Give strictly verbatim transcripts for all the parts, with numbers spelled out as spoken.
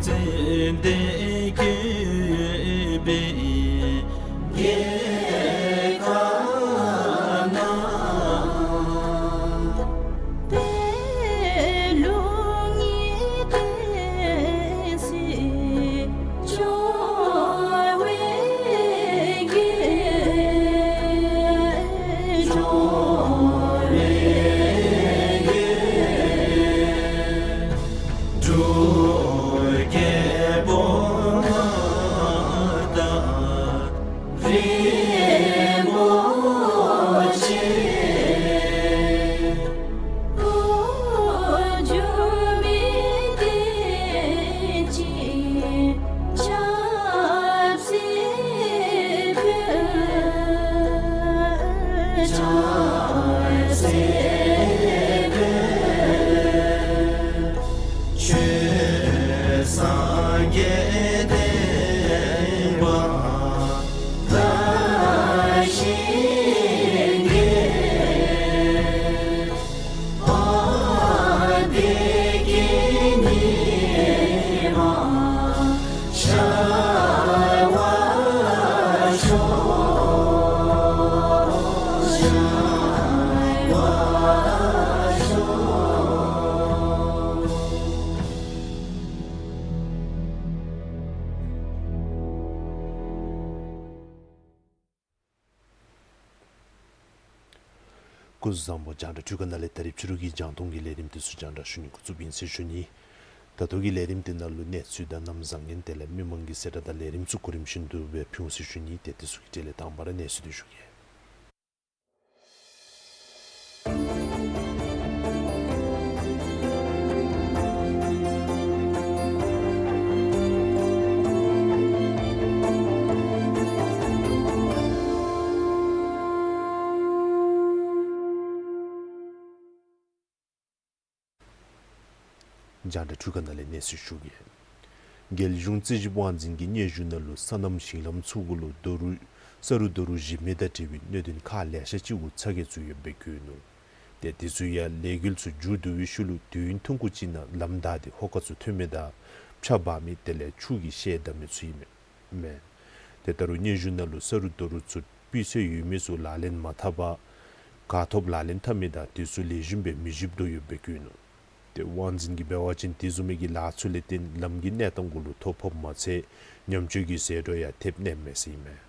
ཙན་དན་བཀོད་པའི་རྒྱལ་ཁབ་ན། པད་ལུང་གི་བསྟན་སྲིད་འབྱུང་བའི་རྒྱལ། འབྱུང་བའི་རྒྱལ། འབྲུག་རྒྱལ་པོ་དང་རིན་པོ་ཆེ། འགྲོ་མི་བདེ་སྐྱིད་ཆབ་སྲིད་འཕེལ། ཆབ་སྲིད་འཕེལ། ཆོས་སངས་རྒྱས་བསྟན་པ་དར་ཞིང་རྒྱས། བདེ་སྐྱིད་ཉི་མ་ཤར་བར་ཤོག། ཤར་བར་ཤོག། སྐུ་གཟུགས་བཟང་པོ། རྒྱང་བསྒྲགས་འཕྲུལ་ཁང་ནང་ལས་ད་རིས་ཕྱི་རུ་གི་རྒྱང་མཐོང་གི་ལས་རིམ་དེ་ཚུ་རྒྱང་བསྒྲགས་ཞུ་ནི་འགོ་བཙུགསཔ་ཨིན་ཟེར་ཞུ་ནི། ད་ལྟོ་གི་ལས་རིམ་དེ་ནང་ལུ་གནས་ཚུལ་དང་གནམ་བཟང་ངན་དེ་ལས་མི་མང་གི་གསལ་བསྒྲགས་དང་ལས་རིམ་ཚུ་གོ་རིམ་བཞིན་དུ་སྦེ་ཕུལ་འོང་ཟེར་ཞུ་ནི། ཏེ་དེ་ཚུ་གི་གྲས་ལས་དང་པ་ར་གནས་ཚུལ་དེ་ཞུ་གེ། རྒྱང་བསྒྲགས་འཕྲུལ་ཁང་ནང་ལས་གནས་ཚུལ་ཞུ་གེ། རྒྱལ་གཞུང་རྩིས་ཞིབ་དབང་འཛིན་གྱིས་སྙན་ཞུ་ནང་ལུ་སོ་ནམ་ཞིང་ལམ་ཚུ་གུ་ལུ་རྡོ་རུག་ས་རུ་རྡོ་རུག་ཞིབ་ནི་དང་འབྲེལ་བའི་གནད་དོན་ཁག་ལེ་ཤ་ཅིག་གུ་ཚ་གྱང་ཚུ་ཡོདཔ་སྦེ་བཀོད་ནུག། ཏེ་དེ་ཚུ་ཡང་ལས་འགུལ་ཚུ་མཇུག་བསྡུ་བའི་ཤུལ་ལུ་དུས་ཡུན་ཐུང་ཀུ་ཅིག་ནང་ལམ་བདའ་སྟེ་ཧོ་ཀ་ཚུ་ཐོན་མི་དང་ཆརཔ་འབབ་མི་དེ་ལས་ཆུ་གིས་ཤེལ་བརྡབ་མི་ཚུ་ཨིན་མས། མས། ཏེ་ད་རུང་སྙན་ཞུ་ནང་ལུ་ས་རུ་རྡོ་རུག་ཚུ་སྤུས་ཚད་ཡོད་མི་ཚུ་ལག་ལེན་མ་འཐབ་པར་ག་ཐོབ་ལག་ལེན་འཐབ་མི་དང་དེ་ཚུ་ལེགས་ཤོམ་སྦེ་མི་ཞིབ་དོ་ཡོདཔ་སྦེ་བཀོད་ནུག། ཏེ་དབང་འཛིན་གྱིས་འབད་བ་ཅིན་དེ་བཟུམ་མའི་གི་ལཱ་ཚུ་ལས་བརྟེན་ལམ་གྱི་གནས་སྟངས་གུ་ལུ་ཐོ་ཕོགཔ་མ་ཚད་ཉམས་བཅོས་ཀྱི་ཟད་འགྲོ་ཡང་ཐེབས་ནི་མས་ཟེར་ཨིན་མས།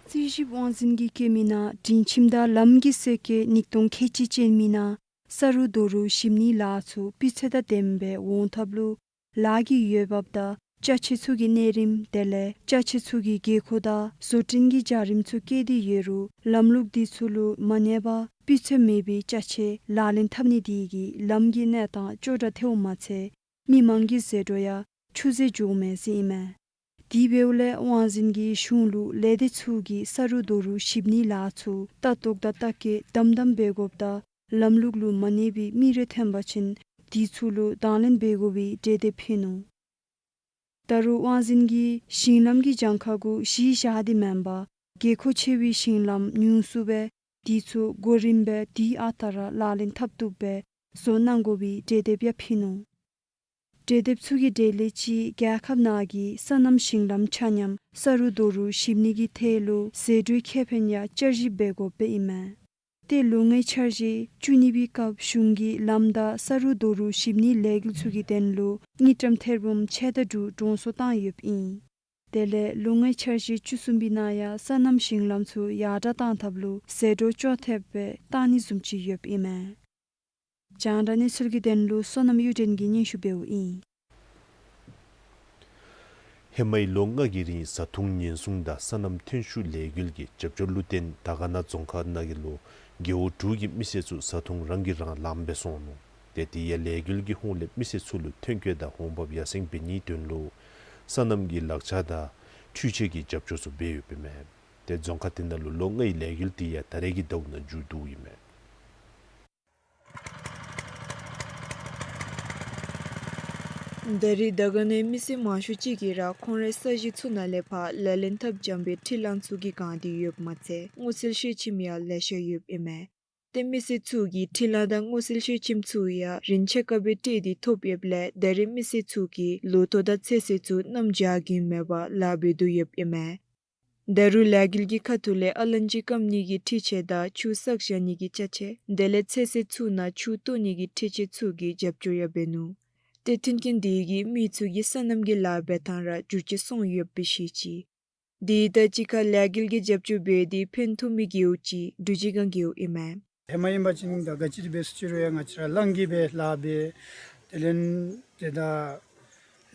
རྩིས་ཞིབ་དབང་འཛིན་གྱིས་བཀོད་མི་ནང་སྒྲིང་ཁྱིམ་དང་ལམ་གྱི་སེར་སྐྱའི་ཉིས་སྟོང་ཁལ་གཅིག་ཅན་མི་ནང་ས་རུ་རྡོ་རུག་ཞིབ་ནིའི་ལཱ་ཚུ་སྤུས་ཚད་དང་ལྡནམ་སྦེ་འོང་ཐབས་ལུ་ལཱ་གི་འོས་འབབ་དང་ཅ་ཆས་ཚུ་གི་གནས་རིམ་དེ་ལས་ཅ་ཆས་ཚུ་གི་དགོས་མཁོ་དང་བཟོ་སྐྲུན་གྱི་བྱ་རིམ་ཚུ་བཀོད་དེ་ཡོད་རུང་ལམ་ལུགས་འདི་ཚུ་ལུ་མ་གནས་པར་སྤུས་ཚད་མེད་པའི་ཅ་ཆས་ལག་ལེན་འཐབ་ནི་དེ་གིས་ལམ་གྱི་གནས་སྟངས་སྐྱོ་དྲགས་ཐལཝ་མ་ཚད་མི་མང་གི་ཟད་འགྲོ་ཡང་ཆུད་ཟོས་འགྱོཝ་མས་ཟེར་ཨིན་མས། དེ་འབདཝ་ལས་དབང་འཛིན་གྱིས་གཞུང་ལུ་ལས་སྡེ་ཚུ་གིས་ས་རུ་རྡོ་རུག་ཞིབ་ནིའི་ལཱ་ཚུ་ལྟ་རྟོག་དང་ལྟ་བཀོད་དམ་དམ་འབད་དགོཔ་དང་ལམ་ལུགས་ལུ་མ་གནས་པའི་མི་རེ་ཐོན་པ་ཅིན་དེ་ཚུ་ལུ་དང་ལེན་འབད་དགོ་པའི་གྲོས་འདེབས་ཕུལ་ནུག། ད་རུང་དབང་འཛིན་གྱིས་ཞིང་ལམ་གྱི་གྱངས་ཁ་གུ་གཞི་བཞག་སྟེ་མེན་པར་དགོས་མཁོ་ཆེ་བའི་ཞིང་ལམ་ཉུང་སུ་སྦེ་དེ་ཚུ་གོ་རིམ་སྦེ་དུས་ཨ་རྟག་ར་ལག་ལེན་འཐབ་བཏུབ་སྦེ་བཟོ་གནང་དགོ་པའི་གྲོས་འདེབས་ཡང་ཕུལ་ནུག། གྲོས་འདེབས་ཚུ་གི་གྲས་ལས་གཅིག་རྒྱལ་ཁབ་ནང་གི་སོ་ནམ་ཞིང་ལམ་ཆ་མཉམ་ས་རུ་རྡོ་རུག་ཞིབ་ནི་གི་ཐད་ལུ་ཟད་འགྲོའི་ཁེ་ཕན་ཡང་བསྐྱར་ཞིབ་འབད་དགོཔ་སྦེ་ཨིན་མས། ཏེ་ལོ་ལྔའི་འཆར་གཞི་བཅུ་གཉིས་པའི་སྐབས་གཞུང་གིས་ལམ་དང་ས་རུ་རྡོ་རུག་ཞིབ་ནིའི་ལས་འགུལ་ཚུ་གི་དོན་ལུ་དངུལ་ཀྲམ་ཐེར་འབུམ་ཕྱེད་དང་དྲུག་གྲོང་སོ་བཏང་ཡོདཔ་ཨིན། དེ་ལས་ལོ་ལྔའི་འཆར་གཞི་བཅུ་གསུམ་པའི་ནང་ཡང་སོ་ནམ་ཞིང་ལམ་ཚུ་ཡར་དྲག་གཏང་ཐབས་ལུ་ཟད་འགྲོ་སྐྱོ་ཐེབས་སྦེ་གཏང་ནི་བཟུམ་ཅིག་ཡོདཔ་ཨིན་མས། རྒྱང་བསྒྲགས་གནས་ཚུལ་གྱི་དོན་ལུ་བསོད་ནམས་གཡུ་སྒྲོན་གྱིས་སྙན་ཞུ་འབདཝ་ཨིན། ཧེ་མའི་ལོ་ལྔ་གི་རིང་བཟའ་འཐུང་ཉེན་སྲུང་དང་སོ་ནམ་ཐོན་ཤུགས་ལས་འགུལ་གྱི་རྒྱབ་སྐྱོར་ལུ་བརྟེན་དར་དཀར་ན་རྫོང་ཁག་ནང་གི་ལུ་རྒེད་འོག་དྲུག་གི་མི་སེར་ཚུ་བཟའ་འཐུང་རང་གིས་རང་ལངམ་སྦེ་སོང་ནུག། ཏེ་དེ་ཡང་ལས་འགུལ་གྱི་ཧོངས་ལས་མི་སེར་ཚུ་ལུ་ཐོན་སྐྱེད་དང་འོང་འབབ་ཡར་སེང་འབད་ནིའི་དོན་ལུ་སོ་ནམ་གྱི་ལག་ཆ་དང་འཕྲུལ་ཆས་ཀྱི་རྒྱབ་སྐྱོར་ཚུ་འབད་ཡོདཔ་ཨིན་མས། ཏེ་རྫོང་ཁག་དེ་ནང་ལུ་ལོ་ལྔའི་ལས་འགུལ་དེ་ཡང་ད་རེས་ཀྱི་ཟླཝ་ནང་མཇུག་བསྡུཝ་ཨིན་མས། ད་རེས་དར་དཀར་ནའི་མི་སེར་མང་ཤོས་ཅིག་གིས་ར་ཁོང་རའི་ས་གཞི་ཚུ་ནང་ལས་ཕར་ལག་ལེན་འཐབ་འཇམ་པའི་འཕྲུལ་གླང་ཚུ་གིས་གང་སྟེ་ཡོདཔ་མ་ཚད་སྔོ་ཚལ་བཤས་ཁྱིམ་ཡང་ལེ་ཤ་ཡོདཔ་ཨིན་མས། ཏེ་མི་སེར་ཚུ་གིས་ཁྲི་ལང་དང་སྔོ་ཚལ་མཆོད་ཁྱིམ་ཚུ་ཡང་རིན་ཆེ་བཀག་སྦེ་སྤྲོད་དེ་ཐོབ་ཡོདཔ་ལས་ད་རེས་མི་སེར་ཚུ་གིས་ལོ་ཐོག་དང་ཚོད་བསྲེ་ཚུ་གནམ་བྱཱར་གྱིན་མེད་པར་ལཱ་འབད་དོ་ཡོདཔ་ཨིན་མས། ད་རུང་ལས་འགུལ་གྱི་ཁ་ཐུག་ལས་ཨ་ལན་ཅི་སྐམ་ནི་གི་འཕྲུལ་ཆས་དང་ཆུ་བསགས་བཞག་ནི་གི་ཅ་ཆས་དེ་ལས་ཚོད་བསྲེ་ཚུ་ནང་ཆུ་གཏོར་ནི་གི་འཕྲུལ་ཆས་ཚུ་གི་རྒྱབ་སྐྱོར་ཡང་འབད་ནུག། ཏེ་མཐུན་རྐྱེན་དེ་གིས་མི་ཚུ་གི་སོ་ནམ་གྱི་ལཱ་འབད་ཐངས་ར་འགྱུར་བཅོས་སོང་ཡོདཔ་སྦེ་བཤད་ཅི། དེ་དང་གཅིག་ཁར་ལས་འགུལ་གྱི་རྒྱབ་སྐྱོར་འབད་དེ་ཕན་ཐོགས་མི་རྒེད་འོག་ཅིག་འབྲུག་རྗེས་སྒང་རྒེད་འོག་ཨིན་མས། ཧེ་མ་ཨིན་པ་ཅིན་ད་ག་ཅི་འབད་ས་ཅི་རུང་ཡང་ང་བཅས་ར་གླང་གི་སྦེ་ལཱ་འབད། དེ་ལས་ཏེ་ད་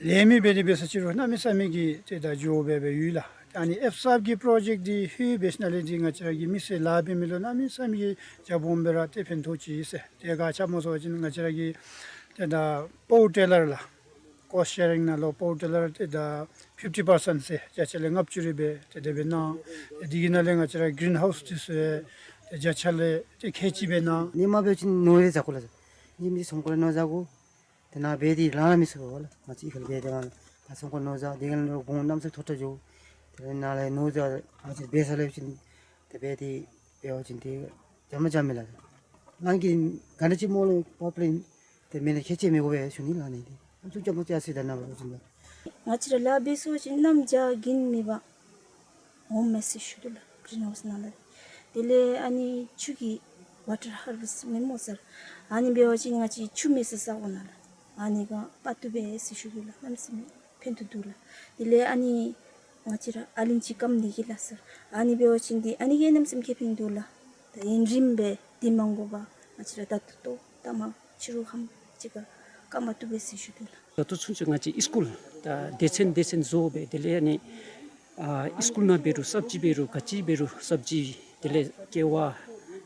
ལས་མི་འབད་དེ་འབད་ས་ཅི་རུང་གནམ་མེད་ས་མེད་ཀྱི་ཏེ་ད་འགྱོ་སྦེ་འབད་ཡོད་ལགས། ཨ་ནི་ཨེཕ་སབ་ཀྱི་པྲོ་ཇེཀཊ་འདི་ལྷོད་འབད་ཞིནམ་ལས་འདི་ང་བཅས་ར་གི་མི་སེར་ལཱ་འབད་མི་ལུ་གནམ་མེད་ས་མེད་ཀྱི་རྒྱབ་སྦོམ་སྦེ་ར་ཏེ་ཕན་ཐོགས་ཅི་ཟེར། ཏེ་ག་ཅི་སྨོ་ཟེར་བ་ཅིན་ང་བཅས་ར་གི་ཏེ་ད་པ་ཝར་ཊི་ལར་ལགས། ཀོསཊ་ཤེ་རིང་ནང་ལུ་པ་ཝར་ཊི་ལར་ཏེ་ད་ཕིཕ་ཊི་པར་སེནཊ་ཟེར་བརྒྱ་ཆ་ལས་ལྔ་བཅུ་རེ་སྦེ་ཏེ་དེ་སྦེ་གནང་། ཏེ་དེ་གི་ནང་ལས་ང་བཅས་ར་གི་རིན་ཧའུསི་འདི་ཚུ་ཡང་ཏེ་བརྒྱ་ཆ་ལས་ཏེ་ཁལ་གཅིག་སྦེ་གནང་། ནི་མ་འབད་བ་ཅིན་ནོར་རེ་ཟ་དགོ་ལགས། ནི་མི་སོང་ཀོ་ལས་ནོར་ཟ་དགོ། ཏེ་ནཱ་འབད་དེ་ལང་མི་ཚུགས་པས་ལགས། ང་བཅས་ཁ་ལས་འབད་དེ་ལང་ད་སོང་ཀོ་ནོར་ཟ། དེ་གི་ནང་ལུ་བོང་གནམ་མེད་ས་མཐོ་དྲགས་འགྱོ། དེ་ལས་ནཱ་ལས་ནོར་ཟ། ང་བཅས་འབད་ས་ལས་བ་ཅིན་ཏེ་འབད་དེ་འབད་བ་ཅིན་ཏེ་འཇམ་མ་འཇམ་མས་ལགས། ནང་གི་ག་འདྲ་ཅིག་སྨོ་ལགས་པོ་པུ་ལར་ཨིན། ཏེ་མེན་ན་ཁྱད་ཆེ་མི་དགོ་པས་ཞུ་ནི་ལགས། ནི་འདི་ཨམ་སྲུ་ཅམ་པོ་ཅིག་ཨ་སི་ད་ནཱ་འབད་བ་ཅིན་ལགས། ང་བཅས་ར་ལཱ་འབད་ས་ཅིག་གནམ་བྱཱར་གྱིན་མེད་པར་འོངམ་མས་ཟེར་ཞུ་དོ་ལགས། གི་རིན་ཧའུསི་ནང་ལས། དེ་ལས་ཨ་ནི་ཆུ་གི་ཝ་ཊར་ཧར་བེསཊ་མེན་སྨོ་ཟེར། ཨ་ནི་འབད་བ་ཅིན་ང་བཅས་ཆུ་མེད་ས་ས་གོ་ནང་ལགས། ཨ་ནི་ག་དཔའ་བཏུབ་པས་ཟེར་ཞུ་དོ་ལགས། གནམ་མེད་ས་མེད་ཕན་ཐོགས་འདུག་ལགས། དེ་ལས་ཨ་ནི་ང་བཅས་ར་ཨ་ལན་ཅི་སྐམ་ནི་གི་ལགས་ཟེར། ཨ་ནི་འབད་བ་ཅིན་འདི་ཨ་ནི་གིས་གནམ་མེད་ས་མེད་ཁེ་ཕན་འདུག་ལགས། ད་ཡུན་རིངམོ་སྦེ་འདི་མ་དགོ་པར་ང་བཅས་ར་ད་ལྟོ་ལྟོ་ད་མ་ཕྱི་རུ་ཧམ་ཅིག་ཁར་སྐམ་པ་བཏུབ་པས་ཟེར་ཞུ་དོ་ལགས། ད་ལྟོ་ཚུན་ཚོད་ང་བཅས་སི་ཀུལ་ད་སྡེ་ཚན་སྡེ་ཚན་བཟོ་སྦེ་དེ་ལས་ཨ་ནི་ཨ་སི་ཀུལ་ནང་འབད་རུང་སབ་ཇི་འབད་རུང་ག་ཅི་འབད་རུང་སབ་ཇི་དེ་ལས་ཀེ་ཝ་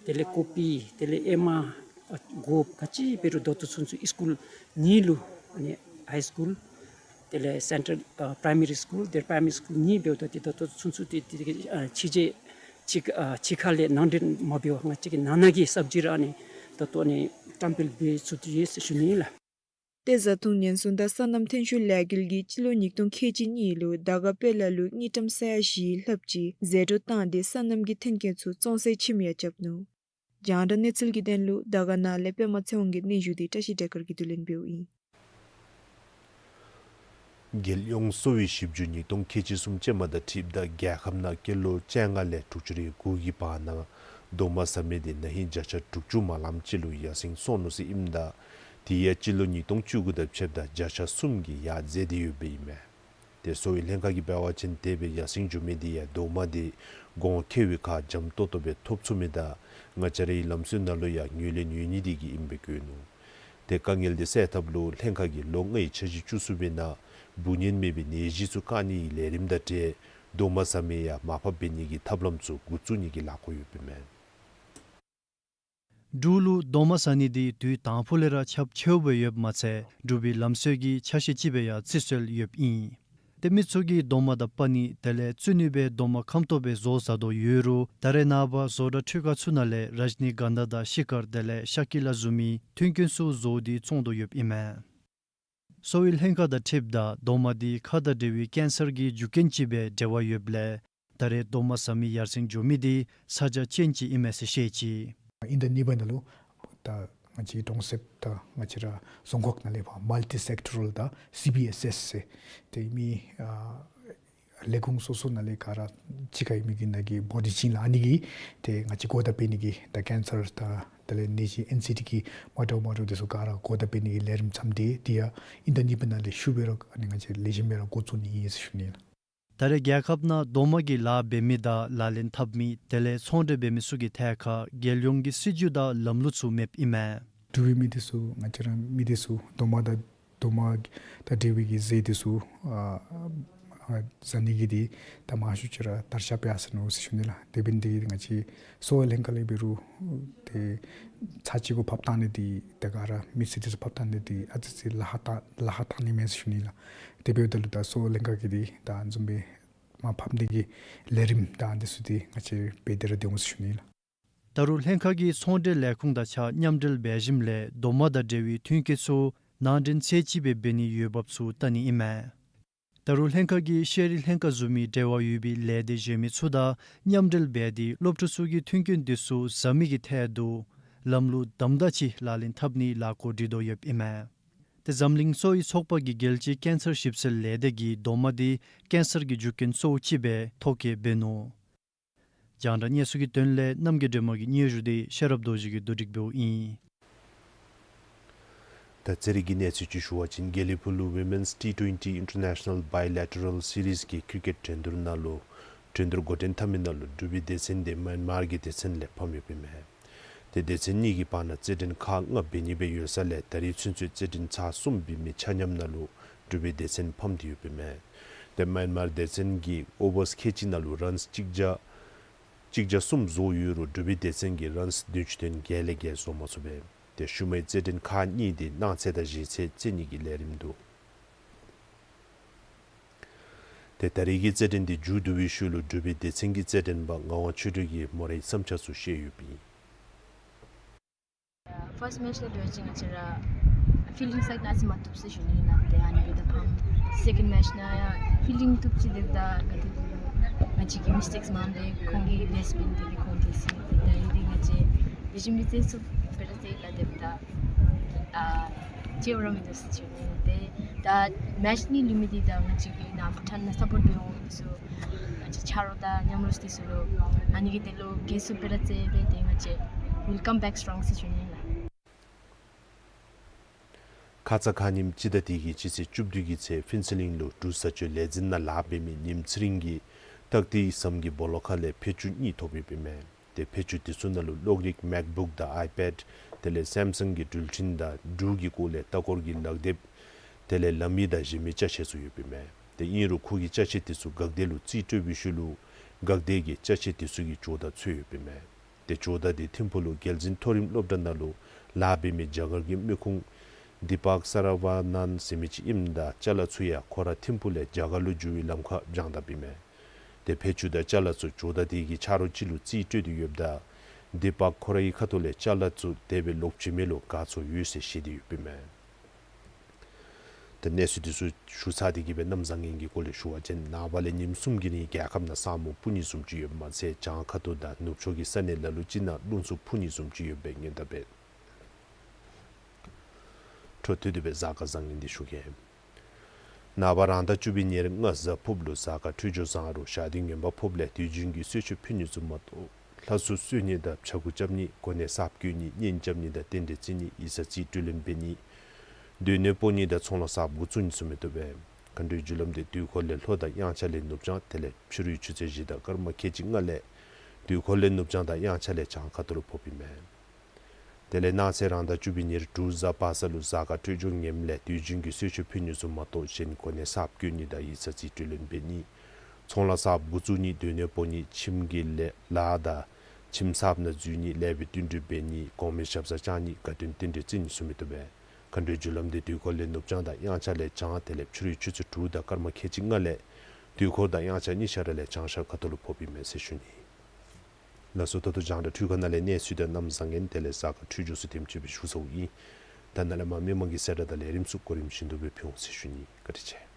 དེ་ལས་ཀོ་པི་དེ་ལས་ཨེ་མ་ཨ་གོ་ག་ཅི་འབད་རུང་ད་ལྟོ་ཚུན་ཚོད་སི་ཀུལ་གཉིས་ལུ་ཨ་ནི་ཧའི་སི་ཀུལ་དེ་ལས་སེན་ཊར་ཨ་པྲའི་མ་རི་སི་ཀུལ་དེ་པྲའི་མ་རི་སི་ཀུལ་གཉིས་འབདཝ་ད་ཏེ་ད་ལྟོ་ཚུན་ཚོད་ཏེ་ཏེ་ཨ་ཕྱི་རྒྱལ་ཕྱི་ཨ་ཕྱི་ཁ་ལས་ནང་འདྲེན་མ་འབད་བར་ང་བཅས་ཀྱི་ནང་ན་གི་སབ་ཇི་ར་ཨ་ནི་ད་ལྟོ་ཨ་ནི་བཀྲམ་སྤེལ་འབད་ཚུགས་ཏེ་ཡོད་ཟེར་ཞུ་ནི་ལགས། ཏེ་བཟའ་འཐུང་ཉེན་སྲུང་དང་སོ་ནམ་ཐོན་ཤུགས་ལས་འགུལ་གྱིས་སྤྱི་ལོ་ཉིས་སྟོང་ཁལ་གཅིག་གཉིས་ལུ་དར་དཀར་དཔལ་ལ་ལུ་དངུལ་ཀྲམ་ས་ཡ་བཞི་ལྷགཔ་ཅིག་ཟད་འགྲོ་བཏང་སྟེ་སོ་ནམ་གྱི་མཐུན་རྐྱེན་ཚུ་བཙོང་སའི་ཁྱིམ་ཡང་རྐྱབ་ནུག། རྒྱང་བསྒྲགས་གནས་ཚུལ་གྱི་དོན་ལུ་དར་དཀར་ནང་ལས་པདྨ་ཚེ་དབང་གི་སྙན་ཞུ་འདི་བཀྲ་ཤིས་བདེ་དཀར་གྱིས་བསྡུ་ལེན་འབདཝ་ཨིན། རྒྱལ་ཡོངས་གསོ་བའི་ཞིབ་འཇུག་ཉིས་སྟོང་ཁལ་གཅིག་གསུམ་ཅན་མ་དང་འཁྲིལཝ་ད་རྒྱལ་ཁབ་ནང་སྐྱེས་ལོ་བཅོ་ལྔ་ལས་དྲུག་ཅུ་རེ་དགུ་གི་བར་ན་རྡོག་མ་ཟ་མི་དེ་ན་ཧིང་བརྒྱ་ཆ་དྲུག་ཅུ་མ་ལངམ་ཅིག་ལུ་ཡར་སེང་སོང་ནུག་ཟེར་ཨིནམ་ད་དེ་ཡང་སྤྱི་ལོ་ཉིས་སྟོང་བཅུ་དགུ་དང་ཕྱདཔ་ད་བརྒྱ་ཆ་གསུམ་གྱིས་ཡར་འཛེགས་ཏེ་ཡོདཔ་ཨིན་མས། ཏེ་གསོ་བའི་ལྷན་ཁག་གིས་འབད་བ་ཅིན་དེ་སྦེ་ཡར་སེང་འགྱོ་མི་དེ་ཡང་རྡོག་མ་དེ་གོང་ཁེ་བའི་ཁར་འཇམ་ཏོག་ཏོ་སྦེ་ཐོབ་ཚུགས་མི་དང་ང་བཅས་རའི་ལམ་སྲོལ་ནང་ལུ་ཡང་ངོས་ལེན་ཡོད་ནི་དེ་གིས་ཨིནམ་སྦེ་བཀོད་ནུག། ཏེ་དཀའ་ངལ་དེ་སེལ་ཐབས་ལུ་ལྷན་ཁག་གིས་ལོ་ལྔའི་འཆར་གཞི་བཅུ་གསུམ་པའི་ནང་འབུ་གཉན་མེད་པའི་ནད་གཞི་ཚུ་བཀག་ནིའི་ལས་རིམ་དང་འབྲེལ་རྡོག་མ་ཟ་མི་ཡང་མར་ཕབ་འབད་ནི་གི་ཐབས་ལམ་ཚུ་འགོ་བཙུགས་ནི་གི་ལཱ་འགོ་ཡོདཔ་ཨིན་མས། འབྲུག་ལུ་རྡོག་མ་ཟ་ནི་དེ་དུས་དང་ཕུ་ལས་ར་ཁྱབ་ཆེཝ་སྦེ་ཡོདཔ་མ་ཚད་འབྲུག་པའི་ལམ་སྲོལ་གྱི་ཆ་ཤས་ཅིག་སྦེ་ཡང་བརྩི་སྲོལ་ཡོདཔ་ཨིན། ཏེ་མི་ཚུ་གིས་རྡོག་མ་དང་སྤར་ནི་དེ་ལས་བཙུགས་ནི་སྦེ་རྡོག་མ་ཁམ་ཏོག་སྦེ་བཟོ་བཟའ་དོ་ཡོད་རུང་ད་རེས་ནངས་པ་བཟོ་གྲྭ་འཕྲུལ་ཁང་ཚུ་ནང་ལས་རཱཇ་ནི་གནྡྷ་དང་ཤི་ཀར་དེ་ལས་ཤ་ཀི་ལ་བཟུམ་མའི་མཐུན་རྐྱེན་ཚུ་བཟོ་སྟེ་བཙོང་དོ་ཡོདཔ་ཨིན་མས། གསོ་བའི་ལྷན་ཁག་དང་འཁྲིལཝ་ད་རྡོག་མ་དེ་ཁ་དང་འབྲེལ་བའི་ཀེན་སར་གྱི་རྒྱུ་རྐྱེན་ཅིག་སྦེ་འབྲེལ་བ་ཡོདཔ་ལས་ད་རེས་རྡོག་མ་ཟ་མི་ཡར་སེང་འགྱོ་མི་དེ་ས་ཆ་ཅན་ཅིག་ཨིན་མས་ཟེར་བཤད་ཅི། དབྱིན་ཟླ་གཉིས་པ་ནང་ལུ་ད་ང་བཅས་གྲོང་གསེབ་དང་ང་བཅས་ར་རྫོང་ཁག་ནང་ལས་ཕར་མལ་ཊི་སེཀ་ཊོ་རཱལ་དང་སི་བི་ཨེསི་ཨེསི་ཟེར་ཏེ་མི་ཨ་ལས་ཁུངས་སོ་སོ་ནང་ལས་ག་ར་གཅིག་ཁར་ཨིན་མི་གི་ནང་གི་བོ་ཌི་ཅིག་ལགས། ཨ་ནི་གིས་ཏེ་ང་བཅས་གོ་བརྡ་སྤེལ་ནི་གི་ད་ཀེན་སར་དང་དེ་ལས་ནད་གཞི་ཨེན་སི་ཌི་གི་མ་འདྲཝ་མ་འདྲཝ་དེ་ཚུ་ག་ར་གོ་བརྡ་སྤེལ་ནི་གི་ལས་རིམ་བརྩམས་ཏེ་དེ་ཡང་དབྱིན་ཟླ་གཉིས་པ་ནང་ལས་ཤུལ་སྦེ་ར་ཨ་ནི་ང་བཅས་ལེགས་ཤོམ་སྦེ་ར་འགོ་བཙུགས་ནི་ཨིན་ཟེར་ཞུ་ནི་ལགས། ད་རེས་རྒྱལ་ཁབ་ནང་རྡོག་མ་གི་ལཱ་འབད་མི་དང་ལག་ལེན་འཐབ་མི་དེ་ལས་ཚོང་འབྲེལ་འབད་མི་ཚུ་གི་ཐད་ཁར་རྒྱལ་ཡོངས་ཀྱི་སྲིད་བྱུས་དང་ལམ་ལུགས་ཚུ་མེདཔ་ཨིན་མས། འབྲུག་པའི་མི་སྡེ་ཚུ་ང་བཅས་ར་མི་སྡེ་ཚུ་རྡོག་མ་དང་རྡོག་མ་དང་འབྲེལ་བའི་གི་ཟས་དེ་ཚུ་ཨ་ཨ་ཟ་ནི་གི་དེ་ད་མང་ཤོས་ཅིག་ར་དར་ཁྱབ་ཡར་སོ་ནུག་ཟེར་ཞུ་ནི་ལགས། དེ་འབད་ནི་དེ་གིས་ང་བཅས་གསོ་བའི་ལྷན་ཁག་ལས་འབད་རུང་ཏེ་ཚར་གཅིག་གུ་ཕབ་བཏང་ནི་དེ་ད་ག་ར་མི་སེར་དེ་ཚུ་ཕབ་བཏང་ནི་དེ་ཨ་ཙི་ཙི་ལཱ་ཁག་བཏང་ལཱ་ཁག་བཏང་ནི་མས་ཟེར་ཞུ་ནི་ལགས། དེ་འབདཝ་ད་ལུ་ད་གསོ་བའི་ལྷན་ཁག་གིས་དེ་ད་བཟུམ་སྦེ་མར་ཕབ་ནི་གི་ལས་རིམ་ད་དེ་ཚུ་དེ་ང་བཅས་འབད་དེ་ར་སྡོད་འོང་ཟེར་ཞུ་ནི་ལགས། ད་རུང་ལྷན་ཁག་གིས་ཚོང་འབྲེལ་ལས་ཁུངས་དང་གཅིག་ཁར་མཉམ་འབྲེལ་འབད་ཞིནམ་ལས་རྡོག་མ་དང་འབྲེལ་བའི་མཐུན་རྐྱེན་ཚུ་ནང་འདྲེན་ཚད་ཅིག་སྦེ་འབད་ནིའི་འོས་འབབ་ཚུ་བལྟ་ནི་ཨིན་མས། ད་རུང་ལྷན་ཁག་གིས་ཤེས་རིག་ལྷན་ཁག་བཟུམ་མའི་འབྲེལ་བ་ཡོད་པའི་ལས་སྡེ་གཞན་མི་ཚུ་དང་མཉམ་འབྲེལ་འབད་དེ་སློབ་ཕྲུག་ཚུ་གིས་མཐུན་རྐྱེན་དེ་ཚུ་ཟ་མི་གི་ཐད་དུ་ ལམ་ལུགས་དམ་དྲག་ཅིག་ལག་ལེན་འཐབ་ནི་ལཱ་འགོ་འདྲེན་དོ་ཡོདཔ་ཨིན་མས། ཏེ་འཛམ་གླིང་གསོ་བའི་ཚོགས་པ་གིས་རྒྱལ་སྤྱིའི་ཀེན་སར་ཞིབ་འཚོལ་ལས་སྡེ་གིས་རྡོག་མ་འདི་ཀེན་སར་གྱི་རྒྱུ་རྐྱེན་གཙོ་བོ་ཅིག་སྦེ་ཐོ་བཀོད་འབད་ནུག། རྒྱང་བསྒྲགས་གནས་ཚུལ་གྱི་དོན་ལས་རྣམ་རྒྱལ་སྒྲོལ་མ་གིས་སྙན་ཞུ་འདི་ཤེས་རབ་རྡོ་རྗེ་གིས་བསྡུ་སྒྲིག་འབདཝ་ཨིན། ད་རྩེད་རིགས་ཀྱི་གནས་ཚུལ་ཅིག་ཞུ་བ་ཅིན་དགེ་ལེགས་ཕུག་ལུ་Women's T twenty International Bilateral Series གི་ཀིར་ཀེཊ་འགྲན་བསྡུར་ནང་ལུ་འགྲན་བསྡུར་འགོ་འདྲེན་འཐབ་མི་ནང་ལུ་འབྲུག་པའི་སྡེ་ཚན་འདི་མཱན་མཱར་གྱི་སྡེ་ཚན་ལས་ཕམ་ཡོདཔ་ཨིན་མས། ཏེ་སྡེ་ཚན་གཉིས་ཀྱི་བར་ན་རྩེད་འགྲན་ཁག་ལྔ་འབད་ནི་སྦེ་ཡོད་ས་ལས་ད་རིས་ཚུན་ཚོད་རྩེད་འགྲན་ཚར་གསུམ་འབད་མི་ཆ་མཉམ་ནང་ལུ་འབྲུག་པའི་སྡེ་ཚན་ཕམ་སྟེ་ཡོདཔ་ཨིན་མས། ཏེ་མཱན་མཱར་སྡེ་ཚན་གྱིས་ཨོ་བརསི་ཁལ་གཅིག་ནང་ལུ་རཱནསི་གཅིག་བརྒྱ་གཅིག་བརྒྱ་གསུམ་བཟོ་ཡོད་རུང་འབྲུག་པའི་སྡེ་ཚན་གྱིས་རཱནསི་བདུན་ཅུ་དོན་བརྒྱད་ལས་བརྒལ་བཟོ་མ་ཚུགས་པས། ཏེ་ཤུལ་མའི་རྩེད་འགྲན་ཁག་གཉིས་འདི་གནངས་ཚེ་དང་གཞེས་ཚེ་རྩེ་ནི་གི་ལས་རིམ་འདུག། ཏེ་ད་རིས་ཀྱི་རྩེད་འགྲན་འདི་མཇུག་བསྡུ་བའི་ཤུལ་ལུ་འབྲུག་པའི་སྡེ་ཚན་གྱི་རྩེད་འགྲན་པ་ངག་དབང་ཆོས་སྒྲོན་གྱིས་མོ་རའི་བསམ་འཆར་ཚུ་བཤད་ཡོདཔ་ཨིན། ཕརསཊ་མེཆ་ལས་འབད་བ་ཅིན་ང་བཅས་ར་ཕིལ་ཌིང་སའིཌ་ནང་ཨ་ཙི་མ་བཏུབ་ཟེར་ཞུ་ནི་ཨིན་ལགས། ཏེ་ཨ་ནི་འབདཝ་ད་ཕམ། སེ་ཀེནཌ་མེཆ་ནང་ཡང་ཕིལ་ཌིང་བཏུབ་ཅི། དེ་འབདཝ་ད་ག་དེ་ང་བཅས་ཀྱི་མིས་ཊེཀསི་མང་ལས་ཁོང་གིས་ལེགས་སྤིན་དེ་ལས་ཁོང་དེ་ཟེར། ཏེ་ད་ཨིན་དེ་ང་བཅས་ལེགས་ཤོམ་སྦེ་རྩེད་ཚུགས་པས་ལགས། དེ་འབདཝ་ད་ཨ་ཅིག་ར་མིན་འདུག་ཟེར་ཞུ་ནི་ཨིན། ཏེ་ད་མེཆ་གཉིས་ལུས་མི་འདི་ད་ང་བཅས་ཀྱི་ནཱ་བྷུ་ཊཱན་ནང་སཔོརཊ་འབད་འོང་མི་ཚུ་ང་བཅས་ཆ་རོགས་དང་མཉམ་རོགས་འདི་ཚུ་ལུ་ཨ་ནི་གི་དོན་ལུ་རྒྱལ་སྤྱི་སྦེ་ར་རྩེད་སྦེ་ཏེ་ང་བཅས་we'll come back strong ཟེར་ཞུ་ནི་ཨིན་ལགས། ཁ་ཙ་ཁ་ཉིནམ་སྤྱི་ཟླ་འདི་གི་སྤྱི་ཚེས་བཅུ་བདུན་གྱི་ཚེ་ཕུན་ཚོགས་གླིང་ལུ་འབྲུག་བཟའ་སྤྱོད་ལས་འཛིན་ནང་ལཱ་འབད་མི་ཉིམ་ཚེ་རིང་གིས་སྟག་ཏི་ཟམ་གྱི་སྦོ་ལོགས་ཁ་ལས་ཕད་ཅུང་གཉིས་ཐོབ་ཡོདཔ་ཨིན་མས། ཏེ་ཕད་ཅུང་འདི་ཚུ་ནང་ལུ་གློག་རིག་མེཀ་བུཀ་དང་ཨའི་པེཌ་དེ་ལས་སེམ་སང་གི་འགྲུལ་འཕྲིན་དང་འབྲུག་གི་སྐོར་ལས་ལྟ་སྐོར་གྱི་ལག་དེབ་དེ་ལས་ལམ་ཡིག་དང་གཞན་མི་ཅ་ཆས་ཚུ་ཡོདཔ་ཨིན་མས། ཏེ་ཨིན་རུང་ཁོ་གིས་ཅ་ཆས་འདི་ཚུ་འགག་སྡེ་ལུ་རྩིས་སྤྲོད་པའི་ཤུལ་ལུ་འགག་སྡེ་གིས་ཅ་ཆས་འདི་ཚུ་གི་ཇོ་བདག་འཚོལ་ཡོདཔ་ཨིན་མས། ཏེ་ཇོ་བདག་འདི་ཐིམ་ཕུག་ལུ་རྒྱལ་འཛིན་མཐོ་རིམ་སློབ་གྲྭ་ནང་ལུ་ལཱ་འབད་མི་རྒྱ་གར་གྱི་མི་ཁུངས་དི་པཱཀ་སཱ་ར་ཝ་ནན་ཟེར་མི་ཅིག་ཨིནམ་ད་ཅ་ལ་ཚུ་ཡང་ཁོ་ར་ཐིམ་ཕུག་ལས་རྒྱ་གར་ལུ་འགྱོ་བའི་ལམ་ཁར་བྱང་དཔ་ཨིན་མས། ཏེ་ཕད་ཅུང་དང་ཅ་ལ་ཚུ་ཇོ་བདག་འདི་གིས་ཆ་རོགས་ཅིག་ལུ་རྩིས་སྤྲོད་དེ་ཡོདཔ་ད་དི་པཱཀ་ཁོ་རའི་ཁ་ཐུག་ལས་ཅ་ལ་ཚུ་དེ་སྦེ་ལོག་བྱིན་མི་ལུ་དགའ་ཚོར་ཡོད་ཟེར་བཤད་དེ་ཡོདཔ་ཨིན་མས། ད་གནས་ཚུལ་འདི་ཚུ་ཞུ་ཚར་ཏེ་གི་སྦེ་གནམ་བཟང་ངན་གྱི་སྐོར་ལས་ཞུ་བ་ཅིན་ནངས་པ་ལས་ཉིནམ་གསུམ་གྱི་རིང་རྒྱལ་ཁབ་ནང་ས་སྨུག་སྤུབ་ནི་བཟུམ་ཅིག་ཡོདཔ་མ་ཚད་བྱང་ཁ་ཐུག་དང་ནུབ་ཕྱོགས་ཀྱི་ས་གནས་ལ་ལུ་ཅིག་ནང་རླུང་འཚུབ་འཕུ་ནི་བཟུམ་ཅིག་ཡོདཔ་སྦེ་སྔོན་བརྡ་འབད། འཕྲོ་མཐུད་དེ་སྦེ་གཟའ་སྐར་བཟང་ངན་འདི་ཞུ་གེ། ནངས་པ་རང་ཟླ་བཅུ་པའི་ཉེར་ལྔ་གཟའ་ཕུརཔ་ལུ་གཟའ་སྐར་འཕྲོད་སྦྱོར་བཟང་རུང་ཞག་དུས་ངན་པ་ཕོགཔ་ལས་དུས་རྒྱུན་གྱི་གསོལ་མཆོད་ཕུལ་ནི་བཟུམ་མ་གཏོགས་ལྷ་སྲུ་གསོལ་ནི་དང་ཕྱྭ་འགུགས་རྐྱབ་ནི་གོ་གནས་གསརཔ་བསྐོ་ནི་གཉེན་རྐྱབ་ནི་དང་རྟེན་འབྲེལ་བརྩི་ནི་ཡིག་ཚང་རྩིས་སྤྲོད་ལེན་འབད་ནི་སྡོད་གནས་སྤོ་ནི་དང་ཚོང་ལཱ་གསརཔ་འགོ་བཙུགས་ནི་ཚུ་མི་བཏུབ་པས། མཁའ་འགྲོའི་རྒྱུ་ལམ་འདི་དུས་འཁོར་ལས་ལྷོ་དང་དབྱངས་འཆར་ལས་ནུབ་བྱང་དེ་ལས་ཕྱི་རུའི་ཆུ་ཚོད་བཞི་དང་སྐར་མ་ཁལ་གཅིག་ལྔ་ལས་དུས་འཁོར་ལས་ནུབ་བྱང་དང་དབྱངས་འཆར་ལས་བྱང་ཁ་ཐུག་ལུ་ཕོགཔ་ཨིན་མས། དེ་ལས་གནངས་ཚེ་རང་ཟླ་བཅུ་པའི་ཉེར་དྲུག་གཟའ་པ་སངས་ལུ་གཟའ་སྐར་འཕྲོད་སྦྱོར་ངནམ་ལས་དུས་རྒྱུན་གྱི་གསོལ་མཆོད་ཕུལ་ནི་བཟུམ་མ་གཏོགས་གཞན་གོ་གནས་གསརཔ་བསྐོ་ནི་དང་ཡིག་ཚང་རྩིས་སྤྲོད་ལེན་འབད་ནི་ཚོང་ལཱ་གསརཔ་འགོ་བཙུགས་ནི་སྡོད་གནས་སྤོ་ནི་ཁྱིམ་གྱི་ལཱ་དང་ཁྱིམ་གསརཔ་ནང་འཛུལ་ནི་ལེགས་པའི་བསྟུན་གྲོས་འབད་ནི་གོང་མའི་ཞབས་སར་བཅར་ནི་དགའ་སྟོན་རྟེན་འབྲེལ་བརྩི་ནི་ཚུ་མི་བཏུབ་པས། མཁའ་འགྲོའི་རྒྱུ་ལམ་འདི་དུས་འཁོར་ལས་ནུབ་བྱང་དང་དབྱངས་འཆར་ལས་བྱང་དེ་ལས་ཕྱི་རུའི་ཆུ་ཚོད་དྲུག་དང་སྐར་མ་ཁལ་གཅིག་ལྔ་ལས་དུས་འཁོར་དང་དབྱངས་འཆར་གཉིས་ཆ་ར་ལས་བྱང་ཤར་ཁ་ཐུག་ལུ་ཕོགཔ་ཨིན་མས་ཟེར་ཞུ་ནི། ལགས་སོ། ད་ལྟོ་རྒྱང་བསྒྲགས་འཕྲུལ་ཁང་ནང་ལས་གནས་ཚུལ་དང་གནམ་བཟང་ངན་དེ་ལས་གཟའ་སྐར་འཕྲོད་སྦྱོར་ཚུ་དེམ་ཅིག་སྦེ་ཞུ་ཚརཝ་ཨིན། ད་ནཱ་ལས་མར་མི་མང་གི་གསལ་བསྒྲགས་དང་ལས་རིམ་ཚུ་གོ་རིམ་བཞིན་དུ་སྦེ་ཕུལ་འོང་ཟེར་ཞུ་ནི། བཀའ་དྲིན་ཆེ།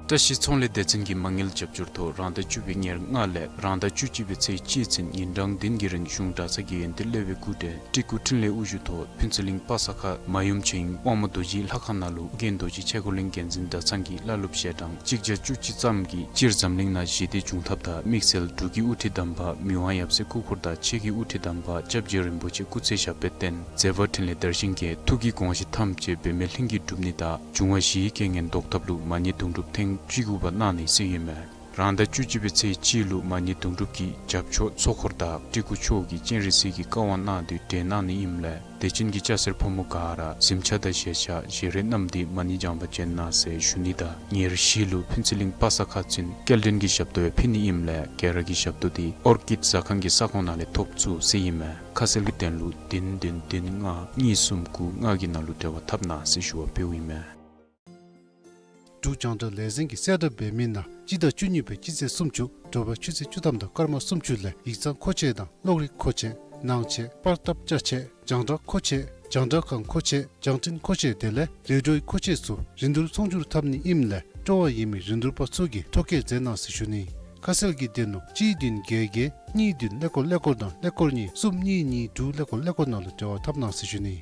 བཀྲ་ཤིས་ཚོང་ལས་སྡེ་ཚན་གྱི་མ་དངུལ་རྒྱབ་སྐྱོར་ཐོག་རང་ཟླ་བཅུ་པའི་ཉེར་ལྔ་ལས་རང་ཟླ་བཅུ་གཅིག་པའི་ཚེས་གཅིག་ཚུན་ཉིན་གྲངས་བདུན་གྱི་རིང་གཞུང་གྲྭ་ཚང་གི་ཡོན་ཏན་སློབ་དཔོན་སྐུ་བགྲེས་སྤྲུལ་སྐུ་འཕྲིན་ལས་དབུ་བཞུགས་ཐོག་ཕུན་ཚོགས་གླིང་པ་སངས་ཁ་མ་ཡུམ་ཆོས་དབྱིངས་དབང་མོ་རྡོ་རྗེའི་ལྷ་ཁང་ནང་ལུ་རྒན་རྡོ་རྗེ་ཆོས་འཁོར་གླིང་རྒྱལ་འཛིན་གྲྭ་ཚང་གི་བླ་སློབ་ཞལ་གྲངས་གཅིག་བརྒྱ་བཅུ་གཅིག་ཙམ་གྱིས་སྤྱིར་འཛམ་གླིང་ནང་ཞི་བདེ་འབྱུང་ཐབས་དང་དམིགས་བསལ་འབྲུག་གི་དབུ་ཁྲིད་དམ་པ་མི་དབང་ཡབ་སྲས་སྐུ་འཁོར་དང་ཆོས་ཀྱི་དབུ་ཁྲིད་དམ་པ་སྐྱབས་རྗེ་རིན་པོ་ཆེ་སྐུ་ཚེ་ཞབས་པད་བརྟན་མཛད་པ་འཕྲིན་ལས་དར་ཞིང་རྒྱས་ཐུགས་ཀྱི་དགོངས་གཞི་ཐམས་ཅད་འབད་མེད་ལྷུན་གྱིས་འགྲུབ་ནི་དང་འབྱུང་བ་བཞིའི་རྐྱེན་ངན་བཟློག་ཐབས་ལུ་མ་ཎི་དུང་སྒྲུབ་ཐེངས་བཅུ་དགུ་པ་གནང་ནི་ཟེར་ཨིན་མས། རང་ཟླ་བཅུ་གཅིག་པའི་ཚེས་གཅིག་ལུ་མ་ཎི་དུང་སྒྲུབ་ཀྱི་རྒྱབ་ཕྱོགས་ཚོགས་འཁོར་དང་སྤྲུལ་སྐུ་མཆོག་གིས་སྤྱན་རས་གཟིགས་ཀྱི་བཀའ་དབང་གནང་སྟེ་གྲོལ་གནང་ནི་ཨིནམ་ལས་དད་ཅན་གྱི་སྐྱ་སེར་ཕོ་མོ་ག་ར་གཟིམ་ཆས་དང་བཞེས་ཆས་བཞེས་རས་བསྣམས་ཏེ་མ་ཎི་བགྱང་པར་བྱོན་གནང་ཟེར་ཞུ་ནི་དང་ཉེར་བཞི་ལུ་ཕུན་ཚོགས་གླིང་པ་སངས་ཁ་ཚུན་སྐྱེལ་འདྲེན་གྱི་ཞབས་ཏོག་ཡང་ཕུལ་ནི་ཨིནམ་ལས་ག་ར་གིས་ཞབས་ཏོག་འདི་ཨོར་ཀིཌ་ཟ་ཁང་གི་ས་ཁོངས་ནང་ལས་ཐོབ་ཚུགས་ཟེར་ཨིན་མས། ཁ་གསལ་གྱི་དོན་ལུ་བདུན་བདུན་བདུན་ལྔ་གཉིས་གསུམ་དགུ་ལྔ་གི་ནང་ལུ་འབྲེལ་བ་འཐབ་གནང་ཟེར་ཞུ་བ་ཕུལཝ་ཨིན་མས། འབྲུག་རྒྱང་བསྒྲགས་ལས་འཛིན་གྱིས་གསལ་བསྒྲགས་འབད་མི་ནང་སྤྱི་ཟླ་བཅུ་གཉིས་པའི་སྤྱི་ཚེས་སུམ་ཅུ་དྲོ་པ་ཆུ་ཚོད་བཅུ་ཐམ་དང་སྐར་མ་སུམ་ཅུ་ལས་ཡིག་ཚང་མཁོ་ཆས་དང་གློག་རིག་མཁོ་ཆས་ནང་ཆས་པར་ཐབ་ཅ་ཆས་རྒྱང་བསྒྲགས་མཁོ་ཆས་རྒྱང་བསྒྲགས་ཁང་མཁོ་ཆས་རྒྱང་འཕྲིན་མཁོ་ཆས་དེ་ལས་རེ་ཌིའོའི་མཁོ་ཆས་ཚུ་རིན་བསྡུར་ཚོང་སྒྱུར་འཐབ་ནི་ཨིནམ་ལས་སྤྲོ་བ་ཡོད་མི་རིན་བསྡུར་པ་ཚུ་གིས་ཐོ་བཀོད་མཛད་གནང་ཟེར་ཞུ་ནི། ཁ་གསལ་གྱི་དོན་ལུ་གཅིག་བདུན་བརྒྱད་བརྒྱད་ གཉིས་བདུན་ཀླད་ཀོར་ཀླད་ཀོར་དང་ཀླད་ཀོར་གཉིས་གསུམ་གཉིས་གཉིས་དྲུག་ཀླད་ཀོར་ཀླད་ཀོར་ནང་ལུ་འབྲེལ་བ་འཐབ་གནང་ཟེར་ཞུ་ནི།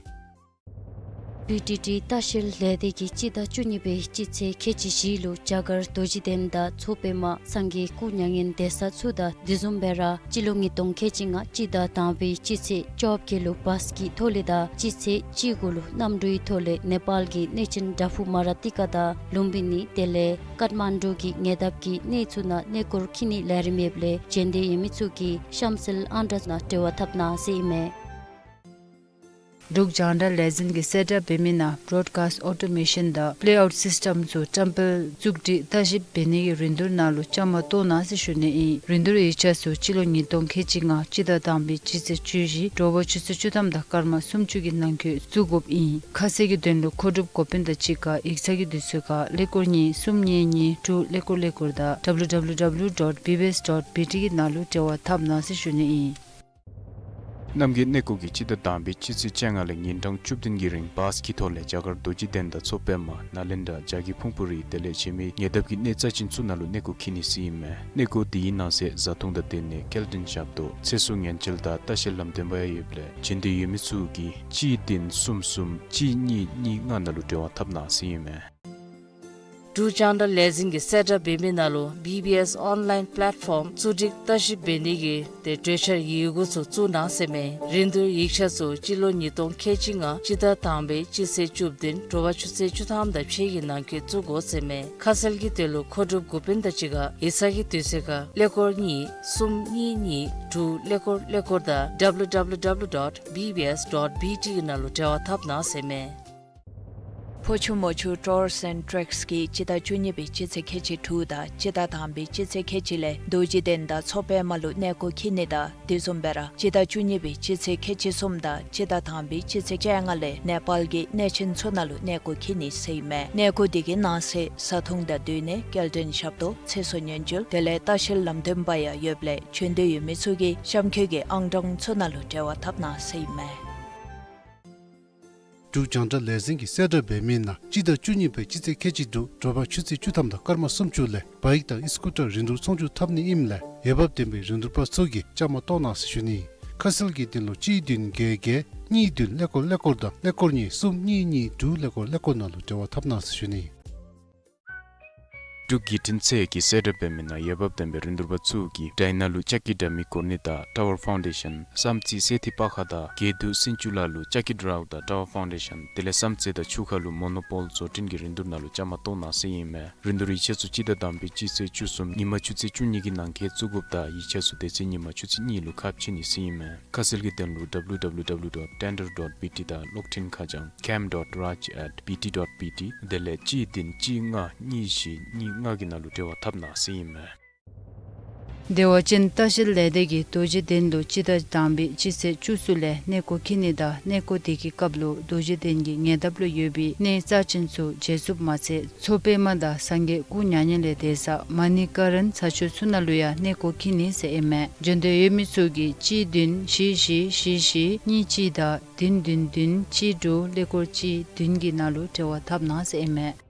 བི་ཊི་ཊི་ལྟ་བཤལ་ལས་སྡེ་གིས་སྤྱི་ཟླ་བཅུ་གཉིས་པའི་སྤྱི་ཚེས་ཁལ་གཅིག་བཞི་ལུ་རྒྱ་གར་རྡོ་རྗེ་གདན་དང་མཚོ་པདྨ་སངས་རྒྱས་སྐུ་མྱ་ངན་འདས་ས་ཚུ་དང་དེ་བཟུམ་སྦེ་ར་སྤྱི་ལོ་ཉིས་སྟོང་ཁལ་གཅིག་ལྔ་སྤྱི་ཟླ་དང་པའི་སྤྱི་ཚེས་བཅོ་བརྒྱད་ལུ་བཱས་ཀྱི་ཐོག་ལས་དང་སྤྱི་ཚེས་བཅུ་དགུ་ལུ་གནམ་གྲུའི་ཐོག་ལས་ནེ་པཱལ་གྱི་གནས་ཆེན་དྲ་ཕུག་མ་ར་ཏི་ཀ་དང་ལུམ་བི་ནི་དེ་ལས་ཀཏ་མན་ཌུ་གི་ཉེ་འདབས་ཀྱི་གནས་ཚུ་ནང་གནས་སྐོར་འཁྱིད་ནིའི་ལས་རིམ་ཡོདཔ་ལས་བྱོན་འདོད་ཡོད་མི་ཚུ་གིས་གཤམ་གསལ་ཨང་གྲངས་ནང་འབྲེལ་བ་འཐབ་གནང་ཟེར་ཨིན་མས། འབྲུག་རྒྱང་བསྒྲགས་ལས་འཛིན་གྱིས་གསལ་བསྒྲགས་འབད་མི་ནང་བྲོཌ་ཀཱསཊ་ཨོ་ཊོ་མེ་ཤཱན་དང་པི་ལེ་ཨའུཊ་སིསི་ཊེམ་ཚུ་བཀྲམ་སྤེལ་བཙུགས་སྒྲིག་བརྟག་ཞིབ་འབད་ནིའི་རིན་བསྡུར་ནང་ལུ་བཅའ་མར་གཏོགས་གནང་ཟེར་ཞུ་ནི་ཨིན། རིན་བསྡུར་ཡིག་ཆ་ཚུ་སྤྱི་ལོ་ཉིས་སྟོང་ཁལ་གཅིག་ལྔ་སྤྱི་ཟླ་དང་པའི་སྤྱི་ཚེས་བཅུ་བཞི་དྲོ་པ་ཆུ་ཚོད་བཅུ་ཐམ་དང་སྐར་མ་སུམ་ཅུ་གི་ནང་འཁོད་བཙུགས་དགོཔ་ཨིན། ཁ་གསལ་གྱི་དོན་ལུ་མཁོ་སྒྲུབ་འགོ་དཔོན་དང་གཅིག་ཁར་ཡིག་ཚང་གི་དུས་ཚོད་ཁར་ཀླད་ཀོར་གཉིས་གསུམ་གཉིས་གཉིས་དྲུག་ཀླད་ཀོར་ཀླད་ཀོར་དང་ཌབ་ལུ་ཌབ་ལུ་ཌབ་ལུ་ཌོཊ་བི་བི་ཨེསི་ཌོཊ་བི་ཊི་གི་ནང་ལུ་འབྲེལ་བ་འཐབ་གནང་ཟེར་ཞུ་ནི་ཨིན། རྣམ་རྒྱལ་གནས་སྐོར་གྱིས་སྤྱི་ཟླ་དང་པའི་སྤྱི་ཚེས་བཅོ་ལྔ་ལས་ཉིན་གྲངས་བཅུ་བདུན་གྱི་རིང་བཱས་ཀྱི་ཐོག་ལས་རྒྱ་གར་རྡོ་རྗེ་གདན་དང་མཚོ་པདྨ་ནཱ་ལེནྡྲ་བྱ་རྒོད་ཕུང་པོ་རི་དེ་ལས་ཕྱི་མི་ཉེ་འདབས་ཀྱི་གནས་རྩ་ཅན་ཚུ་ནང་ལུ་གནས་སྐོར་འཁྱིད་ནི་ཟེར་ཨིན་མས། གནས་སྐོར་དེའི་ནང་གསེས་བཟའ་འཐུང་དང་སྡོད་གནས་སྐྱེལ་འདྲེན་ཞབས་ཏོག་ཚེ་སྲོག་ཉེན་བཅོལ་དང་ལྟ་བཤལ་ལམ་སྟོན་པ་ཡང་ཡོདཔ་ལས་བྱོན་འདོད་ཡོད་མི་ཚུ་གིས་གཅིག་བདུན་གསུམ་གསུམ་གཅིག་གཉིས་གཉིས་ལྔ་ནང་ལུ་འབྲེལ་བ་འཐབ་གནང་ཟེར་ཨིན་མས། འབྲུག་རྒྱང་བསྒྲགས་ལས་འཛིན་གྱིས་གསལ་བསྒྲགས་འབད་མི་ནང་ལུ་བི་བི་ཨེསི་ཨོན་ལའིན་པེ་ལེཊ་ཕོམ་བཙུགས་སྒྲིག་བརྟག་ཞིབ་འབད་ནི་གི་ཏེ་གྲོས་འཆར་ཡི་གུ་ཚུ་བཙུགས་གནང་ཟེར་མས། རིན་བསྡུར་ཡིག་ཆ་ཚུ་སྤྱི་ལོ་ཉིས་སྟོང་ཁལ་གཅིག་ལྔ་སྤྱི་ཟླ་དང་པའི་སྤྱི་ཚེས་བཅུ་བདུན་དྲོ་པ་ཆུ་ཚོད་བཅུ་ཐམ་དང་ཕྱེད་ཀྱི་ནང་འཁོད་བཙུགས་དགོ་ཟེར་མས། ཁ་གསལ་གྱི་དོན་ལུ་མཁོ་སྒྲུབ་འགོ་དཔོན་དང་གཅིག་ཁར་ཡིག་ཚང་གི་དུས་ཚོད་ཁར་ཀླད་ཀོར་གཉིས་གསུམ་གཉིས་གཉིས་དྲུག་ཀླད་ཀོར་ཀླད་ཀོར་དང་ཌབ་ལུ་ཌབ་ལུ་ཌབ་ལུ་ཌོཊ་བི་བི་ཨེསི་ཌོཊ་བི་ཊི་གི་ནང་ལུ་འབྲེལ་བ་འཐབ་གནང་ཟེར་མས། ཕོ་ཆུ་མོ་ཆུ་ཊུརསི་ཨེནཌ་ཊེགསི་གིས་སྤྱི་ཟླ་བཅུ་གཉིས་པའི་སྤྱི་ཚེས་ཁལ་གཅིག་དྲུག་དང་སྤྱི་ཟླ་དང་པའི་སྤྱི་ཚེས་ཁལ་གཅིག་ལས་རྡོ་རྗེ་གདན་དང་མཚོ་པདྨ་ལུ་གནས་སྐོར་འཁྱིད་ནི་དང་དེ་བཟུམ་སྦེ་ར་སྤྱི་ཟླ་བཅུ་གཉིས་པའི་སྤྱི་ཚེས་ཁལ་གཅིག་གསུམ་དང་སྤྱི་ཟླ་དང་པའི་སྤྱི་ཚེས་བཅོ་ལྔ་ལས་ནེ་པཱལ་གྱི་གནས་ཆེན་ཚུ་ནང་ལུ་གནས་སྐོར་འཁྱིད་ནི་ཟེར་ཨིན་མས། གནས་སྐོར་དེ་གི་ནང་གསེས་བཟའ་འཐུང་དང་སྡོད་གནས་སྐྱེལ་འདྲེན་ཞབས་ཏོག་ཚེ་སྲོག་ཉེན་བཅོལ་དེ་ལས་ལྟ་བཤལ་ལམ་སྟོན་པ་ཡང་ཡོདཔ་ལས་བྱོན་འདོད་ཡོད་མི་ཚུ་གིས་གཤམ་འཁོད་ཀྱི་ཨང་གྲངས་ཚུ་ནང་ལུ་འབྲེལ་བ་འཐབ་གནང་ཟེར་ཨིན་མས། འབྲུག་རྒྱང་བསྒྲགས་ལས་འཛིན་གྱིས་གསལ་བསྒྲགས་འབད་མི་ནང་སྤྱི་ཟླ་བཅུ་གཉིས་པའི་སྤྱི་ཚེས་ཁལ་གཅིག་དྲུག་དྲོ་པ་ཆུ་ཚོད་བཅུ་ཐམ་དང་སྐར་མ་སུམ་ཅུ་ལས་བཱའིཀ་དང་ཨི་སི་ཀུ་ཊར་རིན་བསྡུར་ཚོང་བསྒྱུར་འཐབ་ནི་ཨིནམ་ལས་འོས་འབབ་ལྡན་པའི་རིན་བསྡུར་པ་ཚུ་གིས་བཅའ་མར་གཏོགས་གནང་ཟེར་ཞུ་ནི། ཁ་གསལ་གྱི་དོན་ལུ་གཅིག་བདུན་བརྒྱད་བརྒྱད་གཉིས་བདུན་ཀླད་ཀོར་ཀླད་ཀོར་དང་ཀླད་ཀོར་གཉིས་གསུམ་གཉིས་གཉིས་དྲུག་ཀླད་ཀོར་ཀླད་ཀོར་ནང་ལུ་འབྲེལ་བ་འཐབ་གནང་ཟེར་ཞུ་ནི། འབྲུག་བརྒྱུད་འཕྲིན་ཚད་ཀྱིས་གསལ་བསྒྲགས་འབད་མི་ནང་འོས་འབབ་ལྡན་པའི་རིན་བསྡུར་པ་ཚུ་གིས་ཌའི་ནཱ་ལུ་ལྕགས་ཀྱི་དྲ་མིག་སྒོར་གནས་དང་ཊ་ཝར་ཕའུན་ཌེ་ཤཱན་བསམ་རྩེ་སེ་ཐི་པ་ཁ་དང་དགེ་འདུན་སེང་ཆུ་ལ་ལུ་ལྕགས་ཀྱི་དྲ་ཝར་དང་ཊ་ཝར་ཕའུན་ཌེ་ཤཱན་དེ་ལས་བསམ་རྩེ་དང་ཆུ་ཁ་ལུ་མོ་ནོ་པོལ་བཟོ་སྐྲུན་གྱི་རིན་བསྡུར་ནང་ལུ་བཅའ་མར་གཏོགས་གནང་ཟེར་ཨིན་མས། རིན་བསྡུར་ཡིག་ཆ་ཚུ་སྤྱི་ཟླ་དང་པའི་སྤྱི་ཚེས་བཅུ་གསུམ་ཉིན་མ་ཆུ་ཚོད་བཅུ་གཉིས་ཀྱི་ནང་འཁོད་བཙུགས་དགོཔ་དང་ཡིག་ཆ་ཚུ་དེ་ཚེ་ཉིན་མ་ཆུ་ཚོད་གཉིས་ལུ་ཁ་ཕྱེ་ནི་ཟེར་ཨིན་མས། ཁ་གསལ་གྱི་དོན་ལུ་ཌབ་ལུ་ཌབ་ལུ་ཌབ་ལུ་ཌོཊ་ཊེན་ཌར་ཌོཊ་བི་ཊི་དང་གློག་འཕྲིན་ཁ་བྱང་ཀེམ་ཌོཊ་རཱཇ་ཨེཊ་བི་ཊི་ཌོཊ་བི་ཊི་དེ་ལས་གཅིག་བདུན་གཅིག་ལྔ་གཉིས་བཞི་གཉིས་ལྔ་གི་ནང་ལུ་འབྲེལ་བ་འཐབ་གནང་ཟེར་ཨིན་མས། བདེ་བ་ཅན་ལྟ་བཤལ་ལས་སྡེ་གིས་རྡོ་རྗེ་གདན་ལུ་སྤྱི་ཟླ་དང་པའི་སྤྱི་ཚེས་བཅུ་གསུམ་ལས་གནས་སྐོར་འཁྱིད་ནི་དང་གནས་སྐོར་དེ་གི་སྐབས་ལུ་རྡོ་རྗེ་གདན་གྱི་ཉེ་འདབས་ལུ་ཡོད་པའི་གནས་རྩ་ཅན་ཚུ་མཇལ་ཚུགསཔ་མ་ཚད་མཚོ་པདྨ་དང་སངས་རྒྱས་སྐུ་མྱ་ངན་ལས་འདས་ས་མ་ཎི་ཀ་རན་ཚ་ཆུ་ཚུ་ནང་ལུ་ཡང་གནས་སྐོར་འཁྱིད་ནི་ཟེར་ཨིན་མས། བྱོན་འདོད་ཡོད་མི་ཚུ་གིས་གཅིག་བདུན་བཞི་བཞི་བཞི་བཞི་གཉིས་གཅིག་དང་བདུན་བདུན་བདུན་གཅིག་དྲུག་ཀླད་ཀོར་གཅིག་བདུན་གྱི་ནང་ལུ་འབྲེལ་བ་འཐབ་གནང་ཟེར་ཨིན་མས།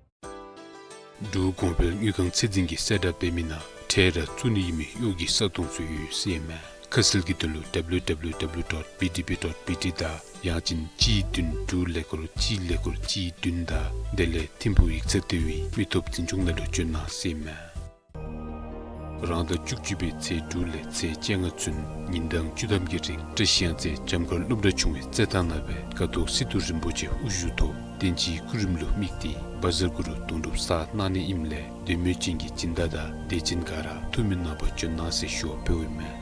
འབྲུག་གོང་འཕེལ་དངུལ་ཁང་ཚད་འཛིན་གྱིས་གསལ་བསྒྲགས་འབད་མི་ནང་ཁྲལ་ར་བཙུགས་ནི་ཡོད་མི་གཡོག་གི་ས་སྟོང་ཚུ་ཡོད་ཟེར་ཨིན་མས། ཁ་གསལ་གྱི་དོན་ལུ་ཌབ་ལུ་ཌབ་ལུ་ཌབ་ལུ་ཌོཊ་བི་ཌི་བི་ཌོཊ་བི་ཊི་དང་ཡང་ཅིན་གཅིག་བདུན་དྲུག་ཀླད་ཀོར་གཅིག་ཀླད་ཀོར་གཅིག་བདུན་དང་དེ་ལས་ཐིམ་ཕུག་ཡིག་ཚང་ལྟེ་བའི་མི་སྟོབས་འཛིན་སྐྱོང་ནང་ལུ་བྱོན་གནང་ཟེར་ཨིན་མས། རང་ཟླ་བཅུ་གཅིག་པའི་ཚེས་དྲུག་ལས་ཚེས་བཅོ་ལྔ་ཚུན་ཉིན་གྲངས་བཅུ་ཐམ་གྱི་རིང་བཀྲིས་གཡང་རྩེ་བྱམས་མཁར་སློབ་གྲྭ་ཆུང་བའི་རྩེད་ཐང་ནང་སྦེ་ཀཿཐོག་སི་ཏུ་རིན་པོ་ཆེ་དབུ་བཞུགས་ཐོག་བསྟན་སྤྱིའི་སྐུ་རིམ་ལུ་དམིགས་ཏེ་བཛྲ་གུ་རུ་དུང་སྒྲུབ་བསགས་གནང་ནི་ཨིནམ་ལས་འདོད་མོས་ཅན་གྱི་སྦྱིན་བདག་དང་དད་ཅན་ག་ར་ཐུགས་སྨོན་གནང་བར་བྱོན་གནང་ཟེར་ཞུ་བ་ཕུལཝ་ཨིན་མས།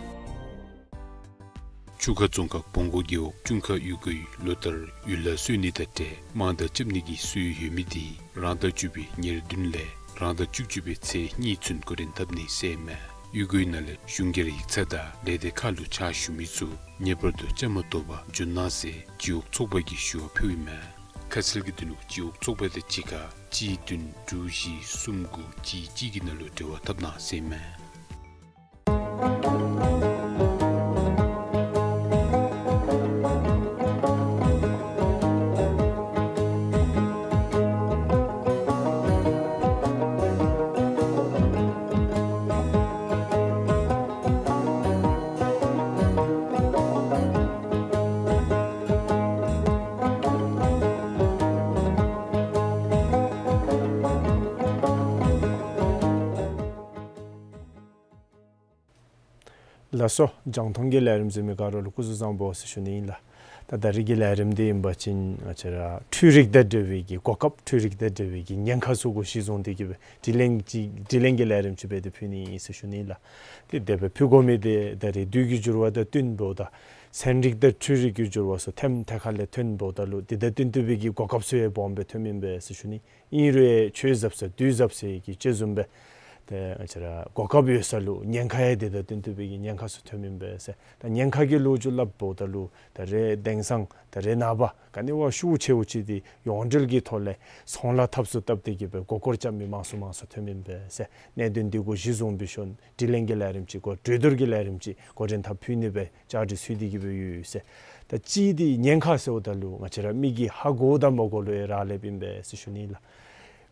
ཆུ་ཁ་རྫོང་ཁག་བོང་སྒོ་རྒེད་འོག་ཅུན་ཁ་གཡུས་སྒོའི་ལོ་ལྟར་ཡུལ་ལྷ་གསོལ་ནི་དང་འབྲེལ་དམངས་བདག་རྐྱབ་ནི་གི་སྲོལ་ཡོད་མི་དེ་རང་ཟླ་བཅུ་པའི་ཉེར་བདུན་ལས་རང་ཟླ་བཅུ་གཅིག་པའི་ཚེས་གཉིས་ཚུན་འགོ་འདྲེན་འཐབ་ནི་ཟེར་ཨིན་མས། གཡུས་སྒོའི་ནང་ལས་གཞུང་སྒེར་ཡིག་ཚང་དང་ལས་སྡེ་ཁག་ལུ་ཕྱག་ཞུ་མི་ཚུ་ངེས་པར་དུ་བཅའ་མར་གཏོགས་པར་འབྱོན་གནང་ཟེར་སྤྱི་འོག་ཚོགས་པ་གིས་ཞུ་བ་ཕུལཝ་ཨིན་མས། ཁ་གསལ་གྱི་དོན་ལུ་སྤྱི་འོག་ཚོགས་པ་དང་གཅིག་ཁར་གཅིག་བདུན་དྲུག་བཞི་གསུམ་དགུ་གཅིག་གཅིག་གི་ནང་ལུ་འབྲེལ་བ་འཐབ་གནང་ཟེར་ཨིན་མས། ལགས་སོ། རྒྱང་མཐོང་གི་ལས་རིམ་གཟིགས་མི་ག་ར་ལུ་སྐུ་གཟུགས་བཟང་པོ་ཟེར་ཞུ་ནི་ཨིན་ལགས། ད་ད་རིས་ཀྱི་ལས་རིམ་འདི་ཨིན་པ་ཅིན་ང་བཅས་ར་འཕྲུལ་རིག་དང་འབྲེལ་བའི་གི་གོ་སྐབས་འཕྲུལ་རིག་དང་འབྲེལ་བའི་གི་ཉེན་ཁ་ཚུ་གུ་གཞི་བཟུང་སྟེ་གི་སྦེ་དྲི་ལན་ཅིག་དྲི་ལན་གྱི་ལས་རིམ་ཅིག་སྦེ་ཏེ་ཕུལ་ནི་ཨིན་ཟེར་ཞུ་ནི་ཨིན་ལགས། ཏེ་དེ་སྦེ་ཕུལ་དགོ་མི་འདི་ད་རིས་དུས་ཀྱི་འགྱུར་བ་དང་བསྟུན་འབདཝ་ད་ཚན་རིག་དང་འཕྲུལ་རིག་གི་འགྱུར་བ་ཚུ་ཐེམ་ཐེ་ཁ་ལས་ཐོན་འབདཝ་ད་ལུ་དེ་དང་བསྟུན་ཏེ་སྦེ་གི་གོ་སྐབས་ཚུ་ཡང་སྦོམ་སྦེ་ཐོནམ་ཨིན་པས་ཟེར་ཞུ་ནི། ཨིན་རུང་ཆོས་ཟབ་ས་དུས་ཟབ་ཟེར་གྱི་དཔྱེ་བཟུམ་སྦེ་ཏེ་ང་བཅས་ར་གོ་སྐབས་ཡོད་ས་ལུ་ཉེན་ཁ་ཡང་དེ་དང་བསྟུན་ཏེ་སྦེ་གི་ཉེན་ཁ་ཚུ་ཐོནམ་ཨིན་པས་ཟེར། ད་ཉེན་ཁ་གི་ལོ་རྒྱུས་སླབ་འབདཝ་ད་ལུ་ད་རེས་དེང་སང་ད་རེས་ནངས་པ་ག་ནི་བ་ཤུགས་ཆེཝ་ཅིག་འདི་ཡོངས་འབྲེལ་གྱི་ཐོག་ལས་ཚོང་ལཱ་འཐབ་ས་བཏབ་སྟེ་གི་སྦེ་མགུ་སྐོར་རྐྱབ་མི་མང་སུ་མང་སུ་ཐོནམ་ཨིན་པས་ཟེར། གནད་དོན་འདི་གུ་གཞི་བཟུང་སྦེ་ཞུ་ནི། དྲི་ལན་གྱི་ལས་རིམ་ཅིག་གོ་གྲོས་བསྡུར་གྱི་ལས་རིམ་ཅིག་འགོ་འདྲེན་འཐབ་ཕུལ་ནི་སྦེ་བཅའ་སྒྲིག་ཚུད་དེ་གི་སྦེ་ཡོད་ཟེར། ད་གཅིག་འདི་ཉེན་ཁ་ཟེརཝ་ད་ལུ་ང་བཅས་ར་མི་གིས་ཧ་གོ་དང་མ་གོ་ལུ་ཡང་རག་ལསཔ་ཨིན་པས་ཟེར་ཞུ་ནི་ལགས།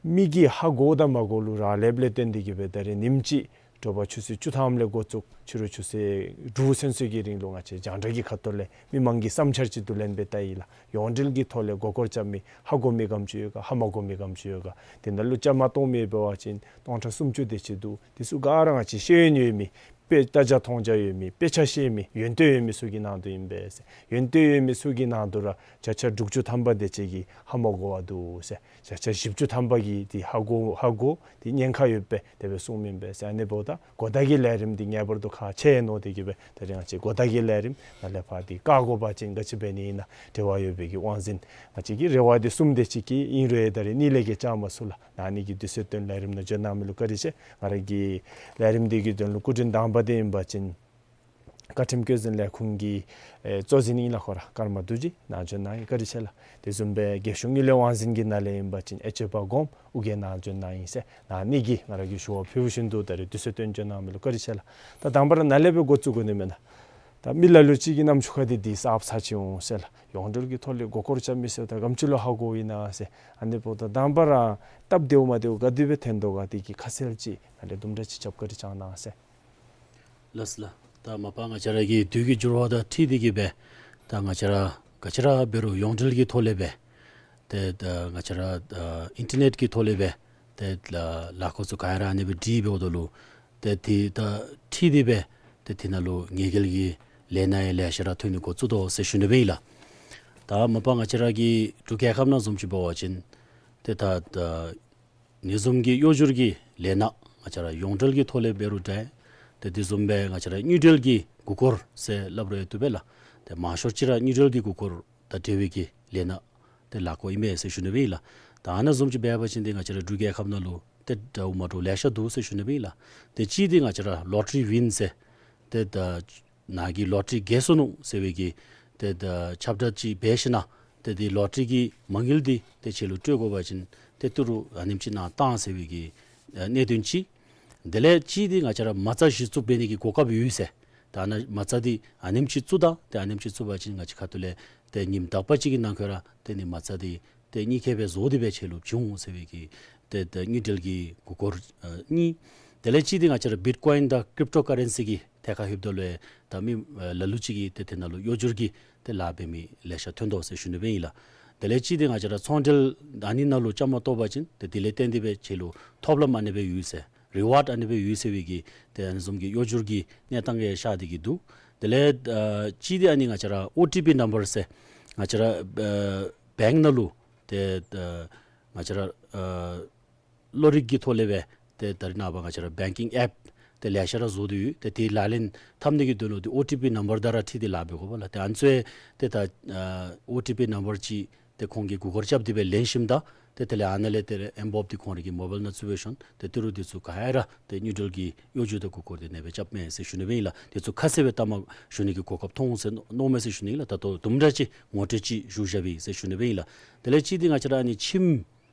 མི་གིས་ཧ་གོ་དང་མ་གོ་ལུ་རག་ལསཔ་ལས་བརྟེན་ཏེ་གི་སྦེ་ད་རེས་ཉིནམ་གཅིག་དྲོ་པ་ཆུ་ཚོད་བཅུ་ཐམ་ལས་འགོ་བཙུགས་ཕྱི་རུ་ཆུ་ཚོད་དྲུག་ཚུན་ཚོད་ཀྱི་རིང་ལུ་ང་བཅས་རྒྱང་བསྒྲགས་ཀྱི་ཁ་ཐུག་ལས་མི་མང་གི་བསམ་འཆར་ཅིག་བསྡུ་ལེན་འབད་བལྟ་ཡི་ལགས། ཡོངས་འབྲེལ་གྱི་ཐོག་ལས་མགུ་སྐོར་རྐྱབ་མི་ཧ་གོ་མི་ག་དེམ་ཅིག་ཡོད་ག་ཧ་མ་གོ་མི་ག་དེམ་ཅིག་ཡོད་ག། དེ་ནང་ལུ་བཅའ་མར་གཏོགས་མི་འབད་བ་ཅིན་སྟོང་ཕྲག་སུམ་ཅུ་དེ་ཅིག་འདུག། དེ་ཚུ་ག་ར་ང་བཅས་ཤེས་ཡོན་ཡོད་མི་དཔེ་ལྟ་རྒྱ་མཐོང་རྒྱ་ཡོད་མི་དཔེ་ཆ་ཤེས་མི་ཡོན་ཏན་ཡོད་མི་ཚུ་གི་ནང་དུ་ཨིན་པས་ཟེར། ཡོན་ཏན་ཡོད་མི་ཚུ་གི་ནང་དུ་ར་བརྒྱ་ཆ་དྲུག་ཅུ་ཐམ་པ་དེ་ཅིག་གིས་ཧ་མ་གོ་བར་འདུག་ཟེར། བརྒྱ་ཆ་བཞི་བཅུ་ཐམ་པ་གིས་དེ་ཧ་གོ་ཧ་གོ་དེ་ཉེན་ཁ་ཡོདཔ་སྦེ་དེ་སྦེ་གསུངམ་ཨིན་པས་ཟེར། ཨ་ནི་འབདཝ་ད་གོ་བརྡ་གི་ལས་རིམ་འདི་ངེས་པར་དུ་ཁག་ཆེ་ནི་དེ་གིས་སྦེ་ད་རིས་ང་བཅས་གོ་བརྡ་གི་ལས་རིམ་ནཱ་ལས་ཕར་འདི་བཀག་དགོ་པ་ཅིན་ག་ཅི་འབད་ནི་ཨིན་ན་དྲི་བ་ཡོད་པའི་གི་དབང་འཛིན་ང་བཅས་ཀྱི་རེ་བ་འདི་གསུམ་དེ་ཅིག་གིས་ཨིན་རུང་ད་རིས་གཉིས་ལས་བརྒལ་བཅར་མ་ཚུགས་ལགས། ཨ་ནི་གི་དུས་ཚོད་བཏོན་ལས་རིམ་ནང་འབྱོན་གནང་མི་ལུ་བཀའ་དྲིན་ཆེ། ང་ར་གི་ལས་རིམ་འདི་གི་དོན་ལུ་སྐུ་མགྲོན་དང་པ་འདི་ཨིན་པ་ཅིན་བཀའ་ཁྲིམས་བཀོད་འཛིན་ལས་ཁུངས་ཀྱི་ཨེ་གཙོ་འཛིན་ཨིན་ལགས། ཁོ་ར་ཀརྨ་རྡོ་རྗེ་ནཱ་འབྱོན་གནང་ཡི། བཀའ་དྲིན་ཆེ་ལགས། དེ་བཟུམ་སྦེ་རྒྱལ་གཞུང་དངུལ་ལས་དབང་འཛིན་གྱི་ནང་ལས་ཨིན་པ་ཅིན་ཨེ་ཅོ་པ་གོངམ་ཨོ་རྒྱན་ནཱ་འབྱོན་གནང་ཡི་ཟེར། ཨ་ནི་གིས་ང་ར་གིས་ཞུ་བ་ཕུལ་བཞིན་དུ་ད་རིས་དུས་ཚོད་བཏོན་འབྱོན་གནང་མི་ལུ་བཀའ་དྲིན་ཆེ་ལགས། ད་དང་པ་ར་ནཱ་ལས་སྦེ་འགོ་བཙུགས་དགོ་ནི་མེན་ན། ད་མི་ལ་ལུ་ཅིག་གི་རྣམ་ཅོ་ཁ་འདི་དེ་གསརཔ་ཚར་ཅིག་འོང་ཟེར་ལགས། ཡོངས་འབྲེལ་གྱི་ཐོག་ལས་མགུ་སྐོར་རྐྱབ་མི་ཟེརཝ་ད་ག་དེམ་ཅིག་ལུ་ཧ་གོཝ་ཨིན་ན་ཟེར། ཨ་ནི་འབདཝ་ད་དང་པ་ར་སྟབས་བདེཝ་མ་བདེཝ་ག་དེ་སྦེ་ཐོན་དོ་ག་དེ་གི་ཁ་གསལ་ཅིག་ནཱ་ལས་དུམ་གྲ་ཅིག་རྒྱབ་བཀའ་དྲིན་བསྐྱང་གནང་ཟེར། ལགས་སོ་ལགས། ད་མ་པ་ང་བཅས་ར་གི་དུས་ཀྱི་འགྱུར་བ་དང་འཁྲིལ་ཏེ་གི་སྦེ་ད་ང་བཅས་ར་ག་ཅི་ར་འབད་རུང་ཡོངས་འབྲེལ་གྱི་ཐོག་ལས་སྦེ་ཏེ་ད་ང་བཅས་ར་ཨ་ཨིན་ཊར་ནེཊ་ཀྱི་ཐོག་ལས་སྦེ་ཏེ་ལ་ལཱ་འགོ་ཚུ་ག་ར་ཨ་ནི་སྦེ་སྒྲིག་འབདཝ་ད་ལུ་ཏེ་དེ་དང་འཁྲིལ་ཏེ་སྦེ་ཏེ་དེ་ནང་ལུ་ངེས་གལ་གྱི་ལས་སྣ་ཡང་ལེ་ཤ་ར་ཐོན་ནི་འགོ་བཙུགས་དོ་ཟེར་ཞུ་ནི་སྦེ་ཨིན་ལགས། ད་མ་པ་ང་བཅས་ར་གི་འབྲུག་རྒྱལ་ཁབ་ནང་བཟུམ་ཅིག་འབད་བ་ཅིན་ཏེ་ད་ད་ཨ་ནི་བཟུམ་གྱི་གཡོ་སྒྱུར་གྱི་ལས་སྣ་ང་བཅས་ར་ཡོངས་འབྲེལ་གྱི་ཐོག་ལས་འབད་རུང་འདྲ། ཏེ་དེ་བཟུམ་སྦེ་ང་བཅས་ར་དངུལ་འབྲེལ་གྱི་མགུ་སྐོར་ཟེར་སླབ་རུང་ཡང་བཏུབ་པས་ལགས། ཏེ་མང་ཤོས་ཅིག་ར་དངུལ་འབྲེལ་གྱི་མགུ་སྐོར་དང་འབྲེལ་བའི་གི་ལས་སྣ་ཏེ་ལཱ་འགོ་ཨིན་མས་ཟེར་ཞུ་ནི་སྦེ་ཨིན་ལགས། ད་ཨ་ནཱ་བཟུམ་ཅིག་འབད་བ་ཅིན་ཏེ་ང་བཅས་ར་འབྲུག་རྒྱལ་ཁབ་ནང་ལུ་ཏེ་འདྲཝ་མ་འདྲཝ་ལེ་ཤ་འདུག་ཟེར་ཞུ་ནི་སྦེ་ཨིན་ལགས། ཏེ་གཅིག་འདི་ང་བཅས་ར་ལོ་ཊ་རི་ཝིན་ཟེར་ཏེ་ད་ནཱ་གིས་ལོ་ཊ་རི་རྒྱལ་སོ་ནུག་ཟེར་བའི་གི་ཏེ་ད་ཁྱབ་བསྒྲགས་ཅིག་འབད་ཞིན་ན་ཏེ་དེ་ལོ་ཊ་རི་གི་མ་དངུལ་འདི་ཏེ་ཁྱེད་ལུ་སྤྲོད་དགོ་པ་ཅིན་ཏེ་ཏི་རུ་ཨ་ནེམ་ཅིག་ནཱ་བཏང་ཟེར་བའི་གི་ཨ་གནད་དོན་ཅིག། དེ་ལས་གཅིག་འདི་ང་བཅས་ར་མ་རྩ་གཞི་བཙུགས་འབད་ནི་གི་གོ་སྐབས་ཡོད་ཟེར། ད་ཨ་ནཱ་མ་རྩ་འདི་ཨ་ནེམ་ཅིག་བཙུགས་ད་ཏེ་ཨ་ནེམ་ཅིག་བཙུགས་པ་ཅིན་ང་བཅས་ཁ་ཐུག་ལས་ཏེ་ཉིནམ་དག་པ་ཅིག་གི་ནང་འཁོད་ར་ཏེ་ཨ་ནི་མ་རྩ་འདི་ཏེ་གཉིས་ཀ་སྦེ་བཟོ་སྟེ་སྦེ་ཁྱེད་ལུ་བྱིན་འོང་ཟེར་བའི་གི་ཏེ་ད་དངུལ་འབྲེལ་གྱི་མགུ་སྐོར་ཨ་གཉིས། དེ་ལས་གཅིག་འདི་ང་བཅས་ར་བིཊ་ཀོ་ཡིན་དང་ཀྲིབ་ཊོ་ཀ་རེན་སི་གི་ཐད་ཁར་ལྷོདཔ་ད་ལུ་ཡང་ད་མི་ཨ་ལ་ལུ་ཅིག་གིས་ཏེ་དེ་ནང་ལུ་གཡོ་སྒྱུར་གྱི་ཏེ་ལཱ་འབད་མི་ལེ་ཤ་ཐོན་དོ་ཟེར་ཞུ་ནི་སྦེ་ཨིན་ལགས། དེ་ལས་གཅིག་འདི་ང་བཅས་ར་ཚོང་འབྲེལ་ཨ་ནི་ནང་ལུ་བཅའ་མར་གཏོགས་པ་ཅིན་ཏེ་དེ་ལས་བརྟེན་ཏེ་སྦེ་ཁྱེད་ལུ་ཐོབ་ལམ་ཨ་ནི་སྦེ་ཡོད་ཟེར་རི་ཝཱཌ་ཨ་ནི་སྦེ་ཡོད་ཟེར་བའི་གི་ཏེ་ཨ་ནི་བཟུམ་གྱི་གཡོ་སྒྱུར་གྱི་གནས་སྟངས་ཡང་ཤར་ཏེ་གི་འདུག། དེ་ལས་ཨ་གཅིག་འདི་ཨ་ནི་ང་བཅས་ར་ཨོ་ཊི་པི་ནམ་བར་ཟེར་ང་བཅས་ར་ཨ་བེངཀ་ནང་ལུ་ཏེ་ཨ་ང་བཅས་ར་ཨ་གློག་རིག་གི་ཐོག་ལས་སྦེ་ཏེ་ད་རེས་ནངས་པ་ང་བཅས་ར་བེངཀ་ཨེཔ་ཏེ་ལེ་ཤ་ར་བཟོ་སྟེ་ཡོད། ཏེ་དེ་ལག་ལེན་འཐབ་ནི་གི་དོན་ལུ་ཏེ་ཨོ་ཊི་པི་ནམ་བར་དང་ར་འཁྲིལ་ཏེ་ལཱ་འབད་དགོ་པས་ལགས། ཏེ་ཨ་ནི་ཚུ་ཡང་ཏེ་ད་ཨ་ཨོ་ཊི་པི་ནམ་བར་ཅིག་ཏེ་ཁོང་གིས་མགུ་སྐོར་རྐྱབ་སྟེ་སྦེ་ལེན་ཞིནམ་ད་ཏེ་དེ་ལས་ཨ་ནཱ་ལས་ཏེ་ཨེམ་བོབ་འདི་ཁོང་རའི་གི་མོ་བཱའིལ་ནང་བཙུགས་སྦེ་ཞིནམ་ཏེ་ཏི་རུ་འདི་ཚུ་ག་ར་ཏེ་དངུལ་འབྲེལ་གྱི་གཡོ་སྒྱུར་དང་མགུ་སྐོར་འདི་ཨ་ནི་སྦེ་རྐྱབ་མས་ཟེར་ཞུ་ནི་སྦེ་ཨིན་ལགས། འདི་ཚུ་ཁ་གསལ་སྦེ་ལྟ་མ་ཞུ་ནི་གི་གོ་སྐབས་ཐོབ་འོང་ཟེར་མནོ་མས་ཟེར་ཞུ་ནི་ཨིན་ལགས། ད་ལྟོ་དུམ་གྲ་ཅིག་ངོ་སྤྲོད་ཅིག་ཞུ་བཞག་པས་ཟེར་ཞུ་ནི་སྦེ་ཨིན་ལགས། དེ་ལས་གཅིག་འདི་ང་བཅས་ར་ཨ་ནི་ཁྱིམ་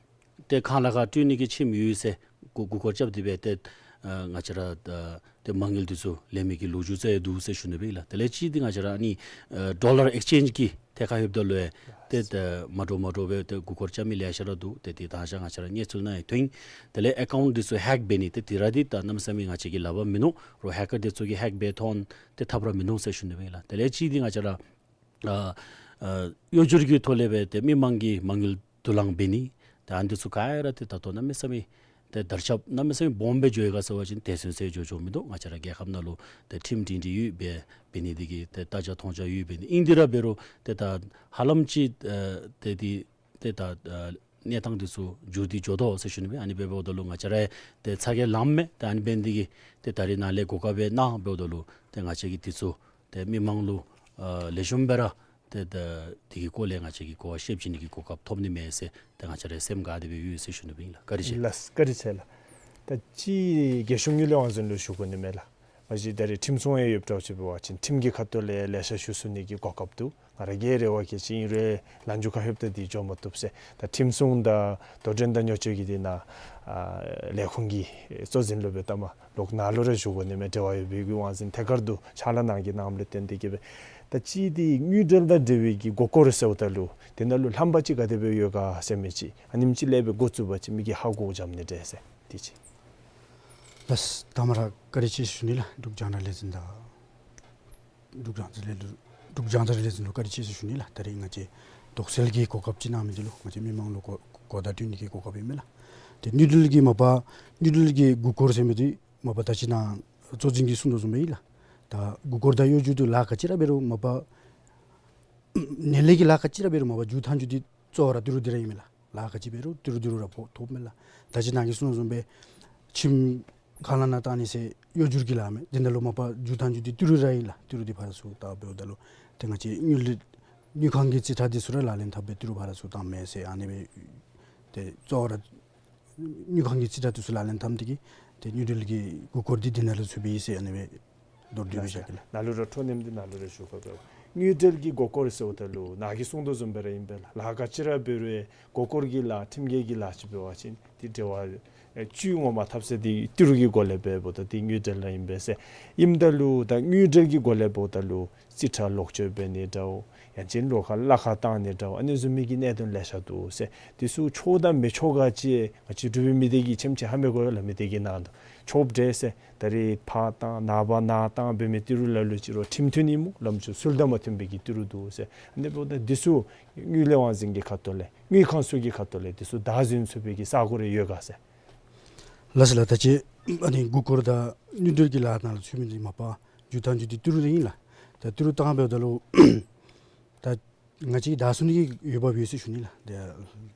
ཏེ་ཁང་གླ་ཁར་སྤྲོད་ནི་གི་ཁྱིམ་ཡོད་ཟེར་མགུ་མགུ་སྐོར་རྐྱབ་སྟེ་སྦེ་ཏེ་ཨ་ང་བཅས་ར་ཨ་ཏེ་མ་དངུལ་འདི་ཚུ་ལེན་མི་གི་ལོ་རྒྱུས་ཚུ་ཡང་འདུག་ཟེར་ཞུ་ནི་སྦེ་ཨིན་ལགས། དེ་ལས་གཅིག་འདི་ང་བཅས་ར་ཨ་ནི་ཨ་ཌོ་ལར་ཨེགསི་ཅེནཇ་གི་ཐད་ཁར་ལྷོདཔ་ད་ལུ་ཡང་ཏེ་ཏེ་མ་འདྲཝ་མ་འདྲཝ་སྦེ་ཏེ་མགུ་སྐོར་རྐྱབ་མི་ལེ་ཤ་ར་འདུག། ཏེ་དེ་ད་ཅི་ང་བཅས་ར་གནས་ཚུལ་ནང་ཡང་ཐོན། དེ་ལས་ཨེ་ཀའུནཊ་འདི་ཚུ་ཧེག་འབད་ནི་ཏེ་དེ་ར་འདི་ད་གནམ་མེད་ས་མེད་ང་བཅས་ཀྱིས་ལག་པར་མིན་ནུག། རོགས་ཧེ་ཀར་འདི་ཚུ་གིས་ཧེག་འབད་ཐོན་ཏེ་འཐབ་ར་མིན་ནུག་ཟེར་ཞུ་ནི་སྦེ་ཨིན་ལགས། དེ་ལས་གཅིག་འདི་ང་བཅས་ར་ཨ་ཨ་གཡོ་སྒྱུར་གྱི་ཐོག་ལས་སྦེ་ཏེ་མི་མང་གི་མ་དངུལ་བསྡུ་ལེན་འབད་ནི་ད་ཨ་ནི་འདི་ཚུ་ག་ར་ཏེ་ད་ལྟོ་གནམ་མེད་ས་མེད་ ཏེ་དར་ཁྱབ་གནམ་མེད་ས་མེད་སྦོམ་སྦེ་འགྱོ་ཡི་ག་ཟེར་བ་ཅིན་དེ་ཚུན་ཚོད་འགྱོ་འགྱོཝ་མིན་འདུག། ང་བཅས་ར་རྒྱལ་ཁབ་ནང་ལུ་ཏེ་ཁྲིམས་སྒྲིང་སྒྲིང་ཡོདཔ་སྦེ་འབད་ནི་འདི་གིས་ཏེ་ལྟ་རྒྱ་མཐོང་རྒྱ་ཡོདཔ་སྦེ་ཨིན། ཨིན་དེ་ར་འབད་རུང་ཏེ་ད་ཧ་ལམ་ཅིག་ཨེ་ཏེ་འདི་ཏེ་ད་ཨ་གནས་སྟངས་འདི་ཚུ་འགྱུར་ཏེ་འགྱོ་དོ་ཟེར་ཞུ་ནི་སྦེ། ཨ་ནི་སྦེ་འབདཝ་ད་ལུ་ང་བཅས་ར་ཏེ་ཚ་གྱང་ལངམ་མས། ཏེ་ཨ་ནི་འབད་ནི་འདི་གིས་ཏེ་ད་རིས་ནཱ་ལས་གོ་སྐབས་སྦེ་གནང་འབདཝ་ད་ལུ་ཏེ་ང་བཅས་ཀྱིས་འདི་ཚུ་ཏེ་མི་མང་ལུ་ཨ་ལེགས་ཤོམ་སྦེ་ར་ཏེ་ད་འདི་གི་སྐོར་ལས་ང་བཅས་ཀྱིས་གོ་བ་བཤད་བྱིན་ནི་གི་གོ་སྐབས་ཐོབ་ནི་མས་ཟེར་ཏེ་ང་བཅས་ར་སེམས་དགའ་སྟེ་སྦེ་ཡོད་ཟེར་ཞུ་ནི་སྦེ་ཨིན་ལགས། བཀའ་དྲིན་ཆེ། ལགས་བཀའ་དྲིན་ཆེ་ལགས། ད་ཅི་རྒྱལ་གཞུང་དངུལ་ལས་དབང་འཛིན་ལུ་ཞུ་དགོ་ནི་མས་ལགས། མ་གཞི་ད་རེས་ཁྲིམས་སྲུང་ཡང་ཡོདཔ་འདྲཝ་ཅིག་འབད་བ་ཅིན་ཁྲིམས་ཀྱི་ཁ་ཐུག་ལས་ལེ་ཤ་ཞུ་ཚུགས་ནི་གི་གོ་སྐབས་འདུག། ང་ར་གིས་རེ་བ་བསྐྱེད་ཅི་ཨིན་རུང་ལན་འཇུ་ཁ་ལྷོདཔ་ད་འདི་འགྱོ་མ་བཏུབ་ཟེར། ད་ཁྲིམས་སྲུང་དང་དོ་འགྲན་དང་ཉོ་སྤྱོད་ཀྱི་འདི་ནང་ཨ་ལས་ཁུངས་ཀྱི་གཙོ་འཛིན་ལུ་སྦེ་ད་མ་ལོག་ནཱ་ལུ་ར་ཞུ་དགོ་ནི་མས། འབྲེལ་བ་ཡོད་པའི་གི་དབང་འཛིན་ཐད་ཀར་དུ་ཕྱག་ལཱ་གནང་གི་གནངམ་ལས་བརྟེན་ཏེ་གིས་སྦེ། ད་ཅི་འདི་དངུལ་འབྲེལ་དང་འབྲེལ་བའི་གི་མགུ་སྐོར་ཟེརཝ་ད་ལུ་དེ་ནང་ལུ་ལྷམ་པ་ཅིག་ག་དེ་སྦེ་ཡོད་ག་ཟེར་མི་ཅིག་ཨ་ནེམ་ཅིག་ལས་སྦེ་འགོ་བཙུགས་པ་ཅིན་མི་གིས་ཧ་གོ་འཇམ་ནི་འདྲས་ཟེར། དེ་ཅིག། ལགས། དང་པ་ར་བཀའ་དྲིན་ཆེ་ཞུ་ནི་ལགས། འབྲུག་རྒྱང་བསྒྲགས་ལས་འཛིན་དང་འབྲུག་རྒྱང་བསྒྲགས་ལས་འབྲུག་རྒྱང་བསྒྲགས་ལས་འཛིན་ལུ་བཀའ་དྲིན་ཆེ་ཟེར་ཞུ་ནི་ལགས། ད་རེས་ང་བཅས་དོགས་སེལ་གྱི་གོ་སྐབས་ཅིག་གནང་མི་འདི་ལུ་ང་བཅས་མི་མང་ལུ་གོ་གོ་བརྡ་སྤྲོད་ནི་གི་གོ་སྐབས་ཨིན་མས་ལགས། ཏེ་དངུལ་འབྲེལ་གྱི་མ་པ་དངུལ་འབྲེལ་གྱི་མགུ་སྐོར་ཟེར་མི་འདི་མ་པ་ད་ཅི་ནཱ་གཙོ་འཛིན་གྱིས་གསུངས་དོ་བཟུམ་སྦེ་ཨིན་ལགས། ད་མགུ་སྐོར་དང་གཡོ་སྒྱུ་འདི་ལཱ་ག་ཅི་ར་འབད་རུང་མ་པ་ངན་ལྷད་ཀྱི་ལཱ་ག་ཅི་ར་འབད་རུང་མ་པ་མཇུག་མཐའ་མཇུག་འདི་གཙོ་བོ་ར་ཏི་རུ་འདི་ར་ཨིན་མས་ལགས། ལཱ་ག་ཅི་འབད་རུང་ཏི་རུ་འདི་རུ་ར་ཕོག་ཐོབ་མས་ལགས། ད་ཅི་ནཱ་གིས་གསུངས་དོ་བཟུམ་སྦེ་ཁྱིམ་ག་ལ་ནང་བཏང་ནི་ཟེར་གཡོ་སྒྱུ་གི་ལཱ་མས། དེ་ནང་ལུ་མ་པ་མཇུག་མཐའ་མཇུག་འདི་ཏི་རུ་ར་ཨིན་ལགས། ཏི་རུ་འདི་ཕར་ཚུར་བཏང་འབདཝ་ད་ལུ་ཏེ་ང་བཅས་དངུལ་དངུལ་ཁང་གི་རྩིས་ཁྲ་འདི་ཚུ་ར་ལག་ལེན་འཐབ་སྦེ་ཏི་རུ་ཕར་ཚུར་བཏང་མས་ཟེར་ཨ་ནི་སྦེ་ཏེ་གཙོ་བོ་ར་དངུལ་ཁང་གི་རྩིས་ཁྲ་འདི་ཚུ་ལག་ལེན་འཐབ་སྟེ་གིས་ཏེ་དངུལ་འབྲེལ་གྱི་མགུ་སྐོར་འདི་དེ་ནང་ལུ་ཚུད་པའི་ཨིན་ཟེར་ཨ་ནི་སྦེ་མདོར་བསྡུས་སྦེ་བཞག་གེ་ལགས། ནཱ་ལུ་ར་འཕྲོ་མཉམ་འདི་ནཱ་ལུ་ར་ཞུ་དགོ་པས། དངུལ་འབྲེལ་གྱི་མགུ་སྐོར་ཟེརཝ་ད་ལུ་ནཱ་གིས་གསུངས་དོ་བཟུམ་སྦེ་ར་ཨིན་པས་ལགས། ལཱ་ག་ཅི་ར་འབད་རུང་མགུ་སྐོར་གྱི་ལཱ་ཁྲིམས་འགལ་གྱི་ལཱ་ཅིག་འབད་བ་ཅིན་འདི་འབྲེལ་བ་ཨེ་བཅུད་ངོ་མ་འཐབ་ས་འདི་ཏི་རུ་གི་སྒོ་ལས་འབདཝ་ད་འདི་དངུལ་འབྲེལ་ར་ཨིན་པས་ཟེར། ཨིནམ་ད་ལུ་ད་དངུལ་འབྲེལ་གྱི་སྒོ་ལས་འབདཝ་ད་ལུ་རྩིས་ཁྲ་ལོག་སྤྱོད་འབད་ནི་འདྲཝ་ཡང་ཅིན་ལོགས་ཁར་གླ་ཁར་བཏང་ནི་འདྲཝ་ཨ་ནི་བཟུམ་མའི་གི་གནད་དོན་ལེ་ཤ་འདུག་ཟེར། འདི་ཚུ་ཆོག་དང་མི་ཆོག་ག་ཅིག་ང་བཅས་འབྲུག་པའི་མི་སྡེ་གིས་ཆེམ་ཆེ་ཧ་མི་གོ་ཡོད་ལགས། མི་སྡེ་གི་ནང་དུ་ཆོགཔ་འདྲས་ཟེར། ད་རེས་ཕར་བཏང་ནངས་པ་ནཱ་བཏང་འབད་མི་ཏི་རུ་ལ་ལུ་ཅིག་རུང་ཁྲིམས་མཐུན་ཨིན་སྨོ། ལམ་ཅིག་ཚུལ་དང་མ་མཐུན་པའི་གི་ཏི་རུ་འདུག་ཟེར། ཨ་ནི་འབདཝ་ད་འདི་ཚུ་དངུལ་ལས་དབང་འཛིན་གྱི་ཁ་ཐུག་ལས་དངུལ་ཁང་ཚུ་གི་ཁ་ཐུག་ལས་འདི་ཚུ་བདའ་ཟུན་ཚུགས་པའི་གི་ས་གོ་རེ་ཡོད་ག་ཟེར། ལགས་སོ་ལགས། ད་ཅི་ཨ་ནི་མགུ་སྐོར་དང་དངུལ་འབྲེལ་གྱི་ལཱ་ནང་ལུ་ཚུད་མི་འདི་མ་པ་མཇུག་མཐའ་མཇུག་འདི་ཏི་རུ་ར་ཨིན་ལགས། ད་ཏི་རུ་བཏང་འབདཝ་ད་ལུ་ད་ང་བཅས་བདའ་ཟུན་གྱི་འོས་འབབ་ཡོད་ཟེར་ཞུ་ནི་ལགས། ད་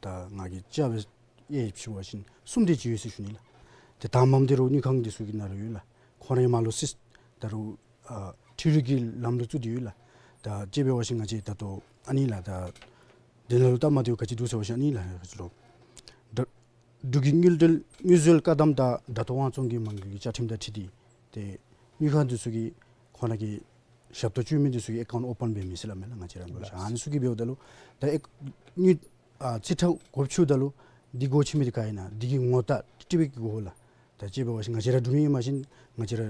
ད་ང་གིས་དཔྱད་འབད་ཡས་ཞུ་བ་ཅིན་གསུམ་དེ་ཅིག་ཡོད་ཟེར་ཞུ་ནི་ལགས། ཏེ་དང་པམ་འདི་རུང་དངུལ་ཁང་འདི་ཚུ་གི་ནང་ལུ་ཡོད་ལགས། ཁོང་རའི་མར་ལུ་སིས་ད་རུང་ཨ་འཕྲུལ་རིག་གི་ལམ་ལུགས་བཙུགས་ཏེ་ཡོད་ལགས། ད་དཔྱད་འབད་བ་ཅིན་ང་བཅས་ད་ལྟོ་ཨ་ནི་ལགས། ད་དེ་ནང་ལུ་སྟབས་མ་བདེཝ་ག་ཅི་འདུག་ཟེར་བ་ཅིན་ཨ་ནི་ལགས། ང་བཅས་ལུ་འབྲུག་འབྲུག་གི་དངུལ་འབྲེལ་དངུལ་འཛོལ་བཀག་སྡོམ་དང་དྲ་ཐོག་དབང་བཙོང་གི་མ་དངུལ་གྱི་བཅའ་ཁྲིམས་དང་འཁྲིལ་ཏེ་ཏེ་དངུལ་ཁང་འདི་ཚུ་གིས་ཁོང་ར་གི་ཞབས་ཏོག་སྤྱོད་མི་འདི་ཚུ་གི་ཨེ་ཀའུནཊ་ཨོ་པཱན་འབད་མི་ཟེར་སླབ་མས་ལགས། ང་བཅས་ར་འབད་བ་ཅིན་ཨ་ནི་ཚུ་གིས་འབདཝ་ད་ལུ་ད་ཨེ་དངུལ་ཨ་རྩིས་ཁྲ་སྒོ་ཕྱེཝ་ད་ལུ་འདི་སྒོ་ཕྱེ་མི་འདི་ག་ཨིན་ན་འདི་གི་ངོ་རྟགས་སྤྲོད་པའི་གི་དགོ་ལགས། ད་དཔྱད་འབད་བ་ཅིན་ང་བཅས་ར་འབྲུག་མི་ཨིན་པ་ཅིན་ང་བཅས་ར་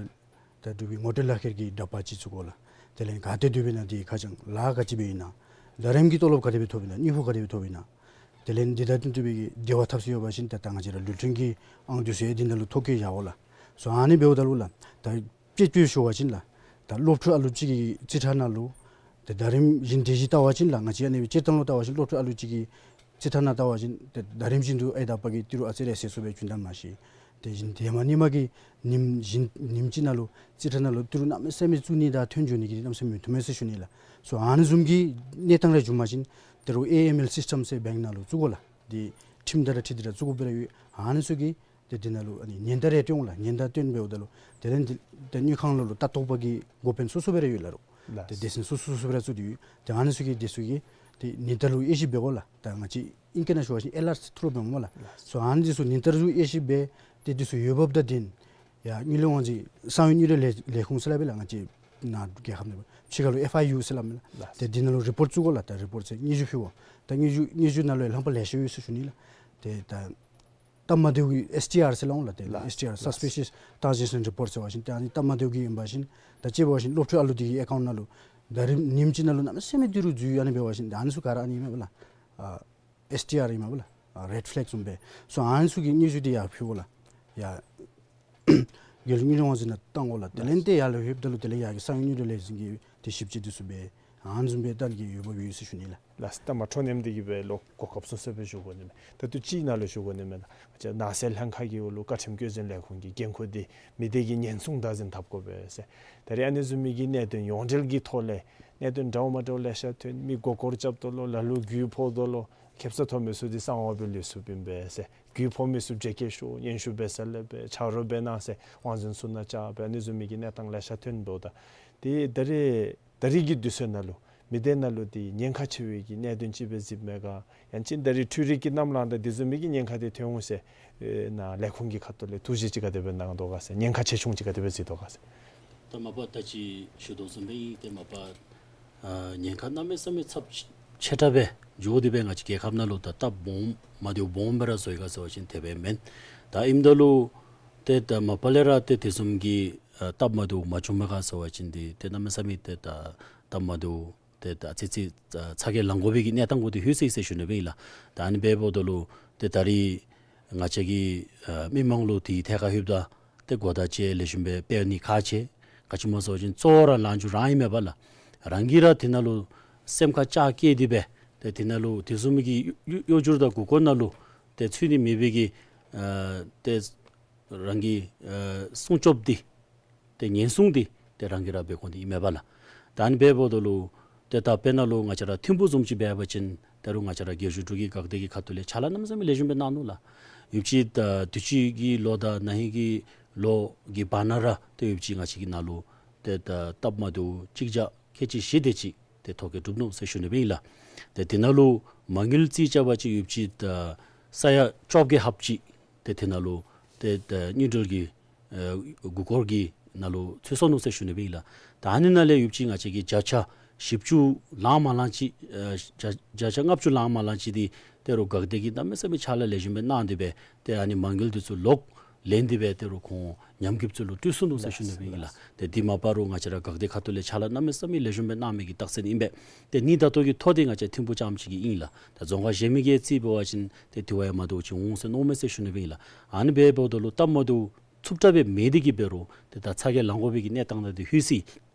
ད་འབྲུག་པའི་ངོ་སྤྲོད་ལག་ཁྱེར་གྱི་འདྲ་པར་ཅིག་བཙུགས་དགོ་ལགས། དེ་ལས་ག་ཏེ་སྡོདཔ་ཨིན་ན་འདི་ཁ་བྱང་ལཱ་ག་ཅི་འབད་ཨིན་ན་ཟླ་རིམ་གྱི་ཏོ་ལོབ་ག་དེ་སྦེ་ཐོབ་ཨིན་ན་དངུལ་ཕོགས་ག་དེ་སྦེ་ཐོབ་ཨིན་ན་དེ་ལས་འདི་དང་བསྟུན་ཏེ་སྦེ་གི་འབྲེལ་བ་འཐབ་ས་ཡོད་པ་ཅིན་ད་ད་ང་བཅས་ར་ལུ་ཕྲན་གྱི་ཨང་འདི་ཚུ་ཡང་འདི་ནང་ལུ་ཐོ་བཀོད་བཞག་དགོ་ལགས། སོ་ཨ་ནི་འབདཝ་ད་ལུ་ལགས་ད་དཔྱེ་དཔྱེ་ཞུ་བ་ཅིན་ལགས་ད་སློབ་ཕྲུག་ཨ་ལུ་ཅིག་གི་རྩིས་ཁྲ་ནང་ལུ་ཏེ་ཟླ་རིམ་བཞིན་དེ་བཞིན་བལྟ་བ་ཅིན་ལགས་ང་བཅས་ཨ་ནི་སྤྱིར་བཏང་ལུ་བལྟ་བ་ཅིན་སློབ་ཕྲུག་ཨ་ལུ་ཅིག་གི་རྩིས་ཁྲ་ནང་བལྟ་བ་ཅིན་ཏེ་ཟླ་རིམ་བཞིན་དུ་ཨའི་དང་ཨ་པ་གིས་ཏི་རུ་ཨ་ཙི་རེ་ཟད་སོང་སྦེ་བྱུང་ད་མ་ཤེས། དེ་བཞིན་ཏེ་མ་ཉིནམ་གི་ཉིནམ་བཞིན་ཉིནམ་གཅིག་ནང་ལུ་རྩིས་ཁྲ་ནང་ལུ་ཏི་རུ་གནམ་མེད་ས་མེད་བཙུགས་ནི་དང་ཐོན་འགྱོ་ནི་གི་གནམ་མེད་ས་མེད་མི་བཏུབ་མས་ཟེར་ཞུ་ནི་ལགས། སོ་ཨ་ནི་བཟུམ་གྱི་གནས་སྟངས་རེ་བྱུང་པ་ཅིན་ཏི་རུ་ཨེ་ཨེམ་ཨེལ་སིསི་ཊམ་ཟེར་བེངཀ་ནང་ལུ་བཙུགས་དགོ་ལགས། འདི་ཁྲིམས་དང་འཁྲིལ་ཏེ་ར་བཙུགས་དགོཔ་ར་ཡོད། ཨ་ནི་ཚུ་གིས་ཏེ་འདི་ནང་ལུ་ཨ་ནི་ཉེན་བརྡ་རེ་སྟོན་ལགས། ཉེན་བརྡ་སྟོན་འབདཝ་ད་ལུ་དེ་ལས་འདི་ཏེ་དངུལ་ཁང་ལུ་ལུ་ལྟ་རྟོག་པ་གི་འགོ་དཔོན་སོ་སོ་སྦེ་ར་ཡོད་ལགས་རོགས། ལགས། ཏེ་སྡེ་ཚན་སོ་སོ་སོ་སོ་སྦེ་ར་བཙུགས་ཏེ་ཡོད། ཏེ་ཨ་ནི་ཚུ་གིས་འདི་ཚུ་གི་ཏེ་ཉེན་བརྡ་ལུ་དབྱེ་ཞིབ་འབད་དགོ་ལགས། ད་ང་བཅས་ཨིང་སྐད་ནང་ཞུ་བ་ཅིན་ཨེལ་ཨར་ཊི་ཐུ་རུ་འབདཝ་སྨོ་ལགས། ལགས། སོ་ཨ་ནི་འདི་ཚུ་ཉེན་བརྡ་ལུ་དབྱེ་ཞིབ་འབད་ཏེ་འདི་ཚུ་འོས་འབབ་དང་ལྡན་ཡར་དངུལ་ལས་དབང་འཛིན་གསང་བའི་དངུལ་འབྲེལ་ལས་ལས་ཁུངས་ཟེར་སླབ་ཨིན་ལགས། ང་བཅས་ནཱ་རྒྱལ་ཁབ་ནང་ཕྱི་ཁ་ལུ་ཨེཕ་ཨའི་ཡུ་ཟེར་སླབ་ཨིན་ལགས། ལགས། ཏེ་འདི་ནང་ལུ་རི་པོརཊ་བཙུགས་དགོ་ལགས། ད་རི་པོརཊ་ཟེར་སྙན་ཞུ་ཕུལ་དགོ། ད་སྙན་ཞུ་སྙན་ཞུ་ནང་ལུ་ཡང་ལྷམ་པ་ལེ་ཤ་ཡོད་ཟེར་ཞུ་ནི་ལགས། ཏེ་ད་སྟབས་མ་བདེཝ་གི་ཨེསི་ཊི་ཨར་ཟེར་སླབ་འོང་ལགས། ཏེ་ལགས། ཨེསི་ཊི་ཨར། ལགས། Suspicious Transaction Report ཟེར་བ་ཅིན་ཏེ་ཨ་ནི་སྟབས་མ་བདེཝ་གི་ཨིན་པ་ཅིན་ད་དཔྱེ་འབད་བ་ཅིན་སློབ་ཕྲུག་ཨ་ལུ་འདི་གི་ཨེ་ཀའུནཊ་ནང་ལུ་ཟླ་རིམ་ཉིནམ་གཅིག་ནང་ལུ་གནམ་མེད་ས་མེད་ཏི་རུ་འཛུལ་ཨ་ནི་འབད་བ་ཅིན་ད་ཨ་ནི་ཚུ་ག་ར་ཨ་ནི་ཨིན་མས་ལགས། ཨ་ཨེསི་ཊི་ཨར་ཨིན་མས་ལགས། ཨ་རེཌ་ཕེ་ལེག་བཟུམ་སྦེ། སོ་ཨ་ནི་ཚུ་གི་སྙན་ཞུ་འདི་ཡར་ཕུལ་དགོ་ལགས། ཡར་རྒྱལ་ཡོངས་དངུལ་ལས་དབང་འཛིན་ནང་བཏང་དགོ་ལགས། དེ་ལས་ཏེ་ཡར་ལུ་ལྷོདཔ་ད་ལུ་དེ་ལས་ཡར་གྱི་གསང་བའི་དངུལ་འབྲེལ་ལས་འཛིན་གྱིས་ཏེ་ཞིབ་དཔྱད་འདི་ཚུ་འབད། ཨ་ནི་བཟུམ་སྦེ་ལྟ་ནི་གི་འོས་འབབ་ཡོད་ཟེར་ཞུ་ནི་ལགས། ལགས་སོ། ད་མ་འཕྲོ་མཉམ་འདི་གིས་སྦེ་ལོག་གོ་སྐབས་བཟུམ་ཅིག་སྦེ་ཞུ་དགོ་ནི་མས། ད་ལྟོ་ཅིག་ནང་ལུ་ཞུ་དགོ་ནི་མས། ང་བཅས་ནགས་ཚལ་ལྷན་ཁག་གི་འོག་ལུ་བཀའ་ཁྲིམས་བཀོད་འཛིན་ལས་ཁུངས་ཀྱི་འགན་ཁུར་འདི་མི་སྡེ་གི་ཉེན་སྲུང་བདག་འཛིན་འཐབ་དགོ་པས་ཟེར། ད་རེས་ཨ་ནི་བཟུམ་མའི་གི་གནད་དོན་ཡོངས་འབྲེལ་གྱི་ཐོག་ལས་གནད་དོན་འདྲཝ་མ་འདྲཝ་ལེ་ཤ་ཐོན། མི་མགུ་སྐོར་རྐྱབ་དོ་ལོ། ལ་ལུ་རྒྱུས་ཕོག་དོ་ལོ། ཁེབ་ས་ཐོབ་མི་ཚུ་འདི་གསང་བ་སྦེ་ལུས་སོཔ་ཨིན་པས་ཟེར། རྒྱུས་ཕོག་མི་ཚུ་བརྗེ་བཀལ་ཤོག། སྙན་ཞུ་འབད་ས་ལས་འབད་ཆ་རོགས་འབད་གནང་ཟེར་དབང་འཛིན་ཚུ་ནང་བཅར་སྦེ་ཨ་ནི་བཟུམ་མའི་གི་གནས་སྟངས་ལེ་ཤ་ཐོན་འབདཝ་ད། ཏེ་ད་རེས་ད་རེས་ཀྱི་དུས་ཚོད་ནང་ལུ་མི་སྡེ་ནང་ལུ་ཏེ་ཉེན་ཁ་ཆེ་བའི་གི་གནད་དོན་ཅིག་སྦེ་གཟིགསཔ་མས་ག། ཡང་ཅིན་ད་རེས་འཕྲུལ་རིག་གི་གནམ་ལངས་ད་དེ་བཟུམ་མའི་གི་ཉེན་ཁ་དེ་ཐོན་འོང་ཟེར་ཨེ་ནཱ་ལས་ཁུངས་ཀྱི་ཁ་ཐུག་ལས་ཐུགས་བཞེད་ཅིག་ག་དེ་སྦེ་གནང་དོ་ག་ཟེར། ཉེན་ཁ་ཆེ་ཆུང་ཅིག་ག་དེ་སྦེ་གཟིགས་དོ་ག་ཟེར། ད་མ་པ་ད་ཅི་ཞུ་དོ་བཟུམ་སྦེ་ཨིན། ཏེ་མ་པ་ཨ་ཉེན་ཁ་གནམ་མེད་ས་མེད་ཚབས་ཆེ་དྲགས་སྦེ་འགྱོ་སྟེ་སྦེ་ང་བཅས་རྒྱལ་ཁབ་ནང་ལུ་ད་སྟབས་སྦོམ་མ་བདེཝ་སྦོམ་སྦེ་ར་བཟོ་ཡི་ག་ཟེར་བ་ཅིན་དེ་སྦེ་མེན། ད་ཨིནམ་ད་ལུ་ཏེ་ད་མ་པ་ལས་ར་ཏེ་དེ་བཟུམ་གྱི་ཨ་སྟབས་མ་བདེཝ་མ་བྱུངམ་མས་ག་ཟེར་བ་ཅིན་འདི་ཏེ་གནམ་མེད་ས་མེད་ཏེ་ད་སྟབས་མ་བདེཝ་ཏེ་ད་ཨ་ཙི་ཙི་ཨ་ཚ་གྱང་ལང་དགོ་པའི་གི་གནས་སྟངས་གུ་འདི་ལྷོད་སོ་ཡི་ཟེར་ཞུ་ནི་སྦེ་ཨིན་ལགས། ད་ཨ་ནི་འབདཝ་ད་ལུ་ཏེ་ད་རེས་ང་བཅས་ཀྱི་ཨ་མི་མང་ལུ་དེའི་ཐད་ཁར་ལྷོདཔ་ད་ཏེ་གོ་བརྡ་ཅིག་ལེགས་ཤོམ་སྦེ་སྤེལ་ནི་ཁག་ཆེ། ག་ཅི་སྨོ་ཟེར་བ་ཅིན་གཙོ་བོ་ར་ལང་རྒྱུ་རང་ཨིན་མས་པ་ལགས། རང་གིས་ར་དེ་ནང་ལུ་སེམས་ཁར་བཅག་བསྐྱེད་དེ་སྦེ་ཏེ་དེ་ནང་ལུ་དེ་བཟུམ་མའི་གི་གཡོ་གཡོ་སྒྱུ་དང་མགུ་སྐོར་ནང་ལུ་ཏེ་ཚུད་ནི་མེད་པའི་གི་ཨ་ཏེ་རང་གི་ཨ་སྲུང་སྐྱོབ་འདི་ཏེ་ཉེན་སྲུང་འདི་ཏེ་རང་གིས་ར་འབད་དགོ་ནི་ཨིན་མས་པ་ལགས། ད་ཨ་ནི་འབདཝ་ད་ལུ་ཏེ་ད་དཔེར་ན་ལུ་ང་བཅས་ར་ཐིམ་ཕུག་བཟུམ་ཅིག་འབད་བ་ཅིན་ད་རུང་ང་བཅས་ར་རྒྱལ་བཞུགས་འབྲུག་གི་འགག་སྡེ་གི་ཁ་ཐུག་ལས་ཕྱག་ལཱ་གནམ་མེད་ས་མེད་ལེགས་ཤོམ་སྦེ་གནང་ནུག་ལགས། ཡོདཔ་ཅིག་ད་དུས་ཅི་གི་ལོ་དང་ན་ཧིང་གི་ལོ་གི་བར་ན་ར་ཏེ་ཡོདཔ་ཅིག་ང་བཅས་ཀྱི་ནང་ལུ་ཏེ་ད་སྟབས་མ་བདེཝ་གཅིག་བརྒྱ་ཁལ་གཅིག་བཞི་དེ་ཅིག་ཏེ་ཐོ་བཀོད་གྲུབ་ནུག་ཟེར་ཞུ་ནི་སྦེ་ཨིན་ལགས། ཏེ་དེ་ནང་ལུ་མ་དངུལ་རྩིས་རྐྱབ་པ་ཅིན་ཡོདཔ་ཅིག་ད་ས་ཡ་བཅོ་བརྒྱད་ལྷགཔ་ཅིག་ཏེ་དེ་ནང་ལུ་ཏེ་ད་དངུལ་འབྲེལ་གྱི་ཨ་མགུ་སྐོར་གྱི་ནང་ལུ་ཚུད་སོ་ནུག་ཟེར་ཞུ་ནི་སྦེ་ཨིན་ལགས། ད་ཨ་ནི་ནང་ལས་ཡོདཔ་ཅིག་ང་བཅས་ཀྱི་བརྒྱ་ཆ་བཞི་བཅུ་ལང་མ་ལང་ཅིག་ཨ་བརྒྱ་བརྒྱ་ཆ་ལྔ་བཅུ་ལང་མ་ལང་ཅིག་འདི་ད་རུང་འགག་སྡེ་གིས་གནམ་མེད་ས་མེད་ཕྱག་ལཱ་ལེགས་ཤོམ་སྦེ་གནང་སྟེ་སྦེ་ཏེ་ཨ་ནི་མ་དངུལ་འདི་ཚུ་ལོག་ལེན་ཏེ་སྦེ་ད་རུང་ཁོང་ཉམས་རྒུདཔ་ཚུ་ལུ་སྤྲོད་སོ་ནུག་ཟེར་ཞུ་ནི་སྦེ་ཨིན་ལགས། ཏེ་འདི་མ་པ་རུང་ང་བཅས་ར་འགག་སྡེ་ཁ་ཐུག་ལས་ཕྱག་ལཱ་གནམ་མེད་ས་མེད་ལེགས་ཤོམ་སྦེ་གནང་མི་གི་རྟགས་མཚན་ཨིན་པས། ཏེ་ནི་ད་ལྟོ་གི་ཐོ་འདི་ང་བཅས་ཐིམ་ཕུག་རྐྱངམ་ཅིག་གི་ཨིན་ལགས། ད་རྫོང་ཁག་གཞན་མི་གིས་རྩིས་འབད་བ་ཅིན་ཏེ་དེ་བ་ཡང་མ་བདེཝ་ཅིག་འོང་ཟེར་མནོཝ་མས་ཟེར་ཞུ་ནི་སྦེ་ཨིན་ལགས། ཨ་ནི་འབདཝ་ད་ལུ་སྟབས་མ་བདེཝ་ཚུབ་དྲགས་སྦེ་མེད་དེ་གིས་འབད་རུང་ཏེ་ད་ཚ་གྱང་ལང་དགོ་པའི་གི་གནས་སྟངས་ནང་འདི་ལྷོད་སོ་ཡི།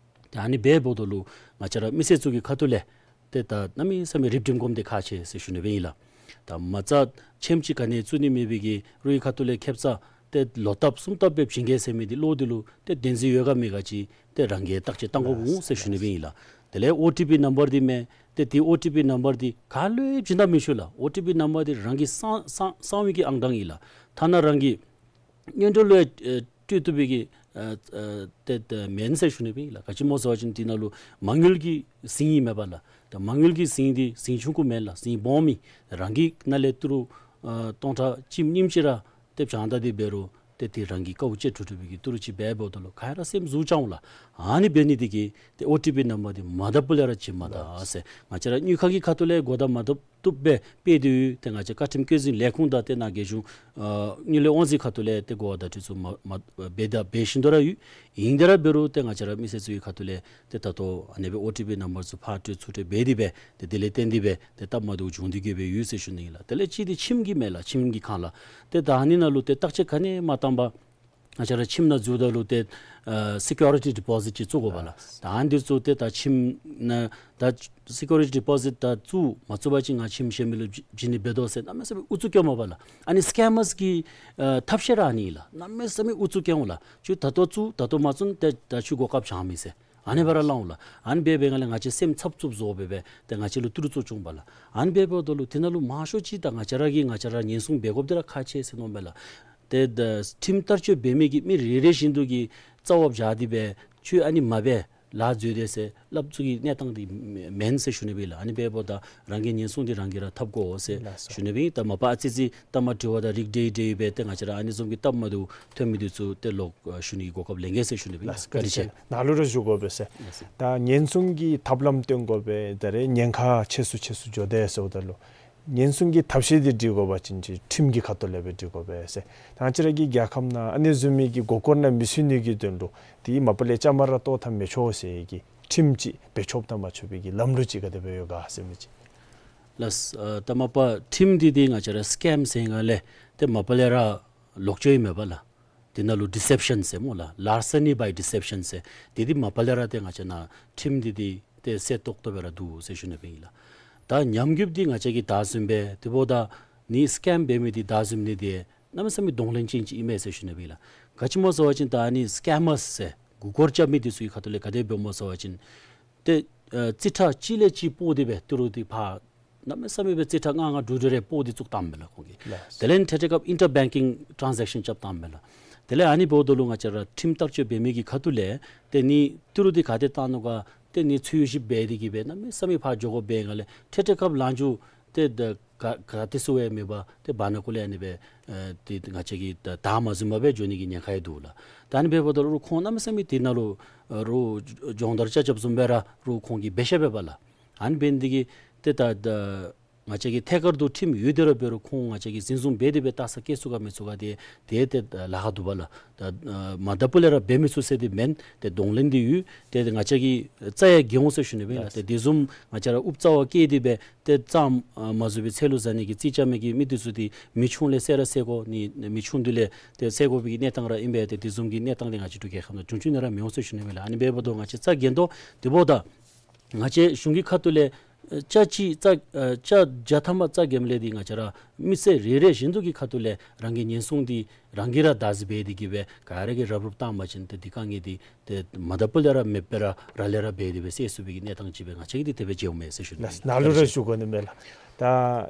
ཏེ་ཨ་ནི་འབདཝ་ད་ལུ་ང་བཅས་ར་མི་སེར་ཚུ་གི་ཁ་ཐུག་ལས་ཏེ་ད་གནམ་མེད་ས་མེད་རིགཔ་སྒྲིམ་སྒྲིམ་དེ་ཁག་ཆེ་ཟེར་ཞུ་ནི་སྦེ་ཨིན་ལགས། ད་མ་རྩ་ཁྱིམ་ཅིག་ག་ནི་བཙུགས་ནི་མེད་པའི་གི་རུང་ཁ་ཐུག་ལས་ཁེབ་ས་ཏེ་ལོ་ལྟབ་གསུམ་ལྟབ་སྦེ་བྱིན་གེ་ཟེར་མི་འདི་ལོག་སྟེ་ལུ་ཏེ་བདེན་འཛིན་ཡོད་ག་མེད་ག་ཅིག་ཏེ་རང་གིས་བརྟག་དཔྱད་གཏང་དགོཔ་འོང་ཟེར་ཞུ་ནི་སྦེ་ཨིན་ལགས། དེ་ལས་ཨོ་ཊི་པི་ནམ་བར་འདི་མས། ཏེ་དེ་ཨོ་ཊི་པི་ནམ་བར་འདི་ག་ལུ་ཡང་བྱིན་ད་མི་ཆོག་ལགས། ཨོ་ཊི་པི་ནམ་བར་འདི་རང་གི་གསང་གསང་གསང་བའི་གི་ཨང་གྲངས་ཨིན་ལགས། ཐ་ན་རང་གི་སྔོན་འགྲོ་ལུ་ཡང་ཨེ་སྤྲོད་བཏུབ་པའི་གི་ཨ་ཨ་ཏེ་ཏེ་མེན་ཟེར་ཞུ་ནི་སྦེ་ཨིན་ལགས། ག་ཅི་སྨོ་ཟེར་བ་ཅིན་དེ་ནང་ལུ་མ་དངུལ་གྱི་ཟིང་ཨིན་མས་པ་ལགས། ད་མ་དངུལ་གྱི་ཟིང་འདི་ཟིང་ཆུང་ཀུ་མེན་ལགས། ཟིང་སྦོམ་ཨིན། རང་གི་ནང་ལས་ཏི་རུ་ཨ་སྟོང་ཕྲག་གཅིག་གཉིས་ཅིག་ར་ཏེ་བྱིན་ད་དེ་འབད་རུང་ཏེ་དེ་རང་གི་དཀའཝ་སྤྱད་འགྲུབ་འགྲུབ་པའི་གི་ཏི་རུ་ཅིག་འབདཝ་ད་ལུ་ག་ར་སེམས་ཟུག་ཅིག་འོང་ལགས། ཨ་ནི་འབད་ནི་དེ་གིས་ཏེ་ཨོ་ཊི་པི་ནམ་བར་འདི་མ་བརྡབ་པ་ལས་ར་བྱིན་མ་ད་ཟེར། ང་བཅས་ར་དངུལ་ཁང་གི་ཁ་ཐུག་ལས་གོ་བརྡ་མ་བརྡབ་བཏུབ་སྦེ་སྤེལ་ཏེ་ཡོད། ཏེ་ང་བཅས་བཀའ་ཁྲིམས་བཀོད་འཛིན་ལས་ཁུངས་དང་ཏེ་ནཱ་རྒྱལ་གཞུང་ཨ་དངུལ་ལས་དབང་འཛིན་ཁ་ཐུག་ལས་ཏེ་གོ་བརྡ་དེ་ཚུ་མ་མ་འབད་ད་འབད་བཞིན་དུ་ར་ཡོད། ཨིན་དེ་ར་འབད་རུང་ཏེ་ང་བཅས་ར་མི་སེར་ཚུ་གི་ཁ་ཐུག་ལས་ཏེ་ད་ལྟོ་ཨ་ནི་སྦེ་ཨོ་ཊི་པི་ནམ་བར་ཚུ་ཕར་སྤྲོད་ཚུར་སྤྲོད་འབད་དེ་སྦེ་ཏེ་དེ་ལས་བརྟེན་ཏེ་སྦེ་ཏེ་སྟབས་མ་བདེཝ་བྱུང་སྟེ་གི་སྦེ་ཡོད་ཟེར་ཞུ་ནི་ཨིན་ལགས། དེ་ལས་གཅིག་འདི་ཁྱིམ་གྱི་མས་ལགས། ཁྱིམ་གྱི་ཁར་ལགས། ཏེ་ད་ཨ་ནི་ནང་ལུ་ཏེ་བརྟག་དཔྱད་ག་ནི་མ་བཏང་པར་ང་བཅས་ར་ཁྱིམ་ནང་འཛུལཝ་ད་ལུ་ཏེ་ཨ་སི་ཀིའུ་རི་ཊི་ཌི་པོ་ཟིཊ་ཅིག་བཙུགས་དགོ་པ་ལགས། ད་ཨ་ནི་འདི་ཚུ་ཏེ་ད་ཁྱིམ་ནང་ད་སི་ཀིའུ་རི་ཊི་ཌི་པོ་ཟིཊ་ད་བཙུགས་མ་བཙུགས་པ་ཅིན་ང་ཁྱིམ་གཞན་མི་ལུ་བྱིན་ནི་འབད་དོ་ཟེར་གནམ་མེད་ས་མེད་ཨུ་ཚུགས་སྐྱོན་མས་པ་ལགས། ཨ་ནི་སི་ཀེམ་མརས་ཀྱི་ཨ་ཐབས་ཤེས་ར་ཨ་ནི་ཨིན་ལགས། གནམ་མེད་ས་མེད་ཨུ་ཚུགས་སྐྱོན་འོང་ལགས། ཁྱོད་ད་ལྟོ་བཙུགས་ད་ལྟོ་མ་བཙུགས་ན་ཏེ་ད་ཁྱོད་གོ་སྐབས་བྱང་མི་ཟེར་ཨ་ནི་སྦེ་ར་སླབ་འོང་ལགས། ཨ་ནི་འབད་བའི་སྒང་ལས་ང་བཅས་སེམས་འཚབ་འཚུབ་བཟོ་སྦེ་སྦེ་ཏེ་ང་བཅས་ལུ་ཏི་རུ་བཙུགས་བྱུང་པ་ལགས། ཨ་ནི་འབདཝ་ད་ལུ་དེ་ནང་ལུ་མང་ཤོས་ཅིག་ད་ང་བཅས་ར་གིས་ང་བཅས་ར་ཉེན་སྲུང་འབད་དགོཔ་འདི་ར་ཁག་ཆེ་ཟེར་མནོཝ་མས་ལགས། ཏེ་ད་ཁྲིམས་བསྟར་སྤྱོད་འབད་མི་གི་མི་རེ་རེ་བཞིན་དུ་གིས་རྩ་བ་བཞག་སྟེ་སྦེ་ཁྱོད་ཨ་ནི་མ་འབད་ལཱ་འཛོལ་དེས་ཟེར་སླབ་ཚུགས་ཀྱི་གནས་སྟངས་འདི་མེན་ཟེར་ཞུ་ནི་སྦེ་ཨིན་ལགས། ཨ་ནི་འབདཝ་ད་རང་གི་ཉེན་སྲུང་འདི་རང་གིས་ར་འཐབ་དགོ་ཟེར་ལགས་སོ། ཞུ་ནི་སྦེ་ཨིན། ད་མ་པ་ཨ་ཙི་ཅིག་ད་མ་དྲི་བ་དང་རིགས་འདྲེས་འདྲེས་སྦེ་ཏེ་ང་བཅས་ར་ཨ་ནི་བཟུམ་གྱི་སྟབས་མ་བདེཝ་ཐོན་མི་འདི་ཚུ་ཏེ་ལོག་ཞུ་ནི་གི་གོ་སྐབས་ལེན་གེ་ཟེར་ཞུ་ནི་སྦེ་ཨིན་ལགས། བཀའ་དྲིན་ཆེ། ནཱ་ལུ་ར་ཞུ་དགོ་པས་ཟེར། ལགས་སོ། ད་ཉེན་སྲུང་གི་ཐབས་ལམ་སྟོན་དགོ་པས། ད་རེས་ཉེན་ཁ་ཆེ་སུ་ཆེ་སུ་འགྱོ་དེས་ཟེརཝ་ད་ལུ་ཉེན་སྲུང་གི་ཐབས་ཤེས་འདི་སྒྲིག་དགོ་པ་ཅིན་ཅིག་ཁྲིམས་ཀྱི་ཁ་ཐུག་ལས་སྦེ་སྒྲིག་དགོ་པས་ཟེར། ད་ང་བཅས་ར་གི་རྒྱལ་ཁབ་ནང་ཨ་ནི་བཟུམ་མའི་གི་མགུ་སྐོར་ནང་མི་ཚུད་ནི་གི་དོན་ལུ་དེ་མ་པ་ལས་བཅའ་མར་གཏོགས་ད་མི་ཆོག་ཟེར་གྱི་ཁྲིམས་ཅིག་འབད་ཆོགཔ་དང་མ་ཆོག་པའི་གི་ལམ་ལུགས་ཅིག་ག་དེ་སྦེ་ཡོད་ག་ཟེར་མི་ཅིག། ལགས་སོ། ཨ་ད་མ་པ་ཁྲིམས་འདི་འདི་ང་བཅས་ར་སི་ཀེམ་ཟེར་སྒང་ལས་ཏེ་མ་པ་ལས་ར་ལོག་སྤྱོད་ཨིན་མས་པ་ལགས། དེ་ནང་ལུ་ཌི་སེབ་ཤཱན་ཟེར་སྨོ་ལགས། ལཱར་སེ་ནི་བའི་ཌི་སེབ་ཤཱན་ཟེར། དེ་འདི་མ་པ་ལས་ར་ཏེ་ང་བཅས་ནཱ་ཁྲིམས་འདི་འདི་ ཏེ་གསལ་ཏོག་ཏོ་སྦེ་ར་འདུག་ཟེར་ཞུ་ནི་སྦེ་ཨིན་ལགས། ད་ཉམས་རྒུདཔ་འདི་ང་བཅས་ཀྱིས་བདའ་ཟུན་སྦེ་དེ་འབདཝ་ད་ནི་སི་ཀེམ་འབད་མི་འདི་བདའ་ཟུན་ནི་འདི་གནམ་མེད་ས་མེད་གདོང་ལེན་ཅན་ཅིག་ཨིན་མས་ཟེར་ཞུ་ནི་སྦེ་ཨིན་ལགས། ག་ཅི་སྨོ་ཟེར་བ་ཅིན་ད་ཨ་ནི་སི་ཀེམ་མརསི་ཟེར་མགུ་སྐོར་རྐྱབ་མི་འདི་ཚུ་གི་ཁ་ཐུག་ལས་ག་དེ་འབདཝ་སྨོ་ཟེར་བ་ཅིན་ཏེ་ཨ་རྩིས་ཁྲ་གཅིག་ལས་གཅིག་སྤོ་སྟེ་སྦེ་ཏི་རུ་འདི་ཕར་གནམ་མེད་ས་མེད་སྦེ་རྩིས་ཁྲ་ལྔ་ལྔ་དྲུག་དྲུག་རེ་སྤོ་སྟེ་བཙུགས་བཏངམ་མས་ལགས་ཁོང་གིས། ལགས། དེ་ལས་ཐད་ཐད་སྐབས་ཨིན་ཊར་བེང་ཀིང་ཊཱན་ཛེཀ་ཤཱན་རྐྱབ་བཏངམ་མས་ལགས། དེ་ལས་ཨ་ནི་འབདཝ་ད་ལུ་ང་བཅས་ར་ཁྲིམས་བསྟར་སྤྱོད་འབད་མི་གི་ཁ་ཐུག་ལས་ཏེ་ནི་ཏི་རུ་འདི་ག་ཏེ་བཏང་ནུག་ག་ཏེ་ནི་འཚོལ་ཞིབ་འབད་དེ་གིས་སྦེ་གནམ་མེད་ས་མེད་ཕར་འགྱོ་དགོཔ་འབད་བའི་སྒང་ལས་ཐད་ཐད་སྐབས་ལངས་འགྱོ་ཏེ་ད་ག་ག་ཏེ་ཚུ་ཡང་མེད་པར་ཏེ་བར་ན་ཀུ་ལས་ཨ་ནི་སྦེ་ཨ་ཏེ་ང་བཅས་ཀྱིས་ད་བདའ་མ་ཟུན་པར་སྦེ་འགྱོ་ནི་གི་ཉེན་ཁ་ཡང་འདུག་ལགས། ད་ཨ་ནི་འབདཝ་ད་ལུ་རུང་ཁོང་གནམ་མེད་ས་མེད་དེ་ནང་ལུ་ཨ་རུང་སྦྱོང་བརྡར་རྐྱབ་རྐྱབ་བཟུམ་སྦེ་ར་རུང་ཁོང་གིས་འབད་ཤེས་པས་པ་ལགས། ཨ་ནི་འབད་ནི་འདི་གིས་ཏེ་ད་ད་ང་བཅས་ཀྱི་ཐད་ཀར་དུ་ཁྲིམས་ཡོད་དེ་ར་འབད་རུང་ཁོང་ང་བཅས་ཀྱིས་འཛིན་བཟུང་འབད་དེ་སྦེ་ལྟ་ས་སྐྱེལ་ཚུགས་ག་མི་ཚུགས་ག་དེ་དེ་ཏེ་ལཱ་ཁག་འདུག་པ་ལགས། ད་ཨ་མ་བདའ་བུ་ལས་ར་འབད་མི་ཚུགས་ཟེར་དེ་མེན། ཏེ་གདོང་ལེན་འདི་ཡོད། ཏེ་ང་བཅས་ཀྱིས་རྩ་ཡང་འགེལ་འོང་ཟེར་ཞུ་ནི་སྦེ་ཨིན་ལགས། ཏེ་དེ་བཟུམ་ང་བཅས་ར་ཨུབ་རྩ་བ་བཀལ་ཏེ་སྦེ་ཏེ་རྩ་ཨ་མ་བཟོད་པའི་ཚལ་ལུ་བཟའ་ནི་གི་རྩིས་རྐྱབ་མི་གི་མི་འདི་ཚུ་འདི་མི་ཆུང་ལས་བསད་ར་བསད་དགོ་ནི་མི་ཆུང་འདི་ལས་ཏེ་བསད་དགོ་པའི་གི་གནས་སྟངས་ར་ཨིན་པས། ཏེ་དེ་བཟུམ་གྱི་གནས་སྟངས་འདི་ང་བཅས་འབྲུག་རྒྱལ་ཁབ་ནང་འབྱུང་བཅུག་ནི་ར་མི་འོང་ཟེར་ཞུ་ནི་སྦེ་ཨིན་ལགས། ཨ་ནི་འབདཝ་ད་ང་བཅས་རྩ་འགེངས་དོ། དེ་འབདཝ་ད་ང་བཅས་གཞུང་གི་ཁ་ཐུག་ལས་ཨ་ཅ་གཅིག་རྩ་ཨ་ཅ་བརྒྱ་ཐམ་པ་རྩ་འགེངསམ་ལས་འདི་ང་བཅས་ར་མི་སེར་རེ་རེ་བཞིན་དུ་གི་ཁ་ཐུག་ལས་རང་གི་ཉེན་སྲུང་འདི་རང་གིས་ར་བདག་འཛིན་འབད་དེ་གིས་སྦེ་ག་ར་གིས་རུབ་རུབ་བཏང་པ་ཅིན་ཏེ་འདི་དཀའ་ངལ་འདི་ཏེ་མ་བདའ་བུ་ལས་ར་མེདཔ་སྦེ་ར་ར་ལས་ར་འབད་དེ་སྦེ་སེལ་ཚུགས་པའི་གི་གནས་སྟངས་ཅིག་སྦེ་ང་བཅས་ཀྱིས་འདི་དེ་སྦེ་མཇལཝ་མས་ཟེར་ཞུ་ནི། ལགས། ནཱ་ལུ་ར་ཞུ་དགོ་ནི་མས་ལགས། ད་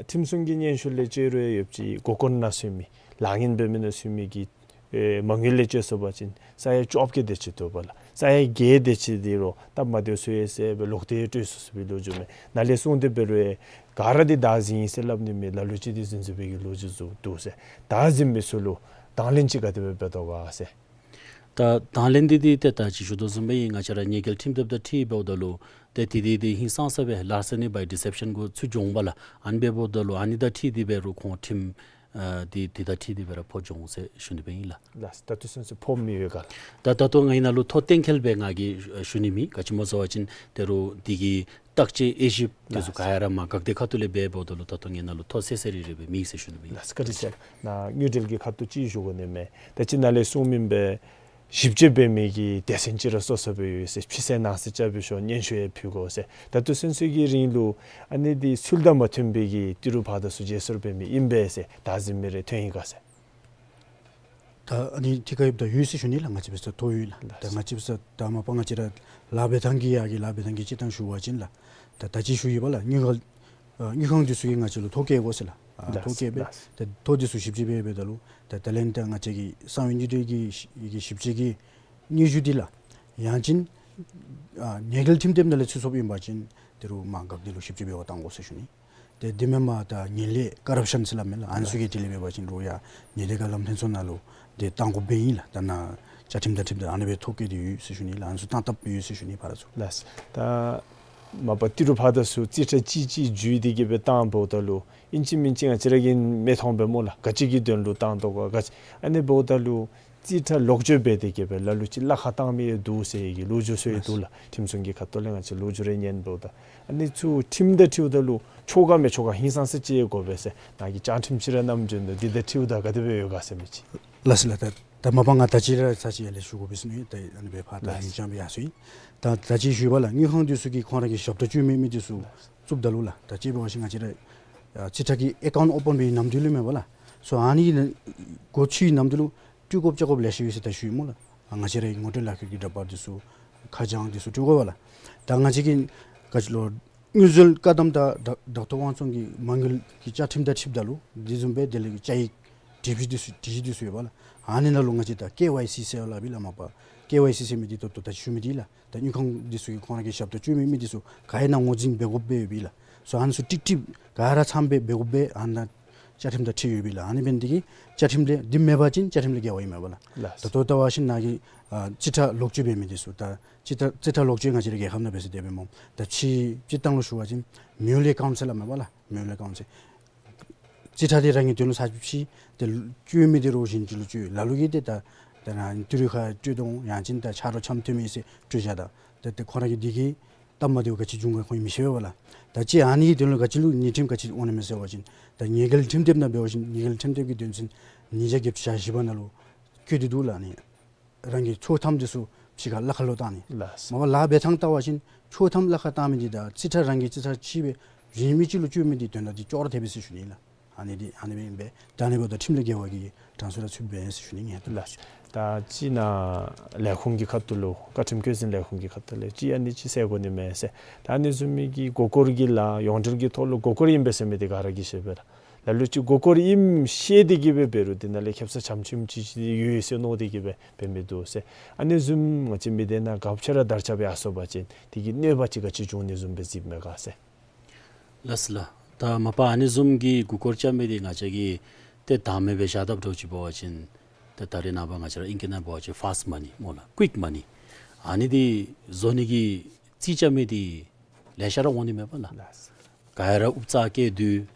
ཁྲིམས་སྲུང་གི་སྙན་ཞུ་ལས་བཅས་རུང་ཡོདཔ་ཅིག་མགུ་སྐོར་ནང་གསོན་མི་ལག་ངན་འབད་མི་ནང་གསོན་མི་གི་ཨེ་མ་དངུལ་ལས་བཅས་སོང་པ་ཅིན་ས་ཡ་བཅོ་བརྒྱད་དེ་ཅིག་འདུག་པ་ལགས། ས་ཡ་བརྒྱད་དེ་ཅིག་འདི་རུང་སྟབས་མ་བདེཝ་ཚུ་ཡོད་ཟེར་སྦེ་ལོག་སྟེ་སྤྲོད་ཚུགས་ཚུགས་པའི་ལོ་རྒྱུས་མས། ནཱ་ལས་གསུངས་ཏེ་འབད་རུང་ཨེ་ག་ར་འདི་བདའ་ཟུན་ཡི་ཟེར་སླབ་ནི་མེད། ལ་ལུ་ཅིག་འདི་ཟུན་ཚུགས་པའི་གི་ལོ་རྒྱུས་ཚུ་འདུག་ཟེར། བདའ་ཟུན་མི་ཚུ་ལུ་དང་ལེན་ཅིག་ག་དེ་སྦེ་འབད་དོ་ག་ཟེར། ད་དང་ལེན་འདི་འདི་ཏེ་ད་ཅི་ཞུ་དོ་བཟུམ་སྦེ་ང་བཅས་ར་ཉེས་འགེལ་ཁྲིམས་དེབ་དང་འཁྲིལ་འབདཝ་ད་ལུ་ཏེ་དེ་འདི་འདི་ཧིང་སངས་ས་སྦེ་ལར་སི་ནི་བའི་ཌི་སེབ་ཤཱན་གུ་ཚུ་འགྱོ་འོང་པ་ལགས། ཨ་ནི་འབདཝ་ད་ལུ་ཨ་ནི་དང་འཁྲིལ་ཏེ་འབད་རུང་ཁོང་ཁྲིམས་ཨ་འདི་འདི་དང་འཁྲིལ་ཏེ་འབད་ར་ཕོག་འགྱོ་འོང་ཟེར་ཞུ་ནི་སྦེ་ཨིན་ལགས། ལགས། ད་ལྟོ་ཚུན་ཚོད་ཕོག་མི་ཡོད་ག་ལགས། ད་ད་ལྟོ་ངེའི་ནང་ལུ་ཐོ་གཏན་འཁེལ་སྦེ་ང་གིས་ཞུ་ནི་མེད། ག་ཅི་སྨོ་ཟེར་བ་ཅིན་ཏེ་རུང་འདི་གི་བརྟག་དཔྱད་དབྱེ་ཞིབ་དེ་ཚུ་ལགས། ག་ཡ་ར་མ་འགག་དེ་ཁ་ཐུག་ལས་འབད་འབདཝ་ད་ལུ་ད་ལྟོ་ངེའི་ནང་ལུ་ཐོ་གསལ་གསལ་རི་རི་སྦེ་མེད་ཟེར་ཞུ་ནི་སྦེ་ཨིན་ལགས། ལགས། བཀའ་དྲིན་ཆེ། ནཱ་དངུལ་འབྲེལ་གྱི་ཁ་ཐུག་ཅིག་ཞུ་དགོ་ནི་མས། ད་ཅི་ནཱ་ལས་གསུངས་མི་སྦེ་ཞིབ་དཔྱད་འབད་མི་གི་སྡེ་ཚན་ཅིག་ར་གསོ་གསོ་སྦེ་ཡོད་ཟེར། ཕྱི་སེལ་ནང་སེལ་རྐྱབ་པའི་ཤུལ་སྙན་ཞུ་ཡང་ཕུལ་དགོ་ཟེར། ད་ལྟོ་ཚུན་ཚོད་ཀྱི་རིང་ལུ་ཨ་ནི་འདི་ཚུལ་དང་མ་མཐུན་པའི་གི་ཏི་རུ་ཕར་དང་ཚུར་བརྗེ་སོར་འབད་མི་ཨིན་པས་ཟེར་བདའ་ཟུན་མི་རེ་ཐོན་ཡི་ག་ཟེར། ད་ཨ་ནི་ཐད་ཀར་ཡོདཔ་ད་ཡོད་ཟེར་ཞུ་ནི་ལགས། ང་བཅས་འབད་ས་ཐོ་ཡོད་ལགས། ད་ལགས། ང་བཅས་འབད་ས་ད་མ་པ་ང་བཅས་ར་ལཱ་འབད་ཐངས་ཀྱི་ཡ་གི་ལཱ་འབད་ཐངས་ཀྱི་སྤྱིར་བཏང་ཞུ་བ་ཅིན་ལགས། ད་ད་ཅི་ཞུ་ཡི་པ་ལགས། དངུལ་ཁང་ཨ་དངུལ་ཁང་འདི་ཚུ་གིས་ང་བཅས་ལུ་ཐོ་བཀོད་དགོ་ཟེར་ལགས། ཨ་ལགས། ཐོ་བཀོད་སྦེ། ལགས། ད་ཐོ་འདི་ཚུ་ཞིབ་དཔྱད་འབད་འབདཝ་ད་ལུ་ད་ད་ལན་ད་ང་བཅས་ཀྱི་གསང་བའི་དངུལ་འབྲེལ་གྱི་ཞིབ་དཔྱད་ཀྱི་སྙན་ཞུ་འདི་ལགས། ཡང་ཅིན་ཨ་ཉེས་འགེལ་ཁྲིམས་དེབ་ནང་ལས་ཚུད་སོངམ་ཨིན་པ་ཅིན་ཏི་རུ་མ་འགག་དེ་ལུ་ཞིབ་དཔྱད་འབད་བར་བཏང་དགོ་ཟེར་ཞུ་ནི། ཏེ་དེ་མེན་པར་ད་ངན་ལྷད་ཀོ་རབ་ཤཱན་ཟེར་སླབ་མས་ལགས། ཨ་ནི་ཚུ་གི་དེ་ལས་འབད་བ་ཅིན་རུང་ཡང་ཉེས་དོན་ག་ལམ་སྟོན་ཚུ་ནང་ལུ་ཏེ་བཏང་དགོཔ་སྦེ་ཨིན་ལགས། ད་ནཱ་བཅའ་ཁྲིམས་དང་འཁྲིལཝ་ད་ཨ་ནི་སྦེ་ཐོ་བཀོད་དེ་ཡོད་ཟེར་ཞུ་ནི་ལགས། ཨ་ནི་ཚུ་བཏང་བཏངམ་ཡོད་ཟེར་ཞུ་ནི་ཕར་ཚུར། ལགས། ད་མ་པ་ཏི་རུ་ཕར་དང་ཚུར་རྩིས་ཁྲ་གཅིག་གཅིག་བརྒྱུད་དེ་གིས་སྦེ་བཏང་འབདཝ་ད་ལུ་ཨིན་ཅི་མིན་ཅི་ང་བཅས་ར་གིས་མི་མཐོང་པས་སྨོ་ལགས། ག་ཅི་གི་དོན་ལུ་བཏང་དོ་ག་ག་ཅི། ཨ་ནི་འབདཝ་ད་ལུ་རྩིས་ཁྲ་ལོག་སྤྱོད་འབད་དེ་གིས་སྦེ་ལ་ལུ་ཅིག་གླ་ཁར་བཏང་མི་ཡང་འདུག་ཟེར་གྱི་ལོ་རྒྱུས་ཚུ་ཡང་འདུག་ལགས། ཁྲིམས་སྲུང་གི་ཁ་ཐུག་ལས་ང་བཅས་ལོ་རྒྱུས་རེ་ཉན་འབདཝ་ད་ཨ་ནི་ཚུ་ཁྲིམས་དང་འཁྲིལཝ་ད་ལུ་ཆོ་ག་མི་ཆོ་ག་ཧིང་སངས་ས་ཅིག་དགོ་པས་ཟེར་ནཱ་གིས་བཅའ་ཁྲིམས་ཅིག་ར་བསྣམས་བྱོན་ནུག། འདི་དང་འཁྲིལཝ་ད་ག་དེ་སྦེ་ཡོད་ག་ཟེར་མི་ཅིག། ལགས་སོ་ལགས། ད་ད་མ་པ་ང་ད་ཅི་ར་ཚར་གཅིག་ཡར་ལས་ཞུ་དགོ་པས་ཟེར་ནི། ད་ཨ་ནི་སྦེ་ཕར་ད་ལགས། ཧིང་སངས་སྦེ་ཡར་སོང་ཡི། ད་ད་ཅི་ཞུ་བ་ལགས། དངུལ་ཁང་འདི་ཚུ་གིས་ཁོང་ར་གི་ཞབས་ཏོག་སྤྱོད་མི་མི་འདི་ཚུ་ལགས། བཙུགསཔ་ད་ལུ་ལགས། ད་ཅི་འབད་བ་ཅིན་ང་བཅས་ར་ཨ་རྩིས་ཁྲ་གི་ཨེ་ཀའུནཊ་ཨོ་པཱན་འབད་བའི་ནམ་དུས་ལུ་མེན་པ་ལགས། སོ་ཨ་ནི་གི་ནང་སྒོ་ཕྱེ་བའི་ནམ་དུས་ལུ་སྤྲོད་དགོཔ་རྐྱབ་དགོཔ་ལེ་ཤ་ཡོད་ཟེར་ད་ཞུ་ཡི་སྨོ་ལགས། ཨ་ང་བཅས་ར་ངོ་སྤྲོད་ལག་ཁྱེར་གྱི་འདྲ་པར་འདི་ཚུ་ཁ་བྱང་འདི་ཚུ་སྤྲོད་དགོ་པས་ལགས། ད་ང་བཅས་ཀྱིས་ག་ཅི་ལོ་དངུལ་འཛོལ་བཀག་སྡོམ་དང་བདག་བདག་ཐོབ་དབང་བཙོང་གི་མ་དངུལ་གྱི་བཅའ་ཁྲིམས་དང་འཁྲིལཝ་ད་ལུ་དེ་བཟུམ་སྦེ་དེ་ལས་བཅའ་ཡིག་སྒྲིག་གཞི་འདི་ཚུ་སྒྲིག་གཞི་འདི་ཚུ་ཡོད་པ་ལགས། ཨ་ནི་ནང་ལུ་ང་བཅས་ད་ཀེ་ཝའི་སི་ཟེར་སླབ་ཨིན་ལགས་མ་པ། ཀེ་ཝའི་སི་ཟེར་མི་འདི་ད་ལྟོ་ད་ཞུ་མི་འདི་ལགས། ད་དངུལ་ཁང་འདི་ཚུ་གིས་ཁོང་ར་གི་ཞབས་ཏོག་སྤྱོད་མི་མི་འདི་ཚུ་ག་ཡོད་ན་ངོས་འཛིན་འབད་དགོཔ་སྦེ་ཡོད་པས་ལགས། སོ་ཨ་ནི་ཚུ་ཀྲིག་ཀྲི་ག་ར་ཚངམ་སྦེ་འབད་དགོཔ་སྦེ་ཨ་ནཱ་བཅའ་ཁྲིམས་དང་འཁྲིལ་ཡོད་པས་ལགས། ཨ་ནི་འབད་ནི་འདི་གིས་བཅའ་ཁྲིམས་ལས་འདི་མེད་པ་ཅིན་བཅའ་ཁྲིམས་ལས་འགལ་བ་ཨིན་མས་པ་ལགས། ལགས། ད་ལྟོ་ལྟ་བ་ཅིན་ནཱ་གི་ཨ་རྩིས་ཁྲ་ལོག་སྤྱོད་འབད་མི་འདི་ཚུ་ད་རྩིས་ཁྲ་རྩིས་ཁྲ་ལོག་སྤྱོད་ང་བཅས་ར་རྒྱལ་ཁབ་ནང་འབད་ས་དེ་སྦེ་སྨོ། ད་ཕྱི་སྤྱིར་བཏང་ལུ་ཞུ་བ་ཅིན་མིའུ་ལི་ཨེ་ཀའུནཊ་ཟེར་སླབ་མས་པ་ལགས། མིའུ་ལི་ཨེ་ཀའུནཊ་ཟེར། རྩིས་ཁྲ་འདི་རང་གི་དོན་ལུ་ཚར་གཅིག་ཕྱེ། ཏེ་སྤྱོད་མི་འདི་རོགས་གཞན་ཅིག་ལུ་སྤྱོད། ལ་ལུ་གིས་ཏེ་ད་ད་རང་ཏི་རུ་ཁར་སྤྲོད་དོ་ཡང་ཅིན་ད་ཆ་རོགས་འཆམ་མཐུན་མི་ཟེར་སྤྲོད་བཞག་ད། ད་ཏེ་ཁོང་ར་གི་འདི་གིས་སྟབས་མ་བདེཝ་ག་ཅི་འབྱུང་ག་ཁོང་གིས་མི་ཤེས་པས་པ་ལགས། ད་ཅི་ཨ་ནི་གི་དོན་ལུ་ག་ཅི་ལུ་ཉེས་ཁྲིམས་ག་ཅི་འོང་ནི་མས་ཟེར་བ་ཅིན་ད་ཉེས་འགེལ་ཁྲིམས་དེབ་ནང་འབད་བ་ཅིན་ཉེས་འགེལ་ཁྲིམས་དེབ་ཀྱི་དོན་ཚན་ཉིས་བརྒྱ་བརྒྱད་ཅུ་གྱ་བཞི་པ་ནང་ལུ་བཀོད་དེ་འདུག་ལགས། ཨ་ནི་རང་གི་ཆོག་ཐམ་འདི་ཚུ་ ཕྱི་ཁར་ལཱ་ཁག་ལུ་བཏང་ནི། ལགས། མ་པ་ལཱ་འབད་ཐངས་བལྟ་བ་ཅིན་ཆོག་ཐམ་ལཱ་ཁག་བཏང་མི་འདི་དང་རྩིས་ཁྲ་རང་གི་རྩིས་ཁྲ་ཕྱི་སྦེ་རིན་མེད་ཅིག་ལུ་སྤྱོད་མི་འདི་དོན་དག་འདི་ཅོག་ར་འཐད་པས་ཟེར་ཞུ་ནི་ལགས། ཨ་ནི་འདི་ཨ་ནི་སྦེ་ཨིན་པས། ད་ཨ་ནི་འབདཝ་ད་ཁྲིམས་དང་འགལ་བ་གི་གྲངས་སུ་ར་ཚུད་པས་ཟེར་ཞུ་ནི་ཨིན། ལགས། ད་ཅིག་ནཱ་ལས་ཁུངས་ཀྱི་ཁ་ཐུག་ལུ་བཀའ་ཁྲིམས་བཀོད་འཛིན་ལས་ཁུངས་ཀྱི་ཁ་ཐུག་ལས་ཅིག་ཨ་ནི་ཅིག་ཟེར་དགོ་ནི་མས་ཟེར། ད་ཨ་ནི་བཟུམ་མའི་གི་མགུ་སྐོར་གྱི་ལཱ་ཡོངས་འབྲེལ་གྱི་ཐོག་ལུ་མགུ་སྐོར་ཨིན་པས་ཟེར་མི་འདི་ག་ར་གིས་ཤེས་པས་ལགས། ལ་ལུ་ཅིག་མགུ་སྐོར་ཨིནམ་ཤེས་ཏེ་གིས་སྦེ་འབད་རུང་འདི་ནང་ལས་ཁེབ་ས་ཙམ་ཙམ་ཅིག་ཅིག་ཡོད་ཟེར་མནོ་སྟེ་གིས་སྦེ་འབད་མི་འདུག་ཟེར། ཨ་ནི་བཟུམ་ང་བཅས་མི་སྡེ་ནང་ག་ཅི་ར་དར་ཁྱབ་སྦེ་ཡར་སོང་པ་ཅིན་དེ་གིས་གནོད་པ་ཅིག་ག་ཅི་འབྱུང་ནི་བཟུམ་སྦེ་གཟིགསཔ་མས་ག་ཟེར། ལགས་སོ་ལགས། ད་མ་པ་ཨ་ནི་བཟུམ་གྱི་མགུ་སྐོར་རྐྱབ་མི་འདི་ང་བཅས་ཀྱིས་ཏེ་བདའ་མི་སྦེ་བཞག་དཔ་འདྲཝ་ཅིག་འབད་བ་ཅིན་ཏེ་ད་རེས་ནངས་པ་ང་བཅས་ར་ཨིང་སྐད་ནང་འབད་བ་ཅིན་ཕཱསི་མ་ནི་སྨོ་ལགས། ཀུའིཀ་མ་ནི། ཨ་ནི་འདི་བཟོ་ནི་གི་རྩིས་རྐྱབ་མི་འདི་ལེ་ཤ་ར་འོང་ནི་མས་པ་ལགས། ལགས། ག་ཡ་ར་ཨུབ་ཙ་བཀལ་དོ་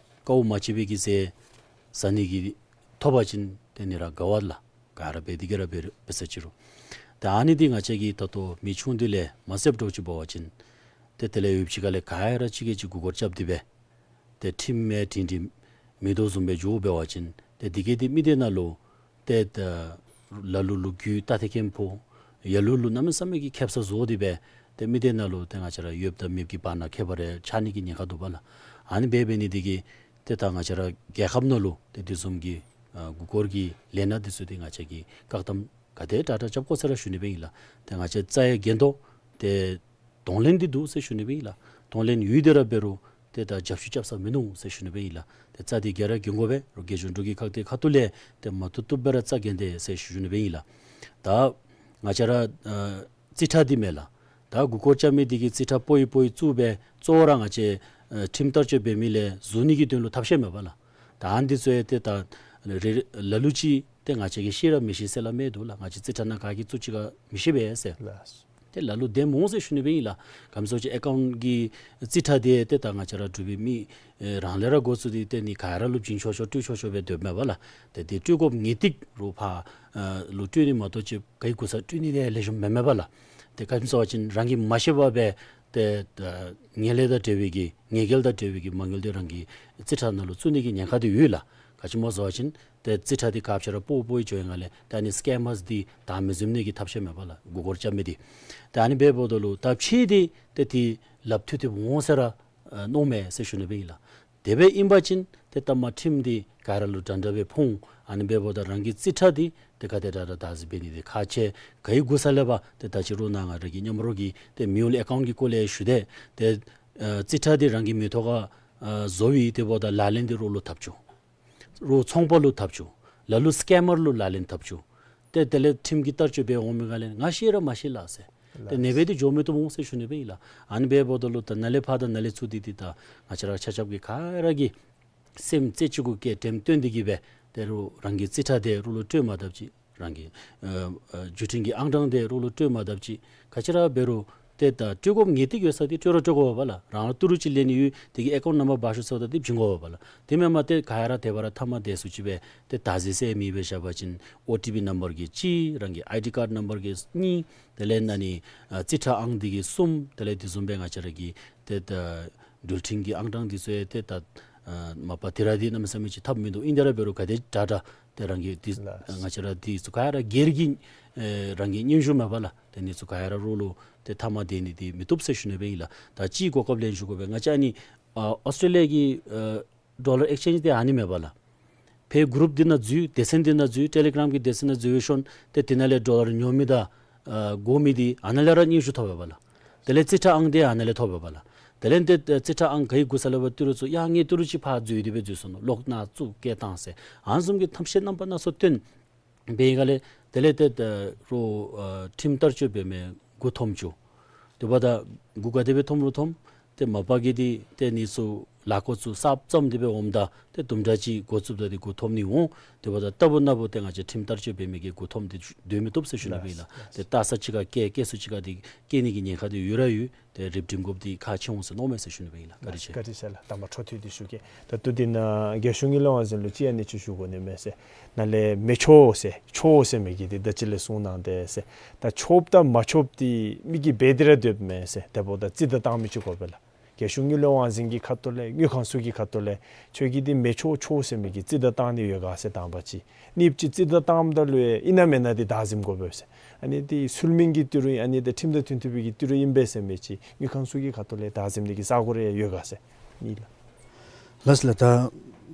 དཀའཝ་མ་སྤྱད་པའི་གི་ཟས་ཟ་ནི་གི་ཐོབ་པ་ཅིན་ཏེ་ནི་ར་དགའ་བ་ལགས། ག་ར་འབད་དེ་གིས་ར་འབད་འབད་ས་ཅི་རུང་། ད་ཨ་ནི་འདི་ང་བཅས་ཀྱིས་ད་ལྟོ་མི་ཆུང་འདི་ལས་མ་བསལཝ་འདྲཝ་ཅིག་འབད་བ་ཅིན་ཏེ་དེ་ལས་ཡུདཔ་ཅིག་ཁ་ལས་ག་ཡ་ར་ཅིག་གིས་ཅིག་མགུ་སྐོར་རྐྱབ་སྟེ་སྦེ་ཏེ་ཁྲིམས་མེད་དྲིན་དྲི་མེད་དོ་བཟུམ་སྦེ་འགྱོ་འབད་བ་ཅིན་ཏེ་འདི་གིས་འདི་མི་སྡེ་ནང་ལུ་ཏེ་ད་ལ་ལུ་ལུ་རྒྱུ་ད་ཏེ་ཁེམ་ཕོ་ཡ་ལུ་ལུ་གནམ་མེད་ས་མེད་ཀྱི་ཁེབ་ས་བཟོ་སྟེ་སྦེ་ཏེ་མི་སྡེ་ནང་ལུ་ཏེ་ང་བཅས་ར་ཡོདཔ་དང་མེདཔ་གི་བར་ན་ཁྱད་པར་རེ་ཆགས་ནི་གི་ཉེན་ཁ་འདུག་པ་ལགས། ཨ་ནི་འབད་འབད་ནི་འདི་གིས་ཏེ་ད་ང་བཅས་ར་རྒྱལ་ཁབ་ནང་ལུ་ཏེ་དེ་བཟུམ་གྱི་ཨ་མགུ་སྐོར་གྱི་ལས་སྣ་འདི་ཚུ་འདི་ང་བཅས་ཀྱིས་བཀག་དམ་ག་དེ་དྲག་དྲག་རྐྱབ་དགོ་ཟེར་ར་ཞུ་ནི་སྦེ་ཨིན་ལགས། ཏེ་ང་བཅས་རྩ་ཡ་འགན་ཐོག་ཏེ་གདོང་ལེན་འདི་འདུག་ཟེར་ཞུ་ནི་སྦེ་ཨིན་ལགས། གདོང་ལེན་ཡོད་དེ་ར་འབད་རུང་ཏེ་ད་རྒྱབ་བཤུད་རྐྱབ་ས་མིན་ནུག་ཟེར་ཞུ་ནི་སྦེ་ཨིན་ལགས། ཏེ་རྩ་འདི་ག་ར་འགེངས་དགོ་པས། རོགས་རྒྱལ་གཞུང་འབྲུག་གི་ཁག་དེ་ཁ་ཐུག་ལས་ཏེ་མ་བཏུབ་བཏུབ་སྦེ་ར་རྩ་འགེངས་ཏེ་ཟེར་ཞུ་ནི་སྦེ་ཨིན་ལགས། ད་ང་བཅས་ར་ཨ་རྩིས་ཁྲ་འདི་མས་ལགས། ད་མགུ་སྐོར་རྐྱབ་མི་འདི་གིས་རྩིས་ཁྲ་པོ་ཡི་པོ་ཡི་བཙུགས་སྦེ་གཙོ་བོ་ར་ང་བཅས་ཨ་ཁྲིམས་བསྟར་སྤྱོད་འབད་མི་ལས་ཟུར་ནི་གི་དོན་ལུ་ཐབས་ཤེས་མས་པ་ལགས། ད་ཨ་ནི་འདི་ཚུ་ཡང་ཏེ་ད་རེ་རེ་ལ་ལུ་ཅིག་ཏེ་ང་བཅས་ཀྱིས་ཤེས་ར་མི་ཤེས་ཟེར་སླབ་མི་འདུག་ལགས། ང་བཅས་རྩིས་ཁྲ་ནང་ག་གིས་བཙུགས་ཅི་ག་མི་ཤེས་པས་ཟེར། ལགས། ཏེ་ལ་ལུ་བདེན་འོང་ཟེར་ཞུ་ནི་སྦེ་ཨིན་ལགས། ག་ཅི་སྨོ་ཟེར་བ་ཅིན་ཨེ་ཀའུནཊ་གི་རྩིས་ཁྲ་འདི་ཏེ་ད་ང་བཅས་ར་འབྲུག་པའི་མི་ཨེ་རང་ལས་ར་འགོ་བཙུགས་ཏེ་ཏེ་ནི་ག་ར་ལུ་བྱིན་ཆོག་ཆོག་སྤྲོད་ཆོག་ཆོག་སྦེ་སྡོདཔ་མས་པ་ལགས། ཏེ་འདི་སྤྲོད་དགོཔ་ངེས་ཏིག་རོགས་ཕར་ཨ་ལུ་སྤྲོད་ནི་མ་གཏོགས་ཅིག་ག་གི་གུ་ས་སྤྲོད་ནི་ལས་ལེགས་ཤོམ་མེན་མས་པ་ལགས། ཏེ་ག་ཅི་སྨོ་ཟེར་བ་ཅིན་རང་གིས་མ་ཤེས་པར་སྦེ་ཏེ་ཨ་ངན་ལྷད་དང་འབྲེལ་བའི་གི་ངན་སྐལ་དང་འབྲེལ་བའི་གི་མ་དངུལ་འདི་རང་གི་རྩིས་ཁྲ་ནང་ལུ་བཙུགས་ནི་གི་ཉེན་ཁ་འདི་ཡོད་ལགས། ག་ཅི་སྨོ་ཟེར་བ་ཅིན་ཏེ་རྩིས་ཁྲ་འདི་ཁ་ཕྱེ་ར་པོ་པོ་ཡི་འགྱོ་བའི་སྒང་ལས་ད་ནི་སི་ཀེམ་མརསི་འདི་བདའ་མི་འཛེམ་ནི་གི་ཐབས་ཤེས་མས་པ་ལགས། མགུ་སྐོར་རྐྱབ་མི་འདི། ད་ཨ་ནི་འབདཝ་ད་ལུ་ད་ཕྱི་འདི་ཏེ་འདི་ལགཔ་མཐུད་དེ་འོང་ཟེར་ར་ཨ་མནོཝ་མས་ཟེར་ཞུ་ནི་སྦེ་ཨིན་ལགས། དེ་སྦེ་ཨིན་པ་ཅིན་ཏེ་ད་མ་ཁྲིམས་འདི་ག་ར་ལུ་འདྲ་འདྲ་སྦེ་ཕོག་འོང་། ཨ་ནི་འབདཝ་ད་རང་གི་རྩིས་ཁྲ་འདི་ཏེ་ག་དེ་དྲག་དྲག་བདའ་ཟུན་འབད་ནི་འདི་ཁག་ཆེ། ག་གི་གུ་ས་ལས་འབད་ཏེ་ད་ཅི་རུང་ནཱ་ང་ར་གི་མཉམ་རོགས་ཀྱི་ཏེ་མི་ཡོངས་ལུ་ཨེ་ཀའུནཊ་གི་སྐོར་ལས་ཞུ་དེས། ཏེ་ཨ་རྩིས་ཁྲ་འདི་རང་གི་མིང་ཐོག་ཁར་ཨ་བཟོ་བའི་ཏེ་འབདཝ་ད་ལག་ལེན་འདི་རོགས་ལུ་འཐབ་བཅུག། རོགས་ཚོང་པ་ལུ་འཐབ་བཅུག། ལ་ལུ་སི་ཀེམ་མར་ལུ་ལག་ལེན་འཐབ་བཅུག། ཏེ་དེ་ལས་ཁྲིམས་ཀྱི་བསྟར་སྤྱོད་འབད་འོང་མི་སྒང་ལས་ང་ཤེས་ར་མ་ཤེས་ལགས་ཟེར། ཏེ་ཨ་ནི་སྦེ་འདི་འགྱོ་མི་བཏུབ་འོང་ཟེར་ཞུ་ནི་སྦེ་ཨིན་ལགས། ཨ་ནི་འབདཝ་ད་ལུ་ད་ནཱ་ལས་ཕར་དང་ནཱ་ལས་ཚུར་འདི་འདི་ད་ང་བཅས་ར་ཆ་ཁྱབ་ཀྱིས་ག་ར་གིས་སེམས་རྩེ་གཅིག་གུ་བསྐྱེད་དྲནམ་བཏོན་ཏེ་གིས་སྦེ་ཏེ་རོགས་རང་གི་རྩིས་ཁྲ་འདི་རོགས་ལུ་སྤྲོད་མ་དཔ་ཅིག། རང་གི་ཨ་ཨ་བརྒྱུད་འཕྲིན་གྱི་ཨང་གྲངས་འདི་རོགས་ལུ་སྤྲོད་མ་དཔ་ཅིག། ག་ཅི་ར་འབད་རུང་ཏེ་ད་སྤྲོད་དགོཔ་ངེས་ཏིག་ཡོད་ས་འདི་སྤྲོད་ར་སྤྲོད་དགོ་པས་ལགས། རང་ལུ་ཏི་རུ་ཅིག་ལེན་ནི་ཡོད། དེ་གི་ཨེ་ཀའུནཊ་ནམ་བར་འབག་ཤོག་ཟེརཝ་ད་འདི་བྱིན་དགོ་པས་ལགས། དེ་མེན་པར་ཏེ་ག་ཡ་ར་དེ་སྦེ་ར་མཐའ་མ་དེ་ཚུ་ཅིག་སྦེ་ཏེ་བདའ་ཟུན་ཟེར་མི་སྦེ་བཞག་པ་ཅིན་ཨོ་ཊི་པི་ནམ་བར་གི་གཅིག། རང་གི་ཨའི་ཌི་ཀཱཌ་ནམ་བར་གི་གཉིས། དེ་ལས་ཨ་ནི་ཨ་རྩིས་ཁྲ་ཨང་འདི་གི་གསུམ། དེ་ལས་དེ་བཟུམ་སྦེ་ང་བཅས་ར་གི་ཏེ་ད་འགྲུལ་འཕྲིན་གྱི་ཨང་གྲངས་འདི་ཚུ་ཡང་ཏེ་ད་ཨ་མ་པ་དེ་ར་འདི་གནམ་མེད་ས་མེད་ཅིག་འཐབ་མིན་འདུག། ཨིན་དེ་ར་འབད་རུང་ག་དེ་དྲག་དྲག་ཏེ་རང་གི་འདི་ལགས། ང་བཅས་ར་འདི་ཚུ་ག་ར་སྒེར་གྱི་ཨེ་རང་གི་སྙན་ཞུ་མས་པ་ལགས། ཏེ་འདི་ཚུ་ག་ར་རོགས་ལུ་ཏེ་མཐའ་མ་དེ་ནི་འདི་མི་བཏུབ་ཟེར་ཞུ་ནི་སྦེ་ཨིན་ལགས། ད་ཅིག་གོ་སྐབས་ལེན་ཞུ་དགོ་པས། ང་བཅས་ཨ་ནི་ཨ་ཨོསི་ཊྲེ་ལི་ཡ་གི་ཨ་ཌོ་ལར་ཨེགསི་ཅེནཇ་འདི་ཨ་ནི་མས་པ་ལགས། ཕར་གུ་རུབ་འདི་ནང་འཛུལ། སྡེ་ཚན་འདི་ནང་འཛུལ། ཊེ་ལི་གྲམ་གྱི་སྡེ་ཚན་ནང་འཛུལ་ཞིནམ་ཏེ་འདི་ནང་ལས་ཌོ་ལར་ཉོ་མི་དང་ཨ་དགོ་མི་འདི་ཨ་ནཱ་ལས་ར་སྙན་ཞུ་ཐོབ་པས་པ་ལགས། དེ་ལས་རྩིས་ཁྲ་ཨང་འདི་ཨ་ནཱ་ལས་ཐོབ་པས་པ་ལགས། དེ་ལས་ཏེ་རྩིས་ཁྲ་ཨང་ག་གི་གུ་ས་ལས་འབད་ཏི་རུ་ཚུ་ཡ་ངེའི་ཏི་རུ་ཅིག་ཕར་འཛུལ་ཏེ་སྦེ་འཛུལ་སོ་ནུག། ལོག་ནཱ་བཙུགས་བསྐྱལ་བཏང་ཟེར་ཨ་ནི་བཟུམ་གྱི་ཐབས་ཤེས་རྣམ་པ་སྣ་ཚོགས་བཏོན་འབད་བའི་སྒང་ལས་དེ་ལས་ཏེ་ད་རོགས་ཨ་ཁྲིམས་བསྟར་སྤྱོད་འབད་མི་མགུ་འཐོམ་བཅུག། དེ་འབདཝ་ད་མགུ་ག་དེ་སྦེ་འཐོམ་རུང་འཐོམ། ཏེ་མ་པ་གིས་འདི་ཏེ་འདི་ཚུ་ལཱ་འགོ་བཙུགས་གསརཔ་བརྩམས་ཏེ་སྦེ་འོངམ་ད་ཏེ་དུམ་གྲ་ཅིག་འགོ་བཙུགསཔ་ད་འདི་མགུ་འཐོམ་ནི་འོང་། དེ་འབདཝ་ད་རྟག་བུ་ནམ་བུ་ཏེ་ང་བཅས་ཁྲིམས་བསྟར་སྤྱོད་འབད་མི་གིས་མགུ་འཐོམ་སྟེ་སྡོད་མི་བཏུབ་ཟེར་ཞུ་ནི་སྦེ་ཨིན་ལགས། ཏེ་ལྟ་ས་ཅིག་ཁར་བཀལ་བཀལ་ས་ཅིག་ཁར་འདི་བཀལ་ནི་གི་ཉེན་ཁ་འདི་ཡོད་ར་ཡོད། ཏེ་རིམ་གྲོ་དགོཔ་འདི་ཁག་ཆེ་འོང་ཟེར་མནོཝ་མས་ཟེར་ཞུ་ནི་སྦེ་ཨིན་ལགས། བཀའ་དྲིན་ཆེ། བཀའ་དྲིན་ཆེ་ལགས། དང་པ་འཕྲོ་མཐུད་དེ་ཞུ་གེ། ད་ལྟོ་འདི་ནང་རྒྱལ་གཞུང་གི་བློན་ཆེན་ལུ་ཅིག་ཨ་ནི་ཅིག་ཞུ་དགོ་ནི་མས་ཟེར། ནཱ་ལས་མི་ཆོག་ཟེར་ཆོག་ཟེར་མི་གི་འདི་ད་ཅི་ལས་གསུངས་གནང་དེས་ཟེར། ད་ཆོགཔ་དང་མ་ཆོགཔ་འདི་མི་གིས་འབད་དེ་ར་སྡོདཔ་མས་ཟེར། དེ་འབདཝ་ད་རྩིས་ད་བཏང་མི་ཅིག་དགོ་པས་ལགས། རྒྱལ་གཞུང་དངུལ་ལས་དབང་འཛིན་གྱི་ཁ་ཐུག་ལས་དངུལ་ཁང་ཚུ་གི་ཁ་ཐུག་ལས་ཁྱོད་ཀྱིས་འདི་མི་ཆོག་ཆོག་ཟེར་མི་གི་རྩིས་བརྡ་བཏང་ནི་ཡོད་ག་ཟེར་དང་པ་ཅིག། གཉིས་པ་ཅིག་རྩིས་བརྡ་བཏངམ་ད་ལུ་ཡང་ཨིན་ན་མེན་ན་འདི་བདའ་ཟུན་དགོ་པས་ཟེར། ཨ་ནི་འདི་ཚུལ་མིན་གྱི་ཏི་རུ་ཨིན་ཨ་ནི་འདི་ཁྲིམས་དང་མཐུན་ཐུབ་པའི་གི་ཏི་རུ་ཨིན་པས་ཟེར་མི་ཅིག་དངུལ་ཁང་ཚུ་གི་ཁ་ཐུག་ལས་བདའ་ཟུན་ནི་གི་ས་གོ་རེ་ཡོད་ག་ཟེར། གཉིས་ལགས། ལགས་ལགས། ད་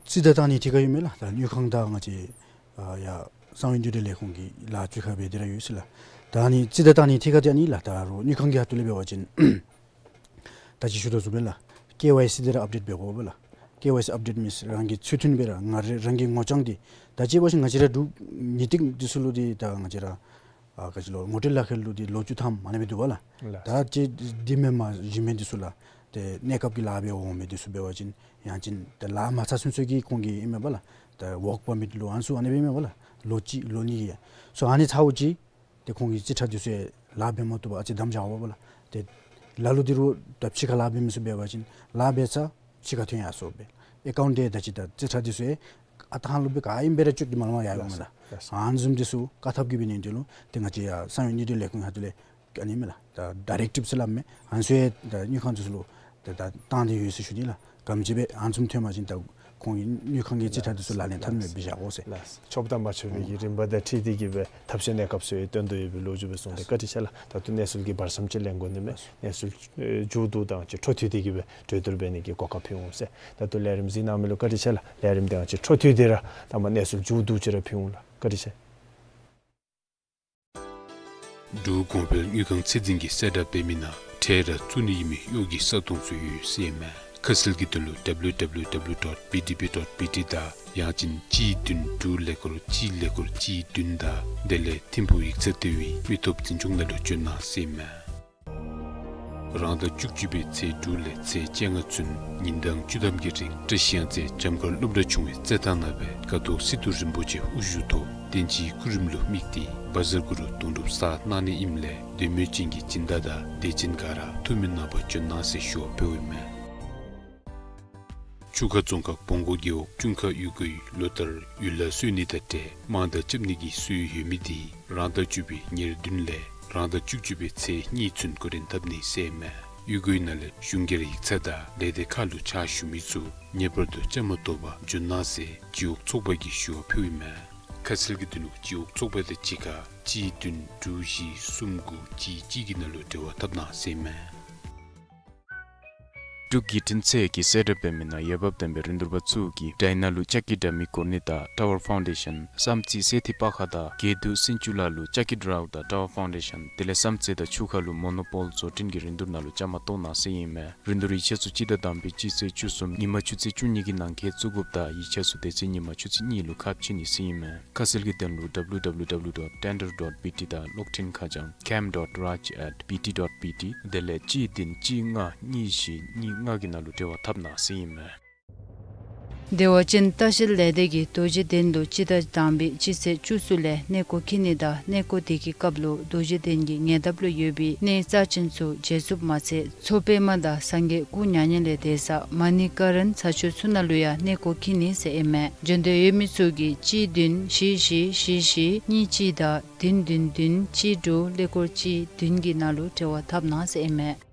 རྩིས་བརྡ་བཏང་ནི་ཐད་ཁར་ཡོད་མེན་ལགས། ད་དངུལ་ཁང་དང་ང་བཅས་ཨ་ཡ་གསང་བའི་དངུལ་འབྲེལ་ལས་ཁུངས་ཀྱི་ལཱ་བཅུ་ཁ་སྦེ་འདི་ར་ཡོད་ཟེར་ལགས། ད་ཨ་ནི་རྩིས་བརྡ་བཏང་ནི་ཐད་ཁར་འདི་ཨ་ནི་ལགས། ད་རུང་དངུལ་ཁང་གི་ཁ་ཐུག་ལས་འབད་བ་ཅིན་ད་ཅི་ཞུ་དོ་བཟུམ་སྦེ་ལགས། ཀེ་ཝའི་སི་འདི་ར་ཨཔ་ཌེཊ་འབད་དགོ་པས་ལགས། ཀེ་ཝའི་སི་ཨཔ་ཌེཊ་མིནསི་རང་གི་ཚུལ་མཐུན་སྦེ་ར་ང་ར་རང་གི་ངོ་རྐྱང་འདི་ད་ཅི་འབད་བ་ཅིན་ང་བཅས་ར་འབྲུག་ཉིས་སྟེང་འདི་ཚུ་ལུ་འདི་ད་ང་བཅས་ར་ཨ་ག་ཅི་ལོ་ངོ་སྤྲོད་ལག་ཁྱེར་ལུ་འདི་ལོ་བཅུ་ཐམ་ཨ་ནི་སྦེ་འདུག་པ་ལགས། ལགས། ད་ཅི་འདི་མེན་མ་གཞི་མེན་འདི་ཚུ་ལགས། ཏེ་གནས་སྐབས་ཀྱི་ལཱ་འབད་འོང་མི་འདི་ཚུ་འབད་བ་ཅིན་ཡང་ཅིན་ཏེ་ལཱ་མ་ཚར་ཚུན་ཚོད་ཀྱི་ཁོང་གི་ཨིན་མས་པ་ལགས། ཏེ་ཝོརཀ་པར་མིཊ་ལུ་ཨ་ནི་ཚུ་ཨ་ནི་སྦེ་ཨིན་མས་པ་ལགས། ལོ་གཅིག་ལོ་གཉིས་ཀྱི། སོ་ཨ་ནི་ཚརཝ་ཅིག་ཏེ་ཁོང་གི་རྩིས་ཁྲ་འདི་ཚུ་ལཱ་འབད་མ་བཏུབ་པར་ཨ་ཙི་བསྡམ་བཞག་པ་ལགས། ཏེ་ལ་ལུ་འདི་རུང་ད་ཕྱི་ཁར་ལཱ་འབད་མི་ཚུ་འབད་བ་ཅིན་ལཱ་འབད་ཚར་ཕྱི་ཁར་ཐོན་ཡར་སོང་སྦེ་ཨེ་ཀའུནཊ་འདི་ད་ཅི་ད་རྩིས་ཁྲ་འདི་ཚུ་ཨ་ཐང་ལུ་སྦེ་ག་ཨིནམ་སྦེ་ར་བཅུག་སྟེ་མ་ལང་པར་ཡར་འོང་མས་ལགས། ལགས། ཨ་ནི་བཟུམ་འདི་ཚུ་བཀག་ཐབས་ཀྱི་འབད་ནི་འདི་ལུ་ཏེ་ང་བཅས་ཡ་གསང་བའི་དངུལ་འབྲེལ་ལས་ཁུངས་ཁ་ཐུག་ལས་ཨ་ནི་མས་ལགས། ད་ཌའི་རེག་ཊིབ་ཟེར་སླབ་མས། ཨ་ནི་ཚུ་ཡང་ད་དངུལ་ཁང་འདི་ཚུ་ལུ་ད་ད་བཏང་སྟེ་ཡོད་ཟེར་ཞུ་ནི་ལགས། ག་དེམ་ཅིག་སྦེ་ཨ་ནི་བཟུམ་ཐོན་པ་ཅིན་ད་ཁོང་གི་དངུལ་ཁང་གི་རྩིས་ཁྲ་འདི་ཚུ་ལག་ལེན་འཐབ་ནི་མེདཔ་སྦེ་བཞག་དགོ་ཟེར། ལགས། ཆོགཔ་དང་མ་ཆོག་པའི་གི་རིམ་པ་དང་འཁྲིལ་ཏེ་གི་སྦེ་ཐབས་ཤེས་གནས་སྐབས་ཚུ་ཡང་སྟོན་དོ་ཡོད་པའི་ལོ་རྒྱུས་སྦེ་གསུངས་ཏེ། བཀའ་དྲིན་ཆེ་ལགས། ད་ལྟོ་གནས་ཚུལ་གྱི་བར་མཚམས་ཅིག་ལེན་དགོ་ནི་མས། གནས་ཚུལ་ཨེ་མཇུག་བསྡུ་དང་ཅིག་འཕྲོ་མཐུད་དེ་གི་སྦེ་གྲོས་བསྡུར་འབད་ནི་གི་གོ་སྐབས་ཕུལ་འོང་ཟེར། ད་ལྟོ་ལས་རིམ་གཟིགས་གནང་མི་ལུ་བཀའ་དྲིན་ཆེ་ལགས། ལས་རིམ་དེ་ཡང་ཅིག་འཕྲོ་མཐུད་དེ་ར་ད་མ་གནས་ཚུལ་མཇུག་བསྡུ་ཅིག་ར་ཕུལ་འོང་ལགས། བཀའ་དྲིན་ཆེ། འབྲུག་གོང་འཕེལ་དངུལ་ཁང་ཚད་འཛིན་གྱིས་གསལ་བསྒྲགས་འབད་མི་ནང་ཁྲལ་ར་བཙུགས་ནི་ཨིན་མི་གཡོག་གི་ས་སྟོང་ཚུ་ཡོད་ཟེར་ཨིན་མས། ཁ་གསལ་གྱི་དོན་ལུ་ཌབ་ལུ་ཌབ་ལུ་ཌབ་ལུ་ཌོཊ་བི་ཌི་བི་ཌོཊ་བི་ཊི་དང་ཡང་ཅིན་གཅིག་བདུན་དྲུག་ཀླད་ཀོར་གཅིག་ཀླད་ཀོར་གཅིག་བདུན་དང་དེ་ལས་ཐིམ་ཕུག་ཡིག་ཚང་ལྟེ་བའི་མི་སྟོབས་འཛིན་སྐྱོང་ནང་ལུ་བྱོན་གནང་ཟེར་ཨིན་མས། རང་ཟླ་བཅུ་གཅིག་པའི་ཚེས་དྲུག་ལས་ཚེས་བཅོ་ལྔ་ཚུན་ཉིན་གྲངས་བཅུ་ཐམ་གྱི་རིང་བཀྲིས་གཡང་རྩེ་བྱམས་མགོན་སློབ་གྲྭ་ཆུང་བའི་རྩེད་ཐང་ནང་སྦེ་ཀཿཐོག་སི་ཏུ་རིན་པོ་ཆེ་དབུ་བཞུགས་ཐོག་བསྟན་སྤྱིའི་སྐུ་རིམ་ལུ་དམིགས་ཏེ་བཛྲ་གུ་རུ་དུང་སྒྲུབ་གསར་གནང་ནི་ཨིནམ་ལས་འདོད་མོས་ཅན་གྱི་སྦྱིན་བདག་དང་དད་ཅན་ག་ར་ཐུགས་སྨོན་གནང་པར་བྱོན་གནང་ཟེར་ཞུ་བ་ཕུལཝ་ཨིན་མས། ཆུ་ཁ་རྫོང་ཁག་བོང་སྒོར་རྒེད་འོག་ཅུན་ཁ་གཡུས་སྒོའི་ལོ་ལྟར་ཡུལ་ལྷ་གསོལ་ནི་དང་འབྲེལ་དམངས་བདག་རྐྱབ་ནི་གི་སྲོལ་ཡོད་མི་འདི་རང་ཟླ་བཅུ་པའི་ཉེར་བདུན་ལས་རང་ཟླ་བཅུ་གཅིག་པའི་ཚེས་གཉིས་ཚུན་འགོ་འདྲེན་འཐབ་ནི་ཟེར་ཨིན་མས། གཡུས་སྒོའི་ནང་ལས་གཞུང་སྒེར་ཡིག་ཚང་དང་ལས་སྡེ་ཁག་ལུ་ཕྱག་ཞུ་མི་ཚུ་ངེས་པར་དུ་བཅའ་མར་གཏོགས་པར་འབྱོན་གནང་ཟེར་སྤྱི་འོག་ཚོགས་པ་གིས་ཞུ་བ་ཕུལཝ་ཨིན་མས། ཁ་གསལ་གྱི་དོན་ལུ་སྤྱི་འོག་ཚོགས་པ་དང་གཅིག་ཁར་གཅིག་བདུན་དྲུག་བཞི་གསུམ་དགུ་གཅིག་གཅིག་གི་ནང་ལུ་འབྲེལ་བ་འཐབ་གནང་ཟེར་ཨིན་མས། འབྲུག་བརྒྱུད་འཕྲིན་ཚད་ཀྱིས་གསལ་བསྒྲགས་འབད་མི་ནང་འོས་འབབ་ལྡན་པའི་རིན་བསྡུར་པ་ཚུ་གིས་དྲ་ནང་ལུ་ལྕགས་ཀྱི་དྲ་མིག་བསྐོར་ནི་དང་ཊ་ཝར་ཕའུན་ཌེ་ཤཱན་བསམ་རྩེ་སེ་ཐི་པ་ཁ་དང་དགེ་འདུན་སེང་ཆུ་ལ་ལུ་ལྕགས་ཀྱི་ཌི་རའུ་དང་ཊ་ཝར་ཕའུན་ཌེ་ཤཱན་དེ་ལས་བསམ་རྩེ་དང་ཆུ་ཁ་ལུ་མོ་ནོ་པོལ་བཟོ་སྐྲུན་གྱི་རིན་བསྡུར་ནང་ལུ་བཅའ་མར་གཏོགས་གནང་ཟེར་ཨིན་མས། རིན་བསྡུར་ཡིག་ཆ་ཚུ་སྤྱི་ཟླ་དང་པའི་སྤྱི་ཚེས་བཅུ་གསུམ་ཉིན་མ་ཆུ་ཚོད་བཅུ་གཉིས་ཀྱི་ནང་འཁོད་བཙུགས་དགོཔ་དང་ཡིག་ཆ་ཚུ་དེ་ཚེ་ཉིན་མ་ཆུ་ཚོད་གཉིས་ལུ་ཁ་ཕྱེ་ནི་ཟེར་ཨིན་མས། ཁ་གསལ་གྱི་དོན་ལུ་ཌབ་ལུ་ཌབ་ལུ་ཌབ་ལུ་ཌོཊ་ཊེན་ཌར་ཌོཊ་བི་ཊི་དང་གློག་འཕྲིན་ཁ་བྱང་ཀེམ་ཌོཊ་རཱཇ་ཨེཊ་བི་ཊི་ཌོཊ་བི་ཊི་དེ་ལས་གཅིག་བདུན་གཅིག་ལྔ་གཉིས་བཞི་གཉིས་ལྔ་གི་ནང་ལུ་འབྲེལ་བ་འཐབ་གནང་ཟེར་ཨིན་མས། བདེ་བ་ཅན་ལྟ་བཤལ་ལས་སྡེ་གིས་རྡོ་རྗེ་གདན་དུ་སྤྱི་ཟླ་དང་པའི་སྤྱི་ཚེས་བཅུ་གསུམ་ལས་གནས་སྐོར་འཁྱིད་ནི་དང་གནས་སྐོར་དེ་གི་སྐབས་ལུ་རྡོ་རྗེ་གདན་གྱི་ཉེ་འདབས་ལུ་ཡོད་པའི་གནས་རྩ་ཆེན་ཚུ་མཇལ་ཚུགསཔ་མ་ཚད་མཚོ་པདྨ་དང་སངས་རྒྱས་སྐུ་མྱ་ངན་ལས་འདས་ས་མ་ཎི་ཀ་རན་ཚ་ཆུ་ཚུ་ནང་ལུ་ཡང་གནས་སྐོར་འཁྱིད་ནི་ཟེར་ཨིན་མས། འབྱོན་འདོད་ཡོད་མི་ཚུ་གིས་གཅིག་བདུན་བཞི་བཞི་བཞི་བཞི་གཉིས་གཅིག་དང་བདུན་བདུན་བདུན་གཅིག་དྲུག་ཀླད་ཀོར་གཅིག་བདུན་གྱི་ནང་ལུ་འབྲེལ་བ་འཐབ་གནང་ཟེར་ཨིན་མས།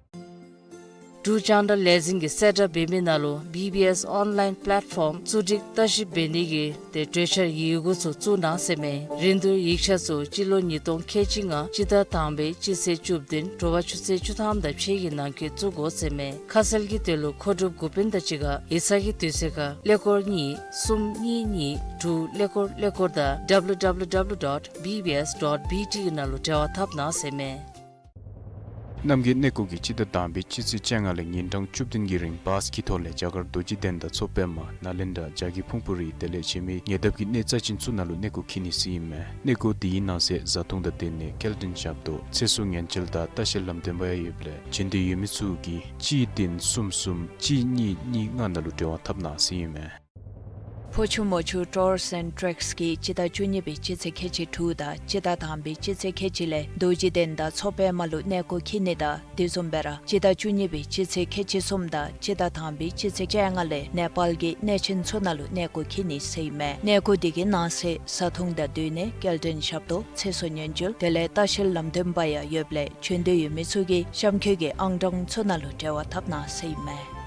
འབྲུག་རྒྱང་བསྒྲགས་ལས་འཛིན་གྱིས་གསལ་བསྒྲགས་འབད་མི་ནང་ལུ་བི་བི་ཨེསི་ཨོན་ལའིན་པེ་ལེཊ་ཕོམ་བཙུགས་སྒྲིག་ལྟ་ཞིབ་འབད་ནི་གི་ཏེ་གྲོས་འཆར་ཡི་གུ་ཚུ་བཙུགས་གནང་ཟེར་མས། རིན་བསྡུར་ཡིག་ཆ་ཚུ་སྤྱི་ལོ་ཉིས་སྟོང་ཁལ་གཅིག་ལྔ་སྤྱི་ཟླ་དང་པའི་སྤྱི་ཚེས་བཅུ་བདུན་དྲོ་པ་ཆུ་ཚོད་བཅུ་ཐམ་དང་ཕྱེད་ཀྱི་ནང་འཁོད་བཙུགས་དགོ་ཟེར་མས། ཁ་གསལ་གྱི་དོན་ལུ་མཁོ་སྒྲུབ་འགོ་དཔོན་དང་གཅིག་ཁར་ཡིག་ཚང་གི་དུས་ཚོད་ཁར་ཀླད་ཀོར་གཉིས་གསུམ་གཉིས་གཉིས་དྲུག་ཀླད་ཀོར་ཀླད་ཀོར་དང་ཌབ་ལུ་ཌབ་ལུ་ཌབ་ལུ་ཌོཊ་བི་བི་ཨེསི་ཌོཊ་བི་ཊི་གི་ནང་ལུ་འབྲེལ་བ་འཐབ་གནང་ཟེར་མས། རྣམ་རྒྱལ་གནས་སྐོར་གྱིས་སྤྱི་ཟླ་དང་པའི་སྤྱི་ཚེས་བཅོ་ལྔ་ལས་ཉིན་གྲངས་བཅུ་བདུན་གྱི་རིང་བཱསི་ཀྱི་ཐོག་ལས་རྒྱ་གར་རྡོ་རྗེ་གདན་དང་མཚོ་པདྨ་ནཱ་ལེནྡྲ་བྱ་རྒོད་ཕུང་པོ་རི་དེ་ལས་གཞན་མི་ཉེ་འདབས་ཀྱི་གནས་རྩ་ཆེན་ཚུ་ནང་ལུ་གནས་སྐོར་འཁྱིད་ནི་ཟེར་ཨིན་མས། གནས་སྐོར་དེའི་ནང་གསེས་བཟའ་འཐུང་དང་སྡོད་གནས་སྐྱེལ་འདྲེན་ཞབས་ཏོག་ཚེ་སྲོག་ཉེན་བཅོལ་དང་ལྟ་བཤལ་ལམ་སྟོན་པ་ཡང་ཡོདཔ་ལས་འབྱོན་འདོད་ཡོད་མི་ཚུ་གིས་གཅིག་བདུན་གསུམ་གསུམ་གཅིག་གཉིས་གཉིས་ལྔ་ནང་ལུ་འབྲེལ་བ་འཐབ་གནང་ཟེར་ཨིན་མས། ཕོ་ཆུ་མོ་ཆུ་ཊུརསི་ཨེནཌ་ཊྲེཀསི་གིས་སྤྱི་ཟླ་བཅུ་གཉིས་པའི་སྤྱི་ཚེས་ཁལ་གཅིག་དྲུག་དང་སྤྱི་ཟླ་དང་པའི་སྤྱི་ཚེས་ཁལ་གཅིག་ལས་རྡོ་རྗེ་གདན་དང་མཚོ་པདྨ་ལུ་གནས་སྐོར་འཁྱིད་ནི་དང་དེ་བཟུམ་སྦེ་ར་སྤྱི་ཟླ་བཅུ་གཉིས་པའི་སྤྱི་ཚེས་ཁལ་གཅིག་གསུམ་དང་སྤྱི་ཟླ་དང་པའི་སྤྱི་ཚེས་བཅོ་ལྔ་ལས་ནེ་པཱལ་གྱི་གནས་ཆེན་ཚུ་ནང་ལུ་གནས་སྐོར་འཁྱིད་ནི་ཟེར་ཨིན་མས། གནས་སྐོར་དེ་གི་ནང་གསེས་བཟའ་འཐུང་དང་སྡོད་གནས་སྐྱེལ་འདྲེན་ཞབས་ཏོག་ཚེ་སྲོག་ཉེན་བཅོལ་དེ་ལས་ལྟ་བཤལ་ལམ་སྟོན་པ་ཡང་ཡོདཔ་ལས་བྱོན་འདོད་ཡོད་མི་ཚུ་གིས་གཤམ་འཁོད་ཀྱི་ཨང་གྲངས་ཚུ་ནང་ལུ་འབྲེལ་བ་འཐབ་གནང་ཟེར་ཨིན་མས།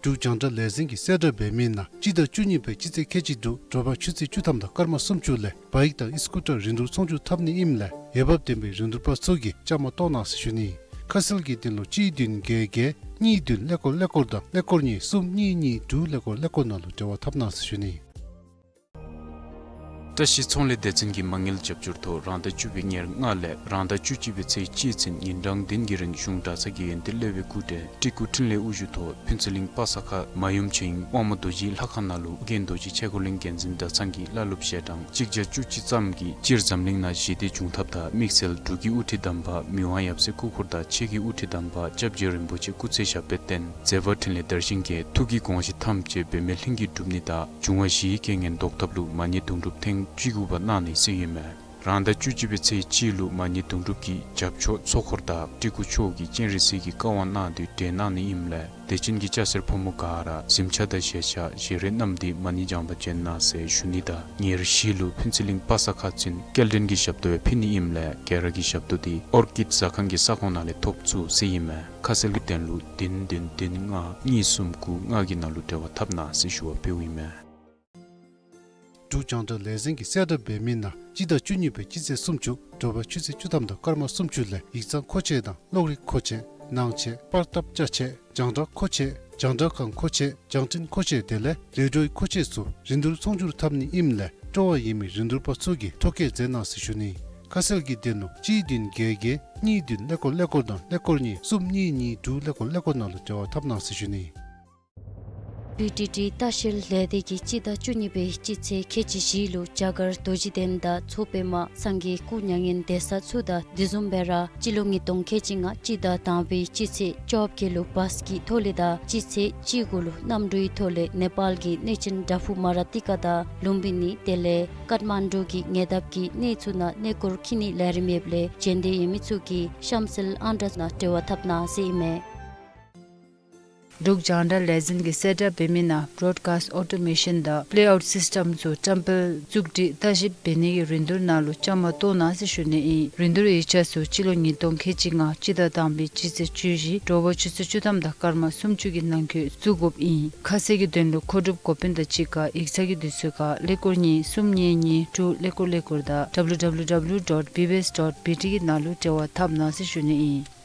འབྲུག་རྒྱང་བསྒྲགས་ལས་འཛིན་གྱིས་གསལ་བསྒྲགས་འབད་མི་ནང་སྤྱི་ཟླ་བཅུ་གཉིས་པའི་སྤྱི་ཚེས་ཁལ་གཅིག་དྲུག་དྲོ་པ་ཆུ་ཚོད་བཅུ་ཐམ་དང་སྐར་མ་སུམ་ཅུ་ལས་བཱའིཀ་དང་ཨི་སི་ཀུ་ཊར་རིན་བསྡུར་ཚོང་སྒྱུར་འཐབ་ནི་ཨིནམ་ལས་འོས་འབབ་ལྡན་པའི་རིན་བསྡུར་པ་ཚུ་གིས་བཅའ་མར་གཏོགས་གནང་ཟེར་ཞུ་ནི། ཁ་གསལ་གྱི་དོན་ལུ་གཅིག་བདུན་བརྒྱད་བརྒྱད་གཉིས་བདུན་ཀླད་ཀོར་ཀླད་ཀོར་དང་ཀླད་ཀོར་གཉིས་གསུམ་གཉིས་གཉིས་དྲུག་ཀླད་ཀོར་ཀླད་ཀོར་ནང་ལུ་འབྲེལ་བ་འཐབ་གནང་ཟེར་ཞུ་ནི། བཀྲ་ཤིས་ཚོང་ལས་སྡེ་ཚན་གྱིས་མ་དངུལ་རྒྱབ་སྐྱོར་ཐོག་རང་ཟླ་བཅུ་པའི་ཉེར་ལྔ་ལས་རང་ཟླ་བཅུ་གཅིག་པའི་ཚེས་གཅིག་ཚུན་ཉིན་གྲངས་བདུན་གྱི་རིང་གཞུང་གྲྭ་ཚང་གི་ཡོན་ཏན་སློབ་དཔོན་སྐུ་བགྲེས་སྤྲུལ་སྐུ་འཕྲིན་ལས་དབུ་བཞུགས་ཐོག་ཕུན་ཚོགས་གླིང་པ་ས་ཁ་མ་ཡུམ་ཆོས་དབྱིངས་དབང་མོ་རྡོ་རྗེའི་ལྷ་ཁང་ནང་ལུ་ཨོ་རྒྱན་རྡོ་རྗེ་ཆོས་འཁོར་གླིང་རྒྱལ་འཛིན་གྲྭ་ཚང་གི་བླ་སློབ་ཞལ་གྲངས་གཅིག་བརྒྱ་བཅུ་གཅིག་ཙམ་གྱིས་སྤྱིར་འཛམ་གླིང་ནང་ཞི་བདེ་འབྱུང་ཐབས་དང་དམིགས་བསལ་འབྲུག་གི་དབུ་ཁྲིད་དམ་པ་མི་དབང་ཡབ་སྲས་སྐུ་འཁོར་དང་ཆོས་ཀྱི་དབུ་ཁྲིད་དམ་པ་སྐྱབས་རྗེ་རིན་པོ་ཆེ་སྐུ་ཚེ་ཞབས་པད་བརྟན་མཛད་པ་འཕྲིན་ལས་དར་ཞིང་རྒྱས། ཐུགས་ཀྱི་དགོངས་གཞི་ཐམས་ཅད་འབད་མེད་ལྷུན་གྱིས་གྲུབ་ནི་དང་འབྱུང་བ་བཞིའི་རྐྱེན་ངན་ཟློག་ཐབས་ལུ་མ་ཎི་དུང་སྒྲུབ་ཐེངས་བཅུ་དགུ་པ་གནང་ནི་ཟེར་ཨིན་མས། རང་ཟླ་བཅུ་གཅིག་པའི་ཚེས་གཅིག་ལུ་མ་ཎི་དུང་སྒྲུབ་ཀྱི་རྒྱབ་ཕྱོགས་ཚོགས་འཁོར་དང་སྤྲུལ་སྐུ་མཆོག་གིས་སྤྱན་རས་གཟིགས་ཀྱི་བཀའ་དབང་གནང་སྟེ་གྲོལ་གནང་ནི་ཨིནམ་ལས་དད་ཅན་གྱི་སྐྱ་སེར་ཕོ་མོ་ག་ར་གཟིམ་ཆ་དང་བཞེས་ཆ་བཞེས་རས་བསྣམས་ཏེ་མ་ཎི་བགྱང་པར་བྱོན་གནང་ཟེར་ཞུ་ནི་དང་ཉེར་བཞི་ལུ་ཕུན་ཚོགས་གླིང་པ་ས་ཁ་ཚུན་སྐྱེལ་འདྲེན་གྱི་ཞབས་ཏོག་ཡང་ཕུལ་ནི་ཨིནམ་ལས་ག་ར་གིས་ཞབས་ཏོག་དེ་ཨོར་ཀིཌ་ཟ་ཁང་གི་ས་ཁོངས་ནང་ལས་ཐོབ་ཚུགས་ཟེར་ཨིན་མས། ཁ་གསལ་གྱི་དོན་ལུ་བདུན་བདུན་བདུན་ལྔ་གཉིས་གསུམ་དགུ་ལྔ་གི་ནང་ལུ་འབྲེལ་བ་འཐབ་གནང་ཟེར་ཞུ་བ་ཕུལཝ་ཨིན་མས། འབྲུག་རྒྱང་བསྒྲགས་ལས་འཛིན་གྱིས་གསལ་བསྒྲགས་འབད་མི་ནང་སྤྱི་ཟླ་བཅུ་གཉིས་པའི་སྤྱི་ཚེས་སུམ་ཅུ་དྲོ་པ་ཆུ་ཚོད་བཅུ་ཐམ་དང་སྐར་མ་སུམ་ཅུ་ལས་ཡིག་ཚང་མཁོ་ཆས་དང་གློག་རིག་མཁོ་ཆས་ནང་ཆས་པར་བཏབ་ཅ་ཆས་རྒྱང་བསྒྲགས་མཁོ་ཆས་རྒྱང་བསྒྲགས་ཁང་མཁོ་ཆས་རྒྱང་འཕྲིན་མཁོ་ཆས་དེ་ལས་ལས་འཕྲོའི་མཁོ་ཆས་ཚུ་རིན་བསྡུར་ཚོང་སྒྱུར་འཐབ་ནི་ཨིནམ་ལས་སྤྲོ་བ་ཡོད་མི་རིན་བསྡུར་པ་ཚུ་གིས་ཐོ་བཀོད་མཛད་གནང་ཟེར་ཞུ་ནི། ཁ་གསལ་གྱི་དོན་ལུ་གཅིག་བདུན་བརྒྱད་བརྒྱད་གཉིས་བདུན་ཀླད་ཀོར་ཀླད་ཀོར་དང་ཀླད་ཀོར་གཉིས་གསུམ་གཉིས་གཉིས་དྲུག་ཀླད་ཀོར་ཀླད་ཀོར་ནང་ལུ་འབྲེལ་བ་འཐབ་གནང་ཟེར་ཞུ་ནི། བི་ཊི་ཊི་ལྟ་བཤལ་ལས་སྡེ་གིས་སྤྱི་ཟླ་བཅུ་གཉིས་པའི་སྤྱི་ཚེས་ཁལ་གཅིག་བཞི་ལུ་རྒྱ་གར་རྡོ་རྗེ་གདན་དང་མཚོ་པདྨ་སངས་རྒྱས་སྐུ་མྱ་ངན་འདས་ས་ཚུ་དང་དེ་བཟུམ་སྦེ་ར་སྤྱི་ལོ་ཉིས་སྟོང་ཁལ་གཅིག་ལྔ་སྤྱི་ཟླ་དང་པའི་སྤྱི་ཚེས་བཅོ་བརྒྱད་ལུ་བཱས་ཀྱི་ཐོག་ལས་དང་སྤྱི་ཚེས་བཅུ་དགུ་ལུ་གནམ་གྲུའི་ཐོག་ལས་ནེ་པཱལ་གྱི་གནས་ཆེན་བྲག་ཕུག་མ་ར་ཏི་ཀ་དང་ལུམ་བི་ནི་དེ་ལས་ཀཏ་མན་ཌུ་གི་ཉེ་འདབས་ཀྱི་གནས་ཚུ་ནང་གནས་སྐོར་འཁྱིད་ནིའི་ལས་རིམ་ཡོདཔ་ལས་བྱོན་འདོད་ཡོད་མི་ཚུ་གིས་གཤམ་གསལ་ཨང་གྲངས་ནང་འབྲེལ་བ་འཐབ་གནང་ཟེར་ཨིན་མས། འབྲུག་རྒྱང་བསྒྲགས་ལས་འཛིན་གྱིས་གསལ་བསྒྲགས་འབད་མི་ནང་བྲོཌ་ཀཱསཊ་ཨོ་ཊོ་མེ་ཤཱན་དང་པེ་ལེ་ཨའུཊ་སིསི་ཊེམ་ཚུ་བཀྲམ་སྤེལ་བཙུགས་སྒྲིག་བརྟག་ཞིབ་འབད་ནིའི་རིན་བསྡུར་ནང་ལུ་བཅའ་མར་གཏོགས་གནང་ཟེར་ཞུ་ནི་ཨིན། རིན་བསྡུར་ཡིག་ཆ་ཚུ་སྤྱི་ལོ་ཉིས་སྟོང་ཁལ་གཅིག་ལྔ་སྤྱི་ཟླ་དང་པའི་སྤྱི་ཚེས་བཅུ་བཞི་དྲོ་པ་ཆུ་ཚོད་བཅུ་ཐམ་དང་སྐར་མ་སུམ་ཅུ་གི་ནང་འཁོད་བཙུགས་དགོཔ་ཨིན། ཁ་གསལ་གྱི་དོན་ལུ་མཁོ་སྒྲུབ་འགོ་དཔོན་དང་གཅིག་ཁར་ཡིག་ཚང་གི་དུས་ཚོད་ཁར་ཀླད་ཀོར་གཉིས་གསུམ་གཉིས་གཉིས་དྲུག་ཀླད་ཀོར་ཀླད་ཀོར་དང་ཌབ་ལུ་ཌབ་ལུ་ཌབ་ལུ་ཌོཊ་བི་བི་ཨེསི་ཌོཊ་བི་ཊི་གི་ནང་ལུ་འབྲེལ་བ་འཐབ་གནང་ཟེར་ཞུ་ནི་ཨིན།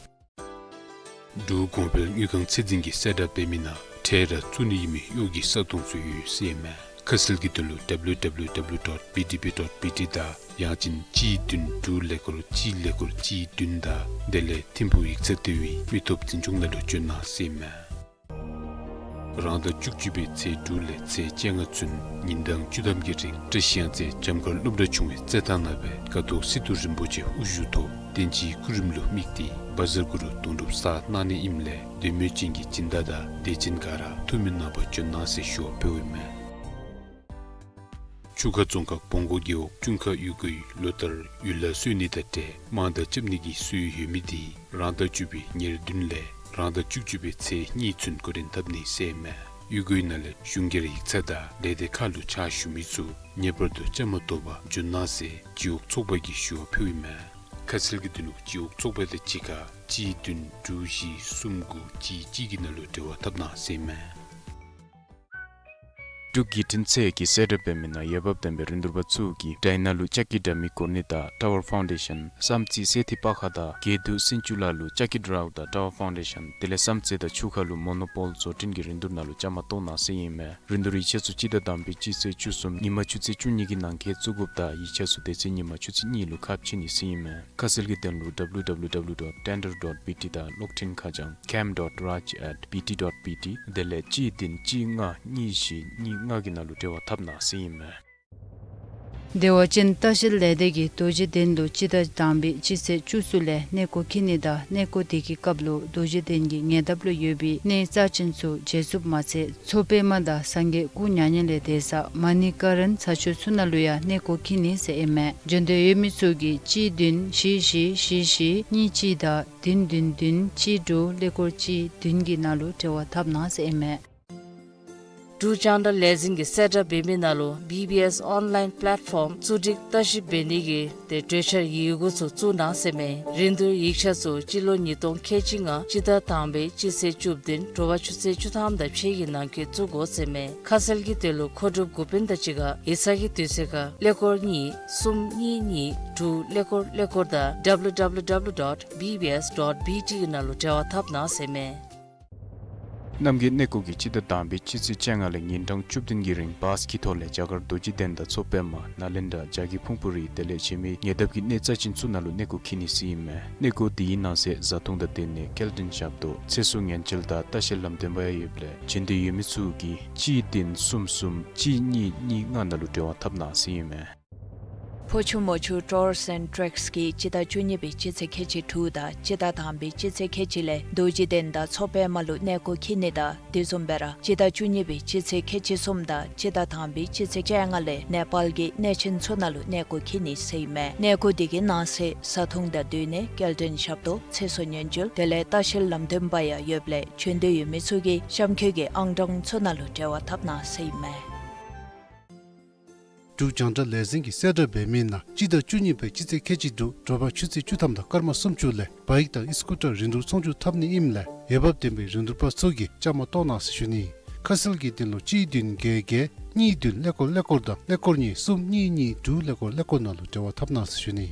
འབྲུག་གོང་འཕེལ་དངུལ་ཁང་ཚད་འཛིན་གྱིས་གསལ་བསྒྲགས་འབད་མི་ནང་ཁྲལ་ར་བཙུགས་ནི་ཡོད་མི་གཡོག་གི་ས་སྟོང་ཚུ་ཡོད་ཟེར་ཨིན་མས། ཁ་གསལ་གྱི་དོན་ལུ་ཌབ་ལུ་ཌབ་ལུ་ཌབ་ལུ་ཌོཊ་བི་ཌི་བི་ཌོཊ་བི་ཊི་དང་ཡང་ཅིན་གཅིག་བདུན་དྲུག་ཀླད་ཀོར་གཅིག་ཀླད་ཀོར་གཅིག་བདུན་དང་དེ་ལས་ཐིམ་ཕུག་ཡིག་ཚང་ལྟེ་བའི་མི་སྟོབས་འཛིན་སྐྱོང་ནང་ལུ་བྱོན་གནང་ཟེར་ཨིན་མས། རང་ཟླ་བཅུ་གཅིག་པའི་ཚེས་དྲུག་ལས་ཚེས་བཅོ་ལྔ་ཚུན་ཉིན་གྲངས་བཅུ་ཐམ་གྱི་རིང་བཀྲིས་གཡང་རྩེ་འཇམ་མཁར་སློབ་གྲྭ་ཆུང་བའི་རྩེད་ཐང་ནང་སྦེ་ཀ་ཐོག་སི་ཏུ་རིན་པོ་ཆེ་དབུ་བཞུགས་ཐོག་བསྟན་སྤྱིའི་སྐུ་རིམ་ལུ་དམིགས་ཏེ་བཛྲ་གུ་རུ་དུང་སྒྲུབ་གསར་གནང་ནི་ཨིནམ་ལས་འདོད་མོས་ཅན་གྱི་སྦྱིན་བདག་དང་དད་ཅན་ག་ར་ཐུགས་སྨོན་གནང་པར་བྱོན་གནང་ཟེར་ཞུ་བ་ཕུལཝ་ཨིན་མས། ཆུ་ཁ་རྫོང་ཁག་བོང་སྒོ་རྒེད་འོག་ཅུན་ཁ་གཡུས་སྒོའི་ལོ་ལྟར་ཡུལ་ལྷ་གསོལ་ནི་དང་འབྲེལ་དམངས་བདག་རྐྱབ་ནི་གི་སྲོལ་ཡོད་མི་དེ་རང་ཟླ་བཅུ་པའི་ཉེར་བདུན་ལས་རང་ཟླ་བཅུ་གཅིག་པའི་ཚེས་གཉིས་ཚུན་འགོ་འདྲེན་འཐབ་ནི་ཟེར་ཨིན་མས། གཡུས་སྒོའི་ནང་ལས་གཞུང་སྒེར་ཡིག་ཚང་དང་ལས་སྡེ་ཁག་ལུ་ཕྱག་ཞུ་མི་ཚུ་ངེས་པར་དུ་བཅའ་མར་གཏོགས་པར་བྱོན་གནང་ཟེར་སྤྱི་འོག་ཚོགས་པ་གིས་ཞུ་བ་ཕུལཝ་ཨིན་མས། ཁ་གསལ་གྱི་དོན་ལུ་སྤྱི་འོག་ཚོགས་པ་དང་གཅིག་ཁར་གཅིག་བདུན་དྲུག་བཞི་གསུམ་དགུ་གཅིག་གཅིག་གི་ནང་ལུ་འབྲེལ་བ་འཐབ་གནང་ཟེར་ཨིན་མས། འབྲུག་བརྒྱུད་འཕྲིན་ཚད་ཀྱིས་གསལ་བསྒྲགས་འབད་མི་ནང་འོས་འབབ་ལྡན་པའི་རིན་བསྡུར་པ་ཚུ་གིས་དྲ་ནང་ལུ་ལྕགས་ཀྱི་དྲ་མིག་བསྐོར་ནི་དང་ཊ་ཝར་ཕའུན་ཌེ་ཤཱན་བསམ་རྩེ་སེ་ཐི་པ་ཁ་དང་དགེ་འདུན་སེང་ཆུ་ལ་ལུ་ལྕགས་ཀྱི་ཌི་རའུ་དང་ཊ་ཝར་ཕའུན་ཌེ་ཤཱན་དེ་ལས་བསམ་རྩེ་དང་ཆུ་ཁ་ལུ་མོ་ནོ་པོལ་བཟོ་སྐྲུན་གྱི་རིན་བསྡུར་ནང་ལུ་བཅའ་མར་གཏོགས་གནང་ཟེར་ཨིན་མས། རིན་བསྡུར་ཡིག་ཆ་ཚུ་སྤྱི་ཟླ་དང་པའི་སྤྱི་ཚེས་བཅུ་གསུམ་ཉིན་མ་ཆུ་ཚོད་བཅུ་གཉིས་ཀྱི་ནང་འཁོད་བཙུགས་དགོཔ་དང་ཡིག་ཆ་ཚུ་དེ་ཚེ་ཉིན་མ་ཆུ་ཚོད་གཉིས་ལུ་ཁ་ཕྱེ་ནི་ཟེར་ཨིན་མས། ཁ་གསལ་གྱི་དོན་ལུ་ཌབ་ལུ་ཌབ་ལུ་ཌབ་ལུ་ཌོཊ་ཊེན་ཌར་ཌོཊ་བི་ཊི་དང་གློག་འཕྲིན་ཁ་བྱང་ཀེམ་ཌོཊ་རཱཇ་ཨེཊ་བི་ཊི་ཌོཊ་བི་ཊི་དེ་ལས་གཅིག་བདུན་གཅིག་ལྔ་གཉིས་བཞི་གཉིས་ལྔ་གི་ནང་ལུ་འབྲེལ་བ་འཐབ་གནང་ཟེར་ཨིན་མས། བདེ་བ་ཅན་ལྟ་བཤལ་ལས་སྡེ་གིས་རྡོ་རྗེ་གདན་ལུ་སྤྱི་ཟླ་དང་པའི་སྤྱི་ཚེས་བཅུ་གསུམ་ལས་གནས་སྐོར་འཁྱིད་ནི་དང་གནས་སྐོར་དེ་གི་སྐབས་ལུ་རྡོ་རྗེ་གདན་གྱི་ཉེ་འདབས་ལུ་ཡོད་པའི་གནས་རྩ་ཅན་ཚུ་མཇལ་ཚུགསཔ་མ་ཚད་མཚོ་པདྨ་དང་སངས་རྒྱས་སྐུ་མྱ་ངན་ལས་འདས་ས་མ་ཎི་ཀ་རན་ཚ་ཆུ་ཚུ་ནང་ལུ་ཡང་གནས་སྐོར་འཁྱིད་ནི་ཟེར་ཨིན་མས། འབྱོན་འདོད་ཡོད་མི་ཚུ་གིས་གཅིག་བདུན་བཞི་བཞི་བཞི་བཞི་གཉིས་གཅིག་དང་བདུན་བདུན་བདུན་གཅིག་དྲུག་ཀླད་ཀོར་གཅིག་བདུན་གྱི་ནང་ལུ་འབྲེལ་བ་འཐབ་གནང་ཟེར་ཨིན་མས། འབྲུག་རྒྱང་བསྒྲགས་ལས་འཛིན་གྱིས་གསལ་བསྒྲགས་འབད་མི་ནང་ལུ་བི་བི་ཨེསི་ཨོན་ལའིན་པེ་ལེཊ་ཕོམ་བཙུགས་སྒྲིག་ལྟ་ཞིབ་འབད་ནི་གི་ཏེ་གྲོས་འཆར་ཡི་གུ་ཚུ་བཙུགས་གནང་ཟེར་མས། རིན་བསྡུར་ཡིག་ཆ་ཚུ་སྤྱི་ལོ་ཉིས་སྟོང་ཁལ་གཅིག་ལྔ་སྤྱི་ཟླ་དང་པའི་སྤྱི་ཚེས་བཅུ་བདུན་དྲོ་པ་ཆུ་ཚོད་བཅུ་ཐམ་དང་ཕྱེད་ཀྱི་ནང་འཁོད་བཙུགས་དགོ་ཟེར་མས། ཁ་གསལ་གྱི་དོན་ལུ་མཁོ་སྒྲུབ་འགོ་དཔོན་དང་གཅིག་ཁར་ཡིག་ཚང་གི་དུས་ཚོད་ཁར་ཀླད་ཀོར་གཉིས་གསུམ་གཉིས་གཉིས་དྲུག་ཀླད་ཀོར་ཀླད་ཀོར་དང་W W W dot B B S dot B T གི་ནང་ལུ་འབྲེལ་བ་འཐབ་གནང་ཟེར་མས། རྣམ་རྒྱལ་གནས་སྐོར་གྱིས་སྤྱི་ཟླ་དང་པའི་སྤྱི་ཚེས་བཅོ་ལྔ་ལས་ཉིན་གྲངས་བཅུ་བདུན་གྱི་རིང་བཱས་ཀྱི་ཐོག་ལས་རྒྱ་གར་རྡོ་རྗེ་གདན་དང་མཚོ་པདྨ་ནཱ་ལེནྡྲ་རྒྱ་བསྐྱེད་ཕུང་པོ་རི་དེ་ལས་གཞན་མི་ཉེ་འདབས་ཀྱི་གནས་རྩ་ཅན་ཚུ་ནང་ལུ་གནས་སྐོར་འཁྱིད་ནི་ཟེར་ཨིན་མས། གནས་སྐོར་དེའི་ནང་གསེས་བཟའ་འཐུང་དང་སྡོད་གནས་སྐྱེལ་འདྲེན་ཞབས་ཏོག་ཚེ་སྲོག་ཉེན་བཅོལ་དང་ལྟ་བཤལ་ལམ་སྟོན་པ་ཡང་ཡོདཔ་ལས་འབྱོན་འདོད་ཡོད་མི་ཚུ་གིས་གཅིག་བདུན་གསུམ་གསུམ་གཅིག་གཉིས་གཉིས་ལྔ་ནང་ལུ་འབྲེལ་བ་འཐབ་གནང་ཟེར་ཨིན་མས། ཕོ་ཆུ་མོ་ཆུ་ཊུརསི་ཨེནཌ་ཊེགསི་གིས་སྤྱི་ཟླ་བཅུ་གཉིས་པའི་སྤྱི་ཚེས་ཁལ་གཅིག་དྲུག་དང་སྤྱི་ཟླ་དང་པའི་སྤྱི་ཚེས་ཁལ་གཅིག་ལས་རྡོ་རྗེ་གདན་དང་མཚོ་པདྨ་ལུ་གནས་སྐོར་འཁྱིད་ནི་དང་དེ་བཟུམ་སྦེ་ར་སྤྱི་ཟླ་བཅུ་གཉིས་པའི་སྤྱི་ཚེས་ཁལ་གཅིག་གསུམ་དང་སྤྱི་ཟླ་དང་པའི་སྤྱི་ཚེས་བཅོ་ལྔ་ལས་ནེ་པཱལ་གྱི་གནས་ཆེན་ཚུ་ནང་ལུ་གནས་སྐོར་འཁྱིད་ནི་ཟེར་ཨིན་མས། གནས་སྐོར་དེ་གི་ནང་གསེས་བཟའ་འཐུང་དང་སྡོད་གནས་སྐྱེལ་འདྲེན་ཞབས་ཏོག་ཚེ་སྲོག་ཉེན་བཅོལ་དེ་ལས་ལྟ་བཤལ་ལམ་སྟོན་པ་ཡང་ཡོདཔ་ལས་འབྱོན་འདོད་ཡོད་མི་ཚུ་གིས་གཤམ་འཁོད་ཀྱི་ཨང་གྲངས་ཚུ་ནང་ལུ་འབྲེལ་བ་འཐབ་གནང་ཟེར་ཨིན་མས། འབྲུག་རྒྱང་བསྒྲགས་ལས་འཛིན་གྱིས་གསལ་བསྒྲགས་འབད་མི་ནང་སྤྱི་ཟླ་བཅུ་གཉིས་པའི་སྤྱི་ཚེས་ཁལ་གཅིག་དྲུག་དྲོ་པ་ཆུ་ཚོད་བཅུ་ཐམ་དང་སྐར་མ་སུམ་ཅུ་ལས་བཱའིཀ་དང་ཨིསི་ཀུ་ཊར་རིན་བསྡུར་ཚོང་བསྒྱུར་འཐབ་ནི་ཨིནམ་ལས་འོས་འབབ་ལྡན་པའི་རིན་བསྡུར་པ་ཚུ་གིས་བཅའ་མར་གཏོགས་གནང་ཟེར་ཞུ་ནི། ཁ་གསལ་གྱི་དོན་ལུ་གཅིག་བདུན་བརྒྱད་བརྒྱད་གཉིས་བདུན་ཀླད་ཀོར་ཀླད་ཀོར་དང་ཀླད་ཀོར་གཉིས་གསུམ་གཉིས་གཉིས་དྲུག་ཀླད་ཀོར་ཀླད་ཀོར་ནང་ལུ་འབྲེལ་བ་འཐབ་གནང་ཟེར་ཞུ་ནི།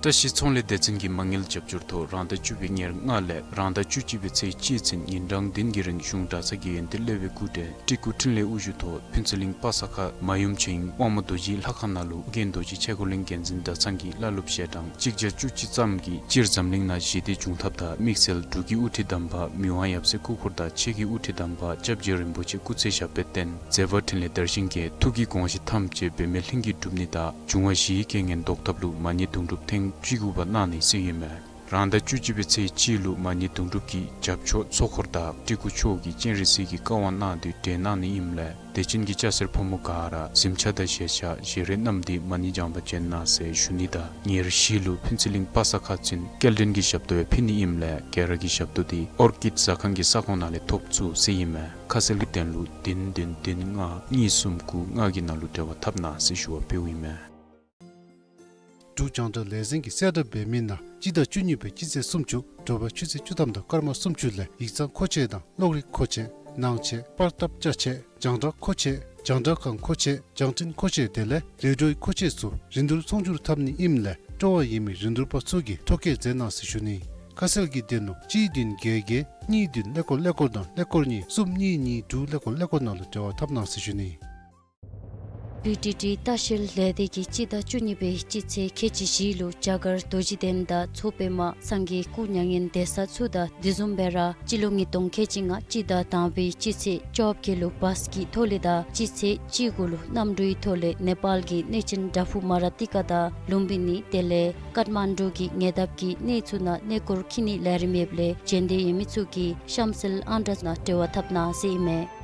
བཀྲ་ཤིས་ཚོང་ལས་སྡེ་ཚན་གྱིས་མ་དངུལ་རྒྱབ་སྐྱོར་ཐོག་རང་ཟླ་བཅུ་པའི་ཉེར་ལྔ་ལས་རང་ཟླ་བཅུ་གཅིག་པའི་ཚེས་གཅིག་ཚུན་ཉིན་གྲངས་བདུན་གྱི་རིང་གཞུང་གྲྭ་ཚང་གི་ཡོན་ཏན་གླེང་བའི་སྐུ་བགྲེས་སྤྲུལ་སྐུ་འཕྲིན་ལས་དབུ་བཞུགས་ཐོག་ཕུན་ཚོགས་གླིང་པ་ས་ཁ་མ་ཡུམ་ཆོས་དབྱིངས་དབང་མོ་རྡོ་རྗེའི་ལྷ་ཁང་ནང་ལུ་ཨོ་རྒྱན་རྡོ་རྗེ་ཆས་གོས་གླིང་འགན་འཛིན་གྲྭ་ཚང་གི་བླ་སློབ་ཞལ་གྲངས་གཅིག་བརྒྱ་བཅུ་གཅིག་ཙམ་གྱིས་སྤྱིར་འཛམ་གླིང་ནང་ཞི་བདེ་འབྱུང་ཐབས་དང་དམིགས་བསལ་འབྲུག་གི་དབུ་ཁྲིད་དམ་པ་མི་དབང་ཡབ་སྲས་སྐུ་འཁོར་དང་ཆོས་ཀྱི་དབུ་ཁྲིད་དམ་པ་སྐྱབས་རྗེ་རིན་པོ་ཆེ་སྐུ་ཚེ་ཞབས་པད་བརྟན་མཛད་པ་འཕྲིན་ལས་དར་ཞིང་རྒྱས་ཐུགས་ཀྱི་དགོངས་བཞེད་ཐམས་ཅད་འབད་མེད་ལྷུན་གྱིས་འགྲུབ་ནི་དང་འབྱུང་བ་བཞིའི་རྐྱེན་ངན་ཟློག་ཐབས་ལུ་མ་ཎི་དུང་སྒྲུབ་ཐེངས་བཅུ་དགུ་པ་གནང་ནི་ཟེར་ཨིན་མས། རང་ཟླ་བཅུ་གཅིག་པའི་ཚེས་གཅིག་ལུ་མ་ཎི་དུང་སྒྲུབ་ཀྱི་རྒྱབ་ཕྱོགས་ཚོགས་འཁོར་དང་སྤྲུལ་སྐུ་མཆོག་གིས་སྤྱན་རས་གཟིགས་ཀྱི་བཀའ་དབང་གནང་དོན་བསྒྲལ་གནང་ནི་ཨིནམ་ལས་དད་ཅན་གྱི་སྐྱ་སེར་ཕོ་མོ་ག་ར་གཟིམ་ཆས་དང་བཞེས་ཆས་བཞེས་རས་བསྣམས་ཏེ་མ་ཎི་བགྱང་པར་བྱོན་གནང་ཟེར་ཞུ་ནི་དང་ཉེར་བཞི་ལུ་ཕུན་ཚོགས་གླིང་པ་ས་ཁ་ཚུན་སྐྱེལ་འདྲེན་གྱི་ཞབས་ཏོག་ཡང་ཕུལ་ནི་ཨིནམ་ལས་ག་ར་གི་ཞབས་ཏོག་དེ་ཨོར་ཀིཌ་ཟ་ཁང་གི་ས་ཁོངས་ནང་ལས་ཐོབ་ཚུགས་ཟེར་ཨིན་མས། ཁ་གསལ་གྱི་དོན་ལུ་བདུན་བདུན་བདུན་ལྔ་གཉིས་གསུམ་དགུ་ལྔ་གི་ནང་ལུ་འབྲེལ་བ་འཐབ་གནང་ཟེར་ཞུ་བ་ཕུལཝ་ཨིན་མས། འབྲུག་རྒྱང་བསྒྲགས་ལས་འཛིན་གྱིས་གསལ་བསྒྲགས་འབད་མི་ནང་སྤྱི་ཟླ་བཅུ་གཉིས་པའི་སྤྱི་ཚེས་སུམ་ཅུ་དྲོ་པ་ཆུ་ཚོད་བཅུ་ཐམ་དང་སྐར་མ་སུམ་ཅུ་ལས་ཡིག་ཚང་མཁོ་ཆས་དང་གློག་རིག་མཁོ་ཆས་ནང་ཆས་པར་བཏབ་ཅ་ཆས་རྒྱང་བསྒྲགས་མཁོ་ཆས་རྒྱང་བསྒྲགས་ཁང་མཁོ་ཆས་རྒྱང་འཕྲིན་མཁོ་ཆས་དེ་ལས་རེ་ཌིའོའི་མཁོ་ཆས་ཚུ་རིན་བསྡུར་ཚོང་བསྒྱུར་འཐབ་ནི་ཨིནམ་ལས་སྤྲོ་བ་ཡོད་མི་རིན་བསྡུར་པ་ཚུ་གིས་ཐོ་བཀོད་མཛད་གནང་ཟེར་ཞུ་ནི། ཁ་གསལ་གྱི་དོན་ལུ་གཅིག་བདུན་བརྒྱད་བརྒྱད་གཉིས་བདུན་ཀླད་ཀོར་ཀླད་ཀོར་དང་ཀླད་ཀོར་གཉིས་གསུམ་གཉིས་གཉིས་དྲུག་ཀླད་ཀོར་ཀླད་ཀོར་ནང་ལུ་འབྲེལ་བ་འཐབ་གནང་ཟེར་ཞུ་ནི། བི་ཊི་ཊི་ལྟ་བཤལ་ལས་སྡེ་གིས་སྤྱི་ཟླ་བཅུ་གཉིས་པའི་སྤྱི་ཚེས་ཁལ་གཅིག་བཞི་ལུ་རྒྱ་གར་རྡོ་རྗེ་གདན་དང་མཚོ་པདྨ་སངས་རྒྱས་སྐུ་མྱ་ངན་འདས་ས་ཚུ་དང་དེ་བཟུམ་སྦེ་ར་སྤྱི་ལོ་ཉིས་སྟོང་ཁལ་གཅིག་ལྔ་སྤྱི་ཟླ་དང་པའི་སྤྱི་ཚེས་བཅོ་བརྒྱད་ལུ་བཱས་ཀྱི་ཐོག་ལས་དང་སྤྱི་ཚེས་བཅུ་དགུ་ལུ་གནམ་གྲུའི་ཐོག་ལས་ནེ་པཱལ་གྱི་གནས་ཆེན་བྲག་ཕུག་མ་ར་ཏི་ཀ་དང་ལུམ་བི་ནི་དེ་ལས་ཀཏ་མན་ཌུ་གི་ཉེ་འདབས་ཀྱི་གནས་ཚུ་ནང་གནས་སྐོར་འཁྱིད་ནིའི་ལས་རིམ་ཡོདཔ་ལས་འབྱོན་འདོད་ཡོད་མི་ཚུ་གིས་གཤམ་གསལ་ཨང་གྲངས་ནང་འབྲེལ་བ་འཐབ་གནང་ཟེར་ཨིན་མས།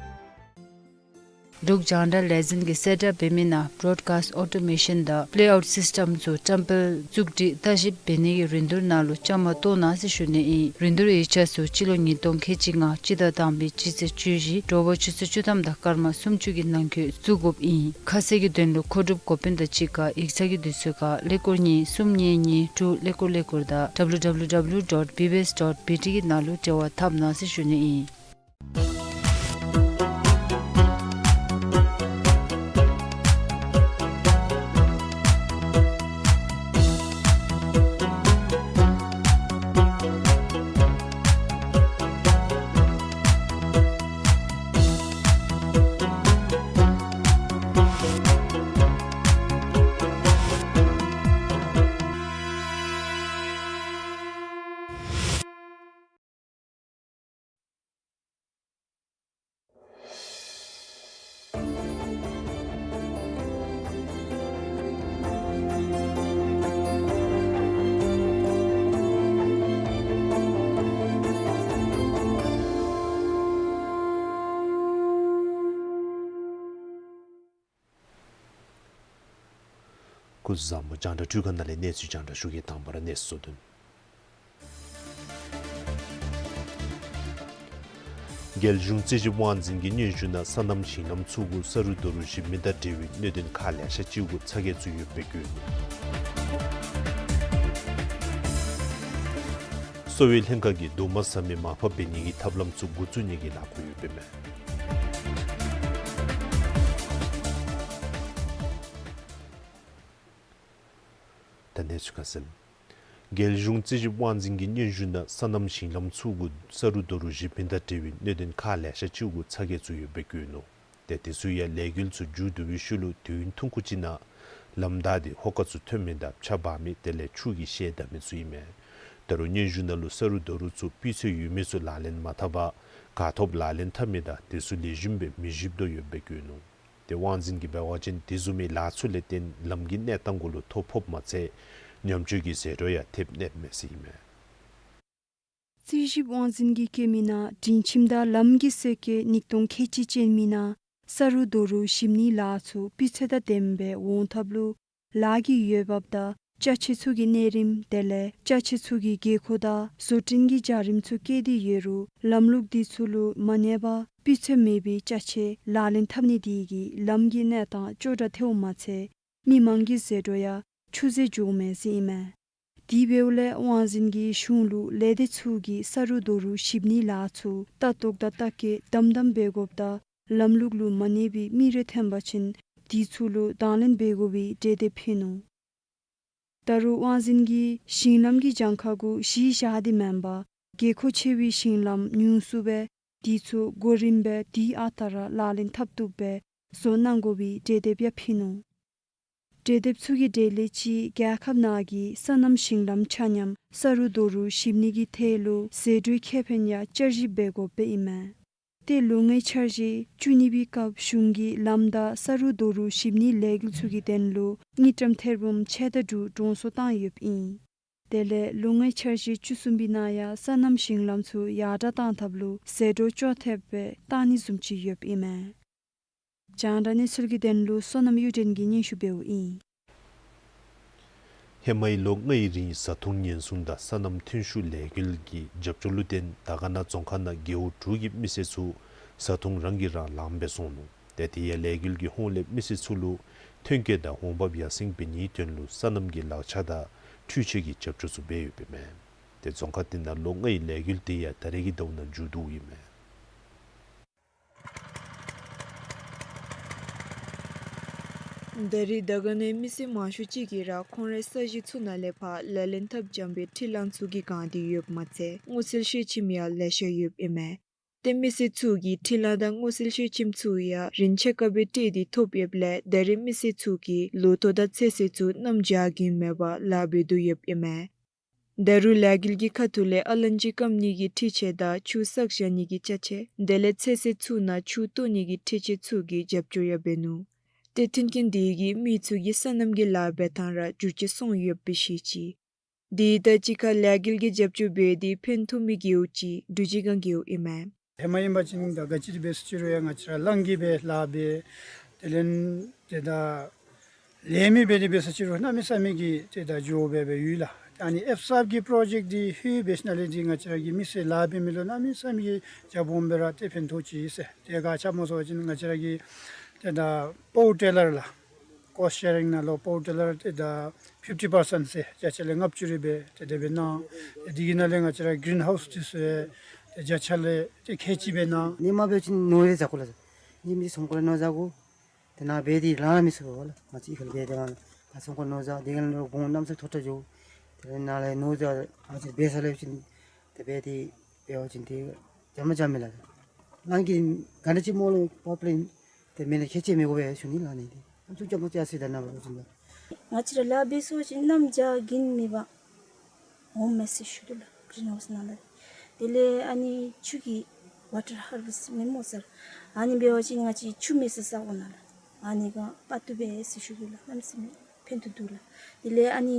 འབྲུག་རྒྱང་བསྒྲགས་ལས་འཛིན་གྱིས་གསལ་བསྒྲགས་འབད་མི་ནང་བོ་རོཌ་ཀཱསཊ་ཨོ་ཊོ་མེ་ཤཱན་དང་པེ་ལེ་ཨའུཊ་སིསི་ཊེམ་ཚུ་བཀྲམ་སྤེལ་བཙུགས་སྒྲིག་ལྟ་ཞིབ་འབད་ནི་གི་རིན་བསྡུར་ནང་ལུ་བཅའ་མར་གཏོགས་གནང་ཟེར་ཞུ་ནི་ཨིན། རིན་བསྡུར་ཡིག་ཆ་ཚུ་སྤྱི་ལོ་ཉིས་སྟོང་ཁལ་གཅིག་ལྔ་སྤྱི་ཟླ་དང་པའི་སྤྱི་ཚེས་བཅུ་བཞི་དྲོ་པ་ཆུ་ཚོད་བཅུ་ཐམ་དང་སྐར་མ་སུམ་ཅུ་གི་ནང་འཁོད་བཙུགས་དགོཔ་ཨིན། ཁ་གསལ་གྱི་དོན་ལུ་མཁོ་སྒྲུབ་འགོ་དཔོན་དང་གཅིག་ཁར་ཡིག་ཚང་གི་དུས་ཚོད་ཁར་ཀླད་ཀོར་གཉིས་གསུམ་གཉིས་གཉིས་དྲུག་ཀླད་ཀོར་ཀླད་ཀོར་དང་W W W dot B B S dot B T གི་ནང་ལུ་འབྲེལ་བ་འཐབ་གནང་ཟེར་ཞུ་ནི་ཨིན། བཟང་པོ། རྒྱང་བསྒྲགས་འཕྲུལ་ཁང་ནང་ལས་གནས་ཚུལ་རྒྱང་བསྒྲགས་ཞུ་གེ། དང་པ་ར་གནས་ཚུལ་གཙོ་དོན། རྒྱལ་གཞུང་རྩིས་ཞིབ་དབང་འཛིན་གྱིས་སྙན་ཞུ་ནང་སོ་ནམ་ཞིང་ལམ་ཚུ་གུ་ས་རུད་རྡོ་རུད་ཞིབ་མི་དང་འབྲེལ་བའི་གནད་དོན་ཁག་ལེ་ཤ་ཅིག་གུ་ཚ་གྱང་ཚུད་ཡོདཔ་སྦེ་བཀོད་ནུག། གསོ་བའི་ལྷན་ཁག་གིས་རྡོག་མ་ཟ་མི་མར་ཕབ་འབད་ནིའི་ཐབས་ལམ་ཚུ་འགོ་བཙུགས་ནིའི་ལཱ་འགོ་ཡོདཔ་ཨིན་མས། ད་གནས་ཚུལ་ཁ་གསལ། རྒྱལ་གཞུང་རྩིས་ཞིབ་དབང་འཛིན་གྱིས་སྙན་ཞུ་ནང་སོ་ནམ་ཞིང་ལམ་ཚུ་གུ་ས་རུད་རྡོ་རུད་ཞིབ་མི་དང་འབྲེལ་བའི་གནད་དོན་ཁག་ལེ་ཤ་ཅིག་གུ་ཚ་གྱང་ཚུད་ཡོདཔ་སྦེ་བཀོད་ནུག། ཏེ་དེ་ཚུ་ཡང་ལས་འགུལ་ཚུ་མཇུག་བསྡུ་བའི་ཤུལ་ལུ་དུས་ཡུན་ཐུང་ཀུ་ཅིག་ནང་ལམ་བདའ་སྟེ་ཧོ་ཀ་ཚུ་ཐོན་མི་དང་ཆརཔ་འབབ་མི་དེ་ལས་ཆུ་གིས་བཤལ་ད་མི་ཚུ་ཨིན་མས། ད་རུང་སྙན་ཞུ་ནང་ལུ་ས་རུད་རྡོ་རུད་ཚུ་སྤུས་ཚད་ཡོད་མི་ཚུ་ལག་ལེན་མ་འཐབ་པར་ག་ཐོབ་ལག་ལེན་འཐབ་མི་དང་དེ་ཚུ་ལེགས་ཤོམ་སྦེ་མི་ཞིབ་དོ་ཡོདཔ་སྦེ་བཀོད་ནུག། ཏེ་དབང་འཛིན་གྱིས་འབད་བ་ཅིན་དེ་བཟུམ་མའི་ལཱ་ཚུ་ལས་བརྟེན་ལམ་གྱི་གནས་སྟངས་གུ་ལུ་ཐོ་ཕོགཔ་མ་ཚད་ཉམས་བཅོས་ཀྱི་ཟད་འགྲོ་ཡང་ཐེབས་ནི་མས་ཟེར་ཨིན་མས། རྩིས་ཞིབ་དབང་འཛིན་གྱིས་བཀོད་མི་ནང་མགྲིན་ཁྱིམ་དང་ལམ་གྱི་སོ་ཀའི་ཉིས་སྟོང་ཁལ་གཅིག་ཅན་མི་ནང་ས་རུད་རྡོ་རུད་ཞིབ་ནིའི་ལཱ་ཚུ་སྤུས་ཚད་དང་ལྡནམ་སྦེ་འོང་ཐབས་ལུ་ལཱ་གི་འོས་འབབ་དང་ཅ་ཆས་ཚུ་གི་གནས་རིམ་དེ་ལས་ཅ་ཆས་ཚུ་གི་དགོས་མཁོ་དང་བཟོ་སྐྲུན་གྱི་བྱ་རིམ་ཚུ་བཀལ་ཏེ་ཡོད་རུང་ལམ་ལུགས་དེ་ཚུ་ལུ་མ་གནས་པར་སྤུས་ཚད་མེད་པའི་ཅ་ཆས་ལག་ལེན་འཐབ་ནི་དེ་གིས་ལམ་གྱི་གནས་སྟངས་སྐྱོ་དྲགས་ཐལཝ་མ་ཚད་མི་མང་གི་ཟད་འགྲོ་ཡང་ཆུད་ཟོས་འགྱོཝ་མས་ཟེར་ཨིན་མས། དེ་འབདཝ་ལས་དབང་འཛིན་གྱིས་གཞུང་ལུ་ལས་སྡེ་ཚུ་གིས་ས་རུད་རྡོ་རུད་ཞིབ་ནིའི་ལཱ་ཚུ་ལྟ་རྟོག་དང་ལྟ་བཀོད་དམ་དམ་འབད་དགོཔ་དང་ལམ་ལུགས་ལུ་མ་གནས་པའི་མི་རེ་ཐོན་པ་ཅིན་དེ་ཚུ་ལུ་དང་ལེན་འབད་དགོ་པའི་གྲོས་འདེབས་ཕུལ་ནུག། ད་རུང་དབང་འཛིན་གྱིས་ཞིང་ལམ་གྱི་གྱངས་ཁ་གུ་གཞི་བཞག་སྟེ་མེན་པར་དགོས་མཁོ་ཆེ་བའི་ཞིང་ལམ་ཉུང་སུ་སྦེ་དེ་ཚུ་གོ་རིམ་སྦེ་དུས་ཨ་རྟག་ར་ལག་ལེན་འཐབ་བཏུབ་སྦེ་བཟོ་གནང་དགོ་པའི་གྲོས་འདེབས་ཡང་ཕུལ་ནུག། གྲོས་འདེབས་ཚུ་གི་གྲས་ལས་གཅིག་རྒྱལ་ཁབ་ནང་གི་སོ་ནམ་ཞིང་ལམ་ཆ་མཉམ་ས་རུད་རྡོ་རུད་ཞིབ་ནི་གི་ཐད་ལུ་ཟད་འགྲོའི་ཁེ་ཕན་ཡང་བསྐྱར་ཞིབ་འབད་དགོཔ་ཨིན་མས། ཏེ་ལོ་ལྔའི་འཆར་གཞི་བཅུ་གཉིས་པའི་སྐབས་གཞུང་གིས་ལམ་དང་ས་རུད་རྡོ་རུད་ཞིབ་ནིའི་ལས་འགུལ་ཚུ་གི་དོན་ལུ་དངུལ་ཀྲམ་ཐེར་འབུམ་ཕྱེད་དང་དྲུག་གྲོང་སོ་བཏང་ཡོདཔ་ཨིན། དེ་ལས་ལོ་ལྔའི་འཆར་གཞི་བཅུ་གསུམ་པའི་ནང་ཡང་སོ་ནམ་ཞིང་ལམ་ཚུ་ཡར་དྲག་གཏང་ཐབས་ལུ་ཟད་འགྲོ་སྐྱོ་ཐེབས་སྦེ་གཏང་ནི་བཟུམ་ཅིག་ཡོདཔ་ཨིན་མས། རྒྱང་བསྒྲགས་གནས་ཚུལ་གྱི་དོན་ལུ་བསོད་ནམས་གཡུ་སྒྲོན་གྱིས་སྙན་ཞུ་འབདཝ་ཨིན། ཧེ་མའི་ལོ་ལྔའི་རིང་བཟའ་འཐུང་ཉེན་སྲུང་དང་སོ་ནམ་ཐོན་ཤུགས་ལས་འགུལ་གྱི་རྒྱབ་སྐྱོར་ལུ་བརྟེན་དར་དཀར་ན་རྫོང་ཁག་ནང་རྒེད་འོག་དྲུག་གི་མི་སེར་ཚུ་བཟའ་འཐུང་རང་གིས་རང་ལངམ་སྦེ་སོང་ནུག། ཏེ་དེ་ཡང་ལས་འགུལ་གྱི་ཧོངས་ལས་མི་སེར་ཚུ་ལུ་ཐོན་སྐྱེད་དང་འོང་འབབ་ཡར་སེང་འབད་ནིའི་དོན་ལུ་སོ་ནམ་གྱི་ལག་ཆ་དང་འཕྲུལ་ཆས་ཀྱི་རྒྱབ་སྐྱོར་ཚུ་འབད་ཡོདཔ་ཨིན་མས། ཏེ་རྫོང་ཁག་དེ་ནང་ལོ་ལྔའི་ལས་འགུལ་དེ་ཡང་ད་རེས་ཀྱི་ཟླཝ་ནང་མཇུག་བསྡུཝ་ཨིན་མས། ད་རེས་དར་དཀར་ནའི་མི་སེར་མང་ཤོས་ཅིག་གིས་ར་ཁོང་རའི་ས་གཞི་ཚུ་ནང་ལས་ཕར་ལག་ལེན་འཐབ་འཇམ་པའི་འཕྲུལ་གླང་ཚུ་གིས་གང་སྟེ་ཡོདཔ་མ་ཚད་སྔོ་ཚལ་ཤེལ་ཆེམ་ཡང་ལེ་ཤ་ཡོདཔ་ཨིན་མས། ཏེ་མི་སེར་ཚུ་གིས་འཕྲུལ་གླང་དང་སྔོ་ཚལ་ཤེལ་ཆེམ་ཚུ་ཡང་རིན་ཆེ་བཀག་སྦེ་སྤྲོད་དེ་ཐོབ་ཡོདཔ་ལས་ད་རེས་མི་སེར་ཚུ་གིས་ལོ་ཐོག་དང་ཚོད་བསྲེ་ཚུ་གནམ་བྱཱར་རྒྱུན་མེད་པར་ལཱ་འབད་དོ་ཡོདཔ་ཨིན་མས། ད་རུང་ལས་འགུལ་གྱི་ཁ་ཐུག་ལས་ཨ་ལན་ཅི་སྐམ་ནི་གི་འཕྲུལ་ཆས་དང་ཆུ་བསགས་བཞག་ནི་གི་ཅ་ཆས་དེ་ལས་ཚོད་བསྲེ་ཚུ་ནང་ཆུ་གཏོར་ནི་གི་འཕྲུལ་ཆས་ཚུ་གི་རྒྱབ་སྐྱོར་ཡང་འབད་ནུག། ཏེ་མཐུན་རྐྱེན་དེ་གིས་མི་ཚུ་གིས་སོ་ནམ་གྱི་ལཱ་འབད་ཐངས་ར་འགྱུར་བཅོས་སོང་ཡོདཔ་སྦེ་བཤད་ཅི། དེ་དང་གཅིག་ཁར་ལས་འགུལ་གྱི་རྒྱབ་སྐྱོར་འབད་དེ་ཕན་ཐོགས་མི་རྒེད་འོག་ཅིག་འབྲུག་རྗེས་སྒང་རྒེད་འོག་ཨིན་མས། ཧེ་མ་ཨིན་པ་ཅིན་ད་ག་ཅི་ར་འབད་ཟེར་ཅི་རུང་ཡང་ང་བཅས་ར་གླང་གིས་སྦེ་ལཱ་འབད། དེ་ལས་ཏེ་ད་ལས་མི་འབད་དེ་འབད་ཟེར་ཅི་རུང་གནམ་མེད་ས་མེད་ཀྱི་ཏེ་ད་འགྱོ་སྦེ་སྦེ་ཡོད་ལགས། ཨ་ནི་ཨེཕ་སབ་ཀྱི་པྲོ་ཇེཀཊ་འདི་ཧུད་འབད་ཞིནམ་ལས་འདི་ང་བཅས་ར་གི་མི་སེར་ལཱ་འབད་མི་ལུ་གནམ་མེད་ས་མེད་ཀྱི་རྒྱབ་དཔུང་འབད་ར་ཏེ་ཕན་ཐོགས་ཅི་ཟེར། ཏེ་ག་ཅི་སྨོ་ཟེར་བ་ཅིན་ང་བཅས་ར་གི་ཏེ་ད་པཱ་ཝར་ཊི་ལར་ལགས། ཀོསཊ་ཤེ་རིང་ནང་ལུ་པཱ་ཝར་ཊི་ལར་ཏེ་ད་ཕིཕ་ཊི་པར་སེནཊ་ཟེར་བརྒྱ་ཆ་ལས་ལྔ་བཅུ་རེ་སྦེ་ཏེ་དེ་སྦེ་གནང་། ཏེ་འདི་གི་ནང་ལས་ང་བཅས་ར་གི་གིརིན་ཧའུསི་འདི་ཚུ་ཡང་ཏེ་བརྒྱ་ཆ་ལས་ཏེ་ཁལ་གཅིག་སྦེ་གནང་། ནི་མ་འབད་བ་ཅིན་ནོར་རེ་ཟ་དགོ་ལགས། ནི་མི་སོང་ཁར་ནོར་ཟ་དགོ། ཏེ་ནཱ་འབད་དེ་ལང་མི་ཚུགས་ལགས། ང་བཅས་ཁར་འབད་དེ་ལང་ད་སོང་ཁར་ནོར་ཟ། དེ་གི་ནང་ལུ་དགུང་གནམ་མེད་ས་མཐོ་དྲགས་འགྱོ། དེ་ནང་ལས་ནོར་ཟ་ང་བཅས་འབད་ས་ལས་བ་ཅིན་ཏེ་འབད་དེ་འབད་བ་ཅིན་ཏེ་འཇམ་མ་འཇམ་མས་ལགས། གླང་གིས་ག་འདྲ་ཅིག་རྨོ་ལོ་པ་པ་ལིན་ཏེ་མེན་ན་ཁྱད་ཆེ་མི་དགོ་པས་ཞུ་ནི་ལགས། ནི་འདི་ཨམ་ཅུང་ཅམ་པོ་ཅིག་ཨ་སི་ད་ན་བ་ཅིན་ལགས། ང་བཅས་ར་ལཱ་འབད་ཟེར་བ་ཅིན་གནམ་བྱཱར་རྒྱུན་མེད་པར་འོངམ་མས་ཟེར་ཞུ་དོ་ལགས། གིརིན་ཧའུསི་ནང་ལས། དེ་ལས་ཨ་ནི་ཆུ་གི་ཝ་ཊར་ཧར་ཝེསཊ་མེན་སྨོ་ཟེར། ཨ་ནི་འབད་བ་ཅིན་ང་བཅས་ཆུ་མེད་ས་ས་གོ་ནང་ལགས། ཨ་ནི་ག་པ་ཏུ་སྦེ་ཟེར་ཞུ་དོ་ལགས། གནམ་མེད་ས་མེད་ཕན་ཐོགས་འདུག་ལགས། དེ་ལས་ཨ་ནི་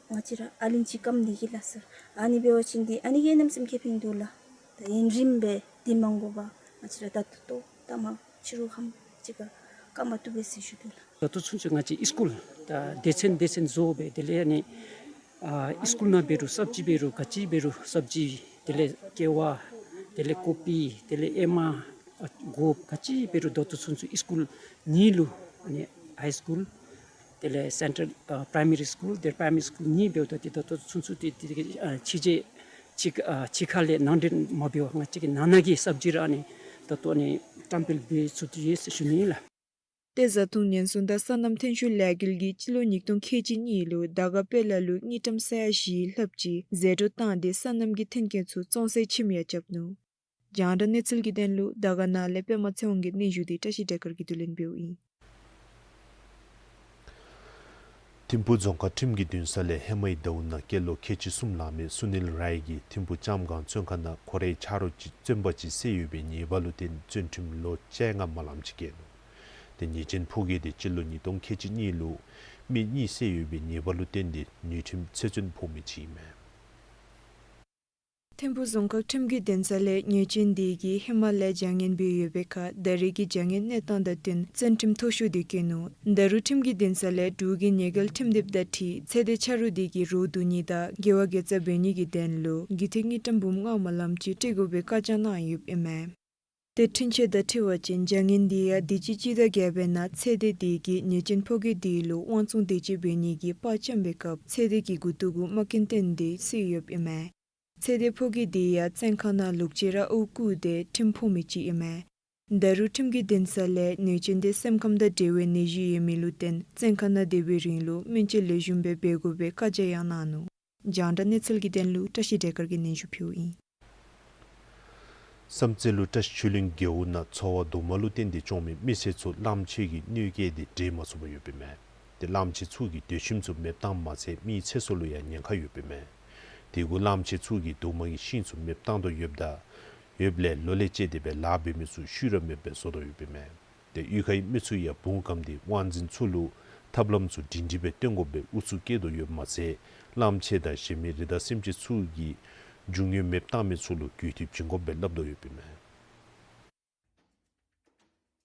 ང་བཅས་ར་ཨ་ལན་ཅི་སྐམ་ནི་གི་ལགས་ཟེར། ཨ་ནི་འབད་བ་ཅིན་འདི་ཨ་ནི་གིས་གནམ་མེད་ས་མེད་ཁེ་ཕན་འདུག་ལགས། ད་ཡུན་རིངམོ་སྦེ་སྡོད་མ་དགོ་པར་ང་བཅས་ར་ད་ལྟོ་ལྟོ་ད་མ་ཕྱི་རུ་ཧམ་ཅིག་ཁར་ བཀའ་མ་བཏུབ་པས་ཟེར་ཞུ་དོ་ལགས། ད་ལྟོ་ཚུན་ཚོད་ང་བཅས་སི་ཀུལ་ད་སྡེ་ཚན་སྡེ་ཚན་བཟོ་སྦེ་དེ་ལས་ཨ་ནི་ཨ་སི་ཀུལ་ནང་འབད་རུང་སབ་ཇེཀཊ་འབད་རུང་ག་ཅི་འབད་རུང་སབ་ཇེཀཊ་དེ་ལས་སྐྱེ་བ་དེ་ལས་ཀོ་པི་དེ་ལས་ཨེ་མ་ཨ་གོ་ག་ཅི་འབད་རུང་ད་ལྟོ་ཚུན་ཚོད་སི་ཀུལ་གཉིས་ལུ་ཨ་ནི་ཧའི་སི་ཀུལ་དེ་ལས་སེན་ཊར་ཨ་པྲའི་མ་རི་སི་ཀུལ་དེ་པྲའི་མ་རི་སི་ཀུལ་གཉིས་འབདཝ་ད་ཏེ་ད་ལྟོ་ཚུན་ཚོད་ཏེ་ཏེ་ཨ་ཕྱི་རྒྱལ་ཕྱི་ཨ་ཕྱི་ཁ་ལས་ནང་འདྲེན་མ་འབད་བར་ང་བཅས་ཀྱི་ནང་ན་གི་སབ་ཇེཀཊ་ར་ཨ་ནི་ད་ལྟོ་ཨ་ནི་བཀྲམ་སྤེལ་འབད་ཚུགས་ཏེ་ཡོད་ཟེར་ཞུ་ནི་ཨིན་ལགས། ཏེ་བཟའ་འཐུང་ཉེན་སྲུང་དང་སོ་ནམ་ཐོན་ཤུགས་ལས་འགུལ་གྱིས་སྤྱི་ལོ་ཉིས་སྟོང་ཁལ་གཅིག་གཉིས་ལུ་དར་དཀར་དཔལ་ལ་ལུ་དངུལ་ཀྲམ་ས་ཡ་བཞི་ལྷགཔ་ཅིག་ཟད་འགྲོ་བཏང་སྟེ་སོ་ནམ་གྱི་མཐུན་རྐྱེན་ཚུ་བཙོང་སའི་ཁྱིམ་ཡང་རྐྱབ་ནུག། རྒྱང་བསྒྲགས་གནས་ཚུལ་གྱི་དོན་ལུ་དར་དཀར་ནང་ལས་པདྨ་ཚེ་དབང་གི་སྙན་ཞུ་འདི་བཀྲ་ཤིས་བདེ་དཀར་གྱིས་བསྡུ་ལེན་འབདཝ་ཨིན། ཐིམ་ཕུག་རྫོང་ཁག་ཁྲིམས་ཀྱི་འདུན་ས་ལས་ཧེ་མའི་ཟླཝ་ནང་སྐྱེས་ལོ་ཁལ་གཅིག་གསུམ་ལང་མི་སུ་ནིལ་རའི་གིས་ཐིམ་ཕུག་ལྕམ་སྒང་བཙོན་ཁང་ནང་ཁོ་རའི་ཆ་རོགས་ཅིག་བཙོན་པ་ཅིག་བསད་ཡོད་པའི་ཉེས་པ་ལུ་བརྟེན་བཙོན་ཁྲིམས་ལོ་བཅོ་ལྔ་མ་ལངམ་ཅིག་བཀལ་ནུག། ཏེ་ཉེས་ཅན་ཕོ་སྐྱེས་དེ་སྤྱི་ལོ་ཉིས་སྟོང་ཁལ་གཅིག་གཉིས་ལུ་མི་གཉིས་བསད་ཡོད་པའི་ཉེས་པ་ལུ་བརྟེན་ཏེ་ཉེས་ཁྲིམས་ཚེ་བཙོན་ཕོག་མི་ཅིག་ཨིན་མས། ཐིམ་ཕུག་རྫོང་ཁག་ཁྲིམས་ཀྱི་འདུན་ས་ལས་ཉེས་ཅན་དེ་གིས་ཧེ་མ་ལས་བྱ་ངན་འབད་ཡོད་པའི་ཁར་ད་རེས་ཀྱི་བྱ་ངན་གནས་སྟངས་དང་བསྟུན་བཙོན་ཁྲིམས་མཐོ་ཤོས་དེ་བཀལ་ནུག། ད་རུང་ཁྲིམས་ཀྱི་འདུན་ས་ལས་འབྲུག་གི་ཉེས་སྐྱོན་ཁྲིམས་དེབ་དང་འཁྲིལ་ཚེ་འདས་ཆ་རོགས་དེ་གིས་རོགས་བསྡུ་ནི་དང་དགེ་བ་དགེ་རྩ་འབད་ནི་གི་དོན་ལུ་དགེ་ཐོན་དངུལ་ཀྲམ་འབུམ་ལྔ་མ་ལངམ་ཅིག་སྤྲོད་དགོ་པའི་བཀའ་རྒྱ་གནང་ཡོདཔ་ཨིན་མས། ཏེ་འཁྲུན་ཆོད་དང་འཁྲིལ་བ་ཅིན་བྱ་ངན་དེ་ཡང་དུས་ཅི་སྤྱི་ཟླ་བརྒྱད་པའི་ནང་ཚེ་འདས་དེ་གིས་ཉེས་ཅན་ཕོ་སྐྱེས་དེ་ལུ་དབང་བཙོང་དེ་ཅིག་འབད་ནི་གི་པར་བཅམ་པའི་སྐབས་ཚེ་འདས་ཀྱི་མགུ་ཏོ་གུ་རྨ་སྐྱོན་བཏོན་ཏེ་བསད་ཡོདཔ་ཨིན་མས། ཚེ་འདས་ཕོ་སྐྱེས་དེ་ཡང་བཙོན་ཁང་ནང་ལོག་ཅི་ར་དབུ་བཀུག་སྟེ་ཁྲིམས་ཕོག་མི་ཅིག་ཨིན་མས། ད་རུང་ཁྲིམས་ཀྱི་འདུན་ས་ལས་ཉེས་ཅན་དེ་སེམས་ཁམས་དང་འབྲེལ་བའི་ནད་གཞི་ཡོད་མི་ལུ་བརྟེན་བཙོན་ཁང་ནང་སྡོད་པའི་རིང་ལུ་སྨན་བཅོས་ལེགས་ཤོམ་སྦེ་འབད་དགོ་པའི་བཀའ་རྒྱ་ཡང་གནང་ནུག། རྒྱང་བསྒྲགས་གནས་ཚུལ་གྱི་དོན་ལུ་བཀྲ་ཤིས་བདེ་དཀར་གྱིས་སྙན་ཞུ་ཕུལཝ་ཨིན། བསམ་རྩེ་ལུ་བཀྲ་ཤིས་ཆོས་གླིང་རྒེད་འོག་ནང་འཚོ་བ་དོག་མོ་ལུ་བརྟེན་ཏེ་སྐྱོང་མི་མི་སེར་ཚུ་གླངམོ་ཆེ་གི་གནོད་སྐྱེལ་ཏེ་འདྲེན་མ་ཚུགས་པར་ཡོདཔ་ཨིན་མས། ཏེ་གླངམོ་ཆེ་ཚུ་གིས་སྡོད་ཁྱིམ་ཚུ་མེདཔ་བཏངམ་མ་ཚད་མིའི་ཚེ་སྲོག་ལུ་ཡང་ཉེན་ཁ་ཡོདཔ་ཨིན་མས། དེ་གུ་གླངམོ་ཆེ་ཚུ་གིས་དོག་མོ་གི་ཤིང་ཚུ་མེདཔ་བཏང་དོ་ཡོདཔ་ད་ཡོདཔ་ལས་ལོ་ལས་བཅད་དེ་སྦེ་ལཱ་འབད་མི་ཚུ་ཤུལ་ར་མེདཔ་སྦེ་བཟོ་དོ་ཡོདཔ་ཨིན་མས། ཏེ་གཡུས་ཁའི་མི་ཚུ་ཡང་བུང་བཀབ་སྟེ་དབང་འཛིན་ཚུ་ལུ་ཐབས་ལམ་ཚུ་སྒྲིང་སྒྲི་སྦེ་སྟོན་དགོཔ་སྦེ་ཨུ་ཚུགས་བསྐྱེད་དོ་ཡོདཔ་མ་ཚད་གླངམོ་ཆེ་དང་གཞན་མི་རི་དྭགས་སེམས་ཅན་ཚུ་གིས་རྒྱུ་དངོས་མེདཔ་བཏང་མི་ཚུ་ལུ་གུས་བཏུད་བྱིན་དགོཔ་སྦེ་སླབ་དོ་ཡོདཔ་ཨིན་མས།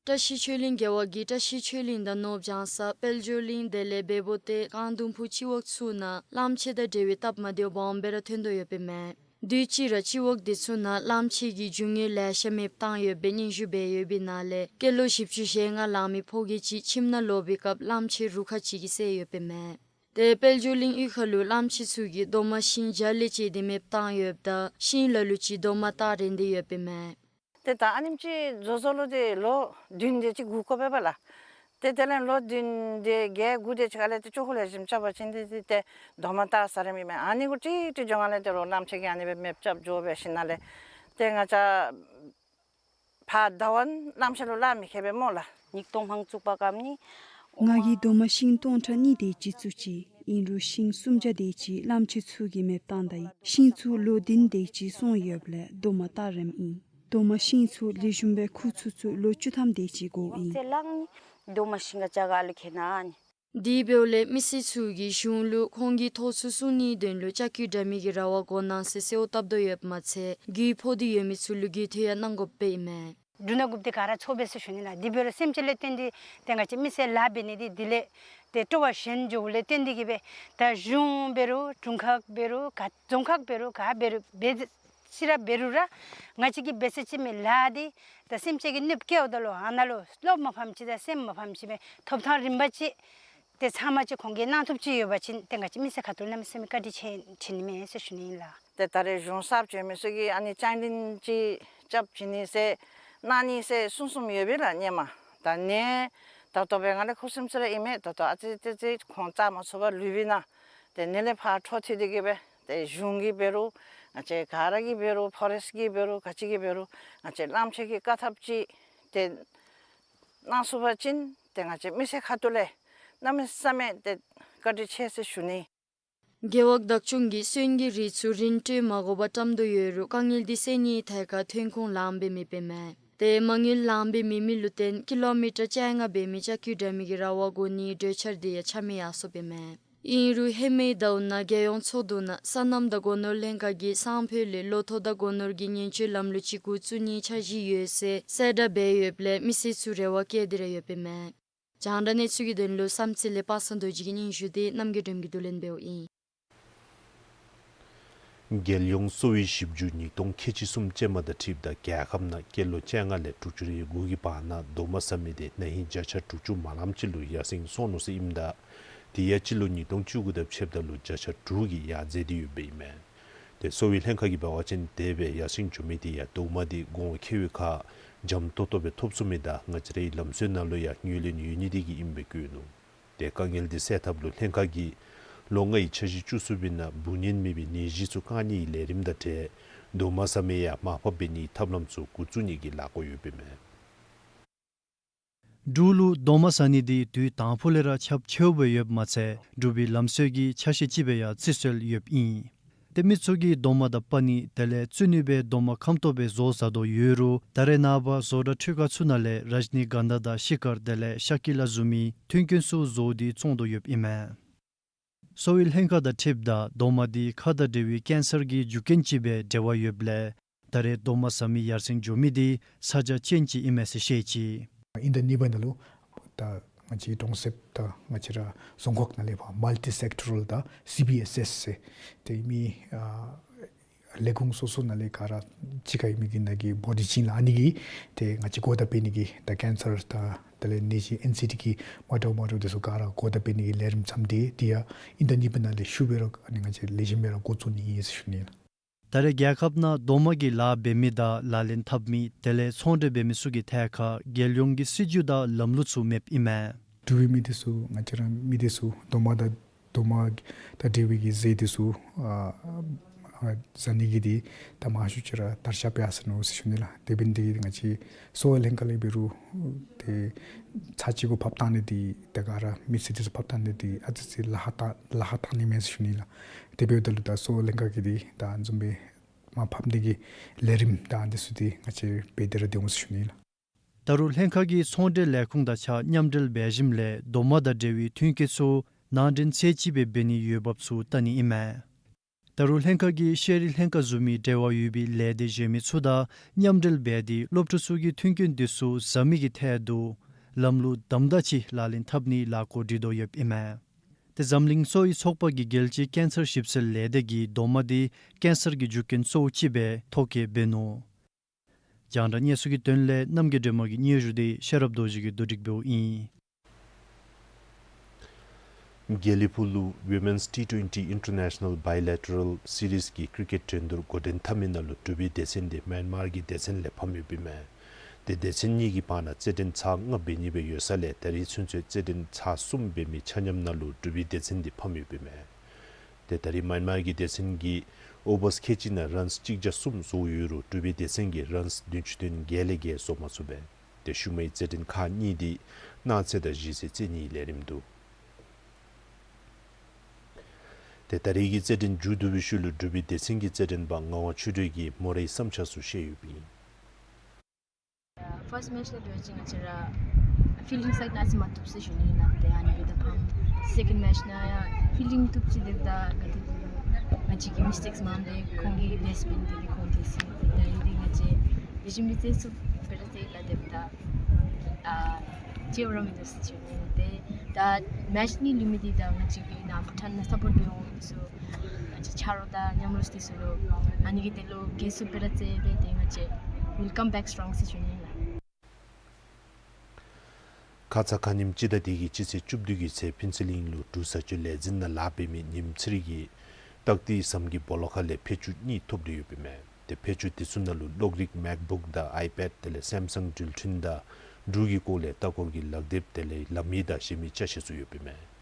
བཀྲ་ཤིས་ཆོས་གླིང་རྒེད་འོག་གི་བཀྲ་ཤིས་ཆོས་གླིང་དང་ནོརབ་བྱང་ས་དཔལ་འབྱོར་གླིང་དེ་ལས་སྦས་པོ་ཏེ་རྐང་དུམ་བུ་སྤྱི་འོག་ཚུ་ནང་གླངམོ་ཆེ་དང་འབྲེལ་བའི་སྟབས་མ་བདེཝ་སྦོམ་སྦེ་ར་ཐོན་དོ་ཡོདཔ་ཨིན་མས། དུས་ཅི་ར་སྤྱི་འོག་དེ་ཚུ་ནང་གླངམོ་ཆེ་གི་རྒྱུ་དངོས་ལེ་ཤ་མེདཔ་བཏང་ཡོད་པའི་སྙན་ཞུ་འབད་ཡོད་པའི་ནང་ལས་སྐྱེས་ལོ་བཞི་བཅུ་ཞེ་ལྔ་ལང་མི་ཕོ་སྐྱེས་ཅིག་ཁྱིམ་ནང་ལོག་པའི་སྐབས་གླངམོ་ཆེ་རུ་ཁག་ཅིག་གིས་བསད་ཡོདཔ་ཨིན་མས། ཏེ་དཔལ་འབྱོར་གླིང་གཡུས་ཁ་ལུ་གླངམོ་ཆེ་ཚུ་གིས་རྡོག་མ་ཤིང་བྱ་ལས་བཅད་དེ་མེདཔ་བཏང་ཡོདཔ་ད་ཤིང་ལ་ལུ་ཅིག་རྡོག་མ་བཏགས་རན་ཏེ་ཡོདཔ་ཨིན་མས། ཏེ་ད་ཨ་ནེམ་ཅིག་བཟོ་བཟོཝ་ལུ་ཏེ་ལོ་བདུན་དེ་ཅིག་འགོར་དགོ་པས་པ་ལགས། ཏེ་དེ་ལས་ལོ་བདུན་དེ་བརྒྱད་དགུ་དེ་ཅིག་ཁ་ལས་ཏེ་ཅོག་ལེགས་ཤོམ་རྐྱབ་པ་ཅིན་ཏེ་ཏེ་ཏེ་རྡོག་མ་བཏགས་ས་ར་མེད་མས། ཨ་ནི་གུ་ཏིག་ཏིག་འགྱོ་ང་ལས་ཏེ་རོགས་གླངམོ་ཆེ་གིས་ཨ་ནི་སྦེ་མེདཔ་རྐྱབ་འགྱོ་འབད་ཞིནམ་ལས་ཏེ་ང་བཅས་ཕར་ད་བན་གླངམོ་ཆེ་ལུ་ལཱ་མི་ཁེ་བས་སྨོ་ལགས། ཉིས་སྟོང་ཧང་བཙུགས་པ་གམ་ནི། ང་གིས་རྡོག་མ་ཤིང་སྟོང་ཕྲག་གཉིས་དེ་ཅིག་བཙུགས་ཅི། ཨིན་རུང་ཤིང་སུམ་བརྒྱ་དེ་ཅིག་གླངམོ་ཆེ་ཚུ་གིས་མེདཔ་བཏང་ད་ཡི། ཤིང་ཚུ་ལོ་བདུན་དེ་ཅིག་སོང་ཡོདཔ་ལས་རྡོག་མ་བཏགས་རནམ་ཨིན། རྡོག་མ་ཤིང་ཚུ་ལེགས་ཤོམ་སྦེ་ཁུག་ཚུགས་ཚུགས་ལོ་བཅུ་ཐམ་དེ་ཅིག་འགོརཝ་ཨིན། ཚེ་ལང་ནི་རྡོག་མ་ཤིང་ག་ཅ་ག་ལུ་ཁེ་ན་ནི། དེ་འབདཝ་ལས་མི་སེར་ཚུ་གིས་གཞུང་ལུ་ཁོང་གི་ཐོག་ཚུ་སྲུང་ནིའི་དོན་ལུ་ལྕགས་ཀྱུ་འདྲ་མིན་གྱི་ར་བ་དགོ་གནང་ཟེར་གསོལཝ་བཏབ་དོ་ཡོདཔ་མ་ཚད་རྒུད་ཕོག་སྟེ་ཡོད་མི་ཚུ་ལུ་རྒུད་འཐུས་ཡང་གནང་དགོཔ་ཨིན་མས། འབྲུ་སྣ་དགུཔོ་དེ་ག་ར་འཚོ་བས་ཟེར་ཞུ་ནི་ལགས། དེ་འབད་རུང་སེམས་ཅན་ལས་བརྟེན་ཏེ་ཏེ་ང་བཅས་མི་སེར་ལཱ་འབད་ནི་དེ་དེ་ལས་ཏེ་སྤྲོ་བ་ཞན་འགྱོཝ་ལས་བརྟེན་ཏེ་གིས་སྦེ་ད་གཞུང་འབད་རུང་དྲུང་ཁག་འབད་རུང་ག་རྫོང་ཁག་འབད་རུང་ག་འབད་རུང་འབད་ཅི་ར་འབད་རུང་ར་ང་བཅས་ཀྱིས་འབད་ས་ཅིག་མེད། ལཱ་འདི་ད་སེམས་ཅན་གྱི་གནོདཔ་བཀལཝ་ད་ལུ་ཨ་ནཱ་ལུ་བློ་མ་ཕམ་ཅིག་དང་སེམས་མ་ཕམ་ཅིག་མེད། ཐོབ་ཐང་རིམ་པ་ཅིག་ཏེ་ཚབ་མ་ཅིག་ཁོང་གིས་གནང་ཐོབ་ཅིག་ཡོད་པ་ཅིན་ཏེ་ང་བཅས་མི་སེར་ཁ་ཐུག་གནམ་མེད་ས་མེད་བཀའ་དྲིན་ཆེ་དྲན་ནི་མས་ཟེར་ཞུ་ནི་ཨིན་ལགས། ཏེ་ད་རེས་གཞུང་གསརཔ་བྱོན་མི་ཚུ་གིས་ཨ་ནི་ལྕང་གླིང་ཅིག་རྐྱབ་བྱིན་ནི་ཟེར་གནང་ནི་ཟེར་གསུངས་གསུངསམ་ཡོད་པས་ལགས་སྔོན་མ། ད་ནི་ད་ལྟོ་སྦེ་ང་ལས་ཁུ་སིམ་སི་ར་ཨིན་མས། ད་ལྟོ་ཨ་ཙི་ཙི་ཙི་ཁོང་བཙག་མ་ཚུགས་པར་ལུས་པས་ན། ཏེ་ནི་ལས་ཕར་འཕྲོ་མཐུད་དེ་གིས་སྦེ་ཏེ་གཞུང་གིས་འབད་རུང་ང་བཅས་ག་ར་གིས་འབད་རུང་ཕོ་རེསཊ་གིས་འབད་རུང་ག་ཅི་གིས་འབད་རུང་ང་བཅས་གླངམོ་ཆེ་གི་བཀག་ཐབས་ཅིག་ཏེ་གནང་ཚུགས་པ་ཅིན་ཏེ་ང་བཅས་མི་སེར་ཁ་ཐུག་ལས་གནམ་མེད་ས་མེད་ཏེ་བཀའ་དྲིན་ཆེ་ཟེར་ཞུ་ནི། རྒེད་འོག་བདག་སྐྱོང་གིས་སོན་གྱི་རིགས་ཚུ་རིན་སྤྲོད་མ་དགོ་པར་བཀྲམ་དོ་ཡོད་རུང་དཀའ་ངལ་འདི་སེལ་ནིའི་ཐད་ཁར་ཐོན་ཁུངས་ལངམ་སྦེ་མེདཔ་ཨིན་མས། ཏེ་མ་དངུལ་ལངམ་སྦེ་མེད་མི་ལུ་བརྟེན་ཀི་ལོ་མི་ཊར་བཅོ་ལྔ་འབད་མི་ལྕགས་ཀྱུ་འདྲ་མིན་གྱི་ར་བ་དགོ་ནིའི་གྲོས་འཆར་འདི་ཡང་ཆ་མེད་ཡར་སོཔ་ཨིན་མས། ཨིན་རུང་ཧེ་མའི་ཟླཝ་ནང་རྒྱལ་ཡོངས་ཚོགས་འདུ་ནང་སོ་ནམ་དང་སྒོ་ནོར་ལྷན་ཁག་གིས་སང་ཕོད་ལས་ལོ་ཐོག་དང་སྒོ་ནོར་གྱི་ཉེན་བཅོལ་ལམ་ལུགས་ཅིག་འགོ་བཙུགས་ནིའི་འཆར་གཞི་ཡོད་ཟེར་གསལ་བསྒྲགས་འབད་ཡོདཔ་ལས་མི་སེར་ཚུ་རེ་བ་བསྐྱེད་དེ་ར་ཡོདཔ་ཨིན་མས། རྒྱང་བསྒྲགས་གནས་ཚུལ་གྱི་དོན་ལུ་བསམ་རྩེ་ལས་པ་སངས་རྡོ་རྗེ་གི་སྙན་ཞུ་དེ་རྣམ་རྒྱལ་སྒྲོལ་མ་གིས་བསྡུ་ལེན་འབདཝ་ཨིན། རྒྱལ་ཡོངས་གསོ་བའི་ཞིབ་འཇུག་ཉིས་སྟོང་ཁལ་གཅིག་གསུམ་ཅན་མ་དང་འཁྲིལཝ་ད་རྒྱལ་ཁབ་ནང་སྐྱེས་ལོ་བཅོ་ལྔ་ལས་དྲུག་ཅུ་རེ་དགུ་གི་བར་ན་རྡོག་མ་ཟ་མི་དེ་ན་ཧིང་བརྒྱ་ཆ་དྲུག་ཅུ་མ་ལངམ་ཅིག་ལུ་ཡར་སེང་སོང་ནུག་ཟེར་ཨིནམ་ད་དེ་ཡང་སྤྱི་ལོ་ཉིས་སྟོང་བཅུ་དགུ་དང་ཕྱདཔ་ད་ལུ་བརྒྱ་ཆ་དྲུག་གིས་ཡར་འཛེགས་ཏེ་ཡོདཔ་ཨིན་མས། དེ་གསོ་བའི་ལྷན་ཁག་གིས་འབད་བ་ཅིན་དེ་སྦེ་ཡར་སེང་འགྱོ་མི་དེ་ཡང་རྡོག་མ་དེ་གོང་ཁེ་བའི་ཁར་འཇམ་ཏོག་ཏོ་སྦེ་ཐོབ་ཚུགས་མི་དང་ང་བཅས་རའི་ལམ་སྲོལ་ནང་ལུ་ཡང་ངོས་ལེན་ཡོད་ནི་དེ་གིས་ཨིནམ་སྦེ་བཀོད་ནུག། དེ་དཀའ་ངལ་དེ་སེལ་ཐབས་ལུ་ལྷན་ཁག་གིས་ལོ་ལྔའི་འཆར་གཞི་བཅུ་གསུམ་པའི་ནང་འབུ་ཉེན་མེད་པའི་ནད་གཞི་ཚུ་བཀག་ནིའི་ལས་རིམ་དང་འབྲེལ་རྡོག་མ་ཟ་མི་ཡང་མར་ཕབ་འབད་ནིའི་ཐབས་ལམ་ཚུ་འགོ་བཙུགས་ནི་གི་ལས་འགུལ་ཡོདཔ་ཨིན་མས། འབྲུག་ལུ་རྡོག་མ་ཟ་ནི་དེ་དུས་དང་ཕུ་ལས་ར་ཁྱབ་ཆེཝ་སྦེ་ཡོདཔ་མ་ཚད་འབྲུག་པའི་ལམ་སྲོལ་གྱི་ཆ་ཤས་ཅིག་སྦེ་ཡང་བརྩི་སྲོལ་ཡོདཔ་ཨིན། ཏེ་མི་ཚུ་གིས་རྡོག་མ་དང་པ་ནི་དེ་ལས་བཙུགས་ནི་སྦེ་རྡོག་མ་ཁམ་ཏོག་སྦེ་བཟོ་བཟའ་དོ་ཡོད་རུང་ད་རེས་ནངས་པ་བཟོ་གྲྭ་འཕྲུལ་ཁང་ཚུ་ནང་ལས་རཱཇ་ནི་གན་དྷ་དང་ཤི་ཀར་དེ་ལས་ཤ་ཀི་ལ་བཟུམ་མའི་མཐུན་རྐྱེན་ཚུ་བཟོ་སྟེ་བཙོང་དོ་ཡོདཔ་ཨིན་མས། གསོ་བའི་ལྷན་ཁག་དང་འཁྲིལཝ་ད་རྡོག་མ་དེ་ཁ་དང་འབྲེལ་བའི་ཀེན་སར་གྱི་རྒྱུ་རྐྱེན་ཅིག་སྦེ་འབྲེལ་བ་ཡོདཔ་ལས་ད་རེས་རྡོག་མ་ཟ་མི་ཡར་སེང་འགྱོ་མི་དེ་ས་ཆ་ཅན་ཅིག་ཨིན་མས་ཟེར་བཤད་ཅི། ཨིན་ཟླ་གཉིས་པ་ནང་ལུ་ད་ང་བཅས་གྲོང་གསེབ་དང་ང་བཅས་ར་རྫོང་ཁག་ནང་ལས་ཕར་མལ་ཊི་སེག་ཊོ་རཱལ་དང་སི་བི་ཨེསི་ཨེསི་ཟེར་དེ་མི་ཨ་ལས་ཁུངས་སོ་སོ་ནང་ལས་ག་ར་གཅིག་ཁར་ཨིན་མི་གི་ནང་གི་བོ་ཌི་ཅིག་ལགས། ཨ་ནི་གིས་ཏེ་ང་བཅས་གོ་བརྡ་སྤེལ་ནི་གི་ད་ཀེན་སར་དང་དེ་ལས་ནད་གཞི་ཨེན་སི་ཌི་གི་མ་འདྲཝ་མ་འདྲཝ་དེ་ཚུ་ག་ར་གོ་བརྡ་སྤེལ་ནི་གི་ལས་རིམ་བརྩམས་ཏེ་དེ་ཡང་ཨིན་ཟླ་གཉིས་པའི་ནང་ལས་ཤུལ་སྦེ་ར་ཨ་ནི་ང་བཅས་ལེགས་ཤོམ་སྦེ་ར་འགོ་བཙུགས་ནི་ཨིན་ཟེར་ཞུ་ནི་ལགས། ད་རེས་རྒྱལ་ཁབ་ནང་རྡོག་མ་གི་ལཱ་འབད་མི་དང་ལག་ལེན་འཐབ་མི་དེ་ལས་ཚོང་འབྲེལ་འབད་མི་ཚུ་གི་ཐད་ཁར་རྒྱལ་ཡོངས་ཀྱི་སྲིད་བྱུས་དང་ལམ་ལུགས་ཚུ་མེདཔ་ཨིན་མས། འབྲུག་པའི་མི་དེ་ཚུ་ང་བཅས་ར་མི་དེ་ཚུ་རྡོག་མ་དང་རྡོག་མ་དང་འབྲེལ་བའི་གི་ཟས་དེ་ཚུ་ཨ་ཨ་ཟ་ནི་གི་དེ་ད་མང་ཤོས་ཅིག་ར་དར་ཁྱབ་ཡར་སོ་ནུག་ཟེར་ཞུ་ནི་ལགས། དེ་འབད་ནི་དེ་གིས་ང་བཅས་གསོ་བའི་ལྷན་ཁག་ལས་འབད་རུང་ཏེ་ཚར་གཅིག་གུ་ཕབ་བཏང་ནི་དེ་ད་ག་ར་མི་སེར་དེ་ཚུ་ཕབ་བཏང་ནི་དེ་ཨ་ཙི་ཅིག་ལཱ་ཁག་བཏང་ལཱ་ཁག་བཏང་ནི་མས་ཟེར་ཞུ་ནི་ལགས། དེ་འབདཝ་ད་ལུ་ད་གསོ་བའི་ལྷན་ཁག་གིས་དེ་ད་བཟུམ་སྦེ་མར་ཕབ་ནི་གི་ལས་རིམ་དང་དེ་ཚུ་དེ་ང་བཅས་འབད་དེ་ར་སྡོད་འོང་ཟེར་ཞུ་ནི་ལགས། ད་རུང་ལྷན་ཁག་གིས་ཚོང་འབྲེལ་ལས་ཁུངས་དང་གཅིག་ཁར་མཉམ་འབྲེལ་འབད་ཞིནམ་ལས་རྡོག་མ་དང་འབྲེལ་བའི་མཐུན་རྐྱེན་ཚུ་ནང་འདྲེན་ཚད་ཅིག་སྦེ་འབད་ནིའི་འོས་འབབ་ཚུ་བལྟ་ནི་ཨིན་མས། ད་རུང་ལྷན་ཁག་གིས་ཤེས་རིག་ལྷན་ཁག་བཟུམ་མའི་འབྲེལ་བ་ཡོད་པའི་ལས་སྡེ་གཞན་མི་ཚུ་དང་མཉམ་འབྲེལ་འབད་དེ་སློབ་ཕྲུག་ཚུ་གིས་མཐུན་རྐྱེན་དེ་ཚུ་ཟ་མི་གི་ཐད་དུ་ལམ་ལུགས་དམ་དྲག་ཅིག་ལག་ལེན་འཐབ་ནིའི་ལས་འགུལ་སྒྲིག་དོ་ཡོདཔ་ཨིན་མས། ཏེ་འཛམ་གླིང་གསོ་བའི་ཚོགས་པ་གིས་རྒྱལ་སྤྱིའི་ཀེན་སར་ཞིབ་འཚོལ་ལས་སྡེ་གིས་རྡོག་མ་དེ་ཀེན་སར་གྱི་རྒྱུ་རྐྱེན་གཙོ་བོ་ཅིག་སྦེ་ཐོ་བཀོད་འབད་ནུག། རྒྱང་བསྒྲགས་གནས་ཚུལ་གྱི་དོན་ལས་རྣམ་རྒྱལ་སྒྲོལ་མ་གི་སྙན་ཞུ་དེ་ཤེས་རབ་རྡོ་རྗེ་གིས་བསྡུ་སྒྲིག་འབདཝ་ཨིན། དགེ་ལེགས་ཕུག་ལུ་Women's T twenty International Bilateral Series གི་ཀི་རི་ཀེཊ་འགྲན་བསྡུར་འགོ་འདྲེན་འཐབ་མི་ནང་ལུ་འབྲུག་པའི་སྡེ་ཚན་དེ་མཱན་མར་གྱི་སྡེ་ཚན་ལས་ཕམ་ཡོདཔ་ཨིན་མས། ཏེ་སྡེ་ཚན་གཉིས་ཀྱི་བར་ན་རྩེད་འགྲན་ཚར་ལྔ་འབད་ནི་སྦེ་ཡོད་ས་ལས་ད་རིས་ཚུན་ཚོད་རྩེད་འགྲན་ཚར་གསུམ་འབད་མི་ཆ་མཉམ་ནང་ལུ་འབྲུག་པའི་སྡེ་ཚན་དེ་ཕམ་ཡོདཔ་ཨིན་མས། ཏེ་ད་རིས་མཱན་མར་གྱི་སྡེ་ཚན་གྱིས་ཨོ་བརསི་ཁལ་གཅིག་ནང་རཱནསི་གཅིག་བརྒྱ་གསུམ་བཟོ་ཡོད་རུང་འབྲུག་པའི་སྡེ་ཚན་གྱིས་རཱནསི་བདུན་ཅུ་དོན་བརྒྱད་ལས་བརྒལ་བཟོ་མ་ཚུགས་པས། ཏེ་ཤུལ་མའི་རྩེད་འགྲན་ཁག་གཉིས་དེ་གནངས་ཚེ་དང་གཞེས་ཚེ་རྩེ་ནིའི་ལས་རིམ་འདུག། ཏེ་ད་རིས་ཀྱི་རྩེད་འགྲན་མཇུག་བསྡུ་བའི་ཤུལ་ལུ་འབྲུག་པའི་སྡེ་ཚན་གྱི་རྩེད་འགྲན་པ་ངག་དབང་ཆོས་སྒྲོན་གྱིས་མོ་རའི་བསམ་འཆར་ཚུ་བཤད་ཡོདཔ་ཨིན། ཕརསཊ་མེཆ་ལས་འབད་བ་ཅིན་ང་བཅས་ར་ཕི་ལིང་སའིཌ་ནང་ཨ་ཙི་མ་བཏུབ་ཟེར་ཞུ་ནི་ཨིན་ལགས། ཏེ་ཨ་ནི་འབདཝ་ད་ཕམ། སེ་ཀེནཌ་མེཆ་ནང་ཡང་ཕི་ལིང་བཏུབ་ཅི། འབདཝ་ད་ག་དེ་ང་བཅས་ཀྱི་མིས་ཊེཀསི་མངམ་སྦེ་ཁོང་གིས་བེསཊ་འབད་ནི་དེ་གིས་ཁོང་དེ་ཟེར། ཏེ་ད་ཨིན་རུང་ང་བཅས་ལེགས་ཤོམ་སྦེ་རྩེད་ཚུགས་པས་ཟེར་ལགས། འབདཝ་ད་ཨ་ཅིག་ར་མི་འདུག་ཟེར་ཞུ་ནི་ཨིན། ཏེ་ད་མེཆ་གཉིས་ལུས་མི་འདི་ད་ང་བཅས་ཀྱི་ནཱ་བྷུ་ཊཱན་ནང་སཔོརཊ་འབད་འོང་མི་ཚུ་ང་བཅས་ཆ་རོགས་དང་མཉམ་རོགས་འདི་ཚུ་ལུ་ཨ་ནི་གིས་དེ་ལུ་རྒྱལ་སུ་སྦེ་ར་རྩེ་སྦེ་ཏེ་ང་བཅས་we'll come back strong ཟེར་ཞུ་ནི་ཨིན་ལགས། ཁ་ཙ་ཁ་ཉིནམ་སྤྱི་ཟླ་འདི་གི་སྤྱི་ཚེས་བཅུ་བདུན་གྱི་ཚེ་ཕུན་ཚོགས་གླིང་ལུ་འབྲུག་བཟའ་སྤྱོད་ལས་འཛིན་ནང་ལཱ་འབད་མི་ཉིམ་ཚེ་རིང་གིས་སྟག་ཏི་ཟམ་གྱི་སྦོ་ལོགས་ཁ་ལས་ཕད་ཅུང་གཉིས་ཐོབ་སྟེ་ཡོདཔ་ཨིན་མས། ཏེ་ཕད་ཅུང་དེ་ཚུ་ནང་ལུ་གློག་རིག་མེཀ་བུཀ་དང་ཨའི་པེཌ་དེ་ལས་སེམ་སང་འགྲུལ་འཕྲིན་དང་འབྲུག་གི་སྐོར་ལས་ལྟ་སྐོར་གྱི་ལག་དེབ་དེ་ལས་ལམ་ཡིག་དང་གཞན་མི་ཅ་ཆས་ཚུ་ཡོདཔ་ཨིན་མས།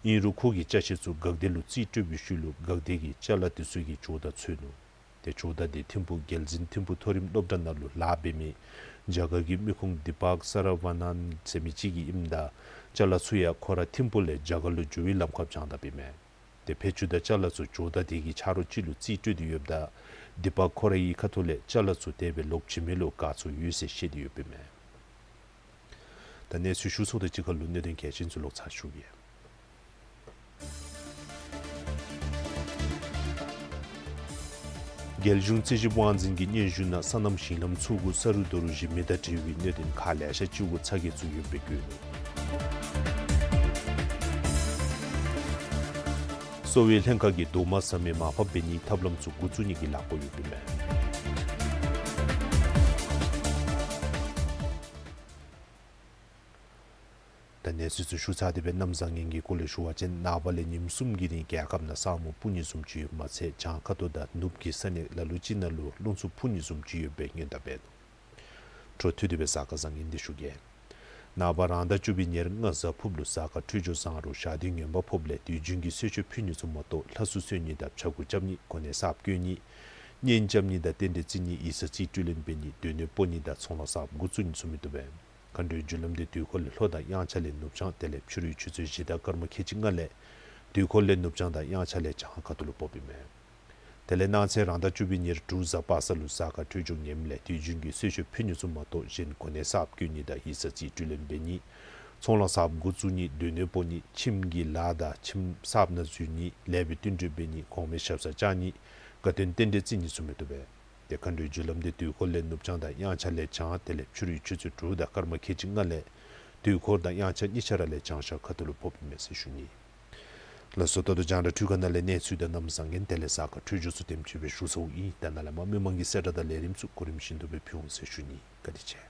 ཨིན་རུང་ཁོ་གི་ཅ་ཆས་ཚུ་འགག་སྡེ་ལུ་རྩིས་སྤྲོད་པའི་ཤུལ་ལུ་འགག་སྡེ་གིས་ཅ་ལ་དེ་ཚུ་གི་ཇོ་བདག་འཚོལ་ནུག། ཏེ་ཇོ་བདག་དེ་ཐིམ་ཕུག་རྒྱལ་འཛིན་ཐིམ་ཕུག་མཐོ་རིམ་སློབ་གྲྭ་ནང་ལུ་ལཱ་འབད་མི་རྒྱ་གར་གྱི་མི་ཁུངས་དི་པཱཀ་ས་ར་ཝ་ནན་ཟེར་མི་ཅིག་གིས་ཨིནམ་ད་ཅ་ལ་ཚུ་ཡང་ཁོ་ར་ཐིམ་ཕུག་ལས་རྒྱ་གར་ལུ་འགྱོ་བའི་ལམ་ཁར་བྱིན་དཔ་ཨིན་མས། ཏེ་ཕད་ཅུང་དང་ཅ་ལ་ཚུ་ཇོ་བདག་དེ་གི་ཆ་རོགས་ཅིག་ལུ་རྩིས་སྤྲོད་དེ་ཡོདཔ་ད་དི་པཱཀ་ཁོ་རའི་ཁ་ཐུག་ལས་ཅ་ལ་ཚུ་དེ་སྦེ་ལོག་བྱིན་མི་ལུ་དགའ་ཚོར་ཡོད་ཟེར་བཤད་དེ་ཡོདཔ་ཨིན་མས། ད་གནས་ཚུལ་ཞུ་ཚརཝ་དང་གཅིག་ཁར་ལུ་གནད་དོན་གལ་ཆེན་ཚུ་ལོག་ཚར་ཞུ་གེ། རྒྱལ་གཞུང་རྩིས་ཞིབ་དབང་འཛིན་གྱི་སྙན་ཞུ་ནང་སོ་ནམ་ཞིང་ལམ་ཚུ་གུ་ས་རུད་རྡོ་རུད་བཞི་མི་དང་འབྲེལ་བའི་གནད་དོན་ཁག་ལེ་ཤ་ཅིག་གུ་ཚ་གྱང་བཙུགས་ཡོདཔ་སྦེ་བཀོད་ནུག། གསོ་བའི་ལྷན་ཁག་གིས་རྡོག་མ་ཟ་མི་མར་ཕབ་འབད་ནིའི་ཐབས་ལམ་ཚུ་འགོ་བཙུགས་ནི་གི་ལས་འགུལ་ཡོདཔ་ཨིན་མས། ད་གནས་ཚུལ་ཚུ་ཞུ་ཚར་ཏེ་སྦེ་གནམ་བཟང་ངན་གྱི་སྐོར་ལས་ཞུ་བ་ཅིན་ནངས་པ་ལས་ཉིནམ་གསུམ་གྱི་རིང་རྒྱལ་ཁབ་ནང་ས་སྨུག་སྤུ་ཉིས་བཟུམ་ཅིག་ཡོདཔ་མ་ཚད་བྱང་ཁ་ཐུག་དང་ནུབ་ཀྱི་ས་གནས་ལ་ལུ་ཅིག་ནང་ལུ་རླུང་འཚུབ་སྤུ་ཉིས་བཟུམ་ཅིག་ཡོདཔ་སྦེ་སྔོན་བརྡ་འབད་ནུག། འཕྲོ་མཐུད་དེ་སྦེ་གཟའ་སྐར་བཟང་ངན་འདི་ཞུ་གེ། ནངས་པ་རང་ཟླ་བཅུ་པའི་ཉེར་ལྔ་གཟའ་ཕུར་བུ་ལུ་གཟའ་སྐར་འཕྲོད་སྦྱོར་བཟང་རུང་ཞག་དུས་ངན་པ་ཕོགཔ་ལས་དུས་རྒྱུན་གྱི་གསོལ་མཆོད་ཕུལ་ནི་ཚུ་མ་གཏོགས་ལྷ་གསོལ་གསོལ་ནི་དང་ཕྱྭ་འགུགས་རྐྱབ་ནི་གོ་གནས་གསརཔ་བསྐོ་ནི་གཉེན་རྐྱབ་ནི་དང་རྟེན་འབྲེལ་བརྩི་ནི་ཡིག་ཚང་རྩིས་སྤྲོད་ལེན་འབད་ནི་སྡོད་གནས་སྤོ་ནི་དང་ཚོང་ལཱ་གསརཔ་འགོ་བཙུགས་ནི་ཚུ་མི་བཏུབ་པས། མཁའ་འགྲོའི་རྒྱུ་ལམ་འདི་དུས་འཁོར་ལས་ལྷོ་དང་དབྱངས་འཆར་ལས་ནུབ་བྱང་དེ་ལས་ཕྱི་རུའི་ཆུ་ཚོད་བཞི་དང་སྐར་མ་ཁལ་གཅིག་ལྔ་ལས་དུས་འཁོར་ལས་ནུབ་བྱང་དང་དབྱངས་འཆར་ལས་བྱང་ཁ་ཐུག་ལུ་ཕོགཔ་ཨིན་མས། དེ་ལས་གནངས་ཚེ་རང་ཟླ་བཅུ་པའི་ཉེར་དྲུག་གཟའ་པ་སངས་ལུ་གཟའ་སྐར་འཕྲོད་སྦྱོར་ངནམ་ལས་དུས་རྒྱུན་གྱི་གསོལ་མཆོད་ཕུལ་ནི་ཚུ་མ་གཏོགས་གཞན་གོ་གནས་གསརཔ་བསྐོ་ནི་དང་ཡིག་ཚང་རྩིས་སྤྲོད་ལེན་འབད་ནི་ཚོང་ལཱ་གསརཔ་འགོ་བཙུགས་ནི་སྡོད་གནས་སྤོ་ནི་ཁྱིམ་གྱི་ལཱ་དང་ཁྱིམ་གསརཔ་ནང་འཛུལ་ནི་ལེགས་པའི་བསྟུན་གྲོས་འབད་ནི་གོང་མའི་ཞབས་སར་བཅར་ནི་དགའ་སྟོན་རྟེན་འབྲེལ་བརྩི་ནི་ཚུ་མི་བཏུབ་པས། ཏེ་མཁའ་འགྲོའི་རྒྱུ་ལམ་འདི་དུས་འཁོར་ལས་ནུབ་བྱང་དང་དབྱངས་འཆར་ལས་བྱང་དེ་ལས་ཕྱི་རུའི་ཆུ་ཚོད་དྲུག་དང་སྐར་མ་ཁལ་གཅིག་ལྔ་ལས་དུས་འཁོར་དང་དབྱངས་འཆར་གཉིས་ཆ་ར་ལས་བྱང་ཤར་ཁ་ཐུག་ལུ་ཕོགཔ་ཨིན་མས་ཟེར་ཞུ་ནི། ལགས་སོ། ད་ལྟོ་རྒྱང་བསྒྲགས་འཕྲུལ་ཁང་ནང་ལས་གནས་ཚུལ་དང་གནམ་བཟང་ངན་དེ་ལས་གཟའ་སྐར་འཕྲོད་སྦྱོར་ཚུ་དེམ་ཅིག་སྦེ་ཞུ་ཚརཝ་ཨིན། ད་ནཱ་ལས་མར་མི་མང་གི་གསལ་བསྒྲགས་དང་ལས་རིམ་ཚུ་གོ་རིམ་བཞིན་དུ་སྦེ་ཕུལ་འོང་ཟེར་ཞུ་ནི། བཀའ་དྲིན་ཆེ།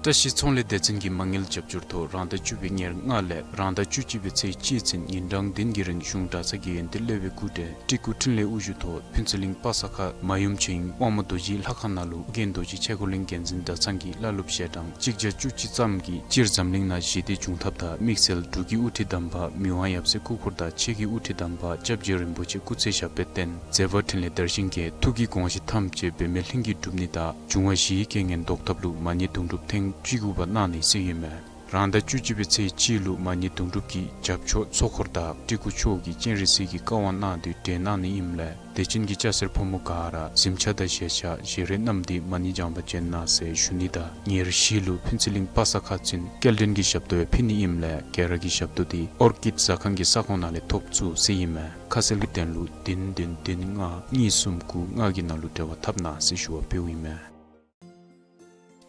བཀྲ་ཤིས་ཚོང་ལས་སྡེ་ཚན་གྱི་མ་དངུལ་རྒྱབ་སྐྱོར་ཐོག་རང་ཟླ་བཅུ་པའི་ཉེར་ལྔ་ལས་རང་ཟླ་བཅུ་གཅིག་པའི་ཚེས་གཅིག་ཚུན་ཉིན་གྲངས་བདུན་གྱི་རིང་གཞུང་གྲྭ་ཚང་གི་ཡོན་ཏན་སློབ་དཔོན་སྐུ་བགྲེས་སྤྲུལ་སྐུ་འཕྲིན་ལས་དབུ་བཞུགས་ཐོག་ཕུན་ཚོགས་གླིང་པ་ས་ཁ་མ་ཡུམ་ཆོས་དབྱིངས་དབང་མོ་རྡོ་རྗེའི་ལྷ་ཁང་ནང་ལུ་ཨོ་རྒྱན་རྡོ་རྗེ་ཆས་གོས་གླིང་རྒྱལ་འཛིན་གྲྭ་ཚང་གི་བླ་སློབ་ཞལ་གྲངས་གཅིག་བརྒྱ་བཅུ་གཅིག་ཙམ་གྱིས་སྤྱིར་འཛམ་གླིང་ནང་ཞི་བདེ་འབྱུང་ཐབས་དང་དམིགས་བསལ་འབྲུག་གི་དབུ་ཁྲིད་དམ་པ་མི་དབང་ཡབ་སྲས་སྐུ་འཁོར་དང་ཆོས་ཀྱི་དབུ་ཁྲིད་དམ་པ་སྐྱབས་རྗེ་རིན་པོ་ཆེ་སྐུ་ཚེ་ཞབས་པད་བརྟན། མཛད་པ་འཕྲིན་ལས་དར་ཞིང་རྒྱས། ཐུགས་ཀྱི་དགོངས་གཞི་ཐམས་ཅད་འབད་མེད་ལྷུན་གྱིས་གྲུབ་ནི་དང་འབྱུང་བ་བཞིའི་རྐྱེན་ངན་བཟློག་ཐབས་ལུ་མ་ཎི་དུང་སྒྲུབ་ཐེངས་བཅུ་དགུ་པ་གནང་ནི་ཟེར་ཨིན་མས། རང་ཟླ་བཅུ་གཅིག་པའི་ཚེས་གཅིག་ལུ་མ་ཎི་དུང་སྒྲུབ་ཀྱི་རྒྱབ་ཕྱོགས་ཚོགས་འཁོར་དང་སྤྲུལ་སྐུ་མཆོག་གིས་སྤྱན་རས་གཟིགས་ཀྱི་བཀའ་དབང་གནང་སྟེ་གྲོལ་གནང་ནི་ཨིནམ་ལས་དད་ཅན་གྱི་སྐྱ་སེར་ཕོ་མོ་ག་ར་གཟིམ་ཆས་དང་བཞེས་ཆས་བཞེས་རས་བསྣམས་ཏེ་མ་ཎི་བགྱང་པར་བྱོན་གནང་ཟེར་ཞུ་ནི་དང་ཉེར་བཞི་ལུ་ཕུན་ཚོགས་གླིང་པ་ས་ཁ་ཚུན་སྐྱེལ་འདྲེན་གྱི་ཞབས་ཏོག་ཡང་ཕུལ་ནི་ཨིནམ་ལས་ག་ར་གི་ཞབས་ཏོག་འདི་ཨོར་ཀིཌ་ཟ་ཁང་གི་ས་ཁོངས་ནང་ལས་ཐོབ་ཚུགས་ཟེར་ཨིན་མས། ཁ་གསལ་གྱི་དོན་ལུ་བདུན་བདུན་བདུན་ལྔ་གཉིས་གསུམ་དགུ་ལྔ་གི་ནང་ལུ་འབྲེལ་བ་འཐབ་གནང་ཟེར་ཞུ་བ་ཕུལཝ་ཨིན་མས།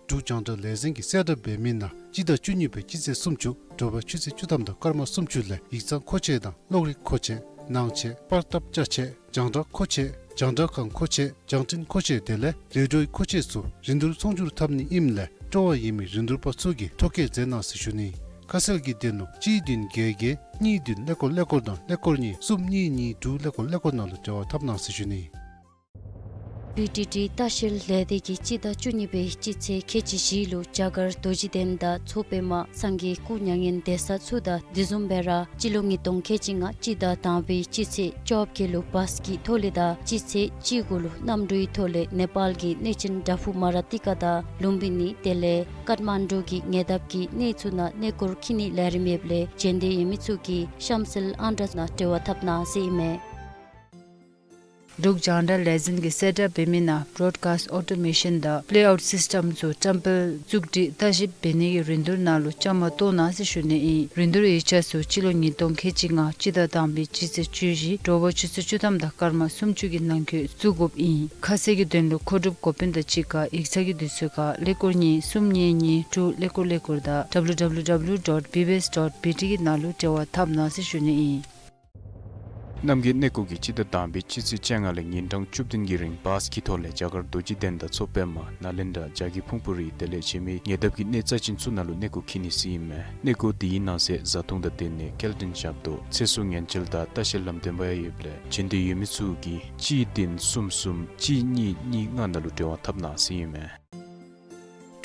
འབྲུག་རྒྱང་བསྒྲགས་ལས་འཛིན་གྱིས་གསལ་བསྒྲགས་འབད་མི་ནང་སྤྱི་ཟླ་བཅུ་གཉིས་པའི་སྤྱི་ཚེས་སུམ་ཅུ་དྲོ་པ་ཆུ་ཚོད་བཅུ་ཐམ་དང་སྐར་མ་སུམ་ཅུ་ལས་ཡིག་ཚང་མཁོ་ཆས་དང་གློག་རིག་མཁོ་ཆས་ནང་ཆས་པར་ཐབ་ཅ་ཆས་རྒྱང་བསྒྲགས་མཁོ་ཆས་རྒྱང་བསྒྲགས་ཁང་མཁོ་ཆས་རྒྱང་འཕྲིན་མཁོ་ཆས་དེ་ལས་རེ་ཌིའོའི་མཁོ་ཆས་ཚུ་རིན་བསྡུར་ཚོང་སྒྱུར་འཐབ་ནི་ཨིནམ་ལས་སྤྲོ་བ་ཡོད་མི་རིན་བསྡུར་པ་ཚུ་གིས་ཐོ་བཀོད་མཛད་གནང་ཟེར་ཞུ་ནི། ཁ་གསལ་གྱི་དོན་ལུ་གཅིག་བདུན་བརྒྱད་བརྒྱད་གཉིས་བདུན་ཀླད་ཀོར་ཀླད་ཀོར་དང་ཀླད་ཀོར་གཉིས་གསུམ་གཉིས་གཉིས་དྲུག་ཀླད་ཀོར་ཀླད་ཀོར་ནང་ལུ་འབྲེལ་བ་འཐབ་གནང་ཟེར་ཞུ་ནི། བི་ཊི་ཊི་ལྟ་བཤལ་ལས་སྡེ་གིས་སྤྱི་ཟླ་བཅུ་གཉིས་པའི་སྤྱི་ཚེས་ཁལ་གཅིག་བཞི་ལུ་རྒྱ་གར་རྡོ་རྗེ་གདན་དང་མཚོ་པདྨ་སངས་རྒྱས་སྐུ་མྱ་ངན་འདས་ས་ཚུ་དང་དེ་བཟུམ་སྦེ་ར་སྤྱི་ལོ་ཉིས་སྟོང་ཁལ་གཅིག་ལྔ་སྤྱི་ཟླ་དང་པའི་སྤྱི་ཚེས་བཅོ་བརྒྱད་ལུ་བཱས་ཀྱི་ཐོག་ལས་དང་སྤྱི་ཚེས་བཅུ་དགུ་ལུ་གནམ་གྲུའི་ཐོག་ལས་ནེ་པཱལ་གྱི་གནས་ཆེན་དྲག་ཕུག་མ་ར་ཏི་ཀ་དང་ལུམ་བི་ནི་དེ་ལས་ཀཏ་མན་ཌུ་གི་ཉེ་འདབས་ཀྱི་གནས་ཚུ་ནང་གནས་སྐོར་འཁྱིད་ནིའི་ལས་རིམ་ཡོདཔ་ལས་འབྱོན་འདོད་ཡོད་མི་ཚུ་གིས་གཤམ་གསལ་ཨང་གྲངས་ནང་འབྲེལ་བ་འཐབ་གནང་ཟེར་ཨིན་མས། འབྲུག་རྒྱང་བསྒྲགས་ལས་འཛིན་གྱིས་གསལ་བསྒྲགས་འབད་མི་ནང་བྲོཌ་ཀཱསཊ་ཨོ་ཊོ་མེ་ཤཱན་དང་པི་ལེ་ཨའུཊ་སིསི་ཊེམ་ཚུ་བཀྲམ་སྤེལ་བཙུགས་སྒྲིག་ལྟ་ཞིབ་འབད་ནི་གི་རིན་བསྡུར་ནང་ལུ་བཅའ་མར་གཏོགས་གནང་ཟེར་ཞུ་ནི་ཨིན། རིན་བསྡུར་ཡིག་ཆ་ཚུ་སྤྱི་ལོ་ཉིས་སྟོང་ཁལ་གཅིག་ལྔ་སྤྱི་ཟླ་དང་པའི་སྤྱི་ཚེས་བཅུ་བཞི་དྲོ་པ་ཆུ་ཚོད་བཅུ་ཐམ་དང་སྐར་མ་སུམ་ཅུ་གི་ནང་འཁོད་བཙུགས་དགོཔ་ཨིན། ཁ་གསལ་གྱི་དོན་ལུ་མཁོ་སྒྲུབ་འགོ་དཔོན་དང་གཅིག་ཁར་ཡིག་ཚང་གི་དུས་ཚོད་ཁར་ཀླད་ཀོར་གཉིས་གསུམ་གཉིས་གཉིས་དྲུག་ཀླད་ཀོར་ཀླད་ཀོར་དང་ཌབ་ལུ་ཌབ་ལུ་ཌབ་ལུ་ཌོཊ་བི་བི་ཨེསི་ཌོཊ་བི་ཊི་གི་ནང་ལུ་འབྲེལ་བ་འཐབ་གནང་ཟེར་ཞུ་ནི་ཨིན། རྣམ་རྒྱལ་གནས་སྐོར་གྱིས་སྤྱི་ཟླ་དང་པའི་སྤྱི་ཚེས་བཅོ་ལྔ་ལས་ཉིན་གྲངས་བཅུ་བདུན་གྱི་རིང་བཱས་ཀྱི་ཐོག་ལས་རྒྱ་གར་རྡོ་རྗེ་གདན་དང་མཚོ་པདྨ་ནཱ་ལེནྡྲ་རྒྱ་གི་ཕུང་པོ་རི་དེ་ལས་ཕྱི་མི་ཉེ་འདབས་ཀྱི་གནས་རྩ་ཅན་ཚུ་ནང་ལུ་གནས་སྐོར་འཁྱིད་ནི་ཟེར་ཨིན་མས། གནས་སྐོར་དེའི་ནང་གསེས་བཟའ་འཐུང་དང་སྡོད་གནས་སྐྱེལ་འདྲེན་ཞབས་ཏོག་ཚེ་སྲོག་ཉེན་བཅོལ་དང་ལྟ་བཤལ་ལམ་སྟོན་པ་ཡང་ཡོདཔ་ལས་བྱོན་འདོད་ཡོད་མི་ཚུ་གིས་གཅིག་བདུན་གསུམ་གསུམ་གཅིག་གཉིས་གཉིས་ལྔ་ནང་ལུ་འབྲེལ་བ་འཐབ་གནང་ཟེར་ཨིན་མས།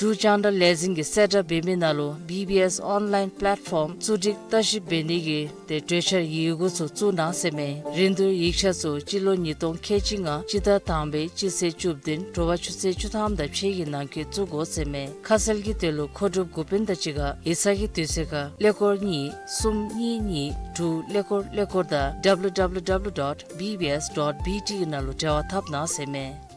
འབྲུག་རྒྱང་བསྒྲགས་ལས་འཛིན་གྱིས་གསལ་བསྒྲགས་འབད་མི་ནང་ལུ་བི་བི་ཨེསི་ཨོན་ལཱའིན་པེ་ལེཊ་ཕོམ་བཙུགས་སྒྲིག་ལྟ་ཞིབ་འབད་ནི་གི་ཏེ་གྲོས་འཆར་ཡི་གུ་ཚུ་བཙུགས་གནང་ཟེར་མས། རིན་བསྡུར་ཡིག་ཆ་ཚུ་སྤྱི་ལོ་ཉིས་སྟོང་ཁལ་གཅིག་ལྔ་སྤྱི་ཟླ་དང་པའི་སྤྱི་ཚེས་བཅུ་བདུན་དྲོ་པ་ཆུ་ཚོད་བཅུ་ཐམ་དང་ཕྱེད་ཀྱི་ནང་འཁོད་བཙུགས་དགོ་ཟེར་མས། ཁ་གསལ་གྱི་དོན་ལུ་མཁོ་སྒྲུབ་འགོ་དཔོན་དང་གཅིག་ཁར་ཡིག་ཚང་གི་དུས་ཚོད་ཁར་ཀླད་ཀོར་གཉིས་གསུམ་གཉིས་གཉིས་དྲུག་ཀླད་ཀོར་ཀླད་ཀོར་དང་W W W dot B B S dot B T གི་ནང་ལུ་འབྲེལ་བ་འཐབ་གནང་ཟེར་མས།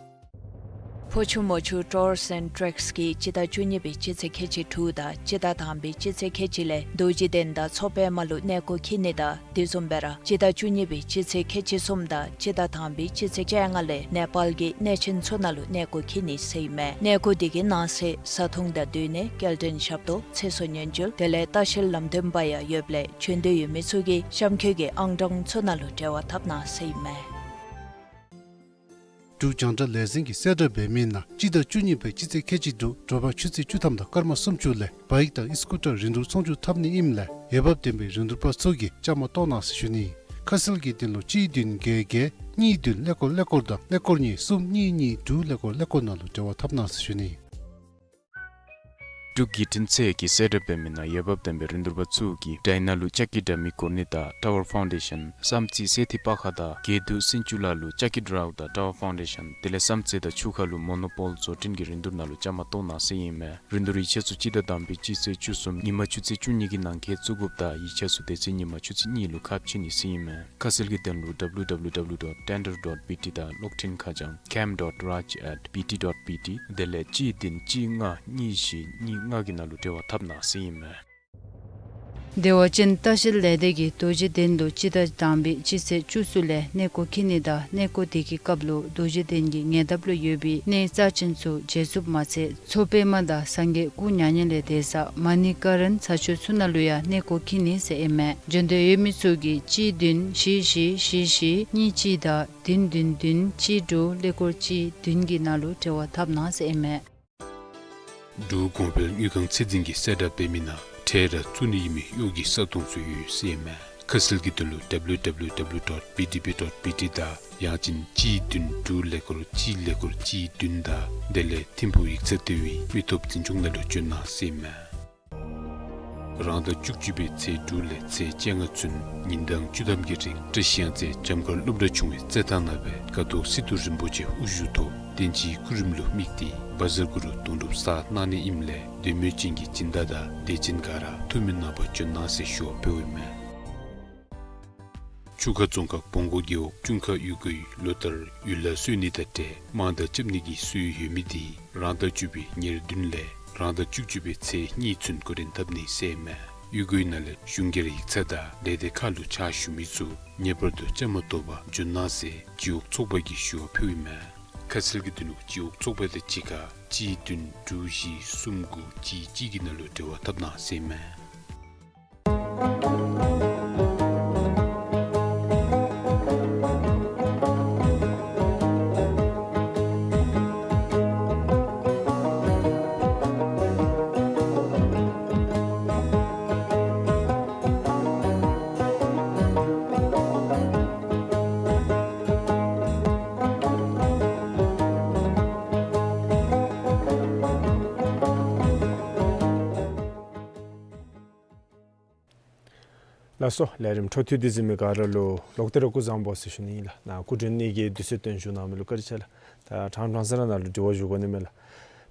ཕོ་ཆུ་མོ་ཆུ་ཊུརསི་ཨེནཌ་ཊེགསི་གིས་སྤྱི་ཟླ་བཅུ་གཉིས་པའི་སྤྱི་ཚེས་ཁལ་གཅིག་དྲུག་དང་སྤྱི་ཟླ་དང་པའི་སྤྱི་ཚེས་ཁལ་གཅིག་ལས་རྡོ་རྗེ་གདན་དང་མཚོ་པདྨ་ལུ་གནས་སྐོར་འཁྱིད་ནི་དང་དེ་བཟུམ་སྦེ་ར་སྤྱི་ཟླ་བཅུ་གཉིས་པའི་སྤྱི་ཚེས་ཁལ་གཅིག་གསུམ་དང་སྤྱི་ཟླ་དང་པའི་སྤྱི་ཚེས་བཅོ་ལྔ་ལས་ནེ་པཱལ་གྱི་གནས་ཆེན་ཚུ་ནང་ལུ་གནས་སྐོར་འཁྱིད་ནི་ཟེར་ཨིན་མས། གནས་སྐོར་དེ་གི་ནང་གསེས་བཟའ་འཐུང་དང་སྡོད་གནས་སྐྱེལ་འདྲེན་ཞབས་ཏོག་ཚེ་སྲོག་ཉེན་བཅོལ་དེ་ལས་ལྟ་བཤལ་ལམ་སྟོན་པ་ཡང་ཡོདཔ་ལས་བྱོན་འདོད་ཡོད་མི་ཚུ་གིས་གཤམ་འཁོད་ཀྱི་ཨང་གྲངས་ཚུ་ནང་ལུ་འབྲེལ་བ་འཐབ་གནང་ཟེར་ཨིན་མས། འབྲུག་རྒྱང་བསྒྲགས་ལས་འཛིན་གྱིས་གསལ་བསྒྲགས་འབད་མི་ནང་སྤྱི་ཟླ་བཅུ་གཉིས་པའི་སྤྱི་ཚེས་ཁལ་གཅིག་དྲུག་དྲོ་པ་ཆུ་ཚོད་བཅུ་ཐམ་དང་སྐར་མ་སུམ་ཅུ་ལས་བཱའིཀ་དང་ཨི་སི་ཀུ་ཊར་རིན་བསྡུར་ཚོང་བསྒྱུར་འཐབ་ནི་ཨིནམ་ལས་འོས་འབབ་ལྡན་པའི་རིན་བསྡུར་པ་ཚུ་གིས་བཅའ་མར་གཏོགས་གནང་ཟེར་ཞུ་ནི། ཁ་གསལ་གྱི་དོན་ལུ་གཅིག་བདུན་བརྒྱད་བརྒྱད་གཉིས་བདུན་ཀླད་ཀོར་ཀླད་ཀོར་དང་ཀླད་ཀོར་གཉིས་གསུམ་གཉིས་གཉིས་དྲུག་ཀླད་ཀོར་ཀླད་ཀོར་ནང་ལུ་འབྲེལ་བ་འཐབ་གནང་ཟེར་ཞུ་ནི། འབྲུག་བརྒྱུད་འཕྲིན་ཚད་ཀྱིས་གསལ་བསྒྲགས་འབད་མི་ནང་འོས་འབབ་ལྡན་པའི་རིན་བསྡུར་པ་ཚུ་གིས་ཌའི་ནང་ལུ་ལྕགས་ཀྱི་དྲ་མིག་བསྐོར་ནི་དང་ཊ་ཝར་ཕའུན་ཌེ་ཤཱན་བསམ་རྩེ་སེ་ཐི་པ་ཁ་དང་དགེ་འདུན་སེང་ཆུ་ལ་ལུ་ལྕགས་ཀྱི་དྲ་བ་དང་ཊ་ཝར་ཕའུན་ཌེ་ཤཱན་དེ་ལས་བསམ་རྩེ་དང་ཆུ་ཁ་ལུ་མོ་ནོ་པོལ་བཟོ་སྐྲུན་གྱི་རིན་བསྡུར་ནང་ལུ་བཅའ་མར་གཏོགས་གནང་ཟེར་ཨིན་མས། རིན་བསྡུར་ཡིག་ཆ་ཚུ་སྤྱི་ཟླ་དང་པའི་སྤྱི་ཚེས་བཅུ་གསུམ་ཉིན་མ་ཆུ་ཚོད་བཅུ་གཉིས་ཀྱི་ནང་འཁོད་བཙུགས་དགོཔ་དང་ཡིག་ཆ་ཚུ་དེ་ཚེ་ཉིན་མ་ཆུ་ཚོད་གཉིས་ལུ་ཁ་ཕྱེ་ནི་ཟེར་ཨིན་མས། ཁ་གསལ་གྱི་དོན་ལུ་W W W dot tender dot B T དང་གློག་འཕྲིན་ཁ་བྱང་camp dot raj at B T dot B T དེ་ལས་གཅིག་བདུན་གཅིག་ལྔ་གཉིས་བཞི་གཉིས་ལྔ་གི་ནང་ལུ་འབྲེལ་བ་འཐབ་གནང་ཟེར་ཨིན་མས། བདེ་བ་ཅན་ལྟ་བཤལ་ལས་སྡེ་གིས་རྡོ་རྗེ་གདན་དུ་སྤྱི་ཟླ་དང་པའི་སྤྱི་ཚེས་བཅུ་གསུམ་ལས་གནས་སྐོར་འཁྱིད་ནི་དང་གནས་སྐོར་དེ་གི་སྐབས་ལུ་རྡོ་རྗེ་གདན་གྱི་ཉེ་འདབས་ལུ་ཡོད་པའི་གནས་རྩ་ཅན་ཚུ་བརྗེད་ཚུགསཔ་མ་ཚད་མཚོ་པདྨ་དང་སངས་རྒྱས་སྐུ་མྱ་ངན་ལས་འདས་ས་མ་ཎི་ཀ་རན་ས་ཆ་ཚུ་ནང་ལུ་ཡང་གནས་སྐོར་འཁྱིད་ནི་ཟེར་ཨིན་མས། བྱོན་འདོད་ཡོད་མི་ཚུ་གིས་གཅིག་བདུན་བཞི་བཞི་བཞི་བཞི་གཉིས་གཅིག་དང་བདུན་བདུན་བདུན་གཅིག་དྲུག་ཀླད་ཀོར་གཅིག་བདུན་གྱི་ནང་ལུ་འབྲེལ་བ་འཐབ་གནང་ཟེར་ཨིན་མས། འབྲུག་གོང་འཕེལ་དངུལ་ཁང་ཚད་འཛིན་གྱིས་གསལ་བསྒྲགས་འབད་མི་ནང་ཁྲལ་ར་བཙུགས་ནི་ཨིན་མི་གཡོག་གི་བཟའ་འཐུང་ཚུ་ཡོད་ཟེར་ཨིན་མས། ཁ་གསལ་གྱི་དོན་ལུ་W W W dot B D P dot B T དང་ཡང་ཅིན་གཅིག་བདུན་དྲུག་ཀླད་ཀོར་གཅིག་ཀླད་ཀོར་གཅིག་བདུན་དང་དེ་ལས་ཐིམ་ཕུག་ཡིག་ཚང་ལྟེ་བའི་མི་སྟོབས་འཛིན་སྐྱོང་ནང་ལུ་བྱོན་གནང་ཟེར་ཨིན་མས། རང་ཟླ་བཅུ་གཅིག་པའི་ཚེས་དྲུག་ལས་ཚེས་བཅོ་ལྔ་ཚུན་ཉིན་གྲངས་བཅུ་ཐམ་གྱི་རིང་བཀྲིས་གཡང་རྩེ་བྱམས་མཁར་སློབ་གྲྭ་ཆུང་བའི་རྩེད་ཐང་ནང་སྦེ་ཀ་ཐོག་སི་ཏུ་རིན་པོ་ཆེ་དབུ་བཞུགས་ཐོག་བསྟན་སྤྱིའི་སྐུ་རིམ་ལུ་དམིགས་ཏེ་བཛྲ་གུ་རུ་སྡོང་གྲུབ་བསགས་གནང་ནི་ཨིནམ་ལས་འདོད་མོས་ཅན་གྱི་སྦྱིན་བདག་དང་དད་ཅན་ག་ར་ཐུགས་སྨོན་གནང་པར་བྱོན་གནང་ཟེར་ཞུ་བ་ཕུལཝ་ཨིན་མས། ཆུ་ཁ་རྫོང་ཁག་བོང་སྒོ་རྒེད་འོག་ཅུན་ཁ་གཡུས་སྒོའི་ལོ་ལྟར་ཡུལ་ལྷ་གསོལ་ནི་དང་འབྲེལ་དམངས་དང་རྐྱབ་ནི་གི་སྲོལ་ཡོད་མི་དེ་རང་ཟླ་བཅུ་པའི་ཉེར་བདུན་ལས་རང་ཟླ་བཅུ་གཅིག་པའི་ཚེས་གཉིས་ཚུན་འགོ་འདྲེན་འཐབ་ནི་ཟེར་ཨིན་མས། གཡུས་སྒོའི་ནང་ལས་གཞུང་སྒེར་ཡིག་ཚང་དང་ལས་སྡེ་ཁག་ལུ་ཕྱག་ཞུ་མི་ཚུ་ངེས་པར་དུ་བཅའ་མར་གཏོགས་པར་བྱོན་གནང་ཟེར་སྤྱི་འོག་ཚོགས་པ་གིས་ཞུ་བ་ཕུལཝ་ཨིན་མས། ཁ་གསལ་གྱི་དོན་ལུ་སྤྱི་འོག་ཚོགས་པ་དང་གཅིག་ཁར་གཅིག་བདུན་དྲུག་བཞི་གསུམ་དགུ་གཅིག་གཅིག་གི་ནང་ལུ་འབྲེལ་བ་འཐབ་གནང་ཟེར་ཨིན་མས། ལགས་སོ། ལས་རིམ་འཕྲོ་མཐུད་དེ་གཟིགས་མི་ག་ར་ལུ་ལོག་སྟེ་ར་སྐུ་གཟུགས་བཟང་པོ་ཟེར་ཞུ་ནི་ཨིན་ལགས། ནཱ་སྐུ་མགྲོན་གཉིས་ཀྱིས་དུས་ཚོད་བཏོན་བཞུགས་གནང་མི་ལུ་བཀའ་དྲིན་ཆེ་ལགས། ད་ཕྲང་ཕྲང་ས་ར་ནཱ་ལུ་དྲི་བ་ཞུ་དགོ་ནི་མས་ལགས།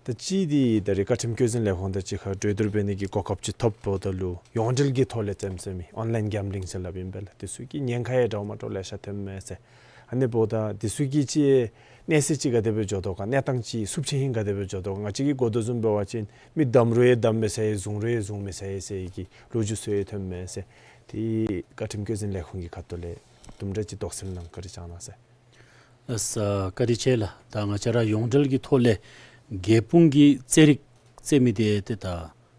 ད་ཅི་འདི་ད་རེས་བཀའ་ཁྲིམས་བཀོད་འཛིན་ལས་ཁུངས་དང་གཅིག་ཁར་གྲོས་བསྡུར་འབད་ནི་གི་གོ་སྐབས་ཅིག་ཐོབ་འབདཝ་ད་ལུ་ཡོངས་འབྲེལ་གྱི་ཐོག་ལས་རྩེདམོ་རྩེ་མི་ཨོན་ལཱའིན་གེམ་བི་ལིང་ཟེར་སླབ་ཨིན་པས་ལགས། དེ་ཚུ་གི་ཉེན་ཁ་ཡང་འདྲཝ་མ་འདྲཝ་ལེ་ཤ་ཐོནམ་མས་ཟེར། ཨ་ནི་འབདཝ་ད་དེ་ཚུ་གི་ཅིག་གནས་ཚད་ཅིག་ག་དེ་སྦེ་འགྱོ་དོ་ག་གནས་སྟངས་ཅིག་ཚབས་ཆེན་ཧིང་ག་དེ་སྦེ་འགྱོ་དོ་ག། ང་བཅས་ཀྱིས་གོ་དོ་བཟུམ་འབད་བ་ཅིན་མི་བསྡམ་རུང་ཡང་བསྡམ་མི་ཚར་ཡི་བཟུང་རུང་ཡང་བཟུང་མི་ཚར་ཡི་ཟེར་གྱི་ལོ་རྒྱུས་ཚུ་ཡང་ཐོནམ་མས་ཟེར། དེ་བཀའ་ཁྲིམས་བཀོད་འཛིན་ལས་ཁུངས་ཀྱི་ཁ་ཐུག་ལས་དུམ་གྲ་ཅིག་དོགས་སེལ་གནང་བཀའ་དྲིན་བསྐྱང་གནང་ཟེར། ལགས་སོ། བཀའ་དྲིན་ཆེ་ལགས། ད་ང་བཅས་ར་ཡོངས་འབྲེལ་གྱི་ཐོག་ལས་རྒྱལ་སྤུངས་ཀྱི་རྩེད་རིགས་རྩེད་མི་དེ་ཏེ་ད་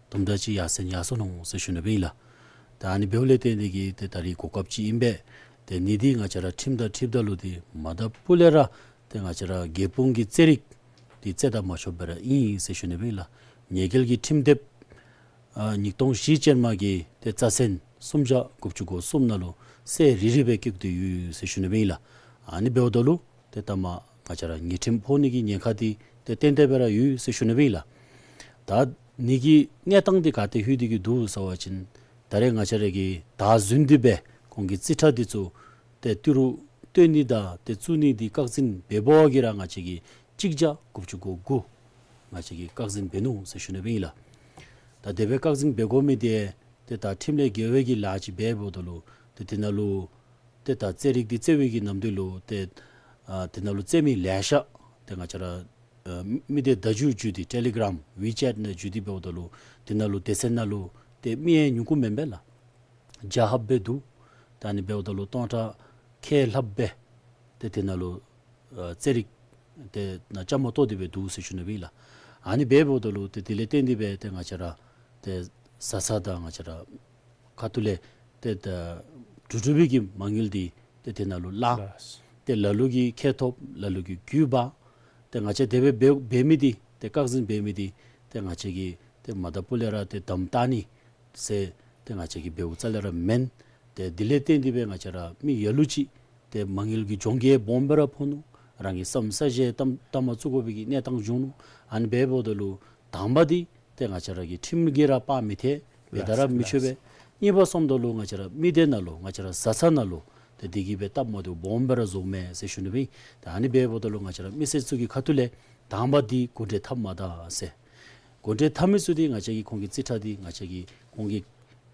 དུམ་གྲ་ཅིག་ཡར་སེང་ཡར་སོང་ནུག་ཟེར་ཞུ་ནི་སྦེ་ཨིན་ལགས། ད་ཨ་ནི་འབདཝ་ལས་བརྟེན་ཏེ་གིས་ཏེ་ད་རེས་གོ་སྐབས་ཅིག་ཨིན་པས། ཏེ་ཨ་ནི་འདི་ང་བཅས་ར་ཁྲིམས་དང་འཁྲིལཝ་ད་ལུ་འདི་མ་དང་པུ་ལས་ར་ཏེ་ང་བཅས་ར་རྒྱལ་སྤུངས་ཀྱི་རྩེད་རིགས་འདི་རྩེ་ད་མ་ཆོགཔ་སྦེ་ར་ཨིན་ཟེར་ཞུ་ནི་སྦེ་ཨིན་ལགས། ཉེས་འགེལ་གྱི་ཁྲིམས་དེབ་ཨ་ཉིས་སྟོང་བཞི་ཅན་མ་གི་ཏེ་རྩ་ཚན་སུམ་བརྒྱ་དགུ་བཅུ་གོ་གསུམ་ནང་ལུ་གསལ་རི་རི་སྦེ་བཀོད་དེ་ཡོད་ཟེར་ཞུ་ནི་སྦེ་ཨིན་ལགས། ཨ་ནི་འབདཝ་ད་ལུ་ཏེ་ལྟ་མ་ང་བཅས་ར་ཉེས་ཁྲིམས་ཕོག་ནི་གི་ཉེན་ཁ་འདི་ཏེ་ཏན་ཏན་སྦེ་ར་ཡོད་ཟེར་ཞུ་ནི་སྦེ་ཨིན་ལགས། ད་ཨ་ནི་གི་གནས་སྟངས་འདི་ག་ཏེ་ལྷོད་དེ་གི་འདུག་ཟེར་བ་ཅིན་ད་རེས་ང་བཅས་ར་གིས་ད་བཟུམ་འདི་སྦེ་ཁོང་གི་རྩིས་ཁྲ་འདི་ཚུ་ཏེ་ཏི་རུ་སྟོན་ནི་དང་ཏེ་བཙུགས་ནི་འདི་བཀག་འཛིན་འབད་བ་གིས་ར་ང་བཅས་ཀྱིས་གཅིག་བརྒྱ་དགུ་བཅུ་གོ་དགུ་ང་བཅས་ཀྱིས་བཀག་འཛིན་འབད་ནུག་ཟེར་ཞུ་ནི་སྦེ་ཨིན་ལགས། ད་དེ་སྦེ་བཀག་འཛིན་འབད་དགོ་མི་འདི་ཏེ་ད་ཁྲིམས་ལས་འགལ་བའི་གི་ལཱ་ཅིག་འབད་འབདཝ་ད་ལུ་ཏེ་དེ་ནང་ལུ་ཏེ་ད་རྩེད་རིགས་འདི་རྩེ་བའི་གི་ནམ་དུས་ལུ་ཏེ་ཨ་དེ་ནང་ལུ་རྩེད་མི་ལེ་ཤ་ཏེ་ང་བཅས་ར་ཨ་མི་སྡེ་བརྡ་བརྒྱུད་བརྒྱུད་དེ་ཊེ་ལི་གརམ་ཝི་ཅེཊ་ནང་བརྒྱུད་དེ་འབདཝ་ད་ལུ་དེ་ནང་ལུ་སྡེ་ཚན་ནང་ལུ་ཏེ་མི་ཡང་ཉུང་ཀུ་མེན་པས་ལགས། བརྒྱ་ལྷགཔ་སྦེ་འདུག། ད་ཨ་ནི་འབདཝ་ད་ལུ་སྟོང་ཕྲག་ཁལ་ལྷགཔ་སྦེ་ཏེ་དེ་ནང་ལུ་ཨ་རྩེད་རིགས་ཏེ་ནང་བཅའ་མར་གཏོགས་ཏེ་སྦེ་འདུག་ཟེར་ཞུ་ནི་སྦེ་ཨིན་ལགས། ཨ་ནི་འབདཝ་ད་ལུ་ཏེ་དེ་ལས་བརྟེན་ཏེ་སྦེ་ཏེ་ང་བཅས་ར་ཏེ་བཟའ་ཚང་དང་ང་བཅས་ར་ཁ་ཐུག་ལས་ཏེ་ད་འབྲུ་འབྲུ་བའི་གི་མ་དངུལ་འདི་ཏེ་དེ་ནང་ལུ་བརླག། ལགས། ཏེ་ལ་ལུ་གིས་ཁེ་ཐོབ། ལ་ལུ་གིས་རྒུད་འབག། ཏེ་ང་བཅས་དེ་སྦེ་འབད་འབད་མི་འདི་ཏེ་བཀག་འཛིན་འབད་མི་འདི་ཏེ་ང་བཅས་ཀྱིས་ཏེ་མ་དང་པུ་ལས་ར་ཏེ་དམ་བཏགས་ནི་ཟེར་ཏེ་ང་བཅས་ཀྱིས་འབདཝ་རྩ་ལས་ར་མེན། ཏེ་དེ་ལས་བརྟེན་ཏེ་སྦེ་ང་བཅས་ར་མི་ལ་ལུ་ཅིག་ཏེ་མ་དངུལ་གྱི་གྱོང་གུད་སྦོམ་སྦེ་ར་ཕོག་ནུག། རང་གི་བསམ་ས་གཞི་ཏམ་ཏམ་མ་བཙུགས་དགོ་པའི་གི་གནས་སྟངས་བྱུང་ནུག། ཨ་ནི་འབདཝ་ད་ལུ་དང་པ་འདི་ཏེ་ང་བཅས་ར་གི་ཁྲིམས་ཀྱིས་ར་དཔག་མི་ཐལ། འབད་ད་ར་ལགས་མི་ཆོག་པས། ལགས། གཉིས་པ་སོངམ་ད་ལུ་ང་བཅས་ར་མི་སྡེ་ནང་ལུ་ང་བཅས་ར་བཟའ་ཚང་ནང་ལུ་ཏེ་འདི་གིས་སྦེ་སྟབས་མ་བདེཝ་སྦོམ་སྦེ་ར་བཟོཝ་མས་ཟེར་ཞུ་ནི་སྦེ་ཨིན། ཏེ་ཨ་ནི་འབདཝ་ད་ལུ་ང་བཅས་ར་མི་སེར་ཚུ་གི་ཁ་ཐུག་ལས་དང་པ་འདི་གུ་འབྲེལ་འཐབ་མ་ད་ཟེར། གུ་འབྲེལ་འཐབ་མི་ཚུ་འདི་ང་བཅས་ཀྱིས་ཁོང་གི་རྩིས་ཁྲ་འདི་ང་བཅས་ཀྱིས་ཁོང་གིས་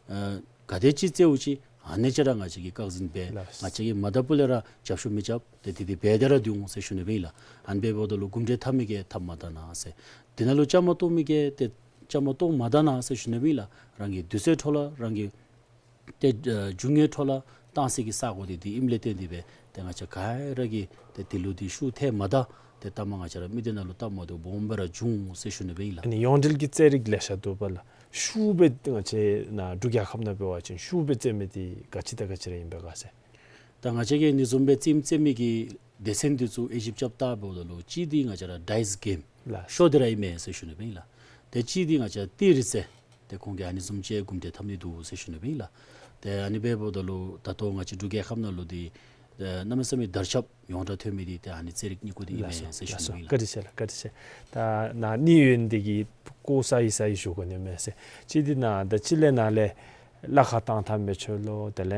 ཨ་ག་དེ་ཅིག་རྩེཝ་ཅིག་ཨ་ནི་ཅིག་ར་ང་བཅས་ཀྱིས་བཀག་འཛིན་འབད། ལགས། ང་བཅས་ཀྱིས་མ་དང་པུ་ལས་ར་རྒྱབ་སྐྱོར་མི་རྐྱབ། ཏེ་འདི་འདི་འབད་དེ་ར་སྡོད་འོང་ཟེར་ཞུ་ནི་སྦེ་ཨིན་ལགས། ཨ་ནི་འབདཝ་ད་ལུ་གུ་འབྲེལ་འཐབ་མི་གིས་འཐབ་མ་ད་ན་ཟེར། དེ་ནང་ལུ་བཅའ་མར་གཏོགས་མི་གིས་ཏེ་བཅའ་མར་གཏོགས་མ་ད་ན་ཟེར་ཞུ་ནི་སྦེ་ཨིན་ལགས། རང་གི་དུས་ཚོད་འཕྲོ་བརླག་རང་གི་ཏེ་ཨ་རྒྱུ་དངོས་འཕྲོ་བརླག་གཏང་སའི་གི་ས་གོ་འདི་འདི་ཨིནམ་ལས་བརྟེན་ཏེ་སྦེ་ཏེ་ང་བཅས་ག་ར་གིས་ཏེ་འདི་ལུ་འདི་ཤུགས་ཐལ་མ་ད། ཏེ་ལྟ་མ་ང་བཅས་ར་མི་སྡེ་ནང་ལུ་སྟབས་མ་བདེཝ་སྦོམ་སྦེ་ར་བྱུང་འོང་ཟེར་ཞུ་ནི་སྦེ་ཨིན་ལགས། ཨ་ནི་ཡོངས་འབྲེལ་གྱི་རྩེད་རིགས་ལེ་ཤ་འདུག་པ་ལགས། ཤུགས་སྦེ་ང་བཅས་ནཱ་འབྲུག་རྒྱལ་ཁབ་ནང་འབད་བ་ཅིན་ཤུགས་སྦེ་རྩེད་མི་འདི་ག་ཅི་དང་ག་ཅི་ར་ཨིན་པས་ག་ཟེར། ད་ང་བཅས་ཀྱིས་ཨ་ནི་བཟུམ་སྦེ་རྩེདམོ་རྩེད་མི་གི་སྡེ་ཚན་འདི་ཚུ་དབྱེ་ཞིབ་རྐྱབ་བལྟཝ་ད་ལུ་གཅིག་འདི་ང་བཅས་ར་ཌའིསི་གེམ་ལགས། ཤོ་འདི་ར་ཨིན་མས་ཟེར་ཞུ་ནི་སྦེ་ཨིན་ལགས། ཏེ་གཅིག་འདི་ང་བཅས་ར་ཏི་རི་རྩེད། ཏེ་ཁོང་གིས་ཨ་ནི་བཟུམ་ཅིག་གུ་འབྲེལ་འཐབ་ནི་འདུག་ཟེར་ཞུ་ནི་སྦེ་ཨིན་ལགས། ཏེ་ཨ་ནི་འབདཝ་ད་ལུ་ད་ལྟོ་ང་བཅས་འབྲུག་རྒྱལ་ཁབ་ནང་ལུ་འདི་ཨེ་གནམ་མེད་ས་མེད་དར་ཁྱབ་ཡོངས་གྲགས་ཐོན་མི་འདི་ཏེ་ཨ་ནི་རྩེད་རིགས་གཉིས་ཀུ་འདི་ཨིན་ལགས་སོ། མས་ཟེར་ཞུ་ནི་སྦེ་ལགས་སོ། ཨིན་ལགས། བཀའ་དྲིན་ཆེ། བཀའ་དྲིན་ཆེ། ད་ནཱ་གནས་ཡུན་འདི་གི་སྐོར་ས་ཡི་ས་ཡི་ཞུ་དགོ་ནི་མས་ཟེར། གཅིག་འདི་ནཱ་ད་ཅི་ལས་ནཱ་ལས་གླ་ཁར་བཏང་ཐངས་འབད་ཆོག་ལོ། དེ་ལས་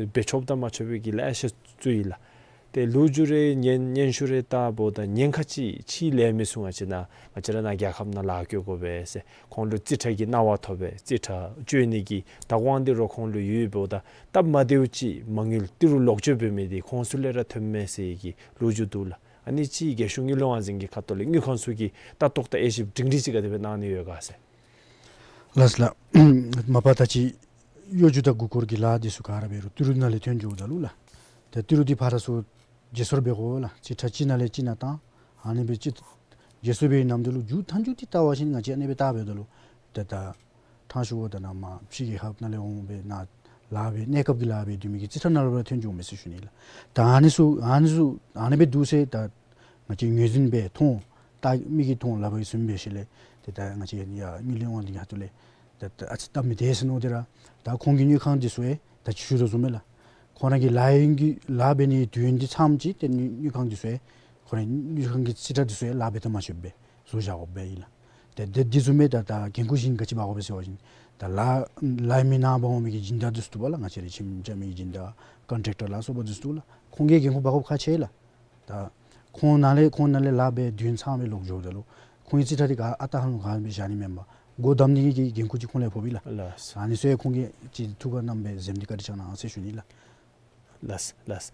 འབད་ཆོགཔ་དང་མ་ཆོག་པའི་གི་ལེ་ཤ་ཚུ་ཡོད་ལགས། ཏེ་ལོ་རྒྱུས་རེ་སྙན་སྙན་ཞུ་རེ་བལྟཝ་ད་ཉེན་ཁ་ཅིག་ཕྱི་ལས་མི་ཚུ་ང་བཅས་ནཱ་ང་བཅས་ར་ནཱ་རྒྱལ་ཁབ་ནང་ལཱ་བཀོད་དགོ་པས་ཟེར། ཁོང་ལུ་རྩིས་ཁྲ་གི་གནང་བ་ཐོབ་པས། རྩིས་ཁྲ་སྤྱོད་ནི་གི་བདག་དབང་འདི་ར་ཁོང་ལུ་ཡོདཔ་ད་སྟབས་མ་བདེཝ་ཅིག་མ་དངུལ་ཏི་རུ་ལོག་སྤྱོད་འབད་མི་འདི་ཁོང་ཚུ་ལས་ར་ཐོནམ་མས་ཟེར་གྱི་ལོ་རྒྱུས་འདུག་ལགས། ཨ་ནི་ཅིག་རྒྱལ་གཞུང་དངུལ་ལས་དབང་འཛིན་གྱི་ཁ་ཐུག་ལས་དངུལ་ཁང་ཚུ་གིས་ལྟ་རྟོག་དང་དབྱེ་ཞིབ་སྒྲིང་སྒྲིང་ཅིག་ག་དེ་སྦེ་གནང་ནི་ཡོད་ག་ཟེར། ལགས་ལགས། མ་པ་ད་ཅི་གཡོ་སྒྱུ་དང་མགུ་སྐོར་གྱི་ལཱ་འདི་ཚུ་ག་ར་འབད་རུང་ཏི་རུ་ནང་ལས་ཐོན་འགྱོཝ་ད་ལུ་ལགས། ཏེ་ཏི་རུ་འདི་ཕར་ཚུར་བརྗེ་སོར་འབད་དགོ་ལགས། རྩིས་ཁྲ་གཅིག་ནང་ལས་གཅིག་ནང་བཏང་། ཨ་ནི་སྦེ་ཅིག་བརྗེ་སོར་འབད་བའི་ནམ་དུས་ལུ་མཇུག་མཐའ་མཇུག་འདི་བལྟ་བ་ཅིན་ང་བཅས་ཨ་ནི་སྦེ་བལྟ་འབདཝ་ད་ལུ་ཏེ་ད་ཐང་ཤུ་བ་ད་ནཱ་མར་ཕྱི་རྒྱལ་ཁབ་ནང་ལས་འོང་སྦེ་ནཱ་ལཱ་འབད་གནས་སྐབས་ཀྱི་ལཱ་འབད་སྡོད་མི་གི་རྩིས་ཁྲ་ནང་ལུ་ཕར་ཐོན་འགྱོཝ་མས་ཟེར་ཞུ་ནི་ལགས། ད་ཨ་ནི་ཚུ་ཨ་ནི་ཚུ་ཨ་ནི་སྦེ་འདུག་ཟེར་ད་ང་བཅས་ངོས་འཛིན་འབད་མཐོང་། ད་མིག་གིས་མཐོང་ལག་པ་གིས་བཟུང་འབད་ཞིནམ་ལས་ཏེ་ད་ང་བཅས་ཡར་དངུལ་ལས་དབང་འདི་ཡར་ཐུག་ལས་ད་ད་ཨ་ཙི་སྟབས་མི་བདེ་ཟེར་མནོ་སྟེ་ར། ད་ཁོང་གི་དངུལ་ཁང་འདི་ཚུ་ཡང་ད་ཅི་ཞུ་དོ་བཟུམ་སྦེ་ལགས། ཁོང་ར་གི་ལཱ་ཡུན་གྱི་ལཱ་འབད་ནི་དུས་ཡུན་འདི་ཚངམ་ཅིག་ཏེ་དངུལ་དངུལ་ཁང་འདི་ཚུ་ཡང་ཁོང་ར་དངུལ་ཁང་གི་རྩིས་ཁྲ་འདི་ཚུ་ཡང་ལཱ་འབད་ད་མ་ཆོགཔ་སྦེ་བཟོ་བཞག་དགོཔ་སྦེ་ཨིན་ལགས། ཏེ་ཏེ་འདི་བཟུམ་སྦེ་ད་ད་འགན་ཁུར་གཞན་ག་ཅི་འབག་དགོ་པས་ཟེར་བ་ཅིན་ད་ལཱ་ལཱ་མི་ནང་འབག་འོང་མི་གི་སྦྱིན་བདག་འདི་ཚུ་འདུག་པ་ལགས། ང་བཅས་རའི་ཁྱིམ་རྐྱབ་མི་གི་སྦྱིན་བདག་ཀོན་ཊེག་ཊར་ལ་སོགས་པ་འདི་ཚུ་འདུག་ལགས། ཁོང་གིས་འགན་ཁུར་འབག་དགོཔ་ཁག་ཆེ་ལགས། ད་ཁོང་ནང་ལས་ཁོང་ནང་ལས་ལཱ་འབད་དུས་ཚངམ་སྦེ་ལོག་འགྱོཝ་ད་ལུ་ཁོང་གི་རྩིས་ཁྲ་འདི་ག་ཨ་རྟག་ཧ་ལམ་ག་སྦེ་བཞག་ནི་མེན་པར་སྒོ་བསྡམ་ནི་གི་འགན་ཁུར་ཅིག་ཁོང་ལུ་ཕོག་པས་ལགས། ལགས། ཨ་ནི་ཚུ་ཡང་ཁོང་གིས་ཅིག་ཐུགས་ཁར་བསྣམས་སྦེ་གཟིམ་འདི་བཀའ་དྲིན་བསྐྱང་གནང་ཟེར་ཞུ་ནི་ལགས། ལགས་ལགས།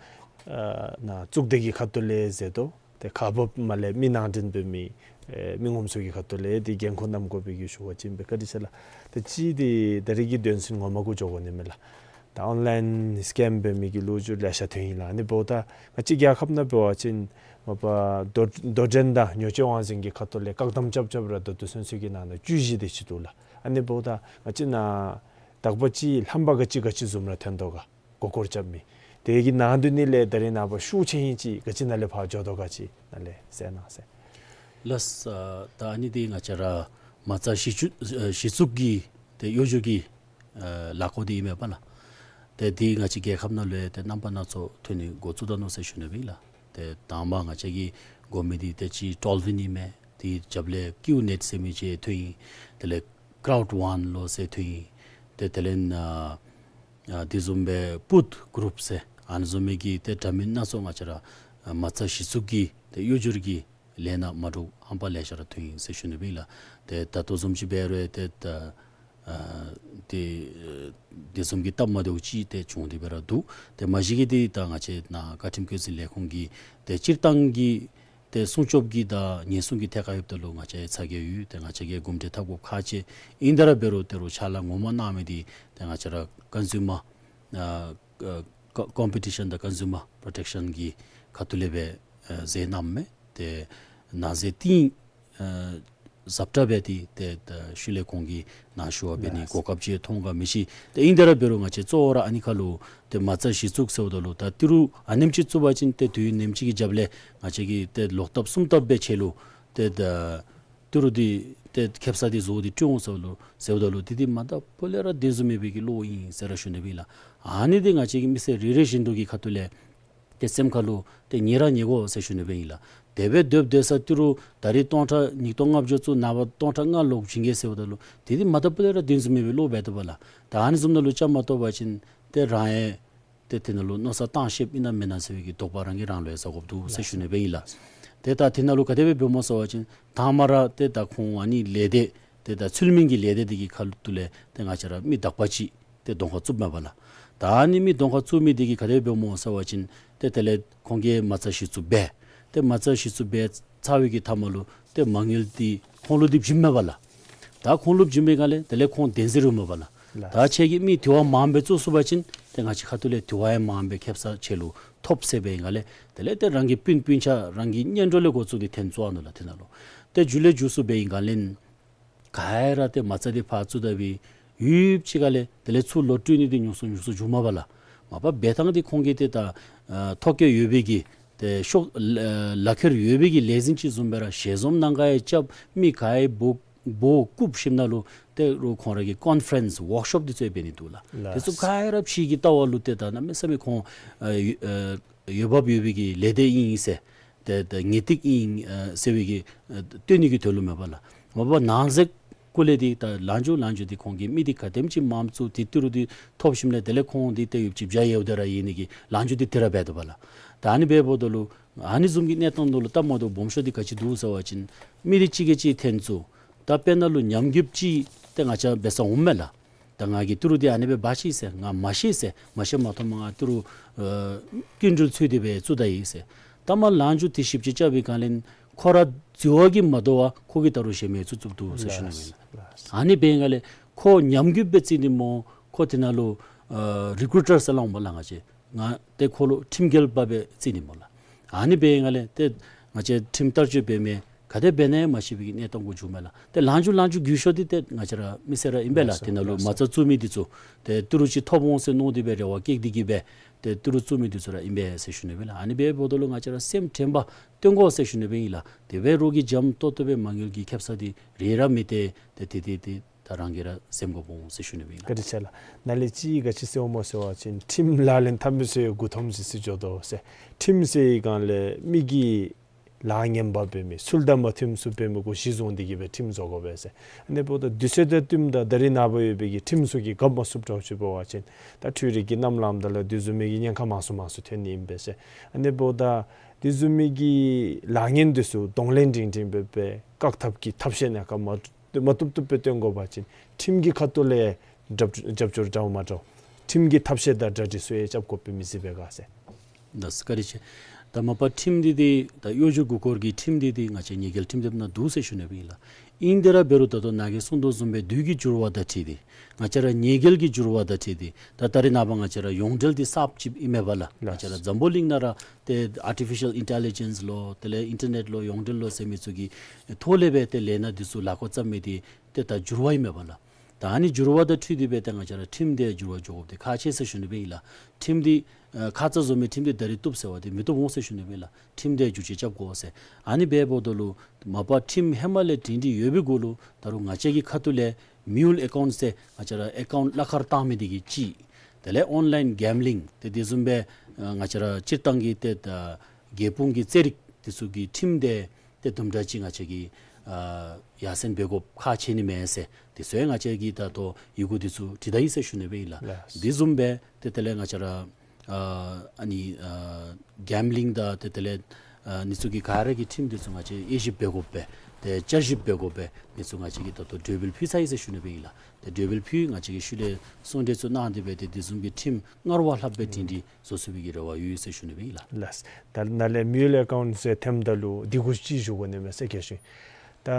ཨ་ནཱ་གཙུག་སྡེ་གི་ཁ་ཐུག་ལས་ཟེར་དོ། ཏེ་ཁག་འབགཔ་མ་ལས་མི་ནང་འདྲེན་འབད་མི་ཨེ་མི་ངོམ་ཚུ་གི་ཁ་ཐུག་ལས་འདི་འགན་ཁུར་བསྣམ་དགོ་པའི་གི་ཞུ་བ་ཅིན་སྦེ་བཀའ་དྲིན་ཆེ་ལགས། ཏེ་གཅིག་འདི་ད་རིས་ཀྱི་དོན་ཚན་ངོ་མ་གུ་འགྱོ་དགོ་ནི་མས་ལགས། ད་ཨོན་ལཱའིན་སི་ཀེམ་འབད་མི་གི་ལོ་རྒྱུས་ལེ་ཤ་ཐོན་ཡི་ལགས། ཨ་ནི་འབདཝ་ད་ང་བཅས་རྒྱལ་ཁབ་ནང་འབད་བ་ཅིན་མ་པ་དོ་དོ་འགྲན་དང་ཉོ་སྤྱོད་དབང་འཛིན་གྱི་ཁ་ཐུག་ལས་བཀག་དམ་རྐྱབ་རྐྱབ་ར་ད་ལྟོ་ཚུན་ཚོད་ཀྱི་ནང་ན་བཅུ་བཞི་དེ་ཅིག་འདུག་ལགས། ཨ་ནི་འབདཝ་ད་ང་བཅས་ནཱ་དག་པ་ཅིག་ལྷམ་པ་ག་ཅི་ག་ཅི་བཟུམ་ར་ཐོན་དོ་ག། མགུ་སྐོར་རྐྱབ་མི། དེ་གི་ནང་དོན་ནི་ལས་ད་རིས་ནངས་པ་ཤུགས་ཆེ་ཧིང་ཅིག་ག་ཅི་ནང་ལས་ཕར་འགྱོ་དོ་ག་ཅི་ནང་ལས་གསལ་གནང་ཟེར། ལགས། ཨ་ད་ཨ་ནི་འདི་ང་བཅས་ར་མ་རྩ་གཞི་བཙུགས་ཨ་གཞི་བཙུགས་ཀྱི་ཏེ་གཡོས་སྦྱོར་གྱི་ཨ་ལས་སྒོ་འདི་ཨིན་མས་པ་ལགས། ཏེ་འདི་ང་བཅས་རྒྱལ་ཁབ་ནང་ལུ་ཡང་ཏེ་རྣམ་པ་སྣ་ཚོགས་ཐོན་ནི་འགོ་བཙུགས་ད་ནུག་ཟེར་ཞུ་ནི་སྦེ་ཨིན་ལགས། ཏེ་དང་པ་ང་བཅས་ཀྱིས་གོ་མི་འདི་ཏེ་ཅིག་ཊོལ་ཝིན་ཨིན་མས། དེའི་རྒྱབ་ལས་ཀིའུ་ནེཊ་ཟེར་མི་ཅིག་ཐོན་ཡི། དེ་ལས་ཀརའུཌ་ཝཱན་ལོ་ཟེར་ཐོན་ཡི། ཏེ་དེ་ལས་ཨ་ཨ་དེ་བཟུམ་སྦེ་པུཊ་གུ་རུབ་ཟེར་ཨ་ནི་བཟུམ་མའི་གི་ཏེ་འདྲ་མིན་སྣ་ཚོགས་ང་བཅས་ར་ཨ་མ་རྩ་གཞི་བཙུགས་ཀྱི་ཏེ་གཡོས་སྦྱོར་གྱི་ལས་སྣ་མ་འདྲཝ་ཧམ་པ་ལེ་ཤ་ར་ཐོན་ཡི་ཟེར་ཞུ་ནི་སྦེ་ཨིན་ལགས། ཏེ་ད་ལྟོ་བཟུམ་ཅིག་འབད་རུང་ཏེ་ད་ཨ་ཏེ་ཨ་དེ་བཟུམ་གྱི་སྟབས་མ་བདེཝ་ཅིག་ཏེ་བྱུང་སྟེ་སྦེ་ར་འདུག། ཏེ་མ་གཞི་གི་འདི་ད་ང་བཅས་ནཱ་བཀའ་ཁྲིམས་བཀོད་འཛིན་ལས་ཁུངས་ཀྱི་ཏེ་སྤྱིར་བཏང་གི་ཏེ་སྲུང་སྐྱོབ་ཀྱི་དང་ཉེན་སྲུང་གི་ཐད་ཁར་ཡོདཔ་ད་ལུ་ང་བཅས་ཡང་ཚ་གྱང་ཡོད། ཏེ་ང་བཅས་ཀྱིས་གོམས་འདྲིས་འཐབ་དགོཔ་ཁག་ཆེ། ཨིན་ཏེ་ར་འབད་རུང་ཏེ་རུང་ཕྱག་ལཱ་ངོ་མ་གནང་མི་འདི་ཏེ་ང་བཅས་ར་ཀོན་སིའུ་མར་ཨ་ཨ་ཀོ་ཀོམ་པི་ཊི་ཤཱན་དང་ཀོན་སིའུ་མར་པྲོ་ཊེག་ཤཱན་གྱི་ཁ་ཐུག་ལས་སྦེ་ཨ་མཛད་གནངམ་མས། ཏེ་ནང་གསེས་ཏིང་ཨ་ཟབ་དྲགས་སྦེ་འདི་ཏེ་ད་ཤུལ་ལས་ཁོང་གིས་ནཱ་ཞུ་བ་འབད་ནི་གོ་སྐབས་ཅིག་ཐོབ་ག་མི་ཤེས། ཏེ་ཨིན་ཏེ་ར་འབད་རུང་ང་བཅས་གཙོ་བོ་ར་ཨ་ནི་ཁར་ལུ་ཏེ་མ་རྩ་གཞི་བཙུགས་ཟེརཝ་ད་ལུ་ད་ཏི་རུ་ཨ་ནེམ་ཅིག་བཙུགས་པ་ཅིན་ཏེ་དུས་ཡུན་ནེམ་ཅིག་གི་རྒྱབ་ལས་ང་བཅས་ཀྱིས་ཏེ་ལོག་ལྟབ་གསུམ་ལྟབ་སྦེ་ཆེ་ལུ་ཏེ་ད་ཏི་རུ་འདི་ཏེ་ཁེབ་ས་འདི་བཟོ་སྟེ་སྤྲོད་འོང་ཟེརཝ་ད་ལུ་ཟེརཝ་ད་ལུ་འདི་འདི་མ་ད་པོ་ལས་ར་དེ་བཟུམ་མའི་སྦེ་གི་བློ་ཨིན་ཟེར་ར་ཞུ་ནི་སྦེ་ཨིན་ལགས། ཨ་ནི་འདི་ང་བཅས་ཀྱི་མི་སེར་རེ་རེ་བཞིན་དུ་གི་ཁ་ཐུག་ལས་ཏེ་སེམས་ཁར་ལུ་ཏེ་ཉེ་ར་ཉེ་གོ་ཟེར་ཞུ་ནི་སྦེ་ཨིན་ལགས། དེ་སྦེ་སྡོདཔ་སྡོད་ས་ཏི་རུ་ད་རིས་སྟོང་ཕྲག་ཉིས་སྟོང་ལྔ་བཅུ་བཙུགས་ནངས་པ་སྟོང་ཕྲག་ལྔ་ལོག་བྱིན་གེ་ཟེརཝ་ད་ལུ་དེ་འདི་མ་ད་པོ་ལས་ར་དེ་བཟུམ་མའི་སྦེ་བློ་འབད་དོ་བ་ལགས། ད་ཨ་ནི་བཟུམ་ནང་ལུ་ཅ་མ་གཏོགས་པ་ཅིན་ཏེ་རང་ཡང་ཏེ་དེ་ནང་ལུ་མནོ་བསམ་བཏང་ཤེསཔ་ཨིན་ན་མེན་ན་ཟེར་བའི་གི་དོགས་པ་རང་གིས་རང་ལུ་ཡང་ཟ་དགོཔ་འདུག་ཟེར་ཞུ་ནི་སྦེ་ཨིན་ལགས། ཏེ་ད་དེ་ནང་ལུ་ག་དེ་སྦེ་འབདཝ་སྨོ་ཟེར་བ་ཅིན་དང་པ་ར་ཏེ་ད་ཁོང་ཨ་ནི་ལས་སྡེ་ཏེ་ད་ཚུལ་མིན་གྱི་ལས་སྡེ་འདི་གི་ཁ་ཐུག་ལས་ཏེ་ང་བཅས་ར་མི་དག་པ་ཅིག་ཏེ་གདོང་ཁར་བཙུགསཔ་མས་པ་ལགས། ད་ཨ་ནི་མི་གདོང་ཁར་བཙུགས་མི་འདི་གིས་ག་དེ་སྦེ་འབདཝ་སྨོ་ཟེར་བ་ཅིན་ཏེ་དེ་ལས་ཁོང་གིས་མ་རྩ་གཞི་བཙུགས་འབད། ཏེ་མ་རྩ་གཞི་བཙུགས་འབད་ཚར་བའི་གི་མཐའ་མ་ལུ་ཏེ་མ་དངུལ་འདི་ཁོང་ལུ་འདི་བྱིནམ་མས་པ་ལགས། ད་ཁོང་ལུ་བྱིན་པའི་སྒང་ལས་དེ་ལས་ཁོང་བདེན་འཛིན་ར་མས་པ་ལགས། ལགས། ད་ཁྱེད་ཀྱིས་མི་དེ་བ་མངམ་སྦེ་བཙུགས་ཚུགས་པ་ཅིན་ཏེ་ང་བཅས་ཁ་ཐུག་ལས་དེ་བ་ཡང་མངམ་སྦེ་ཁེབ་ས་ཆེ་ལུ་ཐོབ་ཟེར་བའི་སྒང་ལས་དེ་ལས་ཏེ་རང་གི་སྤུན་སྤུན་ཆ་རང་གི་གཉེན་གྲོགས་ལས་འགོ་བཙུགས་ཏེ་འཐོན་བཙུགས་ནུག་ལགས། དེ་ནང་ལུ་ཏེ་མཇུག་ལས་མཇུག་སུ་འབད་བའི་སྒང་ལས་ག་ར་ཏེ་མ་རྩ་འདི་ཕར་བཙུགས་ད་སྦེ་ཡུདཔ་ཅིག་ཁ་ལས་དེ་ལས་ཚུར་ལོག་སྤྲོད་ནི་འདི་ཉུང་སུ་ཉུང་སུ་འགྱོཝ་མས་པ་ལགས། མ་པ་འབད་ཐངས་འདི་ཁོང་གིས་ཏེ་ད་ཨ་ཐོ་བཀོད་ཡོད་པའི་གི་ཏེ་ཤོག་ཨ་ལག་ཁྱེར་ཡོད་པའི་གི་ལས་འཛིན་ཅིག་བཟུམ་སྦེ་ར་ཞལ་འཛོམས་གནང་ག་ཡང་རྐྱབ། མི་ག་ཡང་འབོ་འབོ་བཀུག་ཞིནམ་ལས་ཏེ་རུང་ཁོང་ར་གིས་ཀོན་ཕ་རེནསི་ཝརཀ་ཤོབ་འདི་ཚུ་འབད་ནི་འདུག་ལགས། ལགས། དེ་ཚུ་ག་ར་ཕྱི་གི་ལྟ་བ་ལུ་ཏེ་ད་གནམ་མེད་ས་མེད་ཁོང་ཨ་ཨ་འོས་འབབ་ཡོད་པའི་གི་ལས་སྡེ་ཨིན་ཟེར། ཏེ་ད་ངེས་ཏིག་ཨིན་ཨ་ཟེར་བའི་གི་ཨ་སྟོན་ནི་གི་དོན་ལུ་མས་པ་ལགས། མ་པ་ནང་གསེས་ཀུ་ལས་འདི་ད་ལང་འཇུག་ལང་འཇུག་འདི་ཁོང་གིས་མི་འདི་ག་དེམ་ཅིག་མངམ་བཙུགས་ཏེ་ཏི་རུ་འདི་ཐོབ་ཞིནམ་ལས་དེ་ལས་ཁོང་འདི་ཏེ་ཡུདཔ་ཅིག་བྱ་ཡལཝ་ད་ར་ཨིན་ནི་གི་ལང་འཇུག་འདི་དེ་ར་འབད་དོ་བ་ལགས། ད་ཨ་ནི་འབདཝ་ད་ལུ་ཨ་ནི་བཟུམ་གྱི་གནས་སྟངས་ནང་ལུ་སྟབས་མ་བདེཝ་སྦོམ་ཤོས་འདི་ག་ཅི་འདུག་ཟེར་བ་ཅིན་མི་འདི་གཅིག་གིས་གཅིག་འཐེན་བཙུགས། ད་དཔེར་ན་ལུ་ཉམས་རྒུདཔ་ཅིག་ཏེ་ང་བཅས་འབད་སར་འོངམ་མས་ལགས། ད་ང་གིས་ཏི་རུ་འདི་ཨ་ནི་སྦེ་འབག་ཅི་ཟེར་ང་མ་ཤེས་ཟེར། མ་ཤེས་མ་མཐོངམ་ང་ཏི་རུ་ཨ་སྐྱིན་འགྲུལ་འཚོལ་ཏེ་སྦེ་བཙུགས་ད་ཡི་ཟེར། ད་མ་ལང་འཇུག་འདི་ཞིབ་ཅིག་རྐྱབ་པའི་སྒང་ལས་ཁོ་ར་འཛོལ་བ་གིས་མ་དོ་བར་ཁོ་གིས་ད་རུང་ཞལ་མི་བཙུགས་བཙུགསཔ་འདུག་ཟེར་ཞུ་ནི་ཨིན་ལགས། ཨ་ནི་འབད་བའི་སྒང་ལས་ཁོ་ཉམས་རྒུདཔ་སྦེ་བརྩི་ནི་སྨོ། ཁོ་དེ་ནང་ལུ་ཨ་རི་ཀུ་རུ་ཊར་ཟེར་སླབ་འོང་པ་ལགས། ང་བཅས་ང་ཏེ་ཁོ་ལུ་ཁྲིམས་འགལ་པ་སྦེ་བརྩི་ནི་སྨོ་ལགས། ཨ་ནི་འབད་བའི་སྒང་ལས་ཏེ་ང་བཅས་ཁྲིམས་བསྟར་སྤྱོད་འབད་མི་ག་དེ་འབད་ནི་ཡང་མ་ཤེས་པའི་གི་གནས་སྟངས་གུ་འགྱོཝ་མས་ལགས། ཏེ་ལང་འཇུག་ལང་འཇུག་རྒུད་ཤོས་འདི་ཏེ་ང་བཅས་ར་མི་སེར་ར་ཨིན་པས་ལགས། ཏེ་ནང་ལུ་མ་རྩ་བཙུགས་མི་འདི་ཚུ་ཏེ་ཏི་རུ་ཅིག་ཐོབ་འོང་ཟེར་མནོ་སྟེ་སྦེ་རེ་བ་བསྐྱེད་དེ་གིས་སྦེ་ཏེ་ཏི་རུ་བཙུགས་མི་འདི་ཚུ་ར་ཨིན་པས་ཟེར་ཞུ་ནི་སྦེ་ལགས། ཨ་ནི་འབདཝ་ད་ལུ་ང་བཅས་ར་སེམས་དྲན་པ་བཏོན་དགོ་ཟེར་ཞུ་ནི་སྦེ་ཨིན་ལགས། དེ་སྦེ་རོགས་ཀྱིས་འཇམ་ཏོག་ཏོ་སྦེ་མ་དངུལ་གྱི་ཁེབ་ས་འདི་རེ་ར་མི་སྟེར། ཏེ་དེ་དེ་དེ་ད་རང་གིས་ར་འཛེམ་དགོཔ་འོང་ཟེར་ཞུ་ནི་སྦེ་ཨིན་ལགས། བཀའ་དྲིན་ཆེ་ལགས། ནཱ་ལས་ཅིག་ག་ཅི་ཟེར་འོང་སྨོ་ཟེར་བ་ཅིན་ཁྲིམས་ལག་ལེན་འཐབ་མི་ཚུ་ཡང་མགུ་འཐོམ་ཅིག་ཅིག་འགྱོ་དོ་ཟེར། ཁྲིམས་ཟེར་བའི་སྒང་ལས་མི་གི་ལཱ་ངན་པ་འབད་མི་ཚུལ་དང་མ་མཐུནམ་ཚུ་འབད་མི་གུ་གཞི་བཟུང་སྟེ་གིས་སྦེ་ཁྲིམས་བཟོ་དགོ་པས་ཟེར། ཨ་ནི་འབདཝ་ད་དུས་ཚོད་དང་བསྟུནམ་ད་ད་རིས་ནངས་པ་ཡོད་པའི་གི་ཁྲིམས་ཚུ་གིས་རྐྱབ་མ་ཚུགསཔ་འདྲཝ་ཅིག་འབད་བ་ཅིན་ད་འཕྲུལ་རིག་གི་གནམ་ལངམ་ད་ལུ་དེ་བཟུམ་མའི་གི་ཉེན་ཁ་མང་སུ་མང་སུ་ཐོན་ནི་ཨིན་པས་ཟེར། ཨ་ནི་འབདཝ་ད་དེ་བཟུམ་མའི་གི་ལཱ་ངན་འདི་ཚུ་གདོང་ལེན་སྒྲིང་སྒྲིང་སྦེ་སྦེ་བཀག་ཐབས་ཀྱི་ཐབས་ཤེས་ནམ་མཁའ་མ་མ་བཏུབ་བཏུབ་སྦེ་སྟོན་དགོ་པ་ཅིན་ཁྲིམས་ཀྱི་ཁ་ཐུག་ལས་རྒྱབ་རྒྱབ་སྐྱོར་འདྲཝ་མ་འདྲཝ་ཁྲིམས་ཀྱི་ཐབས་ཤེས་དང་གྲ་སྒྲིག་ཚུ་ཡང་རྐྱབ་དགོཔ་སྦེ་མི་བརྩི་བས་ག་ཟེར། ལགས་སོ། བཀའ་དྲིན་ཆེ། ད་མ་པ་ཁྲིམས་འདི་འདི་ད་གཡོ་སྒྱུ་མགུ་སྐོར་གྱི་ཁྲིམས་འདི་འདི་ང་བཅས་ཉེས་འགེལ་ཁྲིམས་དེབ་ནང་འདུག་ཟེར་ཞུ་ནི་སྦེ་ཨིན་ལགས། ཨིན་ཏེ་ར་འབད་རུང་ད་ལྟོ་ནཱ་གིས་གསུངས་དོ་བཟུམ་སྦེ་དུས་ཀྱི་འགྱུར་བ་དང་འཁྲིལ་ཏེ་ང་བཅས་ར་ཉེས་འགེལ་གྱི་འགྱུར་བ་དང་འཁྲིལ་ཏེ་ད་ད་རིས་ནངས་པ་ང་བཅས་ར་ཡོངས་འབྲེལ་འདི་གསརཔ་ཅིག་ཨིན་མས་པ་ལགས། ང་བཅས་ར་འཛམ་བུ་གླིང་ནང་ར་ཏེ་ཨར་ཊི་ཕི་ཤཱལ་ཨིན་ཊེ་ལི་ཇེནསི་ལོ་དེ་ལས་ཨིན་ཊར་ནེཊ་ལོ་ཡོངས་འབྲེལ་ལོ་ཟེར་མི་ཚུ་གི་ཐོག་ལས་སྦེ་ཏེ་ལས་སྣ་འདི་ཚུ་ལཱ་འགོ་བརྩམས་མི་འདི་ཏེ་ད་འགྱུར་བ་ཨིན་མས་པ་ལགས། ད་ཨ་ནི་འགྱུར་བ་དང་འཁྲིལ་ཏེ་སྦེ་ཏེ་ང་བཅས་ར་ཁྲིམས་འདི་འགྱུར་བ་འགྱོ་དགོཔ་འདི་ཁག་ཆེ་ཟེར་ཞུ་ནི་སྦེ་ཨིན་ལགས། ཁྲིམས་འདི་ཨ་ཁ་ཙ་བཟོ་མི་ཁྲིམས་འདི་ད་རིས་བཏུབ་ཟེར་བ་འདི་མི་བཏུབ་འོང་ཟེར་ཞུ་ནི་སྦེ་ཨིན་ལགས། ཁྲིམས་འདི་འགྱུར་བཅོས་རྐྱབ་དགོ་ཟེར། ཨ་ནི་འབདཝ་ད་ལུ་མ་པ་ཁྲིམས་ཧེ་མ་ལས་སྒྲིང་སྒྲིང་ཡོད་པའི་གུ་ལུ་ད་རུང་ང་བཅས་ཀྱི་ཁ་ཐུག་ལས་མིའུལ་ཨེ་ཀའུནཊ་ཟེར་ང་བཅས་ར་ཨེ་ཀའུནཊ་གླ་ཁར་བཏང་མི་འདི་གིས་གཅིག། དེ་ལས་ཨོན་ལའིན་གེམ་བི་ལིང་ཏེ་དེ་བཟུམ་སྦེ་ཨ་ང་བཅས་ར་སྤྱིར་བཏང་གི་ཏེ་ད་རྒྱལ་སྤུངས་ཀྱི་རྩེད་རིགས་འདི་ཚུ་གི་ཁྲིམས་འདི་ཏེ་དུམ་གྲ་ཅིག་ང་བཅས་ཀྱིས་ཨ་ཡར་སེང་འབད་དགོཔ་ཁག་ཆེ་ནི་མས་ཟེར། དེ་ཚུ་ཡང་ང་བཅས་ཀྱིས་ད་ལྟོ་ཡི་གུ་འདི་ཚུ་བྲིས་ད་ཡི་ཟེར་ཞུ་ནི་སྦེ་ཨིན་ལགས། ལགས། དེ་བཟུམ་སྦེ་ཏེ་དེ་ལས་ང་བཅས་ར་ཨ་ཨ་ནི་ཨ་གེམ་བི་ལིང་དང་ཏེ་དེ་ལས་ཨ་ནི་ཚུ་གི་ག་ར་གི་ཁྲིམས་འདི་ཚུ་ང་བཅས་དབྱེ་ཞིབ་འབད་དགོཔ་སྦེ་ཏེ་བསྐྱར་ཞིབ་འབད་དགོཔ་སྦེ་འདི་ཚུ་ང་བཅས་ཀྱིས་ད་ལྟོ་གྲོས་འབུལ་ཕུལ་ཚར་ཡི་ཟེར་ཞུ་ནི་སྦེ་ཨིན་ལགས། ཏེ་གྲོས་འབུལ་ཕུལ་ང་བཅས་ཀྱིས་ཤུལ་ལས་གསུང་གྲོས་ཚུ་གནང་སྟེ་སྦེ་ཏེ་དེ་བཟུམ་གྱི་ཁྲིམས་སྔར་བ་ལྷགཔ་སྦེ་སྒྲིང་སྒྲིང་བཟོ་ཚུགས་པའི་གི་རེ་བ་ཡོད་ཟེར་ཞུ་ནི་སྦེ་ཨིན་ལགས། ལགས། ད་ནཱ་ལས་མིའུལ་ཨེ་ཀའུནཊ་ཟེར་ཐོནམ་ད་ལུ་འདི་གུ་ཅིག་ཞུ་དགོ་ནི་མས་ཟེར་ག་ཅི། ད་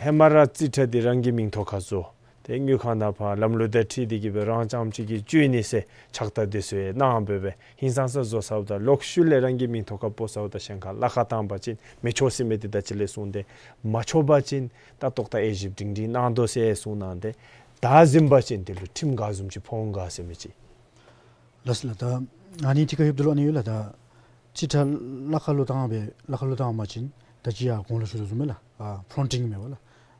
ཧེ་མ་ར་རྩིས་ཁྲ་འདི་རང་གི་མིང་ཐོག་ཁར་བཟོ། ཏེ་དངུལ་ཁང་ནང་ཕར་ལམ་ལུགས་དང་འཁྲིལ་ཏེ་གི་སྦེ་རང་རྐྱངམ་ཅིག་གིས་སྤྱོད་ནི་ཟེར་ཕྱག་རྟགས་འདི་ཚུ་ཡང་གནང་སྦེ་སྦེ་ཧིང་སངས་ས་བཟོ་ཚརཝ་ད་ལོག་ཤུལ་ལས་རང་གི་མིང་ཐོག་ཁར་སྤོ་ཚརཝ་ད་གཞན་ཁར་གླ་ཁར་བཏང་པ་ཅིན་མི་ཆོག་ཟེར་མི་འདི་ད་ཅི་ལས་གསུངས་ཏེ་མ་ཆོག་པ་ཅིན་ད་ཏོག་ཏ་དབྱེ་ཞིབ་སྒྲིང་སྒྲིང་གནང་དོ་ཟེར་གསུངས་གནང་སྟེ། ད་གཟིམ་པ་ཅིན་དེ་ལུ་ཁྲིམས་ག་བཟུམ་ཅིག་ཕོག་འོང་ག་ཟེར་མི་ཅིག། ལགས་ལགས། ད་ཨ་ནི་ཐད་ཁར་ཡོདཔ་ད་ལུ་ཨ་ནི་ཡོད་ལགས། ད་རྩིས་ཁྲ་གླ་ཁར་ལུ་བཏང་སྦེ་གླ་ཁར་ལུ་བཏང་པ་ཅིན་ད་ཅི་ཡར་གོང་ལུ་ཞུ་དོ་བཟུམ་སྦེ་ལགས། ཨ་ཕོ་རོན་ཊིང་མེན་པ་ལགས།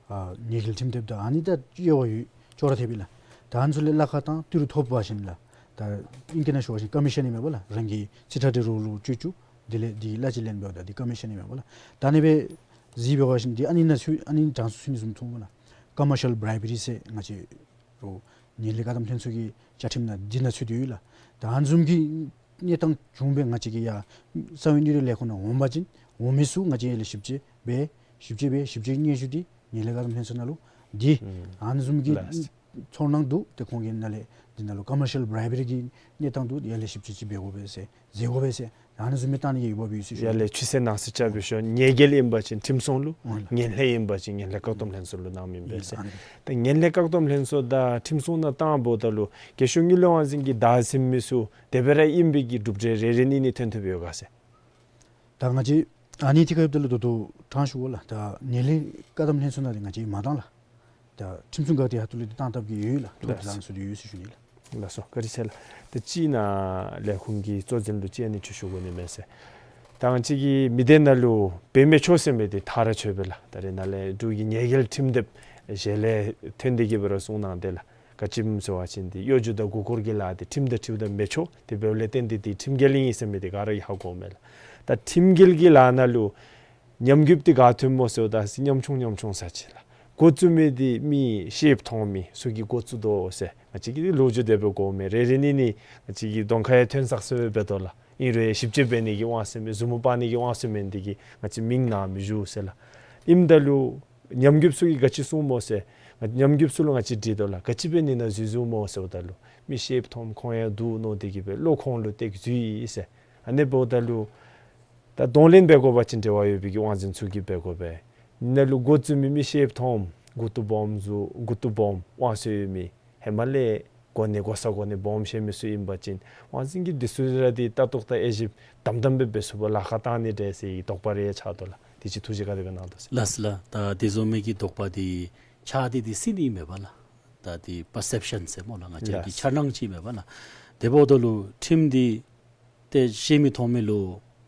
ཨ་ཉེས་འགེལ་ཁྲིམས་དེབ་ད་ཨ་ནི་ད་དབྱེ་བ་ཡོད་ཅོག་ར་འཐདཔ་ཨིན་ལགས། ད་ཨ་ནི་ཚུ་ལས་གླ་ཁར་བཏང་ཏི་རུ་ཐོབ་པ་ཅིན་ལགས། ད་ཨིང་སྐད་ནང་ཞུ་བ་ཅིན་ཀོ་མི་ཤཱན་ཨིན་མས་པ་ལགས། རང་གི་རྩིས་ཁྲ་འདི་རོགས་ལུ་སྤྱོད་བཅུག། དེ་ལས་འདི་གླ་ཅིག་ལེན་འབདཝ་ད་འདི་ཀོ་མི་ཤཱན་ཨིན་མས་པ་ལགས། ད་ཨ་ནི་སྦེ་གཟིགས་འབད་བ་ཅིན་འདི་ཨ་ནི་ནང་ཚུད་ཨ་ནི་གྲངས་སུ་ཚུད་ནི་བཟུམ་མཐོང་མས་ལགས། ཀོ་མར་ཤལ་བྲའི་བི་རི་ཟེར་ང་བཅས་རོགས་ངན་ལྷད་བཀག་སྡོམ་ལྷན་ཚོགས་ཀྱི་བཅའ་ཁྲིམས་ནང་འདི་ནང་ཚུད་དེ་ཡོད་ལགས། ད་ཨ་ནི་བཟུམ་གྱི་གནས་སྟངས་བྱུང་སྦེ་ང་བཅས་ཀྱི་ཡར་ས་གནས་དངུལ་རྩིས་ལས་ཁུངས་ནང་འོང་པ་ཅིན་འོང་མི་ཚུ་ང་བཅས་ཡར་ལས་ཞིབ་དཔྱད་འབད་ཞིབ་དཔྱད་འབད་ཞིབ་དཔྱད་སྙན་ཞུ་འདི་ངན་ལྷད་བཀག་སྡོམ་ལྷན་ཚོགས་ནང་ལུ་འདི་ཨ་ནི་བཟུམ་གྱི་ལགས། ཚོར་སྣང་འདུག། ཏེ་ཁོང་གིས་ནཱ་ལས་འདི་ནང་ལུ་ཀོ་མར་ཤལ་བྲའི་བི་རི་གི་གནས་སྟངས་འདུག། ཡར་ལས་ཞིབ་དཔྱད་ཅིག་འབད་དགོ་པས་ཟེར་མཛད་དགོ་པས་ཟེར་ཨ་ནི་བཟུམ་མའི་བཏང་ནི་གི་འོས་འབབ་ཡོད་ཟེར་ཞུ་ཡར་ལས་ཆུ་སེར་ནང་སེར་རྐྱབ་སྦེ་ཤོར། ཉེས་འགེལ་ཨིན་པ་ཅིན་ཁྲིམས་སྲུང་ལུ། འོང་ལགས། ངན་ལྷད་ཨིན་པ་ཅིན་ངན་ལྷད་བཀག་སྡོམ་ལྷན་ཚོགས་ལུ་གནང་མི་ཨིན་པས་ཟེར། ཨ་ནི་ད་ངན་ལྷད་བཀག་སྡོམ་ལྷན་ཚོགས་དང་ཁྲིམས་སྲུང་ནང་བཏང་འབདཝ་ད་ལུ་རྒྱལ་གཞུང་དངུལ་ལས་དབང་འཛིན་གྱིས་བདའ་ཟུན་མི་ཚུ་དེ་སྦེ་ར་ཨིན་པའི་གི་གྲུབ་འབྲས་རེ་རེ་གཉིས་གཉིས་ཐོན་ཐོནམ་ཡོད་ག་ཟེར། ད་ང་བཅས་ཨ་ནི་ཐད་ཁར་ཡོདཔ་ད་ལུ་ད་ལྟོ་དྲང་ཞུ་དགོ་ལགས། ད་ངན་ལྷད་བཀག་སྡོམ་ལྷན་ཚོགས་ནང་འདི་ང་བཅས་མ་བཏང་ལགས། ད་ཁྲིམས་སྲུང་འགག་སྡེ་ཁ་ཐུག་ལས་འདི་བཏང་བཏངམ་གི་ཡོད་ལགས། ཐུགས་ལགས། བཟང་སུ་འདི་ཡོད་ཟེར་ཞུ་ནི་ལགས། ལགས་སོ། བཀའ་དྲིན་ཆེ་ལགས། ད་ཅི་ནཱ་ལས་ཁུངས་ཀྱི་གཙོ་འཛིན་ལུ་ཅིག་ཨ་ནི་ཅིག་ཞུ་དགོ་ནི་མས་ཟེར། ད་ང་བཅས་ཀྱི་མི་སྡེ་ནང་ལུ་འབད་མི་ཆོག་ཟེར་མི་འདི་ཐག་ར་ཆོད་པས་ལགས། ད་རེས་ནཱ་ལས་འབྲུག་གི་ཉེས་འགེལ་ཁྲིམས་དེབ་ཞལ་ལས་ཐོན་ཏེ་གི་སྦེ་ར་གསུངས་གནང་སྟེ་ལགས། ག་ཅི་སྨོ་ཟེར་བ་ཅིན་འདི་གཡོ་སྒྱུ་དང་མགུ་སྐོར་གྱི་ལཱ་འདི་ཁྲིམས་དང་འཁྲིལཝ་ད་མི་ཆོག། དེ་འབདཝ་ལས་བརྟེན་ཏེ་འདི་ཁྲིམས་འགལ་ཨིན་ཟེར་མི་འདི་ག་ར་གིས་ཧ་གོཝ་མས་ལགས། ད་ཁྲིམས་འགལ་གྱི་ལཱ་ནང་ལུ་ཉམས་རྒུདཔ་འདི་ག་ཐོནམ་སྨོ་ཟེརཝ་ད་ཉམ་ཆུང་ཉམ་ཆུང་ས་ཅིག་ལགས། འགོ་བཙུགས་མི་འདི་མི་ཤེསཔ་མཐོང་མི་ཚུ་གིས་འགོ་བཙུགས་དོ་ཟེར་ང་བཅས་ཀྱིས་ལོ་རྒྱུས་དེ་སྦེ་གོཝ་མས། རེ་རེ་གཉིས་གཉིས་ང་བཅས་ཀྱི་གདོང་ཁར་ཡང་ཐོན་ས་ཟེར་སྦེ་འབད་དོ་ལགས། ཨིན་རུང་ཞིབ་དཔྱད་འབད་ནི་གི་དབང་ཚད་མེད་མཛུབ་མོ་དཔག་ནི་གི་དབང་ཚད་མེད་ནི་དེ་གིས་ང་བཅས་མིང་ནང་མི་ཞུ་ཟེར་ལགས། ཨིནམ་ད་ལུ་ཉམས་རྒུདཔ་ཚུ་གིས་ག་ཅི་གསུངས་སྨོ་ཟེར། ང་ཉམས་རྒུདཔ་ཚུ་ལུ་ང་བཅས་དྲིས་དོ་ལགས། ག་ཅི་འབད་ནི་ནང་འཛུལ་འཛུལཝ་སྨོ་ཟེརཝ་ད་ལུ་མི་ཤེསཔ་མཐོངམ་ཁོང་ཡང་འདུག་མནོ་སྟེ་གི་སྦེ་བློ་ཁོང་ལུ་བཏེགས་འཛུལ་ཡི་ཟེར། ཨ་ནི་འབདཝ་ད་ལུ་ད་གདོང་ལེན་འབད་དགོ་པ་ཅིན་འབྲེལ་བ་ཡོད་པའི་གི་དབང་འཛིན་ཚུ་གིས་འབད་དགོ་པས། ནཱ་ལུ་འགོ་བཙུགས་མི་མི་ཤེསཔ་མཐོངམ་མགུ་ཏོ་སྦོམ་ཚུ་མགུ་ཏོ་སྦོམ་དབང་ཚད་ཡོད་མི་ཧེ་མ་ལས་གོ་གནས་གོ་ས་གོ་གནས་སྦོམ་བཞེས་མི་ཚུ་ཨིན་པ་ཅིན་དབང་འཛིན་གྱིས་འདི་ཚུ་ར་འདི་ལྟ་རྟོག་དང་དབྱེ་ཞིབ་དམ་དམ་སྦེ་འབད་ཚུགས་པར་ལཱ་ཁག་བཏང་ནི་འདྲས་ཟེར་བའི་དོགས་པ་རེ་ཡང་ཆགས་དོ་ལགས། དེ་ཅིག་ཐུགས་བཞེད་ག་དེ་སྦེ་གནང་དོ་ཟེར། ལགས་ལགས། ད་དེ་བཟུམ་མའི་གི་དོགས་པ་འདི་ཆགས་ཏེ་འདི་སྲིད་ནི་མས་པ་ལགས། ད་འདི་པར་སེབ་ཤཱན་ཟེར་སྨོ་ལགས། ང་བཅས་ཀྱི་ལགས། འཆར་སྣང་ཅིག་མས་པ་ལགས། དེ་འབདཝ་ད་ལུ་ཁྲིམས་འདི་ཏེ་ཤེས་མི་མཐོང་མི་ལུ་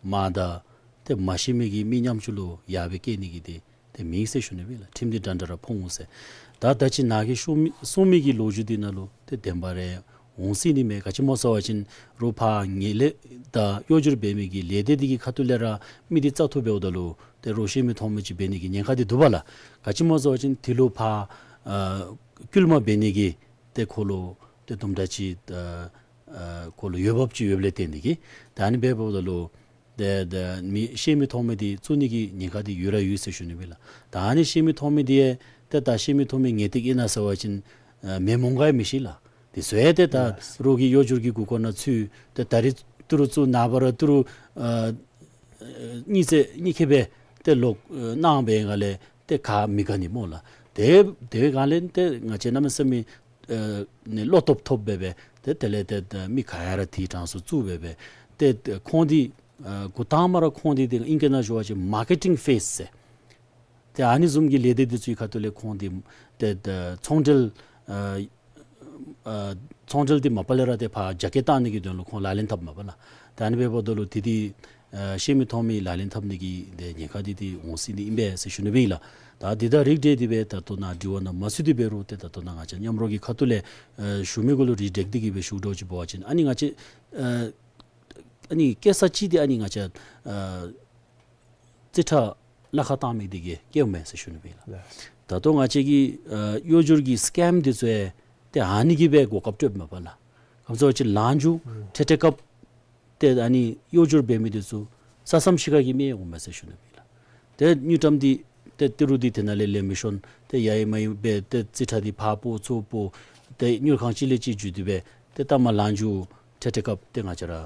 མ་དང་ཏེ་མ་ཤེས་མི་གི་མི་ཉམ་ཆུང་ལུ་ཡར་སྦེ་བཀལ་ནི་གི་འདི་ཏེ་མེད་ཟེར་ཞུ་ནི་སྦེ་ལགས། ཁྲིམས་འདི་འདྲ་འདྲ་ར་ཕོག་འོང་ཟེར། ད་ད་ཅི་ནཱ་གིས་ཞུ་མི་གསུངས་མི་གི་ལོ་རྒྱུས་འདི་ནང་ལུ་ཏེ་བདེན་པ་རེ་འོང་སྲིད་ནི་མས། ག་ཅི་སྨོ་ཟེར་བ་ཅིན་རོགས་ཕར་ངན་ལྷད་དང་གཡོ་སྒྱུ་འབད་མི་གི་ལས་སྡེ་འདི་གི་ཁ་ཐུག་ལས་ར་མི་འདི་བཙག་འཐུ་འབདཝ་ད་ལུ་ཏེ་རོགས་ཤེས་མི་མཐོང་མི་ཅིག་འབད་ནི་གི་ཉེན་ཁ་འདི་འདུག་པ་ལགས། ག་ཅི་སྨོ་ཟེར་བ་ཅིན་དེ་ལུ་ཕར་ཨ་སྐུལ་མ་འབད་ནི་གི་ཏེ་ཁོ་ལུ་ཏེ་དུམ་གྲ་ཅིག་ཨ་ཨ་ཁོ་ལུ་འོས་འབབ་ཅིག་ཡོདཔ་ལས་བརྟེན་ཏེ་གི། ད་ཨ་ནི་འབདཝ་ད་ལུ་ཏེ་ཏེ་མི་ཤེས་མི་མཐོང་མི་འདི་བཙུགས་ནི་གི་ཉེན་ཁ་འདི་ཡོད་ར་ཡོད་ཟེར་ཞུ་ནི་སྦེ་ལགས། ད་ཨ་ནི་ཤེས་མི་མཐོང་མི་འདི་ཡང་ཏེ་ད་ཤེས་མི་མཐོང་མི་ངེས་ཏིག་ཨིན་ན་ཟེར་བ་ཅིན་ཨ་མེན་མོང་ག་ཡང་མི་ཤེས་ལགས། དེ་ཚུ་ཡང་ཏེ་ད་ལགས། རོགས་ཀྱི་གཡོ་སྒྱུ་གི་མགུ་སྐོར་ནང་ཚུད་ཏེ་ད་རིས་ཏི་རུ་བཙུགས་ནངས་པ་ར་ཏི་རུ་ཨ་གཉིས་ཚེ་གཉིས་ཁེ་སྦེ་ཏེ་ལོག་ཨ་གནང་བའི་སྒང་ལས་ཏེ་ག་མི་དགའ་ནི་སྨོ་ལགས། ཏེ་དེ་སྒང་ལས་ཏེ་ང་བཅས་གནམ་མེད་ས་མེད་ཨ་ནི་བློ་སྟོབས་ཐོབ་སྦེ་སྦེ་ཏེ་དེ་ལས་ཏེ་ཏེ་མི་ག་ཡ་ར་དེའི་གྲངས་སུ་བཙུགས་སྦེ་སྦེ་ཏེ་ཏེ་ཁོང་འདི་ཨ་འགོ་དང་པ་ར་ཁོང་འདི་ཏེ་ཨིང་སྐད་ནང་ཞུ་བ་ཅིན་མར་ཀེ་ཊིང་ཕེསི་ཟེར། ཏེ་ཨ་ནི་བཟུམ་གྱི་ལས་སྡེ་འདི་ཚུ་གི་ཁ་ཐུག་ལས་ཁོང་འདི་ཏེ་ཏེ་ཚོང་འབྲེལ་ ཨ་ཨ་ཚོང་འབྲེལ་འདི་མ་པ་ལས་ར་ཏེ་ཕར་རྒྱ་སྐྱེད་བཏང་ནི་གི་དོན་ལུ་ཁོང་ལག་ལེན་འཐབ་མས་པ་ལགས། ད་ཨ་ནི་འབདཝ་ད་ལུ་དེ་འདི་ཨ་ཤེས་མི་མཐོང་མི་ལག་ལེན་འཐབ་ནི་གི་ཏེ་ཉེན་ཁ་འདི་ཏེ་འོང་སྲིད་ནི་ཨིན་པས་ཟེར་ཞུ་ནི་སྦེ་ཨིན་ལགས། ད་འདི་དང་རིགས་བསྒྲེས་ཏེ་སྦེ་ད་ལྟོ་ནཱ་དྲི་བ་ནང་མ་ཚུད་དེ་འབད་རུང་ཏེ་ད་ལྟོ་ནཱ་ང་བཅས་མཉམ་རོགས་ཀྱི་ཁ་ཐུག་ལས་ཨ་ཞུ་མི་གུ་ལུ་རིགས་བསྒྲེས་ཏེ་གི་སྦེ་ཞུ་དོ་ཅིག་འབད་བ་ཅིན་ཨ་ནི་ང་བཅས་ཨ་ཨ་ནི་སྐྱེལ་ས་ཅིག་འདི་ཨ་ནི་ང་བཅས་ཨ་རྩིས་ཁྲ་གླ་ཁར་བཏང་མི་འདི་གིས་སྐྱེལཝ་མས་ཟེར་ཞུ་ནི་སྦེ་ཨིན་ལགས། ལགས། ད་ལྟོ་ང་བཅས་ཀྱི་ཨ་གཡོ་སྒྱུར་གྱི་སི་ཀེམ་འདི་ཚུ་ཡང་ཏེ་ཨ་ནི་གིས་སྦེ་གོ་སྐབས་སྤྲོདཔ་མས་པ་ལགས། ག་ཅི་ཟེར་བ་ཅིན་ལཱ་མཇུག་ཨུམ་ཏེ་ཏེ་སྐབས་ཏེ་ཨ་ནི་གཡོ་སྒྱུར་འབད་མི་འདི་ཚུ་ས་མཚམས་ཕྱི་ཁ་གི་མི་ཡང་འོང་མས་ཟེར་ཞུ་ནི་སྦེ་ཨིན་ལགས། ཏེ་དངུལ་ཀྲམ་འདི་ཏེ་ཏི་རུ་འདི་དེ་ནང་ལས་ལེན་མི་ཤོང་། ཏེ་ཡ་ཡི་མ་ཡི་སྦེ་ཏེ་རྩིས་ཁྲ་འདི་ཕར་སྤོ་ཚུར་སྤོ། ཏེ་དངུལ་ཁང་གཅིག་ལས་གཅིག་བརྒྱུད་དེ་སྦེ་ཏེ་ལྟ་མ་ལཱ་མཇུག་ཏེ་ཏེ་སྐབས་ཏེ་ང་བཅས་ར་ཨ་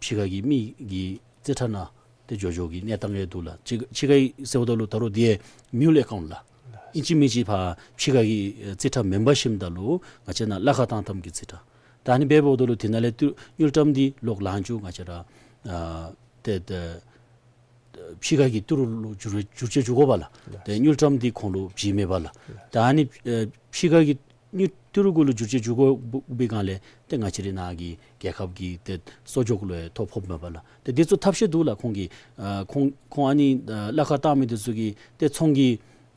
ཕྱི་ཁ་གི་མི་གི་རྩིས་ཁྲ་ནང་ཏེ་འགྱོ་འགྱོ་གི་གནས་སྟངས་ཡང་འདུག་ལགས། ཕྱི་ཕྱི་ཁ་གི་ཟེརཝ་ད་ལུ་ད་རུང་འདི་ཡང་མུལ་ཨེ་ཀའུནཊ་ལགས། ཨིན་ཅི་མིན་ཅི་ཕར་ཕྱི་ཁ་གི་རྩིས་ཁྲ་མེན་པར་ཞིནམ་ད་ལུ་ང་བཅས་ནཱ་གླ་ཁར་བཏང་བཏངམ་གི་རྩིས་ཁྲ། ད་ཨ་ནི་འབདཝ་ད་ལུ་དེ་ནང་ལས་ཏི་དངུལ་ཀྲམ་འདི་ལོག་ལཱ་མཇུག་ང་བཅས་ར་ཨ་ཏེ་ཏེ་ཕྱི་ཁ་གི་ཏི་རུ་ལུ་བསྒྱུར་བསྒྱུར་བཅོས་འགྱོ་དགོ་པ་ལགས། ཏེ་དངུལ་ཀྲམ་འདི་ཁོང་ལུ་བྱིན་མེད་པ་ལགས། ད་ཨ་ནི་ཨ་ཕྱི་ཁ་གི་དངུལ་ཏི་རུ་གུ་ལུ་བསྒྱུར་བཅོས་འགྱོ་དགོ་པའི་སྒང་ལས་ཏེ་ང་བཅས་རའི་ནཱ་གི་རྒྱལ་ཁབ་ཀྱི་ཏེ་གསོག་འཇོག་ལུ་ཡང་ཐོ་ཕོགཔ་མས་པ་ལགས། ཏེ་འདི་ཚུ་ཐབས་ཤེས་འདུག་ལགས། ཁོང་གིས་ཨ་ཁོང་ཁོང་ཨ་ནི་ཨ་གླ་ཁར་བཏང་མི་འདི་ཚུ་གིས་ཏེ་ཚོང་གི་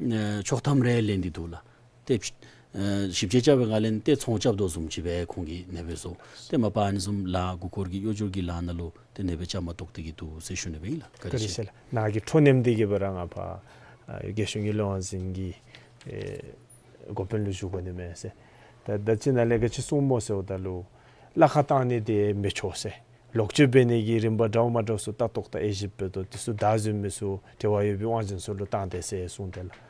ཨ་ཆོག་ཐམ་རེ་ལེན་ཏེ་འདུག་ལགས། ཏེ་ཨ་ཞིབ་དཔྱད་རྐྱབ་པའི་སྒང་ལས་ཏེ་ཚོང་རྐྱབ་དོ་བཟུམ་ཅིག་སྦེ་ཁོང་གིས་ཨ་ནེ་སྦེ་བཟོ། ཏེ་མ་པ་ཨ་ནི་བཟུམ་ལཱ་མགུ་སྐོར་གྱི་གཡོ་སྒྱུར་གྱི་ལཱ་ནང་ལུ་ཏེ་ཨ་ནེ་སྦེ་བཅའ་མར་གཏོགས་ཏེ་གི་འདུག་ཟེར་ཞུ་ནི་སྦེ་ཨིན་ལགས། བཀའ་དྲིན་ཆེ་ལགས། ནཱ་གི་འཕྲོ་མཉམ་འདི་གི་སྦེ་ར་ང་ཕར་ཨ་རྒྱལ་གཞུང་གི་ལས་དབང་འཛིན་གྱི་ཨེ་འགོ་དཔོན་ལུ་ཞུ་དགོ་ནི་མས་ཟེར། ད་ད་ཅི་ནཱ་ལས་ག་ཅི་གསུངམ་སྨོ་ཟེརཝ་ད་ལུ་གླ་ཁར་བཏང་ནི་འདི་མི་ཆོག་ཟེར། ལོག་སྤྱོད་འབད་ནི་གི་རིམ་པ་འདྲཝ་མ་འདྲཝ་ཚུ་ལྟ་རྟོག་དང་དབྱེ་ཞིབ་འབད་དོ། དེ་ཚུ་བདའ་འཛིན་མི་ཚུ་འབྲེལ་བ་ཡོད་པའི་དབང་འཛིན་ཚུ་ལུ་བཏང་སྟེ་ཟེར་གསུངས་ཏེ་ལགས།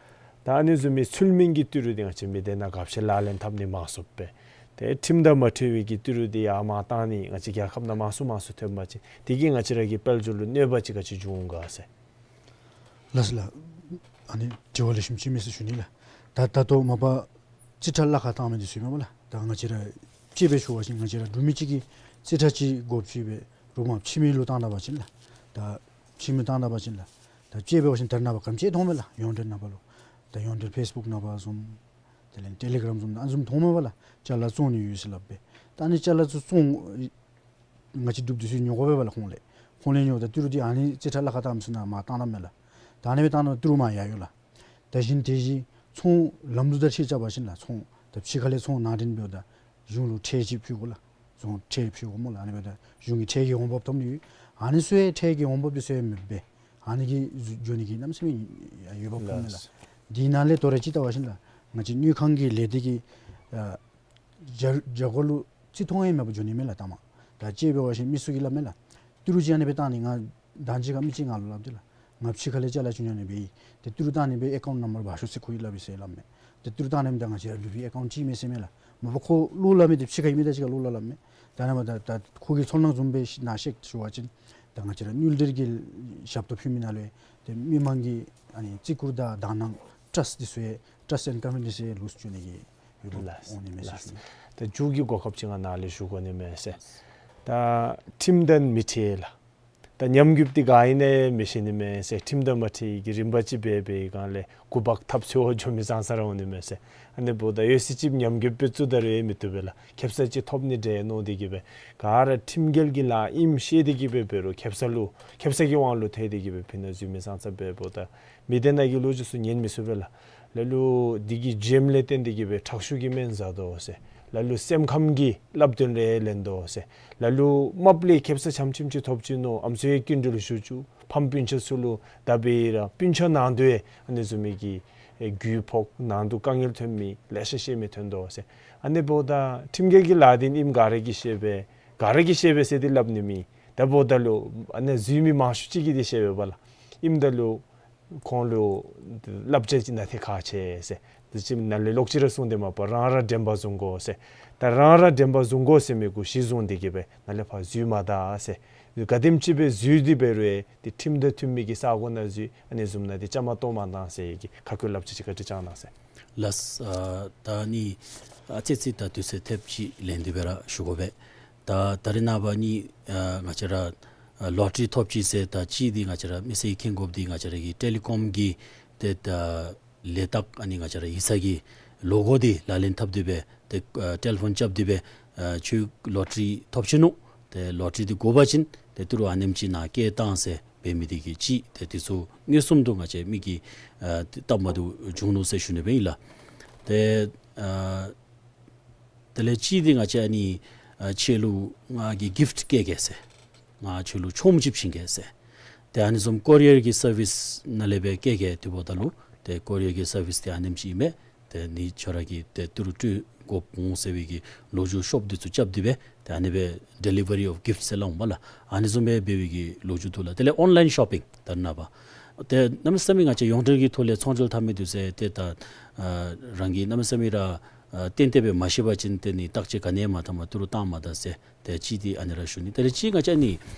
ད་ཨ་ནི་བཟུམ་མའི་ཚུལ་མིན་གྱི་ཏི་རུ་འདི་ང་བཅས་མི་སྡེ་ནང་ག་ཅི་ལག་ལེན་འཐབ་ནི་མང་སུ་སྦེ། ཏེ་ཁྲིམས་དང་མ་འཁྲིལ་བའི་གི་ཏི་རུ་འདི་ཡར་མར་བཏང་ནི་ང་བཅས་རྒྱལ་ཁབ་ནང་མང་སུ་མང་སུ་ཐོན་པ་ཅིན་དེ་གིས་ང་བཅས་ར་གི་དཔལ་འབྱོར་ལུ་གནོད་པ་ཅིག་ག་ཅི་འབྱུང་ག་ཟེར། ལགས་སོ་ལགས། ཨ་ནི་དྲི་བ་ལེགས་ཤོམ་ཅིག་མས་ཟེར་ཞུ་ནི་ལགས། ད་ད་ལྟོ་མ་པ་རྩིས་ཁྲ་གླ་ཁར་བཏང་མི་འདི་ཚུ་ཨིན་མས་པ་ལགས། ད་ང་བཅས་ར་དཔྱེ་སྦེ་ཞུ་བ་ཅིན་ང་བཅས་ར་འབྲུག་མི་གཅིག་གིས་རྩིས་ཁྲ་ཅིག་དགོཔ་ཅིག་སྦེ་རོགས་མར་ཕྱི་མི་ལུ་བཏང་ད་པ་ཅིན་ལགས། ད་ཕྱི་མི་བཏང་ད་པ་ཅིན་ལགས། ད་དཔྱེ་འབད་བ་ཅིན་ད་རེས་ནངས་པ་ག་ཅི་མཐོངམ་མས་ལགས། ཡོངས་འབྲེལ་ནང་པ་ལུ། ད་ཡོངས་འབྲེལ་ཕེསི་བུཀ་ནང་པ་བཟུམ། དེ་ལས་ཊེ་ལི་གརམ་བཟུམ་ཨ་ནི་བཟུམ་མཐོངམ་མས་པ་ལགས། ཅ་ལ་བཙོང་ནི་ཡོད་ཟེར་སླབ་སྦེ། ད་ཨ་ནི་ཅ་ལ་ཚུ་བཙོང་ང་བཅས་འབྲུགཔ་འདི་ཚུ་ཉོ་དགོ་པས་པ་ལགས་ཁོང་ལས། ཁོང་ལས་ཉོཝ་ད་ཏི་རུ་འདི་ཨ་ནི་རྩིས་ཁྲ་གླ་ཁར་བཏང་མི་ཚུ་ནང་མར་བཏང་ད་མས་ལགས། ད་ཨ་ནི་སྦེ་བཏང་ད་ཏི་རུ་མར་ཡར་འགྱོ་ལགས། ད་གཞན་དེ་བཞིན་ཚོང་ལམ་ལུགས་དང་འཁྲིལ་རྐྱབ་པ་ཅིན་ལགས། ཚོང་ད་ཕྱི་ཁ་ལས་ཚོང་ནང་འདྲེན་འབདཝ་ད་གཞུང་ལུ་ཁྲལ་ཅིག་ཕུལ་དགོ་ལགས། རྫོང་ཁྲལ་ཕུལ་དགོ་སྨོ་ལགས། ཨ་ནི་འབདཝ་ད་གཞུང་གི་ཁྲལ་གྱི་འོང་འབབ་ཐོབ་ནི་ཡོད། ཨ་ནི་ཚུ་ཡང་ཁྲལ་གྱི་འོང་འབབ་འདི་ཚུ་ཡང་མེདཔ་སྦེ་ཨ་ནི་གིས་འགྱོ་ནི་གི་གནམ་མེད་ས་མེད་འོས་འབབ་ཁུངས་མས་ལགས། འདི་ནང་ལས་དོ་རུང་ཅིག་བལྟ་བ་ཅིན་ལགས། ང་བཅས་དངུལ་ཁང་གི་ལས་སྡེ་གི་ཨ་རྒྱ་རྒྱ་སྒོ་ལུ་རྩིས་མཐོང་ཡང་མེད་པར་འགྱོ་ནི་མས་ལགས་ལྟ་མ། ད་དཔྱེ་འབད་བ་ཅིན་མི་ཚུ་གིས་སླབ་མས་ལགས། ཏི་རུ་ཅིག་ཨ་ནི་སྦེ་བཏང་ནི་ང་ད་ཅི་ཁར་མི་ཅིག་ང་ལུ་སླབ་སྟེ་ལགས། ང་ཕྱི་ཁ་ལས་ཅ་ལ་ཅིག་ཉོ་ནི་སྦེ་ཨིན། ཏེ་ཏི་རུ་བཏང་ནི་སྦེ་ཨེ་ཀའུནཊ་ནམ་བར་འབག་ཤོག་ཟེར་ཁོ་གིས་སླབ་ཡི་ཟེར་སླབ་མས། ཏེ་ཏི་རུ་བཏང་ནི་ད་ང་བཅས་ར་ལུ་སྦེ་ཨེ་ཀའུནཊ་ཅིག་མས་ཟེར་མས་ལགས། མ་པ་ཁོ་ལོག་སླབ་མི་འདི་ཕྱི་ཁ་གི་མི་དང་གཅིག་ཁར་ལོག་སླབ་སླབ་མས། ད་ཨ་ནི་མ་ད་ད་ཁོ་གི་ཚོར་སྣང་བཟུམ་སྦེ་ནཱ་བཤད་ཞུ་བ་ཅིན་ད་ང་བཅས་ར་དངུལ་འབྲེལ་གྱི་ཞབས་ཏོག་ཕུལ་མི་ནང་ལུ་ཏེ་མི་མང་གི་ཨ་ནི་བརྩི་བཀུར་དང་དག་སྣང་ཊརསཊ་འདི་ཚུ་ཡང་ཊརསཊ་ཨེནཌ་ཀོན་ཕི་ཌེནསི་ཡང་ལུས་འགྱོ་ནི་གི་འོས་འབབ་ལགས། འོང་ནི་མས་ཟེར་ཞུ་ནི། ད་མཇུག་གི་གོ་སྐབས་ཅིག་ང་ནཱ་ལས་ཞུ་དགོ་ནི་མས་ཟེར། ད་ཁྲིམས་དང་མི་འཁྲིལ་ལགས། ད་ཉམས་རྒུདཔ་འདི་ག་ཨིན་ན་མི་ཤེས་ནི་མས་ཟེར། ཁྲིམས་དང་མ་འཁྲིལ་གྱི་རིམ་པ་ཅིག་འབད་བའི་སྒང་ལས་འགོ་འབག་ཐབས་འཚོལ་འགྱོ་མི་ཙང་ཙ་ར་འོང་ནི་མས་ཟེར། ཨ་ནི་འབདཝ་ད་ཡོད་ཚད་ཅིག་ཉམས་རྒུདཔ་སྦེ་བཙུགས་ད་རུང་ཡང་མི་བཏུབ་པས་ལགས། ཁེབ་ས་ཅིག་ཐོབ་ནི་འདྲས་མནོ་སྟེ་གི་སྦེ་ག་ར་ཁྲིམས་འགལ་གྱི་ལཱ་ཨིནམ་ཤེས་ཏེ་གི་སྦེ་འབད་རུང་ཁེབ་ས་ལུ་ཁེབ་ས་གི་དབང་ལུ་ཐལ་ཏེ་གི་སྦེ་ཕུལ་ནི་འཛུལ་མི་ཙང་ཙ་འབདཝ་ད་མི་སྡེ་ནང་གི་ལོ་རྒྱུས་ཚུ་ཉན་མི་ཚུགས་པས་ལགས། ལ་ལུ་འདི་གི་བྱེམ་ལས་བརྟེན་ཏེ་གི་སྦེ་ཁྲག་ཤུགས་ཀྱིས་སྨན་ཟ་དོ་ཟེར། ལ་ལུ་སེམས་ཁམས་ཀྱི་བསླབ་སྟོན་རེ་ལེན་དོ་ཟེར། ལ་ལུ་རྨགཔ་ལས་ཁེབ་ས་ཆམ་ཆིམ་ཅིག་ཐོབ་ཅི་མནོ་ཨམ་སྲུ་ཡང་སྐྱིན་འགྲུལ་ཞུ་བཅུག། ཕམ་སྤུན་ཆ་ཚུ་ལུ་ད་འབད་ར་སྤུན་ཆ་ནང་དུ་ཡང་ཨ་ནི་བཟུམ་མའི་གི་ཨེ་རྒུད་ཕོག་ནང་དུ་དཀའ་ངལ་ཐོན་མི་ལེ་ཤ་ཤེས་མི་ཐོན་དོ་ཟེར། ཨ་ནི་འབདཝ་ད་ཁྲིམས་འགལ་གྱི་ལཱ་འདི་ཨིནམ་ག་ར་གིས་ཤེས་པས། ག་ར་གིས་ཤེས་པས་ཟེར་ཏེ་སླབ་ནི་མེད། ད་འབདཝ་ད་ལུ་ཨ་ནི་འཛུལ་མི་མང་ཤོས་ཅིག་གིས་འདི་ཤེས་པས་པ་ལགས། ཨིནམ་ད་ལུ་ཁོང་ལུ་བསླབ་བྱ་ཅིག་གནང་ཏེ་ཁག་ཆེ་ཟེར། དེ་ཅིག་ནཱ་ལས་ལོག་ཅི་ར་གསུངས་ཏེ་མ་པ་རང་ར་དྲན་པ་བཟུང་དགོ་ཟེར། ད་རང་ར་དྲན་པ་བཟུང་དགོ་ཟེར་མི་གུ་གཞི་བཟུང་སྟེ་གི་སྦེ་ནཱ་ལས་ཕར་འཛུལ་མ་ད་ཟེར། ག་དེམ་ཅིག་སྦེ་འཛུལ་ཏེ་འབད་རུང་ཡང་ཏེ་ཁྲིམས་དང་མཐུན་མི་གི་ས་གོ་ནང་འཛུལ། ཨ་ནི་བཟུམ་ནང་ཏེ་བཅའ་མར་གཏོགས་མ་གཏང་ཟེར་གྱི་ཁ་སྐོང་བསླབ་བྱ་ཅིག་བཀའ་དྲིན་བསྐྱང་གནང་ཟེར། ལགས། ཨ་ད་ནི་ཨ་ཙི་ཙི་ད་དུས་ཚོད་ཐེབས་ཅིག་ལེན་ཏེ་སྦེ་ར་ཞུ་དགོ་པས། ད་ད་རེས་ནངས་པ་ནི་ཨ་ང་བཅས་ར་ཨ་ལོ་ཊ་རི་ཐོབ་ཅི་ཟེར་ད་ཅིག་འདི་ང་བཅས་ར་མི་སེར་གྱིས་མཁྱེན་དགོཔ་འདི་ང་བཅས་ར་གི་ཊེ་ལི་ཀོམ་གྱི་ཏེ་ད་ལས་རྟགས་ཨ་ནི་ང་བཅས་ར་ཡིག་ཚང་གི་ ལོ་གོ་འདི་ལག་ལེན་འཐབ་སྟེ་སྦེ་ཏེ་ཨ་ཊེ་ལི་ཕོན་རྐྱབ་སྟེ་སྦེ་ཨ་ཁྱོད་ལོ་ཊ་རི་ཐོབ་ཅི་ནུག། ཏེ་ལོ་ཊ་རི་འདི་དགོ་པ་ཅིན་ཏེ་ཏི་རུ་ཨ་ནེམ་ཅིག་ནཱ་བསྐྱལ་བཏང་ཟེར་འབད་མི་འདི་གིས་གཅིག་ཏེ་འདི་ཚུ་མངོན་སུམ་དུ་ང་བཅས་མིག་གིས་ཨ་སྟབས་མ་བདེཝ་བྱུང་ནུག་ཟེར་ཞུ་ནི་སྦེ་ཨིན་ལགས། ཏེ་ཨ་དེ་ལས་གཅིག་འདི་ང་བཅས་ཨ་ནི་ཨ་ཁྱོད་ལུ་ང་གིས་གིཕཊ་བསྐྱལ་གེ་ཟེར། ང་ཁྱོད་ལུ་ཆོངམ་ཅིག་བྱིན་གེ་ཟེར། ཏེ་ཨ་ནི་བཟུམ་ཀོ་རི་ཡར་གྱི་སར་བིསི་ནང་ལས་སྦེ་བསྐྱལ་གེ་དེ་འབདཝ་ད་ལུ་ཏེ་ཀོ་རི་ཡར་གྱི་སར་བིསི་འདི་ཨ་ནེམ་ཅིག་ཨིན་མས། ཏེ་ནི་ཁྱོད་ར་གིས་ཏེ་ཏི་རུ་སྤྲོད་དགོཔ་འོང་ཟེར་བའི་གི་ལོ་རྒྱུས་ཤོབ་འདི་ཚུ་རྐྱབ་སྟེ་སྦེ་ཏེ་ཨ་ནི་སྦེ་ཌེ་ལི་ཝ་རི་ཨོཕ་གིཕཊ་ཟེར་སླབ་འོང་པ་ལགས། ཨ་ནི་བཟུམ་སྦེ་འབད་བའི་གི་ལོ་རྒྱུས་འདུག་ལགས། དེ་ལས་ཨོན་ལའིན་ཤོ་པིང་ད་ནཱ་པ་ཏེ་གནམ་མེད་ས་མེད་ང་བཅས་ཡོངས་འབྲེལ་གྱི་ཐོག་ལས་ཚོང་འབྲེལ་འཐབ་མི་འདི་ཚུ་ཏེ་ད་ཨ་རང་གིས་གནམ་མེད་ས་མེད་ར་ཨ་ཏན་ཏན་སྦེ་མ་ཤེས་པ་ཅིན་ཏེ་ནི་བརྟག་དཔྱད་ག་ནི་ཡང་མ་བཏང་པར་ཏི་རུ་བཏང་མ་ད་ཟེར། ཏེ་གཅིག་འདི་ཨ་ནི་ར་ཞུ་ནི། དེ་ལས་གཅིག་ང་བཅས་ནི་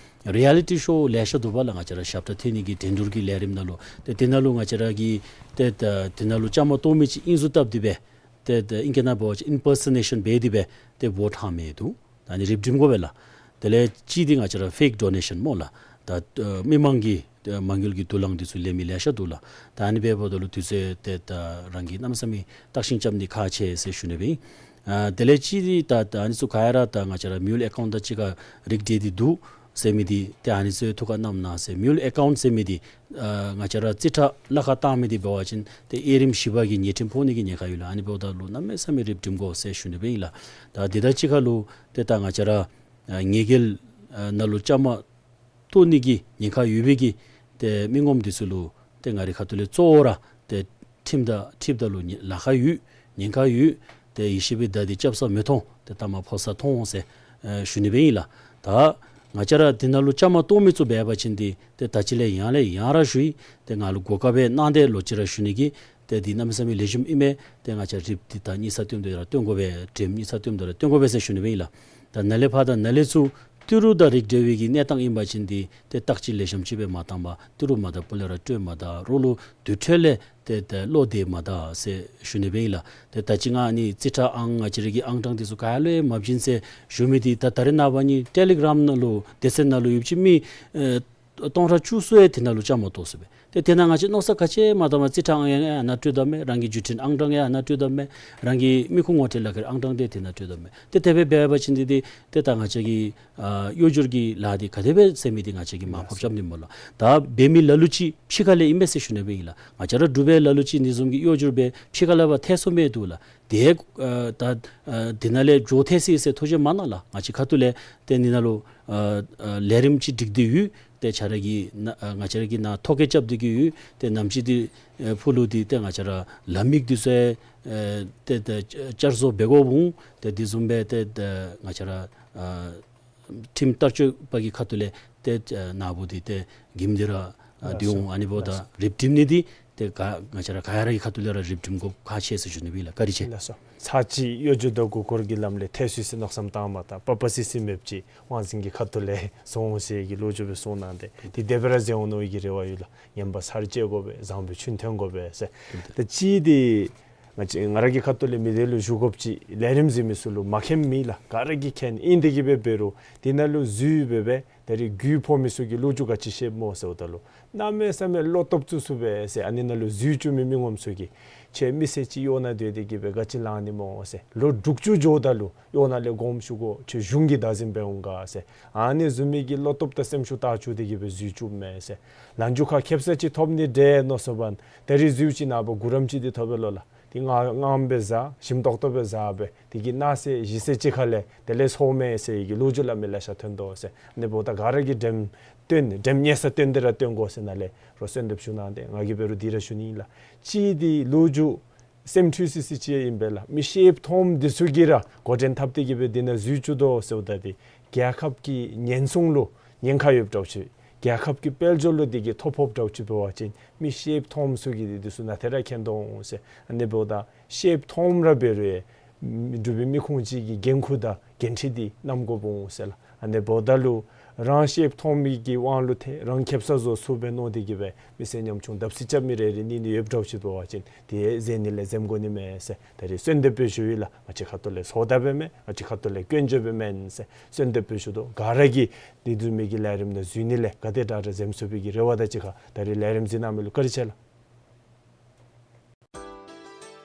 རི་ཡ་ལི་ཊི་ཤོ་ལེ་ཤ་འདུག་པ་ལགས། ང་བཅས་ར་ཞབས་ཁྲ་འཐེན་ནི་གི་འགྲན་བསྡུར་གྱི་ལས་རིམ་ནང་ལུ་ཏེ་དེ་ནང་ལུ་ང་བཅས་ར་གིས་ཏེ་ད་དེ་ནང་ལུ་བཅའ་མར་གཏོགས་མི་ཅིག་དབྱིན་ཟུར་བཏབ་སྟེ་སྦེ་ཏེ་ད་ཨིང་སྐད་ནང་འབད་བ་ཅིན་ཨིམ་པར་སོ་ནེ་ཤཱན་འབད་དེ་སྦེ་ཏེ་ཝོཊ་ལྷག་མི་འདུག། ད་ཨ་ནི་རིགཔ་སྒྲིམ་དགོ་པས་ལགས། དེ་ལས་གཅིག་འདི་ང་བཅས་ར་ཕེཀ་ཌོ་ནེ་ཤཱན་སྨོ་ལགས། ད་ཨ་མི་མང་གི་ཨ་མ་དངུལ་གྱི་དུག་རླངས་འདི་ཚུ་ལེན་མི་ལེ་ཤ་འདུག་ལགས། ད་ཨ་ནི་འབདཝ་ད་ལུ་དུས་ཚོད་ཏེ་ད་རང་གིས་གནམ་མེད་ས་མེད་བརྟག་ཞིབ་རྐྱབ་ནི་ཁག་ཆེ་ཟེར་ཞུ་ནི་སྦེ་ཨིན། ཨ་དེ་ལས་གཅིག་འདི་ད་ད་ཨ་ནི་ཚུ་ག་ར་ད་ང་བཅས་ར་མིའུལ་ཨེ་ཀའུནཊ་དང་གཅིག་ཁར་རིགས་འདྲེས་ཏེ་འདུག་ཟེར་མི་འདི་ཏེ་ཨ་ནི་ཚུ་ཐུགས་ཁར་བསྣམས་གནང་ཟེར། མིའུལ་ཨེ་ཀའུནཊ་ཟེར་མི་འདི་ཨ་ང་བཅས་ར་རྩིས་ཁྲ་ལཱ་ཁག་བཏང་མི་འདི་འབད་བ་ཅིན་ཏེ་དབྱེ་རིམ་བཞི་པ་གི་ཉེས་ཁྲིམས་ཕོག་ནི་གི་ཉེན་ཁ་ཡོད་ལགས། ཨ་ནི་འབདཝ་ད་ལུ་གནམ་མེད་ས་མེད་རིགཔ་སྒྲིམ་དགོ་ཟེར་ཞུ་ནི་སྦེ་ཨིན་ལགས། ད་འདི་དང་གཅིག་ཁར་ལུ་ཏེ་ད་ང་བཅས་ར་ཨ་ཉེས་འགེལ་ཨ་ནང་ལུ་བཅའ་མར་གཏོགས་ནི་གི་ཉེན་ཁ་ཡོད་པའི་གི་ཏེ་མི་ངོམ་འདི་ཚུ་ལུ་ཏེ་ང་རའི་ཁ་ཐུག་ལས་གཙོ་བོ་ར་ཏེ་ཁྲིམས་དང་འཁྲིལཝ་ད་ལུ་ཉེ་ལཱ་ཁག་ཡོད། ཉེན་ཁ་ཡོད། ཏེ་ཡེ་ཤེས་པའི་མདའ་འདི་རྐྱབ་ས་མི་མཐོང་། ཏེ་ལྟག་མ་ཕོག་ས་མཐོང་འོང་ཟེར་ཨེ་ཞུ་ནི་སྦེ་ཨིན་ལགས། ད་ང་བཅས་ར་འདི་ནང་ལུ་བཅའ་མར་གཏོགས་མི་ཚུ་འབད་བ་ཅིན་ཏེ་ཏེ་ད་ཅི་ལས་ཡང་ལས་ཡང་ར་ཞུ་ཡི། ཏེ་ང་ལུ་གོ་སྐབས་སྦེ་གནང་སྟེ་ལོག་ཅི་ར་ཞུ་ནི་གི་ཏེ་འདི་གནམ་མེད་ས་མེད་ལེགས་ཤོམ་ཨིན་མས། ཏེ་ང་བཅས་རིགཔ་འདི་ད་གཉིས་ཆ་བཏོན་ཏེ་ར་བཏོན་དགོ་པས། འགྲེམ་གཉིས་ཆ་བཏོན་ཏེ་ར་བཏོན་དགོ་པས་ཟེར་ཞུ་ནི་སྦེ་ཨིན་ལགས། ད་ནཱ་ལས་ཕར་ད་ནཱ་ལས་ཚུར་ཏི་རུ་དང་རིགས་འདྲེས་པའི་གི་གནས་སྟངས་ཨིན་པ་ཅིན་འདི་ཏེ་བརྟག་དཔྱད་ལེགས་ཤོམ་ཅིག་སྦེ་མ་བཏང་པར་ཏི་རུ་མ་ད་སྤུ་ལས་ར་སྤྲོད་མ་ད་རོགས་ལུ་དུར་ཁྲོད་ལས་ཏེ་ད་བློ་གཏད་མ་ད་ཟེར་ཞུ་ནི་སྦེ་ཨིན་ལགས། ཏེ་ད་ཅི་ང་ཨ་ནི་རྩིས་ཁྲ་ཨང་ང་བཅས་ར་གི་ཨང་གྲངས་འདི་ཚུ་ག་ལུ་ཡང་མ་བྱིན་ཟེར་ཞུ་མི་འདི་ད་ད་རེས་ནངས་པ་ཨ་ནི་ཊེ་ལི་གྲམ་ནང་ལུ་སྡེ་ཚན་ནང་ལུ་ཡོདཔ་ཅིག་མི་ཨེ་སྟོང་ཕྲག་བཅུ་གསུམ་ཡང་དེ་ནང་ལུ་བཅའ་མར་གཏོགས་སོ་པས། ཏེ་དེ་ནང་ང་བཅས་མནོ་བསམ་ག་ཅི་མ་བཏངམ་རྩིས་ཁྲ་ཨང་ཡང་ཨ་ནཱ་སྤྲོད་དོ་མས། རང་གི་བརྒྱུད་འཕྲིན་ཨང་གྲངས་ཡང་ཨ་ནཱ་སྤྲོད་དོ་མས། རང་གི་མི་ཁུངས་ངོ་སྤྲོད་ལཱ་ཁག་ཨང་གྲངས་འདི་དེ་ནང་སྤྲོད་དོ་མས། ཏེ་དེ་སྦེ་འབད་བ་ཅིན་འདི་འདི་ཏེ་ད་ང་བཅས་ཀྱི་ཨ་གཡོ་སྒྱུར་གྱི་ལཱ་འདི་ག་དེ་སྦེ་ཟེར་མི་འདི་ང་བཅས་ཀྱིས་མར་ཕབ་རྐྱབ་ནི་སྨོ་ལགས། ད་འབད་མི་ལ་ལུ་ཅིག་ཕྱི་ཁ་ལས་ཨིན་མས་ཟེར་ཞུ་ནི་སྦེ་ཨིན་ལགས། ང་བཅས་ར་འབྲུག་པའི་ལ་ལུ་ཅིག་འདི་བཟུམ་གྱི་གཡོ་སྒྱུར་འབད་ཕྱི་ཁ་ལས་ཕར་ཐལ་སོང་མི་འདུག་ལགས། དེ་ཨ་ད་ཨ་འདི་ནང་ལས་འགྱོ་ཐལ་སོ་ཡི་ཟེར་ཐུགས་བཞེད་མ་གནང་ལགས། ང་བཅས་ཁ་ཐུག་ལས་ཏེ་འདི་ནང་ལུ་ཨ་ཨ་ལས་རིམ་ཅིག་སྒྲིག་སྟེ་ཡོད། ཏེ་ཁྱོད་ར་གིས་ནཱ་ཨ་ང་བཅས་ར་གིས་ནཱ་ཐོ་བཀོད་རྐྱབ་སྟེ་གི་ཡོད། ཏེ་ནམ་ཅིག་འདི་ཨེ་ཕུལ་ལུ་འདི་ཏེ་ང་བཅས་ར་ལམ་ཡིག་འདི་ཚུ་ཨེ་ཏེ་ཏེ་བསྐྱར་བཟོ་འབད་དགོཔ་འོང་། ཏེ་འདི་བཟུམ་སྦེ་ཏེ་ཏེ་ང་བཅས་ར་ཨ་ཁྲིམས་བསྟར་སྤྱོད་པ་གི་ཁ་ཐུག་ལས་ཏེ་ཨ་ནཱ་བུ་འདི་ཏེ་གིམ་འདི་ར་ཨ་འདི་འོང་། ཨ་ནི་འབདཝ་ད་རིགཔ་སྒྲིམ་ནི་འདི་ཏེ་ག་ང་བཅས་ར་ག་ར་གི་ཁ་ཐུག་ལས་ར་རིགཔ་སྒྲིམ་དགོཔ་ཁག་ཆེ་ཟེར་ཞུ་ནི་སྦེ་ཨིན་ལགས། བཀའ་དྲིན་ཆེ། ལགས་སོ། ཚར་གཅིག་གཡོ་སྒྱུ་དང་མགུ་སྐོར་གྱི་ལམ་ལས་ཐལ་སོ་ཡི་ཟེར་མནོ་བསམ་བཏངམ་ད་པ་པ་སི་སི་མེདཔ་ཅིག་དབང་འཛིན་གྱི་ཁ་ཐུག་ལས་སོང་ཟེར་གྱི་ལོ་རྒྱུས་སྦེ་གསུངས་གནང་སྟེ་འདི་དེ་སྦེ་ར་མཛད་འོང་མནོ་བའི་གི་རེ་བ་ཡོད་ལགས། ངན་པ་ཚར་བཅད་དགོ་པས། བཟང་པོའི་ཆུ་འཐོན་དགོ་པས་ཟེར། ད་གཅིག་འདི་ང་བཅས་ང་ར་གི་ཁ་ཐུག་ལས་མི་སྡེ་ལུ་ཞུ་དགོཔ་ཅིག་ལས་རིམ་གཟིགས་མི་ཚུ་ལུ་མ་མཁྱེནམ་མེད་ལགས། ག་ར་གིས་མཁྱེན། ཨིན་དེ་གིས་སྦེ་འབད་རུང་འདི་ནང་ལུ་འཛུལ་སྦེ་སྦེ་ད་རིས་རྒུད་ཕོག་མི་ཚུ་གིས་ལོ་རྒྱུས་ག་ཅི་ཤེསཔ་སྨོ་ཟེརཝ་ད་ལུ་གནམ་མེད་ས་མེད་བློ་སྟོབས་བཙུགས་སོ་པས་ཟེར། ཨ་ནི་ནང་ལུ་འཛུལ་བཅུག་མི་མི་ངོམ་ཚུ་གིས་ཁྱོད་མི་སེར་ཅིག་གཡོག་ནང་སྡོད་དེ་གིས་སྦེ་ག་ཅི་ལང་ནི་སྨོ་ཟེར། ལོ་དྲུག་ཅུ་འགྱོཝ་ད་ལུ་གཡོག་ནང་ལས་དགོངསམ་ཞུ་དགོ། ཁྱོད་གཞུང་གི་བདག་འཛིན་འབད་འོང་ག་ཟེར། ཨ་ནི་བཟུམ་མའི་གི་བློ་སྟོབས་དང་སེམས་ཤུགས་བཏགས་བཅུག་སྟེ་གིས་སྦེ་འཛུལ་བཅུགཔ་མས་ཟེར། ལམ་འཇུག་ཁར་ཁེབ་ས་ཅིག་ཐོབ་ནི་འདྲས་མནོ་སོངམ་ད་ད་རིས་འཛུལ་ཅི་ནངས་པ་གུ་རམ་ཅིག་འདི་ཐོབ་པས་ལོ་ལགས། འདི་ང་ངམ་སྦེ་བཟའ། ཞིམ་ཏོག་ཏོ་སྦེ་བཟའ་སྦེ་དེ་གིས་གནངས་ཚེ་གཞེས་ཚེ་ཅིག་ཁ་ལས་དེ་ལས་སོང་མས་ཟེར་བའི་གི་ལོ་རྒྱུས་སླབ་མི་ལེ་ཤ་ཐོན་དོ་ཟེར། ཨ་ནི་འབདཝ་ད་ག་ར་གིས་འགྲེམས་སྟོན་འགྲེམས་ཉེས་ས་སྟོན་ཏེ་ར་སྟོན་དགོ་ཟེར་ནཱ་ལས་རོགས་གསོལ་འདེབས་ཞུ་གནང་སྟེ་ང་གིས་འབད་རུང་འདི་ར་ཞུ་ནི་ཨིན་ལགས། གཅིག་འདི་ལོ་རྒྱུས་སེམས་འཁྲུལ་སི་སི་ཅིག་ཨིན་པས་ལགས། མི་ཤེསཔ་མཐོངམ་འདི་ཚུ་གིས་ར་འགོ་འདྲེན་འཐབ་སྟེ་གིས་སྦེ་འདི་ནང་འཛུལ་བཅུག་དོ་ཟེརཝ་ད་འདི་རྒྱལ་ཁབ་ཀྱི་ཉེན་སྲུང་ལུ་ཉེན་ཁ་ཡོདཔ་འདྲཝ་ཅིག། རྒྱལ་ཁབ་ཀྱི་དཔལ་འབྱོར་ལུ་འདི་གིས་ཐོ་ཕོགཔ་འདྲཝ་ཅིག་འབད་བ་ཅིན་མི་ཤེསཔ་མཐོངམ་ཚུ་གིས་འདི་འདི་ཚུ་ནཱ་ཏེ་ར་མཁྱེན་དོ་འོང་ཟེར། ཨ་ནི་འབདཝ་ད་ཤེསཔ་མཐོངམ་ར་འབད་རུང་ཡང་འབྲུག་པའི་མི་ཁུངས་ཅིག་གི་འགན་ཁུར་དང་འགན་འཁྲི་འདི་བསྣམ་དགོཔ་འོང་ཟེར་ལགས། ཨ་ནི་འབདཝ་ད་ལུ་རང་ཤེསཔ་མཐོང་མི་གི་དབང་ལུ་ཏེ་རང་ཁེབ་ས་བཟོ་ཚུགས་པས་མནོ་སྟེ་གིས་སྦེ་མི་སེར་ཉམ་ཆུང་བརྡབ་གསིག་རྐྱབ་མི་རེ་རེ་གཉིས་གཉིས་ཡོདཔ་འདྲཝ་ཅིག་འབད་བ་ཅིན་དེ་འཛེམ་ནི་ལས་འཛེམ་དགོ་ནི་མས་ཟེར། ད་རིས་གསོལ་འདེབས་སྦེ་ཞུ་ཡི་ལགས། ང་བཅས་ཁ་ཐུག་ལས་ཚོགས་བདའ་འབད་མེན། ང་བཅས་ཁ་ཐུག་ལས་སྐྱོན་བརྗོད་འབད་མེན་ཟེར་གསོལ་འདེབས་སྦེ་ཞུ་དོ། ག་ར་གིས་འདི་བཟུམ་མའི་གི་ལས་རིམ་ནང་འཛུལ་ནི་ལས་ག་དེ་དྲག་དྲག་འཛེམ་ཚུགས་པའི་གི་རེ་བ་དང་གཅིག་ཁར་ད་རིས་ལས་རིམ་གཟིགས་གནང་མི་ལུ་བཀའ་དྲིན་ཆེ་ལགས།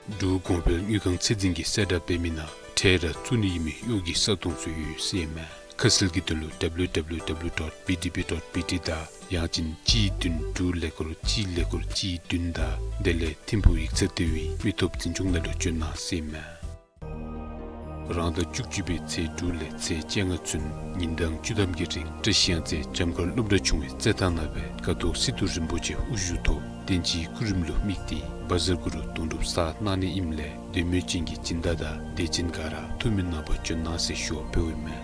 འབྲུག་གོང་འཕེལ་དངུལ་ཁང་ཚད་འཛིན་གྱིས་གསལ་བསྒྲགས་འབད་མི་ནང་ཁྲལ་ར་བཙུགས་ནི་ཨིན་མི་གཡོག་གི་ས་སྟོང་ཚུ་ཡོད་ཟེར་ཨིན་མས། ཁ་གསལ་གྱི་དོན་ལུ་W W W dot B D B dot B T དང་ཡང་ཅིན་གཅིག་བདུན་དྲུག་ཀླད་ཀོར་གཅིག་ཀླད་ཀོར་གཅིག་བདུན་དང་དེ་ལས་ཐིམ་ཕུག་ཡིག་ཚང་ལྟེ་བའི་མི་སྟོབས་འཛིན་སྐྱོང་ནང་ལུ་བྱོན་གནང་ཟེར་ཨིན་མས། རང་ཟླ་བཅུ་གཅིག་པའི་ཚེས་དྲུག་ལས་ཚེས་བཅོ་ལྔ་ཚུན་ཉིན་གྲངས་བཅུ་ཐམ་གྱི་རིང་བཀྲིས་གཡང་རྩེ་བྱམས་མགོན་སློབ་གྲྭ་ཆུང་བའི་རྩེད་ཐང་ནང་སྦེ་ཀ་ཐོག་སི་ཏུ་རིན་པོ་ཆེ་དབུ་བཞུགས་ཐོག་བསྟན་སྤྱིའི་སྐུ་རིམ་ལུ་དམིགས་ཏེ་བཛྲ་གུ་རུ་དུང་སྒྲུབ་གསར་གནང་ནི་ཨིནམ་ལས་འདོད་མོས་ཅན་གྱི་སྦྱིན་བདག་དང་དད་ཅན་ག་ར་ཐུགས་སྨོན་གནང་པར་བྱོན་གནང་ཟེར་ཞུ་བ་ཕུལཝ་ཨིན་མས།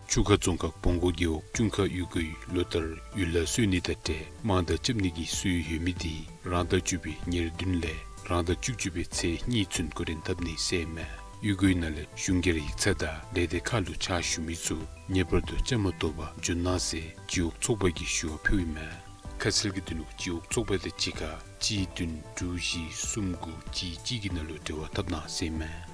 ཆུ་ཁ་རྫོང་ཁག་བོང་སྒོ་རྒེད་འོག་ཅུན་ཁ་གཡུས་སྒོའི་ལོ་ལྟར་ཡུལ་ལྷ་གསོལ་ནི་དང་འབྲེལ་དམངས་བདག་རྐྱབ་ནི་གི་སྲོལ་ཡོད་མི་དེ་རང་ཟླ་བཅུ་པའི་ཉེར་བདུན་ལས་རང་ཟླ་བཅུ་གཅིག་པའི་ཚེས་གཉིས་ཚུན་འགོ་འདྲེན་འཐབ་ནི་ཟེར་ཨིན་མས། གཡུས་སྒོའི་ནང་ལས་གཞུང་སྒེར་ཡིག་ཚང་དང་ལས་སྡེ་ཁག་ལུ་ཕྱག་ཞུ་མི་ཚུ་ངེས་པར་དུ་བཅའ་མར་གཏོགས་པར་འབྱོན་གནང་ཟེར་སྤྱི་འོག་ཚོགས་པ་གིས་ཞུ་བ་ཕུལཝ་ཨིན་མས། ཁ་གསལ་གྱི་དོན་ལུ་སྤྱི་འོག་ཚོགས་པ་དང་གཅིག་ཁར་གཅིག་བདུན་དྲུག་བཞི་གསུམ་དགུ་གཅིག་གཅིག་གི་ནང་ལུ་འབྲེལ་བ་འཐབ་གནང་ཟེར་ཨིན་མས།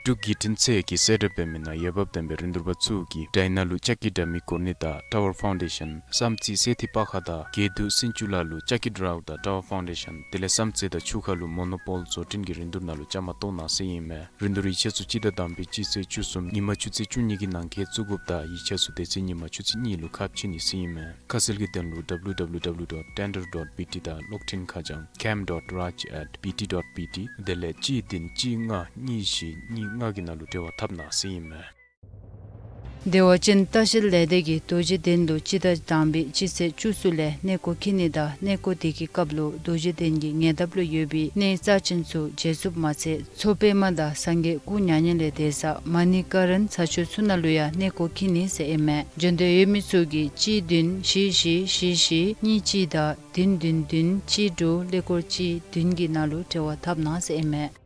འབྲུག་བརྒྱུད་འཕྲིན་ཚད་ཀྱིས་གསལ་བསྒྲགས་འབད་མི་ནང་འོས་འབབ་ལྡན་པའི་རིན་བསྡུར་པ་ཚུ་གིས་དྲ་ནང་ལུ་ལྕགས་ཀྱི་དྲ་མིག་གོ་ནི་དང་ཊ་ཝར་ཕའུན་ཌེ་ཤཱན་བསམ་རྩེ་སེ་ཐི་པ་ཁ་དང་དགེ་འདུན་སེང་ཆུ་ལ་ལུ་ལྕགས་ཀྱི་དྲ་དང་ཊ་ཝར་ཕའུན་ཌེ་ཤཱན་དེ་ལས་བསམ་རྩེ་དང་ཆུ་ཁ་ལུ་མོ་ནོ་པོལ་བཟོ་སྐྲུན་གྱི་རིན་བསྡུར་ནང་ལུ་བཅའ་མར་གཏོགས་གནང་ཟེར་ཨིན་མས། རིན་བསྡུར་ཡིག་ཆ་ཚུ་སྤྱི་ཟླ་དང་པའི་སྤྱི་ཚེས་བཅུ་གསུམ་ཉིན་མ་ཆུ་ཚོད་བཅུ་གཉིས་ཀྱི་ནང་འཁོད་བཙུགས་དགོཔ་དང་ཡིག་ཆ་ཚུ་དེ་ཚེ་ཉིན་མ་ཆུ་ཚོད་གཉིས་ལུ་ཁ་ཕྱེ་ནི་ཟེར་ཨིན་མས། ཁ་གསལ་གྱི་དོན་ལུ་W W W dot tender dot B T དང་གློག་འཕྲིན་ཁ་བྱང་cam dot raj at B T dot B T དེ་ལས་གཅིག་བདུན་གཅིག་ལྔ་གཉིས་བཞི་གཉིས་ལྔ་གི་ནང་ལུ་འབྲེལ་བ་འཐབ་གནང་ཟེར་ཨིན་མས། བདེ་བ་ཅན་ལྟ་བཤལ་ལས་སྡེ་གིས་རྡོ་རྗེ་གདན་དུ་སྤྱི་ཟླ་དང་པའི་སྤྱི་ཚེས་བཅུ་གསུམ་ལས་གནས་སྐོར་འཁྱིད་ནི་དང་གནས་སྐོར་དེ་གི་སྐབས་ལུ་རྡོ་རྗེ་གདན་གྱི་ཉེ་འདབས་ལུ་ཡོད་པའི་གནས་རྩ་ཅན་ཚུ་མཇལ་ཚུགསཔ་མ་ཚད་མཚོ་པདྨ་དང་སངས་རྒྱས་སྐུ་མྱ་ངན་ལས་འདས་ས་མ་ཎི་ཀ་རན་ཚ་ཆུ་ཚུ་ནང་ལུ་ཡང་གནས་སྐོར་འཁྱིད་ནི་ཟེར་ཨིན་མས། འབྱོན་འདོད་ཡོད་མི་ཚུ་གིས་གཅིག་བདུན་བཞི་བཞི་བཞི་བཞི་གཉིས་གཅིག་དང་བདུན་བདུན་བདུན་གཅིག་དྲུག་ཀླད་ཀོར་གཅིག་བདུན་གྱི་ནང་ལུ་འབྲེལ་བ་འཐབ་གནང་ཟེར་ཨིན་མས།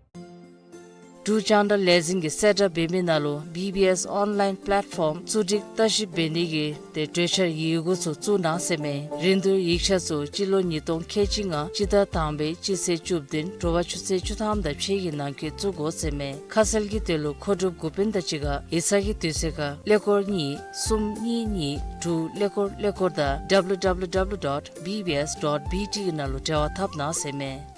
འབྲུག་རྒྱང་བསྒྲགས་ལས་འཛིན་གྱིས་གསལ་བསྒྲགས་འབད་མི་ནང་ལུ་B B S online platform བཙུགས་སྒྲིག་ལྟ་ཞིབ་འབད་ནི་གི་ཏེ་གྲོས་འཆར་ཡི་གུ་ཚུ་བཙུགས་གནང་ཟེར་མས། རིན་བསྡུར་ཡིག་ཆ་ཚུ་སྤྱི་ལོ་ཉིས་སྟོང་ཁལ་གཅིག་ལྔ་སྤྱི་ཟླ་དང་པའི་སྤྱི་ཚེས་བཅུ་བདུན་དྲོ་པ་ཆུ་ཚོད་བཅུ་ཐམ་དང་ཕྱེད་ཀྱི་ནང་འཁོད་བཙུགས་དགོ་ཟེར་མས། ཁ་གསལ་གྱི་དོན་ལུ་མཁོ་སྒྲུབ་འགོ་དཔོན་དང་གཅིག་ཁར་ཡིག་ཚང་གི་དུས་ཚོད་ཁར་ཀླད་ཀོར་གཉིས་གསུམ་གཉིས་གཉིས་དྲུག་ཀླད་ཀོར་ཀླད་ཀོར་དང་W W W dot B B S dot B T གི་ནང་ལུ་འབྲེལ་བ་འཐབ་གནང་ཟེར་མས།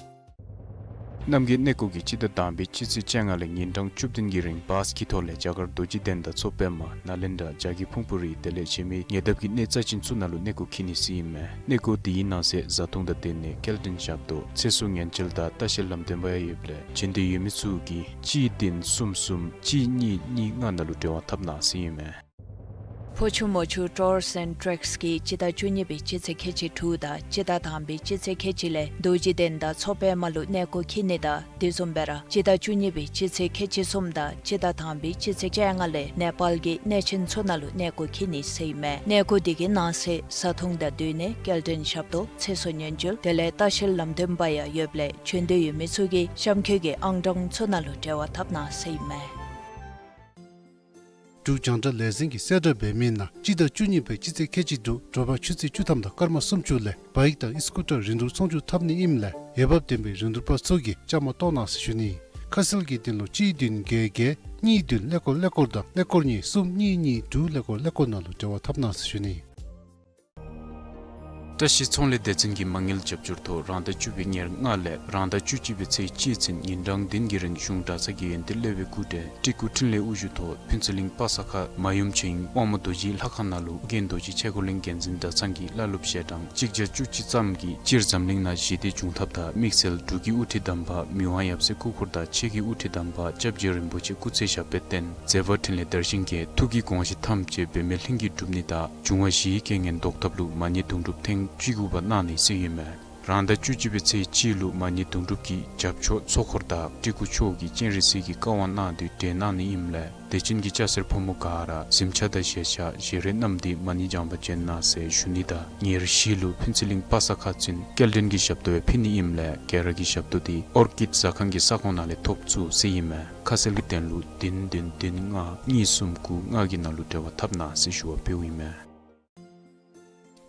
རྣམ་རྒྱལ་གནས་སྐོར་གྱིས་སྤྱི་ཟླ་དང་པའི་སྤྱི་ཚེས་བཅོ་ལྔ་ལས་ཉིན་གྲངས་བཅུ་བདུན་གྱི་རིང་བཱས་ཀྱི་ཐོག་ལས་རྒྱ་གར་རྡོ་རྗེ་གདན་དང་མཚོ་པདྨ་ནཱ་ལེནྡྲ་བྱ་རྒོད་ཕུང་པོ་རི་དེ་ལས་གཞན་མི་ཉེ་འདབས་ཀྱི་གནས་རྩ་ཅན་ཚུ་ནང་ལུ་གནས་སྐོར་འཁྱིད་ནི་ཟེར་ཨིན་མས། གནས་སྐོར་དེའི་ནང་གསེས་བཟའ་འཐུང་དང་སྡོད་གནས་སྐྱེལ་འདྲེན་ཞབས་ཏོག་ཚེ་སྲོག་ཉེན་བཅོལ་དང་ལྟ་བཤལ་ལམ་སྟོན་པ་ཡང་ཡོདཔ་ལས་བྱོན་འདོད་ཡོད་མི་ཚུ་གིས་གཅིག་བདུན་གསུམ་གསུམ་གཅིག་གཉིས་གཉིས་ལྔ་ནང་ལུ་འབྲེལ་བ་འཐབ་གནང་ཟེར་ཨིན་མས། ཕོ་ཆུ་མོ་ཆུ་ཊུརསི་ཨེནཌ་ཊེགསི་གིས་སྤྱི་ཟླ་བཅུ་གཉིས་པའི་སྤྱི་ཚེས་ཁལ་གཅིག་དྲུག་དང་སྤྱི་ཟླ་དང་པའི་སྤྱི་ཚེས་ཁལ་གཅིག་ལས་རྡོ་རྗེ་གདན་དང་མཚོ་པདྨ་ལུ་གནས་སྐོར་འཁྱིད་ནི་དང་དེ་བཟུམ་སྦེ་ར་སྤྱི་ཟླ་བཅུ་གཉིས་པའི་སྤྱི་ཚེས་ཁལ་གཅིག་གསུམ་དང་སྤྱི་ཟླ་དང་པའི་སྤྱི་ཚེས་བཅོ་ལྔ་ལས་ནེ་པཱལ་གྱི་གནས་ཆེན་ཚུ་ནང་ལུ་གནས་སྐོར་འཁྱིད་ནི་ཟེར་ཨིན་མས། གནས་སྐོར་དེ་གི་ནང་གསེས་བཟའ་འཐུང་དང་སྡོད་གནས་སྐྱེལ་འདྲེན་ཞབས་ཏོག་ཚེ་སྲོག་ཉེན་བཅོལ་དེ་ལས་ལྟ་བཤལ་ལམ་སྟོན་པ་ཡང་ཡོདཔ་ལས་བྱོན་འདོད་ཡོད་མི་ཚུ་གིས་གཤམ་འཁོད་ཀྱི་ཨང་གྲངས་ཚུ་ནང་ལུ་འབྲེལ་བ་འཐབ་གནང་ཟེར་ཨིན་མས། འབྲུག་རྒྱང་བསྒྲགས་ལས་འཛིན་གྱིས་གསལ་བསྒྲགས་འབད་མི་ནང་སྤྱི་ཟླ་བཅུ་གཉིས་པའི་སྤྱི་ཚེས་ཁལ་གཅིག་དྲུག་དྲོ་པ་ཆུ་ཚོད་བཅུ་ཐམ་དང་སྐར་མ་སུམ་ཅུ་ལས་བཱའིཀ་དང་ཨི་སི་ཀུ་ཊར་རིན་བསྡུར་ཚོང་བསྒྱུར་འཐབ་ནི་ཨིནམ་ལས་འོས་འབབ་ལྡན་པའི་རིན་བསྡུར་པ་ཚུ་གིས་བཅའ་མར་གཏོགས་གནང་ཟེར་ཞུ་ནི། ཁ་གསལ་གྱི་དོན་ལུ་གཅིག་བདུན་བརྒྱད་བརྒྱད་གཉིས་བདུན་ཀླད་ཀོར་ཀླད་ཀོར་དང་ཀླད་ཀོར་གཉིས་གསུམ་གཉིས་གཉིས་དྲུག་ཀླད་ཀོར་ཀླད་ཀོར་ནང་ལུ་འབྲེལ་བ་འཐབ་གནང་ཟེར་ཞུ་ནི། བཀྲ་ཤིས་ཚོང་ལས་སྡེ་ཚན་གྱིས་མ་དངུལ་རྒྱབ་སྐྱོར་ཐོག་རང་ཟླ་བཅུ་པའི་ཉེར་ལྔ་ལས་རང་ཟླ་བཅུ་གཅིག་པའི་ཚེས་གཅིག་ཚུན་ཉིན་གྲངས་བདུན་གྱི་རིང་གཞུང་གྲྭ་ཚང་གི་ཡོན་ཏན་སློབ་དཔོན་སྐུ་བགྲེས་སྤྲུལ་སྐུ་འཕྲིན་ལས་དབུ་བཞུགས་ཐོག་ཕུན་ཚོགས་གླིང་པ་སངས་མ་ཡུམ་ཆེན་དབང་མོ་རྡོ་རྗེའི་ལྷ་ཁང་ནང་ལུ་ཨོ་རྒྱན་རྡོ་རྗེ་ཆས་གོས་གླིང་རྒྱལ་འཛིན་གྲྭ་ཚང་གི་བླ་སློབ་ཞལ་གྲངས་གཅིག་བརྒྱ་བཅུ་གཅིག་ཙམ་གྱིས་སྤྱིར་འཛམ་གླིང་ནང་ཞི་བདེ་འབྱུང་ཐབས་དང་དམིགས་བསལ་འབྲུག་གི་དབུ་ཁྲིད་དམ་པ་མི་དབང་ཡབ་སྲས་སྐུ་འཁོར་དང་ཆོས་ཀྱི་དབུ་ཁྲིད་དམ་པ་སྐྱབས་རྗེ་རིན་པོ་ཆེ་སྐུ་ཚེ་ཞབས་པད་བརྟན་མཛད་པ་འཕྲིན་ལས་དར་ཞིང་རྒྱས་ཐུགས་ཀྱི་དགོངས་གཞི་ཐམས་ཅད་འབད་མེད་ལྷུན་གྱིས་འགྲུབ་ནི་དང་འབྱུང་བ་བཞིའི་རྐྱེན་ངན་ཟློག་ཐབས་ལུ་མ་ཎི་དུང་སྒྲུབ་ཐེངས་བཅུ་དགུ་པ་གནང་ནི་ཟེར་ཨིན་མས། རང་ཟླ་བཅུ་གཅིག་པའི་ཚེས་གཅིག་ལུ་མ་ཎི་དུང་སྒྲུབ་ཀྱི་རྒྱབ་ཕྱོགས་ཚོགས་འཁོར་དང་སྤྲུལ་སྐུ་མཆོག་གིས་སྤྱན་རས་གཟིགས་ཀྱི་བཀའ་དབང་གནང་དོན་འགྲེལ་གནང་ནི་ཨིནམ་ལས་དད་ཅན་གྱི་སྐྱ་སེར་ཕོ་མོ་ག་ར་གཟིམ་ཆས་དང་བཞེས་ཆས་བཞེས་རས་བསྣམས་ཏེ་མ་ཎི་བགྱང་པར་བྱོན་གནང་ཟེར་ཞུ་ནི་དང་ཉེར་བཞི་ལུ་ཕུན་ཚོགས་གླིང་པ་སངས་ཁ་ཚུན་སྐྱེལ་འདྲེན་གྱི་ཞབས་ཏོག་ཕུལ་ནི་ཨིནམ་ལས་ག་ར་གི་ཞབས་ཏོག་དེ་ཨོར་ཀིཌ་ཟ་ཁང་གི་ས་ཁོངས་ནང་ལས་ཐོབ་ཚུགས་ཟེར་ཨིན་མས། ཁ་གསལ་གྱི་དོན་ལུ་བདུན་བདུན་བདུན་ལྔ་གཉིས་གསུམ་དགུ་ལྔ་གི་ནང་ལུ་འབྲེལ་བ་འཐབ་གནང་ཟེར་ཞུ་བ་ཕུལཝ་ཨིན་མས།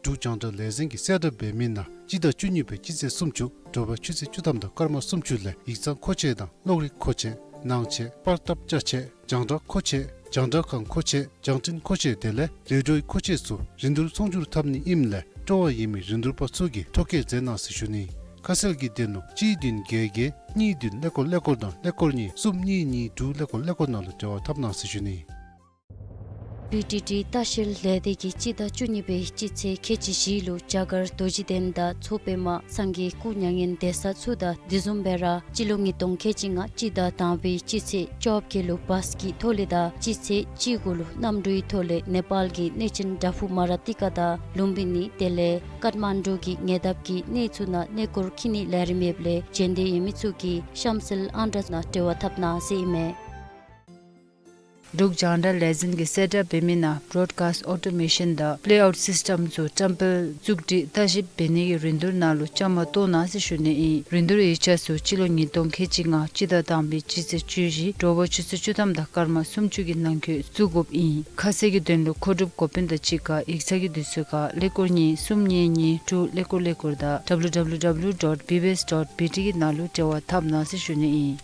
འབྲུག་རྒྱང་བསྒྲགས་ལས་འཛིན་གྱིས་གསལ་བསྒྲགས་འབད་མི་ནང་སྤྱི་ཟླ་བཅུ་གཉིས་པའི་སྤྱི་ཚེས་སུམ་ཅུ་དྲོ་པ་ཆུ་ཚོད་བཅུ་ཐམ་དང་སྐར་མ་སུམ་ཅུ་ལས་ཡིག་ཚང་མཁོ་ཆས་དང་གློག་རིག་མཁོ་ཆས་ནང་ཆས་པར་ཐབ་ཅ་ཆས་རྒྱང་བསྒྲགས་མཁོ་ཆས་རྒྱང་བསྒྲགས་ཁང་མཁོ་ཆས་རྒྱང་འཕྲིན་མཁོ་ཆས་དེ་ལས་རེ་ཌིའོའི་མཁོ་ཆས་ཚུ་རིན་བསྡུར་ཚོང་བསྒྱུར་འཐབ་ནི་ཨིནམ་ལས་སྤྲོ་བ་ཡོད་མི་རིན་བསྡུར་པ་ཚུ་གིས་ཐོ་བཀོད་མཛད་གནང་ཟེར་ཞུ་ནི། ཁ་གསལ་གྱི་དོན་ལུ་གཅིག་བདུན་བརྒྱད་བརྒྱད་གཉིས་བདུན་ཀླད་ཀོར་ཀླད་ཀོར་དང་ཀླད་ཀོར་གཉིས་གསུམ་གཉིས་གཉིས་དྲུག་ཀླད་ཀོར་ཀླད་ཀོར་ནང་ལུ་འབྲེལ་བ་འཐབ་གནང་ཟེར་ཞུ་ནི། བི་ཊི་ཊི་ལྟ་བཤལ་ལས་སྡེ་གིས་སྤྱི་ཟླ་བཅུ་གཉིས་པའི་སྤྱི་ཚེས་ཁལ་གཅིག་བཞི་ལུ་རྒྱ་གར་རྡོ་རྗེ་གདན་དང་མཚོ་པདྨ་སངས་རྒྱས་སྐུ་མྱ་ངན་འདས་ས་ཚུ་དང་དེ་བཟུམ་སྦེ་ར་སྤྱི་ལོ་ཉིས་སྟོང་ཁལ་གཅིག་ལྔ་སྤྱི་ཟླ་དང་པའི་སྤྱི་ཚེས་བཅོ་བརྒྱད་ལུ་བཱས་ཀྱི་ཐོག་ལས་དང་སྤྱི་ཚེས་བཅུ་དགུ་ལུ་གནམ་གྲུའི་ཐོག་ལས་ནེ་པཱལ་གྱི་གནས་ཆེན་དྲག་ཕུག་མ་ར་ཏི་ཀ་དང་ལུམ་བི་ནི་དེ་ལས་ཀཏ་མན་ཌུ་གི་ཉེ་འདབས་ཀྱི་གནས་ཚུ་ནང་གནས་སྐོར་འཁྱིད་ནིའི་ལས་རིམ་ཡོདཔ་ལས་བྱོན་འདོད་ཡོད་མི་ཚུ་གིས་གཤམ་གསལ་ཨང་གྲངས་ནང་འབྲེལ་བ་འཐབ་གནང་ཟེར་ཨིན་མས། འབྲུག་རྒྱང་བསྒྲགས་ལས་འཛིན་གྱིས་གསལ་བསྒྲགས་འབད་མི་ནང་བྲོཌ་ཀཱསཊ་ཨོ་ཊོ་མེ་ཤཱན་དང་པེ་ལེ་ཨའུཊ་སིསི་ཊེམ་ཚུ་བཀྲམ་སྤེལ་བཙུགས་སྒྲིག་བརྟག་ཞིབ་འབད་ནིའི་རིན་བསྡུར་ནང་ལུ་བཅའ་མར་གཏོགས་གནང་ཟེར་ཞུ་ནི་ཨིན། རིན་བསྡུར་ཡིག་ཆ་ཚུ་སྤྱི་ལོ་ཉིས་སྟོང་ཁལ་གཅིག་ལྔ་སྤྱི་ཟླ་དང་པའི་སྤྱི་ཚེས་བཅུ་བཞི་དྲོ་པ་ཆུ་ཚོད་བཅུ་ཐམ་དང་སྐར་མ་སུམ་ཅུ་གི་ནང་འཁོད་བཙུགས་དགོཔ་ཨིན། ཁ་གསལ་གྱི་དོན་ལུ་མཁོ་སྒྲུབ་འགོ་དཔོན་དང་གཅིག་ཁར་ཡིག་ཚང་གི་དུས་ཚོད་ཁར་ཀླད་ཀོར་གཉིས་གསུམ་གཉིས་གཉིས་དྲུག་ཀླད་ཀོར་ཀླད་ཀོར་དང་ཌབ་ལུ་ཌབ་ལུ་ཌབ་ལུ་ཌོཊ་བི་བི་ཨེསི་ཌོཊ་བི་ཊི་གི་ནང་ལུ་འབྲེལ་བ་འཐབ་གནང་ཟེར་ཞུ་ནི་ཨིན།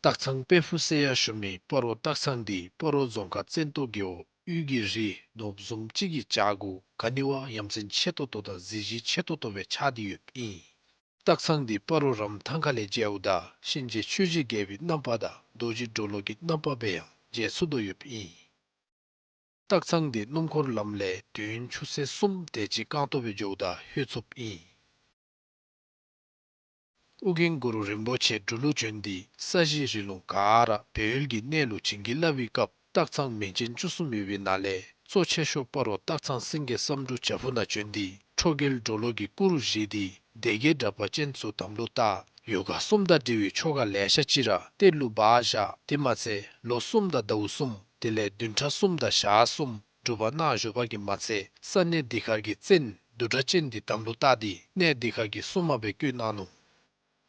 སྟག་ཚང་དཔལ་ཕུག་ཟེར་ཡང་ཞུ་མི་སྤ་རོ་སྟག་ཚང་འདི་སྤ་རོ་རྫོང་ཁག་བཙན་ཏོ་རྒེད་འོག་དབུས་ཀྱི་རི་ནོར་བུ་བཟུམ་ཅིག་གི་བྱག་གུ་ག་ནི་བ་ཡ་མཚན་ཆེ་ཏོག་ཏོ་དང་གཟི་བརྗིད་ཆེ་ཏོག་ཏོ་སྦེ་ཆགས་ཏེ་ཡོདཔ་ཨིན། སྟག་ཚང་འདི་སྤ་རོ་རམ་ཐང་ཁ་ལས་མཇལཝ་ད་གཤིན་རྗེ་ཆོས་ཀྱི་རྒྱལ་པོའི་རྣམ་པ་དང་རྡོ་རྗེ་གྲོ་ལོད་ཀྱི་རྣམ་པ་སྦེ་ཡང་མཇལ་ཚུགས་དོ་ཡོདཔ་ཨིན། སྟག་ཚང་འདི་སྣུམ་འཁོར་ལམ་ལས་དུས་ཡུན་ཆུ་ཚོད་གསུམ་དེ་ཅིག་རྐང་སྟོང་སྦེ་འགྱོཝ་ད་ལྷོད་ཚུགསཔ་ཨིན། ཨོ་རྒྱན་གུ་རུ་རིན་པོ་ཆེ་འབྲུག་ལུ་བྱོན་ཏེ་ས་གཞི་རི་ལུང་ག་ར་སྦས་ཡུལ་གྱི་གནས་ལུ་བྱིན་གྱིས་བརླབས་པའི་སྐབས་སྟག་ཚང་མིང་ཅན་བཅུ་གསུམ་ཡོད་པའི་ནང་ལས་གཙོ་ཆེ་ཤོས་སྤ་རོ་སྟག་ཚང་སེང་གེ་བསམ་འགྲུབ་བྱག་ཕུག་ནང་བྱོན་ཏེ་ཁྲོ་རྒྱལ་གྲོ་ལོད་ཀྱི་སྐུ་རུ་བཞེངས་ཏེ་སྡེ་བརྒྱད་འདྲ་པར་ཅན་ཚུ་དམ་ལུ་བཏགས། ཡོ་ག་གསུམ་དང་འབྲེལ་བའི་ཆོ་ག་ལེ་ཤ་ཅིག་ར་གཏེར་ལུ་སྦ་བཞག། དེ་མ་ཚད་ལོ་གསུམ་དང་ཟླཝ་གསུམ་དེ་ལས་བདུན་ཕྲག་གསུམ་དང་ཞག་གསུམ་སྒྲུབ་པ་གནང་བཞུགས་པ་གིས་མ་ཚད་ས་གནས་འདི་ཁར་གྱི་བཙན་བདུད་དྲག་ཅན་འདི་དམ་ལུ་བཏགས་ཏེ་གནས་འདི་ཁར་གྱི་སྲུང་མ་སྦེ་བསྐོས་གནང་ནུག།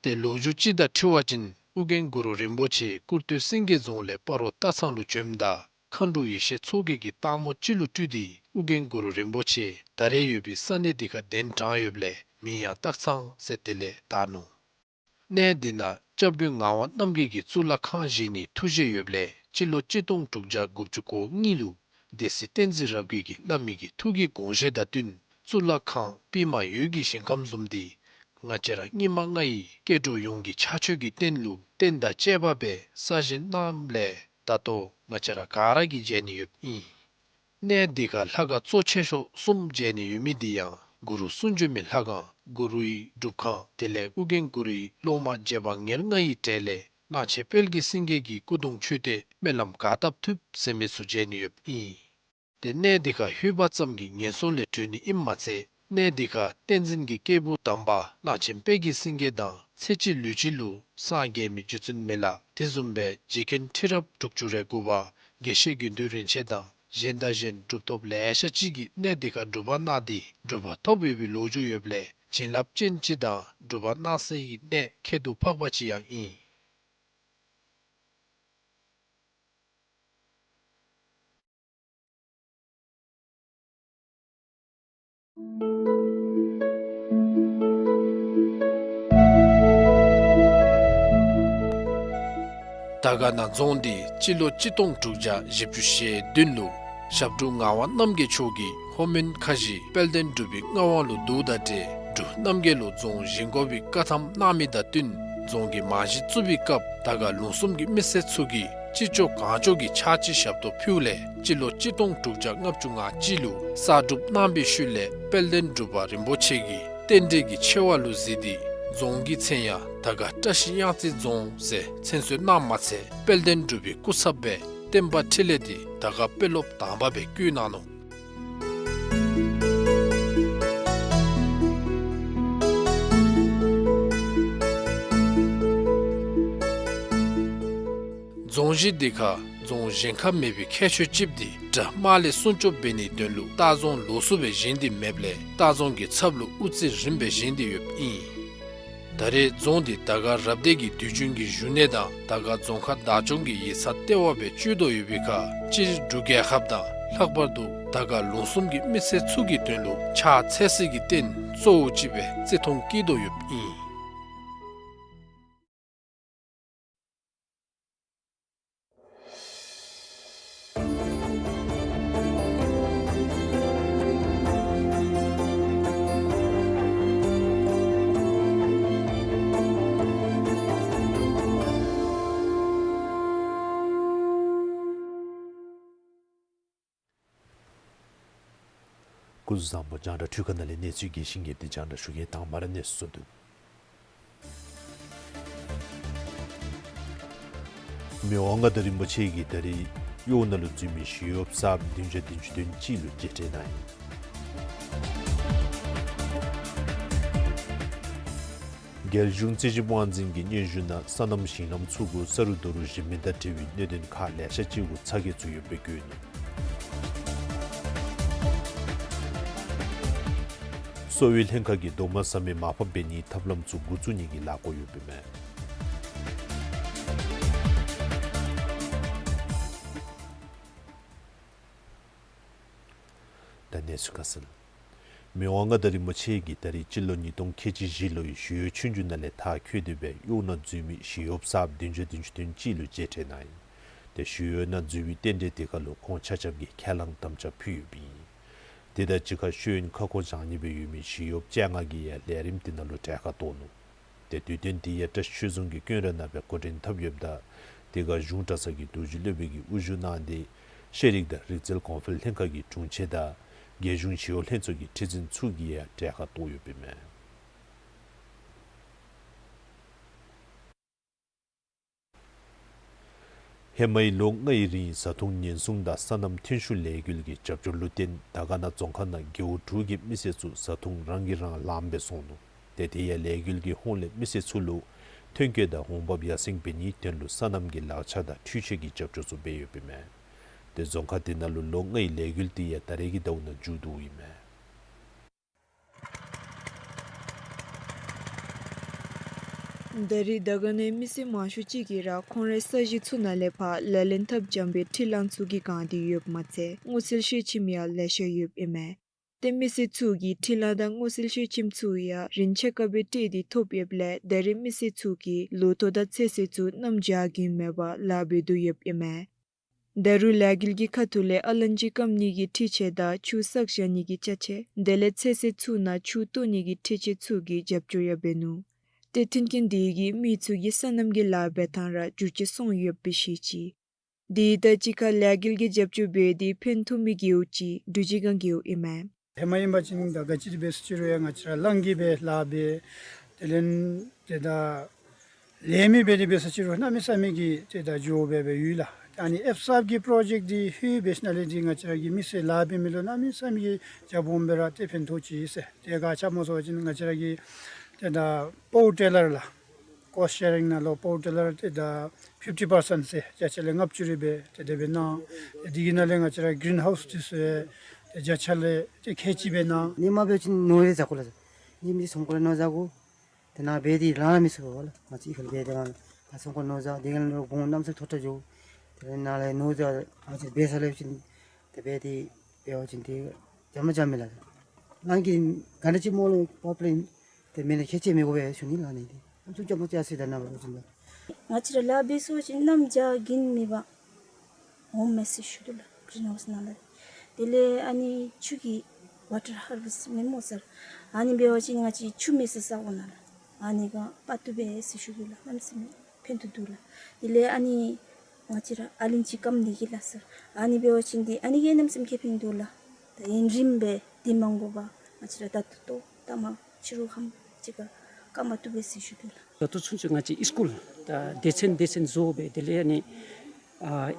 ཏེ་ལོ་རྒྱུས་ཅིག་དང་འཁྲིལ་བ་ཅིན་ཨོ་རྒྱན་གུ་རུ་རིན་པོ་ཆེ་སྐུར་སྟོད་སེང་གེ་རྫོང་ལས་སྤ་རོ་སྟག་ཚང་ལུ་བྱོནམ་ད་མཁའ་འགྲོ་ཡེ་ཤེས་མཚོ་རྒྱལ་གྱིས་སྟག་མོ་ཅིག་ལུ་སྤྲུལ་ཏེ་ཨོ་རྒྱན་གུ་རུ་རིན་པོ་ཆེ་ད་རེས་ཡོད་པའི་ས་གནས་འདི་ཁར་གདན་དྲངས་ཡོདཔ་ལས་མིང་ཡང་སྟག་ཚང་ཟེར་དེ་ལས་བཏགས་ནུག། གནས་འདི་ནང་སྐྱབས་མགོན་ངག་དབང་རྣམ་རྒྱལ་གྱིས་གཙུག་ལག་ཁང་བཞེངས་ནིའི་ཐུགས་བཞེད་ཡོདཔ་ལས་སྤྱི་ལོ་གཅིག་སྟོང་དྲུག་བརྒྱ་དགུ་བཅུ་གོ་གཉིས་ལུ་སྡེ་སྲིད་བསྟན་འཛིན་རབ་རྒྱས་ཀྱིས་བླ་མའི་གི་ཐུགས་ཀྱི་དགོངས་བཞེད་དང་བསྟུན་གཙུག་ལག་ཁང་པདྨ་འོད་ཀྱི་ཞིང་ཁམས་བཟུམ་འདི་ང་བཅས་ར་སྙིགས་མ་ལྔ་ཡི་སྐྱེ་འགྲོ་ཡོངས་ཀྱི་ཕྱག་མཆོད་ཀྱི་རྟེན་ལུ་རྟེན་དང་བཅས་པ་སྦེ་གསར་བཞེངས་གནངམ་ལས་ད་ལྟོ་ང་བཅས་ར་ག་ར་གིས་མཇལ་ནི་ཡོདཔ་ཨིན། གནས་འདི་ཁར་ལྷ་ཁང་གཙོ་ཆེ་ཤོས་གསུམ་མཇལ་ནི་ཡོད་མི་འདི་ཡང་གུ་རུ་གསུང་བྱོན་མའི་ལྷ་ཁང་གུ་རུའི་སྒྲུབ་ཁང་དེ་ལས་ཨོ་རྒྱན་གུ་རུའི་སློབ་མ་རྗེ་འབངས་ཉེར་ལྔ་ཡི་གྲས་ལས་གླང་ཆེན་དཔལ་གྱི་སེང་གེ་གི་སྐུ་གདུང་མཆོད་རྟེན་སྨོན་ལམ་ག་བཏབ་ཐུབ་ཟེར་མི་ཚུ་མཇལ་ནི་ཡོདཔ་ཨིན། ཏེ་གནས་འདི་ཁར་ལྷོད་པ་ཙམ་གྱིས་ངན་སོང་ལས་གྲོལ་ནི་ཨིནམ་མ་ཚད་གནས་འདི་ཁར་བསྟན་འཛིན་གྱི་སྐྱེས་བུ་དམ་པ་གླང་ཆེན་དཔལ་གྱི་སེང་གེ་དང་ཚེ་གཅིག་ལུས་གཅིག་ལུ་སངས་རྒྱས་མི་རྗེ་བཙུན་མི་ལ་དེ་བཟུམ་སྦེ་རྗེ་མཁན་ཁྲི་རབས་དྲུག་ཅུ་རེ་དགུ་པ་དགེ་བཤེས་དགེ་འདུན་རིན་ཆེན་དང་གཞན་དང་གཞན་གྲུབ་ཐོབ་ལེ་ཤ་ཅིག་གིས་གནས་འདི་ཁར་སྒྲུབ་པ་གནང་སྟེ་གྲུབ་པ་ཐོབ་ཡོད་པའི་ལོ་རྒྱུས་ཡོདཔ་ལས་བྱིན་རླབས་ཅན་ཅིག་དང་སྒྲུབ་པ་གནང་སའི་གནས་ཁྱད་དུ་འཕགས་པ་ཅིག་ཡང་ཨིན། དར་དཀར་ན་རྫོང་འདི་སྤྱི་ལོ་གཅིག་སྟོང་དྲུག་བརྒྱ་བཞི་བཅུ་ཞེ་བདུན་ལུ་ཞབས་དྲུང་ངག་དབང་རྣམ་རྒྱལ་མཆོག་གིས་ལྷོ་མོན་ཁ་བཞི་དཔལ་ལྡན་འབྲུག་པའི་མངའ་དབང་ལུ་བསྡུཝ་དང་འབྲེལ་འབྲུག་རྣམ་རྒྱལ་ལུ་རྫོང་བཞེངས་དགོ་པའི་བཀའ་ཐམ་གནང་མི་དང་བསྟུན་རྫོང་གི་རྨང་གཞི་བཙུགས་པའི་སྐབས་དར་དཀར་ལུང་གསུམ་གྱི་མི་སེར་ཚུ་གིས་ཅི་ལྕོགས་གང་ལྕོགས་ཀྱི་ཕྱག་ཕྱི་ཞབས་ཏོག་ཕུལཝ་ལས་སྤྱི་ལོ་གཅིག་སྟོང་དྲུག་བརྒྱ་ལྔ་བཅུ་ང་གཅིག་ལུ་གསར་སྒྲུབ་གནང་པའི་ཤུལ་ལས་དཔལ་ལྡན་འབྲུག་པ་རིན་པོ་ཆེ་གིས་རྟེན་འབྲེལ་གྱི་ཆེ་བ་ལུ་གཟིགས་ཏེ་རྫོང་གི་མཚན་ཡང་དར་དཀར་བཀྲ་ཤིས་གཡང་རྩེ་རྫོང་ཟེར་མཚན་གསོལ་གནངམ་མ་ཚད་དཔལ་ལྡན་འབྲུག་པའི་སྐུ་ཚབ་སྦེ་བསྟན་པ་འཕྲིན་ལས་འདི་དར་དཀར་དཔོན་སློབ་དང་པ་སྦེ་བསྐོས་གནང་ནུག། རྫོང་གཞི་འདི་ཁར་རྫོང་གཞན་ཁར་མེད་པའི་ཁྱད་ཆོས་ཅིག་འདི་དགྲ་དམག་ལས་སྲུང་སྐྱོབ་འབད་ནིའི་དོན་ལུ་སྟག་རྫོང་ལོགས་སུ་སྦེ་བཞེངས་ཏེ་མེདཔ་ལས་སྟག་རྫོང་གི་ཚབ་ལུ་དབུ་རྩེ་རིམ་པས་བཞེངས་ཏེ་ཡོདཔ་ཨིན། ད་རེས་རྫོང་འདི་དར་དཀར་རབ་སྡེ་གི་དུས་རྒྱུན་གྱི་བཞུགས་གནས་དང་དར་དཀར་རྫོང་ཁག་བདག་སྐྱོང་གི་ཡིག་ཚང་ལྟེ་བ་སྦེ་སྤྱོད་དོ་ཡོད་པའི་ཁར་སྤྱིར་འབྲུག་རྒྱལ་ཁབ་དང་ལྷག་པར་དུ་དར་དཀར་ལུང་གསུམ་གྱི་མི་སེར་ཚུ་གི་དོན་ལུ་ཕྱག་འཚལ་སའི་རྟེན་གཙོ་བོ་ཅིག་སྦེ་བརྩི་མཐོང་བསྐྱེད་དོ་ཡོདཔ་ཨིན། སྐུ་གཟུགས་བཟང་པོ། རྒྱང་བསྒྲགས་འཕྲུལ་ཁང་ནང་ལས་གནས་ཚུལ་རྒྱས་ཤིང་རྒྱས་པ་དེ་རྒྱང་བསྒྲགས་ཞུ་མཁན་དང་པ་ར་གནས་ཚུལ་བསྡུ། མི་དབང་མངའ་བདག་རིན་པོ་ཆེ་གིས་ད་རིས་གཡོག་ནང་ལུ་འཛུལ་མི་ཞི་གཡོགཔ་གསརཔ་བདུན་བརྒྱ་བདུན་ཅུ་དོན་གཅིག་ལུ་མཇལ་འཕྲད་གནང་ཡི། རྒྱལ་གཞུང་རྩིས་ཞིབ་དབང་འཛིན་གྱི་སྙན་ཞུ་ནང་སོ་ནམ་ཞིང་ལམ་ཚུ་གུ་ས་རུད་རྡོ་རུད་ཞིམ་མི་དང་འབྲེལ་བའི་གནད་དོན་ཁག་ལེ་ཤ་ཅིག་གུ་ཚ་གྱང་ཚུ་ཡོདཔ་སྦེ་བཀོད་ནུག། གསོ་བའི་ལྷན་ཁག་གིས་རྡོག་མ་ཟ་མི་མར་ཕབ་འབད་ནིའི་ཐབས་ལམ་ཚུ་འགོ་བཙུགས་ནི་གི་ལས་འགུལ་ཡོདཔ་ཨིན་མས། ད་གནས་ཚུལ་ཁ་གསལ། མི་དབང་མངའ་བདག་རིན་པོ་ཆེ་གིས་ད་རིས་སྤྱི་ལོ་ཉིས་སྟོང་ཁལ་གཅིག་བཞི་ལོའི་ཞི་གཡོག་ཆོས་རྒྱུགས་ནང་ལས་མཐར་འཁྱོལ་ཏེ་སྦེ་གཡོག་ནང་འཛུལ་མི་ཞི་གཡོགཔ་གསརཔ་བདུན་བརྒྱ་བདུན་ཅུ་དོན་གཅིག་ལུ་མཇལ་འཕྲད་གནང་ཡི། ཏེ་ཞི་གཡོག་ནང་འཛུལ་བའི་རྟེན་འབྲེལ་དེ་ཁར་ལུ་ཁོང་ཆ་ཁྱབ་ཀྱིས་ཁས་བླངས་དམ་བཅའ་ཕུལ་ཡོདཔ་ཨིན། དེ་དང་གཅིག་ཁར་ཤེས་ཡོན་ཁ་ཁོག་སྦྱང་ནི་སྦེ་ཡོད་མི་ཞི་གཡོགཔ་བཅོ་ལྔ་གིས་ཡང་ལས་རིམ་དེ་ནང་ལུ་གྲལ་ཁར་གཏོགས་ནུག། ཏེ་དུས་སྟོན་དེ་ཡང་བཀྲ་ཤིས་ཆོས་རྫོང་གི་དཀོན་ར་ནང་སྦེ་འགོ་འདྲེན་འཐབ་ཡོདཔ་ད་དེ་ཁར་གཞུང་གྲྭ་ཚང་གི་རྡོ་རྗེ་སློབ་དཔོན་གྱིས་དབུ་བཞུགས་གནང་སྟེ་ཤེས་རིག་དང་རིག་རྩལ་གོང་འཕེལ་ལྷན་ཁག་གི་དྲུང་ཆེན་དང་རྒྱལ་གཞུང་ཞི་གཡོག་ལྷན་ཚོགས་ཀྱི་ཁྲི་འཛིན་ཚུ་གིས་ཡང་གྲལ་ཁར་གཏོགས་ཡོདཔ་ཨིན་མས། ཧེ་མའི་ལོ་ལྔའི་རིང་བཟའ་འཐུང་ཉེན་སྲུང་དང་སོ་ནམ་ཐོན་ཤུགས་ལས་འགུལ་གྱི་རྒྱབ་སྐྱོར་ལུ་བརྟེན་དར་དཀར་ན་རྫོང་ཁག་ནང་རྒེད་འོག་དྲུག་གི་མི་སེར་ཚུ་བཟའ་འཐུང་རང་གིས་རང་ལངམ་སྦེ་སོང་ནུག། ཏེ་དེ་ཡང་ལས་འགུལ་གྱི་ཧོངས་ལས་མི་སེར་ཚུ་ལུ་ཐོན་སྐྱེད་དང་འོང་འབབ་ཡར་སེང་འབད་ནིའི་དོན་ལུ་སོ་ནམ་གྱི་ལག་ཆ་དང་འཕྲུལ་ཆས་ཀྱི་རྒྱབ་སྐྱོར་ཚུ་འབད་ཡོདཔ་ཨིན་མས། ཏེ་རྫོང་ཁག་དེ་ནང་ལུ་ལོ་ལྔའི་ལས་འགུལ་དེ་ཡང་ད་རེས་ཀྱི་ཟླཝ་ནང་མཇུག་བསྡུཝ་ཨིན་མས། ད་རེས་དར་དཀར་ནང་མི་སེར་མང་ཤོས་ཅིག་གིས་ར་ཁོང་རའི་ས་གཞི་ཚུ་ནང་ལས་ཕར་ལག་ལེན་འཐབ་འཇམ་པའི་འཕྲུལ་གླང་ཚུ་གིས་གང་སྟེ་ཡོདཔ་མ་ཚད་སྔོ་ཚལ་ཤེལ་ཆེམ་ཡང་ལེ་ཤ་ཡོདཔ་ཨིན་མས། ཏེ་མི་སེར་ཚུ་གིས་འཕྲུལ་གླང་དང་སྔོ་ཚལ་ཤེལ་ཆེམ་ཚུ་ཡང་རིན་ཆེ་བཀག་སྦེ་སྤྲོད་དེ་ཐོབ་ཡོདཔ་ལས་ད་རེས་མི་སེར་ཚུ་གིས་ལོ་ཐོག་དང་ཚོད་བསྲེ་ཚུ་གནམ་བྱཱར་གྱིན་མེད་པར་ལཱ་འབད་དོ་ཡོདཔ་ཨིན་མས། ད་རུང་ལས་འགུལ་གྱི་ཁ་ཐུག་ལས་ཨ་ལན་ཅི་སྐམ་ནི་གི་འཕྲུལ་ཆས་དང་ཆུ་བསགས་བཞག་ནི་གི་ཅ་ཆས་དེ་ལས་ཚོད་བསྲེ་ཚུ་ནང་ཆུ་གཏོར་ནི་གི་འཕྲུལ་ཆས་ཚུ་གི་རྒྱབ་སྐྱོར་ཡང་འབད་ནུག། ཏེ་མཐུན་རྐྱེན་དེ་གིས་མི་ཚུ་གི་སོ་ནམ་གྱི་ལཱ་འབད་ཐངས་ར་འགྱུར་བཅོས་སོང་ཡོདཔ་སྦེ་བཤད་ཅི། དེ་དང་གཅིག་ཁར་ལས་འགུལ་གྱི་རྒྱབ་སྐྱོར་འབད་དེ་ཕན་ཐོགས་མི་རྒེད་འོག་ཅིག་འབྲུག་རྗེ་སྒང་རྒེད་འོག་ཨིན་མས། ཧེ་མ་ཨིན་པ་ཅིན་ད་ག་ཅི་འབད་ས་ཅི་རུང་ཡང་ང་བཅས་ར་གླང་གིས་སྦེ་ལཱ་འབད། དེ་ལས་ཏེ་ད་ལས་མི་འབད་དེ་འབད་ས་ཅི་རུང་གནམ་མེད་ས་མེད་ཀྱི་ཏེ་ད་འགྱོ་སྦེ་སྦེ་ཡོད་ལགས། ཨ་ནི་ཨེཕ་སབ་ཀྱི་པྲོ་ཇེཀཊ་འདི་ལྷོད་འབད་ཞིནམ་ལས་འདི་ང་བཅས་ར་གི་མི་སེར་ལཱ་འབད་མི་ལུ་གནམ་མེད་ས་མེད་ཀྱི་རྒྱབ་སྦོམ་སྦེ་ར་ཏེ་ཕན་ཐོགས་ཅི་ཟེར། ཏེ་ག་ཅི་སྨོ་ཟེར་བ་ཅིན་ང་བཅས་ར་གི་ཏེ་ད་པ་ཝར་ཊི་ལར་ལགས། ཀོསཊ་ཤེ་རིང་ནང་ལུ་པ་ཝར་ཊི་ལར་ཏེ་ད་ཕིཕ་ཊི་པར་སེནཊ་ཟེར་བརྒྱ་ཆ་ལས་ལྔ་བཅུ་རེ་སྦེ་ཏེ་དེ་སྦེ་གནང་། ཏེ་དེ་གི་ནང་ལས་ང་བཅས་ར་གི་གི་རིན་ཧའུསི་འདི་ཚུ་ཡང་ཏེ་བརྒྱ་ཆ་ལས་ཏེ་ཁལ་གཅིག་སྦེ་གནང་། ནི་མ་འབད་བ་ཅིན་ནོར་རེ་ཟ་དགོ་ལགས། ནི་མི་སོང་ཁོ་ར་ནོར་ཟ་དགོ། ཏེ་ནཱ་འབད་དེ་ལང་མི་ཚུགས་པས་ལགས། ང་བཅས་ཁ་ལས་འབད་དེ་ལང་ལགས། ད་སོང་ཁོ་ནོར་ཟ་དེ་གི་ནང་ལུ་དགོང་གནམ་མེད་ས་མེད་མཐོ་དྲགས་འགྱོ། དེ་ནང་ལས་ནོར་ཟ་ང་བཅས་འབད་ས་ལས་བ་ཅིན་ཏེ་འབད་དེ་འབད་བ་ཅིན་ཏེ་འཇམ་མ་འཇམ་མས་ལགས། ནང་གི་ག་འདྲ་ཅིག་སྨོ་ལགས་པ་པ་ལས་ཏེ་མེན་ན་ཁྱད་ཆེ་མི་དགོ་པས་ཞུ་ནི་ལགས། ནི་ཏེ་ཨམ་སྲུ་ཅམ་པོ་ཅིག་ཨ་སི་ད་ནཱ་འབད་བ་ཅིན་ལགས། ང་བཅས་ར་ལཱ་འབད་སོང་ཅིན་གནམ་བྱཱར་གྱིན་མེད་པར་འོང་མས་ཟེར་ཞུ་དོ་ལགས། གི་རིན་ཧའུསི་ནང་ལས། དེ་ལས་ཨ་ནི་ཆུ་གི་ཝ་ཊར་ཧར་བེསཊ་མེན་སྨོ་ཟེར། ཨ་ནི་འབད་བ་ཅིན་ང་བཅས་ཆུ་མེད་ས་ས་འོང་ན་ལགས། ཨ་ནི་ག་པ་བཏུབ་པས་ཟེར་ཞུ་དོ་ལགས། གནམ་མེད་ས་མེད་ཕན་ཐོགས་འདུག་ལགས། དེ་ལས་ཨ་ནི་ང་བཅས་ར་ཨ་ལན་ཅི་སྐམ་ནི་གི་ལགས་ཟེར། ཨ་ནི་འབད་བ་ཅིན་འདི་ཨ་ནི་གིས་གནམ་མེད་ས་མེད་ཁེ་ཕན་འདུག་ལགས། ད་ཡུན་རིངམོ་སྦེ་དེ་མ་དགོ་པར་ང་བཅས་ར་ད་ལྟོ་ལྟོ་ད་མ་ཕྱི་རུ་ཁམས་ཅིག་ཁར་སྐམ་པར་བཏུབ་པས་ཟེར་ཞུ་དོ་ལགས། ད་ལྟོ་ཚུན་ཚོད་ང་བཅས་སི་ཀུལ་ད་སྡེ་ཚན་སྡེ་ཚན་བཟོ་སྦེ་དེ་ལས་ཨ་ནི་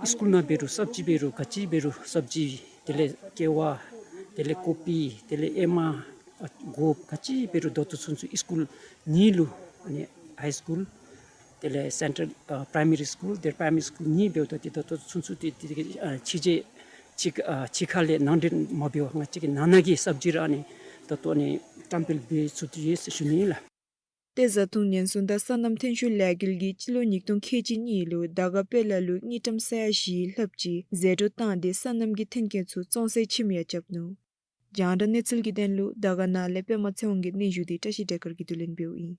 ཨ་སི་ཀུལ་ནང་འབད་རུང་སབ་ཇི་འབད་རུང་ག་ཅི་འབད་རུང་སབ་ཇི་དེ་ལས་ཀེ་ཝ་དེ་ལས་ཀོ་པི་དེ་ལས་ཨེ་མ་ཨ་གོ་ག་ཅི་འབད་རུང་ད་ལྟོ་ཚུན་ཚོད་སི་ཀུལ་གཉིས་ལུ་ཨ་ནི་ཧའི་སི་ཀུལ་དེ་ལས་སེན་ཊར་ཨ་པ་རའི་མ་རི་སི་ཀུལ་དེ་པ་རའི་མ་རི་སི་ཀུལ་གཉིས་འབདཝ་ད་ཏེ་ད་ལྟོ་ཚུན་ཚོད་ཏེ་ཏེ་ཨ་ཕྱི་རྒྱལ་ཕྱི་ཨ་ཕྱི་ཁ་ལས་ནང་འདྲེན་མ་འབད་བར་ང་བཅས་ཀྱི་ནང་ན་གི་སབ་ཇི་ར་ཨ་ནི་ད་ལྟོ་ཨ་ནི་བཀྲམ་སྤེལ་འབད་ཚུགས་ཏེ་ཡོད་ཟེར་ཞུ་ནི་ཨིན་ལགས། ཏེ་བཟའ་འཐུང་ཉེན་སྲུང་དང་སོ་ནམ་ཐོན་ཤུགས་ལས་འགུལ་གྱིས་སྤྱི་ལོ་ཉིས་སྟོང་ཁལ་གཅིག་གཉིས་ལུ་དར་དཀར་དཔལ་ལ་ལུ་དངུལ་ཀྲམ་ས་ཡ་བཞི་ལྷགཔ་ཅིག་ཟད་འགྲོ་བཏང་སྟེ་སོ་ནམ་གྱི་མཐུན་རྐྱེན་ཚུ་བཙོང་སའི་ཁྱིམ་ཡང་རྐྱབ་ནུག། རྒྱང་བསྒྲགས་གནས་ཚུལ་གྱི་དོན་ལུ་དར་དཀར་ནང་ལས་པདྨ་ཚེ་དབང་གི་སྙན་ཞུ་འདི་བཀྲ་ཤིས་བདེ་དཀར་གྱིས་བསྡུ་ལེན་འབདཝ་ཨིན།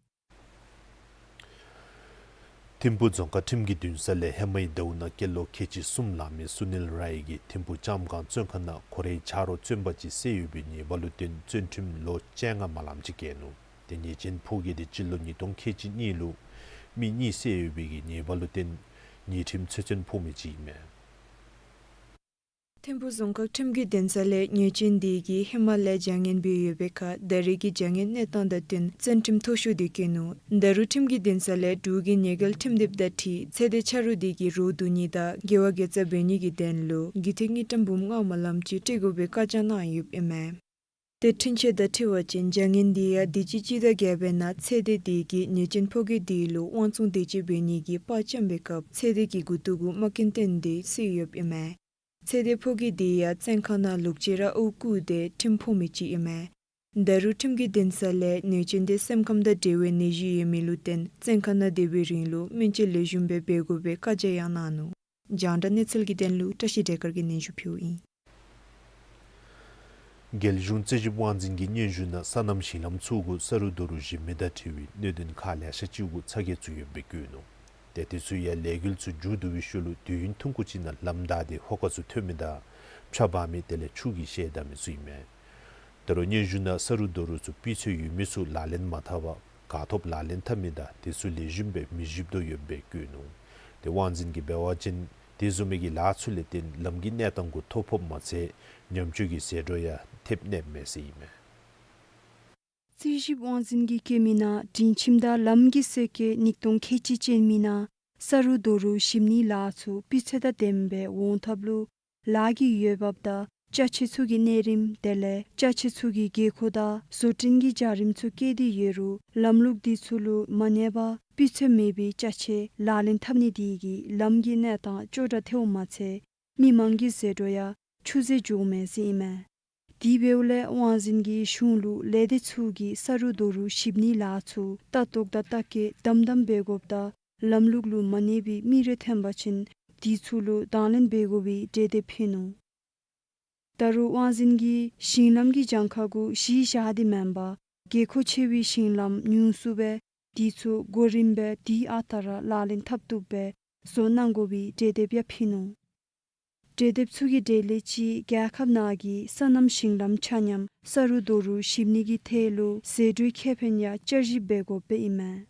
ཐིམ་ཕུ་རྫོང་ཁག་ཁྲིམས་ཀྱི་འདུན་ས་ལས་ཧེ་མའི་ཟླཝ་ནང་སྐྱེས་ལོ་ཁལ་གཅིག་གསུམ་ལང་མི་སུ་ནིལ་རའི་གིས་ཐིམ་ཕུ་ལྕམ་སྒང་བཙོན་ཁང་ནང་ཁོ་རའི་ཆ་རོགས་བཙོན་པ་ཅིག་བསད་ཡོད་པའི་ཉེས་པ་ལུ་བརྟེན་བཙོན་ཁྲིམས་ལོ་བཅོ་ལྔ་མ་ལངམ་ཅིག་བཀལ་ནུག། ཏེ་ཉེས་ཅན་ཕོ་སྐྱེས་དེ་སྤྱི་ལོ་ཉིས་སྟོང་ཁལ་གཅིག་གཉིས་ལུ་མི་གཉིས་བསད་ཡོད་པའི་གི་ཉེས་པ་ལུ་བརྟེན་ཉེས་ཁྲིམས་ཚེ་བཙོན་ཕོག་མི་ཅིག་ཨིན་མས། ཐིམ་ཕུ་རྫོང་ཁག་ཁྲིམས་ཀྱི་འདུན་ས་ལས་ཉེས་ཅན་དེ་གིས་ཧེ་མ་ལས་བྱ་ངན་འབད་ཡོད་པའི་ཁར་ད་རེས་ཀྱི་བྱ་ངན་གནས་སྟངས་དང་བསྟུན་བཙོན་ཁྲིམས་མཐོ་ཤོས་དེ་བཀལ་ནུག། ད་རུང་ཁྲིམས་ཀྱི་འདུན་ས་ལས་འབྲུག་གི་ཉེས་སྐྱོན་ཁྲིམས་དེབ་དང་འཁྲིལ་ཚེ་འདས་ཆ་རོགས་དེ་གིས་རོགས་བསྡུ་ནི་དང་དགེ་བ་དགེ་རྩ་འབད་ནི་གི་དོན་ལུ་དགེ་ཐོག་དངུལ་ཀྲམ་འབུམ་ལྔ་མ་ལངམ་ཅིག་སྤྲོད་དགོ་པའི་བཀའ་རྒྱ་གནང་ཡོདཔ་ཨིན་མས། ཏེ་འཁྲུན་ཆོད་དང་འཁྲིལ་བ་ཅིན་བྱ་ངན་དེ་ཡང་དུས་ཅི་སྤྱི་ཟླ་བརྒྱད་པའི་ནང་ཚེ་འདས་དེ་གིས་ཉེས་ཅན་ཕོ་སྐྱེས་དེ་ལུ་དབང་བཙོང་དེ་ཅིག་འབད་ནི་གི་པར་བཅམ་པའི་སྐབས་ཚེ་འདས་ཀྱི་མགུ་ཏོ་གུ་རྨ་སྐྱོན་བཏོན་ཏེ་བསད་ཡོདཔ་ཨིན་མས། ཚེ་འདས་ཕོ་སྐྱེས་དེ་ཡང་བཙོན་ཁང་ནང་ལུག་ཅིག་ར་དབུགས་བཀུག་སྟེ་ཁྲིམས་ཕོག་མི་ཅིག་ཨིན་མས། ད་རུང་ཁྲིམས་ཀྱི་འདུན་ས་ལས་ཉེས་ཅན་དེ་སེམས་ཁམས་དང་འབྲེལ་བའི་ནད་གཞི་ཡོད་མི་ལུ་བརྟེན་བཙོན་ཁང་ནང་སྡོད་པའི་རིང་ལུ་སྨན་བཅོས་ལེགས་ཤོམ་སྦེ་འབད་དགོ་པའི་བཀའ་རྒྱ་ཡང་གནང་ནུག། རྒྱང་བསྒྲགས་གནས་ཚུལ་གྱི་དོན་ལུ་བཀྲ་ཤིས་བདེ་དཀར་གྱིས་སྙན་ཞུ་ཕུལཝ་ཨིན། རྒྱལ་གཞུང་རྩིས་ཞིབ་དབང་འཛིན་གྱི་སྙན་ཞུ་ནང་སོ་ནམ་ཞིང་ལམ་ཚུ་གུ་ས་རུད་རྡོ་རུད་ཞིབ་ནི་དང་འཁྲིལ་བའི་གནད་དོན་ཁག་ལེ་ཤ་ཅིག་གུ་ཚ་གྱང་ཚུ་ཡོདཔ་སྦེ་བཀོད་ནུག། ཏེ་དེ་ཚུ་ཡང་ལས་འགུལ་ཚུ་མཇུག་བསྡུ་བའི་ཤུལ་ལུ་དུས་ཡུན་ཐུང་ཀུ་ཅིག་ནང་ལམ་བདའ་སྟེ་ཧོ་ཀ་ཚུ་ཐོན་མི་དང་ཆརཔ་འབབ་མི་དེ་ལས་ཆུ་གིས་བཤལ་བཏང་མི་ཚུ་ཨིན་མས། ད་རུང་སྙན་ཞུ་ནང་ས་རུད་རྡོ་རུད་ཚུ་སྤུས་ཚད་ཡོད་མི་ཚུ་ལག་ལེན་མ་འཐབ་པར་ག་ཐོབ་ལག་ལེན་འཐབ་མི་དང་དེ་ཚུ་ལེགས་ཤོམ་སྦེ་མི་ཞིབ་དོ་ཡོདཔ་སྦེ་བཀོད་ནུག། ཏེ་དབང་འཛིན་གྱིས་འབད་བ་ཅིན་དེ་བཟུམ་མའི་གི་ལཱ་ཚུ་ལས་བརྟེན་ལམ་གྱི་གནས་སྟངས་གུ་ཐོ་ཕོགཔ་མ་ཚད་ཉམས་བཅོས་ཀྱི་ཟད་འགྲོ་ཡང་ཐེབས་ནི་མས་ཟེར་ཨིན་མས། རྩིས་ཞིབ་དབང་འཛིན་གྱིས་བཀོད་མི་ནང་མགྲོན་ཁྱིམ་དང་ལམ་གྱི་སེལ་སྐྱེལ་ཉིས་སྟོང་ཁལ་གཅིག་ཅན་མི་ནང་ས་རུད་རྡོ་རུད་ཞིབ་ནིའི་ལཱ་ཚུ་སྤུས་ཚད་དང་ལྡནམ་སྦེ་འོང་ཐབས་ལུ་ལཱ་གི་འོས་འབབ་དང་ཅ་ཆས་ཚུ་གི་གནས་རིམ་དེ་ལས་ཅ་ཆས་ཚུ་གི་དགོས་མཁོ་དང་བཟོ་སྐྲུན་གྱི་བྱ་རིམ་ཚུ་བཀལ་ཏེ་ཡོད་རུང་ལམ་ལུགས་དེ་ཚུ་ལུ་མ་གནས་པར་སྤུས་ཚད་མེད་པའི་ཅ་ཆས་ལག་ལེན་འཐབ་ནི་དེ་གིས་ལམ་གྱི་གནས་སྟངས་སྐྱོ་དྲགས་ཐལཝ་མ་ཚད་མི་མང་གི་ཟད་འགྲོ་ཡང་ཆུད་ཟོས་འགྱོཝ་མས་ཟེར་ཨིན་མས། དེ་འབདཝ་ལས་དབང་འཛིན་གྱིས་གཞུང་ལུ་ལས་སྡེ་ཚུ་གིས་ས་རུད་རྡོ་རུད་ཞིབ་ནིའི་ལཱ་ཚུ་ལྟ་རྟོག་དང་ལྟ་བཀོད་དམ་དམ་འབད་དགོཔ་དང་ལམ་ལུགས་ལུ་མ་གནས་པའི་མི་རེ་ཐོན་པ་ཅིན་དེ་ཚུ་ལུ་དང་ལེན་འབད་དགོ་པའི་གྲོས་འདེབས་ཕུལ་ནུག། ད་རུང་དབང་འཛིན་གྱིས་ཞིང་ལམ་གྱི་གྱངས་ཁ་གུ་གཞི་བཞག་སྟེ་མེན་པར་དགོས་མཁོ་ཆེ་བའི་ཞིང་ལམ་ཉུང་སུ་སྦེ་དེ་ཚུ་གོ་རིམ་སྦེ་དུས་ཨ་རྟག་ར་ལག་ལེན་འཐབ་བཏུབ་སྦེ་བཟོ་གནང་དགོ་པའི་གྲོས་འདེབས་ཡང་ཕུལ་ནུག། གྲོས་འདེབས་ཚུ་གི་གྲས་ལས་གཅིག་རྒྱལ་ཁབ་ནང་གི་སོ་ནམ་ཞིང་ལམ་ཆ་མཉམ་ས་རུད་རྡོ་རུད་ཞིབ་ནི་གི་ཐད་ལུ་ཟད་འགྲོའི་ཁེ་ཕན་ཡང་བསྐྱར་ཞིབ་འབད་དགོཔ་སྦེ་ཨིན་མས།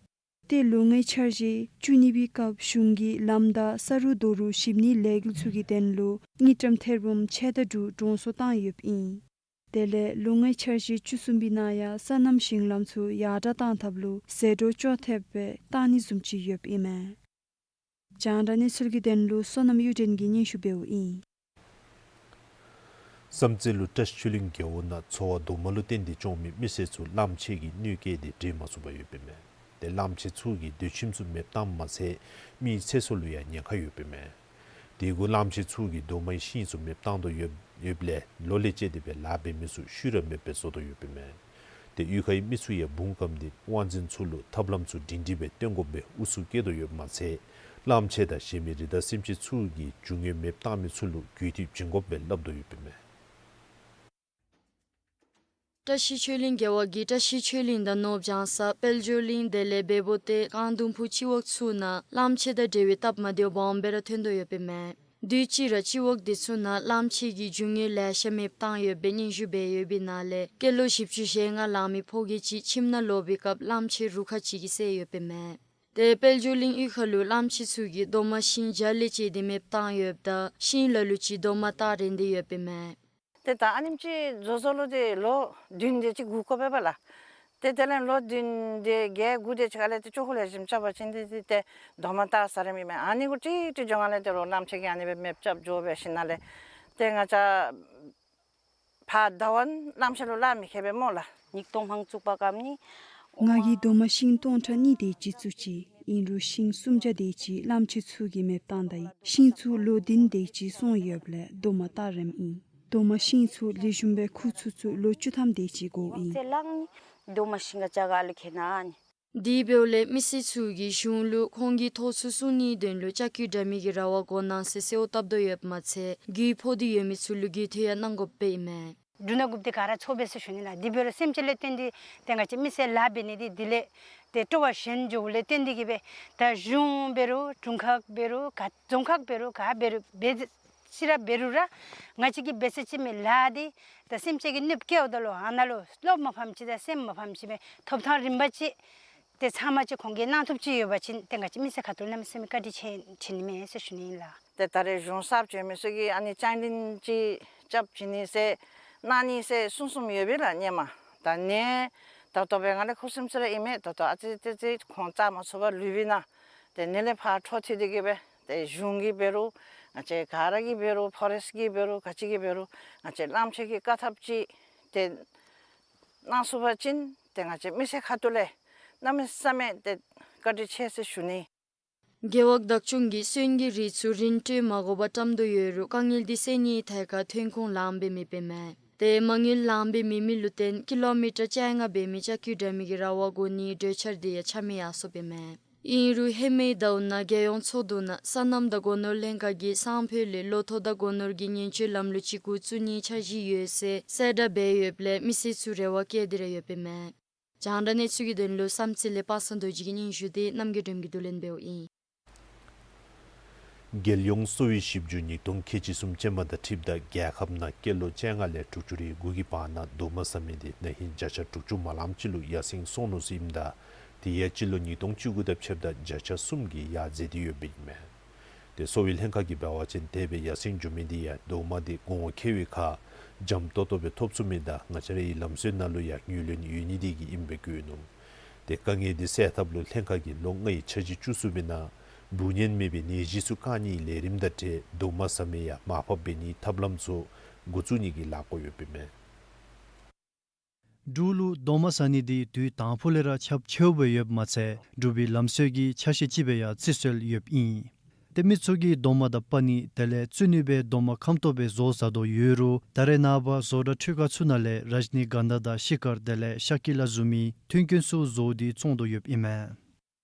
ཏེ་ལོ་ལྔའི་འཆར་གཞི་བཅུ་གཉིས་པའི་སྐབས་གཞུང་གིས་ལམ་དང་ས་རུད་རྡོ་རུད་ཞིབ་ནིའི་ལས་འགུལ་ཚུ་གི་དོན་ལུ་དངུལ་ཀྲམ་ཐེར་འབུམ་ཕྱེད་དང་དྲུག་གྲོང་སོ་བཏང་ཡོདཔ་ཨིན། དེ་ལས་ལོ་ལྔའི་འཆར་གཞི་བཅུ་གསུམ་པའི་ནང་ཡང་སོ་ནམ་ཞིང་ལམ་ཚུ་ཡར་དྲག་གཏང་ཐབས་ལུ་ཟད་འགྲོ་སྐྱོ་ཐེབས་སྦེ་བཏང་ནི་བཟུམ་ཅིག་ཡོདཔ་ཨིན་མས། རྒྱང་བསྒྲགས་གནས་ཚུལ་གྱི་དོན་ལུ་བསོད་ནམས་གཡུ་སྒྲོན་གྱིས་སྙན་ཞུ་འབདཝ་ཨིན། བསམ་རྩེ་ལུ་བཀྲ་ཤིས་ཆོས་གླིང་རྒེད་འོག་ནང་ཚོ་བ་རྡོག་མ་ལུ་བརྟེན་ཏེ་སྐྱོང་མི་མི་སེར་ཚུ་གླངམོ་ཆེ་གི་གནོད་སྐྱེལ་ཏེ་འདྲེན་མ་ཚུགས་པར་ཡོདཔ་ཨིན་མས། ཏེ་གླངམོ་ཆེ་ཚུ་གིས་སྡོད་ཁྱིམ་ཚུ་མེདཔ་བཏངམ་མ་ཚད་མིའི་ཚེ་སྲོག་ལུ་ཡང་ཉེན་ཁ་ཡོདཔ་ཨིན་མས། དེ་གུ་གླངམོ་ཆེ་ཚུ་གིས་རྡོག་མའི་ཤིང་ཚུ་མེདཔ་བཏང་དོ་ཡོདཔ་ཡོདཔ་ལས་ལོ་ལས་བཅད་དེ་སྦེ་ལཱ་འབད་མི་ཚུ་ཤུལ་ར་མེདཔ་སྦེ་བཟོ་དོ་ཡོདཔ་ཨིན་མས། ཏེ་གཡུས་ཁའི་མི་ཚུ་ཡང་འབུངས་བཀབ་སྟེ་དབང་འཛིན་ཚུ་ལུ་ཐབས་ལམ་ཚུ་སྒྲིང་སྒྲིང་སྦེ་སྟོན་དགོཔ་སྦེ་ཨུ་ཚུགས་བསྐྱེད་དོ་ཡོདཔ་མ་ཚད་གླངམོ་ཆེ་དང་གཞན་མི་རི་དྭགས་སེམས་ཅན་ཚུ་གི་རྒྱུ་དངོས་མེདཔ་བཏང་མི་ཚུ་ལུ་རྒུད་འཐུས་བྱིན་དགོཔ་སྦེ་སླབ་དོ་ཡོདཔ་ཨིན་མས། བཀྲ་ཤིས་ཆོས་གླིང་རྒེད་འོག་གིས་བཀྲ་ཤིས་ཆོས་གླིང་དང་ནོར་བྱང་ས་དཔལ་འབྱོར་གླིང་དེ་ལས་བལ་པོ་ཏེ་རྐང་དུམ་བུ་སྤྱི་འོག་ཚུ་ནང་གླངམོ་ཆེ་དང་འབྲེལ་བའི་སྟབས་མ་བདེཝ་སྦོམ་སྦེ་ར་ཐོན་དོ་ཡོདཔ་ཨིན་མས། དུས་ཅི་ར་སྤྱི་འོག་དེ་ཚུ་ནང་གླངམོ་ཆེ་གི་རྒྱུ་དངོས་ལེ་ཤ་མེདཔ་བཏང་ཡོདཔ་སྦེ་སྙན་ཞུ་འབད་ཡོད་པའི་ནང་ལས་སྐྱེས་ལོ་བཞི་བཅུ་ཞེ་ལྔ་ལང་མི་ཕོ་སྐྱེས་ཅིག་ཁྱིམ་ནང་ལོག་པའི་སྐབས་གླངམོ་ཆེ་རུ་ཁག་ཅིག་གིས་བསད་ཡོདཔ་ཨིན་མས། ཏེ་དཔལ་འབྱོར་གླིང་གཡུས་ཁ་ལུ་གླངམོ་ཆེ་ཚུ་གིས་རྡོག་མ་ཤིང་བརྒྱ་ལས་བཅད་དེ་མེདཔ་བཏང་ཡོདཔ་ད་ཤིང་ལ་ལུ་ཅིག་རྡོག་མ་བཏགས་རན་ཏེ་ཡོདཔ་ཨིན་མས། ཏེ་ད་ཨ་ནེམ་ཅིག་བཟོ་བཟོཝ་ལུ་ཏེ་ལོ་བདུན་དེ་ཅིག་འགོར་དགོ་པས་པ་ལགས། ཏེ་དེ་ལས་ལོ་བདུན་དེ་བརྒྱད་དགུ་དེ་ཅིག་ཁ་ལས་ཏེ་ཅོག་ཁ་ལེགས་ཤོམ་རྐྱབ་པ་ཅིན་ཏེ་ཏེ་ཏེ་རྡོག་མ་བཏགས་ས་ར་མེད་མས། ཨ་ནི་གུ་ཏིག་ཏིག་འགྱོ་ང་ལས་ཏེ་རོགས་གླངམོ་ཆེ་གིས་ཨ་ནི་སྦེ་མེདཔ་རྐྱབ་འགྱོ་སྦེ་ཞིནམ་ལས་ཏེ་ང་བཅས་ཕར་ད་བར་གླངམོ་ཆེ་ལུ་གླགས་མི་ཁེལ་པས་སྨོ་ལགས། ཉིས་སྟོང་ཧང་བཙུགས་པ་གམ་ནི། ང་གིས་རྡོག་མ་ཤིང་སྟོང་ཕྲག་གཉིས་དེ་ཅིག་བཙུགས་ཅི། ཨིན་རུང་ཤིང་སུམ་བརྒྱ་དེ་ཅིག་གླངམོ་ཆེ་ཚུ་གིས་མེདཔ་བཏང་ད་ཡི། ཤིང་ཚུ་ལོ་བདུན་དེ་ཅིག་སོང་ཡོདཔ་ལས་རྡོག་མ་བཏགས་རནམ་ཨིན། རྡོག་མ་ཤིང་ཚུ་ལེགས་ཤོམ་སྦེ་ཁུར་ཚུགས་ཚུགས་ལོ་བཅུ་ཐམ་དེ་ཅིག་འགོརཝ་ཨིན། ཚེ་ལང་ནི་རྡོག་མ་ཤིང་ག་ཅ་ག་ལུ་ཁེལ་ན་ཨ་ནི། དེ་འབདཝ་ལས་མི་སེར་ཚུ་གིས་གཞུང་ལུ་ཁོང་གི་ཐོག་ཚུ་སྲུང་ནིའི་དོན་ལུ་ལྕགས་ཀྱུ་འདྲ་མིན་གྱི་ར་བ་བཀོ་གནང་ཟེར་གསོལཝ་བཏབ་དོ་ཡོདཔ་མ་ཚད་རྒུད་ཕོག་སྟེ་ཡོད་མི་ཚུ་ལུ་རྒུད་འཐུས་ཡང་གནང་དགོཔ་སྦེ་ཨིན་མས། འབྲུ་སྣ་དགུཔོ་འདི་ག་ར་འཚོ་འབད་ཟེར་ཞུ་ནི་ལགས། དེ་འབད་རུང་སེམས་ཅན་ལས་བརྟེན་ཏེ་ཏེ་ང་བཅས་མི་སེར་ལཱ་འབད་ནི་འདི་དེ་ལས་ཏེ་སྤྲོ་བ་ཞན་འགྱོཝ་ལས་བརྟེན་ཏེ་གིས་སྦེ་ད་གཞུང་འབད་རུང་དྲུང་ཁག་འབད་རུང་ག་རྫོང་ཁག་འབད་རུང་ག་འབད་རུང་འབད་ཅི་ར་འབད་རུང་ར་ང་བཅས་ཀྱིས་འབད་ས་ཅིག་མི་ལཱ་འདི་ད་སེམས་ཅན་གྱི་གནོདཔ་བཀལཝ་ད་ལུ་ཨ་ནཱ་ལུ་བློ་མ་ཕམ་ཅིག་དང་སེམས་མ་ཕམ་ཅིག་སྦེ་ཐོབ་ཐང་རིམ་པ་ཅིག་ཏེ་ཚང་མ་ཅིག་ཁོང་གིས་གནང་ཐོབ་ཅིག་ཡོད་པ་ཅིན་ཏེ་ང་བཅས་མི་སེར་ཁ་ཐུག་གནམ་མེད་ས་མེད་བཀའ་དྲིན་ཆེ་ཆེ་ནི་མས་ཟེར་ཞུ་ནི་ཨིན་ལགས། ཏེ་ད་རེས་གཞུང་གསརཔ་བྱོན་མི་ཚུ་གིས་ཨ་ནི་ཅང་ལིན་ཅིག་རྐྱབ་བྱིན་ནི་ཟེར་གནང་ནི་ཟེར་གསུངས་གསུངསམ་ཡོད་པས་ལགས་སྔོན་མ། ད་ནི་ད་ལྟོ་སྦེ་ང་ལས་ཁུ་སིམ་སི་ར་ཨིན་མས། ད་ལྟོ་ཨ་ཙི་ཙི་ཙི་ཁོང་བཙག་མ་ཚུགས་པར་ལུས་པས་ན། ཏེ་ནི་ལས་ཕར་འཕྲོ་མཐུད་དེ་གིས་སྦེ་ཏེ་གཞུང་གིས་འབད་རུང་ང་བཅས་ག་ར་གིས་འབད་རུང་ཕོ་རེསཊ་གིས་འབད་རུང་ག་ཅི་གིས་འབད་རུང་ང་བཅས་བླམ་ཆོས་ཀྱི་བཀའ་ཐབས་ཅིག་ཏེ་གནང་ཚུགས་པ་ཅིན་ཏེ་ང་བཅས་མི་སེར་ཁ་ཐུག་ལས་གནམ་མེད་ས་མེད་ཏེ་བཀའ་དྲིན་ཆེ་ཟེར་ཞུ་ནི། རྒེད་འོག་བདག་སྐྱོང་གིས་སོན་གྱི་རིགས་ཚུ་རིན་སྤྲོད་མ་དགོ་པར་བཀྲམ་དོ་ཡོད་རུང་དཀའ་ངལ་འདི་སེལ་ནིའི་ཐད་ཁར་ཐོན་ཁུངས་ལངམ་སྦེ་མེདཔ་ཨིན་མས། ཏེ་མ་དངུལ་ལངམ་སྦེ་མེད་མི་ལུ་བརྟེན་ཀི་ལོ་མི་ཊར་བཅོ་ལྔ་འབད་མི་ལྕགས་ཀྱུ་འདྲ་མིན་གྱི་ར་བ་བཀོ་ནིའི་གྲོས་འཆར་འདི་ཡང་ཆ་མེད་ཡར་སོཔ་ཨིན་མས། ཨིན་རུང་ཧེ་མའི་ཟླཝ་ནང་རྒྱལ་ཡོངས་ཚོགས་འདུ་ནང་སོ་ནམ་དང་སྒོ་ནོར་ལྷན་ཁག་གིས་སང་ཕོད་ལས་ལོ་ཐོག་དང་སྒོ་ནོར་གྱི་ཉེན་བཅོལ་ལམ་ལུགས་ཅིག་འགོ་བཙུགས་ནིའི་འཆར་གཞི་ཡོད་ཟེར་གསལ་བསྒྲགས་འབད་ཡོདཔ་ལས་མི་སེར་ཚུ་རེ་བ་བསྐྱེད་དེ་ར་ཡོདཔ་ཨིན་མས། རྒྱང་བསྒྲགས་གནས་ཚུལ་གྱི་དོན་ལུ་བསམ་རྩེ་ལས་པ་སངས་རྡོ་རྗེ་གི་སྙན་ཞུ་འདི་རྣམ་རྒྱལ་སྒྲོལམ་གྱིས་བསྡུ་ལེན་འབདཝ་ཨིན། རྒྱལ་ཡོངས་གསོ་བའི་ཞིབ་འཇུག་ཉིས་སྟོང་ཁལ་གཅིག་གསུམ་ཅན་མ་དང་འཁྲིལཝ་ད་རྒྱལ་ཁབ་ནང་སྐྱེས་ལོ་བཅོ་ལྔ་ལས་དྲུག་ཅུ་རེ་དགུ་གི་བར་ན་རྡོག་མ་ཟ་མི་དེ་ན་ཧིང་བརྒྱ་ཆ་དྲུག་ཅུ་མ་ལངམ་ཅིག་ལུ་ཡར་སེང་སོང་ནུག་ཟེར་ཨིནམ་ད་དེ་ཡང་སྤྱི་ལོ་ཉིས་སྟོང་བཅུ་དགུ་དང་ཕྱདཔ་ད་བརྒྱ་ཆ་གསུམ་གྱིས་ཡར་འཛེགས་ཏེ་ཡོདཔ་ཨིན་མས། ཏེ་གསོ་བའི་ལྷན་ཁག་གིས་འབད་བ་ཅིན་དེ་སྦེ་ཡར་སེང་འགྱོ་མི་དེ་ཡང་རྡོག་མ་དེ་གོང་འཁོད་པའི་ཁར་འཇམ་ཏོག་ཏོ་སྦེ་ཐོབ་ཚུགས་མི་དང་ང་བཅས་རའི་ལམ་སྲོལ་ནང་ལུ་ཡང་ངོས་ལེན་ཡོད་ནི་དེ་གིས་ཨིནམ་སྦེ་བཀོད་ནུག། ཏེ་དཀའ་ངལ་དེ་སེལ་ཐབས་ལུ་ལྷན་ཁག་གིས་ལོ་ལྔའི་འཆར་གཞི་བཅུ་གསུམ་པའི་ནང་འབུ་གཉན་མེད་པའི་ནད་གཞི་ཚུ་བཀག་ནིའི་ལས་རིམ་དང་འབྲེལ་རྡོག་མ་ཟ་མི་ཡང་མར་ཕབ་འབད་ནིའི་ཐབས་ལམ་ཚུ་འགོ་བཙུགས་ནི་གི་ལཱ་བཀོད་ཡོདཔ་ཨིན་མས། འབྲུག་ལུ་རྡོག་མ་ཟ་ནི་འདི་དུས་དང་ཕུ་ལས་ར་ཁྱབ་ཆེཝ་སྦེ་ཡོདཔ་མ་ཚད་འབྲུག་པའི་ལམ་སྲོལ་གྱི་ཆ་ཤས་ཅིག་སྦེ་ཡང་བརྩི་སྲོལ་ཡོདཔ་ཨིན། ཏེ་མི་ཚུ་གིས་རྡོག་མ་དང་པ་ནི་དེ་ལས་བཙུགས་ནི་སྦེ་རྡོག་མ་ཁམ་ཏོག་སྦེ་བཟོ་བཟའ་དོ་ཡོད་རུང་ད་རེས་ནངས་པ་བཟོ་གྲྭ་འཕྲུལ་ཁང་ཚུ་ནང་ལས་རཱཇ་ནི་གན་དྷ་དང་ཤི་ཀར་དེ་ལས་ཤ་ཀི་ལ་བཟུམ་མའི་མཐུན་རྐྱེན་ཚུ་བཟོ་སྟེ་བཙོང་དོ་ཡོདཔ་ཨིན་མས།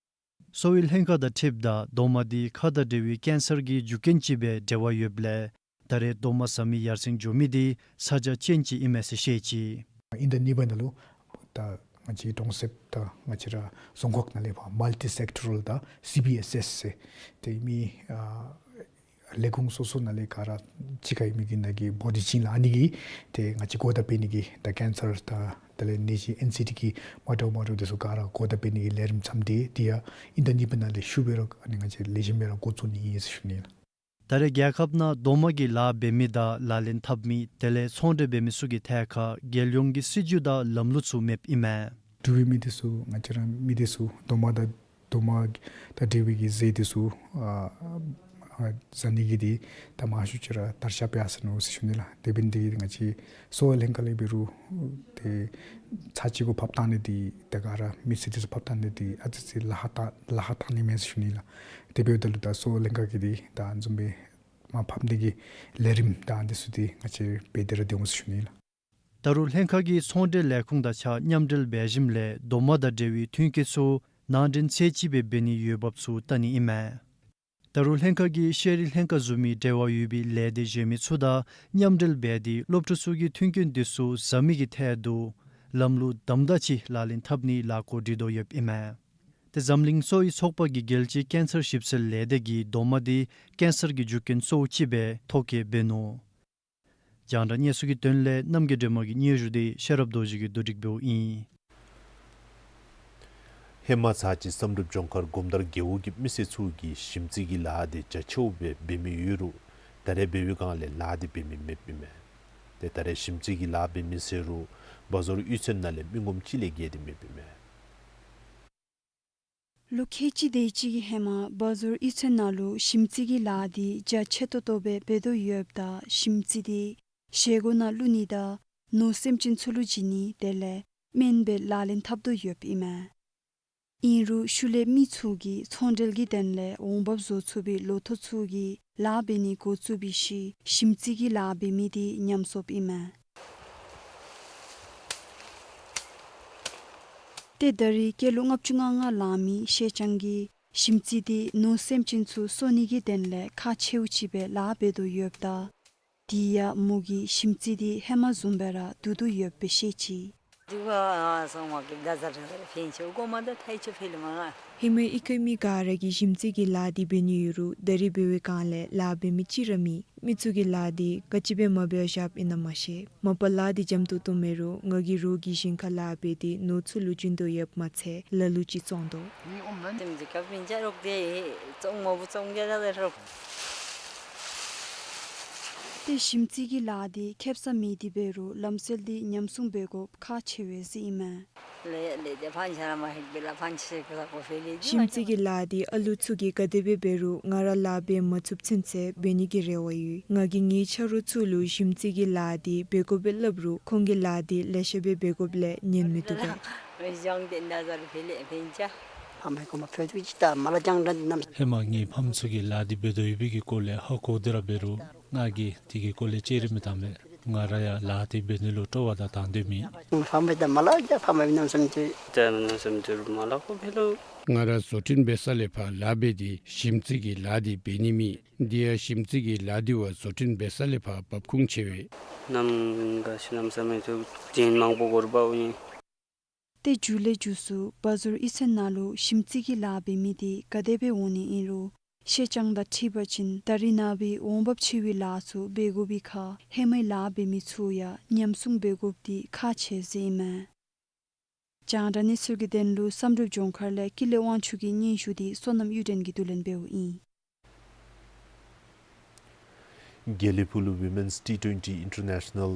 གསོ་བའི་ལྷན་ཁག་དང་འཁྲིལཝ་ད་རྡོག་མ་འདི་ཁ་དང་འབྲེལ་བའི་ཀེན་སར་གྱི་རྒྱུ་རྐྱེན་ཅིག་སྦེ་འབྲེལ་བ་ཡོདཔ་ལས་ད་རེས་རྡོག་མ་ཟ་མི་ཡར་སེང་འགྱོ་མི་འདི་ས་ཆ་ཅན་ཅིག་ཨིན་མས་ཟེར་བཤད་ཅི། ཨིན་ད་ནི་བ་ན་ལུ་ད་ང་བཅས་གྲོང་གསེབ་དང་ང་བཅས་ར་རྫོང་ཁག་ནང་ལས་ཕར་མལ་ཊི་སེཀ་ཊོ་རཱལ་དང་སི་བི་ཨེསི་ཨེསི་ཟེར་ཏེ་མི་ཨ་ལས་ཁུངས་སོ་སོ་ནང་ལས་ག་ར་གཅིག་ཁར་ཨིན་མི་གི་ནང་གི་བོ་ཌི་ཅིག་ལགས། ཨ་ནི་གིས་ཏེ་ང་བཅས་གོ་བརྡ་སྤེལ་ནི་གི་ད་ཀེན་སར་དང་དེ་ལས་ནད་གཞི་ཨེན་སི་ཌི་གི་མ་འདྲཝ་མ་འདྲཝ་དེ་ཚུ་ག་ར་གོ་བརྡ་སྤེལ་ནི་གི་ལས་རིམ་བརྩམས་ཏེ་དེ་ཡང་ཨིན་ད་ནི་བ་ན་ལས་ཤུལ་སྦེ་ར་ཨ་ནི་ང་བཅས་ལེགས་ཤོམ་སྦེ་ར་འགོ་བཙུགས་ནི་ཨིན་ཟེར་ཞུ་ནི་ལགས། ད་རེས་རྒྱལ་ཁབ་ནང་རྡོག་མ་གི་ལཱ་འབད་མི་དང་ལག་ལེན་འཐབ་མི་དེ་ལས་ཚོང་འབྲེལ་འབད་མི་ཚུ་གི་ཐད་ཁར་རྒྱལ་ཡོངས་ཀྱི་སྲིད་བྱུས་དང་ལམ་ལུགས་ཚུ་མེདཔ་ཨིན་མས། འབྲུག་པའི་མི་དེ་ཚུ་ང་བཅས་ར་མི་དེ་ཚུ་རྡོག་མ་དང་རྡོག་མ་དང་འབྲེལ་བའི་གི་ཟས་དེ་ཚུ་ཨ་ཨ་ཟ་ནི་གི་དེ་ད་མང་ཤོས་ཅིག་ར་དར་ཁྱབ་ཡར་སོ་ནུག་ཟེར་ཞུ་ནི་ལགས། དེ་འབདཝ་ད་ང་བཅས་གསོ་བའི་ལྷན་ཁག་ལས་འབད་རུང་ཏེ་ཚར་གཅིག་གུ་ཕབ་བཏང་ནི་དེ་ད་ག་ར་མི་ཚེ་དེ་ཚུ་ཕབ་བཏང་ནི་དེ་ཨ་ཙི་ཅིག་ལཱ་ཁག་ད་ལཱ་ཁག་བཏང་ནི་མས་ཟེར་ཞུ་ནི་ལགས། དེ་འབདཝ་ད་ལུ་ད་གསོ་བའི་ལྷན་ཁག་གིས་དེ་ད་ཨ་ནི་བཟུམ་སྦེ་མར་ཕབ་ནི་གི་ལས་རིམ་ད་ཨ་ནི་ཚུ་དེ་ང་བཅས་འབད་དེ་ར་སྡོད་འོང་ཟེར་ཞུ་ནི་ལགས། ད་རུང་ལྷན་ཁག་གིས་ཚོང་འབྲེལ་ལས་ཁུངས་དང་གཅིག་ཁར་མཉམ་འབྲེལ་འབད་ཞིནམ་ལས་རྡོག་མ་དང་འབྲེལ་བའི་མཐུན་རྐྱེན་ཚུ་ནང་འདྲེན་ཚད་ཅིག་སྦེ་འབད་ནི་ཡོད་བབ་ཚུ་བལྟ་ནི་ཨིན་མས། ད་རུང་ལྷན་ཁག་གིས་ཤེས་རིག་ལྷན་ཁག་བཟུམ་མའི་འབྲེལ་བ་ཡོད་པའི་ལས་སྡེ་གཞན་མི་ཚུ་དང་མཉམ་འབྲེལ་འབད་དེ་སློབ་ཕྲུག་ཚུ་གིས་མཐུན་རྐྱེན་དེ་ཚུ་ཟ་མི་གི་ཐད་དུ་ལམ་ལུགས་དམ་དྲག་ཅིག་ལག་ལེན་འཐབ་ནིའི་ལཱ་འགོ་འདྲེན་དོ་ཡོདཔ་ཨིན་མས། ཏེ་འཛམ་གླིང་གསོ་བའི་ཚོགས་པ་གིས་རྒྱལ་སྤྱིའི་ཀེན་སར་ཞིབ་འཚོལ་ལས་སྡེ་གིས་རྡོག་མ་དེ་ཀེན་སར་གྱི་རྒྱུ་རྐྱེན་གཙོ་བོ་ཅིག་སྦེ་ཐོ་བཀོད་འབད་ནུག། རྒྱང་བསྒྲགས་གནས་ཚུལ་གྱི་དོན་ལས་རྣམ་རྒྱལ་སྒྲོལ་མ་གི་སྙན་ཞུ་དེ་ཤེས་རབ་རྡོ་རྗེ་གིས་བསྡུ་སྒྲིག་འབདཝ་ཨིན། ཧེ་མ་ཚར་གཅིག་བསམ་གྲུབ་ལྗོངས་མཁར་སྒོམ་དར་རྒེད་འོག་གི་མི་སེར་ཚུ་གིས་ཞིམ་རྩི་གི་ལཱ་དེ་རྒྱ་ཆེཝ་སྦེ་འབད་མི་ཡོད་རུང་ད་རེས་འབད་བའི་སྒང་ལས་ལཱ་དེ་འབད་མི་མེདཔ་ཨིན་མས། ཏེ་ད་རེས་ཞིམ་རྩི་གི་ལཱ་འབད་མི་ཟེར་རུང་བ་ཟོར་གཡུས་ཚན་ནང་ལས་མི་ངོམ་གཅིག་ལས་བརྒལ་ཏེ་མེདཔ་ཨིན་མས། ལོ་ཁལ་གཅིག་དེ་ཅིག་གི་ཧེ་མ་བ་ཟོར་གཡུས་ཚན་ནང་ལུ་ཞིམ་རྩི་གི་ལཱ་འདི་རྒྱ་ཆེ་ཏོག་ཏོ་སྦེ་འབད་དོ་ཡོདཔ་ད་ཞིམ་རྩི་འདི་བཞེས་སྒོ་ནང་བླུག་ནི་དང་ནོར་སེམས་ཅན་ཚུ་ལུ་བྱིན་ནི་དེ་ལས་སྨན་སྦེ་ལག་ལེན་འཐབ་དོ་ཡོདཔ་ཨིན་མས། ཨིན་རུང་ཤུལ་ལས་མི་ཚུ་གིས་ཚོང་འབྲེལ་གྱི་དོན་ལས་འོང་འབབ་བཟོ་ཚུགས་པའི་ལོ་ཐོག་ཚུ་གི་ལཱ་འབད་ནི་འགོ་བཙུགས་པའི་ཤུལ་ཞིམ་རྩི་གི་ལཱ་འབད་མི་དེ་ཉམས་སོཔ་ཨིན་མས། ཏེ་ད་རིས་སྐྱེས་ལོ་ལྔ་བཅུ་ང་ལྔ་ལང་མི་ཤེས་ཅང་གིས་ཞིམ་རྩི་འདི་ནོར་སེམས་ཅན་ཚུ་གསོ་ནི་གི་དོན་ལས་ཁག་ཆེཝ་ཅིག་སྦེ་ལཱ་འབད་དོ་ཡོདཔ་ད། དེ་ཡང་མོ་གིས་ཞིམ་རྩི་འདི་ཧེ་མ་བཟུམ་སྦེ་ར་བསྡུ་དོ་ཡོདཔ་སྦེ་བཤད་ཅི། ཧེ་མ་ཨི་ཁའི་མི་ག་ར་གིས་ཞིམ་རྩི་གི་ལཱ་འདི་འབད་ནི་ཡོད་རུང་ད་རིས་འབད་བའི་སྒང་ལས་ལཱ་འབད་མི་གཅིག་ར་མེད། མི་ཚུ་གིས་ལཱ་འདི་ག་ཅི་སྦེ་མ་འབད་བཞགཔ་ཨིན་ན་མ་ཤེས། མ་པ་ལཱ་འདི་འཇམ་ཏོང་ཏོ་མེད་རུང་ང་གིས་རོགས་ཀྱི་ཞིང་ཁར་ལཱ་འབད་དེ་ནོར་ཚུ་ལུ་བྱིན་དོ་ཡོདཔ་མ་ཚད་ལ་ལུ་ཅིག་བཙོང་དོ། ཏེ་ཞིམ་རྩི་གི་ལཱ་འདི་ཁེབ་ས་མེད་དེ་འབད་རུང་ལམ་སྲོལ་འདི་ཉམས་སྲུང་འབད་དགོཔ་ཁག་ཆེ་བས་ཟེར་ཨིན་མས། ཞིམ་རྩི་གི་ལཱ་འདི་ཨ་ལུ་ཚུ་གིས་ག་དེ་སྦེ་འབད་རུང་ང་ར་ལཱ་འབད་མ་ཚུགསཔ་ཚུན་ཚོད་འབད་ནི་གི་རེ་བ་ཡོད། ང་གིས་ངེའི་ཆ་རོགས་ཚུ་ལུ་ཞིམ་རྩི་གི་ལཱ་འདི་འབད་དགོ་པས་སླབ་རུང་ཁོང་གིས་ལཱ་འདི་ལེ་ཤ་སྦེ་འབད་དགོཔ་ལས་ཉན་མི་བཏུབ་པས། ཧེ་མ་ངེའི་ཕམ་ཚུ་གིས་ལཱ་འདི་འབད་དོ་ཡོད་པའི་གི་སྐོར་ལས་ཧ་གོ་སྟེ་ར་འབད་རུང་ང་གིས་དེ་གི་སྐོར་ལས་ཅིག་ར་མི་བཏང་པས། ང་ར་ཡང་ལཱ་འདི་འབད་ནི་ལུ་སྤྲོ་བ་དང་དང་འདོད་མེད། ང་ར་བཟོ་སྐྲུན་འབད་ས་ལས་ཕར་ལཱ་འབད་དེ་ཞིམ་རྩི་གི་ལཱ་འདི་འབད་ནི་མེད། དེ་ཡང་ཞིམ་རྩི་གི་ལཱ་འདི་བ་བཟོ་སྐྲུན་འབད་ས་ལས་ཕར་འབབ་ཁུངས་ཆེ་བས། ཏེ་མཇུག་ལས་མཇུག་སུ་བ་ཟུར་ཨི་ཚན་ནང་ལུ་ཞིམ་རྩི་གི་ལཱ་འབད་མི་འདི་ག་དེ་སྦེ་འོང་ནི་ཨིན་རུང་ཤེས་ཅང་དང་འཁྲིལ་བ་ཅིན་ད་རིས་ནངས་པའི་འོང་འབབ་ཆེ་བའི་ལཱ་ཚུ་འབད་དགོ་པའི་ཁར་ཧེ་མའི་ལཱ་འབད་མི་ཚུ་ཡང་ཉམས་སྲུང་འབད་དགོཔ་འདི་ཁག་ཆེ་ཟེར་ཨིན་མས། རྒྱང་བསྒྲགས་གནས་ཚུལ་གྱི་དོན་ལུ་བསམ་གྲུབ་ལྗོངས་མཁར་ལས་ཀུན་ལེགས་དབང་ཕྱུག་གི་སྙན་ཞུ་འདི་བསོད་ནམས་གཡུ་སྒྲོན་གྱིས་བསྡུ་ལེན་འབདཝ་ཨིན། དགེ་ལེགས་ཕུག་ལུ་Women's T twenty International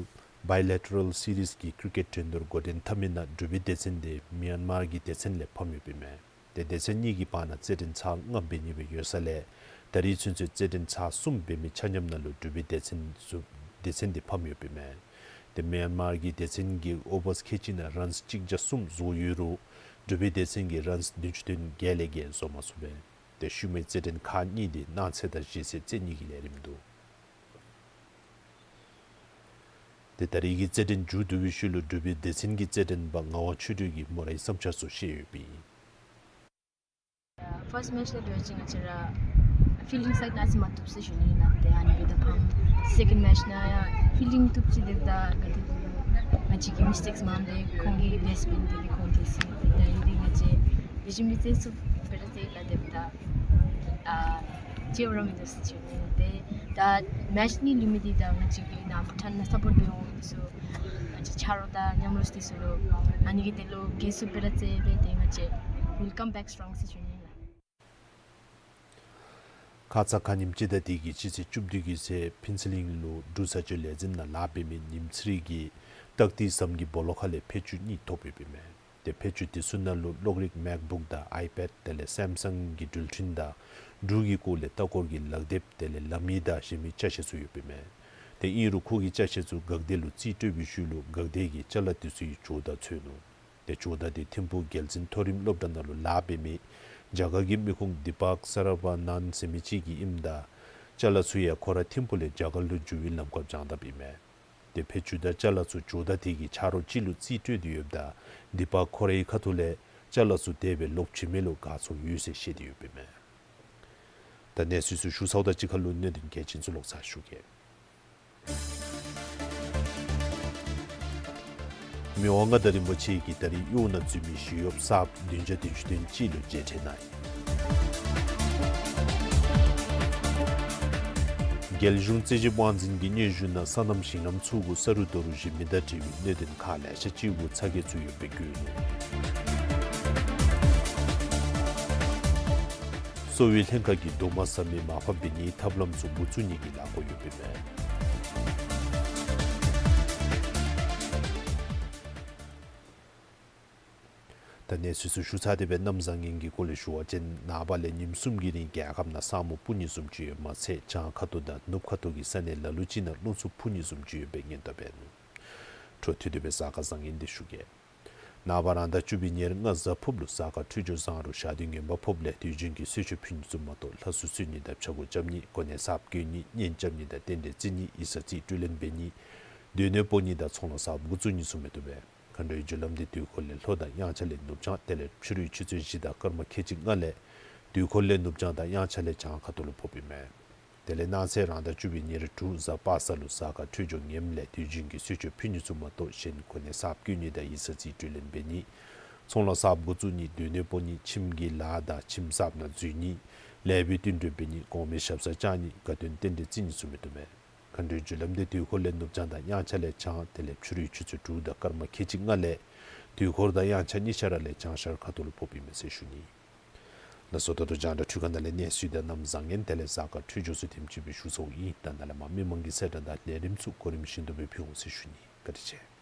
Bilateral Series གི་ཀི་རི་ཀེཊ་འགྲན་བསྡུར་འགོ་འདྲེན་འཐབ་མི་ནང་འབྲུག་པའི་སྡེ་ཚན་འདི་མིའན་མར་གྱི་སྡེ་ཚན་ལས་ཕམ་ཡོདཔ་ཨིན་མས། ཏེ་སྡེ་ཚན་གཉིས་ཀྱི་བར་ན་རྩེད་འགྲན་ཚར་ལྔ་འབད་ནི་སྦེ་ཡོད་ས་ལས་ད་རིས་ཚུན་ཚོད་རྩེད་འགྲན་ཚར་གསུམ་འབད་མི་ཆ་མཉམ་ནང་ལུ་འབྲུག་པའི་སྡེ་ཚན་ཚུ་སྡེ་ཚན་འདི་ཕམ་ཡོདཔ་ཨིན་མས། ཏེ་མིའན་མར་གྱི་སྡེ་ཚན་གྱིས་ཨོ་བར་ཁལ་གཅིག་ནང་རཱནསི་གཅིག་བརྒྱ་གསུམ་བཟོ་ཡོད་རུང་འབྲུག་པའི་སྡེ་ཚན་གྱིས་རཱནསི་བདུན་ཅུ་དོན་བརྒྱད་ལས་བརྒལ་བཟོ་མ་ཚུགས་པས། ཏེ་ཤུལ་མའི་རྩེད་འགྲན་ཁག་གཉིས་འདི་གནངས་ཚེ་དང་གཞེས་ཚེ་རྩེ་ནི་གི་ལས་རིམ་འདུག། ཏེ་ད་རིས་ཀྱི་རྩེད་འགྲན་མཇུག་བསྡུ་བའི་ཤུལ་ལུ་འབྲུག་པའི་སྡེ་ཚན་གྱི་རྩེད་འགྲན་པ་ངག་དབང་ཆོས་སྒྲོན་གྱིས་མོ་ར་ཡི་བསམ་འཆར་ཚུ་བཤད་ཡོདཔ་ཨིན། ཕརསཊ་མེཆ་ལས་འབད་བ་ཅིན་ང་བཅས་ར་ཕིལ་ཌིང་སའིཌ་ནང་ཨ་ཙི་མ་བཏུབ་ཟེར་ཞུ་ནི་ཨིན་ལགས། ཏེ་ཨ་ནི་འབདཝ་ད་ཕམ། སེ་ཀེནཌ་མེཆ་ནང་ཡང་ཕིལ་ཌིང་བཏུབ་ཅི། འབདཝ་ད་ག་དེ་ང་བཅས་ཀྱི་མིས་ཊེཀསི་མངམ་ད་ཁོང་གིས་བེསཊ་འབད་ནི་དེ་སྦེ་ཁོང་ཐོན་སོ་ཡི། ཏེ་ད་ཨིན་རུང་ང་བཅས་ལེགས་ཤོམ་སྦེ་རྩེད་ཚུགས་པས་ར་རྩེ་ཡི་ལགས། འབདཝ་ད་ཨ་ཅིག་ར་མིན་འདུག་ཟེར་ཞུ་ནི། ཏེ་ད་མེཆ་གཉིས་ལུས་མི་འདི་ད་ང་བཅས་ཀྱི་ནཱ་ཕར་ནཱ་སཔོརཊ་འབད་འོང་མི་ཚུ་ང་བཅས་ཆ་རོགས་དང་མཉམ་རོགས་འདི་ཚུ་ལུ་ཨ་ནི་གི་དོན་ལུ་དགའ་ཚོར་སྦེ་ར་རྩེ་སྦེ་ཏེ་ང་བཅས་ཝིལ་ཀམ་བེཀ་སི་ཊོང་ཟེར་ཞུ་ནི་ལགས། ཁ་ཙ་ཁ་ཉིནམ་སྤྱི་ཟླ་འདི་གི་སྤྱི་ཚེས་བཅུ་བདུན་གྱི་ཚེ་ཕུན་ཚོགས་གླིང་ལུ་འབྲུག་བཟའ་སྤྱོད་ལས་འཛིན་ནང་ལཱ་འབད་མི་ཉིནམ་གཅིག་གི་ཏག་ཏིག་ཟམ་གྱི་སྦོ་ལོགས་ཁ་ལས་ཕད་ཅུང་གཉིས་ཐོབ་ཡོདཔ་ཨིན་མས། ཏེ་ཕད་ཅུང་འདི་ཚུ་ནང་ལུ་གློག་རིག་མེཀ་བུཀ་དང་ཨའི་པེཌ་དེ་ལས་སེམ་སང་གི་འགྲུལ་འཕྲིན་དང་འབྲུག་གི་སྐོར་ལས་ལྟ་སྐོར་གྱི་ལག་དེབ་དེ་ལས་ལམ་ཡིག་དང་གཞན་མི་ཅ་ཆས་ཚུ་ཡོདཔ་ཨིན་མས། ཏེ་ཨིན་རུང་ཁོ་གི་ཅ་ཆས་ཚུ་འགག་སྡེ་ལུ་རྩིས་སྤྲོད་པའི་ཤུལ་ལུ་འགག་སྡེ་གིས་ཅ་ལ་འདི་ཚུ་གི་ཇོ་བདག་འཚོལ་ནུག། ཏེ་ཇོ་བདག་འདི་ཐིམ་ཕུག་རྒྱལ་འཛིན་མཐོ་རིམ་སློབ་གྲྭ་ནང་ལུ་ལཱ་འབད་མི་རྒྱ་གར་གྱི་མི་ཁུངས་དི་པཱཀ་སར་བ་ནཱན་ཟེར་མི་ཅིག་གི་ཨིནམ་ད་ཅ་ལ་ཚུ་ཡང་ཁོ་ར་ཐིམ་ཕུག་ལས་རྒྱ་གར་ལུ་འགྱོ་བའི་ལམ་ཁར་སྦྱང་དཔ་ཨིན་མས། ཏེ་ཕད་ཅུང་དང་ཅ་ལ་ཚུ་ཇོ་བདག་དེ་གིས་ཆ་རོགས་ཅིག་ལུ་རྩིས་སྤྲོད་དེ་ཡོདཔ་ད་དི་པཱཀ་ཁོ་རའི་ཁ་ཐུག་ལས་ཅ་ལ་ཚུ་དེ་སྦེ་ལོག་བྱིན་མི་ལུ་དགའ་ཚོར་ཡོད་ཟེར་བཤད་དེ་ཡོདཔ་ཨིན་མས། ད་གནས་ཚུལ་ཚུ་ཞུ་ཚརཝ་དང་གཅིག་ཁར་ལུ་གནད་དོན་གལ་ཆེན་ཚུ་ལོག་ཚར་ཞུ་གེ། མི་དབང་མངའ་བདག་རིན་པོ་ཆེ་གིས་ད་རིས་གཡོག་ནང་འཛུལ་མི་ཞི་གཡོགཔ་གསརཔ་བདུན་བརྒྱ་བདུན་ཅུ་དོན་གཅིག་ལུ་མཇལ་འཕྲད་གནང་ཡི། རྒྱལ་གཞུང་རྩིས་ཞིབ་དབང་འཛིན་གྱི་སྙན་ཞུ་ནང་སོ་ནམ་ཞིང་ལམ་ཚུ་གུ་ས་རུད་རྡོ་རུད་བཞི་མི་དང་འབྲེལ་བའི་གནད་དོན་ཁག་ལེ་ཤ་ཅིག་གུ་ཚ་གྱང་ཚུ་ཡོདཔ་སྦེ་བཀོད་ཡོད། གསོ་བའི་ལྷན་ཁག་གིས་རྡོག་མ་ཟ་མི་མར་ཕབ་འབད་ནིའི་ཐབས་ལམ་ཚུ་འགོ་བཙུགས་ནི་གི་ལས་འགུལ་ཡོདཔ་ཨིན་མས། ད་གནས་ཚུལ་ཚུ་ཞུ་ཚར་ཏེ་སྦེ་གནམ་བཟང་ངན་གྱི་སྐོར་ལས་ཞུ་བ་ཅིན་ནངས་པ་ལས་ཉིནམ་གསུམ་གྱི་རིང་རྒྱལ་ཁབ་ནང་ས་སྨུག་སྤུབ་ནི་བཟུམ་ཅིག་ཡོདཔ་མ་ཚད་བྱང་ཁ་ཐུག་དང་ནུབ་ཁ་ཐུག་གི་ས་གནས་ལ་ལུ་ཅིག་ནང་རླུང་འཚུབ་འཕུ་ནི་བཟུམ་ཅིག་ཡོད་པའི་སྔོན་བརྡ་འབད་ནུག། འཕྲོ་མཐུད་དེ་སྦེ་གཟའ་སྐར་བཟང་ངན་འདི་ཞུ་གེ། ནངས་པ་རང་ཟླ་བཅུ་པའི་ཉེར་ལྔ་གཟའ་ཕུརཔ་ལུ་གཟའ་སྐར་འཕྲོད་སྦྱོར་བཟང་རུང་ཞག་དུས་ངན་པ་ཕོགཔ་ལས་དུས་རྒྱུན་གྱི་གསོལ་མཆོད་ཕུལ་ནི་བཟུམ་མ་གཏོགས་ལྷ་གསོལ་གསོལ་ནི་དང་ཕྱྭ་འགུགས་རྐྱབ་ནི་གོ་གནས་གསརཔ་བསྐོ་ནི་གཉེན་རྐྱབ་ནི་དང་རྟེན་འབྲེལ་བརྩི་ནི་ཡིག་ཚང་རྩིས་སྤྲོད་ལེན་འབད་ནི་སྡོད་གནས་སྤོ་ནི་དང་ཚོང་ལཱ་གསརཔ་འགོ་བཙུགས་ནི་ཚུ་མི་བཏུབ་པས། མཁའ་འགྲོའི་རྒྱུ་ལམ་འདི་དུས་འཁོར་ལས་ལྷོ་དང་དབྱངས་འཆར་ལས་ནུབ་བྱང་དེ་ལས་ཕྱི་རུའི་ཆུ་ཚོད་བཞི་དང་སྐར་མ་ཁལ་གཅིག་ལྔ་ལས་དུས་འཁོར་ལས་ནུབ་བྱང་དང་དབྱངས་འཆར་ལས་བྱང་ཁ་ཐུག་ལུ་ཕོགཔ་ཨིན་མས། དེ་ལས་གནངས་ཚེ་རང་ཟླ་བཅུ་པའི་ཉེར་དྲུག་གཟའ་པ་སངས་ལུ་གཟའ་སྐར་འཕྲོད་སྦྱོར་ངནམ་ལས་དུས་རྒྱུན་གྱི་གསོལ་མཆོད་ཕུལ་ནི་ཚུ་མ་གཏོགས་གཞན་གོ་གནས་གསརཔ་བསྐོ་ནི་དང་ཡིག་ཚང་རྩིས་སྤྲོད་ལེན་འབད་ནི། ཚོང་ལཱ་གསརཔ་འགོ་བཙུགས་ནི། སྡོད་གནས་སྤོ་ནི། ཁྱིམ་གྱི་ལཱ་དང་ཁྱིམ་གསརཔ་ནང་འཛུལ་ནི། ལས་པའི་བསྟུན་གྲོས་འབད་ནི། གོང་མའི་ཞབས་སར་བཅར་ནི། དགའ་སྟོན་རྟེན་འབྲེལ་བརྩི་ནི་ཚུ་མི་བཏུབ་མས། མཁའ་འགྲོའི་རྒྱུ་ལམ་འདི་དུས་འཁོར་ལས་ནུབ་བྱང་དང་དབྱངས་འཆར་ལས་བྱང་དེ་ལས་ཕྱི་རུའི་ཆུ་ཚོད་དྲུག་དང་སྐར་མ་ཁལ་གཅིག་ལྔ་ལས་དུས་འཁོར་དང་དབྱངས་འཆར་གཉིས་ཆ་ར་ལས་བྱང་ཤར་ཁ་ཐུག་ལུ་ཕོགཔ་ཨིན་མས་ཟེར་ཞུ་ནི། ལགས་སོ། ད་ལྟོ་རྒྱང་བསྒྲགས་འཕྲུལ་ཁང་ནང་ལས་གནས་ཚུལ་དང་གནམ་བཟང་ངན་དེ་ལས་གཟའ་སྐར་འཕྲོད་སྦྱོར་ཚུ་དེམ་ཅིག་སྦེ་ཞུ་ཚརཝ་ཨིན། ད་ནཱ་ལས་མར་མི་མང་གི་གསལ་བསྒྲགས་དང་ལས་རིམ་ཚུ་གོ་རིམ་བཞིན་དུ་སྦེ་ཕུལ་འོང་ཟེར་ཞུ་ནི། བཀའ་དྲིན་ཆེ།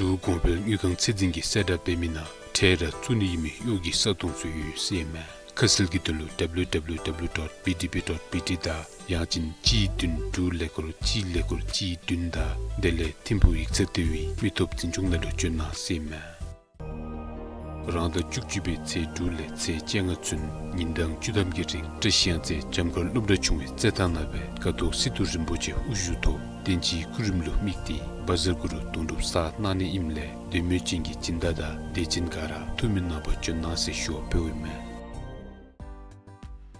འབྲུག་གོང་འཕེལ་དངུལ་ཁང་ཚད་འཛིན་གྱིས་གསལ་བསྒྲགས་འབད་མི་ནང་ཁྲལ་ར་བཙུགས་ནི་ཨིན་མི་གཡོག་གི་ས་སྟོང་ཚུ་ཡོད་ཟེར་ཨིན་མས། ཁ་གསལ་གྱི་དོན་ལུ་ཌབ་ལུ་ཌབ་ལུ་ཌབ་ལུ་ཌོཊ་བི་ཌི་བི་ཌོཊ་བི་ཊི་དང་ཡང་ཅིན་གཅིག་བདུན་དྲུག་ཀླད་ཀོར་གཅིག་ཀླད་ཀོར་གཅིག་བདུན་དང་དེ་ལས་ཐིམ་ཕུག་ཡིག་ཚང་ལྟེ་བའི་མི་སྟོབས་འཛིན་སྐྱོང་ནང་ལུ་འབྱོན་གནང་ཟེར་ཨིན་མས། རང་ཟླ་བཅུ་གཅིག་པའི་ཚེས་དྲུག་ལས་ཚེས་བཅོ་ལྔ་ཚུན་ཉིན་གྲངས་བཅུ་ཐམ་གྱི་རིང་བཀྲིས་གཡང་རྩེ་བྱམས་མགོན་སློབ་གྲྭ་ཆུང་བའི་རྩེད་ཐང་ནང་སྦེ་ཀ་ཐོག་སི་ཏུ་རིན་པོ་ཆེ་དབུ་བཞུགས་ཐོག་བསྟན་སྤྱིའི་སྐུ་རིམ་ལུ་དམིགས་ཏེ་བཛྲ་གུ་རུ་དུང་སྒྲུབ་གསར་གནང་ནི་ཨིནམ་ལས་འདོད་མོས་ཅན་གྱི་སྦྱིན་བདག་དང་དད་ཅན་ག་ར་ཐུགས་སྨོན་གནང་པར་འབྱོན་གནང་ཟེར་ཞུ་བ་ཕུལཝ་ཨིན་མས།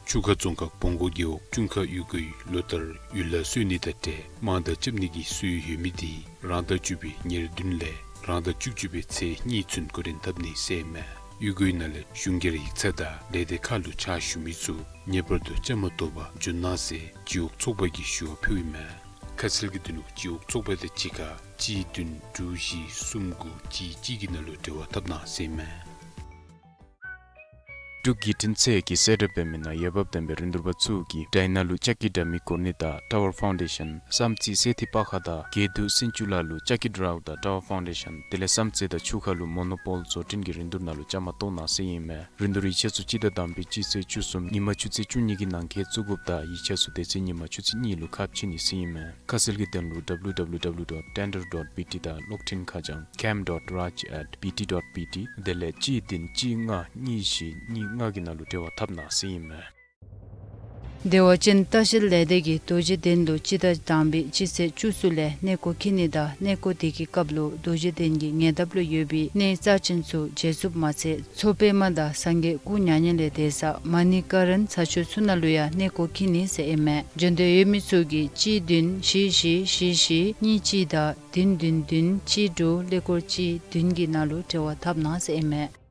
ཆུ་ཁ་རྫོང་ཁག་བོང་སྒོ་རྒེད་འོག་ཅུན་ཁ་གཡུས་སྒོའི་ལོ་ལྟར་ཡུལ་ལྷ་གསོལ་ནི་དང་འབྲེལ་དམངས་བདག་རྐྱབ་ནི་གི་སྲོལ་ཡོད་མི་འདི་རང་ཟླ་བཅུ་པའི་ཉེར་བདུན་ལས་རང་ཟླ་བཅུ་གཅིག་པའི་ཚེས་གཉིས་ཚུན་འགོ་འདྲེན་འཐབ་ནི་ཟེར་ཨིན་མས། གཡུས་སྒོའི་ནང་ལས་གཞུང་སྒེར་ཡིག་ཚང་དང་ལས་སྡེ་ཁག་ལུ་ཕྱག་ཞུ་མི་ཚུ་ངེས་པར་དུ་བཅའ་མར་གཏོགས་པར་འབྱོན་གནང་ཟེར་སྤྱི་འོག་ཚོགས་པ་གིས་ཞུ་བ་ཕུལཝ་ཨིན་མས། ཁ་གསལ་གྱི་དོན་ལུ་སྤྱི་འོག་ཚོགས་པ་དང་གཅིག་ཁར་གཅིག་བདུན་དྲུག་བཞི་གསུམ་དགུ་གཅིག་གཅིག་གི་ནང་ལུ་འབྲེལ་བ་འཐབ་གནང་ཟེར་ཨིན་མས། འབྲུག་བརྒྱུད་འཕྲིན་ཚད་ཀྱིས་གསལ་བསྒྲགས་འབད་མི་ནང་འོས་འབབ་ལྡན་པའི་རིན་བསྡུར་པ་ཚུ་གིས་ཌའི་ན་ལུ་ལྕགས་ཀྱི་དྲ་མིག་བཀོར་ནི་དང་ཊ་ཝར་ཕའུན་ཌེ་ཤཱན་བསམ་རྩེ་སེ་ཐི་པ་ཁ་དང་དགེ་འདུན་སེང་ཆུ་ལ་ལུ་ལྕགས་ཀྱི་དྲ་བ་དང་ཊ་ཝར་ཕའུན་ཌེ་ཤཱན་དེ་ལས་བསམ་རྩེ་དང་ཆུ་ཁ་ལུ་མོ་ནོ་པོལ་བཟོ་སྐྲུན་གྱི་རིན་བསྡུར་ནང་ལུ་བཅའ་མར་གཏོགས་གནང་ཟེར་ཨིན་མས། རིན་བསྡུར་ཡིག་ཆ་ཚུ་སྤྱི་ཟླ་དང་པའི་སྤྱི་ཚེས་བཅུ་གསུམ་ཉིན་མ་ཆུ་ཚོད་བཅུ་གཉིས་ཀྱི་ནང་འཁོད་བཙུགས་དགོཔ་དང་ཡིག་ཆ་ཚུ་དེ་ཚེ་ཉིན་མ་ཆུ་ཚོད་གཉིས་ལུ་ཁ་ཕྱེ་ནི་ཟེར་ཨིན་མས། ཁ་གསལ་གྱི་དོན་ལུ་ཌབ་ལུ་ཌབ་ལུ་ཌབ་ལུ་ཌོཊ་ཊེན་ཌར་ཌོཊ་བི་ཊི་དང་གློག་འཕྲིན་ཁ་བྱང་ཀེམ་ཌོཊ་རཱཇ་ཨེཊ་བི་ཊི་ཌོཊ་བི་ཊི་དེ་ལས་གཅིག་བདུན་གཅིག་ལྔ་གཉིས་བཞི་གཉིས་ལྔ་གི་ནང་ལུ་འབྲེལ་བ་འཐབ་གནང་ཟེར་ཨིན་མས། བདེ་བ་ཅན་ལྟ་བཤལ་ལས་སྡེ་གིས་རྡོ་རྗེ་གདན་ལུ་སྤྱི་ཟླ་དང་པའི་སྤྱི་ཚེས་བཅུ་གསུམ་ལས་གནས་སྐོར་འཁྱིད་ནི་དང་གནས་སྐོར་དེ་གི་སྐབས་ལུ་རྡོ་རྗེ་གདན་གྱི་ཉེ་འདབས་ལུ་ཡོད་པའི་གནས་རྩ་ཅན་ཚུ་མཇལ་ཚུགསཔ་མ་ཚད་མཚོ་པདྨ་དང་སངས་རྒྱས་སྐུ་མྱ་ངན་ལས་འདས་ས་མ་ཎི་ཀ་རན་ས་ཆུ་ཚུ་ནང་ལུ་ཡང་གནས་སྐོར་འཁྱིད་ནི་ཟེར་ཨིན་མས། འབྱོན་འདོད་ཡོད་མི་ཚུ་གིས་གཅིག་བདུན་བཞི་བཞི་བཞི་བཞི་གཉིས་གཅིག་དང་བདུན་བདུན་བདུན་གཅིག་དྲུག་ཀླད་ཀོར་གཅིག་བདུན་གྱི་ནང་ལུ་འབྲེལ་བ་འཐབ་གནང་ཟེར་ཨིན་མས།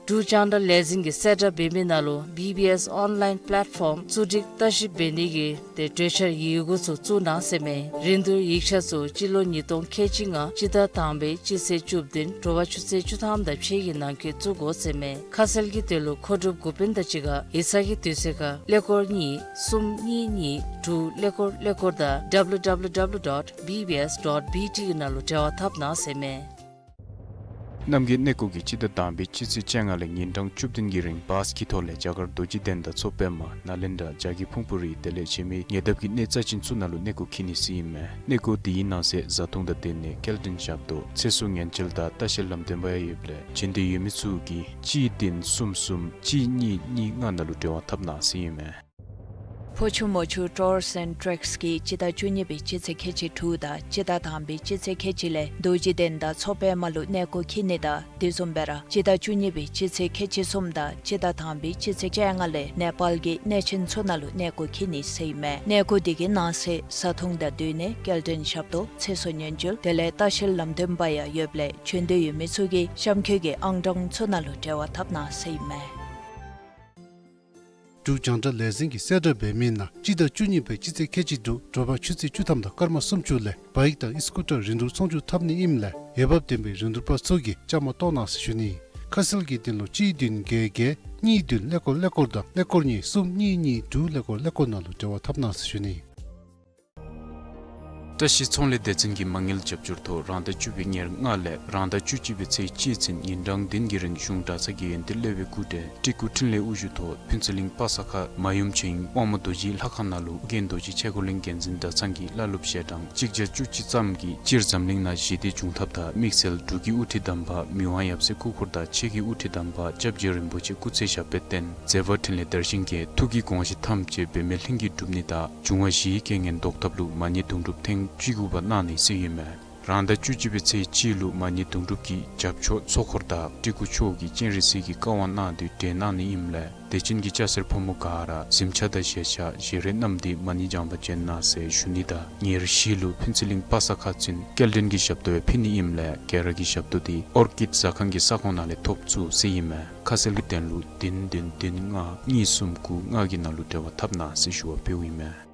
འབྲུག་རྒྱང་བསྒྲགས་ལས་འཛིན་གྱིས་གསལ་བསྒྲགས་འབད་མི་ནང་ལུ་བི་བི་ཨེསི་ཨོན་ལའིན་པེ་ལེཊ་ཕོམ་བཙུགས་སྒྲིག་ལྟ་ཞིབ་འབད་ནི་གི་ཏེ་གྲོས་འཆར་ཡི་གུ་ཚུ་བཙུགས་གནང་ཟེར་མས། རིན་བསྡུར་ཡིག་ཆ་ཚུ་སྤྱི་ལོ་ཉིས་སྟོང་ཁལ་གཅིག་ལྔ་སྤྱི་ཟླ་དང་པའི་སྤྱི་ཚེས་བཅུ་བདུན་དྲོ་པ་ཆུ་ཚོད་བཅུ་ཐམ་དང་ཕྱེད་ཀྱི་ནང་འཁོད་བཙུགས་དགོ་ཟེར་མས། ཁ་གསལ་གྱི་དོན་ལུ་མཁོ་སྒྲུབ་འགོ་དཔོན་དང་གཅིག་ཁར་ཡིག་ཚང་གི་དུས་ཚོད་ཁར་ཀླད་ཀོར་གཉིས་གསུམ་གཉིས་གཉིས་དྲུག་ཀླད་ཀོར་ཀླད་ཀོར་དང་ཌབ་ལུ་ཌབ་ལུ་ཌབ་ལུ་ཌོཊ་བི་བི་ཨེསི་ཌོཊ་བི་ཊི་གི་ནང་ལུ་འབྲེལ་བ་འཐབ་གནང་ཟེར་མས། རྣམ་རྒྱལ་གནས་སྐོར་གྱིས་སྤྱི་ཟླ་དང་པའི་སྤྱི་ཚེས་བཅོ་ལྔ་ལས་ཉིན་གྲངས་བཅུ་བདུན་གྱི་རིང་བཱསི་ཀྱི་ཐོག་ལས་རྒྱ་གར་རྡོ་རྗེ་གདན་དང་མཚོ་པདྨ་ནཱ་ལེནྡྲ་རྒྱ་གི་ཕུང་པོ་རི་དེ་ལས་གཞན་མི་ཉེ་འདབས་ཀྱི་གནས་རྩ་ཅན་ཚུ་ནང་ལུ་གནས་སྐོར་འཁྱིད་ནི་ཟེར་ཨིན་མས། གནས་སྐོར་དེའི་ནང་གསེས་བཟའ་འཐུང་དང་སྡོད་གནས་སྐྱེལ་འདྲེན་ཞབས་ཏོག་ཚེ་སྲོག་ཉེན་བཅོལ་དང་ལྟ་བཤལ་ལམ་སྟོན་པ་ཡང་ཡོདཔ་ལས་འབྱོན་འདོད་ཡོད་མི་ཚུ་གིས་གཅིག་བདུན་གསུམ་གསུམ་གཅིག་གཉིས་གཉིས་ལྔ་ནང་ལུ་འབྲེལ་བ་འཐབ་གནང་ཟེར་ཨིན་མས། ཕོ་ཆུ་མོ་ཆུ་ཊུརསི་ཨེནཌ་ཊྲེཀསི་གིས་སྤྱི་ཟླ་བཅུ་གཉིས་པའི་སྤྱི་ཚེས་ཁལ་གཅིག་དྲུག་དང་སྤྱི་ཟླ་དང་པའི་སྤྱི་ཚེས་ཁལ་གཅིག་ལས་རྡོ་རྗེ་གདན་དང་མཚོ་པདྨ་ལུ་གནས་སྐོར་འཁྱིད་ནི་དང་དེ་བཟུམ་སྦེ་ར་སྤྱི་ཟླ་བཅུ་གཉིས་པའི་སྤྱི་ཚེས་ཁལ་གཅིག་གསུམ་དང་སྤྱི་ཟླ་དང་པའི་སྤྱི་ཚེས་བཅོ་ལྔ་ལས་ནེ་པཱལ་གྱི་གནས་ཆེན་ཚུ་ནང་ལུ་གནས་སྐོར་འཁྱིད་ནི་ཟེར་ཨིན་མས། གནས་སྐོར་དེ་གི་ནང་གསེས་བཟའ་འཐུང་དང་སྡོད་གནས་སྐྱེལ་འདྲེན་ཞབས་ཏོག་ཚེ་སྲོག་ཉེན་བཅོལ་དེ་ལས་ལྟ་བཤལ་ལམ་སྟོན་པ་ཡང་ཡོདཔ་ལས་བྱོན་འདོད་ཡོད་མི་ཚུ་གིས་གཤམ་འཁོད་ཀྱི་ཨང་གྲངས་ཚུ་ནང་ལུ་འབྲེལ་བ་འཐབ་གནང་ཟེར་ཨིན་མས། འབྲུག་རྒྱང་བསྒྲགས་ལས་འཛིན་གྱིས་གསལ་བསྒྲགས་འབད་མི་ནང་སྤྱི་ཟླ་བཅུ་གཉིས་པའི་སྤྱི་ཚེས་ཁལ་གཅིག་དྲུག་དྲོ་པ་ཆུ་ཚོད་བཅུ་ཐམ་དང་སྐར་མ་སུམ་ཅུ་ལས་བཱའིཀ་དང་ཨི་སི་ཀུ་ཊར་རིན་བསྡུར་ཚོང་བསྒྱུར་འཐབ་ནི་ཨིནམ་ལས་འོས་འབབ་ལྡན་པའི་རིན་བསྡུར་པ་ཚུ་གིས་བཅའ་མར་གཏོགས་གནང་ཟེར་ཞུ་ནི། ཁ་གསལ་གྱི་དོན་ལུ་གཅིག་བདུན་བརྒྱད་བརྒྱད་གཉིས་བདུན་ཀླད་ཀོར་ཀླད་ཀོར་དང་ཀླད་ཀོར་གཉིས་གསུམ་གཉིས་གཉིས་དྲུག་ཀླད་ཀོར་ཀླད་ཀོར་ནང་ལུ་འབྲེལ་བ་འཐབ་གནང་ཟེར་ཞུ་ནི། བཀྲ་ཤིས་ཚོང་ལས་སྡེ་ཚན་གྱི་མ་དངུལ་རྒྱབ་སྐྱོར་ཐོག་རང་ཟླ་བཅུ་པའི་ཉེར་ལྔ་ལས་རང་ཟླ་བཅུ་གཅིག་པའི་ཚེས་གཅིག་ཚུན་ཉིན་གྲངས་བདུན་གྱི་རིང་གཞུང་གྲྭ་ཚང་གི་ཡོན་ཏན་སློབ་དཔོན་སྐུ་བགྲེས་སྤྲུལ་སྐུ་འཕྲིན་ལས་དབུ་བཞུགས་ཐོག་ཕུན་ཚོགས་གླིང་པ་ས་ཁ་མ་ཡུམ་ཆོས་དབྱིངས་དབང་མོ་རྡོ་རྗེའི་ལྷ་ཁང་ནང་ལུ་ཨོ་རྒྱན་རྡོ་རྗེ་ཆོས་འཁོར་གླིང་རྒྱལ་འཛིན་གྲྭ་ཚང་གི་བླ་སློབ་ཞལ་གྲངས་གཅིག་བརྒྱ་བཅུ་གཅིག་ཙམ་གྱིས་སྤྱིར་འཛམ་གླིང་ནང་ཞི་བདེ་འབྱུང་ཐབས་དང་དམིགས་བསལ་འབྲུག་གི་དབུ་ཁྲིད་དམ་པ་མི་དབང་ཡབ་སྲས་སྐུ་འཁོར་དང་ཆོས་ཀྱི་དབུ་ཁྲིད་དམ་པ་སྐྱབས་རྗེ་རིན་པོ་ཆེ་སྐུ་ཚེ་ཞབས་པད་བརྟན་མཛད་པ་འཕྲིན་ལས་དར་ཞིང་རྒྱས། ཐུགས་ཀྱི་དགོངས་གཞི་ཐམས་ཅད་འབད་མེད་ལྷུན་གྱིས་འགྲུབ་ནི་དང་འབྱུང་བ་བཞིའི་རྐྱེན་ངན་ཟློག་ཐབས་ལུ་མ་ཎི་དུང་སྒྲུབ་ཐེངས་བཅུ་དགུ་པ་གནང་ནི་ཟེར་ཨིན་མས། རང་ཟླ་བཅུ་གཅིག་པའི་ཚེས་གཅིག་ལུ་མ་ཎི་དུང་སྒྲུབ་ཀྱི་རྒྱབ་ཕྱོགས་ཚོགས་འཁོར་དང་སྤྲུལ་སྐུ་མཆོག་གིས་སྤྱན་རས་གཟིགས་ཀྱི་བཀའ་དབང་གནང་སྟེ་གྲོལ་གནང་ནི་ཨིནམ་ལས་དད་ཅན་གྱི་སྐྱ་སེར་ཕོ་མོ་ག་ར་གཟིམ་ཆས་དང་བཞེས་ཆས་བཞེས་རས་བསྣམས་ཏེ་མ་ཎི་བགྱང་པར་བྱོན་གནང་ཟེར་ཞུ་ནི་དང་ཉེར་བཞི་ལུ་ཕུན་ཚོགས་གླིང་པ་ས་ཁ་ཚུན་སྐྱེལ་འདྲེན་གྱི་ཞབས་ཏོག་ཡང་ཕུལ་ནི་ཨིནམ་ལས་ག་ར་གིས་ཞབས་ཏོག་དེ་ཨོར་ཀིཌ་ཟ་ཁང་གི་ས་ཁོངས་ནང་ལས་ཐོབ་ཚུགས་ཟེར་ཨིན་མས། ཁ་གསལ་གྱི་དོན་ལུ་བདུན་བདུན་བདུན་ལྔ་གཉིས་གསུམ་དགུ་ལྔ་གི་ནང་ལུ་འབྲེལ་བ་འཐབ་གནང་ཟེར་ཞུ་བ་ཕུལཝ་ཨིན་མས།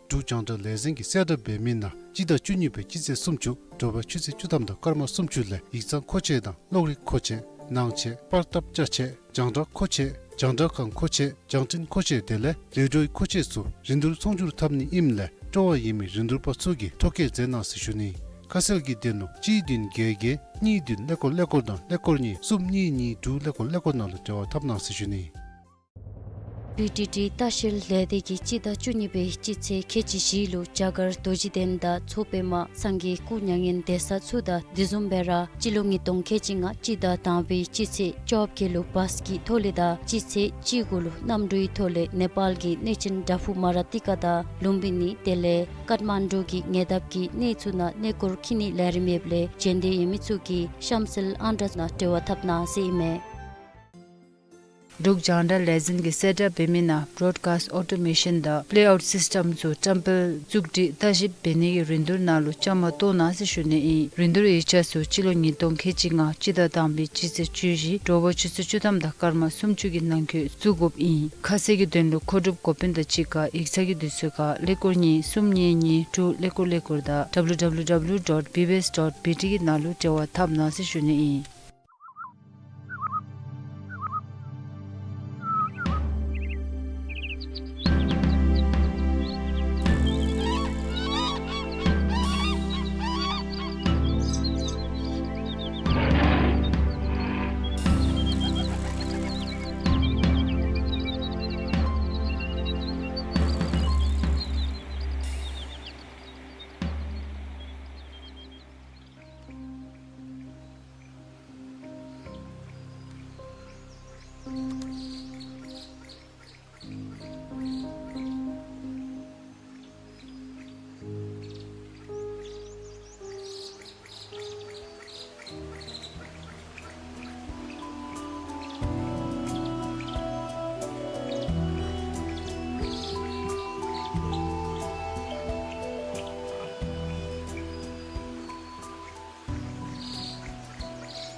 འབྲུག་རྒྱང་བསྒྲགས་ལས་འཛིན་གྱིས་གསལ་བསྒྲགས་འབད་མི་ནང་སྤྱི་ཟླ་བཅུ་གཉིས་པའི་སྤྱི་ཚེས་སུམ་ཅུ་དྲོ་པ་ཆུ་ཚོད་བཅུ་ཐམ་དང་སྐར་མ་སུམ་ཅུ་ལས་ཡིག་ཚང་མཁོ་ཆས་དང་གློག་རིག་མཁོ་ཆས་ནང་ཆས་པར་ཐབ་ཅ་ཆས་རྒྱང་བསྒྲགས་མཁོ་ཆས་རྒྱང་བསྒྲགས་ཁང་མཁོ་ཆས་རྒྱང་འཕྲིན་མཁོ་ཆས་དེ་ལས་ལས་འཕྲོའི་མཁོ་ཆས་ཚུ་རིན་བསྡུར་ཚོང་བསྒྱུར་འཐབ་ནི་ཨིནམ་ལས་སྤྲོ་བ་ཡོད་མི་རིན་བསྡུར་པ་ཚུ་གིས་ཐོ་བཀོད་མཛད་གནང་ཟེར་ཞུ་ནི། ཁ་གསལ་གྱི་དོན་ལུ་གཅིག་བདུན་བརྒྱད་བརྒྱད་གཉིས་བདུན་ཀླད་ཀོར་ཀླད་ཀོར་དང་ཀླད་ཀོར་གཉིས་གསུམ་གཉིས་གཉིས་དྲུག་ཀླད་ཀོར་ཀླད་ཀོར་ནང་ལུ་འབྲེལ་བ་འཐབ་གནང་ཟེར་ཞུ་ནི། བི་ཊི་ཊི་ལྟ་བཤལ་ལས་སྡེ་གིས་སྤྱི་ཟླ་བཅུ་གཉིས་པའི་སྤྱི་ཚེས་ཁལ་གཅིག་བཞི་ལུ་རྒྱ་གར་རྡོ་རྗེ་གདན་དང་མཚོ་པདྨ་སངས་རྒྱས་སྐུ་མྱ་ངན་འདས་ས་ཚུ་དང་དེ་བཟུམ་སྦེ་ར་སྤྱི་ལོ་ཉིས་སྟོང་ཁལ་གཅིག་ལྔ་སྤྱི་ཟླ་དང་པའི་སྤྱི་ཚེས་བཅོ་བརྒྱད་ལུ་བཱས་ཀྱི་ཐོག་ལས་དང་སྤྱི་ཚེས་བཅུ་དགུ་ལུ་གནམ་གྲུའི་ཐོག་ལས་ནེ་པཱལ་གྱི་གནས་ཆེན་བྲག་ཕུག་མ་ར་ཏི་ཀ་དང་ལུམ་བི་ནི་དེ་ལས་ཀཏ་མན་ཌུ་གི་ཉེ་འདབས་ཀྱི་གནས་ཚུ་ནང་གནས་སྐོར་འཁྱིད་ནིའི་ལས་རིམ་ཡོདཔ་ལས་བྱོན་འདོད་ཡོད་མི་ཚུ་གིས་གཤམ་གསལ་ཨང་གྲངས་ནང་འབྲེལ་བ་འཐབ་གནང་ཟེར་ཨིན་མས། འབྲུག་རྒྱང་བསྒྲགས་ལས་འཛིན་གྱིས་གསལ་བསྒྲགས་འབད་མི་ནང་བྲོཌ་ཀཱསཊ་ཨོ་ཊོ་མེ་ཤཱན་དང་པེ་ལེ་ཨའུཊ་སིསི་ཊེམ་ཚུ་བཀྲམ་སྤེལ་བཙུགས་སྒྲིག་བརྟག་ཞིབ་འབད་ནི་གི་རིན་བསྡུར་ནང་ལུ་བཅའ་མར་གཏོགས་གནང་ཟེར་ཞུ་ནི་ཨིན། རིན་བསྡུར་ཡིག་ཆ་ཚུ་སྤྱི་ལོ་ཉིས་སྟོང་ཁལ་གཅིག་ལྔ་སྤྱི་ཟླ་དང་པའི་སྤྱི་ཚེས་བཅུ་བཞི་དྲོ་པ་ཆུ་ཚོད་བཅུ་ཐམ་དང་སྐར་མ་སུམ་ཅུ་གི་ནང་འཁོད་བཙུགས་དགོཔ་ཨིན། ཁ་གསལ་གྱི་དོན་ལུ་མཁོ་སྒྲུབ་འགོ་དཔོན་དང་གཅིག་ཁར་ཡིག་ཚང་གི་དུས་ཚོད་ཁར་ཀླད་ཀོར་གཉིས་གསུམ་གཉིས་གཉིས་དྲུག་ཀླད་ཀོར་ཀླད་ཀོར་དང་ཌབ་ལུ་ཌབ་ལུ་ཌབ་ལུ་ཌོཊ་བི་བི་ཨེསི་ཌོཊ་བི་ཊི་གི་ནང་ལུ་འབྲེལ་བ་འཐབ་གནང་ཟེར་ཞུ་ནི་ཨིན།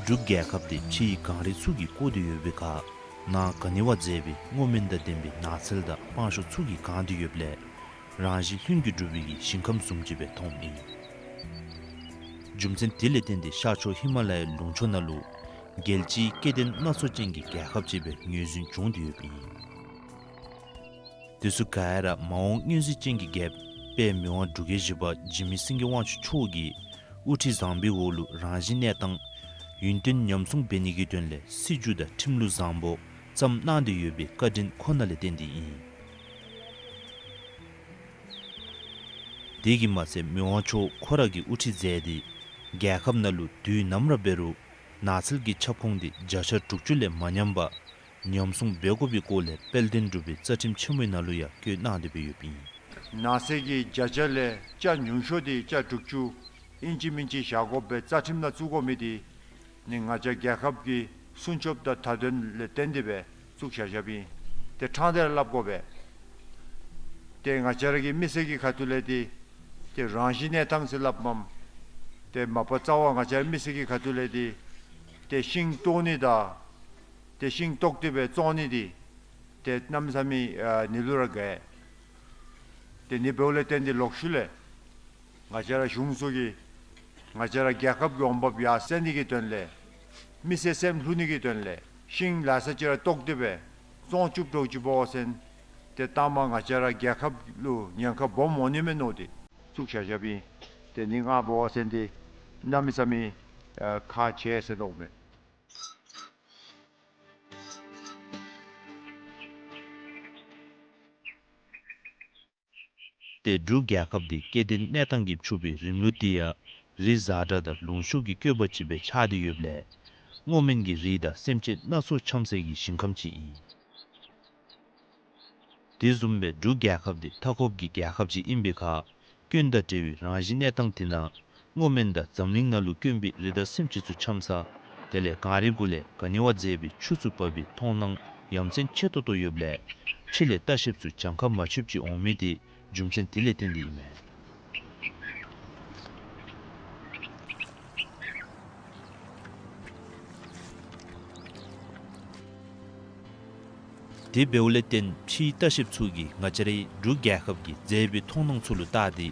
འབྲུག་རྒྱལ་ཁབ་དེ་ཕྱིའི་གངས་རི་ཚུ་གིས་བསྐོར་ཏེ་ཡོད་པའི་ཁར་ནང་ག་ནི་བ་མཛེས་པའི་སྔོ་སྨན་དང་ལྡན་པའི་ནགས་ཚལ་དང་སྤང་ཤོག་ཚུ་གིས་གང་སྟེ་ཡོདཔ་ལས་རང་བཞིན་ལྷུན་གྱིས་གྲུབ་པའི་གི་ཞིང་ཁམས་བཟུམ་ཅིག་སྦེ་མཐོངམ་ཨིན། རྒྱུ་མཚན་དེ་ལས་བརྟེན་ཏེ་ཤར་ཕྱོགས་ཧི་མ་ལ་ཡའི་ལུང་ཕྱོགས་ནང་ལུ་རྒྱལ་སྤྱིའི་སྐྱེ་ལྡན་སྣ་ཚོགས་ཅན་གྱི་རྒྱལ་ཁབ་ཅིག་སྦེ་ངོས་འཛིན་བྱུང་སྟེ་ཡོདཔ་ཨིན། དེ་ཚུ་ག་ར་མ་འོངས་མངོན་གཟིགས་ཅན་གྱི་རྒྱལཔོ་དཔལ་མི་དབང་འབྲུག་རྒྱལ་བཞི་པ་འཇིགས་མེད་སེང་གེ་དབང་ཕྱུག་མཆོག་གི་དབུ་ཁྲིད་བཟང་པོའི་འོག་ལུ་རང་བཞིན་གནས་སྟངས་ཡུན་བརྟན་ཉམས་སྲུང་འབད་ནི་གི་དོན་ལས་སྲིད་བྱུས་དང་ཁྲིམས་ལུགས་བཟང་པོ་བརྩམས་གནང་སྟེ་ཡོད་པའི་བཀའ་དྲིན་ཁོ་ན་ལས་བརྟེན་ཏེ་ཨིན། དེ་གིས་མ་ཚད་མི་དབང་མཆོག་ཁོ་ར་གིས་དབུ་ཁྲིད་མཛད་དེ་རྒྱལ་ཁབ་ནང་ལུ་དུས་ནམ་ར་འབད་རུང་ནགས་ཚལ་གྱི་ཁྱབ་ཁོངས་དེ་བརྒྱ་ཆ་དྲུག་ཅུ་ལས་མ་ཉམས་པར་ ཉམས་སྲུང་འབད་དགོ་པའི་སྐོར་ལས་དཔལ་ལྡན་འབྲུག་པའི་རྩ་ཁྲིམས་ཆེན་མོའི་ནང་ལུ་ཡང་བཀོད་གནང་སྟེ་སྦེ་ཡོདཔ་ཨིན། ནགས་ཚལ་གྱི་བརྒྱ་ཆ་ལས་ཆ་ཉུང་ཤོས་འདི་ཆ་དྲུག་ཅུ་ཨིན་ཅི་མིན་ཅི་བཞག་དགོ་པའི་རྩ་ཁྲིམས་ནང་བཙུགས་དགོ་མི་འདི་ནི་ང་བཅས་རྒྱལ་ཁབ་ཀྱི་སྲུང་སྐྱོབ་དང་མཐའ་དོན་ལས་བརྟེན་ཏེ་སྦེ་བཙུགས་བཞག་བཞགཔ་ཨིན། ཏེ་ཕྲང་སྟེ་ར་སླབ་དགོ་པས། ཏེ་ང་བཅས་ར་གི་མི་སེར་གྱི་ཁ་ཐུག་ལས་འདི་ཏེ་རང་བཞིན་གནས་སྟངས་ཟེར་སླབ་མས། ཏེ་མ་པ་རྩ་བ་ང་བཅས་ར་མི་སེར་གྱི་ཁ་ཐུག་ལས་འདི་ཏེ་ཤིང་བཏོག་ནི་དང་ཏེ་ཤིང་བཏོག་སྟེ་སྦེ་བཙོང་ནི་འདི་ཏེ་གནམ་མེད་ས་མེད་ཨ་ནི་ལུ་ར་དགའ། ཏེ་ནི་འབདཝ་ལས་བརྟེན་ཏེ་ལོག་ཤུལ་ལས་ང་བཅས་ར་གཞུང་ཚུ་གིས་ང་བཅས་ར་རྒྱལ་ཁབ་ཀྱི་འོང་འབབ་ཡར་སེང་ནི་གི་དོན་ལས་མི་སེར་སེམས་ལྷོད་ནི་གི་དོན་ལས་ཤིང་ལ་ས་ཅིག་ར་བཏོག་སྟེ་སྦེ་བཙོང་བཅུག་འགྱོ་བཅུགཔ་འབད་བ་ཅིན་ཏེ་ལྟག་མ་ང་བཅས་ར་རྒྱལ་ཁབ་ལུ་ཉེན་ཁ་སྦོམ་འོང་ནི་མས་མནོ་སྟེ་བཙུགས་བཞག་བཞགཔ་ཨིན། ཏེ་ནི་ང་འབད་བ་ཅིན་འདི་གནམ་མེད་ས་མེད་ཨ་ཁག་ཆེ་ཟེར་མནོཝ་མས། ཏེ་འབྲུག་རྒྱལ་ཁབ་འདི་སྐྱེ་ལྡན་གནས་སྟངས་ཀྱིས་ཕྱུག་པའི་རིམ་ལུགས་འདི་ཡང་རི་གཟར་དྲགས་དང་ལུང་ཤུགས་ཀྱིས་བསྐོར་བ་ཅིག་སྦེ་ཆགས་ཏེ་ཡོདཔ་ལས་སྔོ་སྨན་གྱི་རིགས་དང་སེམས་ཅན་སྣ་ཚོགས་འཁྱམས་སའི་ཞིང་ཁམས་ཅིག་ཨིན། དེ་བཟུམ་སྦེ་འབྲུག་རྒྱལ་ཁབ་འདི་མཐའ་འཁོབ་ཀྱི་རྒྱལ་ཁབ་ཅིག་ཨིན་པའི་ཁར་སྐྱོན་དང་བྲལ་བའི་རང་བཞིན་གནས་སྟངས་དེ་ནང་སྔོ་སྨན་དང་འཛམ་གླིང་ནང་ལུ་དཀོན་པའི་རི་དྭགས་སེམས་ཅན་ཚུ་འཁྱམས་ས་དེ་ལས་གངས་རི་གུ་ལས་ག་ནི་བ་མཛེས་པའི་ཆུ་ཚུ་འབབ་པའི་མཐོང་སྣང་ཡ་མཚན་ཆེ་ཏོག་ཏོ་ཡོདཔ་ལས་ཕྱི་ལས་ལྟ་བཤལཔ་ཚུ་གྱངས་ཁ་མ་ཆོདཔ་ཅིག་འོང་མི་དེ་རྒྱུ་མཚན་དེ་ལས་བརྟེན་ཏེ་ཨིན་མས། དེ་འབདཝ་ལས་བརྟེན་ཕྱིའི་ལྟ་བཤལཔ་ཚུ་གིས་ང་བཅས་རའི་འབྲུག་རྒྱལ་ཁབ་ཀྱི་མཛེས་པའི་མཐོང་སྣང་ཚུ་ལུ་བལྟ་སྟེ་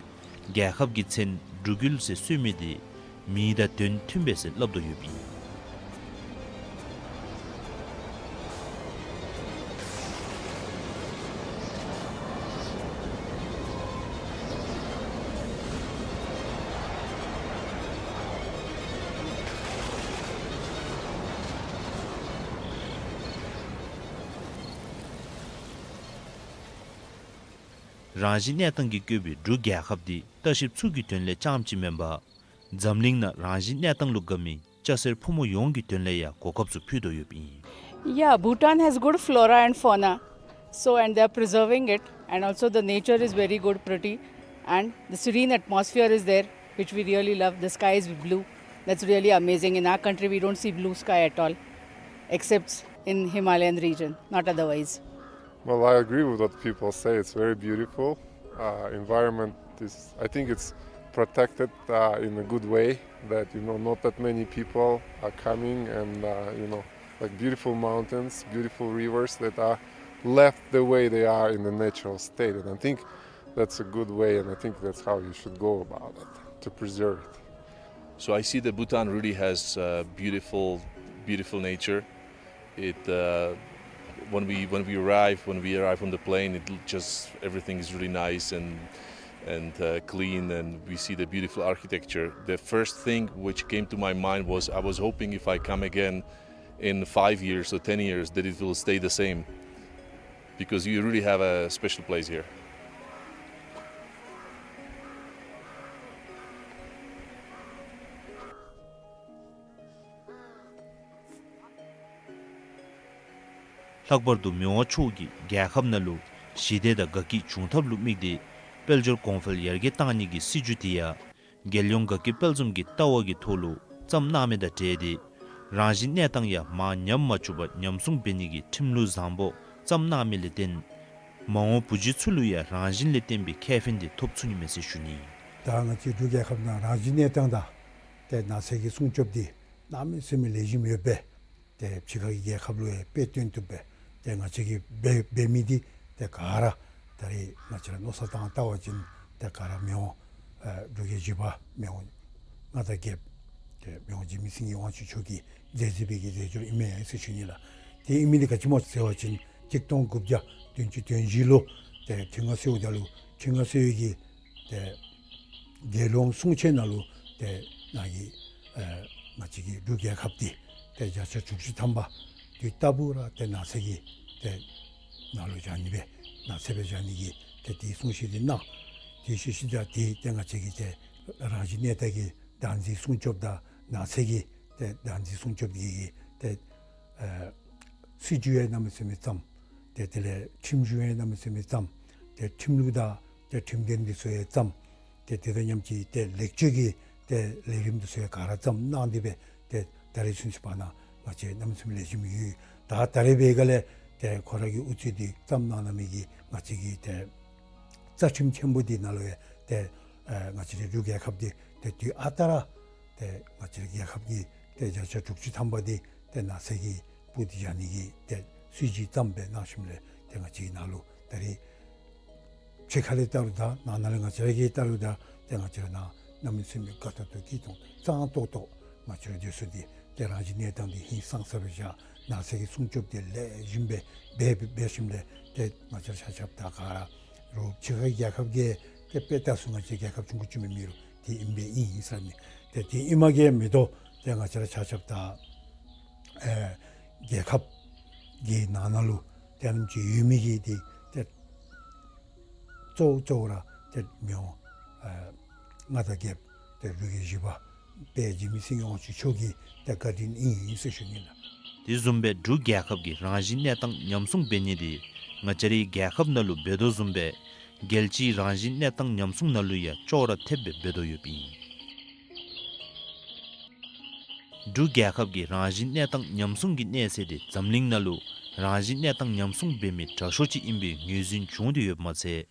རྒྱལ་ཁབ་ཀྱི་མཚན་འབྲུག་ཡུལ་ཟེར་གསོལ་མི་དེ་མིང་དང་དོན་མཐུན་པས་ཟེར་སླབ་དོ་ཡོདཔ་ཨིན། རང་བཞིན་གནས་སྟངས་ཀྱིས་བསྐོར་བའི་འབྲུག་རྒྱལ་ཁབ་འདི་ལྟ་བཤལཔ་ཚུ་གི་དོན་ལས་རྐྱངམ་ཅིག་མེན་པར་འཛམ་གླིང་ནང་རང་བཞིན་གནས་སྟངས་ལུ་དགའ་མི་སྐྱ་སེར་ཕོ་མོ་ཡོངས་ཀྱི་དོན་ལས་ཡང་གོ་སྐབས་ཚུ་ཕུལ་དོ་ཡོདཔ་ཨིན། Yeah, Bhutan has good flora and fauna. So, and they are preserving it, and also the nature is very good, pretty, and the serene atmosphere is there, which we really love. The sky is blue. That's really amazing. In our country, we don't see blue sky at all, except in Himalayan region, not otherwise. Well, I agree with what people say. It's very beautiful. Uh, environment is, I think it's protected, uh, in a good way, that, you know, not that many people are coming and, uh, you know, like, beautiful mountains, beautiful rivers that are left the way they are in the natural state. And I think that's a good way, and I think that's how you should go about it, to preserve it. So I see that Bhutan really has, uh, beautiful, beautiful nature. It, uh, when we, when we arrive, when we arrive on the plane, it l-, just, everything is really nice and, and, uh, clean, and we see the beautiful architecture. The first thing which came to my mind was, I was hoping if I come again in five years or ten years, that it will stay the same, because you really have a special place here. ལྷག་པར་དུ་མི་དབང་མཆོག་གིས་རྒྱལ་ཁབ་ནང་ལུ་ཞི་བདེ་དང་དགའ་སྐྱིད་འབྱུང་ཐབས་ལུ་དམིགས་ཏེ་དཔལ་འབྱོར་གོང་འཕེལ་ཡར་རྒྱས་གཏང་ནི་གི་སྲིད་བྱུས་དེ་ཡང་རྒྱལ་ཡོངས་དགའ་སྐྱིད་དཔལ་འཛོམས་ཀྱི་ལྟ་བ་གི་ཐོག་ལུ་བརྩམས་གནང་མི་དང་འབྲེལ་ཏེ་རང་བཞིན་གནས་སྟངས་ཡང་མར་ཉམས་མ་བཅུག་པར་ཉམས་སྲུང་འབད་ནི་གི་ཁྲིམས་ལུགས་བཟང་པོ་བརྩམས་གནང་མི་ལས་བརྟེན་མ་འོངས་བུ་བརྒྱུད་ཚུ་ལུ་ཡང་རང་བཞིན་ལས་བརྟེན་པའི་ཁེ་ཕན་དེ་ཐོབ་ཚུགས་ནི་མས་ཟེར་ཞུ་ནི། ད་ང་བཅས་འབྲུག་རྒྱལ་ཁབ་ནང་རང་བཞིན་གནས་སྟངས་དང་ཏེ་ནགས་ཚལ་གྱི་སྲུང་སྐྱོབ་འདི་གནམ་མེད་ས་མེད་ལེགས་ཤོམ་ཡོདཔ་སྦེ་ཏེ་ཕྱི་ཁ་གི་རྒྱལ་ཁབ་ལུ་ཡང་དཔེ་སྟོན་བཏུབ་པས། ཏེ་ང་བཅས་ཀྱིས་འབད་འབད་མི་འདི་ཏེ་ག་ར་ད་རེས་ང་བཅས་ར་མནོ་བསམ་བཏང་བལྟ་བ་ཅིན་ཏེ་ག་ར་མི་དབང་ཨེ་འབྲུག་རྒྱལ་བཞི་པ་མི་དབང་མངའ་བདག་རྒྱལཔོ་ཏེ་མི་དབང་འཇིགས་མེད་སེང་གེ་དབང་ཕྱུག་མཆོག་གི་མཛད་རྗེས་པའི་གི་མཛད་སྒོ་ཨིན་མས་ཟེར་ཞུ་ནི་ལགས། ཏེ་ཨིན་མི་འདི་ག་ཅི་སྨོ་ཟེར་བ་ཅིན་གཅིག་སྟོང་དགུ་བརྒྱ་བདུན་ཅུ་དོན་བཞི་ལུ་ཏེ་ཁྲི་མངའ་གསོལཝ་ད་ལུ་ཁྲི་མངའ་གསོལ་བའི་གི་ཏེ་རྒྱལ་ཡོངས་གསུང་ཆོག་ནང་ལུ་ཏེ་ནཱ་གི་ཨེ་ང་བཅས་ཀྱི་འབྲུག་རྒྱལ་ཁབ་འདི་ཏེ་བརྒྱ་ཆ་དྲུག་ཅུ་ཐམ་པ་དུས་རྟག་བུ་ར་ཏེ་ནགས་ཚལ་གྱི་ཏེ་ནང་ལུ་བཞག་ནི་སྦེ་ནགས་ཚལ་སྦེ་བཞག་ནི་གི་ཏེ་དེའི་གསུང་བཤད་འདི་གནང་། དེའི་ཤུལ་ཤུལ་ད་ཏེ་ཏེ་ང་བཅས་ཀྱི་ཏེ་རང་བཞིན་གནས་སྟངས་ཀྱི་བདག་འཛིན་སྲུང་སྐྱོབ་དང་ནགས་ཚལ་གྱི་ཏེ་བདག་འཛིན་སྲུང་སྐྱོབ་ཀྱི་ཏེ་ཨེ་ སྲིད་བྱུས་ཡང་གནམ་མེད་ས་མེད་བརྩམས། ཏེ་དེ་ལས་ཁྲིམས་གཞུང་ཡང་གནམ་མེད་ས་མེད་བརྩམས། ཏེ་ཁྲིམས་ལུགས་དང་ཏེ་ཁྲིམས་དོན་འདི་ཚུ་ཡང་བརྩམས། ཏེ་དེ་དང་མཉམ་གཅིག་ཏེ་ལེགས་བཅོས་ཀྱི་ཏེ་ལས་རིམ་འདི་ཚུ་ཡང་ག་ར་བརྩམས་གནང་སྟེ་སྦེ་ཏེ་ད་རེས་ཚུན་ཚོད་བར་ན་ང་བཅས་གནམ་མེད་ས་མེད་ལེགས་ཤོམ་ཡོད། ད་ད་རེས་འབད་སྒང་ལས་ཏེ་ཁོ་ར་གི་ཨུ་ཚུགས་འདི་བརྩམས་གནང་གནང་མི་གི་ང་བཅས་ཀྱི་ཏེ་རྩ་ཁྲིམས་ཆེན་པོ་འདི་ནང་ལུ་ཡང་ཏེ་ཨེ་ང་བཅས་རའི་འབྲུག་རྒྱལ་ཁབ་འདི་ཏེ་དུས་ཨ་རྟག་ར་ཏེ་ང་བཅས་རའི་རྒྱལ་ཁབ་ཀྱི་ཏེ་བརྒྱ་ཆ་དྲུག་ཅུ་ཐམ་པ་འདི་ཏེ་ནགས་ཚལ་གྱིས་སྤུར་ཏེ་བཞག་ནི་གི་ཏེ་སྲིད་བྱུས་བརྩམས་སྦེ་གནང་ཞིནམ་ལས་ཏེ་ང་བཅས་ཀྱི་ནང་ལུ་ད་རེས་ཕྱི་ཁ་ལས་བལྟ་རུང་དང་ནང་ན་ལས་ང་བཅས་ར་གིས་བལྟ་རུང་དང་ཏེ་ང་བཅས་ར་ནང་གནམ་མེད་ས་མེད་དགའ་ཏོག་ཏོ་སྐྱིད་ཏོང་ཏོ་གཙང་ཏོག་ཏོ་ང་བཅས་ར་སྡོད་ས་འདི་ཏེ་རང་བཞིན་གནས་སྟངས་འདི་ཧིང་སངས་ས་སྦེ་བཞག། ནགས་ཚལ་གྱི་སྲུང་སྐྱོབ་འདི་ལེགས་ཤོམ་སྦེ་འབད་འབད་ཞིནམ་ལས་ཏེ་ང་བཅས་ར་ཆ་ཁྱབ་དང་ག་ར་རོགས་ཕྱི་ཁའི་རྒྱལ་ཁབ་ཀྱིས་ཏེ་དཔེ་བལྟ་ཚུགས་ང་བཅས་རྒྱལ་ཁབ་ཆུང་ཀུ་ཅིག་མེན་མི་རུང་དེ་ཨིན་པས་ཨིན་ཟེར་ནི། ཏེ་དེ་ཨིནམ་གིས་མ་གཏོགས་ཏེ་ང་བཅས་ར་ཆ་ཁྱབ་དང་ཨེ་རྒྱལ་ཁབ་ཀྱི་ནང་ན་ལུ་ཏེ་ཨ་ནེམ་ཅིག་ཡོད་མི་གི་ཏེ་ཏེ་གཙོ་བོ་གཙོ་བོ་ར་ཏེ་མི་དབང་ཨེ་མངའ་བདག་རྒྱལཔོ་ཏེ་འབྲུག་རྒྱལ་བཞི་པ་དཔལ་འཇིགས་མེད་སེང་གེ་དབང་ཕྱུག་མཆོག་གི་ཏེ་བཀའ་དྲིན་ཨིན་ཟེར་ཞུ་ནི་ལགས། དེ་བཟུམ་སྦེ་འབྲུག་རྒྱལ་ཁབ་ཀྱིས་རང་བཞིན་གནས་སྟངས་ཉམས་སྲུང་འབད་ནི་འདི་ང་བཅས་རའི་རྒྱལ་ཁབ་ནང་ལུ་འབད་དོ་བཟུམ་སྦེ་རྒྱལ་སྤྱིའི་རང་བཞིན་གནས་སྟངས་ཉམས་སྲུང་ནང་ལུ་ཡང་ཅོག་ར་འཐདཔ་སྦེ་འབད་དོ་ཡོདཔ་ཨིན། འབྲུག་རྒྱལ་ཁབ་ཀྱི་རང་བཞིན་གནས་སྟངས་ཉམས་སྲུང་གི་གནས་ཚད་འདི་འཛམ་གླིང་ནང་ལུ་རང་བཞིན་གནས་སྟངས་ཉམས་སྲུང་འབད་མི་དྲག་ཤོས་ཅིག་ཨིན་པའི་ངོས་འཛིན་བྱུང་སྟེ་ཡོདཔ་མ་ཚད་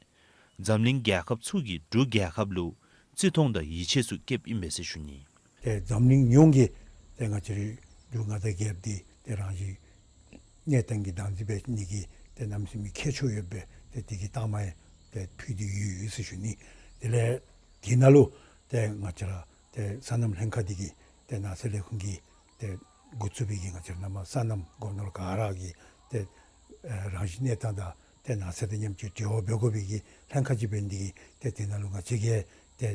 འཛམ་གླིང་རྒྱལ་ཁབ་ཚུ་གིས་འབྲུག་རྒྱལ་ཁབ་ལུ་བརྩི་མཐོང་དང་ཡིད་ཆེས་ཚུ་བསྐྱེདཔ་ཨིན་པས་ཟེར་ཞུ་ནི། ཏེ་འཛམ་གླིང་ཡོངས་ཀྱིས་ཏེ་ང་བཅས་རའི་འབྲུག་མངའ་བདག་རྒྱལཔོ་འདི་ཏེ་རང་བཞིན་གནས་སྟངས་ཀྱི་བདག་འཛིན་འབད་ནི་གི་ཏེ་གནམ་མེད་ས་མེད་ཁྱད་ཆོས་ཡོདཔ་སྦེ་ཏེ་དེ་གི་རྟགས་མ་ཡང་ཏེ་ཕུལ་ཏེ་ཡོད་ཟེར་ཞུ་ནི། དེ་ལས་དེ་ནང་ལུ་ཏེ་ང་བཅས་ར་ཏེ་སོ་ནམ་ལྷན་ཁག་འདི་གིས་ཏེ་ནགས་ཚལ་ལས་ཁུངས་ཀྱིས་ཏེ་འགོ་བཙུགས་པའི་གི་ང་བཅས་ར་ནང་མ་སོ་ནམ་སྒོ་ནོར་ག་ར་གིས་ཏེ་ཨེ་རང་བཞིན་གནས་སྟངས་དང་ཏེ་ནགས་ཚལ་དང་མཉམ་གཅིག་འབྲེལ་བ་འབད་དགོ་པའི་གི་ལྷན་ཁག་ཅིག་འབད་ནི་འདི་གིས་ཏེ་དེ་ནང་ལུ་ང་བཅས་ཀྱིས་ཏེ་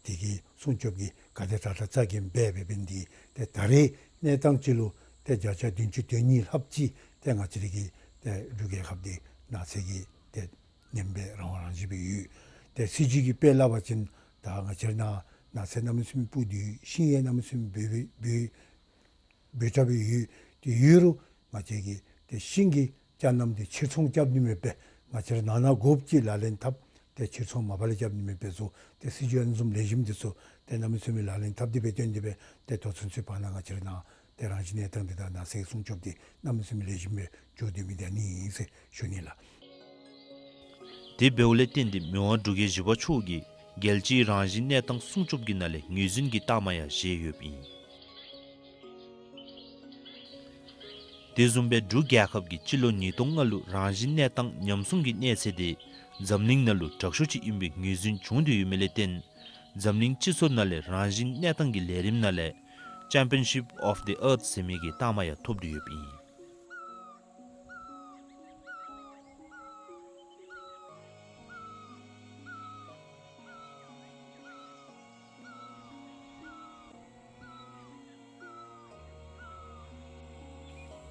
དེ་གི་སྲུང་སྐྱོབ་ཀྱི་ག་དེ་དྲག་དྲག་རྩ་འགེངས་འབད་འབད་འབད་ནི་འདི་གིས་ཏེ་ད་རེས་གནས་སྟངས་ཅིག་ལུ་ཏེ་བརྒྱ་ཆ་བདུན་ཅུ་དོན་གཉིས་ལྷགཔ་ཅིག་ཏེ་ང་བཅས་རའི་གི་ཏེ་འབྲུག་རྒྱལ་ཁབ་འདི་ནགས་ཚལ་གྱིས་ཏེ་ཉམས་པའི་རང་དབང་རང་བཞིན་སྦེ་ཡོད། ཏེ་སྲིད་བྱུས་ཀྱིས་དཔེ་སླབ་པ་ཅིན་ད་ང་བཅས་ར་ནང་ནགས་ཚལ་གནམ་མེད་ས་མེད་སྤུར་ཏེ་ཡོད། ཤིང་ཡང་གནམ་མེད་ས་མེད་འབུ་འབུ་འབུ་འབུ་ཕྲ་སྦེ་ཡོད། དེ་ཡོད་རུང་ང་བཅས་ཀྱིས་ཏེ་ཤིང་གི་ཅ་རྣམ་འདི་ཕྱིར་ཚོང་རྐྱབ་ནི་མེདཔ་སྦེ་ང་བཅས་ར་ནང་ན་དགོཔ་ཅིག་ལག་ལེན་འཐབ། ཏེ་ཕྱིར་ཚོང་མ་པ་ལས་རྐྱབ་ནི་མེདཔ་སྦེ་བཟོ། ཏེ་སྲིད་བྱུས་ཨ་ནི་བཟུམ་ལེགས་ཤོམ་འདི་ཚུ་ཏེ་གནམ་མེད་ས་མེད་ལག་ལེན་འཐབ་སྟེ་སྦེ་བཏོན་ཏེ་སྦེ་ཏེ་ད་ཚུན་ཚོད་བར་ན་ང་བཅས་ར་ནང་ཏེ་རང་བཞིན་གནས་སྟངས་འདི་དང་ནགས་ཚལ་སྲུང་སྐྱོབ་འདི་གནམ་མེད་ས་མེད་ལེགས་ཤོམ་སྦེ་འགྱོ་སྡོད་མི་འདི་ཨ་ནི་ཨིན་ཟེར་ཞུ་ནི་ལགས། དེ་འབདཝ་ལས་བརྟེན་ཏེ་མི་དབང་འབྲུག་རྒྱལ་བཞི་པ་མཆོག་གིས་རྒྱལ་སྤྱིའི་རང་བཞིན་གནས་སྟངས་སྲུང་སྐྱོབ་ཀྱི་ནང་ལས་ངོས་འཛིན་གྱི་རྟགས་མ་ཡང་བཞེས་ཡོདཔ་ཨིན། དེ་བཟུམ་སྦེ་འབྲུག་རྒྱལ་ཁབ་ཀྱིས་སྤྱི་ལོ་ཉིས་སྟོང་ལྔ་ལུ་རང་བཞིན་གནས་སྟངས་ཉམས་སྲུང་གི་གནས་ཚད་དེ་འཛམ་གླིང་ནང་ལུ་དྲག་ཤོས་ཅིག་ཨིན་པའི་ངོས་འཛིན་བྱུང་སྟེ་ཡོད་མི་ལས་བརྟེན་འཛམ་གླིང་སྤྱི་ཚོགས་ནང་ལས་རང་བཞིན་གནས་སྟངས་ཀྱི་ལས་རིམ་ནང་ལས་Championship of the Earth ཟེར་མི་གི་རྟགས་མ་ཡང་ཐོབ་སྟེ་ཡོདཔ་ཨིན།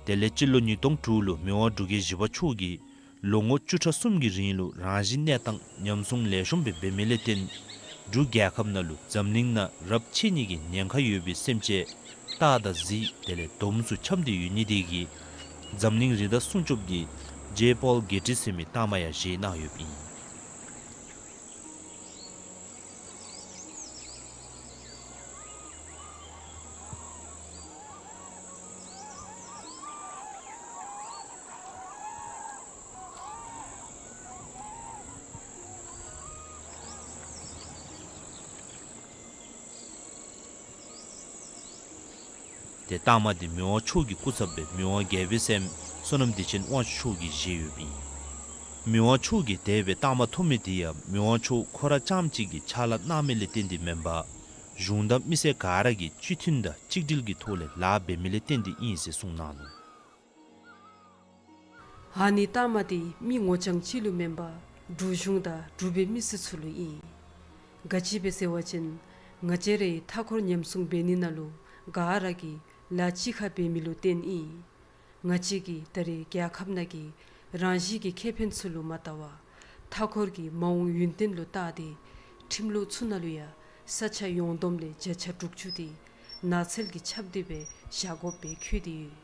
དེ་ལས་སྤྱི་ལོ་ཉིས་སྟོང་དྲུག་ལུ་མི་དབང་འབྲུག་རྒྱལ་བཞི་པ་མཆོག་གིས་ལོ་ངོ་བཅུ་ཕྲག་གསུམ་གྱི་རིང་ལུ་རང་བཞིན་གནས་སྟངས་ཉམས་སྲུང་ལེགས་ཤོམ་སྦེ་འབད་མི་ལས་བརྟེན་འབྲུག་རྒྱལ་ཁབ་ནང་ལུ་འཛམ་གླིང་ནང་རབས་ཆད་ནི་གི་ཉེན་ཁ་ཡོད་པའི་སེམས་ཅན་སྟག་དང་གཟིག་དེ་ལས་དོམ་ཚུ་འཁྱམས་ཏེ་ཡོད་ནི་དེ་གིས་འཛམ་གླིང་རི་དྭགས་སྲུང་སྐྱོབ་ཀྱི་ཇེ་པོལ་གྷེ་ཊི་ཟེར་མི་རྟགས་མ་ཡང་བཞེས་གནང་ཡོདཔ་ཨིན། ཏེ་རྟགས་མ་འདི་མི་དབང་མཆོག་གི་སྐུ་ཚབ་སྦེ་མི་དབང་རྒྱལ་པོའི་སྲསམོ་བསོད་ནམས་བདེ་ཆེན་དབང་ཕྱུག་མཆོག་གིས་བཞེས་ཡོདཔ་ཨིན། མི་དབང་མཆོག་གིས་དེ་སྦེ་རྟགས་མ་ཐོབ་མི་འདི་ཡང་མི་དབང་མཆོག་ཁོ་ར་རྐྱངམ་གཅིག་གིས་ཕྱག་ལཱ་གནང་མི་ལས་བརྟེན་ཏེ་མེན་པར་གཞུང་དང་མི་སེར་ག་ར་གིས་སྤྱི་མཐུན་དང་གཅིག་སྒྲིལ་གྱི་ཐོག་ལས་ལཱ་འབད་མི་ལས་བརྟེན་ཏེ་ཨིན་ཟེར་གསུངས་གནང་ནུག། ཨ་ནི་རྟགས་མ་འདི་མི་ངོ་རྐྱང་གཅིག་ལུ་མེན་པར་འབྲུག་གཞུང་དང་འབྲུག་པའི་མི་སེར་ཚུ་ལུ་ཨིན། ག་ཅི་སྦེ་ཟེར་བ་ཅིན་ང་བཅས་རའི་མཐའ་འཁོར་ཉམས་སྲུང་འབད་ནི་ནང་ལུ་ག་ར་གིས་ལཱ་གཅིག་ཁར་འབད་མི་ལུ་བརྟེན་ཨིན། ང་བཅས་ཀྱིས་ད་རེས་རྒྱལ་ཁབ་ནང་གི་རང་བཞིན་གྱི་ཁེ་ཕན་ཚུ་ལུ་མ་བལྟ་བར་མཐའ་འཁོར་གྱི་མ་འོངས་ཡུན་བརྟན་ལུ་བལྟ་སྟེ་ཁྲིམས་ལུགས་ཚུ་ནང་ལུ་ཡང་ས་ཆ་ཡོངས་བསྡོམས་ལས་བརྒྱ་ཆ་དྲུག་ཅུ་དེ་ནགས་ཚལ་གྱིས་ཁྱབ་སྟེ་སྦེ་བཞག་དགོཔ་སྦེ་བཀོད་དེ་ཡོད།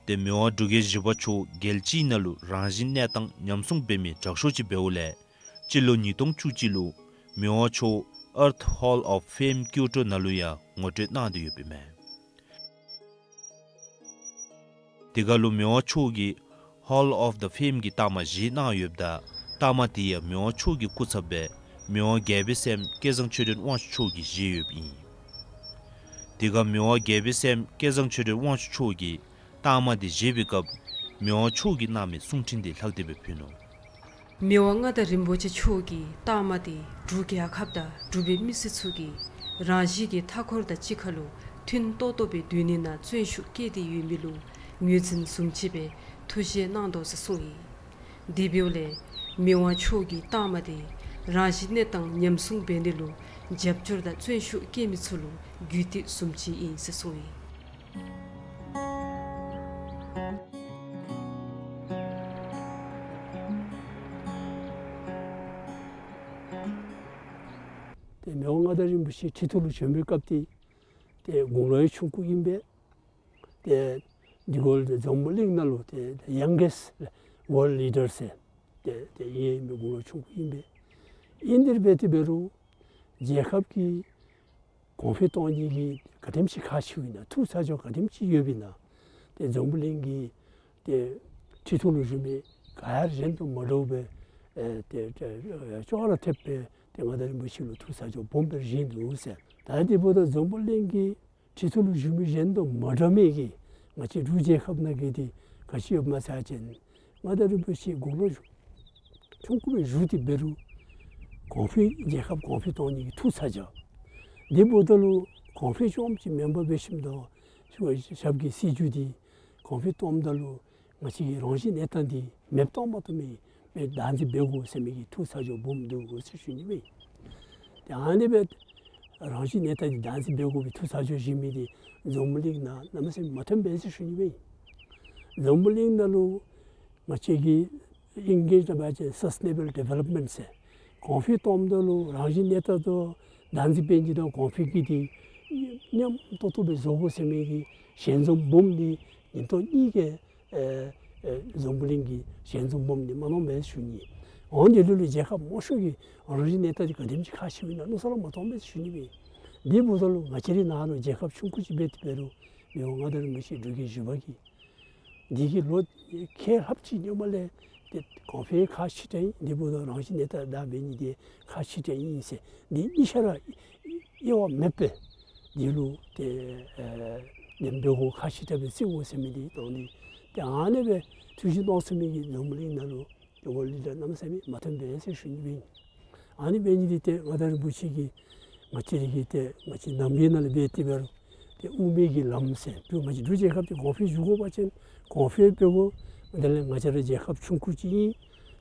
ཏེ་མི་དབང་འབྲུག་རྒྱལ་བཞི་པ་མཆོག་རྒྱལ་སྤྱིའི་ནང་ལུ་རང་བཞིན་གནས་སྟངས་ཉམས་སྲུང་འབད་མི་དྲག་ཤོས་ཅིག་འབདཝ་ལས་སྤྱི་ལོ་ཉིས་སྟོང་བཅུ་གཅིག་ལུ་མི་དབང་མཆོག་Earth Hall of Fame ཀིའོ་ཊོ་ནང་ལུ་ཡང་ངོ་སྤྲོད་གནང་སྟེ་ཡོདཔ་ཨིན་མས། དེ་ཁར་ལུ་མི་དབང་མཆོག་གིས་Hall of the Fame གི་རྟགས་མ་བཞི་གནང་ཡོདཔ་ད་རྟགས་མ་དེ་ཡང་མི་དབང་མཆོག་གི་སྐུ་ཚབ་སྦེ་མི་དབང་རྒྱལ་པོའི་སྲསམོ་སྐལ་བཟང་ཆོས་སྒྲོན་དབང་ཕྱུག་མཆོག་གིས་བཞེས་ཡོདཔ་ཨིན། དེ་ཁར་མི་དབང་རྒྱལ་པོའི་སྲསམོ་སྐལ་བཟང་ཆོས་སྒྲོན་དབང་ཕྱུག་མཆོག་གིས་རྟགས་མ་དེ་བཞེས་པའི་སྐབས་མི་དབང་མཆོག་གིས་གནང་མི་གསུང་འཕྲིན་དེ་ལྷག་སྟེ་སྦེ་ཕུལ་ནུག། མི་དབང་མངའ་བདག་རིན་པོ་ཆེ་མཆོག་གིས་རྟགས་མ་དེ་འབྲུག་རྒྱལ་ཁབ་དང་འབྲུག་པའི་མི་སེར་ཚུ་གིས་རང་བཞིན་གྱི་མཐའ་འཁོར་དང་གཅིག་ཁར་ལུ་མཐུན་ཏོག་ཏོ་སྦེ་སྡོད་ནི་ནང་བརྩོན་ཤུགས་བསྐྱེད་དེ་ཡོད་མི་ལུ་ངོས་འཛིན་བཟུམ་ཅིག་སྦེ་ཐུགས་བཞེད་གནང་དོ་ཟེར་གསུངས་ཡི། དེ་འབདཝ་ལས་མི་དབང་མཆོག་གི་རྟགས་མ་དེ་རང་བཞིན་གནས་སྟངས་ཉམས་སྲུང་འབད་ནི་ལུ་རྒྱབ་སྐྱོར་དང་བརྩོན་ཤུགས་བསྐྱེད་མི་ཚུ་ལུ་རྒྱུད་སྟེགས་བཟུམ་ཅིག་ཨིན་ཟེར་གསུངས་ཡི། ཏེ་མི་དབང་མངའ་བདག་རིན་པོ་ཆེ་ཁྲི་ཐོག་ལུ་བྱོན་པའི་སྐབས་དེ་ཏེ་དགུང་ལོ་ཡང་ཆུང་ཀུ་ཨིན་པས། ཏེ་འདི་གུ་ལུ་ཏེ་འཛམ་བུ་གླིང་ནང་ལུ་ཏེ་ཏེ་youngest world leader ཟེར་ཏེ་ཏེ་ཡང་མི་དགུང་ལོ་ཆུང་ཀུ་ཨིན་པས། ཨིན་དེ་སྦེ་ཏེ་འབད་རུང་རྒྱལ་ཁབ་ཀྱི་གོང་འཕེལ་གཏོང་ནི་གི་ག་དེམ་ཅིག་ཁག་ཆེཝ་ཨིན་ན་ཐུགས་ཚ་གྱང་ག་དེམ་ཅིག་ཡོདཔ་ཨིན་ན་ཏེ་འཛམ་བུ་གླིང་གི་ཏེ་ཁྲི་ཐོག་ལུ་བཞུགས་མི་ག་ཡང་གཞན་དང་མ་འདྲཝ་སྦེ་ཨེ་ཏེ་ཏེ་ཅོག་ར་འཐདཔ་སྦེ་ཏེ་མངའ་བདག་རིན་པོ་ཆེ་ལུ་ཐུགས་ཚ་གྱང་སྦོམ་སྦེ་བཞེས་ནུག་ཟེར། ད་དེ་འབདཝ་ད་འཛམ་བུ་གླིང་གི་ཁྲི་ཐོག་ལུ་བཞུགས་མི་གཞན་དང་མ་འདྲ་མི་གི་ང་བཅས་འབྲུག་རྒྱལ་ཁབ་ནང་གི་དེ་ག་ཅི་ཡོདཔ་སྨོ་ཟེར་བ་ཅིན་མངའ་བདག་རིན་པོ་ཆེ་དགུང་ལོ་ཆུང་ཀུ་སྦེ་བཞུགས་ཏེ་འབད་རུང་གོང་འཕེལ་རྒྱལ་ཁབ་གོང་འཕེལ་གཏོང་ནི་གི་ཐུགས་ཚ་གྱང་། དེ་འབདཝ་ད་ལུ་གོང་འཕེལ་རྐྱངམ་ཅིག་མེན་པར་འབད་ཞིནམ་ད་ཞབས་ཀྱི་སྲིད་བྱུས་དེ་གོང་འཕེལ་གཏངམ་ད་ལུ་ང་བཅས་ཀྱི་རང་བཞིན་གནས་སྟངས་འདི་མེདཔ་བཏང་མ་བཏུབ་མི་སྦེ་བདག་འཛིན་འབད་དགོ་ཟེར་མི་གི་ཐུགས་ཚ་གྱང་སྦོམ་འདུག་ཟེར་ཞུ་ནི་ཨིན། ཏེ་ཨ་ནི་སྦེ་རང་བཞིན་གནས་སྟངས་འདི་བདག་འཛིན་འབད་དགོ་པའི་ཐུགས་ཚ་གྱང་བཞེས་མི་འདི་འཛམ་བུ་གླིང་ནང་གནམ་མེད་ས་མེད་མ་ཐོན་པས་ཟེར་ཞུ་ནི་ཨིན། འཛམ་བུ་གླིང་ནང་ལུ་ང་བཅས་ཀྱི་ཨིང་སྐད་ནང་འབད་བ་ཅིན་sustainable development ཟེར་གོང་འཕེལ་གཏངམ་ད་ལུ་རང་བཞིན་གནས་སྟངས་དང་བདག་འཛིན་འབད་ནི་དང་གོང་འཕེལ་གྱི་དེ་མཉམ་ཏོག་ཏོ་སྦེ་བཟོ་དགོ་ཟེར་མི་གི་ཞལ་འཛོམས་འབུམ་འདི་ཉིན་ཐོ་གཉིས་ཀྱི་ཨེ་ཨེ་འཛམ་བུ་གླིང་གི་ཞལ་འཛོམས་འབུམ་འདི་མ་གནང་པས་ཞུ་ནི། འོན་ཏེ་ལུ་ལུ་རྒྱལ་ཁབ་མང་ཤོས་ཀྱིས་རང་བཞིན་གནས་སྟངས་འདི་ག་དེམ་ཅིག་ཁག་ཆེཝ་ཨིན་ན་མནོ་བསམ་ར་མ་བཏང་པས་ཞུ་ནི་སྦེ། དེ་འབདཝ་ད་ལུ་ང་བཅས་རའི་ནང་ལུ་རྒྱལ་ཁབ་ཆུང་ཀུ་ཅིག་འབད་དེ་འབད་རུང་མི་དབང་མངའ་བདག་རིན་པོ་ཆེ་འབྲུག་རྒྱལ་བཞི་པ་གིས་འདི་གི་ལོ་ཁལ་ལྷགཔ་ཅིག་སྔོན་མ་ལས་ཏེ་གོང་འཕེལ་ཁག་ཆེ་དྲགས་ཨིན། དེ་འབདཝ་ད་རང་བཞིན་གནས་སྟངས་བདག་འབད་ནི་འདི་ཁག་ཆེ་དྲགས་ཨིན་ཟེར་འདི་གཉིས་ཆ་ར་དབྱེ་བ་མེདཔ་སྦེ་འདི་ལུ་ཏེ་ཨེ་ལེན་འབད་དགོ་ཁག་ཆེ་དྲགས་སྦེ་བརྩི་དགོ་ཟེར་མི་འདི་དང་འདི་ཏེ་ཨ་ནི་སྦེ་ཐུགས་བཞེད་གནང་ཚུགས་མི་གི་འཛམ་བུ་གླིང་ནང་ལུ་ཏེ་ཝརལཌ་ལི་ཌར་གནམ་མེད་ས་མེད་མ་ཐོན་པས་ཟེར་ཞུ་ནི་སྦེ་ཨིན། ཨ་ནི་འབད་ནི་འདི་ཏེ་མངའ་བདག་རིན་པོ་ཆེ་གིས་ང་བཅས་རའི་གི་ཏེ་ང་བཅས་ནང་པའི་ནང་ལུ་འབད་དེ་འབད་རུང་ཏེ་དབུ་མའི་གི་ལམ་ཟེར་འབད་ང་བཅས་འབྲུག་རྒྱལ་ཁབ་འདི་གོང་འཕེལ་འགྱོ་དགོ་པ་ཅིན་གོང་འཕེལ་འབད་དགོ། དེ་ལས་ང་བཅས་ར་རྒྱལ་ཁབ་ཆུང་ཀུ་ཅིག་ཨིན།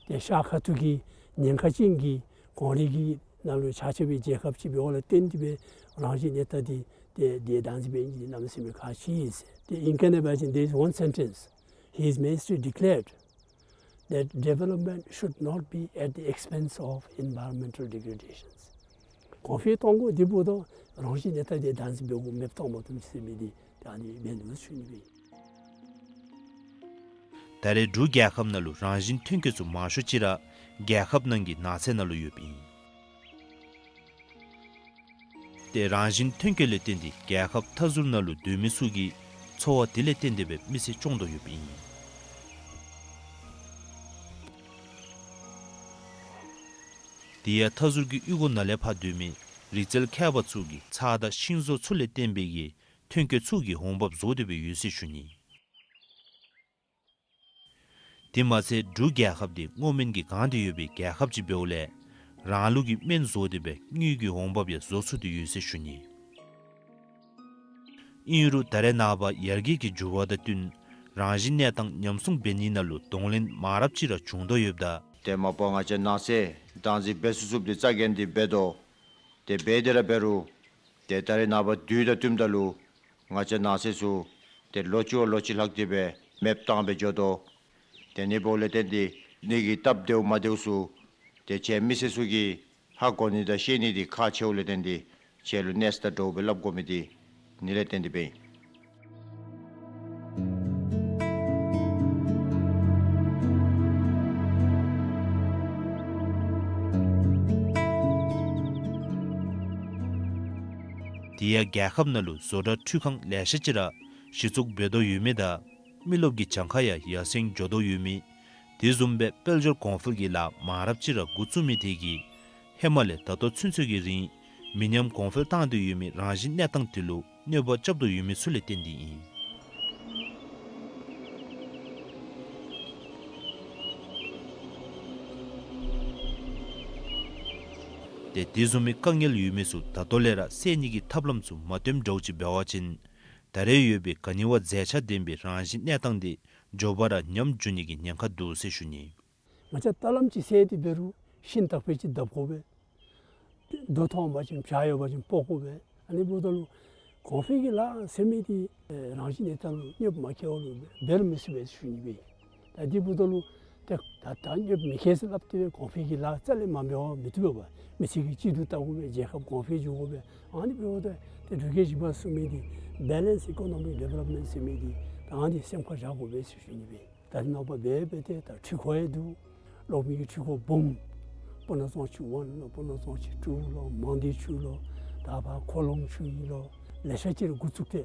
ཏེ་ཤར་ཁ་ཐུག་གི་ཉེན་ཁ་ཅན་གྱི་གོང་རིམ་གྱི་ནང་ལུ་ཆ་ཁྱབ་པའི་རྒྱལ་ཁབ་ཅིག་འབདཝ་ལས་བརྟེན་ཏེ་སྦེ་རང་བཞིན་གནས་སྟངས་འདི་ཏེ་དེ་བདག་འཛིན་འབད་ནི་འདི་གནམ་མེད་ས་མེད་ཁག་ཆེ་ཟེར། ཏེ་ཨིང་སྐད་ནང་འབད་བ་ཅིན་there is one sentence His Majesty declared that development should not be at the expense of environmental degradations. གོང་འཕེལ་གཏང་དགོ། དེ་འབདཝ་ད་རང་བཞིན་གནས་སྟངས་འདི་བདག་འཛིན་འབད་དགོ། མེདཔ་བཏང་མ་བཏུབ་ཟེར་མི་འདི་ད་ཨ་ནི་འབད་ནུག་ཞུ་ནི་སྦེ། ད་རེས་འབྲུག་རྒྱལ་ཁབ་ནང་ལུ་རང་བཞིན་ཐོན་སྐྱེད་ཚུ་མང་ཤོས་ཅིག་ར་རྒྱལ་ཁབ་ནང་གི་ནགས་ཚལ་ནང་ལུ་ཡོདཔ་ཨིན། ཏེ་རང་བཞིན་ཐོན་སྐྱེད་ལས་བརྟེན་ཏེ་རྒྱལ་ཁབ་མཐའ་ཟུར་ནང་ལུ་སྡོད་མི་ཚུ་གི་འཚོ་བ་དེ་ལས་བརྟེན་ཏེ་སྦེ་མི་ཚེ་སྐྱོང་དོ་ཡོདཔ་ཨིན། དེ་ཡང་མཐའ་ཟུར་གྱི་གཡུས་སྒོ་ནང་ལས་ཕར་སྡོད་མི་རིག་རྩལ་མཁས་པ་ཚུ་གིས་ཚྭ་དང་ཤིང་བཟོ་ཚུ་ལས་བརྟེན་པའི་གི་ཐོན་སྐྱེད་ཚུ་གི་འོང་འབབ་བཟོ་སྟེ་སྦེ་ཡོད་ཟེར་ཞུ་ནི། དེ་མ་ཚད་འབྲུག་རྒྱལ་ཁབ་འདི་སྔོ་སྨན་གྱིས་གང་སྟེ་ཡོད་པའི་རྒྱལ་ཁབ་ཅིག་འབདཝ་ལས་རང་ལུགས་ཀྱི་སྨན་བཟོ་སྟེ་སྦེ་དངུལ་གྱི་འོང་འབབ་ཡང་བཟོ་ཚུགས་ཏེ་ཡོད་ཟེར་ཞུ་ནི། ཨིན་རུང་ད་རེས་ནངས་པ་ཡར་རྒྱས་ཀྱི་འགྱུར་བ་དང་བསྟུན་རང་བཞིན་གནས་སྟངས་ཉམས་སྲུང་འབད་ནི་ནང་ལུ་གདོང་ལེན་མང་རབས་ཅིག་ར་བྱུང་དོ་ཡོདཔ་ད། ཏེ་མ་པ་ང་བཅས་ནགས་ཚལ་བདག་འཛིན་འབད་ཚུགས་ཚུགསཔ་འདི་རྩ་འགེངས་ཏེ་འབད་དོ། ཏེ་འབད་དེ་ར་འབད་རུང་ཏེ་ད་རེས་ནངས་པ་དུས་དང་བསྟུནམ་ད་ལུ་ང་བཅས་ནགས་ཚལ་ཚུ་ཏེ་ལོ་གཅིག་བ་ལོ་གཅིག་ལྷག་སྟེ་སྦེ་མེདཔ་བཏང་སྦེ་འགྱོ་དོ། ཏེ་ཨ་ནི་འབདཝ་ལས་བརྟེན་ཏེ་ཨ་ནི་གི་སྟབས་བདེཝ་མ་བདེཝ་ཚུ་ཏེ་ཁྱེད་མི་སེར་ཚུ་གིས་ཧ་གོ་ནི་དང་ཤེས་ནི་འདི་ཁག་ཆེཝ་ལས་བརྟེན་ཏེ་ཁྱེད་ལུ་གནས་ས་དང་གྲོགས་སྦེ་སླབ་དགོ་མི་འདི་ཨ་ནི་ལས་བརྟེན་ཏེ་སྦེ་ཨིན། དེ་ཡང་རྒྱལ་ཁབ་ནང་ལུ་བཟོ་གྲྭ་འཕྲུལ་ཁང་ལེ་ཤ་ཅིག་ར་གཞི་བཙུགས་འབད་དོ་ཡོད་མི་དང་མི་རློབས་ཀྱི་གྱངས་ཁ་ཡང་ཡར་སེང་འགྱོ་དོ་ཡོད་མི། དེ་བཟུམ་སྦེ་དཔལ་འབྱོར་གོང་འཕེལ་གྱི་ལཱ་མང་རབས་ཅིག་ར་འགོ་བཙུགས་མི་དེ་གིས་ཧེ་མ་ལས་ད་ལྟོ་ཚུན་ཚོད་ཀྱི་རིང་མི་ཉམས་གོང་འཕེལ་བཏང་སྟེ་ཡོད་མི་རང་བཞིན་གནས་སྟངས་དེ་ལུ་གནོད་པ་རྐྱབ་དོ་ཡོད་མི་ཚུ་ལས་བརྟེན་ཏེ་ཨིན། ཏེ་དེ་བཟུམ་མའི་དཀའ་ངལ་ཡོད་མི་ཚུ་ད་ལྟོ་ལས་ར་སེལ་ནི་གི་ཐབས་ལམ་ཚུ་མ་སྟོནམ་འདྲཝ་ཅིག་འབད་བ་ཅིན་ད་རེས་ཡོད་པའི་ག་ནི་བ་མཛེས་ཆ་ལྡན་པའི་རང་བཞིན་གནས་སྟངས་དེ་མགྱོགས་པ་ར་ཉམས་འགྱོ་ནི་གི་ཉེན་ཁ་འདུག་ཟེར་ཞུ་ནི། ང་བཅས་ད་ལམ་ཅིག་སེལ་ཏེ་འབད་རུང་ཤིང་བཏགས་པའི་ཅིག་བརྡབ་དགོ་པས། རྡོ་མཐོང་པ་ཅིན་བྱག་ཡོད་པ་ཅིན་སྤོ་དགོ་པས། ཨ་ནི་འབདཝ་ད་ལུ་གོང་འཕེལ་གྱི་ལཱ་ཟེར་མི་འདི་རང་བཞིན་གནས་སྟངས་ལུ་གནོདཔ་མ་བཀལ་བ་ལུ་འབད་རུང་མི་ཚུགས་པས་ཞུ་ནི་སྦེ། ད་འདི་འབདཝ་ད་ལུ་ཏེ་ད་ད་གནོདཔ་མི་བཀལ་ཟེར་སླབ་སྟེ་སྦེ་གོང་འཕེལ་གྱི་ལཱ་རྩ་ལས་མ་འབད་བར་མི་བཏུབ་པས། མི་ཚེ་གི་གཅིག་ཏུ་བལྟ་དགོ་པས། རྒྱལ་ཁབ་གོང་འཕེལ་འགྱོ་དགོ་པས། ཨ་ནི་འབདཝ་ད་ཏེ་འབྲུག་རྒྱལ་བཞི་པ་གསུངས་མི་འདི་Balanced Economic Development ཟེར་མི་འདི་ད་ཨ་ནི་སེམས་ཁར་བཞག་དགོ་པས་ཞུ་ནི་སྦེ། ད་རེས་ནངས་པ་འབད་འབད་དེ་ད་འཕྲུལ་འཁོར་ཡང་འདུག། གློག་མེ་གི་འཕྲུལ་འཁོར་སྦོམ། སྤུ་ན་གཙང་ཆུ་ཝན་ལོ། སྤུ་ན་གཙང་ཆུ་ཊུ་ལོ། མང་སྡེ་ཆུ་ལོ། ད་ཕར་ཁོ་ལོང་ཆུ་ཨིན་ལོ། ལེ་ཤ་ཅིག་ར་འགོ་བཙུགས་ཏེ་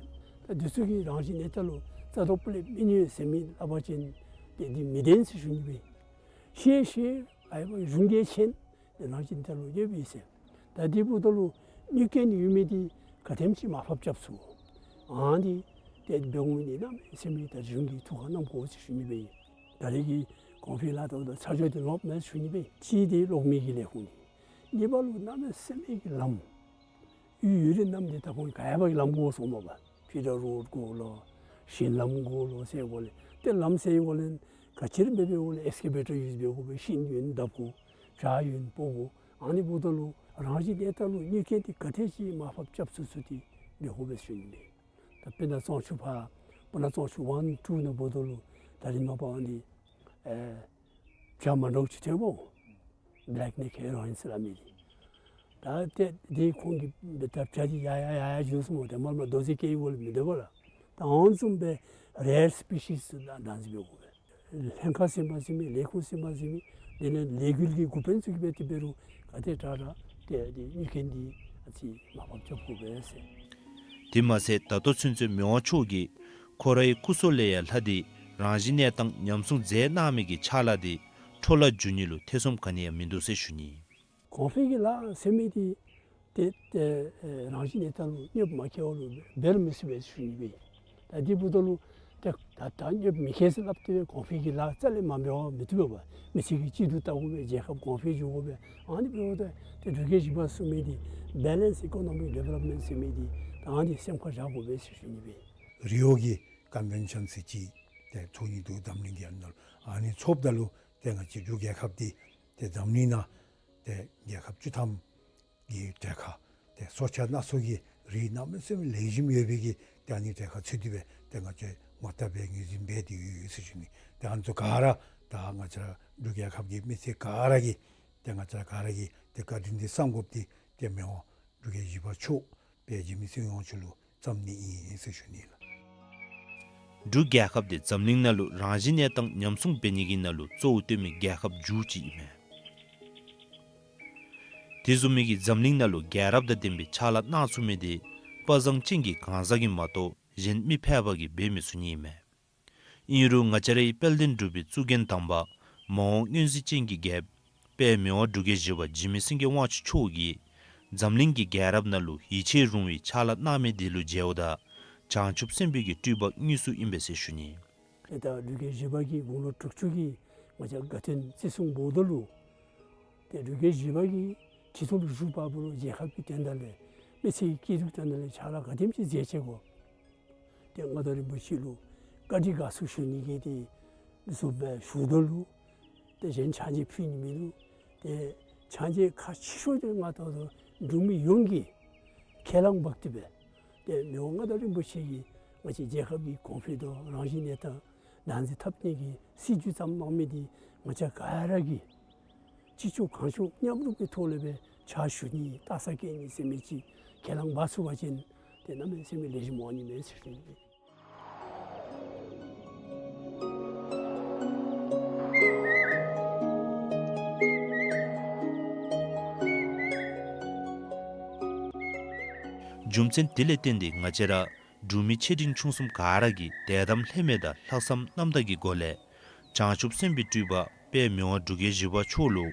ད་འདི་ཚུ་གིས་རང་བཞིན་གནས་སྟངས་ལུ་རྩ་དོག་སྤུ་ལས་མི་གནོད་ཟེར་མི་སླབ་པ་ཅིན་ཏེ་འདི་མི་བདེན་ཟེར་ཞུ་ནི་སྦེ། ཤེས་ཤེས་ཨའི་བ་གཞུང་གིས་མཁྱེན། ཏེ་རང་བཞིན་གནས་སྟངས་ལུ་གནོདཔ་ཨིན་ཟེར། ད་འདི་འབདཝ་ད་ལུ་གནོད་སྐྱེལ་ནི་ཡོད་མི་འདི་ག་དེམ་ཅིག་མར་ཕབ་རྐྱབ་ཚུགས། ཨ་ནི་ཏེ་འབད་འོང་ནི་གནམ་མེད་ས་མེད་ད་གཞུང་གིས་ཐུགས་ཁར་བསྣམ་དགོ་ཟེར་ཞུ་ནི་སྦེ་ཨིན། ད་རེས་ཀྱི་གོང་འཕེལ་ལཱ་ད་ད་ཚ་འཇོག་འདི་ལོག་མེད་ཞུ་ནི་སྦེ། གཅིག་འདི་གློག་མེ་གི་ལས་ཁུངས་འདི། གཉིས་པ་ལུ་གནམ་མེད་ས་མེད་ཀྱི་ལམ་ཡུལ་ཡུལ་རེ་རྣམས་འདི་ད་ཁོང་ག་ཡ་བ་གི་ལམ་དགོ་གསུངམ་མས་པ། ཕི་ཌར་རོཌ་དགོ་ལོ། ཞིང་ལམ་དགོ་ལོ་ཟེར་འགོ་ལས། ཏེ་ལམ་ཟེར་འགོ་ལས་ག་ཅི་ར་འབད་འབདཝ་ལས་ཨེགས་ཀེ་བེ་ཊར་ཡུས་འབད་དགོ་པས། ཤིང་ཡོན་བརྡབ་དགོ། བྱག་ཡོན་སྤོ་དགོ། ཨ་ནི་འབདཝ་ད་ལུ་རང་བཞིན་གནས་སྟངས་ལུ་གནོད་སྐྱེལ་འདི་ག་དེ་ཅིག་མར་ཕབ་རྐྱབ་ཚུགས་ཚུགས་འདི་འབད་དགོ་པས་ཟེར་ཞུ་ནི་ཨིན། ད་དཔེར་ན་གཙང་ཆུ་ཕར་སྤུ་ན་གཙང་ཆུ་ཝན་ཊུ་ནང་འབདཝ་ད་ལུ་ད་རེས་ནངས་པ་ཨ་ནི་ཨེ་བྱག་མ་འདྲཝ་ཅིག་ཐོན་འོང་། བེ་ལེཀ་ནེཀཌ་ཧེ་རོ་ཨིན་ཟེར་སླབ་མི་འདི། ད་ཏེ་འདི་ཁོང་གིས་འབད་ད་བྱག་འདི་ཡར་ཡར་ཡར་ཡར་འགྱོ་སོངམ་མས། ཏེ་མར་མར་རྡོ་རྗེ་སྐྱེལ་ཡི་འགོ་ལས་མི་འདི་འགོ་ལས། ད་ཨ་ནི་བཟུམ་སྦེ་རེར་སི་པི་ཤིས་ཚུ་ད་བདག་འཛིན་འབད་དགོ་པས། ལྷན་ཁག་ཟེར་མི་ཟེར་མི་ལས་ཁུངས་ཟེར་མི་ཟེར་མི་དེ་ལས་ལས་འགུལ་གྱི་འགོ་དཔོན་ཚུ་གིས་འབད་དེ་འབད་རུང་ག་དེ་དྲག་དྲག་ཏེ་འདི་གནོད་སྐྱེལ་འདི་ཨ་ཙི་མར་ཕབ་རྐྱབ་དགོ་པས་ཟེར། དེ་མ་ཚད་ད་ལྟོ་ཚུན་ཚོད་མི་དབང་མཆོག་གིས་ཁོ་རའི་སྐུ་སྲོག་ལས་ཡང་ལྷག་སྟེ་རང་བཞིན་གནས་སྟངས་ཉམས་སྲུང་མཛད་གནང་མི་གི་ཕྱག་ལཱ་དེ་འཕྲོ་བརླག་འགྱོ་ནི་ལུ་ཐེ་ཚོམ་ག་ནི་ཡང་མིན་འདུག་ཟེར་ཞུ་ནི། གོང་འཕེལ་གྱི་ལཱ་ཟེར་མི་འདི་ཏེ་ཏེ་ཨེ་རང་བཞིན་གནས་སྟངས་ལུ་གནོདཔ་མ་བཀལ་བ་ལུ་འབད་རུང་མི་ཚུགས་པས་ཞུ་ནི་སྦེ། ད་འདི་འབདཝ་ད་ལུ་ཏེ་ད་ད་གནོདཔ་མི་བཀལ་ཟེར་སླབ་སྟེ་སྦེ་གོང་འཕེལ་གྱི་ལཱ་རྩ་ལས་མ་འབད་བར་མི་བཏུབ་པས། མི་ཚེ་གི་གཅིག་ཏུ་བལྟ་དགོ་པས། རྒྱལ་ཁབ་གོང་འཕེལ་འགྱོ་དགོ་པས། ཨ་ནི་འབདཝ་ད་ཏེ་འབྲུག་རྒྱལ་བཞི་པ་གསུངས་མི་འདི་Balanced Economic Development ཟེར་མི་འདི་ད་ཨ་ནི་སེམས་ཁར་བཞག་དགོ་པས་ཟེར་ཞུ་ནི་སྦེ། རི་ཝོ་གི་ཀོན་ཝེན་ཤཱན་ཟེར་ཅིག་ཏེ་ཚོགས་ནི་འདུག། འཛམ་གླིང་གི་ཨ་ནཱ་ལུ་ཨ་ནི་ཚོགསཔ་ད་ལུ་ཏེ་ང་བཅས་འབྲུག་རྒྱལ་ཁབ་འདི་ཏེ་འཛམ་གླིང་ནང་ཏེ་རྒྱལ་ཁབ་བཅུ་ཐམ་གྱི་གྲལ་ཁར་ཏེ་སྲོག་ཆགས་སྣ་ཚོགས་ཀྱི་རིགས་གནམ་མེད་ས་མེད་ལེགས་ཤོམ་ཡོད་པའི་གི་ཏེ་ཨ་ནི་གྲལ་ཁར་ཚུད་དེ་སྦེ་ཏེ་ང་བཅས་ངོ་རྟགས་སྦེ་ངོས་འཛིན་འབད་དེ་ཡོད་ཟེར་ཞུ་ནི། ཏེ་ཨ་ནི་ཚུ་ག་ར་ད་ང་བཅས་འབྲུག་རྒྱལ་ཁབ་ཀྱི་མི་སེར་ག་ར་གིས་ཏེ་ང་བཅས་ག་ར་གིས་ཏེ་བཀའ་དྲིན་འདི་བསམ་དགོཔ་འདི་ཏེ་མི་དབང་འབྲུག་རྒྱལ་བཞི་པ་མཆོག་དཔལ་འཇིགས་མེད་ཚེ་དབང་མཆོག་ལུ་བསྩམ་ནི་ཨིན་ཟེར་ཞུ་ནི་ལགས། འབྲུག་རྒྱལ་ཁབ་འདི་འཛམ་གླིང་ནང་ལུ་རང་བཞིན་གནས་སྟངས་ཉམས་སྲུང་འབད་ནི་གི་ནང་ལུ་གཙོ་བོ་བཏོན་མི་རྒྱལ་ཁབ་མཇུག་ཅིག་ཨིན་མས། དེ་བཟུམ་མའི་གི་འཛམ་གླིང་ནང་ལུ་རྒྱལ་རབས་དང་ལྡན་པའི་ཕྱག་ལཱ་གནང་ཚུགས་མི་དེ་དཔའ་བཟང་ཅན་གྱི་གང་ཟག་གིས་མ་གཏོགས་གཞན་མི་ཕལ་པ་གིས་འབད་མི་ཚུགས་ནི་ཨིན་མས། ཨིན་རུང་ང་བཅས་རའི་དཔལ་ལྡན་འབྲུག་པའི་གཙུག་རྒྱན་དམ་པ་མ་འོངས་མངོན་གཟིགས་ཅན་གྱི་རྒྱལཔོ་དཔལ་མི་དབང་འབྲུག་རྒྱལ་བཞི་པ་འཇིགས་མེད་སེང་གེ་དབང་ཕྱུག་མཆོག་གིས་འཛམ་གླིང་གི་རྒྱལ་རབས་ནང་ལུ་ཡིད་ཆེས་རུང་བའི་ཕྱག་ལཱ་གནང་མི་དེ་ལུ་མཇལཝ་ད་བྱང་ཆུབ་སེམས་དཔའི་གི་སྤྲུལ་པ་དངོས་སུ་ཨིན་པས་ཟེར་ཞུ་ནི། ཏེ་ད་འབྲུག་རྒྱལ་བཞི་པ་གིས་དགུང་ལོ་དྲུག་ཅུ་གི་ང་བཅས་དགའ་སྟོན་བརྩི་སྲུང་འབདཝ་ད་ལུ་ཏེ་འབྲུག་རྒྱལ་བཞི་པ་གིས་ཁྲི་ཐོག་ལུ་བཞུགས་པ་ལུ་རྒྱལ་ཁབ་ཀྱི་དོན་དག་ལས་མི་ཚེ་གི་སྐྱིད་སྡུག་དོན་དག་ལས་ཕྱག་ལཱ་ག་དེམ་ཅིག་མཛད་ཅི་གོ། ཏེ་མངའ་བདག་རིན་པོ་ཆེ་ལུ་བཀའ་དྲིན་དགའ་ཚོར་ཞུ་ནི་གི་ཏེ་བཟོ་སྦེ་ཞུཝ་ད་ལུ་ཏེ་གཞན་ཕྱག་མཇལ་ཕུལ་ནི་མིན་འདུག། ཏེ་ཕྱག་མཇལ་ཁག་ཆེ་ཤོས་དེ་མངའ་བདག་འབྲུག་མི་ཡོངས་ཀྱིས་ཁས་བླངས་འབག་སྟེ་སྦེ་ཏེ་མི་དབང་མངའ་བདག་རིན་པོ་ཆེ་གིས་ང་བཅས་རྒྱལ་ཁབ་ཀྱི་གོང་འཕེལ་དང་རང་བཞིན་གནས་སྟངས་བདག་འཛིན་འཐབ་ནི་གི་སྲིད་བྱུས་བརྩམས་གནང་མི་དེ་ང་བཅས་ག་ར་གིས་ཅི་ལྕོགས་གང་ལྕོགས་མཉམ་རུབ་ཀྱི་ཐོག་ལས་སྦེ་ཕྱག་ཞུ་ནི་རྟགས་གསལ་བཀོད་ནི་ཟེར་མི་ཅིག་ཁས་བླངས་འབག་ཚུགས་པ་ཅིན་ཏེ་གནམ་མེད་ས་མེད་ལེགས་ཤོམ་འོང་ནི་མས་ཟེར་ཞུ་ནི། རྒྱུ་མཚན་དེ་ལས་བརྟེན་ཏེ་ང་བཅས་ར་འབྲུག་མི་ཆེ་འབྲིང་ཆུང་གསུམ་ག་ར་གིས་དད་དམ་ལྷད་མེད་དང་ལྷག་བསམ་རྣམ་དག་གི་སྒོ་ལས་བྱང་ཆུབ་སེམས་དཔའི་སྤྲུལ་པ་དཔལ་མི་དབང་འབྲུག་རྒྱལ་བཞི་པ་མཆོག་ལུ་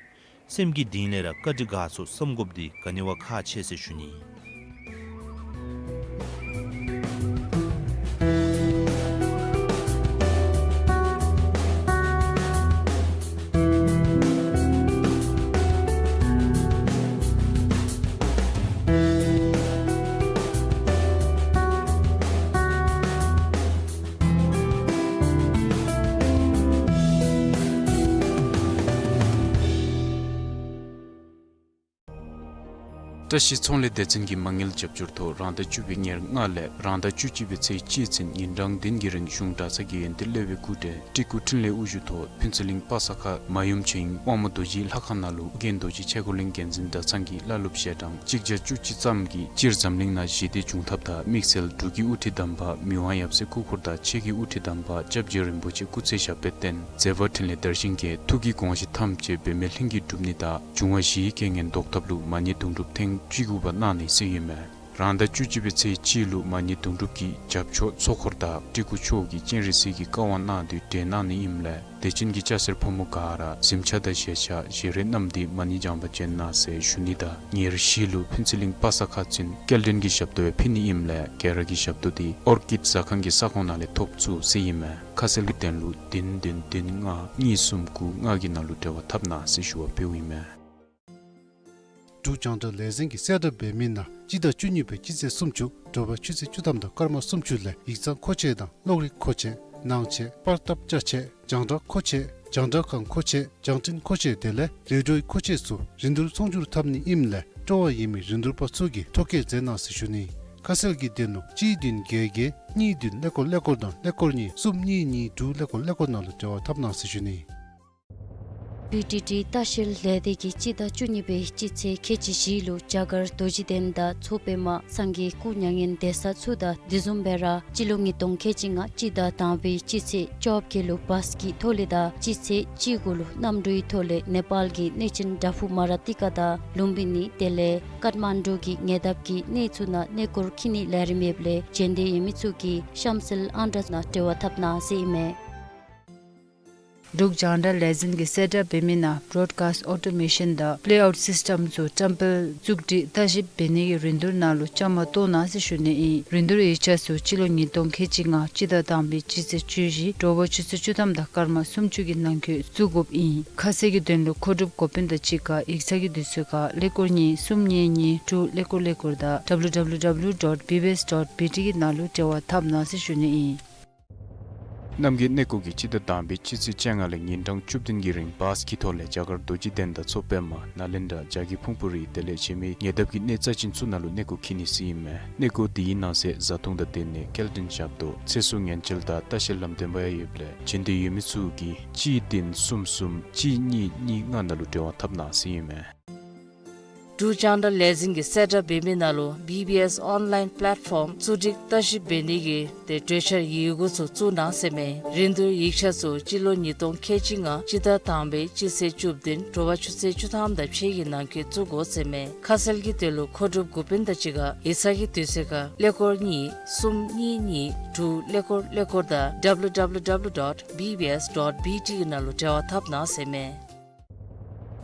སེམས་ཀྱི་གཏིང་ལས་ར་བཀའ་དྲིན་དགའ་ཚོར་བསམ་དགོཔ་འདི་ག་ནི་བ་ཁག་ཆེ་ཟེར་ཞུ་ནི། བཀྲ་ཤིས་ཚོང་ལས་སྡེ་ཚན་གྱི་མ་དངུལ་རྒྱབ་སྐྱོར་ཐོག་རང་ཟླ་བཅུ་པའི་ཉེར་ལྔ་ལས་རང་ཟླ་བཅུ་གཅིག་པའི་ཚེས་གཅིག་ཚུན་ཉིན་གྲངས་བདུན་གྱི་རིང་གཞུང་གྲྭ་ཚང་གི་ཡོན་ཏན་སློབ་དཔོན་སྐུ་བགྲེས་སྤྲུལ་སྐུ་འཕྲིན་ལས་དབུ་བཞུགས་ཐོག་ཕུན་ཚོགས་གླིང་པ་ས་ཁ་མ་ཡུམ་ཆོས་དབྱིངས་དབང་མོ་རྡོ་རྗེའི་ལྷ་ཁང་ནང་ལུ་ཨོ་རྒྱན་རྡོ་རྗེ་ཆས་གོས་གླིང་འགན་འཛིན་གྲྭ་ཚང་གི་བླ་སློབ་ཞལ་གྲངས་གཅིག་བརྒྱ་བཅུ་གཅིག་ཙམ་གྱིས་སྤྱིར་འཛམ་གླིང་ནང་ཞི་བདེ་འབྱུང་ཐབས་དང་དམིགས་བསལ་འབྲུག་གི་དབུ་ཁྲིད་དམ་པ་མི་དབང་ཡབ་སྲས་སྐུ་འཁོར་དང་ཆེ་གི་དབུ་ཁྲིད་དམ་པ་སྐྱབས་རྗེ་རིན་པོ་ཆེ་སྐུ་ཚེ་ཞབས་པད་བརྟན་མཛད་པ་འཕྲིན་ལས་དར་ཞིང་རྒྱས། ཐུགས་ཀྱི་དགོངས་གཞི་ཐམས་ཅད་འབད་མེད་ལྷུན་གྱིས་གྲུབ་ནི་དང་འབྱུང་བ་བཞིའི་རྐྱེན་ངན་བཟློག་ཐབས་ལུ་མ་ཎི་དུང་སྒྲུབ་ཐེངས་བཅུ་དགུ་པ་གནང་ནི་ཟེར་ཨིན་མས། རང་ཟླ་བཅུ་གཅིག་པའི་ཚེས་གཅིག་ལུ་མ་ཎི་དུང་སྒྲུབ་ཀྱི་རྒྱབ་ཕྱོགས་ཚོགས་འཁོར་དང་སྤྲུལ་སྐུ་མཆོག་གིས་སྤྱན་རས་གཟིགས་ཀྱི་བཀའ་དབང་གནང་སྟེ་གྲོལ་གནང་ནི་ཨིནམ་ལས་དད་ཅན་གྱི་སྐྱ་སེར་ཕོ་མོ་ག་ར་གཟིམ་ཆས་དང་ཞལ་ཆས་བཞེས་རས་བསྣམས་ཏེ་མ་ཎི་བགྱང་པར་བྱོན་གནང་ཟེར་ཞུ་ནི་དང་ཉེར་བཞི་ལུ་ཕུན་ཚོགས་གླིང་པ་ས་ཁ་ཚུན་སྐྱེལ་འདྲེན་གྱི་ཞབས་ཏོག་ཡང་ཕུལ་ནི་ཨིནམ་ལས་ག་ར་གིས་ཞབས་ཏོག་འདི་ཨོར་ཀིཌ་ཟ་ཁང་གི་ས་ཁོངས་ནང་ལས་ཐོབ་ཚུགས་ཟེར་ཨིན་མས། ཁ་གསལ་གྱི་དོན་ལུ་བདུན་བདུན་བདུན་ལྔ་གཉིས་གསུམ་དགུ་ལྔ་གི་ནང་ལུ་འབྲེལ་བ་འཐབ་གནང་ཟེར་ཞུ་བ་ཕུལཝ་ཨིན་མས། འབྲུག་རྒྱང་བསྒྲགས་ལས་འཛིན་གྱིས་གསལ་བསྒྲགས་འབད་མི་ནང་སྤྱི་ཟླ་བཅུ་གཉིས་པའི་སྤྱི་ཚེས་སུམ་ཅུ་དྲོ་པ་ཆུ་ཚོད་བཅུ་ཐམ་དང་སྐར་མ་སུམ་ཅུ་ལས་ཡིག་ཚང་མཁོ་ཆས་དང་གློག་རིག་མཁོ་ཆས་ནང་ཆས་པར་བཏབ་ཅ་ཆས་རྒྱང་བསྒྲགས་མཁོ་ཆས་རྒྱང་བསྒྲགས་ཁང་མཁོ་ཆས་རྒྱང་འཕྲིན་མཁོ་ཆས་དེ་ལས་ལས་འགྲོའི་མཁོ་ཆས་ཚུ་རིན་བསྡུར་ཚོང་སྒྱུར་འཐབ་ནི་ཨིནམ་ལས་སྤྲོ་བ་ཡོད་མི་རིན་བསྡུར་པ་ཚུ་གིས་ཐོ་བཀོད་མཛད་གནང་ཟེར་ཞུ་ནི། ཁ་གསལ་གྱི་དོན་ལུ་གཅིག་བདུན་བརྒྱད་བརྒྱད་གཉིས་བདུན་ཀླད་ཀོར་ཀླད་ཀོར་དང་ཀླད་ཀོར་གཉིས་གསུམ་གཉིས་གཉིས་དྲུག་ཀླད་ཀོར་ཀླད་ཀོར་ནང་ལུ་འབྲེལ་བ་འཐབ་གནང་ཟེར་ཞུ་ནི། བི་ཊི་ཊི་ལྟ་བཤལ་ལས་སྡེ་གིས་སྤྱི་ཟླ་བཅུ་གཉིས་པའི་སྤྱི་ཚེས་ཁལ་གཅིག་བཞི་ལུ་རྒྱ་གར་རྡོ་རྗེ་གདན་དང་མཚོ་པདྨ་སངས་རྒྱས་སྐུ་མྱ་ངན་འདས་ས་ཚུ་དང་དེ་བཟུམ་སྦེ་ར་སྤྱི་ལོ་ཉིས་སྟོང་ཁལ་གཅིག་ལྔ་སྤྱི་ཟླ་དང་པའི་སྤྱི་ཚེས་བཅོ་བརྒྱད་ལུ་བཱས་ཀྱི་ཐོག་ལས་དང་སྤྱི་ཚེས་བཅུ་དགུ་ལུ་གནམ་གྲུའི་ཐོག་ལས་ནེ་པཱལ་གྱི་གནས་ཆེན་དྲ་ཕུག་མ་ར་ཏི་ཀ་དང་ལུམ་བི་ནི་དེ་ལས་ཀཏ་མན་ཌུ་གི་ཉེ་འདབས་ཀྱི་གནས་ཚུ་ནང་གནས་སྐོར་འཁྱིད་ནིའི་ལས་རིམ་ཡོདཔ་ལས་བྱོན་འདོད་ཡོད་མི་ཚུ་གིས་གཤམ་གསལ་ཨང་གྲངས་ནང་འབྲེལ་བ་འཐབ་གནང་ཟེར་ཨིན་མས། འབྲུག་རྒྱང་བསྒྲགས་ལས་འཛིན་གྱིས་གསལ་བསྒྲགས་འབད་མི་ནང་བོརོཌ་ཀཱསཊ་ཨོ་ཊོ་མེ་ཤཱན་དང་པེ་ལེ་ཨའུཊ་སིསི་ཊེམ་ཚུ་བཀྲམ་སྤེལ་བཙུགས་སྒྲིག་ལྟ་ཞིབ་འབད་ནིའི་རིན་བསྡུར་ནང་ལུ་བཅའ་མར་གཏོགས་གནང་ཟེར་ཞུ་ནི་ཨིན། རིན་བསྡུར་ཡིག་ཆ་ཚུ་སྤྱི་ལོ་ཉིས་སྟོང་ཁལ་གཅིག་ལྔ་སྤྱི་ཟླ་དང་པའི་སྤྱི་ཚེས་བཅུ་བཞི་དྲོ་པ་ཆུ་ཚོད་བཅུ་ཐམ་དང་སྐར་མ་སུམ་ཅུ་གི་ནང་འཁོད་བཙུགས་དགོཔ་ཨིན། ཁ་གསལ་གྱི་དོན་ལུ་མཁོ་སྒྲུབ་འགོ་དཔོན་དང་གཅིག་ཁར་ཡིག་ཚང་གི་དུས་ཚོད་ཁར་ཀླད་ཀོར་གཉིས་གསུམ་གཉིས་གཉིས་དྲུག་ཀླད་ཀོར་ཀླད་ཀོར་དང་www dot bbs dot bt གི་ནང་ལུ་འབྲེལ་བ་འཐབ་གནང་ཟེར་ཞུ་ནི་ཨིན། རྣམ་རྒྱལ་གནས་སྐོར་གྱིས་སྤྱི་ཟླ་དང་པའི་སྤྱི་ཚེས་བཅོ་ལྔ་ལས་ཉིན་གྲངས་བཅུ་བདུན་གྱི་རིང་བཱས་ཀྱི་ཐོག་ལས་རྒྱ་གར་རྡོ་རྗེ་གདན་དང་མཚོ་པདྨ་ནཱ་ལེནྡྲ་རྒྱ་གི་ཕུང་པོ་རི་དེ་ལས་གཞན་མི་ཉེ་འདབས་ཀྱི་གནས་རྩ་ཅན་ཚུ་ནང་ལུ་གནས་སྐོར་འཁྱིད་ནི་ཟེར་ཨིན་མས། གནས་སྐོར་དེའི་ནང་གསེས་བཟའ་འཐུང་དང་སྡོད་གནས་སྐྱེལ་འདྲེན་ཞབས་ཏོག་ཚེ་སྲོག་ཉེན་བཅོལ་དང་ལྟ་བཤལ་ལམ་སྟོན་པ་ཡང་ཡོདཔ་ལས་བྱོན་འདོད་ཡོད་མི་ཚུ་གིས་གཅིག་བདུན་གསུམ་གསུམ་གཅིག་གཉིས་གཉིས་ལྔ་ནང་ལུ་འབྲེལ་བ་འཐབ་གནང་ཟེར་ཨིན་མས། འབྲུག་རྒྱང་བསྒྲགས་ལས་འཛིན་གྱིས་གསལ་བསྒྲགས་འབད་མི་ནང་ལུ་བི་བི་ཨེསི་ཨོན་ལའིན་པེ་ལེཊ་ཕོམ་བཙུགས་སྒྲིག་ལྟ་ཞིབ་འབད་ནི་གི་ཏེ་གྲོས་འཆར་ཡི་གུ་ཚུ་བཙུགས་གནང་ཟེར་མས། རིན་བསྡུར་ཡིག་ཆ་ཚུ་སྤྱི་ལོ་ཉིས་སྟོང་ཁལ་གཅིག་ལྔ་སྤྱི་ཟླ་དང་པའི་སྤྱི་ཚེས་བཅུ་བདུན་དྲོ་པ་ཆུ་ཚོད་བཅུ་ཐམ་དང་ཕྱེད་ཀྱི་ནང་འཁོད་བཙུགས་དགོ་ཟེར་མས། ཁ་གསལ་གྱི་དོན་ལུ་མཁོ་སྒྲུབ་འགོ་དཔོན་དང་གཅིག་ཁར་ཡིག་ཚང་གི་དུས་ཚོད་ཁར་ཀླད་ཀོར་གཉིས་གསུམ་གཉིས་གཉིས་དྲུག་ཀླད་ཀོར་ཀླད་ཀོར་དང་www dot bbs dot bt གི་ནང་ལུ་འབྲེལ་བ་འཐབ་གནང་ཟེར་མས།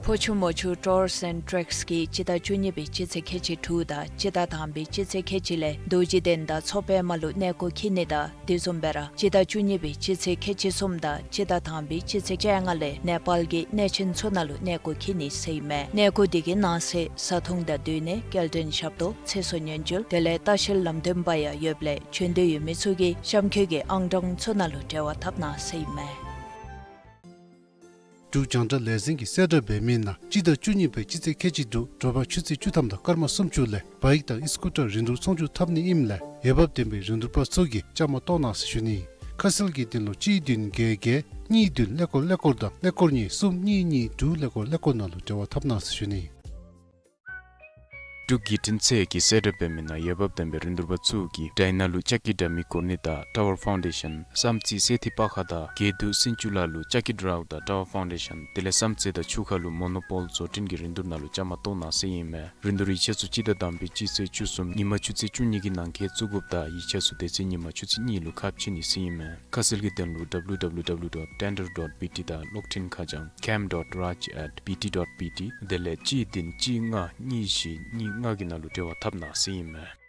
ཕོ་ཆུ་མོ་ཆུ་ཊུརསི་ཨེནཌ་ཊེགསི་གིས་སྤྱི་ཟླ་བཅུ་གཉིས་པའི་སྤྱི་ཚེས་ཁལ་གཅིག་དྲུག་དང་སྤྱི་ཟླ་དང་པའི་སྤྱི་ཚེས་ཁལ་གཅིག་ལས་རྡོ་རྗེ་གདན་དང་མཚོ་པདྨ་ལུ་གནས་སྐོར་འཁྱིད་ནི་དང་དེ་བཟུམ་སྦེ་ར་སྤྱི་ཟླ་བཅུ་གཉིས་པའི་སྤྱི་ཚེས་ཁལ་གཅིག་གསུམ་དང་སྤྱི་ཟླ་དང་པའི་སྤྱི་ཚེས་བཅོ་ལྔ་ལས་ནེ་པཱལ་གྱི་གནས་ཆེན་ཚུ་ནང་ལུ་གནས་སྐོར་འཁྱིད་ནི་ཟེར་ཨིན་མས། གནས་སྐོར་དེ་གི་ནང་གསེས་བཟའ་འཐུང་དང་སྡོད་གནས་སྐྱེལ་འདྲེན་ཞབས་ཏོག་ཚེ་སྲོག་ཉེན་བཅོལ་དེ་ལས་ལྟ་བཤལ་ལམ་སྟོན་པ་ཡང་ཡོདཔ་ལས་བྱོན་འདོད་ཡོད་མི་ཚུ་གིས་གཤམ་འཁོད་ཀྱི་ཨང་གྲངས་ཚུ་ནང་ལུ་འབྲེལ་བ་འཐབ་གནང་ཟེར་ཨིན་མས། འབྲུག་རྒྱང་བསྒྲགས་ལས་འཛིན་གྱིས་གསལ་བསྒྲགས་འབད་མི་ནང་སྤྱི་ཟླ་བཅུ་གཉིས་པའི་སྤྱི་ཚེས་ཁལ་གཅིག་དྲུག་དྲོ་པ་ཆུ་ཚོད་བཅུ་ཐམ་དང་སྐར་མ་སུམ་ཅུ་ལས་བཱའིཀ་དང་ཨི་སི་ཀུ་ཊར་རིན་བསྡུར་ཚོང་སྒྱུར་འཐབ་ནི་ཨིནམ་ལས་འོས་འབབ་ལྡན་པའི་རིན་བསྡུར་པ་ཚུ་གིས་བཅའ་མར་གཏོགས་གནང་ཟེར་ཞུ་ནི། ཁ་གསལ་གྱི་དོན་ལུ་གཅིག་བདུན་བརྒྱད་བརྒྱད་གཉིས་བདུན་ཀླད་ཀོར་ཀླད་ཀོར་དང་ཀླད་ཀོར་གཉིས་གསུམ་གཉིས་གཉིས་དྲུག་ཀླད་ཀོར་ཀླད་ཀོར་ནང་ལུ་འབྲེལ་བ་འཐབ་གནང་ཟེར་ཞུ་ནི། འབྲུག་བརྒྱུད་འཕྲིན་ཚད་ཀྱིས་གསལ་བསྒྲགས་འབད་མི་ནང་འོས་འབབ་ལྡན་པའི་རིན་བསྡུར་པ་ཚུ་གིས་དྲ་ནང་ལུ་ལྕགས་ཀྱི་དྲ་མིག་སྐོར་ནི་དང་ཊ་ཝར་ཕའུན་ཌེ་ཤཱན་བསམ་རྩེ་སེ་ཐི་པ་ཁ་དང་དགེ་འདུན་སྲིན་ཅུ་ལ་ལུ་ལྕགས་ཀྱི་དྲ་དང་ཊ་ཝར་ཕའུན་ཌེ་ཤཱན་དེ་ལས་བསམ་རྩེ་དང་ཆུ་ཁ་ལུ་མོ་ནོ་པོལ་བཟོ་སྐྲུན་གྱི་རིན་བསྡུར་ནང་ལུ་བཅའ་མར་གཏོགས་གནང་ཟེར་ཨིན་མས། རིན་བསྡུར་ཡིག་ཆ་ཚུ་སྤྱི་ཟླ་དང་པའི་སྤྱི་ཚེས་བཅུ་གསུམ་ཉིན་མ་ཆུ་ཚོད་བཅུ་གཉིས་ཀྱི་ནང་འཁོད་བཙུགས་དགོཔ་དང་ཡིག་ཆ་ཚུ་དེ་ཚེ་ཉིན་མ་ཆུ་ཚོད་གཉིས་ལུ་ཁ་ཕྱེ་ནི་ཟེར་ཨིན་མས། ཁ་གསལ་གྱི་དོན་ལུ་ཌབ་ལུ་ཌབ་ལུ་ཌབ་ལུ་ཌོཊ་ཊེན་ཌར་ཌོཊ་བི་ཊི་དང་གློག་འཕྲིན་ཁ་བྱང་ཀེམ་ཌོཊ་རཱཇ་ཨེཊ་བི་ཊི་ཌོཊ་བི་ཊི། དེ་ལས་གཅིག་བདུན་གཅིག་ལྔ་གཉིས་བཞི་གཉིས་ལྔ་གི་ནང་ལུ་འབྲེལ་བ་འཐབ་གནང་ཟེར་ཨིན་མས།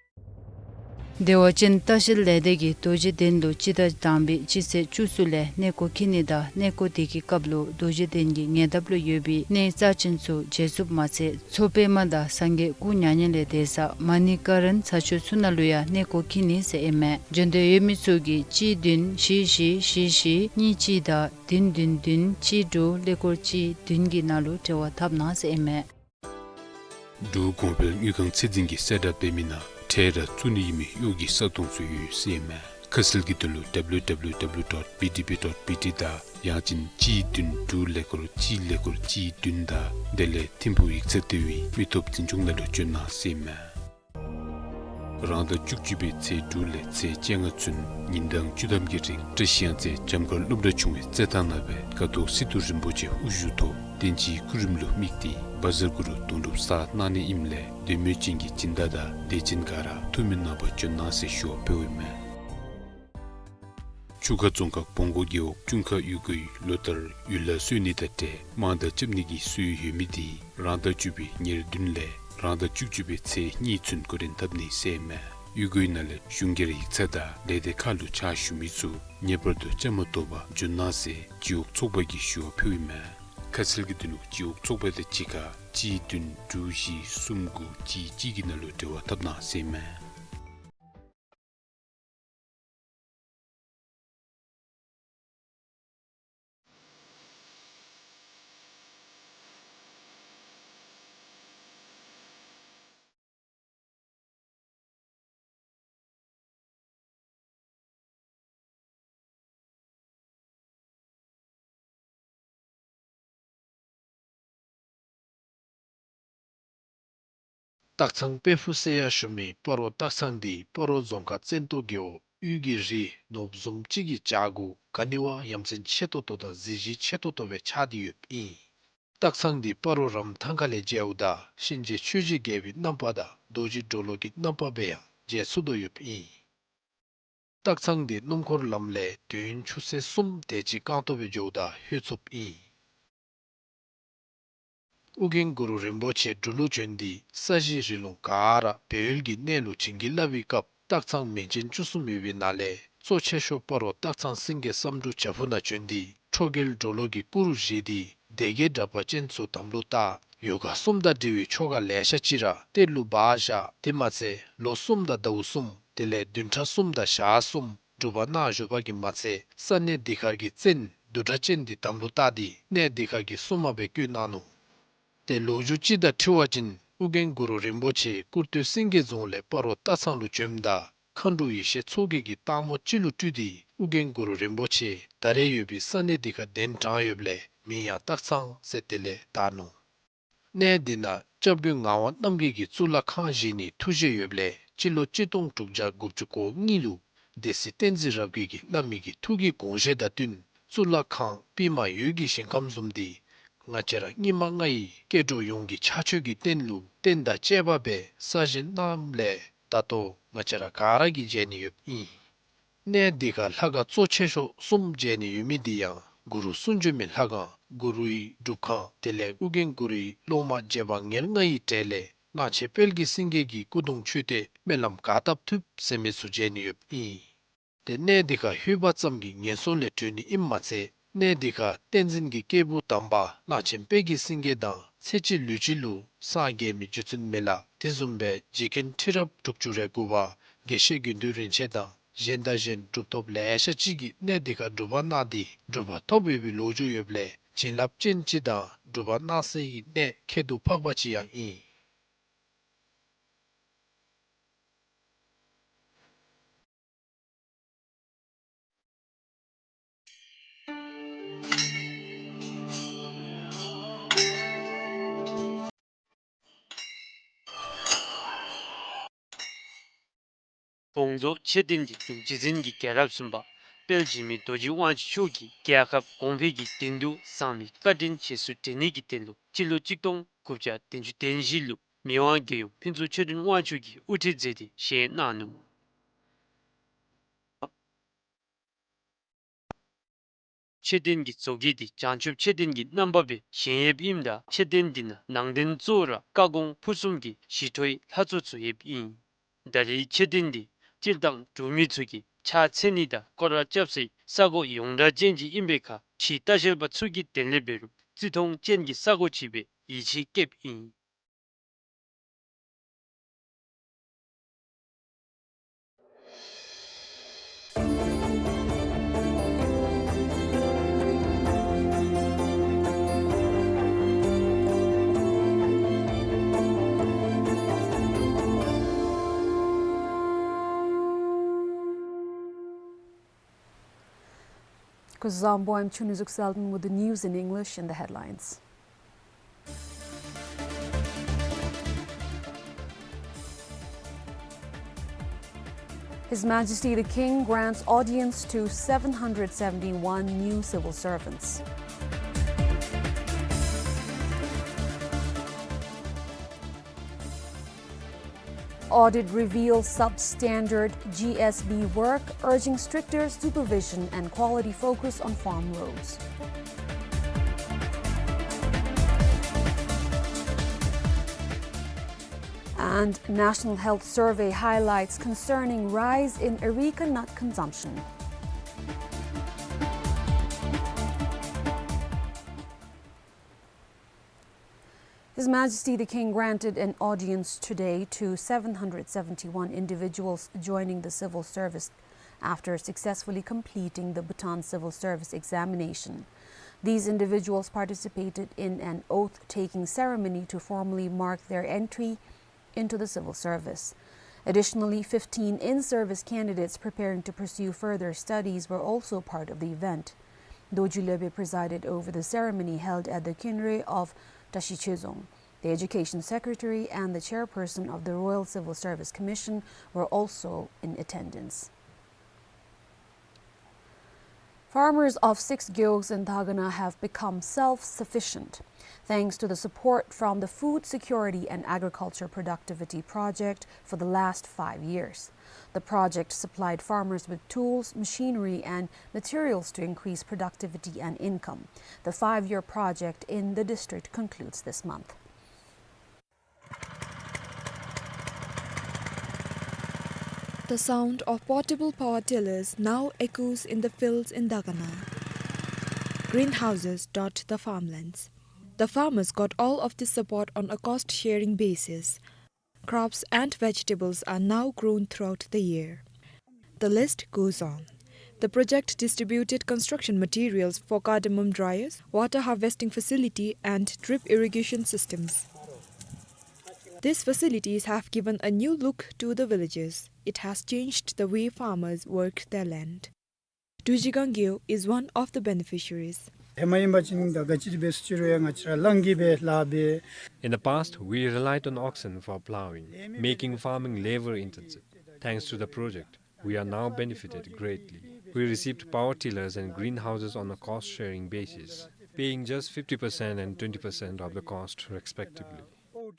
བདེ་བ་ཅན་ལྟ་བཤལ་ལས་སྡེ་གིས་རྡོ་རྗེ་གདན་ལུ་སྤྱི་ཟླ་དང་པའི་སྤྱི་ཚེས་བཅུ་གསུམ་ལས་གནས་སྐོར་འཁྱིད་ནི་དང་གནས་སྐོར་དེ་གི་སྐབས་ལུ་རྡོ་རྗེ་གདན་གྱི་ཉེ་འདབས་ལུ་ཡོད་པའི་གནས་རྩ་ཆེན་ཚུ་མཇལ་ཚུགསཔ་མ་ཚད་མཚོ་པདྨ་དང་སངས་རྒྱས་སྐུ་མྱ་ངན་ལས་འདས་ས་མ་ཎི་ཀ་རན་ཚ་ཆུ་ཚུ་ནང་ལུ་ཡང་གནས་སྐོར་འཁྱིད་ནི་ཟེར་ཨིན་མས། འབྱོན་འདོད་ཡོད་མི་ཚུ་གིས་གཅིག་བདུན་བཞི་བཞི་བཞི་བཞི་གཉིས་གཅིག་དང་བདུན་བདུན་བདུན་གཅིག་དྲུག་ཀླད་ཀོར་གཅིག་བདུན་གྱི་ནང་ལུ་འབྲེལ་བ་འཐབ་གནང་ཟེར་ཨིན་མས། འབྲུག་གོང་འཕེལ་དངུལ་ཁང་ཚད་འཛིན་གྱིས་གསལ་བསྒྲགས་འབད་མི་ནང་ཁྲལ་ར་བཙུགས་ནི་ཡོད་མི་གཡོག་གི་ས་སྟོང་ཚུ་ཡོད་ཟེར་ཨིན་མས། ཁ་གསལ་གྱི་དོན་ལུ་ཌབ་ལུ་ཌབ་ལུ་ཌབ་ལུ་ཌོཊ་བི་ཌི་བི་ཌོཊ་བི་ཊི་དང་ཡང་ཅིན་གཅིག་བདུན་དྲུག་ཀླད་ཀོར་གཅིག་ཀླད་ཀོར་གཅིག་བདུན་དང་དེ་ལས་ཐིམ་ཕུག་ཡིག་ཚང་ལྟེ་བའི་མི་སྟོབས་འཛིན་སྐྱོང་ནང་ལུ་བྱོན་གནང་ཟེར་ཨིན་མས། རང་ཟླ་བཅུ་གཅིག་པའི་ཚེས་དྲུག་ལས་ཚེས་བཅོ་ལྔ་ཚུན་ཉིན་གྲངས་བཅུ་ཐམ་གྱི་རིང་བཀྲིས་གཡང་རྩེ་འཇམ་མཁར་སློབ་གྲྭ་ཆུང་བའི་རྩེད་ཐང་ནང་སྦེ་ཀཿཐོག་སི་ཏུ་རིན་པོ་ཆེ་དབུ་བཞུགས་ཐོག་བསྟན་སྤྱིའི་སྐུ་རིམ་ལུ་དམིགས་ཏེ་བཛྲ་གུ་རུ་སྡོང་གྲུབ་གསར་གནང་ནི་ཨིནམ་ལས་འདོད་མོས་ཅན་གྱི་སྦྱིན་བདག་དང་དད་ཅན་ག་ར་ཐུགས་སྨོན་གནང་པར་བྱོན་གནང་ཟེར་ཞུ་བ་ཕུལཝ་ཨིན་མས། ཆུ་ཁ་རྫོང་ཁག་བོང་སྒོ་རྒེད་འོག་ཅུང་ཁ་གཡུས་སྒོའི་ལོ་ལྟར་ཡུལ་ལྷ་གསོལ་ནི་དང་འབྲེལ་དམངས་བརྡ་རྐྱབ་ནི་གི་སྲོལ་ཡོད་མི་དེ་རང་ཟླ་བཅུ་པའི་ཉེར་བདུན་ལས་རང་ཟླ་བཅུ་གཅིག་པའི་ཚེས་གཉིས་ཚུན་འགོ་འདྲེན་འཐབ་ནི་ཟེར་ཨིན་མས། གཡུས་སྒོའི་ནང་ལས་གཞུང་སྒེར་ཡིག་ཚང་དང་ལས་སྡེ་ཁག་ལུ་ཕྱག་ཞུ་མི་ཚུ་ངེས་པར་དུ་བཅའ་མར་གཏོགས་པར་བྱོན་གནང་ཟེར་སྤྱི་འོག་ཚོགས་པ་གིས་ཞུ་བ་ཕུལཝ་ཨིན་མས། ཁ་གསལ་གྱི་དོན་ལུ་སྤྱི་འོག་ཚོགས་པ་དང་གཅིག་ཁར་གཅིག་བདུན་དྲུག་བཞི་གསུམ་དགུ་གཅིག་གཅིག་གི་ནང་ལུ་འབྲེལ་བ་འཐབ་གནང་ཟེར་ཨིན་མས། སྟག་ཚང་དཔལ་ཕུག་ཟེར་ཡང་ཞུ་མི་སྤ་རོ་སྟག་ཚང་འདི་སྤ་རོ་རྫོང་ཁག་བཙན་ཏོ་རྒེད་འོག་དབུས་ཀྱི་རི་ནོར་བུ་བཟུམ་ཅིག་གི་བྱག་གུ་ག་ནི་བ་ཡ་མཚན་ཆེ་ཏོག་ཏོ་དང་གཟི་བརྗིད་ཆེ་ཏོག་ཏོ་སྦེ་ཆགས་ཏེ་ཡོདཔ་ཨིན། སྟག་ཚང་འདི་སྤ་རོ་རམ་ཐང་ཁ་ལས་མཇལཝ་ད་གཤིན་རྗེ་ཆོས་ཀྱི་རྒྱལ་པོའི་རྣམ་པ་དང་རྡོ་རྗེ་གྲོ་ལོད་ཀྱི་རྣམ་པ་སྦེ་ཡང་མཇལ་ཚུགས་དོ་ཡོདཔ་ཨིན། སྟག་ཚང་འདི་སྣུམ་འཁོར་ལམ་ལས་དུས་ཡུན་ཆུ་ཚོད་གསུམ་དེ་ཅིག་རྐང་སྟོང་སྦེ་འགྱོཝ་ད་ལྷོད་ཚུགསཔ་ཨིན། ཨོ་རྒྱན་གུ་རུ་རིན་པོ་ཆེ་འབྲུག་ལུ་བྱོན་ཏེ་ས་གཞི་རི་ལུང་ག་ར་སྦས་ཡུལ་གྱི་གནས་ལུ་བྱིན་གྱིས་བརླབས་པའི་སྐབས་སྟག་ཚང་མིང་ཅན་བཅུ་གསུམ་ཡོད་པའི་ནང་ལས་གཙོ་ཆེ་ཤོས་སྤ་རོ་སྟག་ཚང་སེང་གེ་བསམ་འགྲུབ་བྱག་ཕུག་ནང་བྱོན་ཏེ་ཁྲོ་རྒྱལ་གྲོ་ལོད་ཀྱི་སྐུ་རུ་བཞེངས་ཏེ་སྡེ་བརྒྱད་དྲེགས་པ་ཅན་ཚུ་དམ་ལུ་བཏགས། ཡོ་ག་གསུམ་དང་འབྲེལ་བའི་ཆོ་ག་ལེ་ཤ་ཅིག་ར་གཏེར་ལུ་སྦ་བཞག། དེ་མ་ཚད་ལོ་གསུམ་དང་ཟླཝ་གསུམ་དེ་ལས་བདུན་ཕྲག་གསུམ་དང་ཞག་གསུམ་སྒྲུབ་པ་གནང་བཞུགས་པ་གིས་མ་ཚད་ས་གནས་འདི་ཁར་གྱི་བཙན་བདུད་དྲེགས་ཅན་འདི་དམ་ལུ་བཏགས་ཏེ་གནས་འདི་ཁར་གྱི་སྲུང་མ་སྦེ་བསྐོས་གནང་ནུག། ཏེ་ལོ་རྒྱུས་ཅིག་དང་འཁྲིལ་བ་ཅིན་ཨོ་རྒྱན་གུ་རུ་རིན་པོ་ཆེ་སྐུར་སྟོད་སེང་གེ་རྫོང་ལས་སྤ་རོ་སྟག་ཚང་ལུ་བྱོནམ་ད་མཁའ་འགྲོ་ཡེ་ཤེས་མཚོ་རྒྱལ་གྱིས་སྟག་མོ་ཅིག་ལུ་སྤྲུལ་ཏེ་ཨོ་རྒྱན་གུ་རུ་རིན་པོ་ཆེ་ད་རེས་ཡོད་པའི་ས་གནས་འདི་ཁར་གདན་དྲངས་ཡོདཔ་ལས་མིང་ཡང་སྟག་ཚང་ཟེར་དེ་ལས་བཏགས་ནུག། གནས་འདི་ནང་སྐྱབས་མགོན་ངག་དབང་རྣམ་རྒྱལ་གྱིས་གཙུག་ལག་ཁང་བཞེངས་ནིའི་ཐུགས་བཞེད་ཡོདཔ་ལས་སྤྱི་ལོ་གཅིག་སྟོང་དྲུག་བརྒྱ་དགུ་བཅུ་གོ་གཉིས་ལུ་སྡེ་སྲིད་བསྟན་འཛིན་རབ་རྒྱས་ཀྱིས་བླ་མའི་གི་ཐུགས་ཀྱི་དགོངས་བཞེད་དང་བསྟུན་གཙུག་ལག་ཁང་པདྨ་འོད་ཀྱི་ཞིང་ཁམས་བཟུམ་འདི་ང་བཅས་ར་སྙིགས་མ་ལྔ་ཡི་སྐྱེ་འགྲོ་ཡོངས་ཀྱི་ཕྱག་མཆོད་ཀྱི་རྟེན་ལུ་རྟེན་དང་བཅས་པ་སྦེ་གསར་བཞེངས་གནངམ་ལས་ད་ལྟོ་ང་བཅས་ར་ག་ར་གིས་མཇལ་ནི་ཡོདཔ་ཨིན། གནས་འདི་ཁར་ལྷ་ཁང་གཙོ་ཆེ་ཤོས་གསུམ་མཇལ་ནི་ཡོད་མི་འདི་ཡང་གུ་རུ་གསུང་བྱོན་མའི་ལྷ་ཁང་གུ་རུའི་སྒྲུབ་ཁང་དེ་ལས་ཨོ་རྒྱན་གུ་རུའི་སློབ་མ་རྗེ་འབངས་ཉེར་ལྔ་ཡི་གྲས་ལས་གླང་ཆེན་དཔལ་གྱི་སེང་གེ་གི་སྐུ་གདུང་མཆོད་རྟེན་སྨོན་ལམ་ག་བཏབ་ཐུབ་ཟེར་མི་ཚུ་མཇལ་ནི་ཡོདཔ་ཨིན། ཏེ་གནས་འདི་ཁར་ལྷོད་པ་ཙམ་གྱིས་ངན་སོང་ལས་གྲོལ་ནི་ཨིནམ་མ་ཚད་གནས་འདི་ཁར་བསྟན་འཛིན་གྱི་སྐྱེས་བུ་དམ་པ་གླང་ཆེན་དཔལ་གྱི་སེང་གེ་དང་ཚེ་གཅིག་ལུས་གཅིག་ལུ་སངས་རྒྱས་མི་རྗེ་བཙུན་མི་ལ་དེ་བཟུམ་སྦེ་རྗེ་མཁན་ཁྲི་རབས་དྲུག་ཅུ་རེ་དགུ་པ་དགེ་བཤེས་དགེ་འདུན་རིན་ཆེན་དང་གཞན་དང་གཞན་གྲུབ་ཐོབ་ལེ་ཤ་ཅིག་གིས་གནས་འདི་ཁར་སྒྲུབ་པ་གནང་སྟེ་གྲུབ་པ་ཐོབ་ཡོད་པའི་ལོ་རྒྱུས་ཡོདཔ་ལས་བྱིན་རླབས་ཅན་ཅིག་དང་གྲུབ་པ་གནང་སའི་གནས་ཁྱད་དུ་འཕགས་པ་ཅིག་ཡང་ཨིན། ཁོང་ཚོ་ཁྱད་ལྡན་གྱི་འབྲུག་རྗེ་བཙུན་གྱི་རྒྱལ་རབས་གསུམ་པ་དཔལ་འཇིགས་མེད་རྡོ་རྗེ་དབང་ཕྱུག་མཆོག་གིས་རྒྱལ་ཁབ་གོང་འཕེལ་གྱི་དོན་དུ་བསམ་པའི་བཀའ་དྲིན་རྗེས་སུ་དྲན་ནི་གི་དོན་ལུ་སྤྱི་ལོ་གཅིག་སྟོང་དགུ་བརྒྱ་བདུན་ཅུ་དོན་བཞི་ལུ་མི་དབང་རྒྱལ་ཡུམ་ཕུན་ཚོགས་ཆོས་སྒྲོན་དབང་ཕྱུག་གིས་དབུ་ཁྲིད་མཛད་དེ་བཞེངས་གནང་ནུག། ཁྱད་ལྡན་གྱི་མཛོད་དགེ་འདི་བྱང་ཆུབ་ཁྱད་ལྡན་གྱི་རྣམ་པ་སྦེ་བཞེངས་ཡོདཔ་ཨིནམ་ད་ཁྱད་ལྡན་འདི་ནང་ནང་རྟེན་གཙོ་བོ་ར་བཀའ་དགོངས་ཕུར་གསུམ་གྱི་ཞི་ཁྲོའི་ལྷ་ཚོགས་ཚུ་ཡོདཔ་ཨིན། ད་རེས་ཁྱད་ལྡན་འདི་སྤྱིར་བཏང་འབྲུག་མི་ཚུ་གིས་ཕྱག་འཚལ་ནི་དང་སྐོར་ར་རྐྱབ་སའི་ས་གོ་ཡོངས་གྲགས་ཅན་ཅིག་ཨིན་པའི་ཁར་ཕྱིའི་ལྟ་བཤལ་པ་ཚུ་གིས་དེ་ལས་འབད་རུང་བརྩི་མཐོང་ཅན་གྱི་ས་གོ་ཅིག་སྦེ་ཡིད་ཆེས་བསྐྱེདཔ་ཨིན། Kuzuzangpo, I'm Chunizuk Selden with the news in English and the headlines. His Majesty the King grants audience to seven hundred seventy-one new civil servants. Audit reveals substandard G S B work, urging stricter supervision and quality focus on farm roads. And National Health Survey highlights concerning rise in areca nut consumption. His Majesty the King granted an audience today to seven hundred seventy-one individuals joining the civil service after successfully completing the Bhutan Civil Service Examination. These individuals participated in an oath-taking ceremony to formally mark their entry into the civil service. Additionally, fifteen in-service candidates preparing to pursue further studies were also part of the event. Dorji Leube presided over the ceremony held at the Khyunre of Tashi Chezong. The Education Secretary and the Chairperson of the Royal Civil Service Commission were also in attendance. Farmers of six gewogs in Dagana have become self-sufficient thanks to the support from the Food Security and Agriculture Productivity Project for the last five years. The project supplied farmers with tools, machinery, and materials to increase productivity and income. The five-year project in the district concludes this month. The sound of portable power tillers now echoes in the fields in Dagana. Greenhouses dot the farmlands. The farmers got all of this support on a cost-sharing basis. Crops and vegetables are now grown throughout the year. The list goes on. The project distributed construction materials for cardamom dryers, water harvesting facility, and drip irrigation systems. These facilities have given a new look to the villages. It has changed the way farmers work their land. Dujigang Gyo is one of the beneficiaries. ཧེ་མ་ཨིན་པ་ཅིན་ད་ག་ཅི་འབད་ཟེར་ཅི་རུང་ཡང་ང་བཅས་ར་རླངས་ཀྱིས་སྦེ་ལཱ་འབད། In the past, we relied on oxen for plowing, making farming labor-intensive. Thanks to the project, we are now benefited greatly. We received power tillers and greenhouses on a cost-sharing basis, paying just fifty percent and twenty percent of the cost, respectively.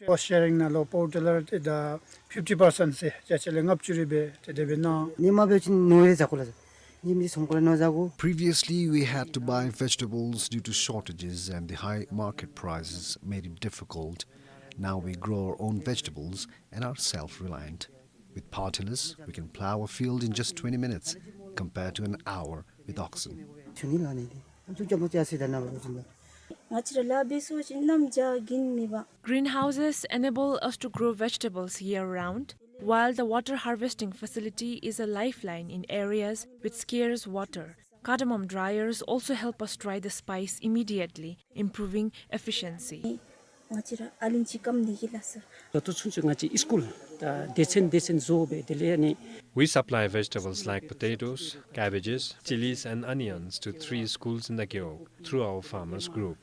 Cost sharing ནང་ལུ་power tiller དེ་ད་fifty percent ཟེར་བརྒྱ་ཆ་ལས་ལྔ་བཅུ་རེ་སྦེ་དེ་དེ་སྦེ་གནང་། ཉིནམ་འབད་བ་ཅིན་ནོར་རེ་བཟའ་དགོ་ལགས། ཉིནམ་གཅིག་ཚོང་ཁང་ལས་ནོར་བཟའ་དགོ། Previously, we had to buy vegetables due to shortages and the high market prices made it difficult. Now we grow our own vegetables and are self-reliant. With power tillers, we can plow a field in just twenty minutes compared to an hour with oxen. ཚུན་ནི་ལགས་ནི་དེ་ཨམ་སྲུ་ཅམ་པོ་ཅིག་ཨ་སི་ད་ན་བ་ཅིན་ལགས། ང་བཅས་ར་ལཱ་འབད་སོང་ཅིན་གནམ་བྱཱར་གིན་མི་འབག། Greenhouses enable us to grow vegetables year-round, while the water harvesting facility is a lifeline in areas with scarce water. Cardamom dryers also help us dry the spice immediately, improving efficiency. ང་བཅས་ར་ཨ་ལིམ་ཅིག་སྐམ་ནི་གི་ལགས་སོ། ད་ལྟོ་ཚུན་ཚོད་ང་བཅས་སི་ཀུལ་ད་སྡེ་ཚན་སྡེ་ཚན་བཟོ་སྦེ་དེ་ལས་ཨ་ནི། We supply vegetables like potatoes, cabbages, chilies and onions to three schools in the Gewog through our farmers group.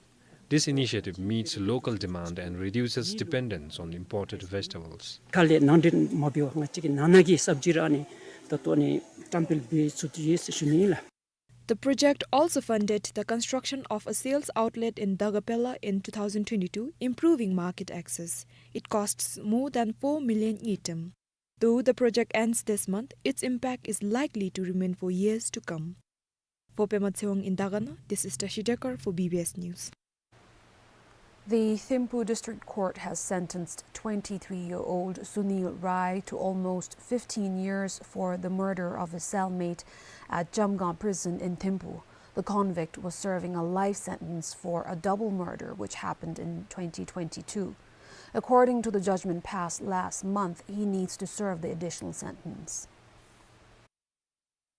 This initiative meets local demand and reduces dependence on imported vegetables. ཁ་ལས་ནང་འདྲེན་མ་འབད་བར་ང་བཅས་ཀྱི་ནང་ན་གི་སབ་ཇི་ར་ཨ་ནི་ ད་ལྟོ་ནི་བཀྲམ་སྤེལ་འབད་ཚུགས་ཏེ་ཡོད་ཟེར་ཞུ་ནི་ལགས། The project also funded the construction of a sales outlet in Dagapela in two thousand twenty-two, improving market access. It costs more than four million ngultrum. Though the project ends this month, its impact is likely to remain for years to come. For Pema Tshewang in Dagana, this is Tashi Dekar for B B S News. The Thimphu District Court has sentenced twenty-three-year-old Sunil Rai to almost fifteen years for the murder of his cellmate at Jamgaon Prison in Thimphu. The convict was serving a life sentence for a double murder which happened in twenty twenty-two. According to the judgment passed last month, he needs to serve the additional sentence.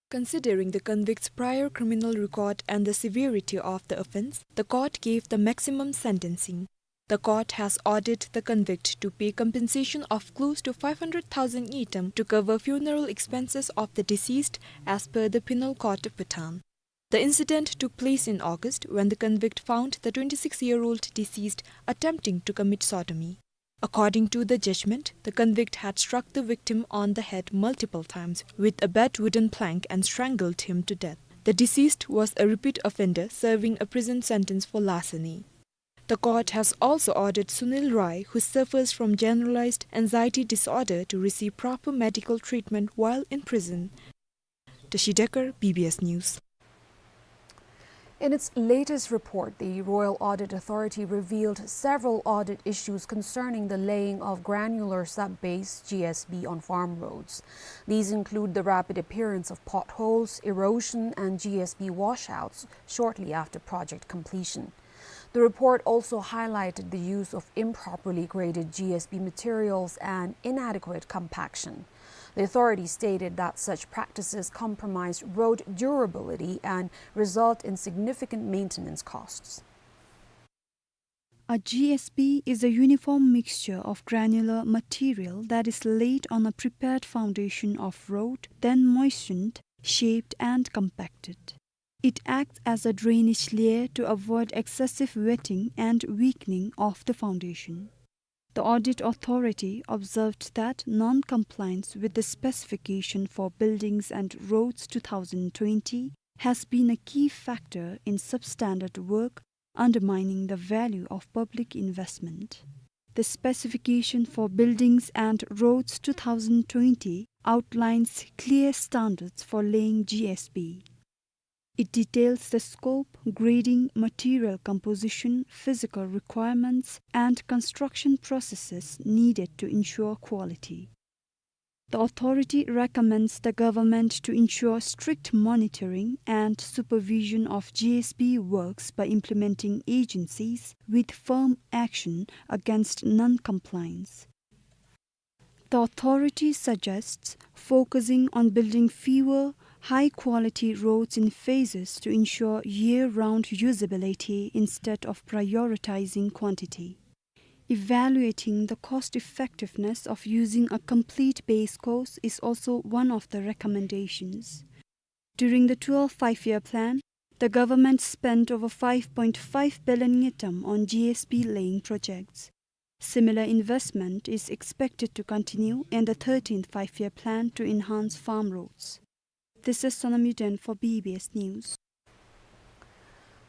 Considering the convict's prior criminal record and the severity of the offense, the court gave the maximum sentencing. The court has ordered the convict to pay compensation of close to five hundred thousand ngultrum to cover funeral expenses of the deceased, as per the Penal Code of Bhutan. The incident took place in August, when the convict found the twenty-six-year-old deceased attempting to commit sodomy. According to the judgment, the convict had struck the victim on the head multiple times with a bent wooden plank and strangled him to death. The deceased was a repeat offender serving a prison sentence for larceny. The court has also ordered Sunil Rai, who suffers from generalized anxiety disorder, to receive proper medical treatment while in prison. Tashi Dekar, B B S News. In its latest report, the Royal Audit Authority revealed several audit issues concerning the laying of granular sub-base, G S B, on farm roads. These include the rapid appearance of potholes, erosion, and G S B washouts shortly after project completion. The report also highlighted the use of improperly graded G S B materials and inadequate compaction. The authority stated that such practices compromise road durability and result in significant maintenance costs. A G S B is a uniform mixture of granular material that is laid on a prepared foundation of road, then moistened, shaped, and compacted. It acts as a drainage layer to avoid excessive wetting and weakening of the foundation. The Audit Authority observed that non-compliance with the specification for buildings and roads two thousand twenty has been a key factor in substandard work, undermining the value of public investment. The specification for buildings and roads two thousand twenty outlines clear standards for laying G S B. It details the scope, grading, material composition, physical requirements, and construction processes needed to ensure quality. The authority recommends the government to ensure strict monitoring and supervision of G S B works by implementing agencies with firm action against non-compliance. The authority suggests focusing on building fewer, high-quality roads in phases to ensure year-round usability instead of prioritizing quantity. Evaluating the cost-effectiveness of using a complete base course is also one of the recommendations. During the twelfth five-year plan, the government spent over five point five billion ngultrum on G S B laying projects. Similar investment is expected to continue in the thirteenth five-year plan to enhance farm roads. This is Sonam Yuden for B B S News.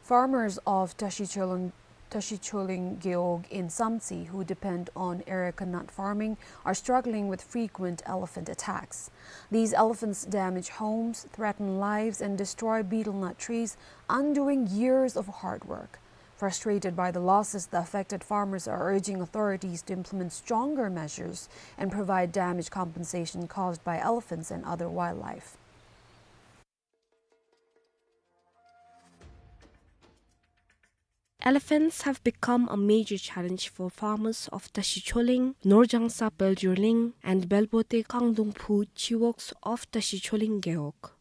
Farmers of Tashicholing, Tashicholing Gewog in Samtse, who depend on areca nut farming, are struggling with frequent elephant attacks. These elephants damage homes, threaten lives, and destroy betel nut trees, undoing years of hard work. Frustrated by the losses, the affected farmers are urging authorities to implement stronger measures and provide damage compensation caused by elephants and other wildlife. Elephants have become a major challenge for farmers of Tashicholing, Norjangsa Peljurling, and Belbote Kangdungphu Chiwogs of Tashicholing Gewog.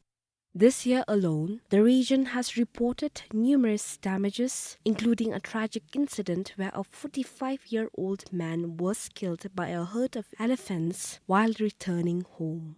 This year alone, the region has reported numerous damages, including a tragic incident where a forty-five-year-old man was killed by a herd of elephants while returning home.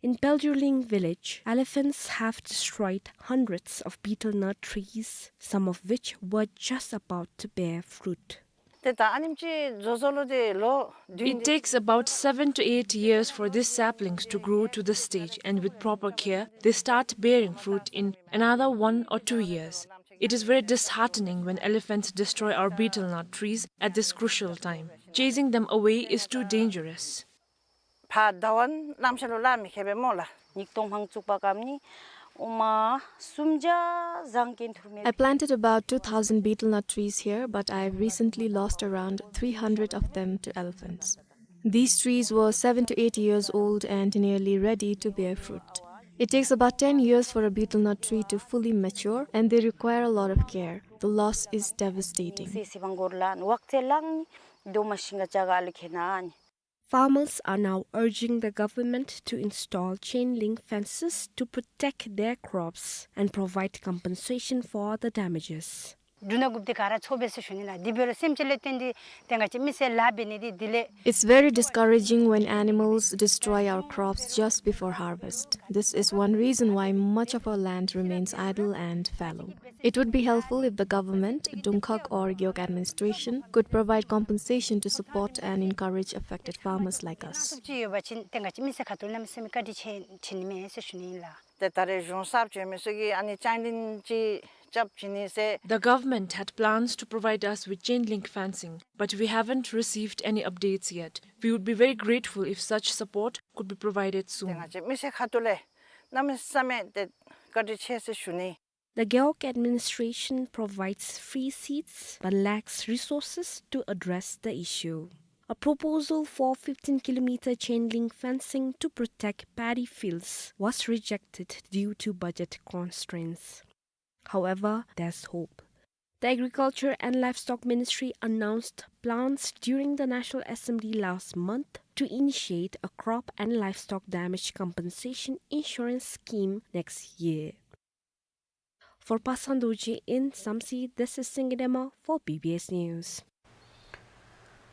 In Peljurling village, elephants have destroyed hundreds of betel nut trees, some of which were just about to bear fruit. ཏེ་ད་ཨ་ནེམ་ཅིག་བཟོ་བཟོཝ་ལུ་ཏེ་ལོ་བདུན། It takes about seven to eight years for these saplings to grow to this stage, and with proper care, they start bearing fruit in another one or two years. It is very disheartening when elephants destroy our betel nut trees at this crucial time. Chasing them away is too dangerous. ཕར་ཟླ་བ་གནམ་ཤར་ལུ་ལྷག་མི་ཁེ་བས་སྨོ་ལགས། ཉིས་སྟོང་ཕར་བཙུགས་པ་གམ་ནི་ཨོ་མ་སུམ་བརྒྱ་ཟངས་ཀྱི་ཐུར་མེད། I planted about two thousand betel nut trees here, but I have recently lost around three hundred of them to elephants. These trees were seven to eight years old and nearly ready to bear fruit. It takes about ten years for a betel nut tree to fully mature, and they require a lot of care. The loss is devastating. སི་སི་བང་གོར་ལན་ཝག་ཚེ་ལང་དོ་མ་ཤིང་ག་ཅ་ག་ལུ་ཁེ་ན་ནི། Farmers are now urging the government to install chain link fences to protect their crops and provide compensation for the damages. འབྲུ་སྣ་དགུ་པོ་འདི་ག་ར་འཚོ་བས་ཟེར་ཞུ་ནི་ལགས། འདི་འབད་རུང་སེམས་ཅན་ལས་བརྟེན་ཏེ་ཏེ་ང་བཅས་མི་སེར་ལཱ་འབད་ནི་འདི་འདི་ལས། It's very discouraging when animals destroy our crops just before harvest. This is one reason why much of our land remains idle and fallow. It would be helpful if the government, དྲུང་ཁག or རྒེད་འོག་administration could provide compensation to support and encourage affected farmers like us. ཅིག་ཡོད་པ་ཅིན་ཏེ་ང་བཅས་མི་སེར་ཁ་ཐུག་གནམ་མེད་ས་མེད་བཀའ་དྲིན་ཆེ་ཆེ་ནི་མས་ཟེར་ཞུ་ནི་ཨིན་ལགས། ཏེ་ད་རེས་གཞུང་གསརཔ་བྱོན་མི་ཚུ་གིས་ཨ་ནི་ཅན་ལིན་ཅིག་རྐྱབ་བྱིན་ནི་ཟེར། The government had plans to provide us with chain link fencing, but we haven't received any updates yet. We would be very grateful if such support could be provided soon. ཏེ་ང་བཅས་མི་སེར་ཁ་ཐུག་ལས་གནམ་མེད་ས་མེད་ཏེ་བཀའ་དྲིན་ཆེ་ཟེར་ཞུ་ནི། The Gewog administration provides free seeds but lacks resources to address the issue. A proposal for fifteen kilometer chain link fencing to protect paddy fields was rejected due to budget constraints. However, there's hope. The Agriculture and Livestock Ministry announced plans during the National Assembly last month to initiate a crop and livestock damage compensation insurance scheme next year. For Pasan Dorji in Samtse, this is Singye Dema for B B S News.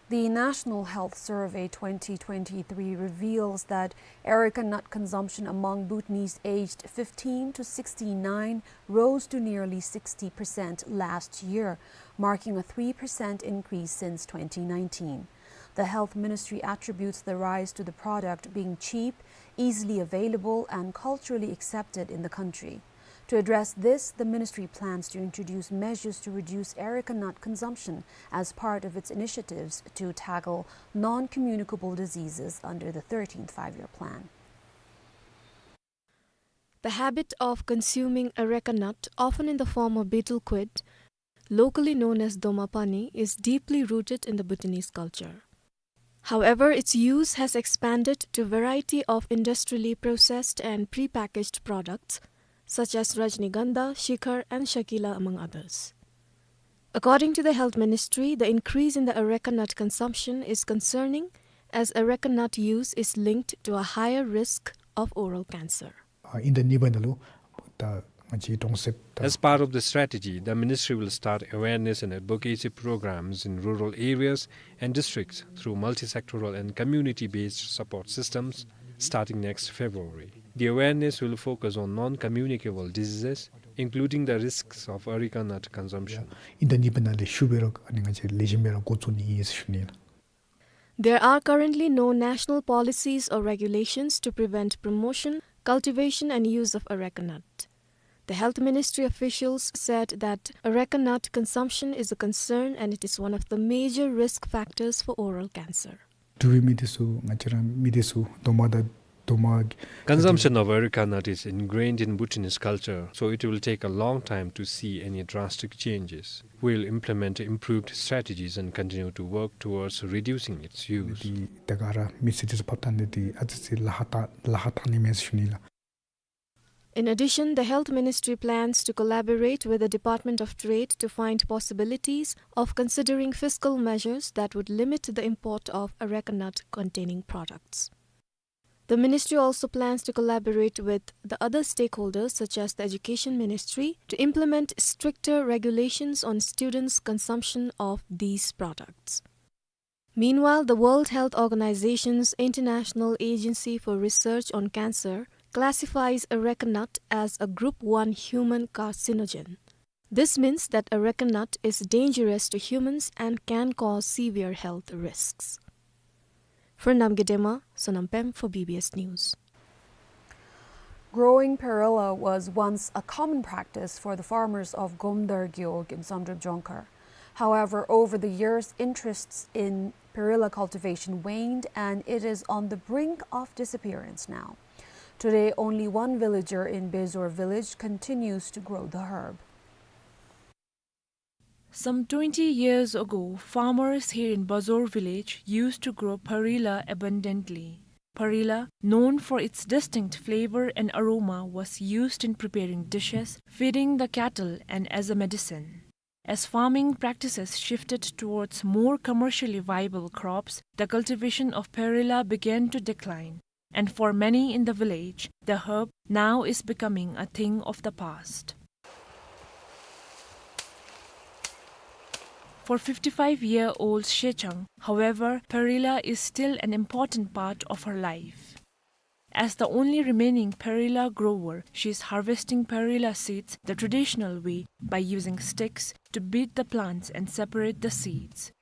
The National Health Survey twenty twenty-three reveals that areca nut consumption among Bhutanese aged fifteen to sixty-nine rose to nearly sixty percent last year, marking a three percent increase since twenty nineteen. The Health Ministry attributes the rise to the product being cheap, easily available, and culturally accepted in the country. To address this, the ministry plans to introduce measures to reduce areca nut consumption as part of its initiatives to tackle non-communicable diseases under the thirteenth Five-Year Plan. The habit of consuming areca nut, often in the form of betel quid, locally known as doma pani, is deeply rooted in the Bhutanese culture. However, its use has expanded to a variety of industrially processed and prepackaged products, such as Rajnigandha, Shikhar, and Shakila, among others. According to the Health Ministry, the increase in the areca nut consumption is concerning, as areca nut use is linked to a higher risk of oral cancer. ཨ་ཨིན་ཟླ་གཉིས་པ་ནང་ལུ་ད་ང་བཅས་གྲོང་གསེབ་ད། As part of the strategy, the ministry will start awareness and advocacy programs in rural areas and districts through multisectoral and community-based support systems starting next February. The awareness will focus on non-communicable diseases, including the risks of areca nut consumption. ཨིན་ཟླ་གཉིས་པ་ནང་ལས་ཤུལ་སྦེ་ར་ཨ་ནི་ང་བཅས་ལེགས་ཤོམ་སྦེ་ར་འགོ་བཙུགས་ནི་ཨིན་ཟེར་ཞུ་ནི་ལགས། There are currently no national policies or regulations to prevent promotion, cultivation and use of areca nut. The Health Ministry officials said that areca nut consumption is a concern and it is one of the major risk factors for oral cancer. འབྲུག་པའི་མི་སྡེ་ཚུ་ང་བཅས་ར་མི་སྡེ་ཚུ་དོ་མ་དང་དོ་མ། Consumption of areca nut is ingrained in Bhutanese culture, so it will take a long time to see any drastic changes. We'll implement improved strategies and continue to work towards reducing its use. འདི་ད་ག་ར་མི་སྡེ་ཚུ་ཕབ་བཏང་ནི་འདི་ཨ་ཙི་ཅིག་ལཱ་ཁག་ད་ལཱ་ཁག་བཏང་ནི་མས་ཟེར་ཞུ་ནི་ལགས། In addition, the Health Ministry plans to collaborate with the Department of Trade to find possibilities of considering fiscal measures that would limit the import of areca nut containing products. The ministry also plans to collaborate with the other stakeholders, such as the Education Ministry, to implement stricter regulations on students' consumption of these products. Meanwhile, the World Health Organization's International Agency for Research on Cancer classifies areca nut as a Group one human carcinogen. This means that areca nut is dangerous to humans and can cause severe health risks. From Namgay Dema, Sonam Pem for B B S News. Growing perilla was once a common practice for the farmers of Gomdar Gewog in Samdrup Jongkhar. However, over the years, interests in perilla cultivation waned and it is on the brink of disappearance now. Today, only one villager in Bezor village continues to grow the herb. Some twenty years ago, farmers here in Bazor village used to grow perilla abundantly. Perilla, known for its distinct flavor and aroma, was used in preparing dishes, feeding the cattle, and as a medicine. As farming practices shifted towards more commercially viable crops, the cultivation of perilla began to decline. And for many in the village, the herb now is becoming a thing of the past. For fifty-five-year-old Shechang, however, perilla is still an important part of her life. As the only remaining perilla grower, she is harvesting perilla seeds the traditional way by using sticks to beat the plants and separate the seeds.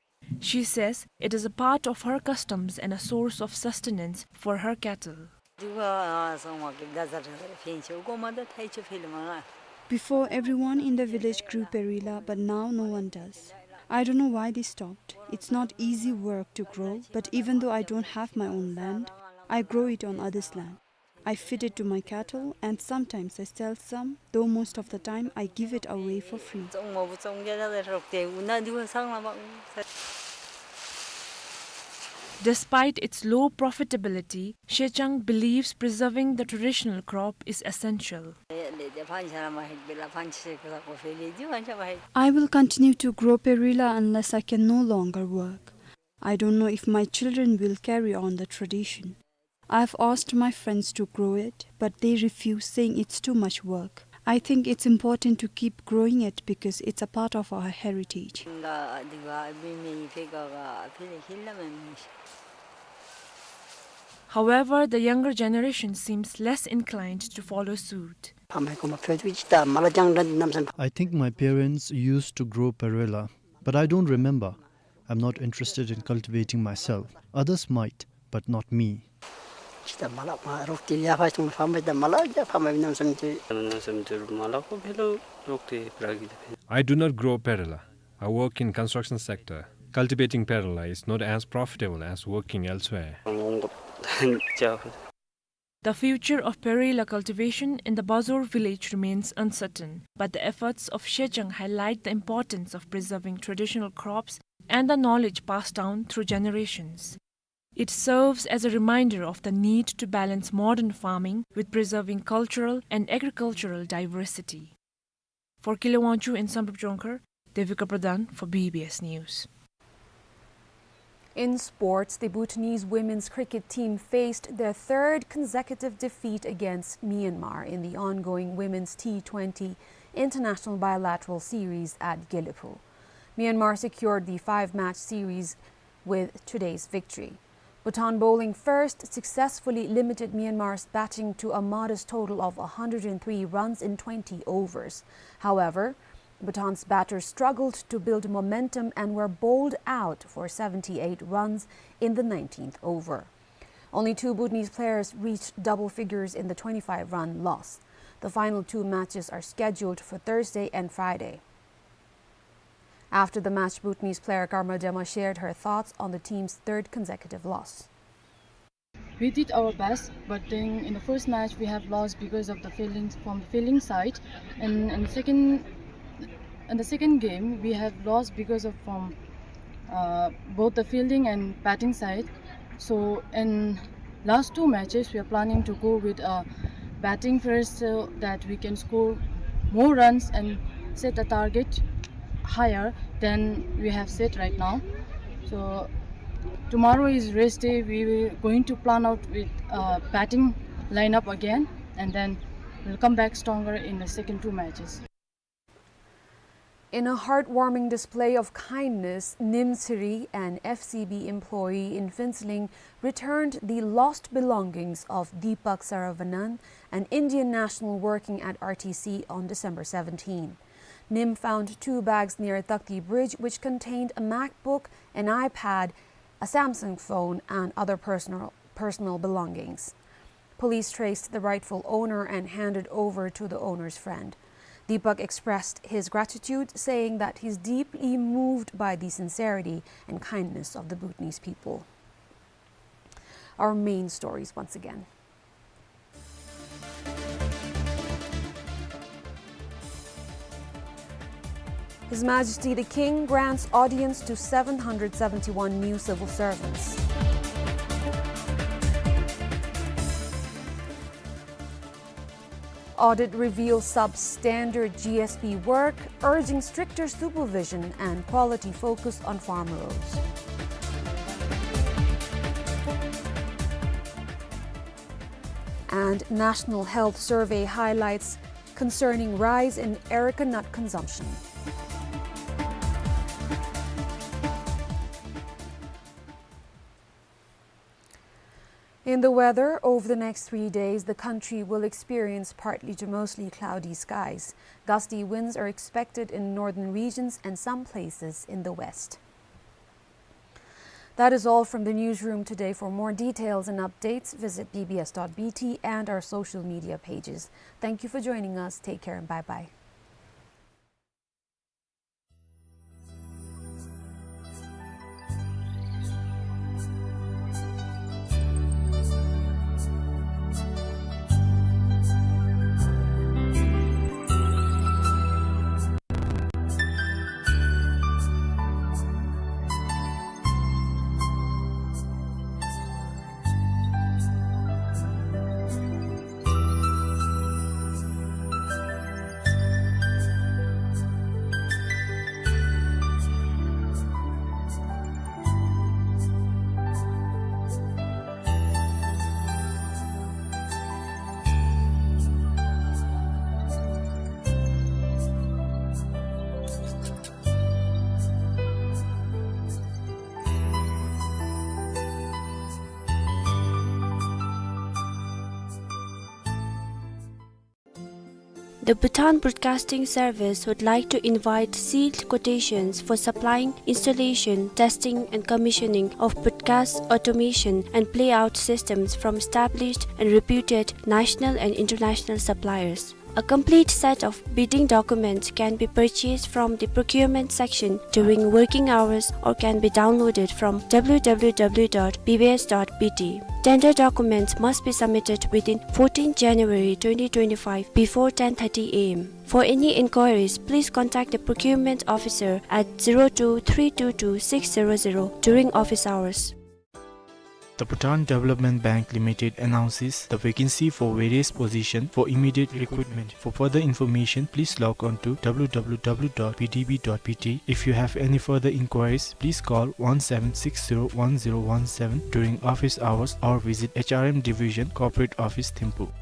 She says it is a part of her customs and a source of sustenance for her cattle. Before, everyone in the village grew perilla, but now no one does. I don't know why they stopped. It's not easy work to grow, but even though I don't have my own land, I grow it on others' land. I feed it to my cattle, and sometimes I sell some, though most of the time I give it away for free. Despite its low profitability, Shechang believes preserving the traditional crop is essential. I will continue to grow perilla unless I can no longer work. I don't know if my children will carry on the tradition. I've asked my friends to grow it, but they refuse, saying it's too much work. I think it's important to keep growing it because it's a part of our heritage. However, the younger generation seems less inclined to follow suit. I think my parents used to grow perilla, but I don't remember. I'm not interested in cultivating myself. Others might, but not me. I do not grow perilla. I work in construction sector. Cultivating perilla is not as profitable as working elsewhere. The future of perilla cultivation in the Bazor village remains uncertain, but the efforts of Shechang highlight the importance of preserving traditional crops and the knowledge passed down through generations. It serves as a reminder of the need to balance modern farming with preserving cultural and agricultural diversity. For Kile Wangchuk in Samdrup Jongkhar, Devika Pradhan for B B S News. In sports, the Bhutanese women's cricket team faced their third consecutive defeat against Myanmar in the ongoing women's T twenty international bilateral series at Gelephu. Myanmar secured the five-match series with today's victory. Bhutan bowling first successfully limited Myanmar's batting to a modest total of a hundred and three runs in twenty overs. However, Bhutan's batters struggled to build momentum and were bowled out for seventy-eight runs in the nineteenth over. Only two Bhutanese players reached double figures in the twenty-five-run loss. The final two matches are scheduled for Thursday and Friday. After the match, Bhutanese player Karma Dema shared her thoughts on the team's third consecutive loss. We did our best, but then in the first match we have lost because of the fielding, from the fielding side, and, and second, in the second game we have lost because of from, uh, both the fielding and batting side. So in last two matches we are planning to go with, uh, batting first so that we can score more runs and set a target higher than we have set right now. So tomorrow is rest day. We will going to plan out with, uh, batting lineup again, and then we'll come back stronger in the second two matches. In a heartwarming display of kindness, Nimsiri, an F C B employee in Phuentsholing, returned the lost belongings of Deepak Saravanan, an Indian national working at R T C, on December seventeen. NIM found two bags near Takti Bridge, which contained a MacBook, an iPad, a Samsung phone, and other personal, personal belongings. Police traced the rightful owner and handed over to the owner's friend. Deepak expressed his gratitude, saying that he's deeply moved by the sincerity and kindness of the Bhutanese people. Our main stories once again. His Majesty the King grants audience to seven hundred seventy-one new civil servants. Audit reveals substandard G S B work, urging stricter supervision and quality focus on farm roads. And National Health Survey highlights concerning rise in areca nut consumption. In the weather, over the next three days, the country will experience partly to mostly cloudy skies. Gusty winds are expected in northern regions and some places in the west. That is all from the newsroom today. For more details and updates, visit B B S dot B T and our social media pages. Thank you for joining us. Take care and bye-bye. The Bhutan Broadcasting Service would like to invite sealed quotations for supplying, installation, testing and commissioning of broadcast automation and playout systems from established and reputed national and international suppliers. A complete set of bidding documents can be purchased from the procurement section during working hours or can be downloaded from W W W dot B B S dot B T. Tender documents must be submitted within fourteenth January twenty twenty-five before ten thirty A M. For any inquiries, please contact the procurement officer at zero two three two two six zero zero during office hours. The Bhutan Development Bank Limited announces the vacancy for various positions for immediate recruitment. For further information, please log on to W W W dot B D B dot B T. If you have any further inquiries, please call one seven six zero one zero one seven during office hours or visit H R M Division, Corporate Office, Thimphu.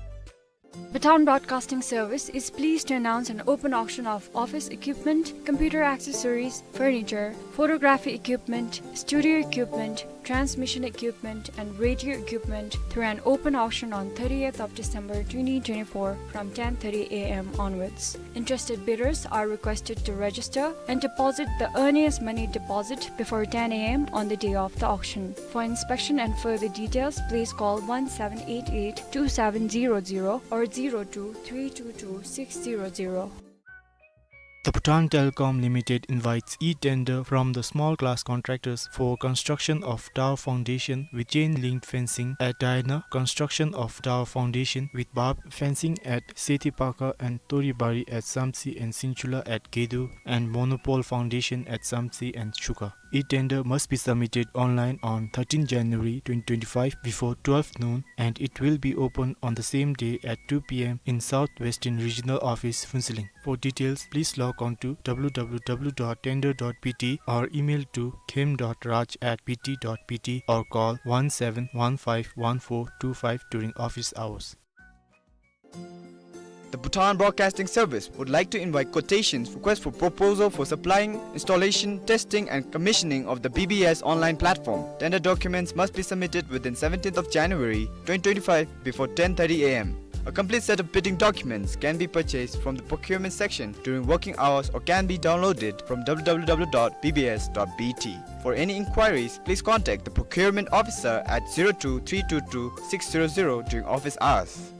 Bhutan Broadcasting Service is pleased to announce an open auction of office equipment, computer accessories, furniture, photography equipment, studio equipment, transmission equipment, and radio equipment through an open auction on thirtieth of December twenty twenty-four from ten thirty A M onwards. Interested bidders are requested to register and deposit the earliest money deposit before ten A M on the day of the auction. For inspection and further details, please call one seven eight eight two seven zero zero or zero two three two two six zero zero. The Bhutan Telecom Limited invites e-tender from the small class contractors for construction of tower foundation with chain link fencing at Diana, construction of tower foundation with barb fencing at Sethipakha and Toribari at Samtse and Sinchula at Gedo, and monopole foundation at Samtse and Chuka. E-tender must be submitted online on thirteenth January twenty twenty-five before twelve noon, and it will be open on the same day at two P M in South Western Regional Office, Phuentsholing. For details, please log on to W W W dot tender dot B T or email to khem dot raj at B T dot B T or call one seven one five one four two five during office hours. The Bhutan Broadcasting Service would like to invite quotations, request for proposal for supplying, installation, testing, and commissioning of the B B S online platform. Tender documents must be submitted within seventeenth of January twenty twenty-five before ten thirty A M. A complete set of bidding documents can be purchased from the procurement section during working hours or can be downloaded from w w w dot b b s dot b t. For any inquiries, please contact the procurement officer at zero two three two two six zero zero during office hours.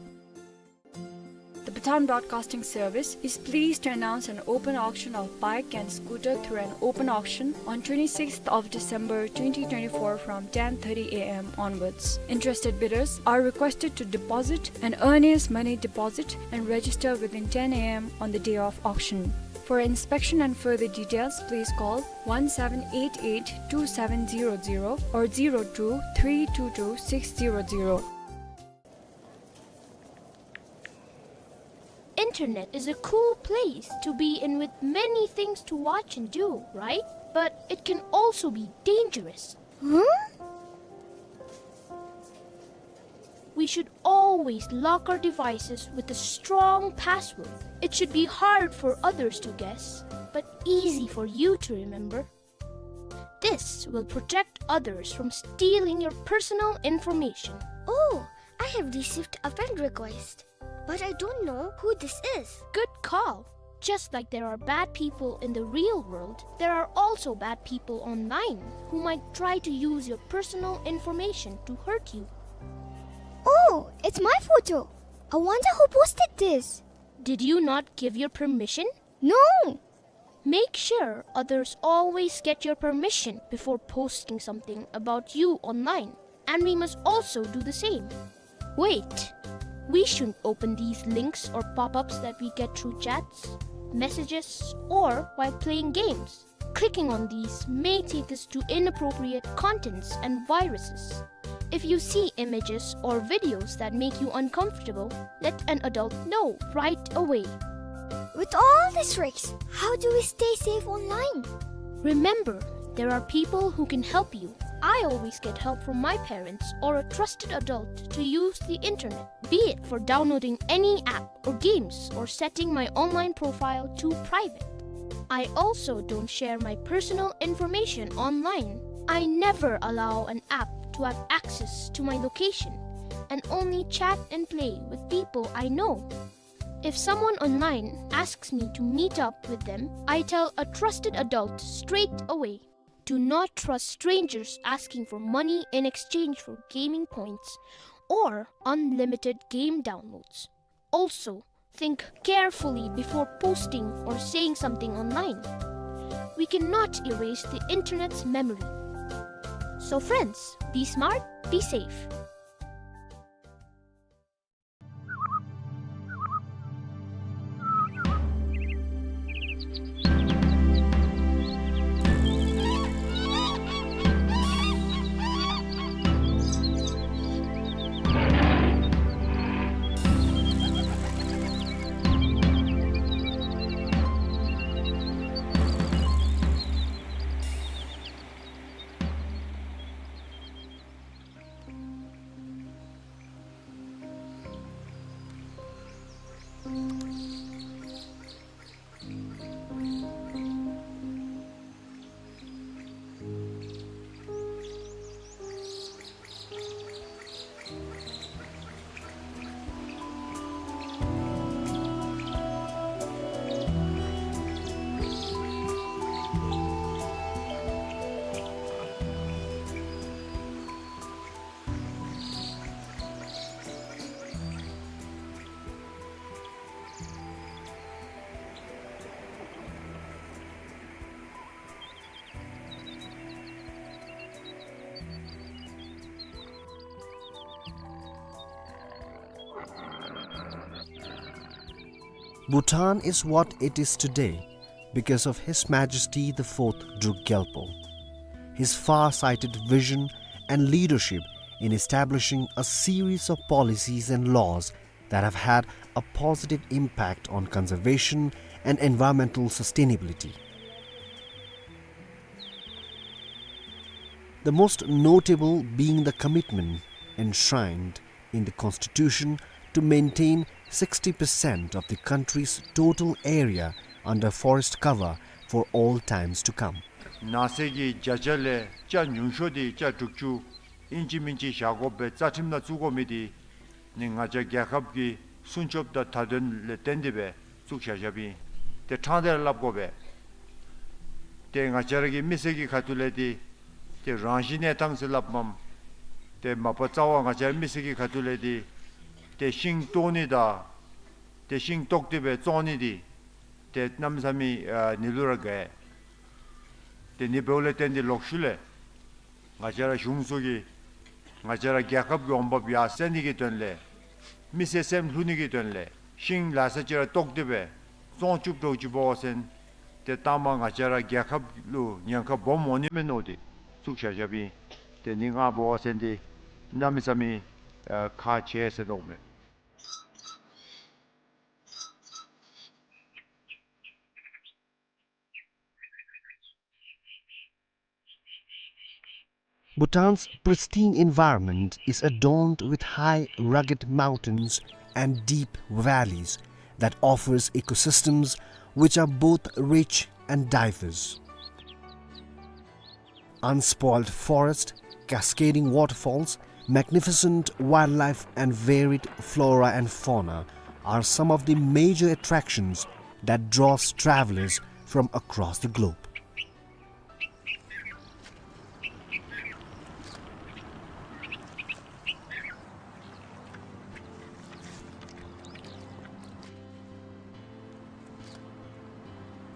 The Bhutan Broadcasting Service is pleased to announce an open auction of bike and scooter through an open auction on twenty-sixth of December twenty twenty-four from ten thirty a m onwards. Interested bidders are requested to deposit an earnest money deposit and register within ten a m on the day of auction. For inspection and further details, please call one seven eight eight two seven zero zero or zero two three two two six zero zero. Internet is a cool place to be in with many things to watch and do, right? But it can also be dangerous. Huh? We should always lock our devices with a strong password. It should be hard for others to guess, but easy for you to remember. This will protect others from stealing your personal information. Oh, I have received a friend request, but I don't know who this is. Good call. Just like there are bad people in the real world, there are also bad people online who might try to use your personal information to hurt you. Oh, it's my photo. I wonder who posted this. Did you not give your permission? No. Make sure others always get your permission before posting something about you online, and we must also do the same. Wait, we shouldn't open these links or pop-ups that we get through chats, messages, or while playing games. Clicking on these may take us to inappropriate contents and viruses. If you see images or videos that make you uncomfortable, let an adult know right away. With all these risks, how do we stay safe online? Remember, there are people who can help you. I always get help from my parents or a trusted adult to use the internet, be it for downloading any app or games or setting my online profile to private. I also don't share my personal information online. I never allow an app to have access to my location and only chat and play with people I know. If someone online asks me to meet up with them, I tell a trusted adult straight away. Do not trust strangers asking for money in exchange for gaming points or unlimited game downloads. Also, think carefully before posting or saying something online. We cannot erase the internet's memory. So friends, be smart, be safe. Bhutan is what it is today because of His Majesty the Fourth Druk Gyalpo. His far-sighted vision and leadership in establishing a series of policies and laws that have had a positive impact on conservation and environmental sustainability. The most notable being the commitment enshrined in the Constitution to maintain sixty percent of the country's total area under forest cover for all times to come. ནགས་ཚལ་གྱི་བརྒྱ་ཆ་ལས་ཆ་ཉུང་ཤོས་དེ་ཆ་དྲུག་ཅུ་ཨིན་ཅི་མིན་ཅི་བཞག་དགོ་པའི་རྩ་ཁྲིམས་ནང་བཙུགས་དགོ་མི་དེ་ནི་ང་བཅས་རྒྱལ་ཁབ་ཀྱི་ སྲུང་སྐྱོབ་དང་བརྡ་དོན་ལས་བརྟེན་ཏེ་སྦེ་བཙུགས་བཞག་བཞགཔ་ཨིན། ཏེ་ཕྲང་སྟེ་ར་སླབ་དགོ་པས། ཏེ་ང་བཅས་ར་གི་མི་སེར་གྱི་ཁ་ཐུག་ལས་འདི་ཏེ་རང་བཞིན་གནས་སྟངས་ཟེར་སླབ་མས། ཏེ་མ་པ་རྩ་བ་ང་བཅས་ར་མི་སེར་གྱི་ཁ་ཐུག་ལས་འདི་ཏེ་ཤིང་བཏོག་ནི་དང་ཏེ་ཤིང་བཏོག་སྟེ་སྦེ་བཙོང་ནི་འདི་ཏེ་གནམ་མེད་ས་མེད་ཨ་ནི་ལུ་ར་དགའ། ཏེ་ནི་འབདཝ་ལས་བརྟེན་ཏེ་ལོག་ཤུལ་ལས་ང་བཅས་ར་གཞུང་ཚུ་གིས་ང་བཅས་ར་རྒྱལ་ཁབ་ཀྱི་འོང་འབབ་ཡར་སེང་ནི་གི་དོན་ལས་མི་སེར་སེམས་ལྷོད་ནི་གི་དོན་ལས་ཤིང་ལ་ས་ཅིག་ར་བཏོག་སྟེ་སྦེ་བཙོང་བཅུག་འགྱོ་ཅི་འབད་བ་ཅིན་ཏེ་ལྟ་མ་ང་བཅས་ར་རྒྱལ་ཁབ་ལུ་ཉེན་ཁ་སྦོམ་འོང་ནི་མས་མནོ་སྟེ་བཙུགས་བཞག་བཞགཔ་ཨིན། ཏེ་ནི་ང་འབད་བ་ཅིན་འདི་གནམ་མེད་ས་མེད་ཨ་ཁག་ཆེ་ཟེར་མནོཝ་མས། Bhutan's pristine environment is adorned with high, rugged mountains and deep valleys that offers ecosystems which are both rich and diverse. Unspoiled forest, cascading waterfalls, magnificent wildlife, and varied flora and fauna are some of the major attractions that draws travelers from across the globe.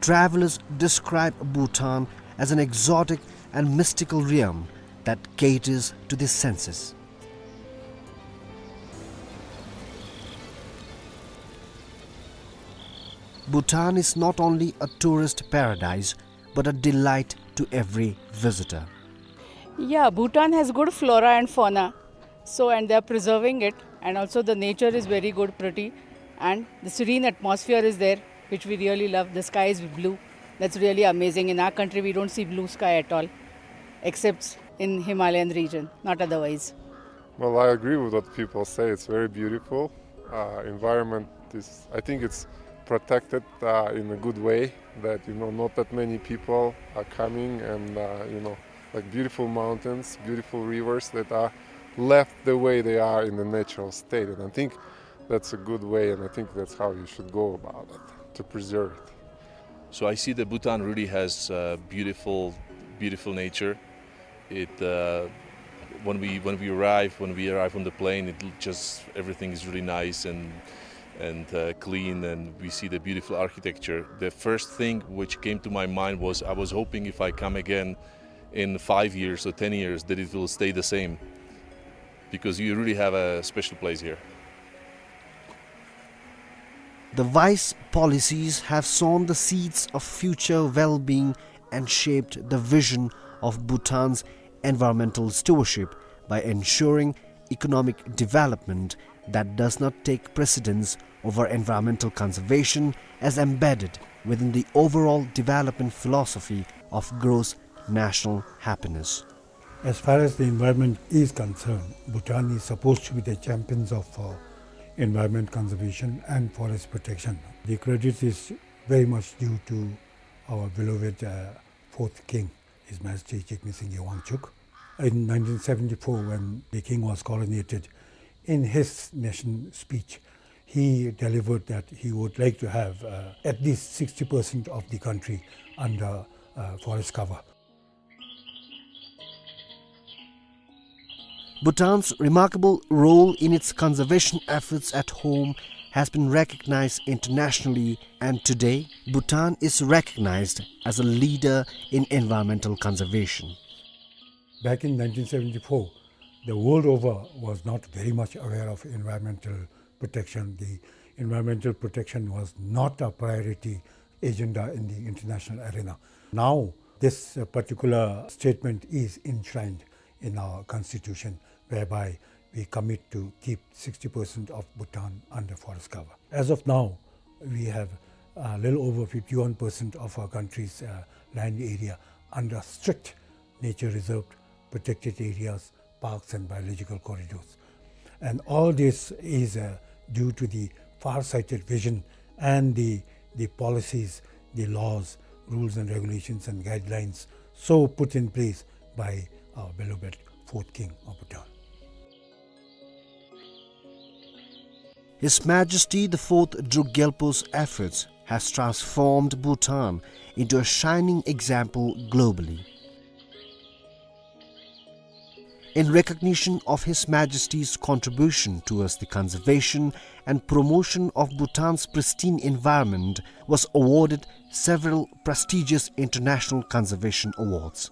Travelers describe Bhutan as an exotic and mystical realm that caters to the senses. Bhutan is not only a tourist paradise, but a delight to every visitor. Yeah, Bhutan has good flora and fauna. So, and they are preserving it, and also the nature is very good, pretty, and the serene atmosphere is there, which we really love. The sky is blue. That's really amazing. In our country, we don't see blue sky at all, except in Himalayan region, not otherwise. Well, I agree with what people say. It's very beautiful. Uh, environment is, I think it's protected, uh, in a good way, that, you know, not that many people are coming and, uh, you know, like, beautiful mountains, beautiful rivers that are left the way they are in the natural state. And I think that's a good way, and I think that's how you should go about it, to preserve it. So I see that Bhutan really has, uh, beautiful, beautiful nature. It, uh, when we, when we arrive, when we arrive on the plane, it l-, just, everything is really nice and, and, uh, clean, and we see the beautiful architecture. The first thing which came to my mind was, I was hoping if I come again in five years or ten years that it will stay the same, because you really have a special place here. The wise policies have sown the seeds of future well-being and shaped the vision of Bhutan's environmental stewardship by ensuring economic development that does not take precedence over environmental conservation, as embedded within the overall development philosophy of gross national happiness. As far as the environment is concerned, Bhutan is supposed to be the champions of, uh, environment conservation and forest protection. The credit is very much due to our beloved, uh, fourth king, His Majesty Jigme Singye Wangchuck. In nineteen seventy-four, when the king was coronated, in his nation speech, he delivered that he would like to have, uh, at least sixty percent of the country under, uh, forest cover. Bhutan's remarkable role in its conservation efforts at home has been recognized internationally, and today, Bhutan is recognized as a leader in environmental conservation. Back in nineteen seventy-four, the world over was not very much aware of environmental protection. The environmental protection was not a priority agenda in the international arena. Now, this, uh, particular statement is enshrined in our constitution, whereby we commit to keep sixty percent of Bhutan under forest cover. As of now, we have a little over fifty-one percent of our country's, uh, land area under strict nature reserved, protected areas, parks and biological corridors. And all this is, uh, due to the far-sighted vision and the, the policies, the laws, rules and regulations and guidelines so put in place by our beloved fourth king of Bhutan. His Majesty the Fourth Druk Gyalpo's efforts has transformed Bhutan into a shining example globally. In recognition of His Majesty's contribution towards the conservation and promotion of Bhutan's pristine environment, was awarded several prestigious international conservation awards.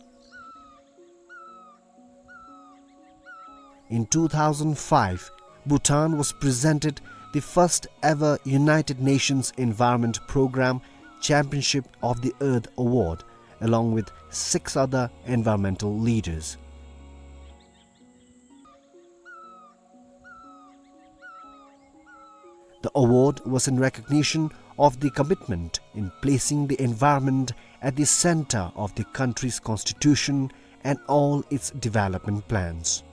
In two thousand five, Bhutan was presented the first ever United Nations Environment Programme Championship of the Earth Award, along with six other environmental leaders. The award was in recognition of the commitment in placing the environment at the center of the country's constitution and all its development plans.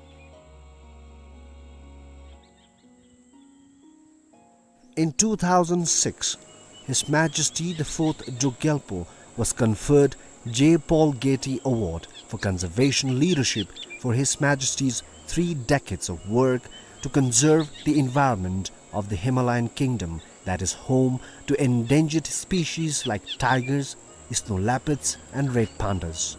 In two thousand six, His Majesty the Fourth Druk Gyalpo was conferred J. Paul Getty Award for Conservation Leadership for His Majesty's three decades of work to conserve the environment of the Himalayan kingdom that is home to endangered species like tigers, snow leopards, and red pandas.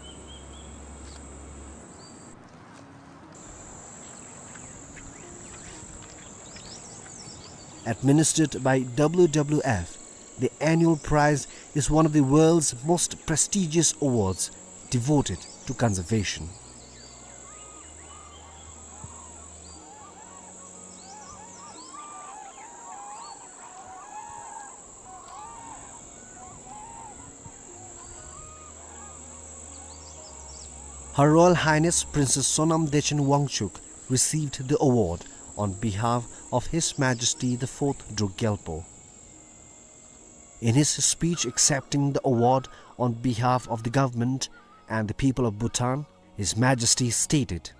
Administered by W W F, the annual prize is one of the world's most prestigious awards devoted to conservation. Her Royal Highness Princess Sonam Dechen Wangchuck received the award on behalf of His Majesty the Fourth Druk Gyalpo. In his speech accepting the award on behalf of the government and the people of Bhutan, His Majesty stated,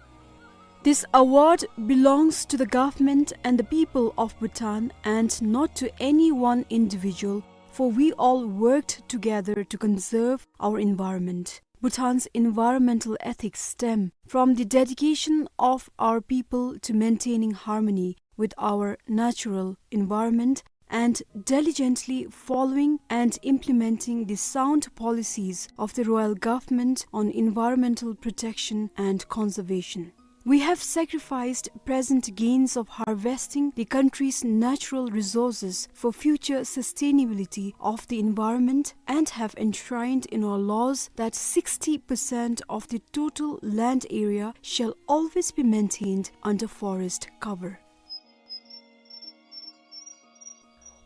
"This award belongs to the government and the people of Bhutan and not to any one individual, for we all worked together to conserve our environment." Bhutan's environmental ethics stem from the dedication of our people to maintaining harmony with our natural environment and diligently following and implementing the sound policies of the royal government on environmental protection and conservation. We have sacrificed present gains of harvesting the country's natural resources for future sustainability of the environment and have enshrined in our laws that sixty percent of the total land area shall always be maintained under forest cover.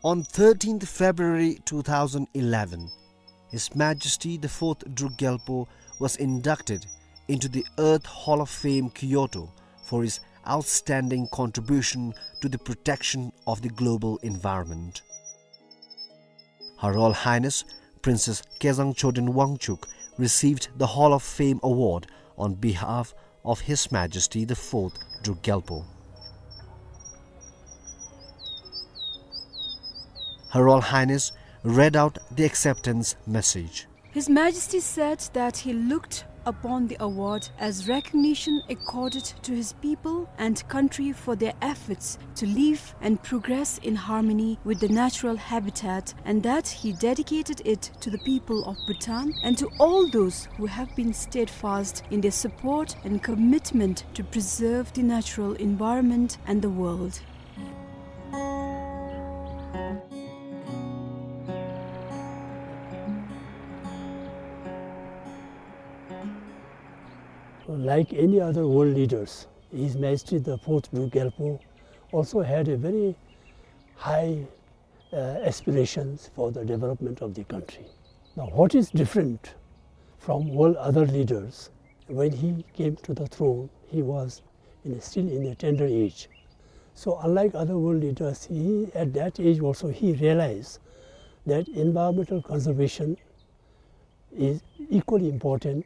On thirteenth February two thousand eleven, His Majesty the Fourth Druk Gyalpo was inducted into the Earth Hall of Fame, Kyoto, for his outstanding contribution to the protection of the global environment. Her Royal Highness Princess Kezang Choden Wangchuck received the Hall of Fame award on behalf of His Majesty the Fourth Druk Gyalpo. Her Royal Highness read out the acceptance message. His Majesty said that he looked upon the award as recognition accorded to his people and country for their efforts to live and progress in harmony with the natural habitat, and that he dedicated it to the people of Bhutan and to all those who have been steadfast in their support and commitment to preserve the natural environment and the world. Like any other world leaders, His Majesty the Fourth Druk Gyalpo also had a very high, uh, aspirations for the development of the country. Now, what is different from all other leaders, when he came to the throne, he was in a, still in a tender age. So, unlike other world leaders, he, at that age also, he realized that environmental conservation is equally important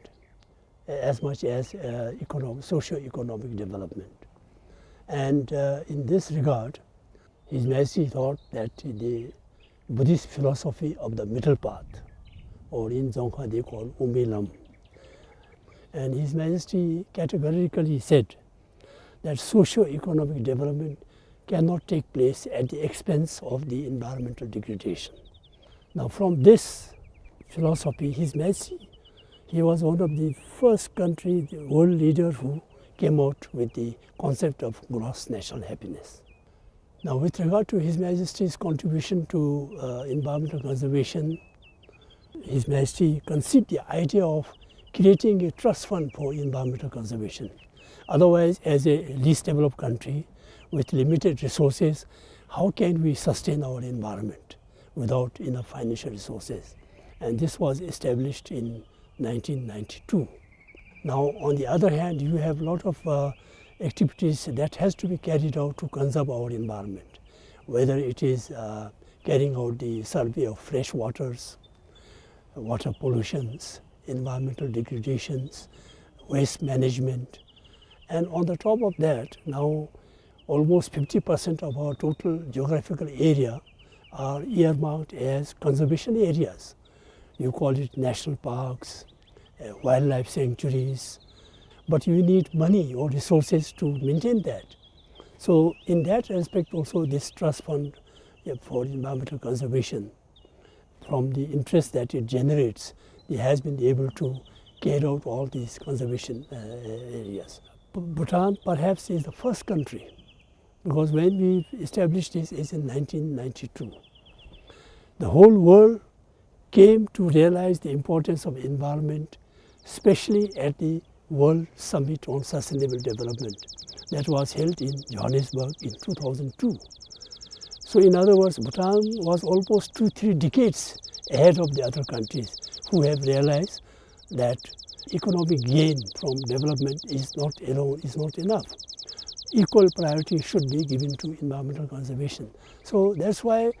as much as, uh, economic, socio-economic development. And, uh, in this regard, His Majesty thought that the Buddhist philosophy of the middle path, or in Dzongkha they call Wuming Lam, and His Majesty categorically said that socio-economic development cannot take place at the expense of the environmental degradation. Now, from this philosophy, His Majesty, he was one of the first country, the world leader who came out with the concept of gross national happiness. Now, with regard to His Majesty's contribution to, uh, environmental conservation, His Majesty conceived the idea of creating a trust fund for environmental conservation. Otherwise, as a least developed country with limited resources, how can we sustain our environment without enough financial resources? And this was established in nineteen ninety-two. Now, on the other hand, you have lot of, uh, activities that has to be carried out to conserve our environment, whether it is, uh, carrying out the survey of fresh waters, water pollutions, environmental degradations, waste management. And on the top of that, now almost fifty percent of our total geographical area are earmarked as conservation areas. You call it national parks, uh, wildlife sanctuaries, but you need money or resources to maintain that. So in that respect also, this trust fund, uh, for environmental conservation, from the interest that it generates, it has been able to carry out all these conservation, uh, areas. B-, Bhutan perhaps is the first country, because when we established this is in nineteen ninety-two. The whole world came to realize the importance of environment, especially at the World Summit on Sustainable Development that was held in Johannesburg in two thousand two. So in other words, Bhutan was almost two, three decades ahead of the other countries who have realized that economic gain from development is not alone, is not enough. Equal priority should be given to environmental conservation. So that's why,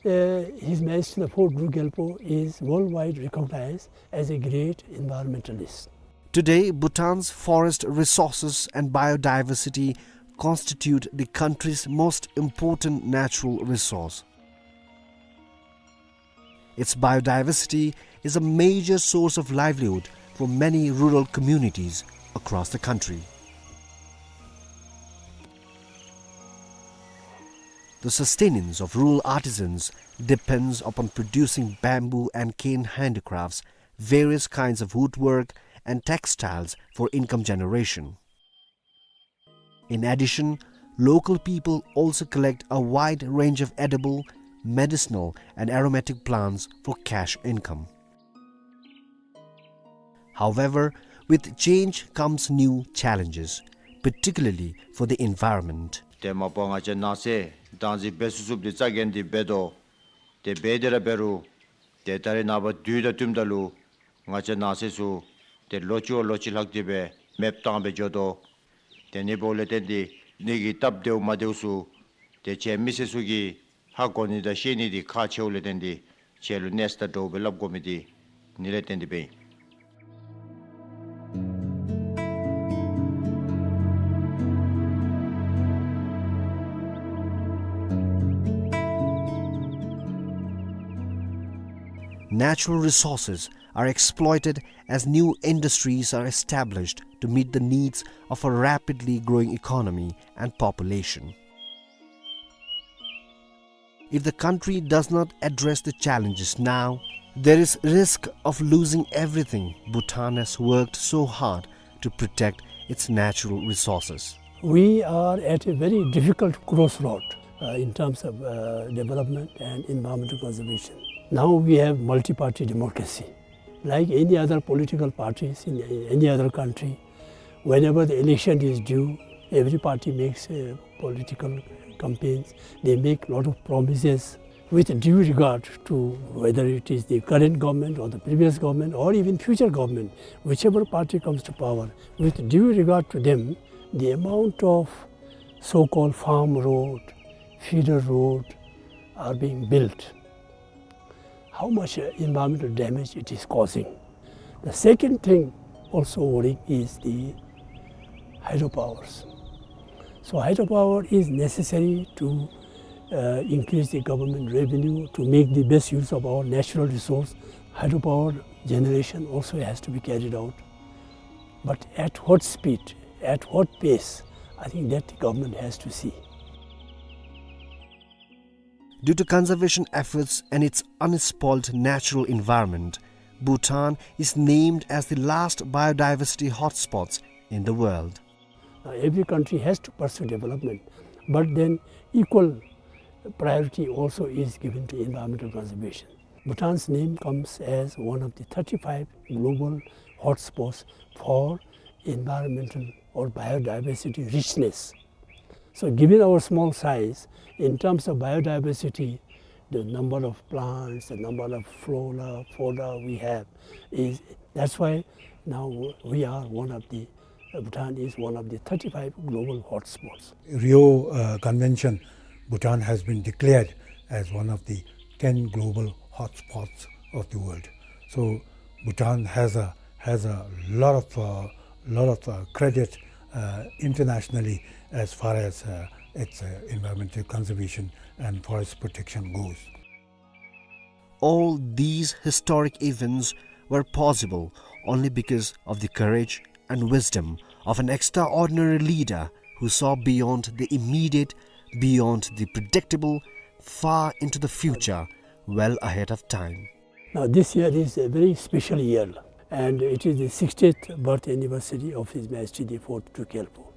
uh, His Majesty the Fourth Druk Gyalpo is worldwide recognized as a great environmentalist. Today, Bhutan's forest resources and biodiversity constitute the country's most important natural resource. Its biodiversity is a major source of livelihood for many rural communities across the country. The sustenance of rural artisans depends upon producing bamboo and cane handicrafts, various kinds of woodwork, and textiles for income generation. In addition, local people also collect a wide range of edible, medicinal, and aromatic plants for cash income. However, with change comes new challenges, particularly for the environment. ཏེ་མ་པ་ང་བཅས་ནགས་ཚལ་བདག་འཛིན་འབད་ཚུགས་ཚུགསཔ་འདི་རྩ་འགེངས་ཏེ་འབད་དོ། ཏེ་འབད་དེ་ར་འབད་རུང་ཏེ་ད་རེས་ནངས་པ་དུས་དང་བསྟུནམ་ད་ལུ་ང་བཅས་ནགས་ཚལ་ཚུ་ཏེ་ལོ་གཅིག་བ་ལོ་གཅིག་ལྷག་སྟེ་སྦེ་མེདཔ་བཏང་སྦེ་འགྱོ་དོ། ཏེ་ཨ་ནི་འབདཝ་ལས་བརྟེན་ཏེ་ཨ་ནི་གི་སྟབས་བདེཝ་མ་བདེཝ་ཚུ་ཏེ་ཁྱེད་མི་སེར་ཚུ་གིས་ཧ་གོ་ནི་དང་ཤེས་ནི་འདི་ཁག་ཆེཝ་ལས་བརྟེན་ཏེ་ཁྱེད་ལུ་གནས་ཚུལ་དང་འདྲཝ་སྦེ་སླབ་དགོ་མི་འདི་ཨ་ནི་ལས་བརྟེན་ཏེ་སྦེ་ཨིན། Natural resources are exploited as new industries are established to meet the needs of a rapidly growing economy and population. If the country does not address the challenges now, there is risk of losing everything Bhutan has worked so hard to protect its natural resources. We are at a very difficult crossroad, uh, in terms of, uh, development and environmental conservation. Now we have multi-party democracy. Like any other political parties in any other country, whenever the election is due, every party makes, uh, political campaigns. They make lot of promises with due regard to whether it is the current government or the previous government or even future government, whichever party comes to power. With due regard to them, the amount of so-called farm road, feeder road are being built, how much, uh, environmental damage it is causing. The second thing also worrying is the hydropowers. So hydropower is necessary to, uh, increase the government revenue, to make the best use of our natural resource. Hydropower generation also has to be carried out. But at what speed, at what pace, I think that the government has to see. Due to conservation efforts and its unspoiled natural environment, Bhutan is named as the last biodiversity hotspots in the world. Now, every country has to pursue development, but then equal priority also is given to environmental conservation. Bhutan's name comes as one of the thirty-five global hotspots for environmental or biodiversity richness. So, given our small size, in terms of biodiversity, the number of plants, the number of flora, fauna we have is, that's why now we are one of the, uh, Bhutan is one of the thirty-five global hotspots. Rio, uh, Convention, Bhutan has been declared as one of the ten global hotspots of the world. So Bhutan has a, has a lot of, uh, lot of, uh, credit, uh, internationally as far as, uh, its, uh, environmental conservation and forest protection goes. All these historic events were possible only because of the courage and wisdom of an extraordinary leader who saw beyond the immediate, beyond the predictable, far into the future, well ahead of time. Now, this year is a very special year, and it is the sixtieth birth anniversary of His Majesty the Fourth Druk Gyalpo.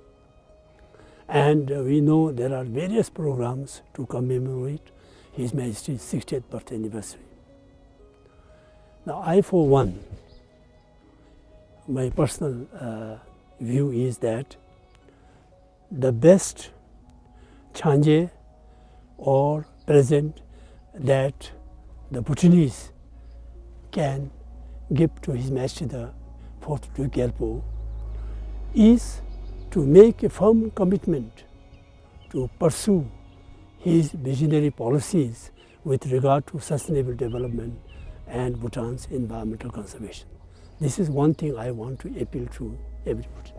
And, uh, we know there are various programs to commemorate His Majesty's sixtieth birth anniversary. Now, I, for one, my personal, uh, view is that the best changé or present that the Bhutanese can give to His Majesty the Fourth Druk Gyalpo is to make a firm commitment to pursue his visionary policies with regard to sustainable development and Bhutan's environmental conservation. This is one thing I want to appeal to everybody.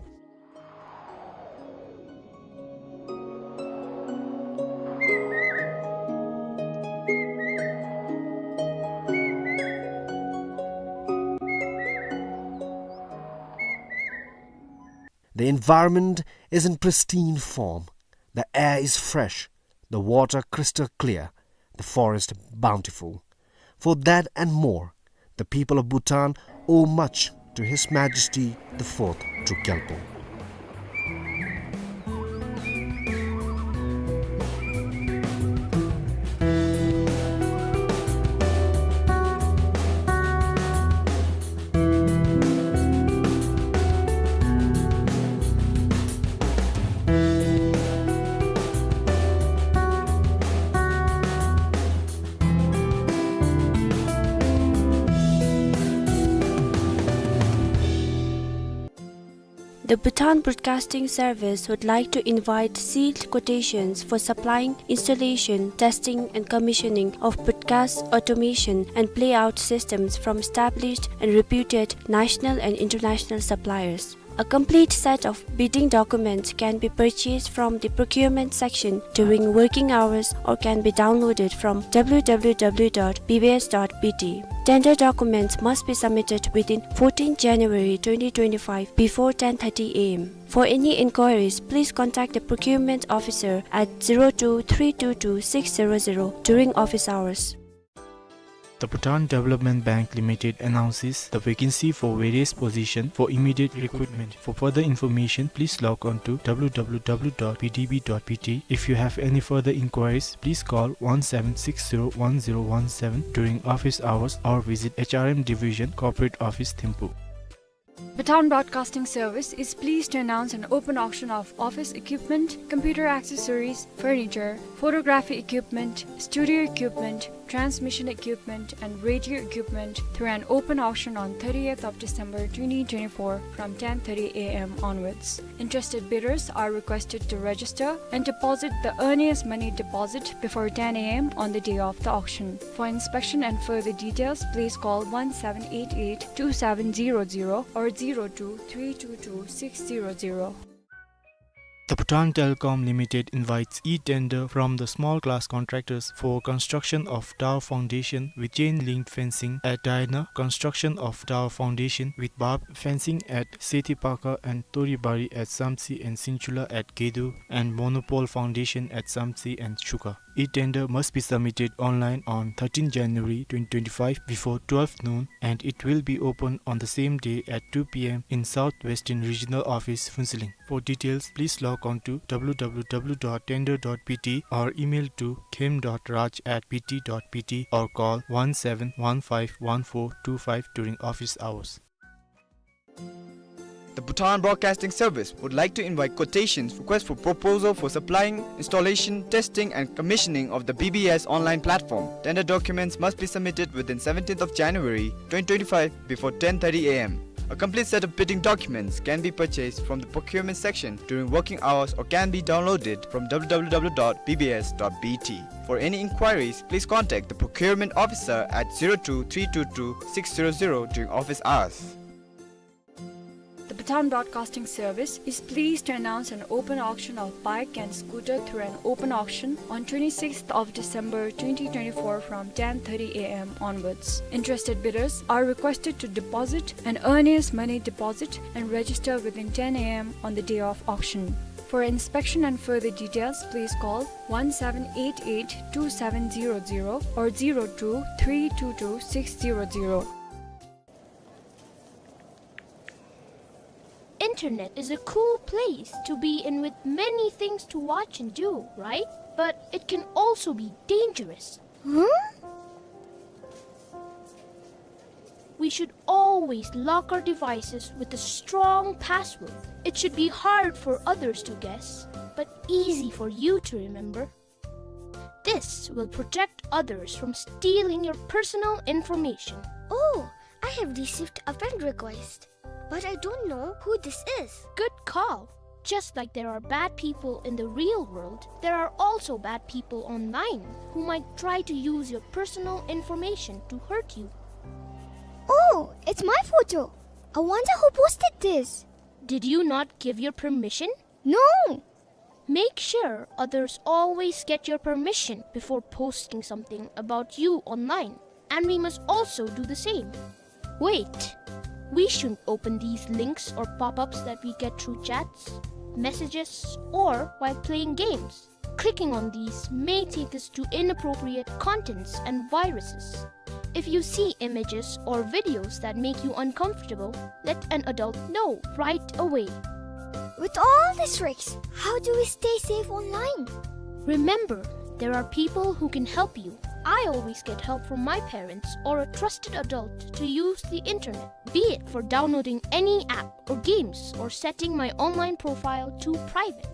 The environment is in pristine form. The air is fresh, the water crystal clear, the forest bountiful. For that and more, the people of Bhutan owe much to His Majesty the Fourth Druk Gyalpo. The Bhutan Broadcasting Service would like to invite sealed quotations for supplying, installation, testing and commissioning of broadcast automation and playout systems from established and reputed national and international suppliers. A complete set of bidding documents can be purchased from the procurement section during working hours or can be downloaded from W W W dot B B S dot B T. Tender documents must be submitted within fourteenth January twenty twenty-five before ten thirty A M. For any inquiries, please contact the procurement officer at zero two three two two six zero zero during office hours. The Bhutan Development Bank Limited announces the vacancy for various positions for immediate recruitment. For further information, please log on to W W W dot B D B dot B T. If you have any further inquiries, please call one seven six zero one zero one seven during office hours or visit H R M Division, Corporate Office, Thimphu. Bhutan Broadcasting Service is pleased to announce an open auction of office equipment, computer accessories, furniture, photography equipment, studio equipment, transmission equipment, and radio equipment through an open auction on thirtieth of December twenty twenty-four from ten thirty A M onwards. Interested bidders are requested to register and deposit the earliest money deposit before ten A M on the day of the auction. For inspection and further details, please call one seven eight eight two seven zero zero or zero two three two two six zero zero. The Bhutan Telecom Limited invites e-tender from the small class contractors for construction of tower foundation with chain link fencing at Daina, construction of tower foundation with barb fencing at Sethipakha and Toribari at Samtse and Sinchula at Gedo, and monopole foundation at Samtse and Chuka. E-tender must be submitted online on thirteenth January twenty twenty-five before twelve noon, and it will be open on the same day at two P M in South Western Regional Office, Phuentsholing. For details, please log on to W W W dot tender dot B T or email to khem dot raj at B T dot B T or call one seven one five one four two five during office hours. The Bhutan Broadcasting Service would like to invite quotations, request for proposal for supplying, installation, testing, and commissioning of the B B S online platform. Tender documents must be submitted within seventeenth of January twenty twenty-five before ten thirty A M. A complete set of bidding documents can be purchased from the procurement section during working hours or can be downloaded from W W W dot B B S dot B T. For any inquiries, please contact the procurement officer at zero two three two two six zero zero during office hours. The Bhutan Broadcasting Service is pleased to announce an open auction of bike and scooter through an open auction on twenty-sixth of December twenty twenty-four from ten thirty A M onwards. Interested bidders are requested to deposit an earnest money deposit and register within ten A M on the day of auction. For inspection and further details, please call one seven eight eight two seven zero zero or zero two three two two six zero zero. Internet is a cool place to be in with many things to watch and do, right? But it can also be dangerous. Huh? We should always lock our devices with a strong password. It should be hard for others to guess, but easy for you to remember. This will protect others from stealing your personal information. Oh, I have received a friend request, but I don't know who this is. Good call. Just like there are bad people in the real world, there are also bad people online who might try to use your personal information to hurt you. Oh, it's my photo. I wonder who posted this. Did you not give your permission? No. Make sure others always get your permission before posting something about you online, and we must also do the same. Wait, we shouldn't open these links or pop-ups that we get through chats, messages, or while playing games. Clicking on these may take us to inappropriate contents and viruses. If you see images or videos that make you uncomfortable, let an adult know right away. With all these risks, how do we stay safe online? Remember, there are people who can help you. I always get help from my parents or a trusted adult to use the internet, be it for downloading any app or games or setting my online profile to private.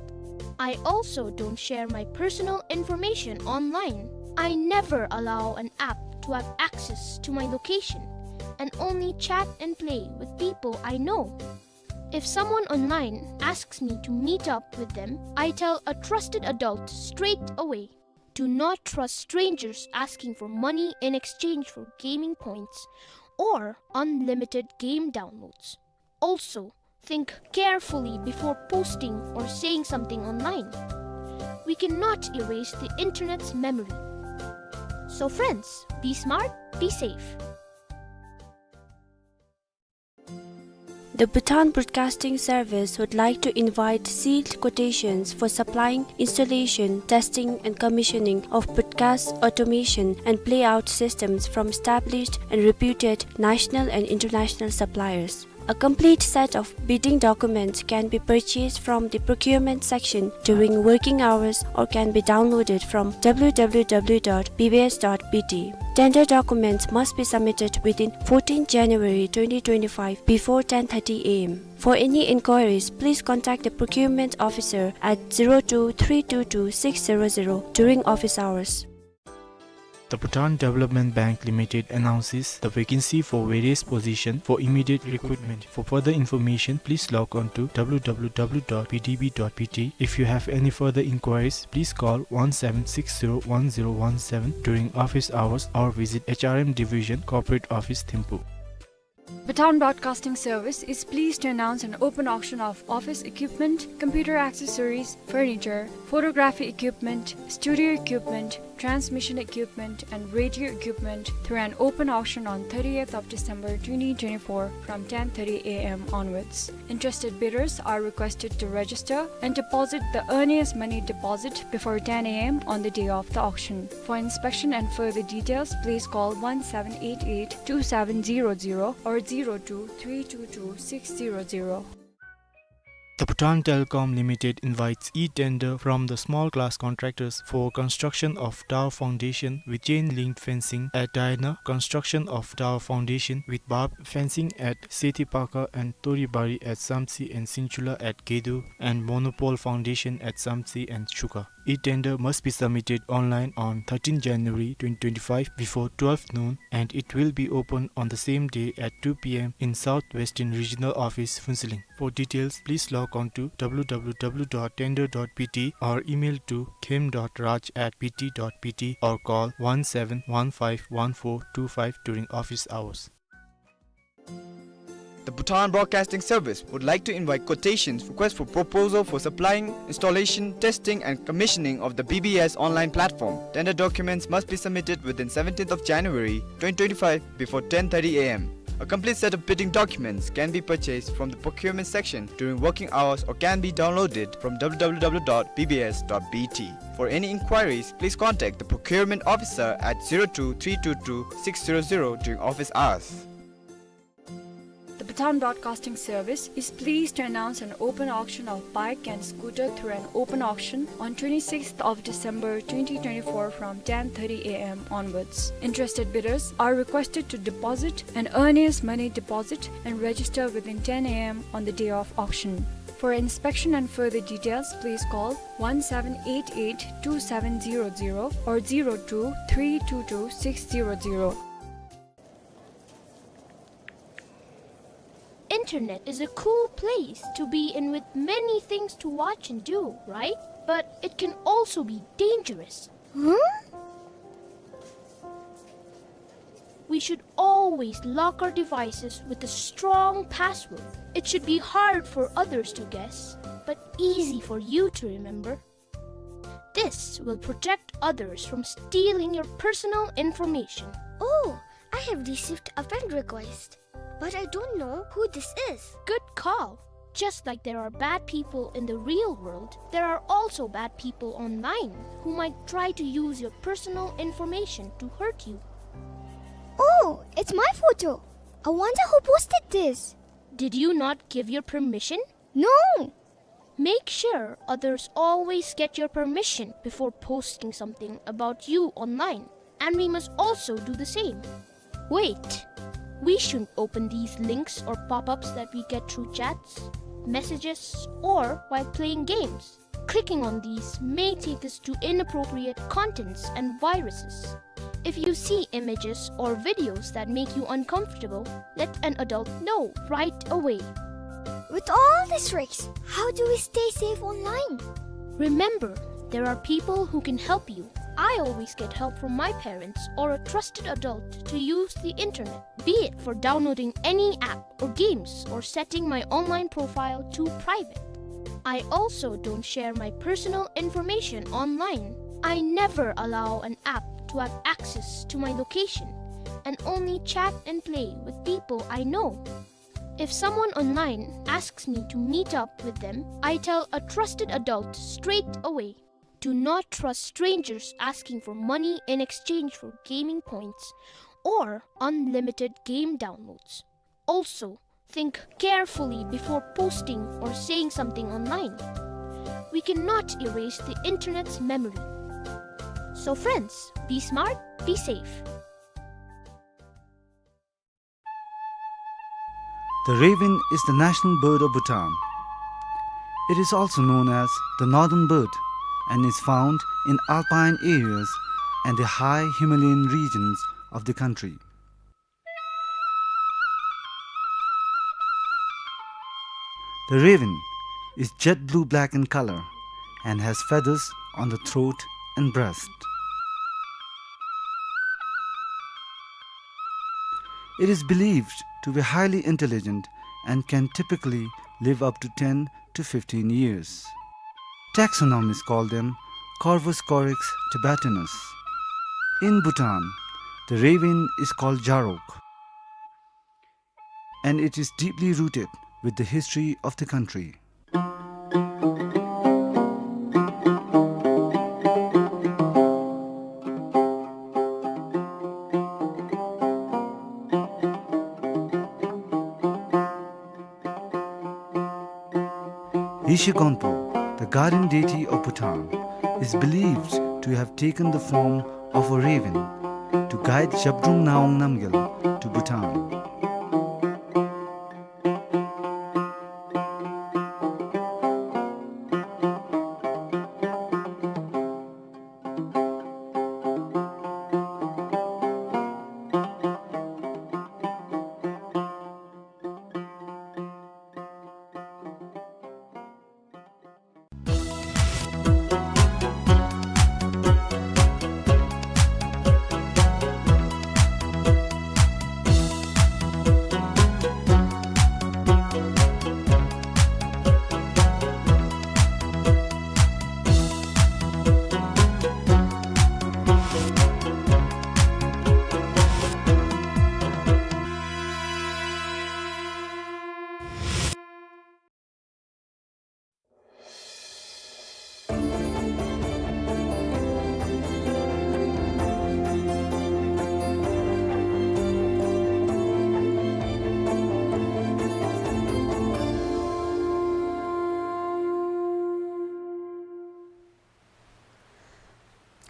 I also don't share my personal information online. I never allow an app to have access to my location and only chat and play with people I know. If someone online asks me to meet up with them, I tell a trusted adult straight away. Do not trust strangers asking for money in exchange for gaming points or unlimited game downloads. Also, think carefully before posting or saying something online. We cannot erase the internet's memory. So friends, be smart, be safe. The Bhutan Broadcasting Service would like to invite sealed quotations for supplying, installation, testing and commissioning of broadcast automation and playout systems from established and reputed national and international suppliers. A complete set of bidding documents can be purchased from the procurement section during working hours or can be downloaded from W W W dot B B S dot B T. Tender documents must be submitted within fourteenth January twenty twenty-five before ten thirty A M. For any inquiries, please contact the procurement officer at zero two three two two six zero zero during office hours. The Bhutan Development Bank Limited announces the vacancy for various positions for immediate recruitment. For further information, please log on to W W W dot B D B dot B T. If you have any further inquiries, please call one seven six zero one zero one seven during office hours or visit H R M Division, Corporate Office, Thimphu. Bhutan Broadcasting Service is pleased to announce an open auction of office equipment, computer accessories, furniture, photography equipment, studio equipment, transmission equipment, and radio equipment through an open auction on thirtieth of December twenty twenty-four from ten thirty a m onwards. Interested bidders are requested to register and deposit the earliest money deposit before ten a m on the day of the auction. For inspection and further details, please call one seven eight eight two seven zero zero or zero two three two two six zero zero. The Bhutan Telecom Limited invites e-tender from the small class contractors for construction of tower foundation with chain link fencing at Daina, construction of tower foundation with barbed fencing at Sethipakha and Toribari at Samtse and Sinchula at Gedo, and monopole foundation at Samtse and Chuka. E-tender must be submitted online on thirteenth January twenty twenty-five before twelve noon, and it will be open on the same day at two p m in South Western Regional Office, Phuentsholing. For details, please log on to w w w dot tender dot b t or email to khem dot raj at b t dot b t or call one seven one five one four two five during office hours. The Bhutan Broadcasting Service would like to invite quotations, request for proposal for supplying, installation, testing, and commissioning of the B B S online platform. Tender documents must be submitted within seventeenth of January twenty twenty-five before ten thirty a m. A complete set of bidding documents can be purchased from the procurement section during working hours or can be downloaded from w w w dot b b s dot b t. For any inquiries, please contact the procurement officer at zero two three two two six zero zero during office hours. The Bhutan Broadcasting Service is pleased to announce an open auction of bike and scooter through an open auction on twenty-sixth of December twenty twenty-four from ten thirty a m onwards. Interested bidders are requested to deposit an earliest money deposit and register within ten a m on the day of auction. For inspection and further details, please call one seven eight eight two seven zero zero or zero two three two two six zero zero. Internet is a cool place to be in with many things to watch and do, right? But it can also be dangerous. Huh? We should always lock our devices with a strong password. It should be hard for others to guess, but easy for you to remember. This will protect others from stealing your personal information. Oh, I have received a friend request, but I don't know who this is. Good call. Just like there are bad people in the real world, there are also bad people online who might try to use your personal information to hurt you. Oh, it's my photo. I wonder who posted this. Did you not give your permission? No. Make sure others always get your permission before posting something about you online, and we must also do the same. Wait, we shouldn't open these links or pop-ups that we get through chats, messages, or while playing games. Clicking on these may take us to inappropriate contents and viruses. If you see images or videos that make you uncomfortable, let an adult know right away. With all these risks, how do we stay safe online? Remember, there are people who can help you. I always get help from my parents or a trusted adult to use the internet, be it for downloading any app or games or setting my online profile to private. I also don't share my personal information online. I never allow an app to have access to my location and only chat and play with people I know. If someone online asks me to meet up with them, I tell a trusted adult straight away. Do not trust strangers asking for money in exchange for gaming points or unlimited game downloads. Also, think carefully before posting or saying something online. We cannot erase the internet's memory. So friends, be smart, be safe. The raven is the national bird of Bhutan. It is also known as the northern bird and is found in alpine areas and the high Himalayan regions of the country. The raven is jet blue-black in color and has feathers on the throat and breast. It is believed to be highly intelligent and can typically live up to ten to fifteen years. Taxonomists call them Corvuscorex tibetanus. In Bhutan, the raven is called Jarok, and it is deeply rooted with the history of the country. Yeshe Gonpo, the guardian deity of Bhutan, is believed to have taken the form of a raven to guide Zhabdrung Ngawang Namgyal to Bhutan.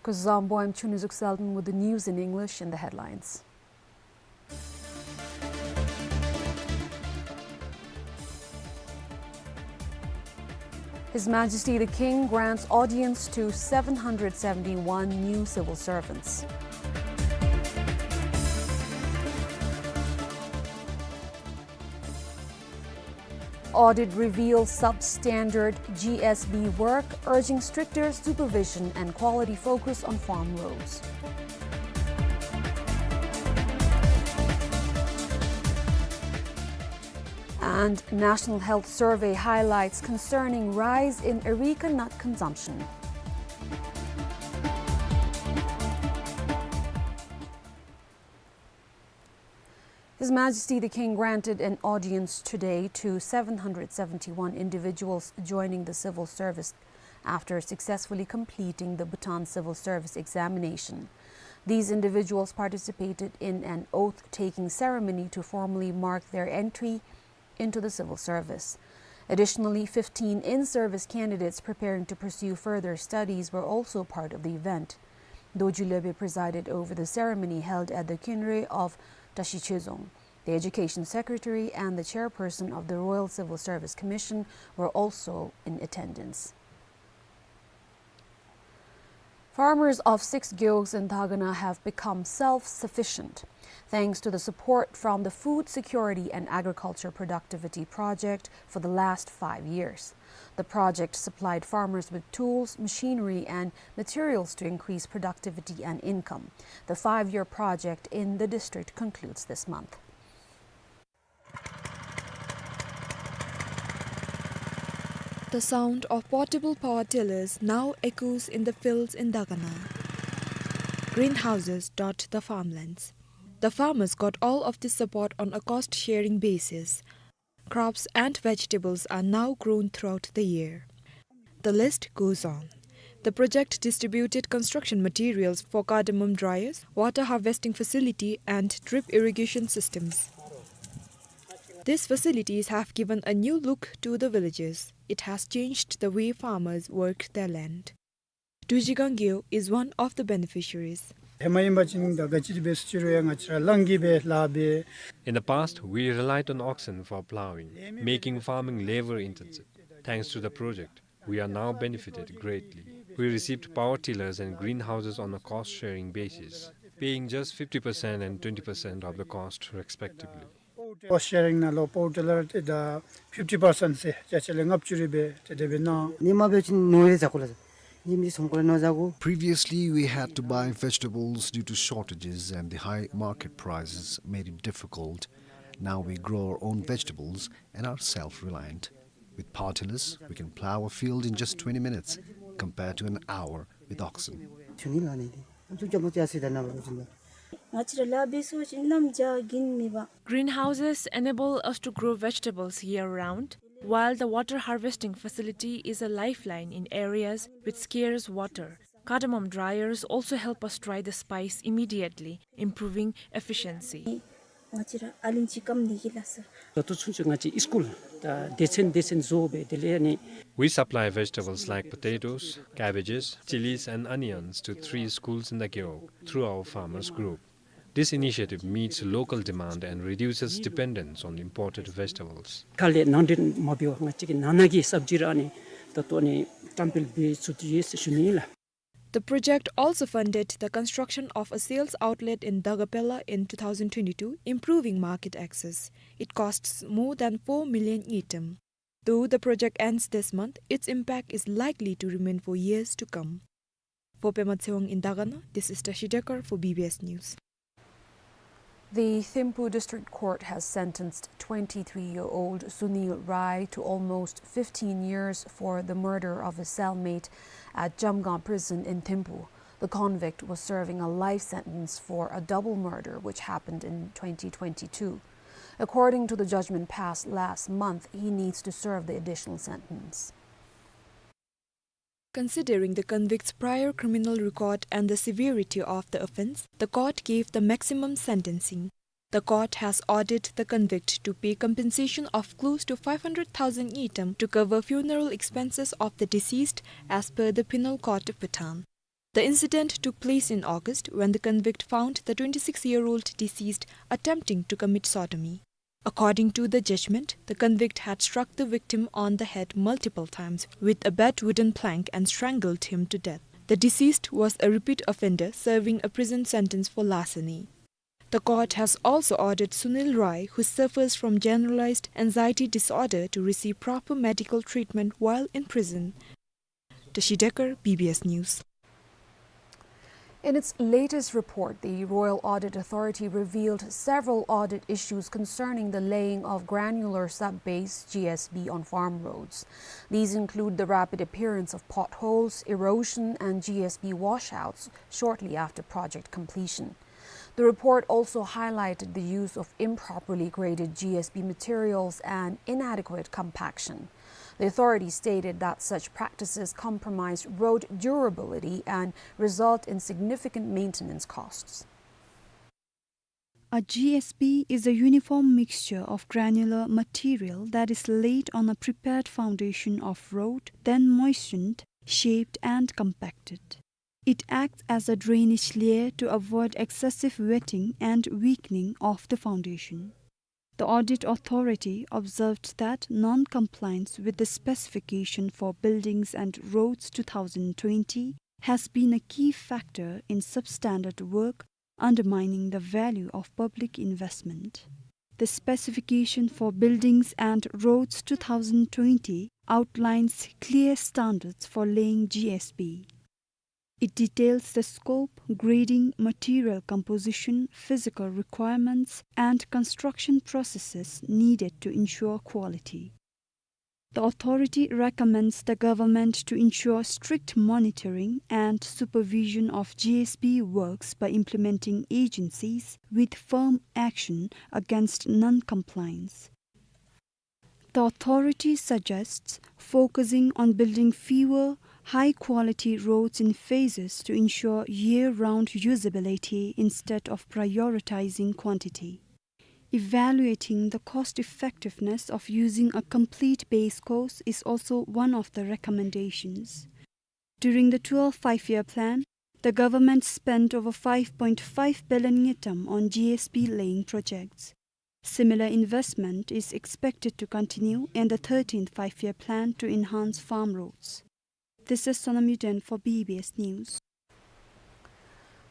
Kuzuzangpo, I'm Chunizuk Selden with the news in English and the headlines. His Majesty the King grants audience to seven hundred seventy-one new civil servants. Audit reveals substandard G S B work, urging stricter supervision and quality focus on farm roads. And National Health Survey highlights concerning rise in areca nut consumption. His Majesty the King granted an audience today to seven hundred seventy-one individuals joining the civil service after successfully completing the Bhutan Civil Service Examination. These individuals participated in an oath-taking ceremony to formally mark their entry into the civil service. Additionally, fifteen in-service candidates preparing to pursue further studies were also part of the event. Dorji Leube presided over the ceremony held at the Khyinre of Tashi Chezong. The Education Secretary and the Chairperson of the Royal Civil Service Commission were also in attendance. Farmers of six gyogs in Dagana have become self-sufficient thanks to the support from the Food Security and Agriculture Productivity Project for the last five years. The project supplied farmers with tools, machinery, and materials to increase productivity and income. The five-year project in the district concludes this month. The sound of portable power tillers now echoes in the fields in Dagana. Greenhouses dot the farmlands. The farmers got all of this support on a cost-sharing basis. Crops and vegetables are now grown throughout the year. The list goes on. The project distributed construction materials for cardamom dryers, water harvesting facility, and drip irrigation systems. These facilities have given a new look to the villages. It has changed the way farmers work their land. Dujigang Gyo is one of the beneficiaries. ཧེ་མ་ཨིན་པ་ཅིན་ད་ག་ཅི་ར་འབད་ཟེར་ཅི་རུང་ཡང་ང་བཅས་ར་རླངས་ཀྱིས་སྦེ་ལཱ་འབད། In the past, we relied on oxen for plowing, making farming labor-intensive. Thanks to the project, we are now benefited greatly. We received power tillers and greenhouses on a cost-sharing basis, paying just fifty percent and twenty percent of the cost, respectively. Cost sharing ནང་ལུ་པ་ཝར་ཊི་ལར་འདི་ད་ཕིཕ་ཊི་པར་སེནཊ་ཟེར་ཅ་ཆ་ལས་ལྔ་བཅུ་རེ་སྦེ་ཏེ་དེ་སྦེ་གནང་། ནི་མ་འབད་བ་ཅིན་ནོར་ཡང་བཟའ་དགོ་ལགས། Previously, we had to buy vegetables due to shortages, and the high market prices made it difficult. Now we grow our own vegetables and are self-reliant. With power tillers, we can plow a field in just twenty minutes compared to an hour with oxen. Greenhouses enable us to grow vegetables year-round, while the water harvesting facility is a lifeline in areas with scarce water. Cardamom dryers also help us dry the spice immediately, improving efficiency. ང་བཅས་ར་ཨ་ལིང་ཅིག་སྐམ་ནི་གི་ལགས་སོ། ད་ལྟོ་ཚུན་ཚོད་ང་བཅས་སི་ཀུལ་ད་སྡེ་ཚན་སྡེ་ཚན་བཟོ་སྦེ་དེ་ལས་ནི། We supply vegetables like potatoes, cabbages, chilies and onions to three schools in the Gewog through our farmers group. This initiative meets local demand and reduces dependence on imported vegetables. ཁ་ལས་ནང་འདྲེན་མ་འབད་བར་ང་བཅས་ཀྱི་ནང་ན་གི་སབ་ཇི་ར་ནི་ད་ལྟོ་ནི་བཀྲམ་སྤེལ་འབད་ཚུགས་ཏེ་ཡོད་ཟེར་ཞུ་ནི་ཨིན་ལགས། The project also funded the construction of a sales outlet in Dagapela in two thousand twenty-two, improving market access. It costs more than four million ngultrum. Though the project ends this month, its impact is likely to remain for years to come. For Pema Tshewang in Dagana, this is Tashi Dekar for B B S News. The Thimphu District Court has sentenced twenty-three-year-old Sunil Rai to almost fifteen years for the murder of his cellmate at Jamgang Prison in Thimphu. The convict was serving a life sentence for a double murder which happened in twenty twenty-two. According to the judgment passed last month, he needs to serve the additional sentence. Considering the convict's prior criminal record and the severity of the offense, the court gave the maximum sentencing. The court has ordered the convict to pay compensation of close to five hundred thousand ngultrum to cover funeral expenses of the deceased as per the Penal Code of Bhutan. The incident took place in August when the convict found the twenty-six-year-old deceased attempting to commit sodomy. According to the judgment, the convict had struck the victim on the head multiple times with a bent wooden plank and strangled him to death. The deceased was a repeat offender serving a prison sentence for larceny. The court has also ordered Sunil Rai, who suffers from generalized anxiety disorder, to receive proper medical treatment while in prison. Tashi Dekar, B B S News. In its latest report, the Royal Audit Authority revealed several audit issues concerning the laying of granular sub-base, G S B, on farm roads. These include the rapid appearance of potholes, erosion, and G S B washouts shortly after project completion. The report also highlighted the use of improperly graded G S B materials and inadequate compaction. The authority stated that such practices compromise road durability and result in significant maintenance costs. A G S B is a uniform mixture of granular material that is laid on a prepared foundation of road, then moistened, shaped, and compacted. It acts as a drainage layer to avoid excessive wetting and weakening of the foundation. The audit authority observed that non-compliance with the specification for buildings and roads two thousand twenty has been a key factor in substandard work, undermining the value of public investment. The specification for buildings and roads two thousand twenty outlines clear standards for laying G S B. It details the scope, grading, material composition, physical requirements, and construction processes needed to ensure quality. The authority recommends the government to ensure strict monitoring and supervision of G S B works by implementing agencies with firm action against non-compliance. The authority suggests focusing on building fewer, high-quality roads in phases to ensure year-round usability instead of prioritizing quantity. Evaluating the cost-effectiveness of using a complete base course is also one of the recommendations. During the twelfth Five-Year Plan, the government spent over five point five billion ngultrum on G S B laying projects. Similar investment is expected to continue in the thirteenth Five-Year Plan to enhance farm roads. This is Sonam Yuden for B B S News.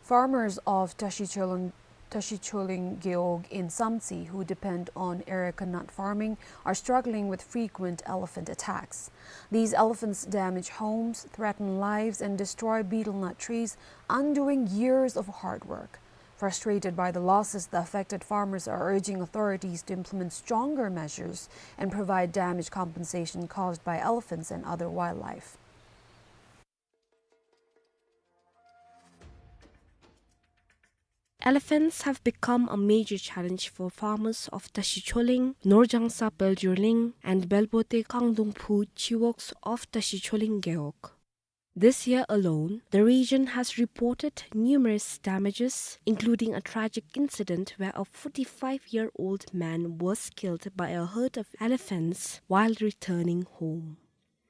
Farmers of Tashi Chelon Tashicholing Gewog in Samtse, who depend on areca nut farming, are struggling with frequent elephant attacks. These elephants damage homes, threaten lives, and destroy betel nut trees, undoing years of hard work. Frustrated by the losses, the affected farmers are urging authorities to implement stronger measures and provide damage compensation caused by elephants and other wildlife. Elephants have become a major challenge for farmers of Tashicholing, Norjangsa Peljurling, and Belbote Kangdungphu Chiwogs of Tashicholing Gewog. This year alone, the region has reported numerous damages, including a tragic incident where a forty-five-year-old man was killed by a herd of elephants while returning home.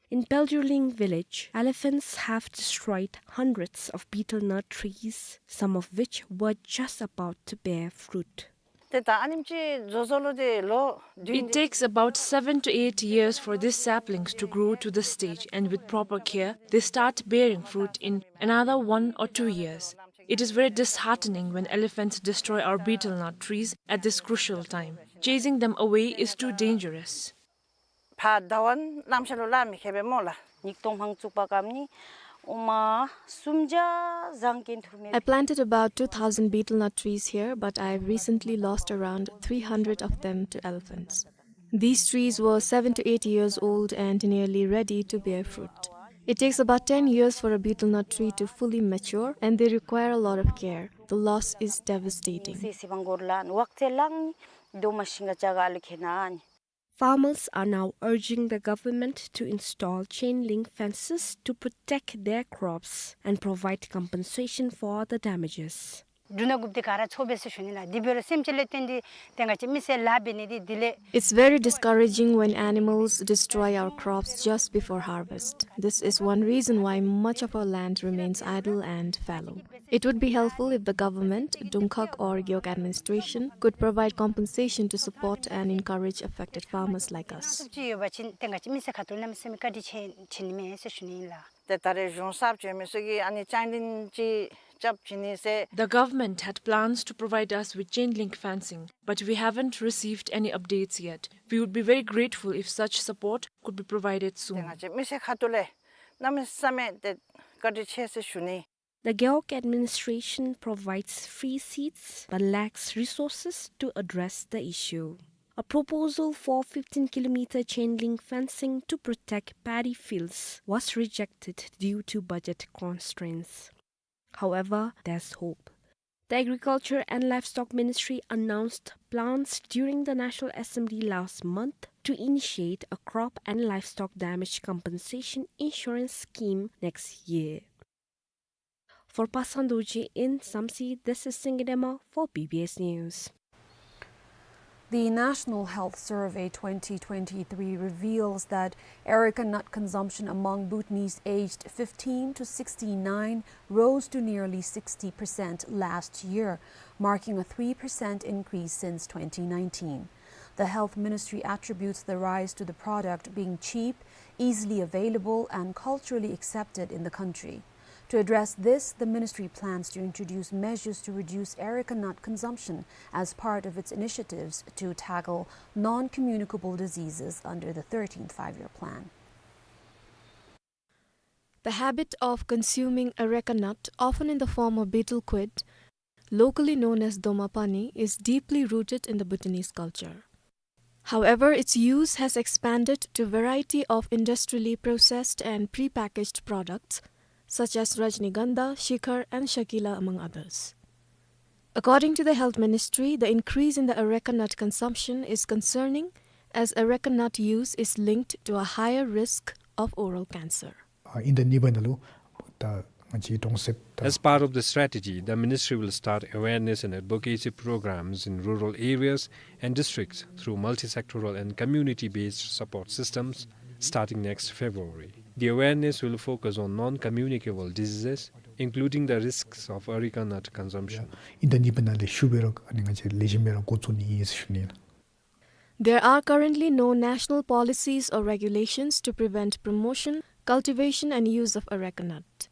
In Peljurling village, elephants have destroyed hundreds of betel nut trees, some of which were just about to bear fruit. ཏེ་ད་ཨ་ནེམ་ཅིག་བཟོ་བཟོཝ་ལུ་ཏེ་ལོ་བདུན། It takes about seven to eight years for these saplings to grow to this stage, and with proper care, they start bearing fruit in another one or two years. It is very disheartening when elephants destroy our betel nut trees at this crucial time. Chasing them away is too dangerous. ཕར་ཟླ་བ་གནམ་ཤར་ལུ་ལ་མི་ཁེ་བེ་མོ་ལ། ཉིས་སྟོང་ཧང་བཙུགས་པ་སྐབས་ནི་ཨོ་མ་སུམ་བརྒྱ་བཟང་གིན་ཐུ་མེད། I planted about two thousand betel nut trees here, but I've recently lost around three hundred of them to elephants. These trees were seven to eight years old and nearly ready to bear fruit. It takes about ten years for a betel nut tree to fully mature, and they require a lot of care. The loss is devastating. སི་སི་བང་གོར་ལ་ཝག་ཚེ་ལང་ནི་དོ་མ་ཤིང་ག་ཅ་ག་ལུ་ཁེ་ན་ནི། Farmers are now urging the government to install chain link fences to protect their crops and provide compensation for the damages. འབྲུ་སྣ་དགུཔ་འདི་ག་ར་འཚོ་འབད་ཟེར་ཞུ་ནི་ལགས། དེ་འབད་རུང་སེམས་ཅན་ལས་བརྟེན་ཏེ་ཏེ་ང་བཅས་མི་སེར་ལཱ་འབད་ནི་འདི་དེ་ལས། It's very discouraging when animals destroy our crops just before harvest. This is one reason why much of our land remains idle and fallow. It would be helpful if the government, དྲུང་ཁག or Gewog administration, could provide compensation to support and encourage affected farmers like us. ཅིག་ཡོད་པ་ཅིན་ཏེ་ང་བཅས་མི་སེར་ཁ་ཐུག་གནམ་མེད་ས་མེད་བཀའ་དྲིན་ཆེ་ཆེ་ནི་མས་ཟེར་ཞུ་ནི་ལགས། ཏེ་ད་རེས་གཞུང་གསརཔ་བྱོན་མི་ཚུ་གིས་ཨ་ནི་ཅན་ལིན་ཅིག་རྐྱབ་བྱིན་ནི་ཟེར། The government had plans to provide us with chain link fencing, but we haven't received any updates yet. We would be very grateful if such support could be provided soon. ཏེ་ང་བཅས་མི་སེར་ཁ་ཐུག་ལས་གནམ་མེད་ས་མེད་ཏེ་བཀའ་དྲིན་ཆེ་ཟེར་ཞུ་ནི། The Gewog administration provides free seeds but lacks resources to address the issue. A proposal for fifteen kilometer chain link fencing to protect paddy fields was rejected due to budget constraints. However, there's hope. The Agriculture and Livestock Ministry announced plans during the National Assembly last month to initiate a crop and livestock damage compensation insurance scheme next year. For Pasang Dorji in Samtse, this is Singye Dema for B B S News. The National Health Survey twenty twenty-three reveals that areca nut consumption among Bhutanese aged fifteen to sixty-nine rose to nearly sixty percent last year, marking a three percent increase since twenty nineteen. The Health Ministry attributes the rise to the product being cheap, easily available, and culturally accepted in the country. To address this, the ministry plans to introduce measures to reduce areca nut consumption as part of its initiatives to tackle non-communicable diseases under the thirteenth Five-Year Plan. The habit of consuming areca nut, often in the form of betel quid, locally known as doma pani, is deeply rooted in the Bhutanese culture. However, its use has expanded to a variety of industrially processed and prepackaged products, such as Rajnigandha, Shikhar, and Shakila, among others. According to the Health Ministry, the increase in the areca nut consumption is concerning, as areca nut use is linked to a higher risk of oral cancer. ཨ་ཨིན་ད་ནི་བ་ན་ལུ་ད་ང་བཅས་གྲོང་གསེབ་ད། As part of the strategy, the ministry will start awareness and advocacy programs in rural areas and districts through multi-sectoral and community-based support systems starting next February. The awareness will focus on non-communicable diseases, including the risks of areca nut consumption. ཨིན་ད་ནི་བ་ན་ལས་ཤུལ་སྦེ་ར་ཨ་ནི་ང་བཅས་ལེགས་ཤོམ་སྦེ་ར་འགོ་བཙུགས་ནི་ཨིན་ཟེར་ཞུ་ནི་ལགས། There are currently no national policies or regulations to prevent promotion, cultivation and use of areca nut.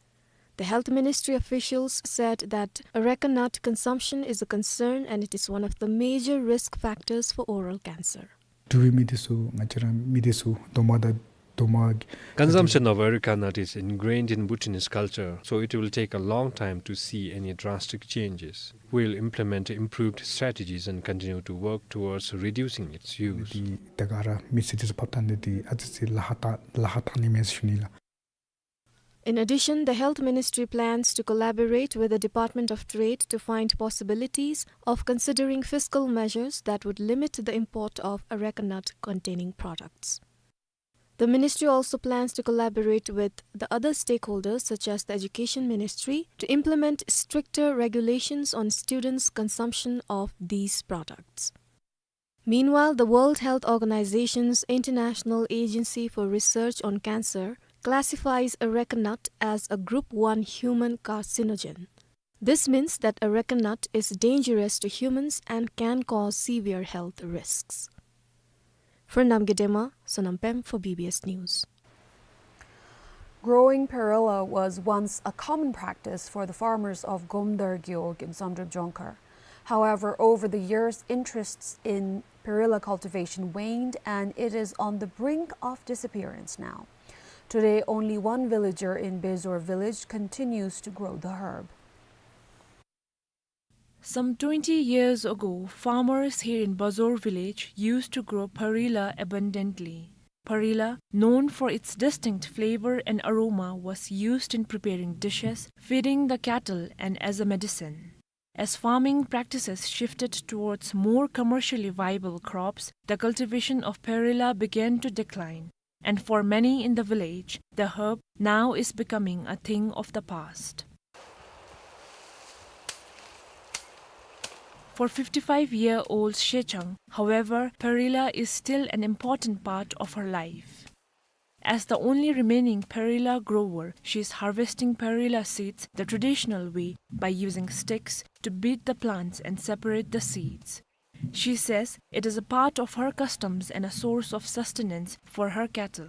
The Health Ministry officials said that areca nut consumption is a concern and it is one of the major risk factors for oral cancer. འབྲུག་པའི་མི་སྡེ་ཚུ་ང་བཅས་ར་མི་སྡེ་ཚུ་རྡོག་མ་དང་རྡོག་མ། Consumption of areca nut is ingrained in Bhutanese culture, so it will take a long time to see any drastic changes. We'll implement improved strategies and continue to work towards reducing its use. འདི་ད་ག་ར་མི་སྡེ་ཚུ་ཕབ་བཏང་ནི་འདི་ཨ་ཙི་ཅིག་ལཱ་ཁག་ད་ལཱ་ཁག་བཏང་ནི་མས་ཟེར་ཞུ་ནི་ལགས། In addition, the Health Ministry plans to collaborate with the Department of Trade to find possibilities of considering fiscal measures that would limit the import of areca nut containing products. The ministry also plans to collaborate with the other stakeholders, such as the Education Ministry, to implement stricter regulations on students' consumption of these products. Meanwhile, the World Health Organization's International Agency for Research on Cancer classifies areca nut as a Group one human carcinogen. This means that areca nut is dangerous to humans and can cause severe health risks. For Namgay Dema, Sonam Pem for B B S News. Growing perilla was once a common practice for the farmers of Gomdar Gewog in Samdrup Jongkhar. However, over the years, interests in perilla cultivation waned and it is on the brink of disappearance now. Today, only one villager in Bezor village continues to grow the herb. Some twenty years ago, farmers here in Bazor village used to grow perilla abundantly. Perilla, known for its distinct flavor and aroma, was used in preparing dishes, feeding the cattle, and as a medicine. As farming practices shifted towards more commercially viable crops, the cultivation of perilla began to decline. And for many in the village, the herb now is becoming a thing of the past. For fifty-five-year-old Shechang, however, perilla is still an important part of her life. As the only remaining perilla grower, she is harvesting perilla seeds the traditional way by using sticks to beat the plants and separate the seeds. She says it is a part of her customs and a source of sustenance for her cattle.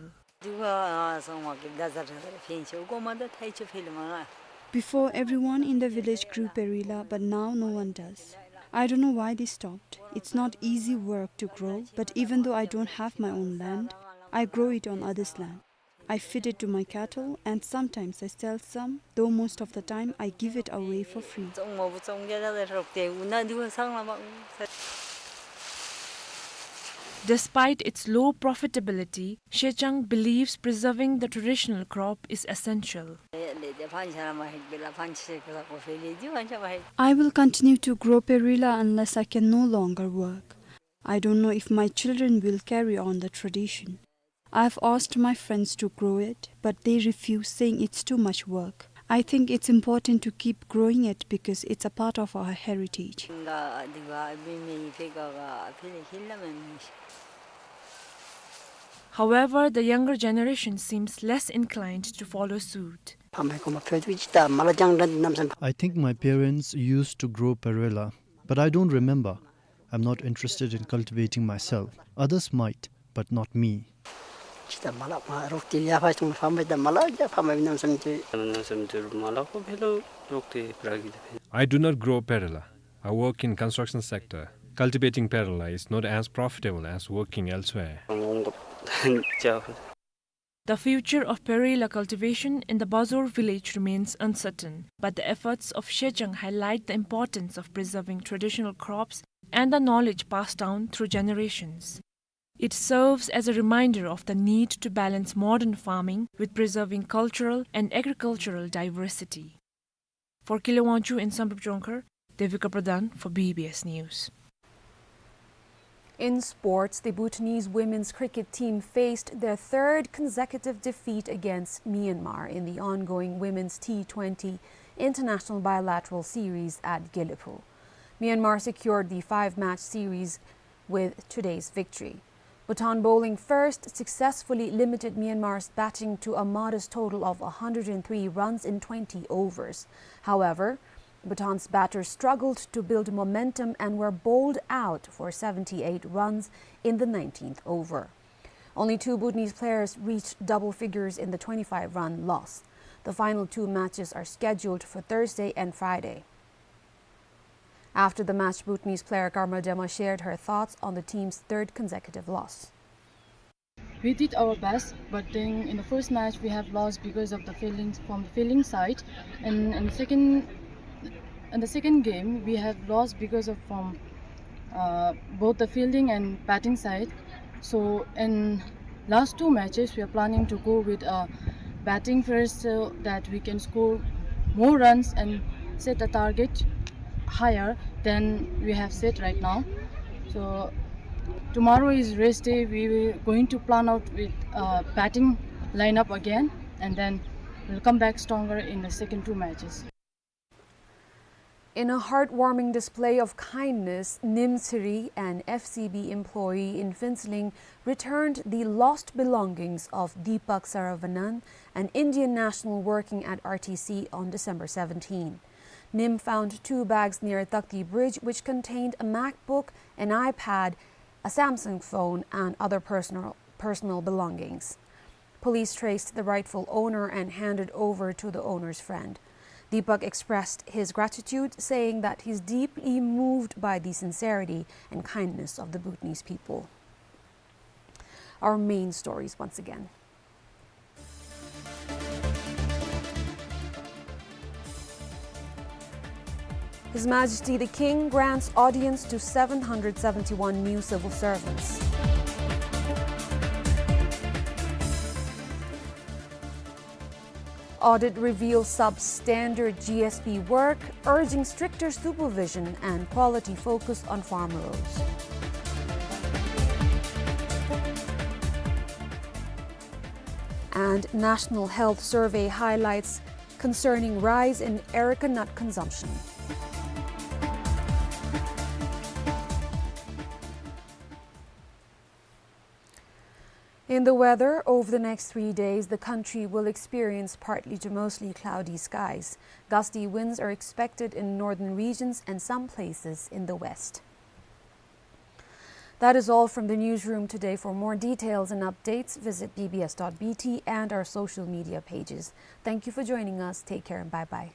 Before, everyone in the village grew perilla, but now no one does. I don't know why they stopped. It's not easy work to grow, but even though I don't have my own land, I grow it on others' land. I feed it to my cattle, and sometimes I sell some, though most of the time I give it away for free. Despite its low profitability, Shechang believes preserving the traditional crop is essential. I will continue to grow perilla unless I can no longer work. I don't know if my children will carry on the tradition. I've asked my friends to grow it, but they refuse, saying it's too much work. I think it's important to keep growing it because it's a part of our heritage. However, the younger generation seems less inclined to follow suit. I think my parents used to grow perilla, but I don't remember. I'm not interested in cultivating myself. Others might, but not me. I do not grow perilla. I work in construction sector. Cultivating perilla is not as profitable as working elsewhere. The future of perilla cultivation in the Bazor village remains uncertain, but the efforts of Shechang highlight the importance of preserving traditional crops and the knowledge passed down through generations. It serves as a reminder of the need to balance modern farming with preserving cultural and agricultural diversity. For Kile Wangchuk in Samdrup Jongkhar, Devika Pradhan for B B S News. In sports, the Bhutanese women's cricket team faced their third consecutive defeat against Myanmar in the ongoing women's T twenty international bilateral series at Gelephu. Myanmar secured the five-match series with today's victory. Bhutan Bowling First successfully limited Myanmar's batting to a modest total of a hundred and three runs in twenty overs. However, Bhutan's batters struggled to build momentum and were bowled out for seventy-eight runs in the nineteenth over. Only two Bhutanese players reached double figures in the twenty-five-run loss. The final two matches are scheduled for Thursday and Friday. After the match, Bhutanese player Karma Dema shared her thoughts on the team's third consecutive loss. We did our best, but then in the first match we have lost because of the fielding, from the fielding side, and in the second, in the second game we have lost because of from uh, both the fielding and batting side. So in last two matches we are planning to go with uh, batting first so that we can score more runs and set a target higher than we have set right now. So tomorrow is rest day. We are going to plan out with uh, batting lineup again, and then we'll come back stronger in the second two matches. In a heartwarming display of kindness, Nim Sri, an F C B employee in Phuentsholing, returned the lost belongings of Deepak Saravanan, an Indian national working at R T C, on December seventeen. Nim found two bags near Takhti Bridge, which contained a MacBook, an iPad, a Samsung phone, and other personal, personal belongings. Police traced the rightful owner and handed over to the owner's friend. Deepak expressed his gratitude, saying that he's deeply moved by the sincerity and kindness of the Bhutanese people. Our main stories once again. His Majesty the King grants audience to seven hundred seventy-one new civil servants. Audit reveals substandard G S B work, urging stricter supervision and quality focus on farm roads. And National Health Survey highlights concerning rise in areca nut consumption. In the weather, over the next three days, the country will experience partly to mostly cloudy skies. Gusty winds are expected in northern regions and some places in the west. That is all from the newsroom today. For more details and updates, visit B B S dot B T and our social media pages. Thank you for joining us. Take care and bye-bye.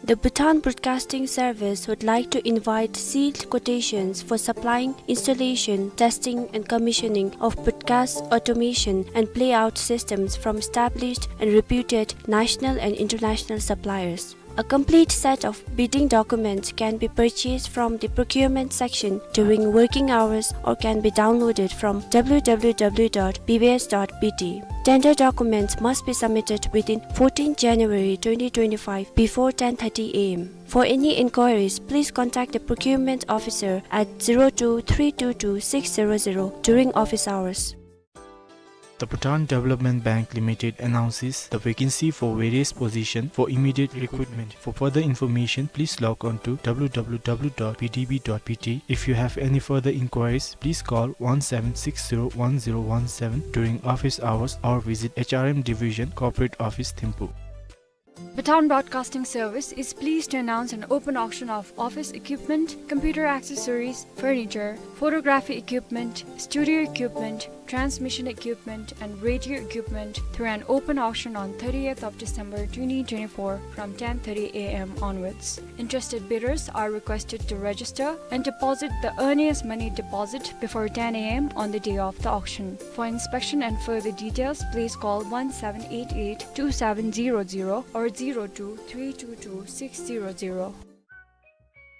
The Bhutan Broadcasting Service would like to invite sealed quotations for supplying, installation, testing and commissioning of broadcast automation and playout systems from established and reputed national and international suppliers. A complete set of bidding documents can be purchased from the procurement section during working hours or can be downloaded from W W W dot B B S dot B T. Tender documents must be submitted within fourteenth January twenty twenty-five before ten thirty A M. For any inquiries, please contact the procurement officer at zero two three two two six zero zero during office hours. The Bhutan Development Bank Limited announces the vacancy for various positions for immediate recruitment. For further information, please log on to W W W dot B D B dot B T. If you have any further inquiries, please call one seven six zero one zero one seven during office hours or visit H R M Division, Corporate Office, Thimphu. Bhutan Broadcasting Service is pleased to announce an open auction of office equipment, computer accessories, furniture, photography equipment, studio equipment, transmission equipment, and radio equipment through an open auction on thirtieth of December twenty twenty-four from ten thirty A M onwards. Interested bidders are requested to register and deposit the earliest money deposit before ten A M on the day of the auction. For inspection and further details, please call one seven eight eight two seven zero zero or zero two three two two six zero zero.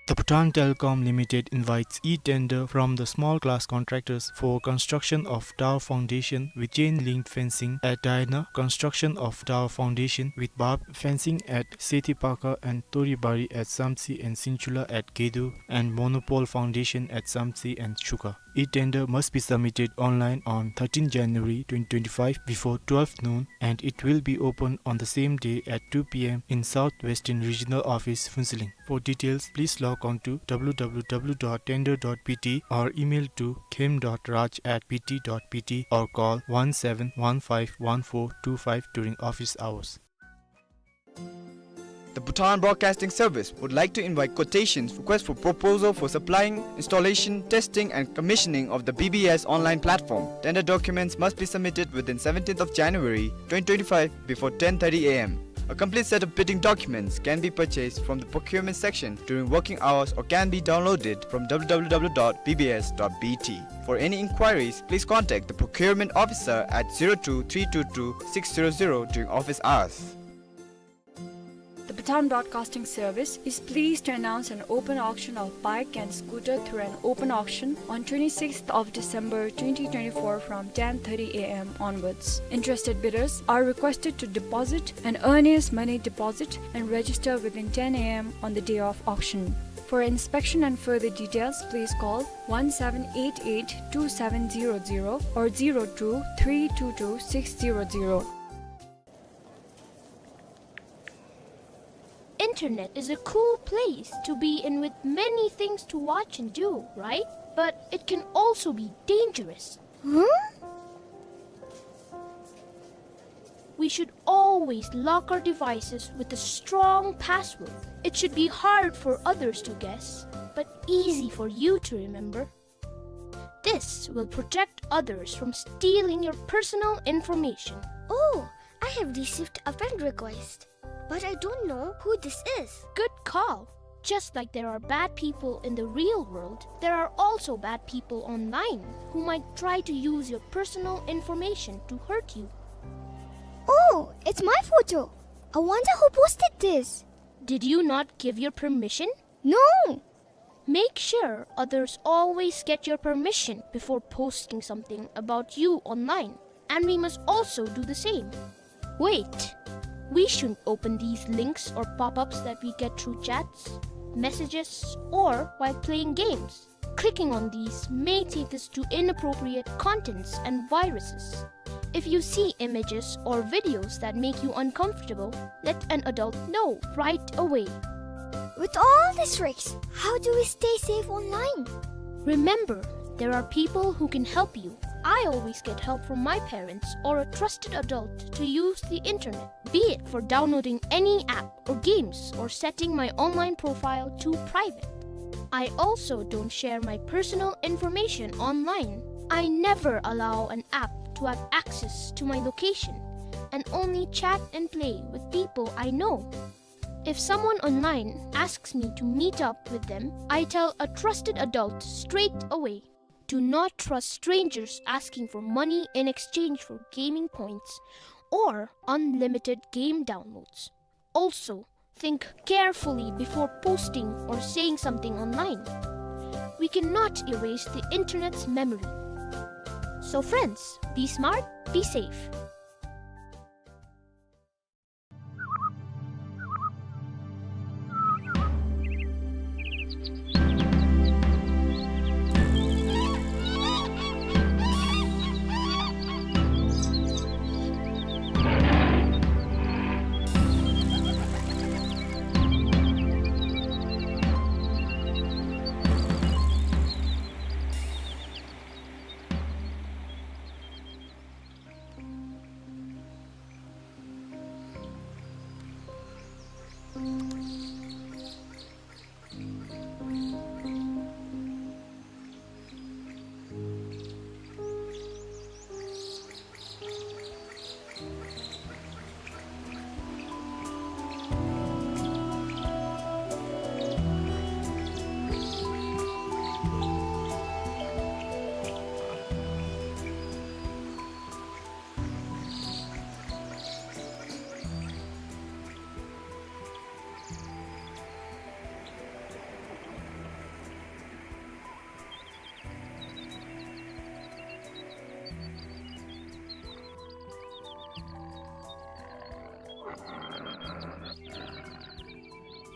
The Bhutan Telecom Limited invites e-tender from the small class contractors for construction of tower foundation with chain link fencing at Diana, construction of tower foundation with barbed fencing at Sethipakha and Toribari at Samtse and Sinchula at Gedu, and monopole foundation at Samtse and Shuka. E-tender must be submitted online on thirteenth January twenty twenty-five before twelve noon, and it will be open on the same day at two P M in South Western Regional Office, Phuentsholing. For details, please log on to W W W dot tender dot B T or email to khem dot raj at B T dot B T or call one seven one five one four two five during office hours. The Bhutan Broadcasting Service would like to invite quotations, request for proposal for supplying, installation, testing, and commissioning of the B B S online platform. Tender documents must be submitted within seventeenth of January twenty twenty-five before ten thirty A M. A complete set of bidding documents can be purchased from the procurement section during working hours or can be downloaded from W W W dot B B S dot B T. For any inquiries, please contact the procurement officer at zero two three two two six zero zero during office hours. The Bhutan Broadcasting Service is pleased to announce an open auction of bike and scooter through an open auction on twenty-sixth of December twenty twenty-four from ten thirty A M onwards. Interested bidders are requested to deposit an earliest money deposit and register within ten A M on the day of auction. For inspection and further details, please call one seven eight eight two seven zero zero or zero two three two two six zero zero. Internet is a cool place to be in with many things to watch and do, right? But it can also be dangerous. Huh? We should always lock our devices with a strong password. It should be hard for others to guess, but easy for you to remember. This will protect others from stealing your personal information. Oh, I have received a friend request, but I don't know who this is. Good call. Just like there are bad people in the real world, there are also bad people online who might try to use your personal information to hurt you. Oh, it's my photo. I wonder who posted this. Did you not give your permission? No! Make sure others always get your permission before posting something about you online, and we must also do the same. Wait! We shouldn't open these links or pop-ups that we get through chats, messages, or while playing games. Clicking on these may take us to inappropriate contents and viruses. If you see images or videos that make you uncomfortable, let an adult know right away. With all these risks, how do we stay safe online? Remember, there are people who can help you. I always get help from my parents or a trusted adult to use the internet, be it for downloading any app or games or setting my online profile to private. I also don't share my personal information online. I never allow an app to have access to my location and only chat and play with people I know. If someone online asks me to meet up with them, I tell a trusted adult straight away. Do not trust strangers asking for money in exchange for gaming points or unlimited game downloads. Also, think carefully before posting or saying something online. We cannot erase the internet's memory. So friends, be smart, be safe.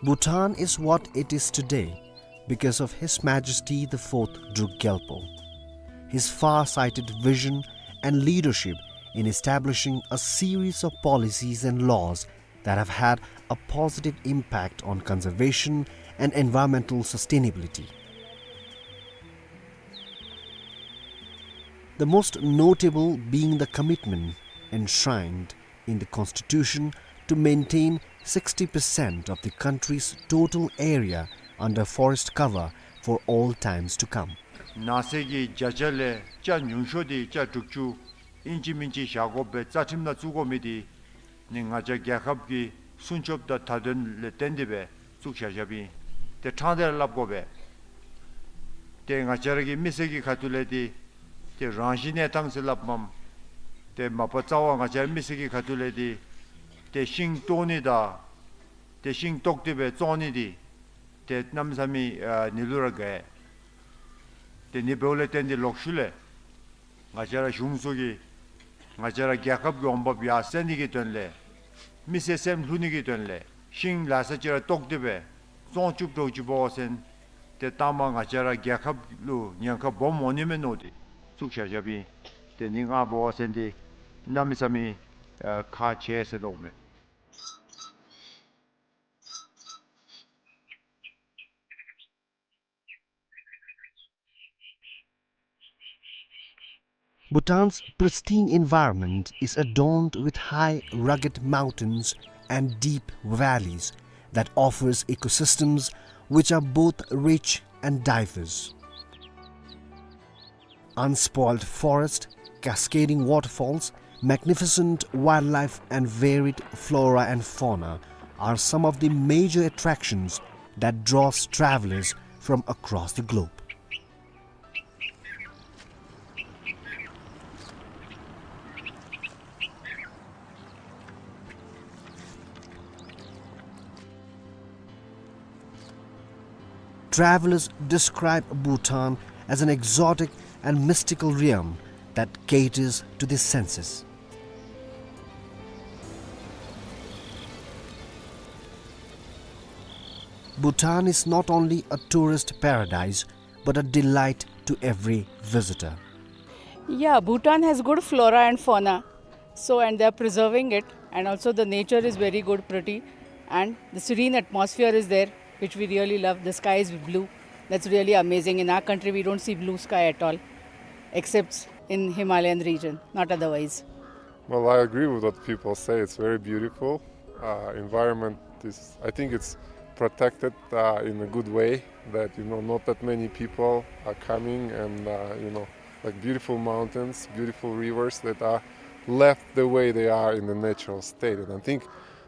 Bhutan is what it is today because of His Majesty the Fourth Druk Gyalpo. His far-sighted vision and leadership in establishing a series of policies and laws that have had a positive impact on conservation and environmental sustainability. The most notable being the commitment enshrined in the Constitution to maintain sixty percent of the country's total area under forest cover for all times to come. ནགས་ཚལ་གྱི་བརྒྱ་ཆ་ལས་ཆ་ཉུང་ཤོས་དེ་ཆ་དྲུག་ཅུ་ཨིན་ཅི་མིན་ཅི་བཞག་དགོ་པའི་རྩ་ཁྲིམས་ནང་བཙུགས་དགོ་མི་དེ་ནི་ང་བཅས་རྒྱལ་ཁབ་ཀྱི་སྲུང་སྐྱོབ་དང་མཐའ་དོན་ལས་བརྟེན་ཏེ་སྦེ་བཙུགས་བཞག་བཞགཔ་ཨིན། དེ་ཕྲང་སྟེ་ར་སླབ་དགོ་པས། དེ་ང་བཅས་ར་གི་མི་སེར་གྱི་ཁ་ཐུག་ལས་དེ་དེ་རང་བཞིན་གནས་སྟངས་ཟེར་སླབ་མས། དེ་མ་པ་རྩ་བ་ང་བཅས་ར་མི་སེར་གྱི་ཁ་ཐུག་ལས་དེ་དེ་ཤིང་བཏོག་ནི་དང་དེ་ཤིང་བཏོག་སྟེ་སྦེ་བཙོང་ནི་དེ་དེ་གནམ་མེད་ས་མེད་ཨ་ནི་ལུ་ར་དགའ། དེ་ནི་འབདཝ་ལས་བརྟེན་ཏེ་ལོག་ཤུལ་ལས་ང་བཅས་ར་གཞུང་ཚོགས་ཀྱིས་ང་བཅས་ར་རྒྱལ་ཁབ་ཀྱི་འོང་འབབ་ཡར་སེང་ནི་གི་དོན་ལས་མི་སེར་སེམས་ལྷོད་ནི་གི་དོན་ལས་ཤིང་ལ་ས་ཅིག་ར་བཏོག་སྟེ་སྦེ་བཙོང་བཅུག་འགྱོ་བཅུགཔ་འབད་བ་ཅིན་དེ་ལྟ་མ་ང་བཅས་ར་རྒྱལ་ཁབ་ལུ་ཉེན་ཁ་སྦོམ་འོང་ནི་མས་མནོ་སྟེ་བཙུགས་བཞག་བཞགཔ་ཨིན། དེ་ནི་ང་འབད་བ་ཅིན་དེ་གནམ་མེད་ས་མེད་ཨ་ཁག་ཆེ་ཟེར་དོ་མས། Bhutan's pristine environment is adorned with high, rugged mountains and deep valleys that offers ecosystems which are both rich and diverse. Unspoiled forest, cascading waterfalls, magnificent wildlife and varied flora and fauna are some of the major attractions that draws travelers from across the globe. Travelers describe Bhutan as an exotic and mystical realm that caters to the senses. Bhutan is not only a tourist paradise, but a delight to every visitor. Yeah, Bhutan has good flora and fauna. So, and they're preserving it, and also the nature is very good, pretty, and the serene atmosphere is there, which we really love. The sky is blue. That's really amazing. In our country, we don't see blue sky at all, except in Himalayan region, not otherwise. Well, I agree with what people say. It's very beautiful. Uh, environment is, I think it's protected, uh, in a good way, that, you know, not that many people are coming and, uh, you know, like, beautiful mountains, beautiful rivers that are left the way they are in the natural state. And I think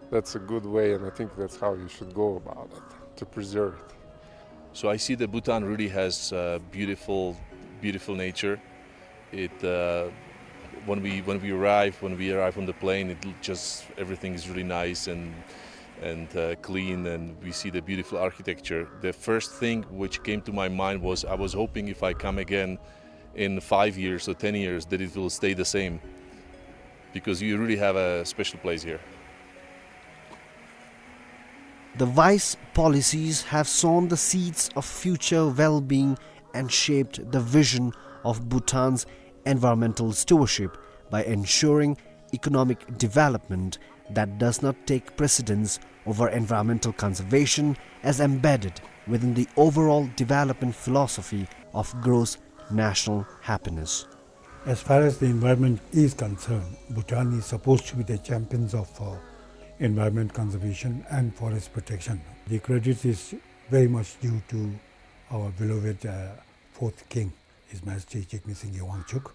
that's a good way, and I think that's how you should go about it, to preserve it. So I see that Bhutan really has, uh, beautiful, beautiful nature. It, uh, when we, when we arrive, when we arrive on the plane, it l-, just, everything is really nice and, and, uh, clean, and we see the beautiful architecture. The first thing which came to my mind was, I was hoping if I come again in five years or ten years that it will stay the same, because you really have a special place here. The wise policies have sown the seeds of future well-being and shaped the vision of Bhutan's environmental stewardship by ensuring economic development that does not take precedence over environmental conservation as embedded within the overall development philosophy of gross national happiness. As far as the environment is concerned, Bhutan is supposed to be the champions of, uh, environment conservation and forest protection. The credit is very much due to our beloved, uh, fourth king, His Majesty Jigme Singye Wangchuck.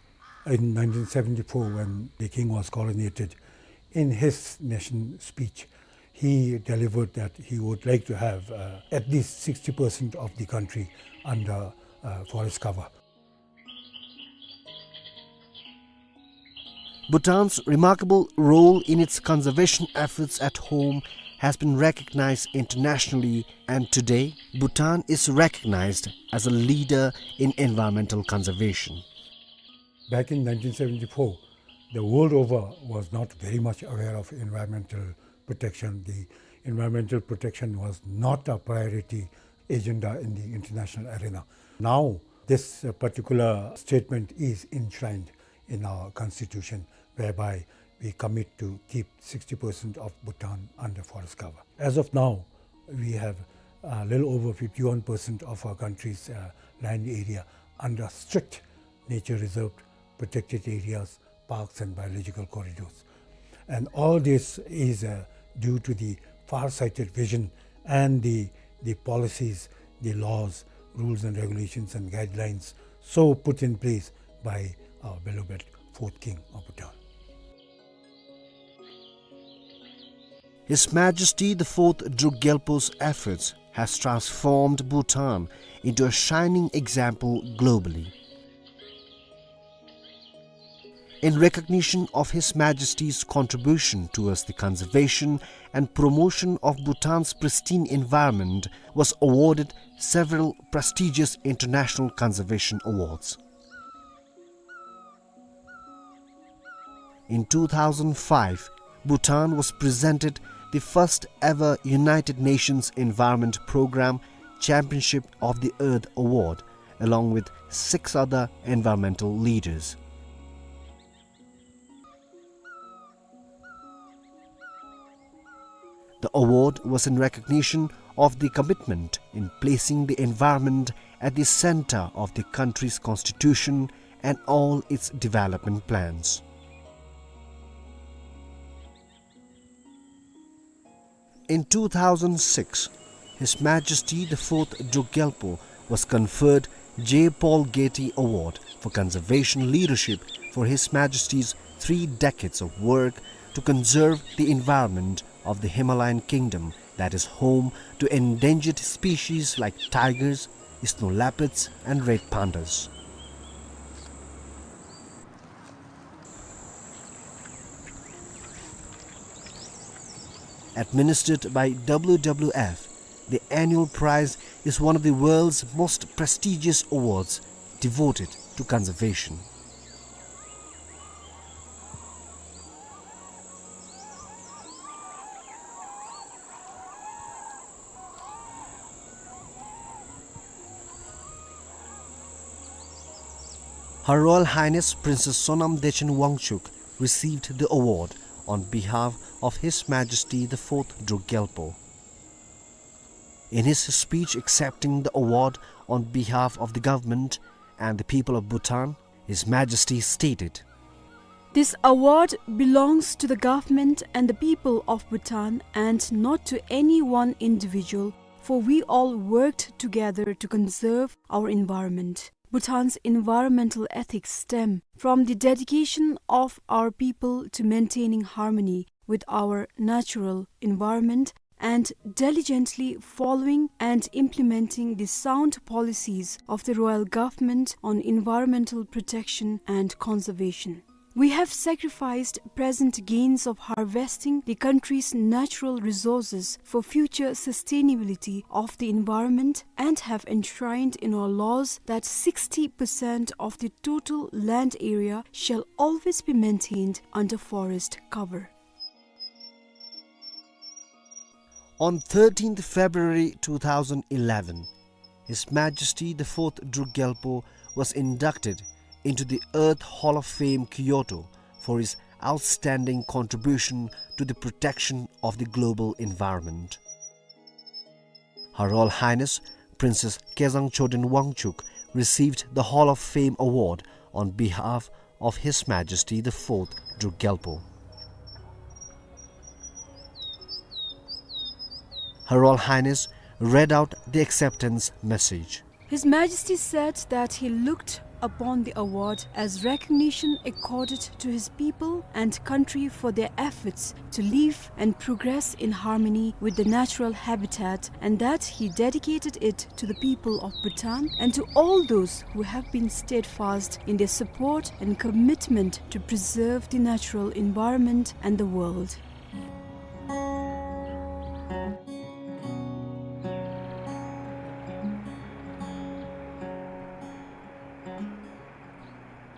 In nineteen seventy-four, when the king was coronated, in his nation speech, he delivered that he would like to have, uh, at least sixty percent of the country under, uh, forest cover. Bhutan's remarkable role in its conservation efforts at home has been recognized internationally, and today, Bhutan is recognized as a leader in environmental conservation. Back in nineteen seventy-four, the world over was not very much aware of environmental protection. The Environmental protection was not a priority agenda in the international arena. Now, this, uh, particular statement is enshrined in our constitution, whereby we commit to keep sixty percent of Bhutan under forest cover. As of now, we have a little over fifty-one percent of our country's, uh, land area under strict nature reserved, protected areas, parks and biological corridors. And all this is, uh, due to the far-sighted vision and the, the policies, the laws, rules and regulations and guidelines so put in place by our beloved fourth king of Bhutan. His Majesty the Fourth Druk Gyalpo's efforts has transformed Bhutan into a shining example globally. In recognition of His Majesty's contribution towards the conservation and promotion of Bhutan's pristine environment, was awarded several prestigious international conservation awards. In two thousand five, Bhutan was presented the first ever United Nations Environment Programme Championship of the Earth Award, along with six other environmental leaders. The award was in recognition of the commitment in placing the environment at the center of the country's constitution and all its development plans. In two thousand six, His Majesty the Fourth Druk Gyalpo was conferred J. Paul Getty Award for Conservation Leadership for His Majesty's three decades of work to conserve the environment of the Himalayan kingdom that is home to endangered species like tigers, snow leopards, and red pandas. Administered by W W F, the annual prize is one of the world's most prestigious awards devoted to conservation. Her Royal Highness Princess Sonam Dechen Wangchuck received the award on behalf of His Majesty the Fourth Druk Gyalpo. In his speech accepting the award on behalf of the government and the people of Bhutan, His Majesty stated, "This award belongs to the government and the people of Bhutan and not to any one individual, for we all worked together to conserve our environment. Bhutan's environmental ethics stem from the dedication of our people to maintaining harmony with our natural environment and diligently following and implementing the sound policies of the Royal Government on environmental protection and conservation. We have sacrificed present gains of harvesting the country's natural resources for future sustainability of the environment and have enshrined in our laws that sixty percent of the total land area shall always be maintained under forest cover." On thirteenth February two thousand eleven, His Majesty the Fourth Druk Gyalpo was inducted into the Earth Hall of Fame, Kyoto, for his outstanding contribution to the protection of the global environment. Her Royal Highness Princess Kezang Choden Wangchuck received the Hall of Fame award on behalf of His Majesty the Fourth Druk Gyalpo. Her Royal Highness read out the acceptance message. His Majesty said that he looked upon the award as recognition accorded to his people and country for their efforts to live and progress in harmony with the natural habitat, and that he dedicated it to the people of Bhutan and to all those who have been steadfast in their support and commitment to preserve the natural environment and the world.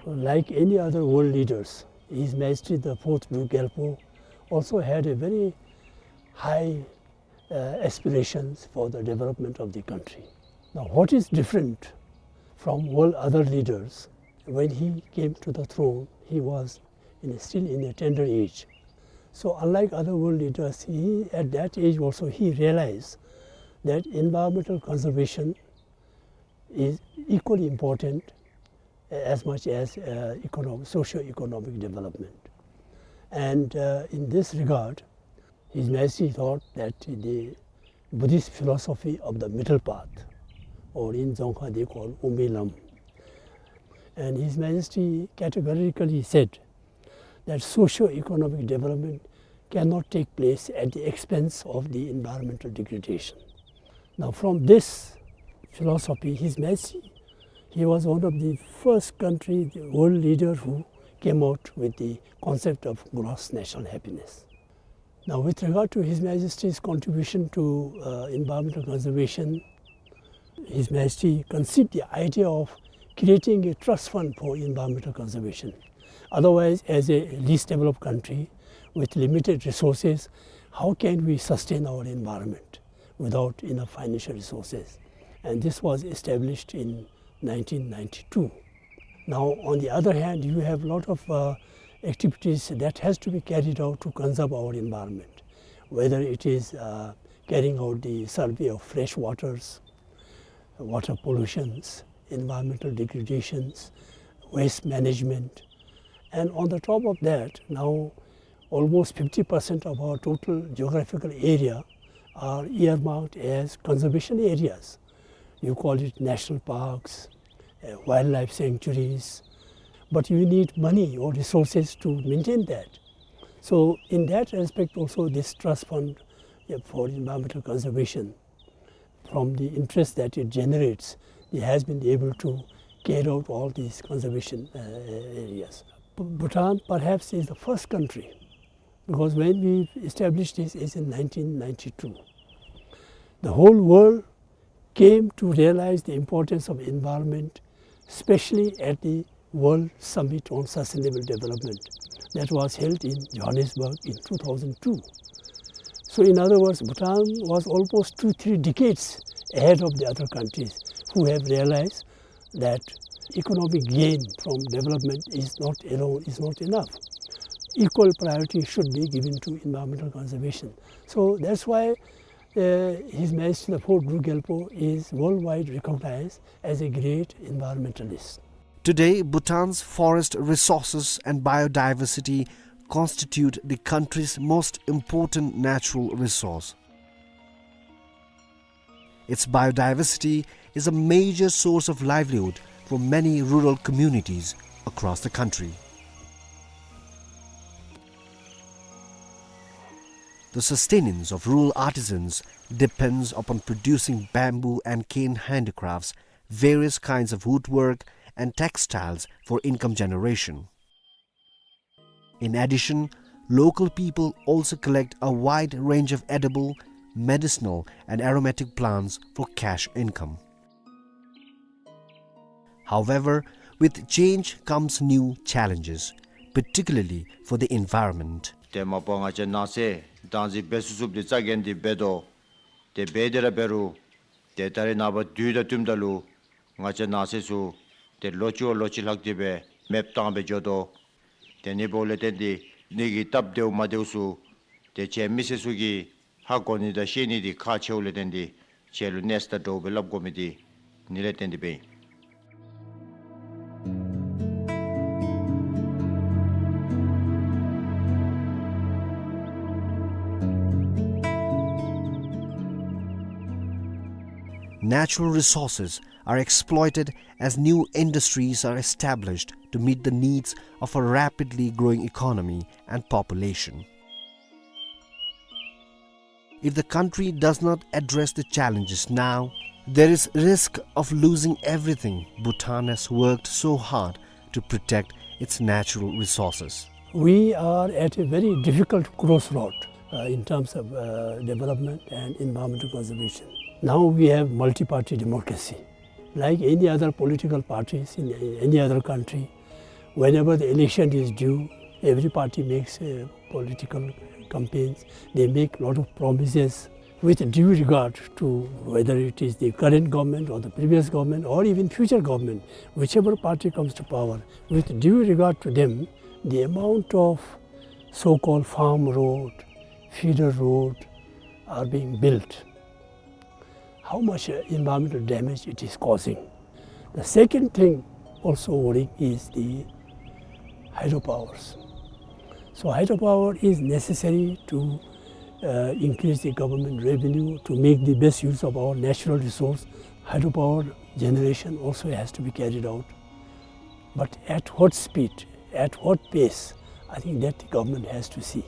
Like any other world leaders, His Majesty the Fourth Druk Gyalpo also had a very high uh, aspirations for the development of the country. Now, what is different from all other leaders? When he came to the throne, he was in, still in a tender age. So, unlike other world leaders, he, at that age also, he realized that environmental conservation is equally important as much as, uh, economic, socio-economic development. And, uh, in this regard, His Majesty thought that the Buddhist philosophy of the middle path, or in Dzongkha they call Umbi Lam, and His Majesty categorically said that socio-economic development cannot take place at the expense of the environmental degradation. Now, from this philosophy, His Majesty, he was one of the first country, the world leader who came out with the concept of gross national happiness. Now, with regard to His Majesty's contribution to, uh, environmental conservation, His Majesty conceived the idea of creating a trust fund for environmental conservation. Otherwise, as a least developed country with limited resources, how can we sustain our environment without enough financial resources? And this was established in nineteen ninety-two. Now, on the other hand, you have lot of, uh, activities that has to be carried out to conserve our environment, whether it is, uh, carrying out the survey of fresh waters, water pollutions, environmental degradations, waste management. And on the top of that, now almost fifty percent of our total geographical area are earmarked as conservation areas. You call it national parks, uh, wildlife sanctuaries, but you need money or resources to maintain that. So in that respect also, this trust fund, uh, for environmental conservation, from the interest that it generates, it has been able to carry out all these conservation, uh, areas. B-, Bhutan perhaps is the first country, because when we established this is in nineteen ninety-two. The whole world came to realize the importance of environment, especially at the World Summit on Sustainable Development that was held in Johannesburg in two thousand two. So in other words, Bhutan was almost two, three decades ahead of the other countries who have realized that economic gain from development is not alone, is not enough. Equal priority should be given to environmental conservation. So that's why, uh, His Majesty the Fourth Guru Gyalpo is worldwide recognized as a great environmentalist. Today, Bhutan's forest resources and biodiversity constitute the country's most important natural resource. Its biodiversity is a major source of livelihood for many rural communities across the country. The sustenance of rural artisans depends upon producing bamboo and cane handicrafts, various kinds of woodwork, and textiles for income generation. In addition, local people also collect a wide range of edible, medicinal, and aromatic plants for cash income. However, with change comes new challenges, particularly for the environment. ཏེ་མ་པ་ང་བཅས་ནགས་ཚལ་བདག་འཛིན་འབད་ཚུགས་ཚུགསཔ་འདི་རྩ་འགེངས་ཏེ་འབད་དོ། ཏེ་འབད་དེ་ར་འབད་རུང་ཏེ་ད་རེས་ནངས་པ་དུས་དང་བསྟུནམ་ད་ལུ་ང་བཅས་ནགས་ཚལ་ཚུ་ཏེ་ལོ་གཅིག་བ་ལོ་གཅིག་ལྷག་སྟེ་སྦེ་མེདཔ་བཏང་སྦེ་འགྱོ་དོ། ཏེ་ཨ་ནི་འབདཝ་ལས་བརྟེན་ཏེ་ཨ་ནི་གི་སྟབས་བདེཝ་མ་བདེཝ་ཚུ་ཏེ་ཁྱེད་མི་སེར་ཚུ་གིས་ཧ་གོ་ནི་དང་ཤེས་ནི་འདི་ཁག་ཆེཝ་ལས་བརྟེན་ཏེ་ཁྱེད་ལུ་གནས་ཚུ་དང་འདྲཝ་སྦེ་སླབ་དགོ་མི་འདི་ཨ་ནི་ལས་བརྟེན་ཏེ་སྦེ་ཨིན། Natural resources are exploited as new industries are established to meet the needs of a rapidly growing economy and population. If the country does not address the challenges now, there is risk of losing everything Bhutan has worked so hard to protect its natural resources. We are at a very difficult crossroad, uh, in terms of, uh, development and environmental conservation. Now we have multi-party democracy. Like any other political parties in any other country, whenever the election is due, every party makes, uh, political campaigns. They make lot of promises. With due regard to whether it is the current government or the previous government or even future government, whichever party comes to power, with due regard to them, the amount of so-called farm road, feeder road are being built, how much, uh, environmental damage it is causing. The second thing also worrying is the hydropowers. So hydropower is necessary to, uh, increase the government revenue, to make the best use of our natural resource. Hydropower generation also has to be carried out. But at what speed, at what pace, I think that the government has to see.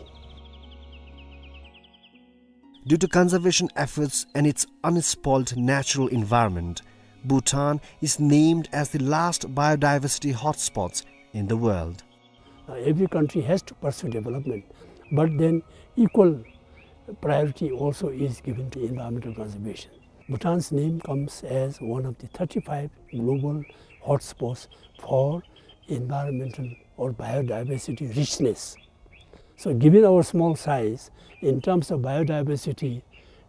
Due to conservation efforts and its unspoiled natural environment, Bhutan is named as the last biodiversity hotspots in the world. Now, every country has to pursue development, but then equal priority also is given to environmental conservation. Bhutan's name comes as one of the thirty-five global hotspots for environmental or biodiversity richness. So given our small size, in terms of biodiversity,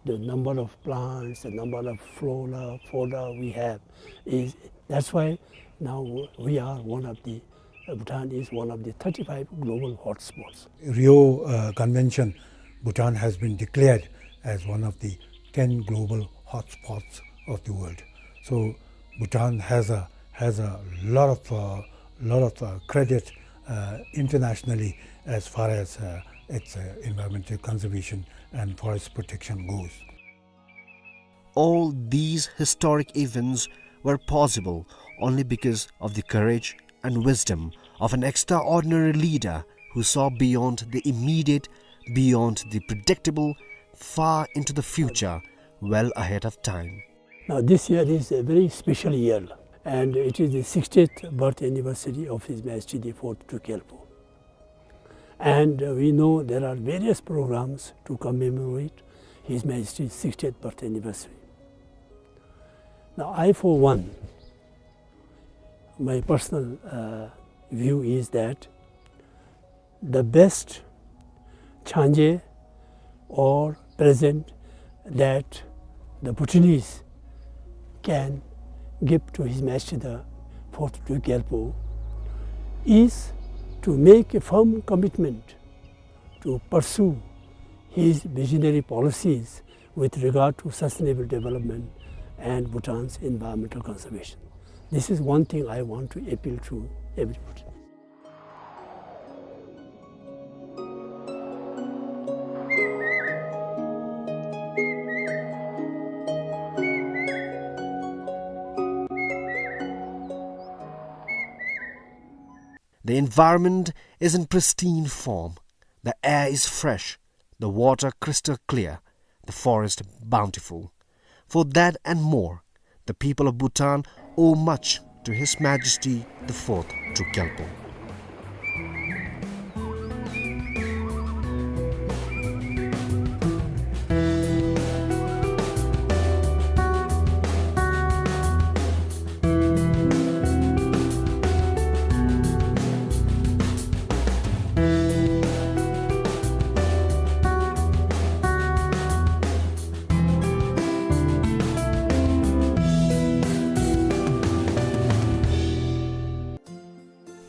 the number of plants, the number of flora, fauna we have, is, that's why now we are one of the, uh, Bhutan is one of the thirty-five global hotspots. Rio, uh, Convention, Bhutan has been declared as one of the ten global hotspots of the world. So Bhutan has a, has a lot of, uh, lot of, uh, credit, uh, internationally as far as, uh, its, uh, environmental conservation and forest protection goes. All these historic events were possible only because of the courage and wisdom of an extraordinary leader who saw beyond the immediate, beyond the predictable, far into the future, well ahead of time. Now, this year is a very special year, and it is the sixtieth birth anniversary of His Majesty the Fourth Druk Gyalpo. And, uh, we know there are various programs to commemorate His Majesty's sixtieth birth anniversary. Now, I, for one, my personal, uh, view is that the best changé or present that the Bhutanese can give to His Majesty the Fourth Druk Gyalpo is to make a firm commitment to pursue his visionary policies with regard to sustainable development and Bhutan's environmental conservation. This is one thing I want to appeal to everybody. The environment is in pristine form. The air is fresh, the water crystal clear, the forest bountiful. For that and more, the people of Bhutan owe much to His Majesty the Fourth Druk Gyalpo.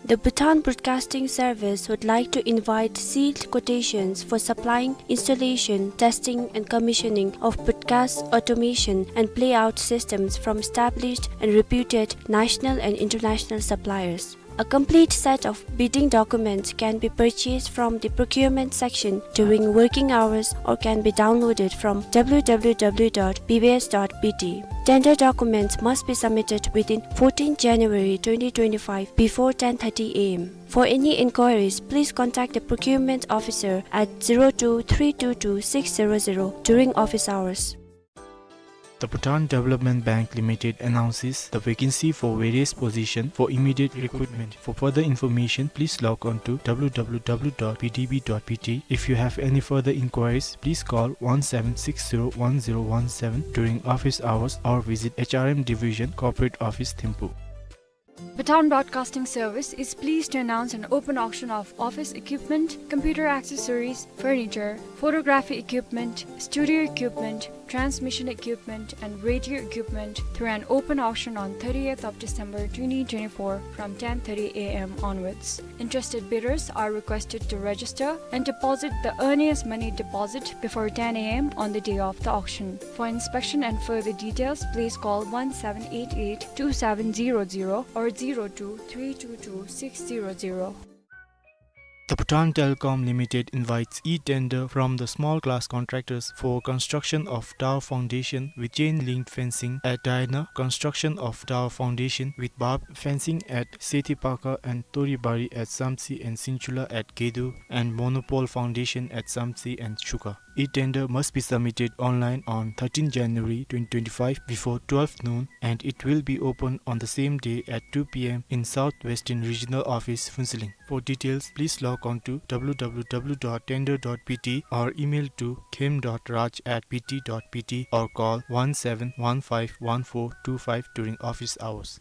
The Bhutan Broadcasting Service would like to invite sealed quotations for supplying, installation, testing and commissioning of broadcast automation and playout systems from established and reputed national and international suppliers. A complete set of bidding documents can be purchased from the procurement section during working hours or can be downloaded from W W W dot B B S dot B T. Tender documents must be submitted within fourteenth January twenty twenty-five before ten thirty A M. For any inquiries, please contact the procurement officer at zero two three two two six zero zero during office hours. The Bhutan Development Bank Limited announces the vacancy for various positions for immediate recruitment. For further information, please log on to W W W dot B D B dot B T. If you have any further inquiries, please call one seven six zero one zero one seven during office hours or visit H R M Division, Corporate Office, Thimphu. Bhutan Broadcasting Service is pleased to announce an open auction of office equipment, computer accessories, furniture, photography equipment, studio equipment, transmission equipment, and radio equipment through an open auction on thirtieth of December twenty twenty-four from ten thirty a m onwards. Interested bidders are requested to register and deposit the earliest money deposit before ten a m on the day of the auction. For inspection and further details, please call one seven eight eight two seven zero zero or zero two three two two six zero zero. The Bhutan Telecom Limited invites e-tender from the small class contractors for construction of tower foundation with chain link fencing at Daina, construction of tower foundation with barb fencing at Sethipakha and Toribari at Samtse and Sinchula at Gedo, and monopole foundation at Samtse and Chukha. E-tender must be submitted online on thirteenth January twenty twenty-five before twelve noon, and it will be open on the same day at two p m in South Western Regional Office, Phuentsholing. For details, please log on to w w w dot tender dot b t or email to khem dot raj at b t dot b t or call one seven one five one four two five during office hours.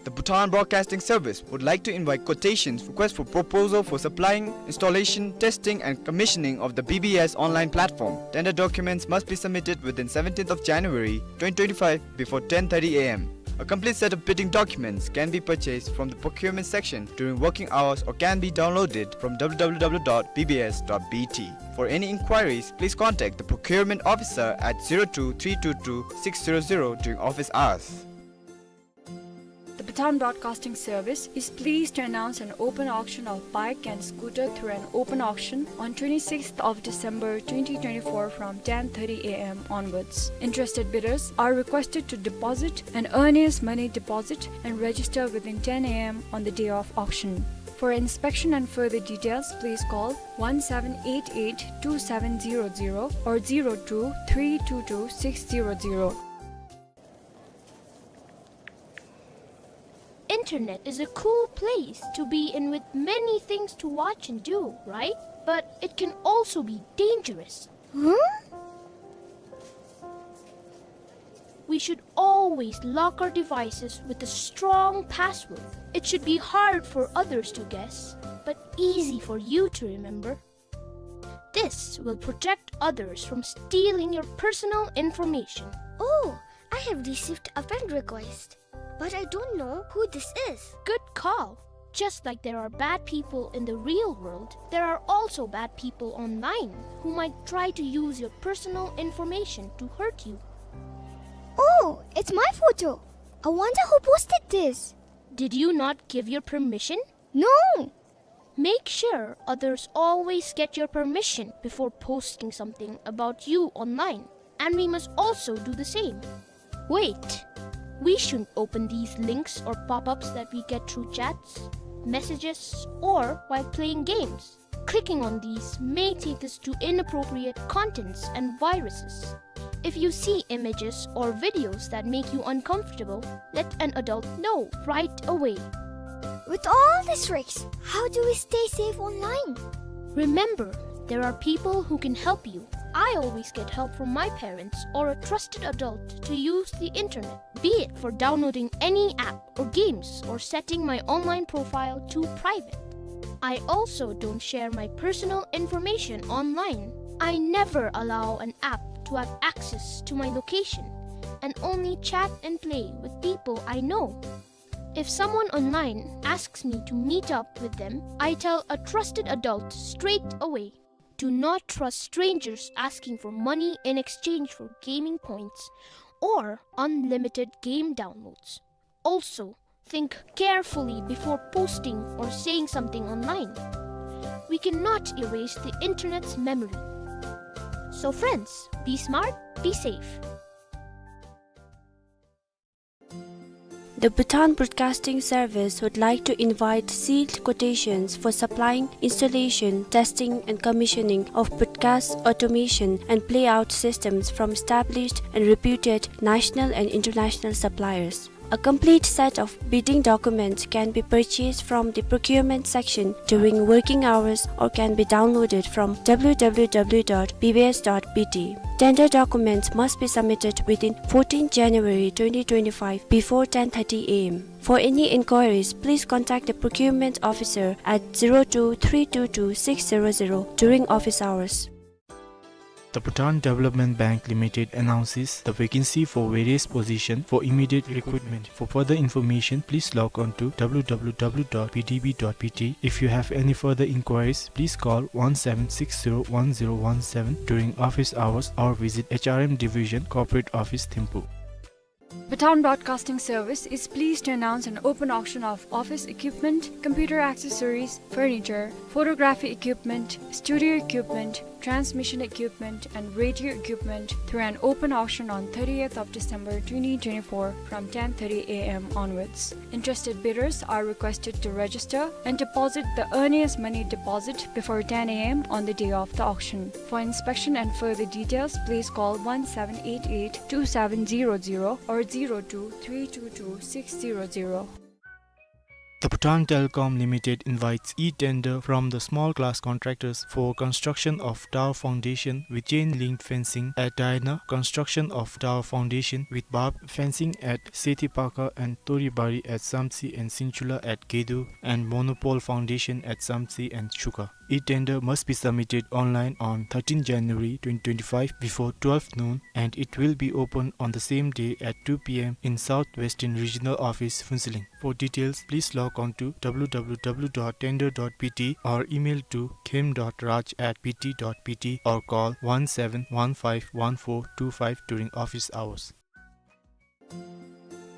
The Bhutan Broadcasting Service would like to invite quotations, request for proposal for supplying, installation, testing, and commissioning of the B B S online platform. Tender documents must be submitted within seventeenth of January twenty twenty-five before ten thirty a m. A complete set of bidding documents can be purchased from the procurement section during working hours or can be downloaded from w w w dot b b s dot b t. For any inquiries, please contact the procurement officer at zero two three two two six zero zero during office hours. The Bhutan Broadcasting Service is pleased to announce an open auction of bike and scooter through an open auction on twenty-sixth of December twenty twenty-four from ten thirty a m onwards. Interested bidders are requested to deposit an earliest money deposit and register within ten a m on the day of auction. For inspection and further details, please call one seven eight eight two seven zero zero or zero two three two two six zero zero. Internet is a cool place to be in with many things to watch and do, right? But it can also be dangerous. Huh? We should always lock our devices with a strong password. It should be hard for others to guess, but easy for you to remember. This will protect others from stealing your personal information. Oh, I have received a friend request, but I don't know who this is. Good call. Just like there are bad people in the real world, there are also bad people online who might try to use your personal information to hurt you. Oh, it's my photo. I wonder who posted this. Did you not give your permission? No! Make sure others always get your permission before posting something about you online, and we must also do the same. Wait! We shouldn't open these links or pop-ups that we get through chats, messages, or while playing games. Clicking on these may take us to inappropriate contents and viruses. If you see images or videos that make you uncomfortable, let an adult know right away. With all these risks, how do we stay safe online? Remember, there are people who can help you. I always get help from my parents or a trusted adult to use the internet, be it for downloading any app or games or setting my online profile to private. I also don't share my personal information online. I never allow an app to have access to my location and only chat and play with people I know. If someone online asks me to meet up with them, I tell a trusted adult straight away. Do not trust strangers asking for money in exchange for gaming points or unlimited game downloads. Also, think carefully before posting or saying something online. We cannot erase the internet's memory. So friends, be smart, be safe. The Bhutan Broadcasting Service would like to invite sealed quotations for supplying, installation, testing and commissioning of broadcast automation and playout systems from established and reputed national and international suppliers. A complete set of bidding documents can be purchased from the procurement section during working hours or can be downloaded from w w w dot b b s dot b t. Tender documents must be submitted within fourteenth January twenty twenty-five before ten thirty a m. For any inquiries, please contact the procurement officer at zero two three two two six zero zero during office hours. The Bhutan Development Bank Limited announces the vacancy for various positions for immediate recruitment. For further information, please log on to w w w dot b d b dot b t. If you have any further inquiries, please call one seven six zero one zero one seven during office hours or visit H R M Division, Corporate Office, Thimphu. Bhutan Broadcasting Service is pleased to announce an open auction of office equipment, computer accessories, furniture, photography equipment, studio equipment, transmission equipment, and radio equipment through an open auction on thirtieth of December twenty twenty-four from ten thirty a m onwards. Interested bidders are requested to register and deposit the earliest money deposit before ten a m on the day of the auction. For inspection and further details, please call one seven eight eight two seven zero zero or zero two three two two six zero zero. The Bhutan Telecom Limited invites e-tender from the small class contractors for construction of tower foundation with chain link fencing at Daina, construction of tower foundation with barbed fencing at Sethipaka and Toribari at Samtse and Sinchula at Gedo, and monopole foundation at Samtse and Chuka. E-tender must be submitted online on thirteenth January twenty twenty-five before twelve noon, and it will be open on the same day at two p m in South Western Regional Office, Phuentsholing. For details, please log on to w w w dot tender dot b t or email to khem dot raj at b t dot b t or call one seven one five one four two five during office hours.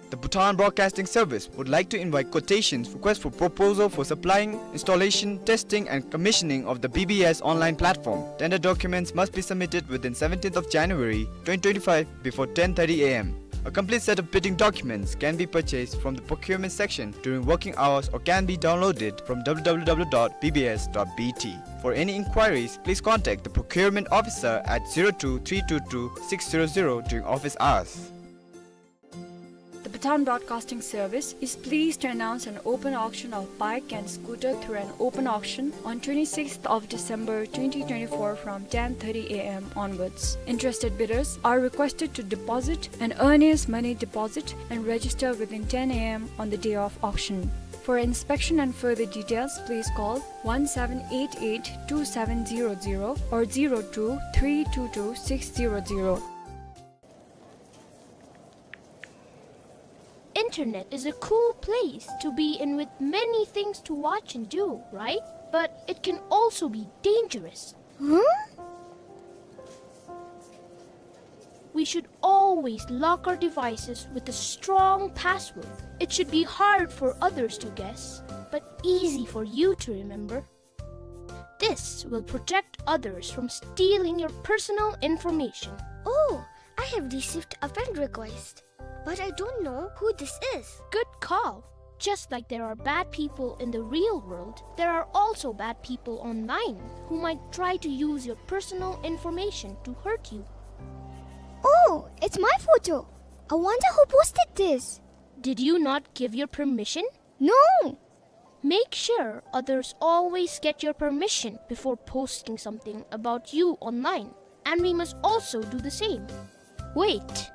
The Bhutan Broadcasting Service would like to invite quotations, request for proposal for supplying, installation, testing, and commissioning of the B B S online platform. Tender documents must be submitted within seventeenth of January twenty twenty-five before ten thirty a m. A complete set of bidding documents can be purchased from the procurement section during working hours or can be downloaded from w w w dot b b s dot b t. For any inquiries, please contact the procurement officer at zero two three two two six zero zero during office hours. The Bhutan Broadcasting Service is pleased to announce an open auction of bike and scooter through an open auction on twenty-sixth of December twenty twenty-four from ten thirty a m onwards. Interested bidders are requested to deposit an earliest money deposit and register within ten a m on the day of auction. For inspection and further details, please call one seven eight eight two seven zero zero or zero two three two two six zero zero. Internet is a cool place to be in with many things to watch and do, right? But it can also be dangerous. Huh? We should always lock our devices with a strong password. It should be hard for others to guess, but easy for you to remember. This will protect others from stealing your personal information. Oh, I have received a friend request, but I don't know who this is. Good call. Just like there are bad people in the real world, there are also bad people online who might try to use your personal information to hurt you. Oh, it's my photo. I wonder who posted this. Did you not give your permission? No. Make sure others always get your permission before posting something about you online, and we must also do the same. Wait!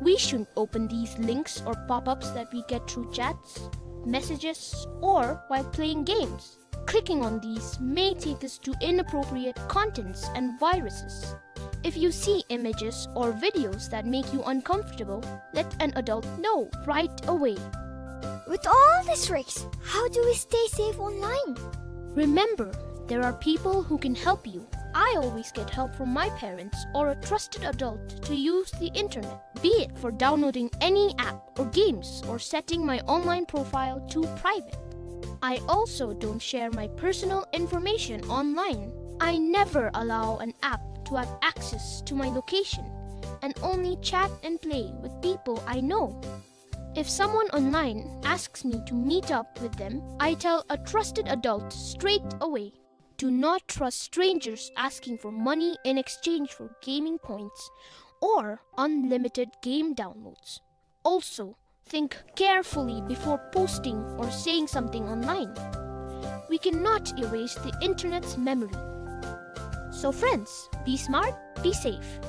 We shouldn't open these links or pop-ups that we get through chats, messages, or while playing games. Clicking on these may take us to inappropriate contents and viruses. If you see images or videos that make you uncomfortable, let an adult know right away. With all these risks, how do we stay safe online? Remember, there are people who can help you. I always get help from my parents or a trusted adult to use the internet, be it for downloading any app or games or setting my online profile to private. I also don't share my personal information online. I never allow an app to have access to my location and only chat and play with people I know. If someone online asks me to meet up with them, I tell a trusted adult straight away. Do not trust strangers asking for money in exchange for gaming points or unlimited game downloads. Also, Think carefully before posting or saying something online. We cannot erase the internet's memory. So friends, be smart, be safe.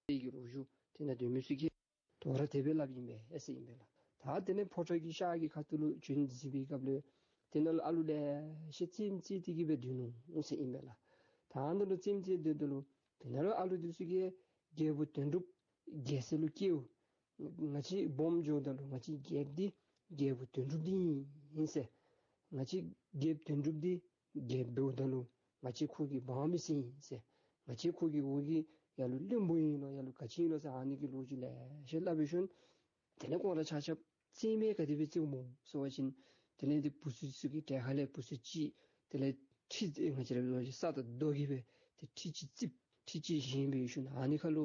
དེ་གི་ལོ་རྒྱུས་དེ་ནང་སྡོད་མི་ཚུ་གིས་དོ་རུང་དེ་སྦེ་སླབ་ཨིན་པས་ཟེར་ཨིན་པས་ལགས། ད་དེ་ལས་ཕོ་བྲང་གི་ཤར་གྱི་ཁ་ཐུག་ལུ་བྱོན་ཏེ་གཟིགས་པའི་སྐབས་ལུ་དེ་ནང་ལུ་ཨ་ལུ་ལེ་ཤ་རྩེདམོ་རྩེ་སྟེ་གི་སྦེ་སྡོད་ནུག་ཟེར་ཨིན་པས་ལགས། ད་ཨ་ནཱ་ལུ་རྩེདམོ་རྩེ་སྡོད་ད་ལུ་དེ་ནང་ལུ་ཨ་ལུ་འདི་ཚུ་གིས་རྒྱལ་པོ་དོན་གྲུབ་རྒྱལ་ས་ལུ་སྐྱེལཝ། ང་བཅས་སྦོམ་འགྱོཝ་ད་ལུ་ང་བཅས་རྒྱལཔོ་འདི་རྒྱལ་པོ་དོན་གྲུབ་འདི་ཨིན་ཟེར། ང་བཅས་རྒྱལཔོ་དོན་གྲུབ་འདི་རྒྱལཔོ་འབདཝ་ད་ལུ་ང་བཅས་ཁོ་གི་འབངས་མི་སེར་ཨིན་ཟེར། ང་བཅས་ཁོ་གི་འོག་གི་ལ་ལུ་བློན་པོ་ཨིན་ལོ་ལ་ལུ་ག་ཅི་ཨིན་ལོ་ཟེར་ཨ་ནི་གི་ལོ་རྒྱུས་ལེ་ཤ་སླབ་སྦེ་ཞིནམ་དེ་ལས་ཁོང་ར་ཆ་ཁྱབ་རྩེདམོ་ག་དེ་སྦེ་རྩེཝ་སྨོ་ཟེར་བ་ཅིན་དེ་ལས་དེ་བུ་ཚུ་ཚུ་གི་གྲལ་ཁ་ལས་བུ་ཚུ་ཅིག་དེ་ལས་ཁྲི་ང་བཅས་ར་ས་དང་རྡོ་གིས་སྦེ་དེ་ཁྲི་ཅིག་བརྩིགས། ཁྲི་ཅིག་བཞེངས་སྦེ་ཞིནམ་ཨ་ནི་ཁར་ལུ་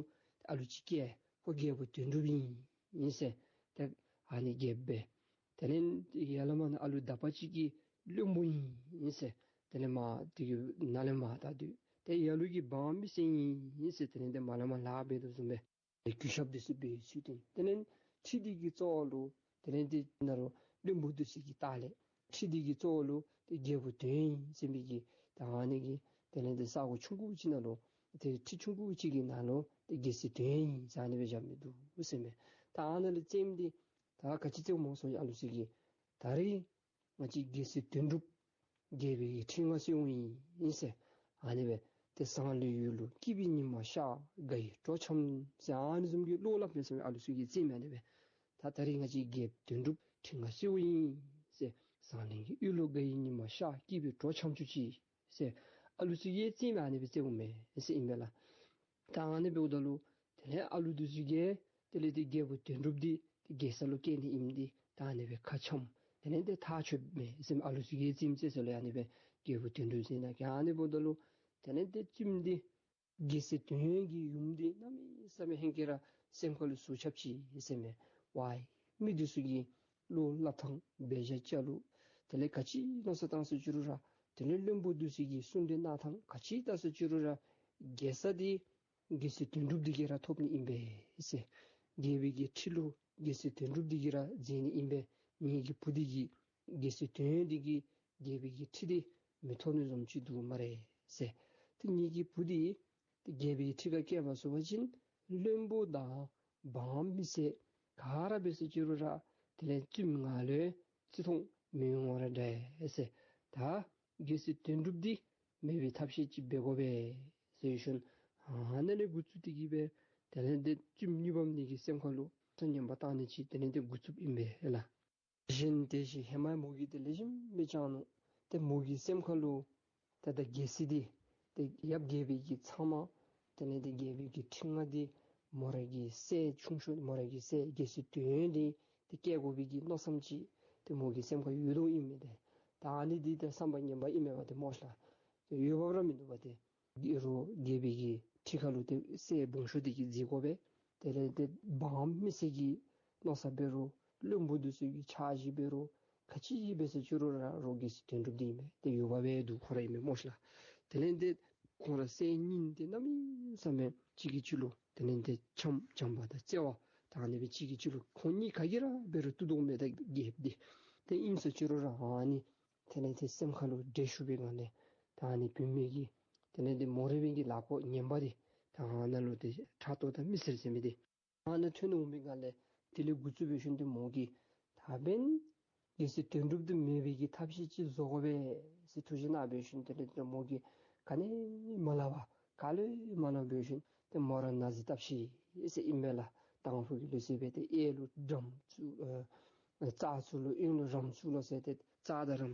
ཨ་ལུ་ཅིག་བཀལ། ཁོ་རྒྱལ་པོ་དོན་གྲུབ་ཨིན་ཟེར། ཏེ་ཨ་ནི་རྒྱལཔོ་སྦེ། དེ་ལས་ཡར་ལས་མར་ཨ་ལུ་དག་པ་ཅིག་གི་བློན་པོ་ཨིན་ཟེར། དེ་ལས་མར་དེ་གི་ནང་ལས་མར་ད་དེ་ཏེ་ཡ་ལུ་གི་འབངས་མི་སེར་ཨིན་ཟེར། དེ་ལས་ཏེ་མར་ལས་མར་ལཱ་འབད་དོ་བཟུམ་སྦེ་གུས་ཞབས་འདི་ཚུ་འབད་ཚུལ་ཏེ། དེ་ལས་ཁྲི་འདི་གི་གཙོ་བོ་ལུ་དེ་ལས་ཏེ་ནཱ་ལུ་བློན་པོ་འདི་ཚུ་གི་ལྟག་ལས་ཁྲི་འདི་གི་གཙོ་བོ་ལུ་ཏེ་རྒྱལ་པོ་དོན་ཡོད་ཟེར་མི་གི་ད་ཨ་ནི་གི་དེ་ལས་ཏེ་ས་གོ་ཆུང་ཀུ་ཅིག་ནང་ལུ་ཏེ་ཁྲི་ཆུང་ཀུ་ཅིག་གི་ནང་ལུ་ཏེ་རྒྱལ་སྲས་དོན་ཡོད་ཟེར་ཨ་ནི་སྦེ་བཞག་མི་འདུག་ཟེར་མས། ད་ཨ་ནཱ་ལུ་རྩེདམོ་འདི་ད་ག་ཅི་རྩེཝ་སྨོ་ཟེར་བ་ཅིན་ཨ་ལུ་ཚུ་གིས་ད་རིས་ང་བཅས་རྒྱལ་སྲས་དོན་གྲུབ་རྒྱལ་པོའི་ཁྲི་མངའ་གསོལཝ་ཨིན་ཟེར། ཨ་ནི་སྦེ་ཏེ་ཟངས་གླིང་ཡུལ་ལུ་སྐྱིད་པའི་ཉི་མ་ཤར་དགའ་བའི་སྤྲོ་འཆམ་ཟེར་ཨ་ནི་བཟུམ་གྱི་བློ་སླབ་མས་ཟེར་མས། ཨ་ལུ་ཚུ་གིས་རྩེདམོ་ཨ་ནི་སྦེ་ད་ད་རིས་ང་བཅས་རྒྱལཔོ་དོན་གྲུབ་ཁྲི་མངའ་གསོལཝ་ཨིན་ཟེར། ཟངས་གླིང་གི་ཡུལ་ལུ་དགའ་བའི་ཉི་མ་ཤར་སྐྱིད་པའི་སྤྲོ་འཆམ་བཅུག་ཅིག་ཟེར་ཨ་ལུ་ཚུ་གིས་རྩེདམོ་ཨ་ནི་སྦེ་རྩེཝ་མས་ཟེར་ཨིན་མས་ལགས། ད་ཨ་ནི་འབདཝ་ད་ལུ་དེ་ལས་ཨ་ལུ་འདི་ཚུ་གིས་དེ་ལས་ཏེ་རྒྱལ་པོ་དོན་གྲུབ་འདི་ཏེ་རྒྱལ་ས་ལུ་བསྐྱལ་ནི་ཨིནམ་འདི་ད་ཨ་ནི་སྦེ་ཁ་འཆམ། དེ་ལས་ཏེ་ཐག་ཆོད་མས་ཟེར་མས། ཨ་ལུ་ཚུ་གིས་རྩེདམོ་རྩེ་ས་ལུ་ཨ་ནི་སྦེ་རྒྱལ་པོ་དོན་གྲུབ་ཟེར་ནི་གི་ཨ་ནི་འབདཝ་ད་ལུ་དེ་ལས་ཏེ་རྩེདམོ་འདི་རྒྱལ་སྲས་དོན་ཡོད་ཀྱི་ཡུམ་འདི་གནམ་མེད་ས་མེད་ཧེང་སྐལ་ར་སེམས་ཁ་ལུ་ཟུག་ཁྱབ་ཅི་ཟེར་མས། ཝའི་མི་འདི་ཚུ་གི་བློ་སླབ་ཐངས་འབད་བཞག་ཅ་ལུ་དེ་ལས་ག་ཅི་མནོ་བསམ་བཏང་ས་ཅི་རུང་ར་དེ་ལས་བློན་པོ་འདི་ཚུ་གི་གསུང་གྲོས་གནང་ཐངས་ག་ཅི་བལྟ་ས་ཅི་རུང་ར་རྒྱལ་ས་འདི་རྒྱལ་སྲས་དོན་གྲུབ་འདི་གིས་ར་ཐོབ་ནི་ཨིན་པས་ཟེར། རྒྱལ་པོའི་གི་ཁྲི་ལུ་རྒྱལ་སྲས་དོན་གྲུབ་འདི་གིས་ར་མཛད་ནི་ཨིན་པས། ངེ་གི་བུ་འདི་གིས་རྒྱལ་སྲས་དོན་ཡོད་འདི་གིས་རྒྱལ་པོའི་གི་ཁྲི་འདི་མི་ཐོབ་ནི་བཟུམ་ཅིག་འདུག་སྨ་རེ་ཟེར། ཏེ་ངེ་གི་བུ་འདི་ཏེ་རྒྱལ་པོའི་ཁྲི་ཁར་བསྐྱལ་བ་ཟེར་བ་ཅིན་བློན་པོ་དང་འབངས་མི་སེར་ག་ར་འབད་ས་ཅི་རུང་ར་དེ་ལས་བཙུནམོ་ང་ལུ་བརྩི་མཐོང་མི་འོང་བ་ར་འདྲ་ཟེར། ད་ རྒྱལ་སྲས་དོན་གྲུབ་འདི་མེད་པའི་ཐབས་ཤེས་ཅིག་འབད་དགོ་པས་ཟེར་ཞིནམ་ཨ་ནཱ་ལས་འགོ་བཙུགས་ཏེ་གི་སྦེ་དེ་ལས་ཏེ་བཙུནམོ་གཉིས་པ་འདི་གི་སེམས་ཁ་ལུ་ཚ་ངན་པ་བཏང་ནི་ཅིག་དེ་ལས་ཏེ་འགོ་བཙུགསཔ་ཨིན་པས་ལགས། གཞན་དེ་བཞིན་ཧེ་མ་མོ་གིས་ཏེ་ལེགས་ཤོམ་སྦེ་བཅངས་ནུག། ཏེ་མོ་གི་སེམས་ཁ་ལུ་ཏེ་ད་རྒྱལ་སྲས་འདི་ཏེ་ཡབ་རྒྱལ་པོའི་གི་ཚབ་མ་དེ་ལས་ཏེ་རྒྱལ་པོའི་གི་ཁྲི་མངའ་འདི་མོ་རའི་གི་སྲས་ཆུང་ཤོས་མོ་རའི་གི་སྲས་རྒྱལ་སྲས་དོན་ཡོད་འདི་ཏེ་བསྐོ་དགོ་པའི་གི་མནོ་བསམ་ཅིག་ཏེ་མོ་གི་སེམས་ཁར་ཡོད་དོ་ཨིན་མས། ཏེ་ད་ཨ་ནི་འདི་ཏེ་བསམ་པ་ངན་པ་ཨིན་མས་པ་ཏེ་མོ་ཤ་ལགས། ཏེ་འོས་འབབ་ར་མིན་འདུག་པ། ཏེ་ཨིན་རུང་རྒྱལ་པོའི་གི་ཁྲི་ཁ་ལུ་ཏེ་སྲས་སྦོམ་ཤོས་འདི་གིས་འཛིན་དགོ་པས། དེ་ལས་ཏེ་འབངས་མི་སེར་གྱི་མནོ་བསམ་འབད་རུང་བློན་པོ་འདི་ཚུ་གི་འཆར་གཞི་འབད་རུང་ག་ཅི་འབད་ཟེར་ཅི་རུང་ར་རོགས་རྒྱལ་སྲས་དོན་གྲུབ་འདི་ཨིན་མས། ཏེ་འོས་འབབ་འདུག་ཁོ་ར་ཨིན་མས་མོ་ཤ་ལགས། དེ་ལས་ཏེ་ཁོང་ར་སྲས་གཉིས་འདི་གནམ་མེད་ས་མེད་གཅིག་གིས་གཅིག་ལུ་དེ་ལས་ཏེ་འཆམ་འཆམ་པ་དང་བརྩེ་བ་དང་ཨ་ནི་སྦེ་གཅིག་གིས་གཅིག་ལུ་ཁོང་གཉིས་ག་གིས་ར་འབད་རུང་བཏུབ་དོ་མས། ད་རྒྱལཔོ་འདི་ཏེ་ཨིན་ཟེར་ཅི་རུང་ར་ཨ་ནི་དེ་ལས་ཏེ་སེམས་ཁ་ལུ་འདྲེ་ཤོར་བའི་སྒང་ལས་ད་ཨ་ནི་བུད་མེད་ཀྱི་དེ་ལས་ཏེ་མོ་ར་བའི་གི་ལག་ཁོག་ངན་པ་འདི་ད་ཨ་ནཱ་ལུ་ཏེ་ཕྲག་དོག་དང་མི་སེར་ཟེར་མི་འདི་ཨ་ནཱ་ཐོན་འོང་བའི་སྒང་ལས་དེ་ལས་འགོ་བཙུགས་འབད་ཞིནམ་ཏེ་མོ་གིས་ད་འབདན་རྒྱལ་སྲས་དོན་གྲུབ་འདི་མེད་པའི་གི་ཐབས་ཤེས་ཅིག་བཟོ་དགོ་པས་ཟེར་ཐུགས་བཞེད་གནང་འབད་ཞིནམ་དེ་ལས་ཏེ་མོ་གིས་ག་ནི་མ་སླབ་པར་ག་ལུ་མ་སླབ་འབད་ཞིནམ་ཏེ་མོ་ར་ན་བཟའ་བཏབ་ཤིག་ཟེར་ཨིན་མས་ལགས། དང་ཕུ་གི་ལུགས་སྲོལ་སྦེ་ཏེ་གཡས་ལུ་དགྲམ་བཙུགས་ཨ་རྩ་བཙུགས་ལོ་གཡོན་ལུ་རམ་བཙུགས་ལོ་ཟེར་ཏེ་རྩ་དང་རམ་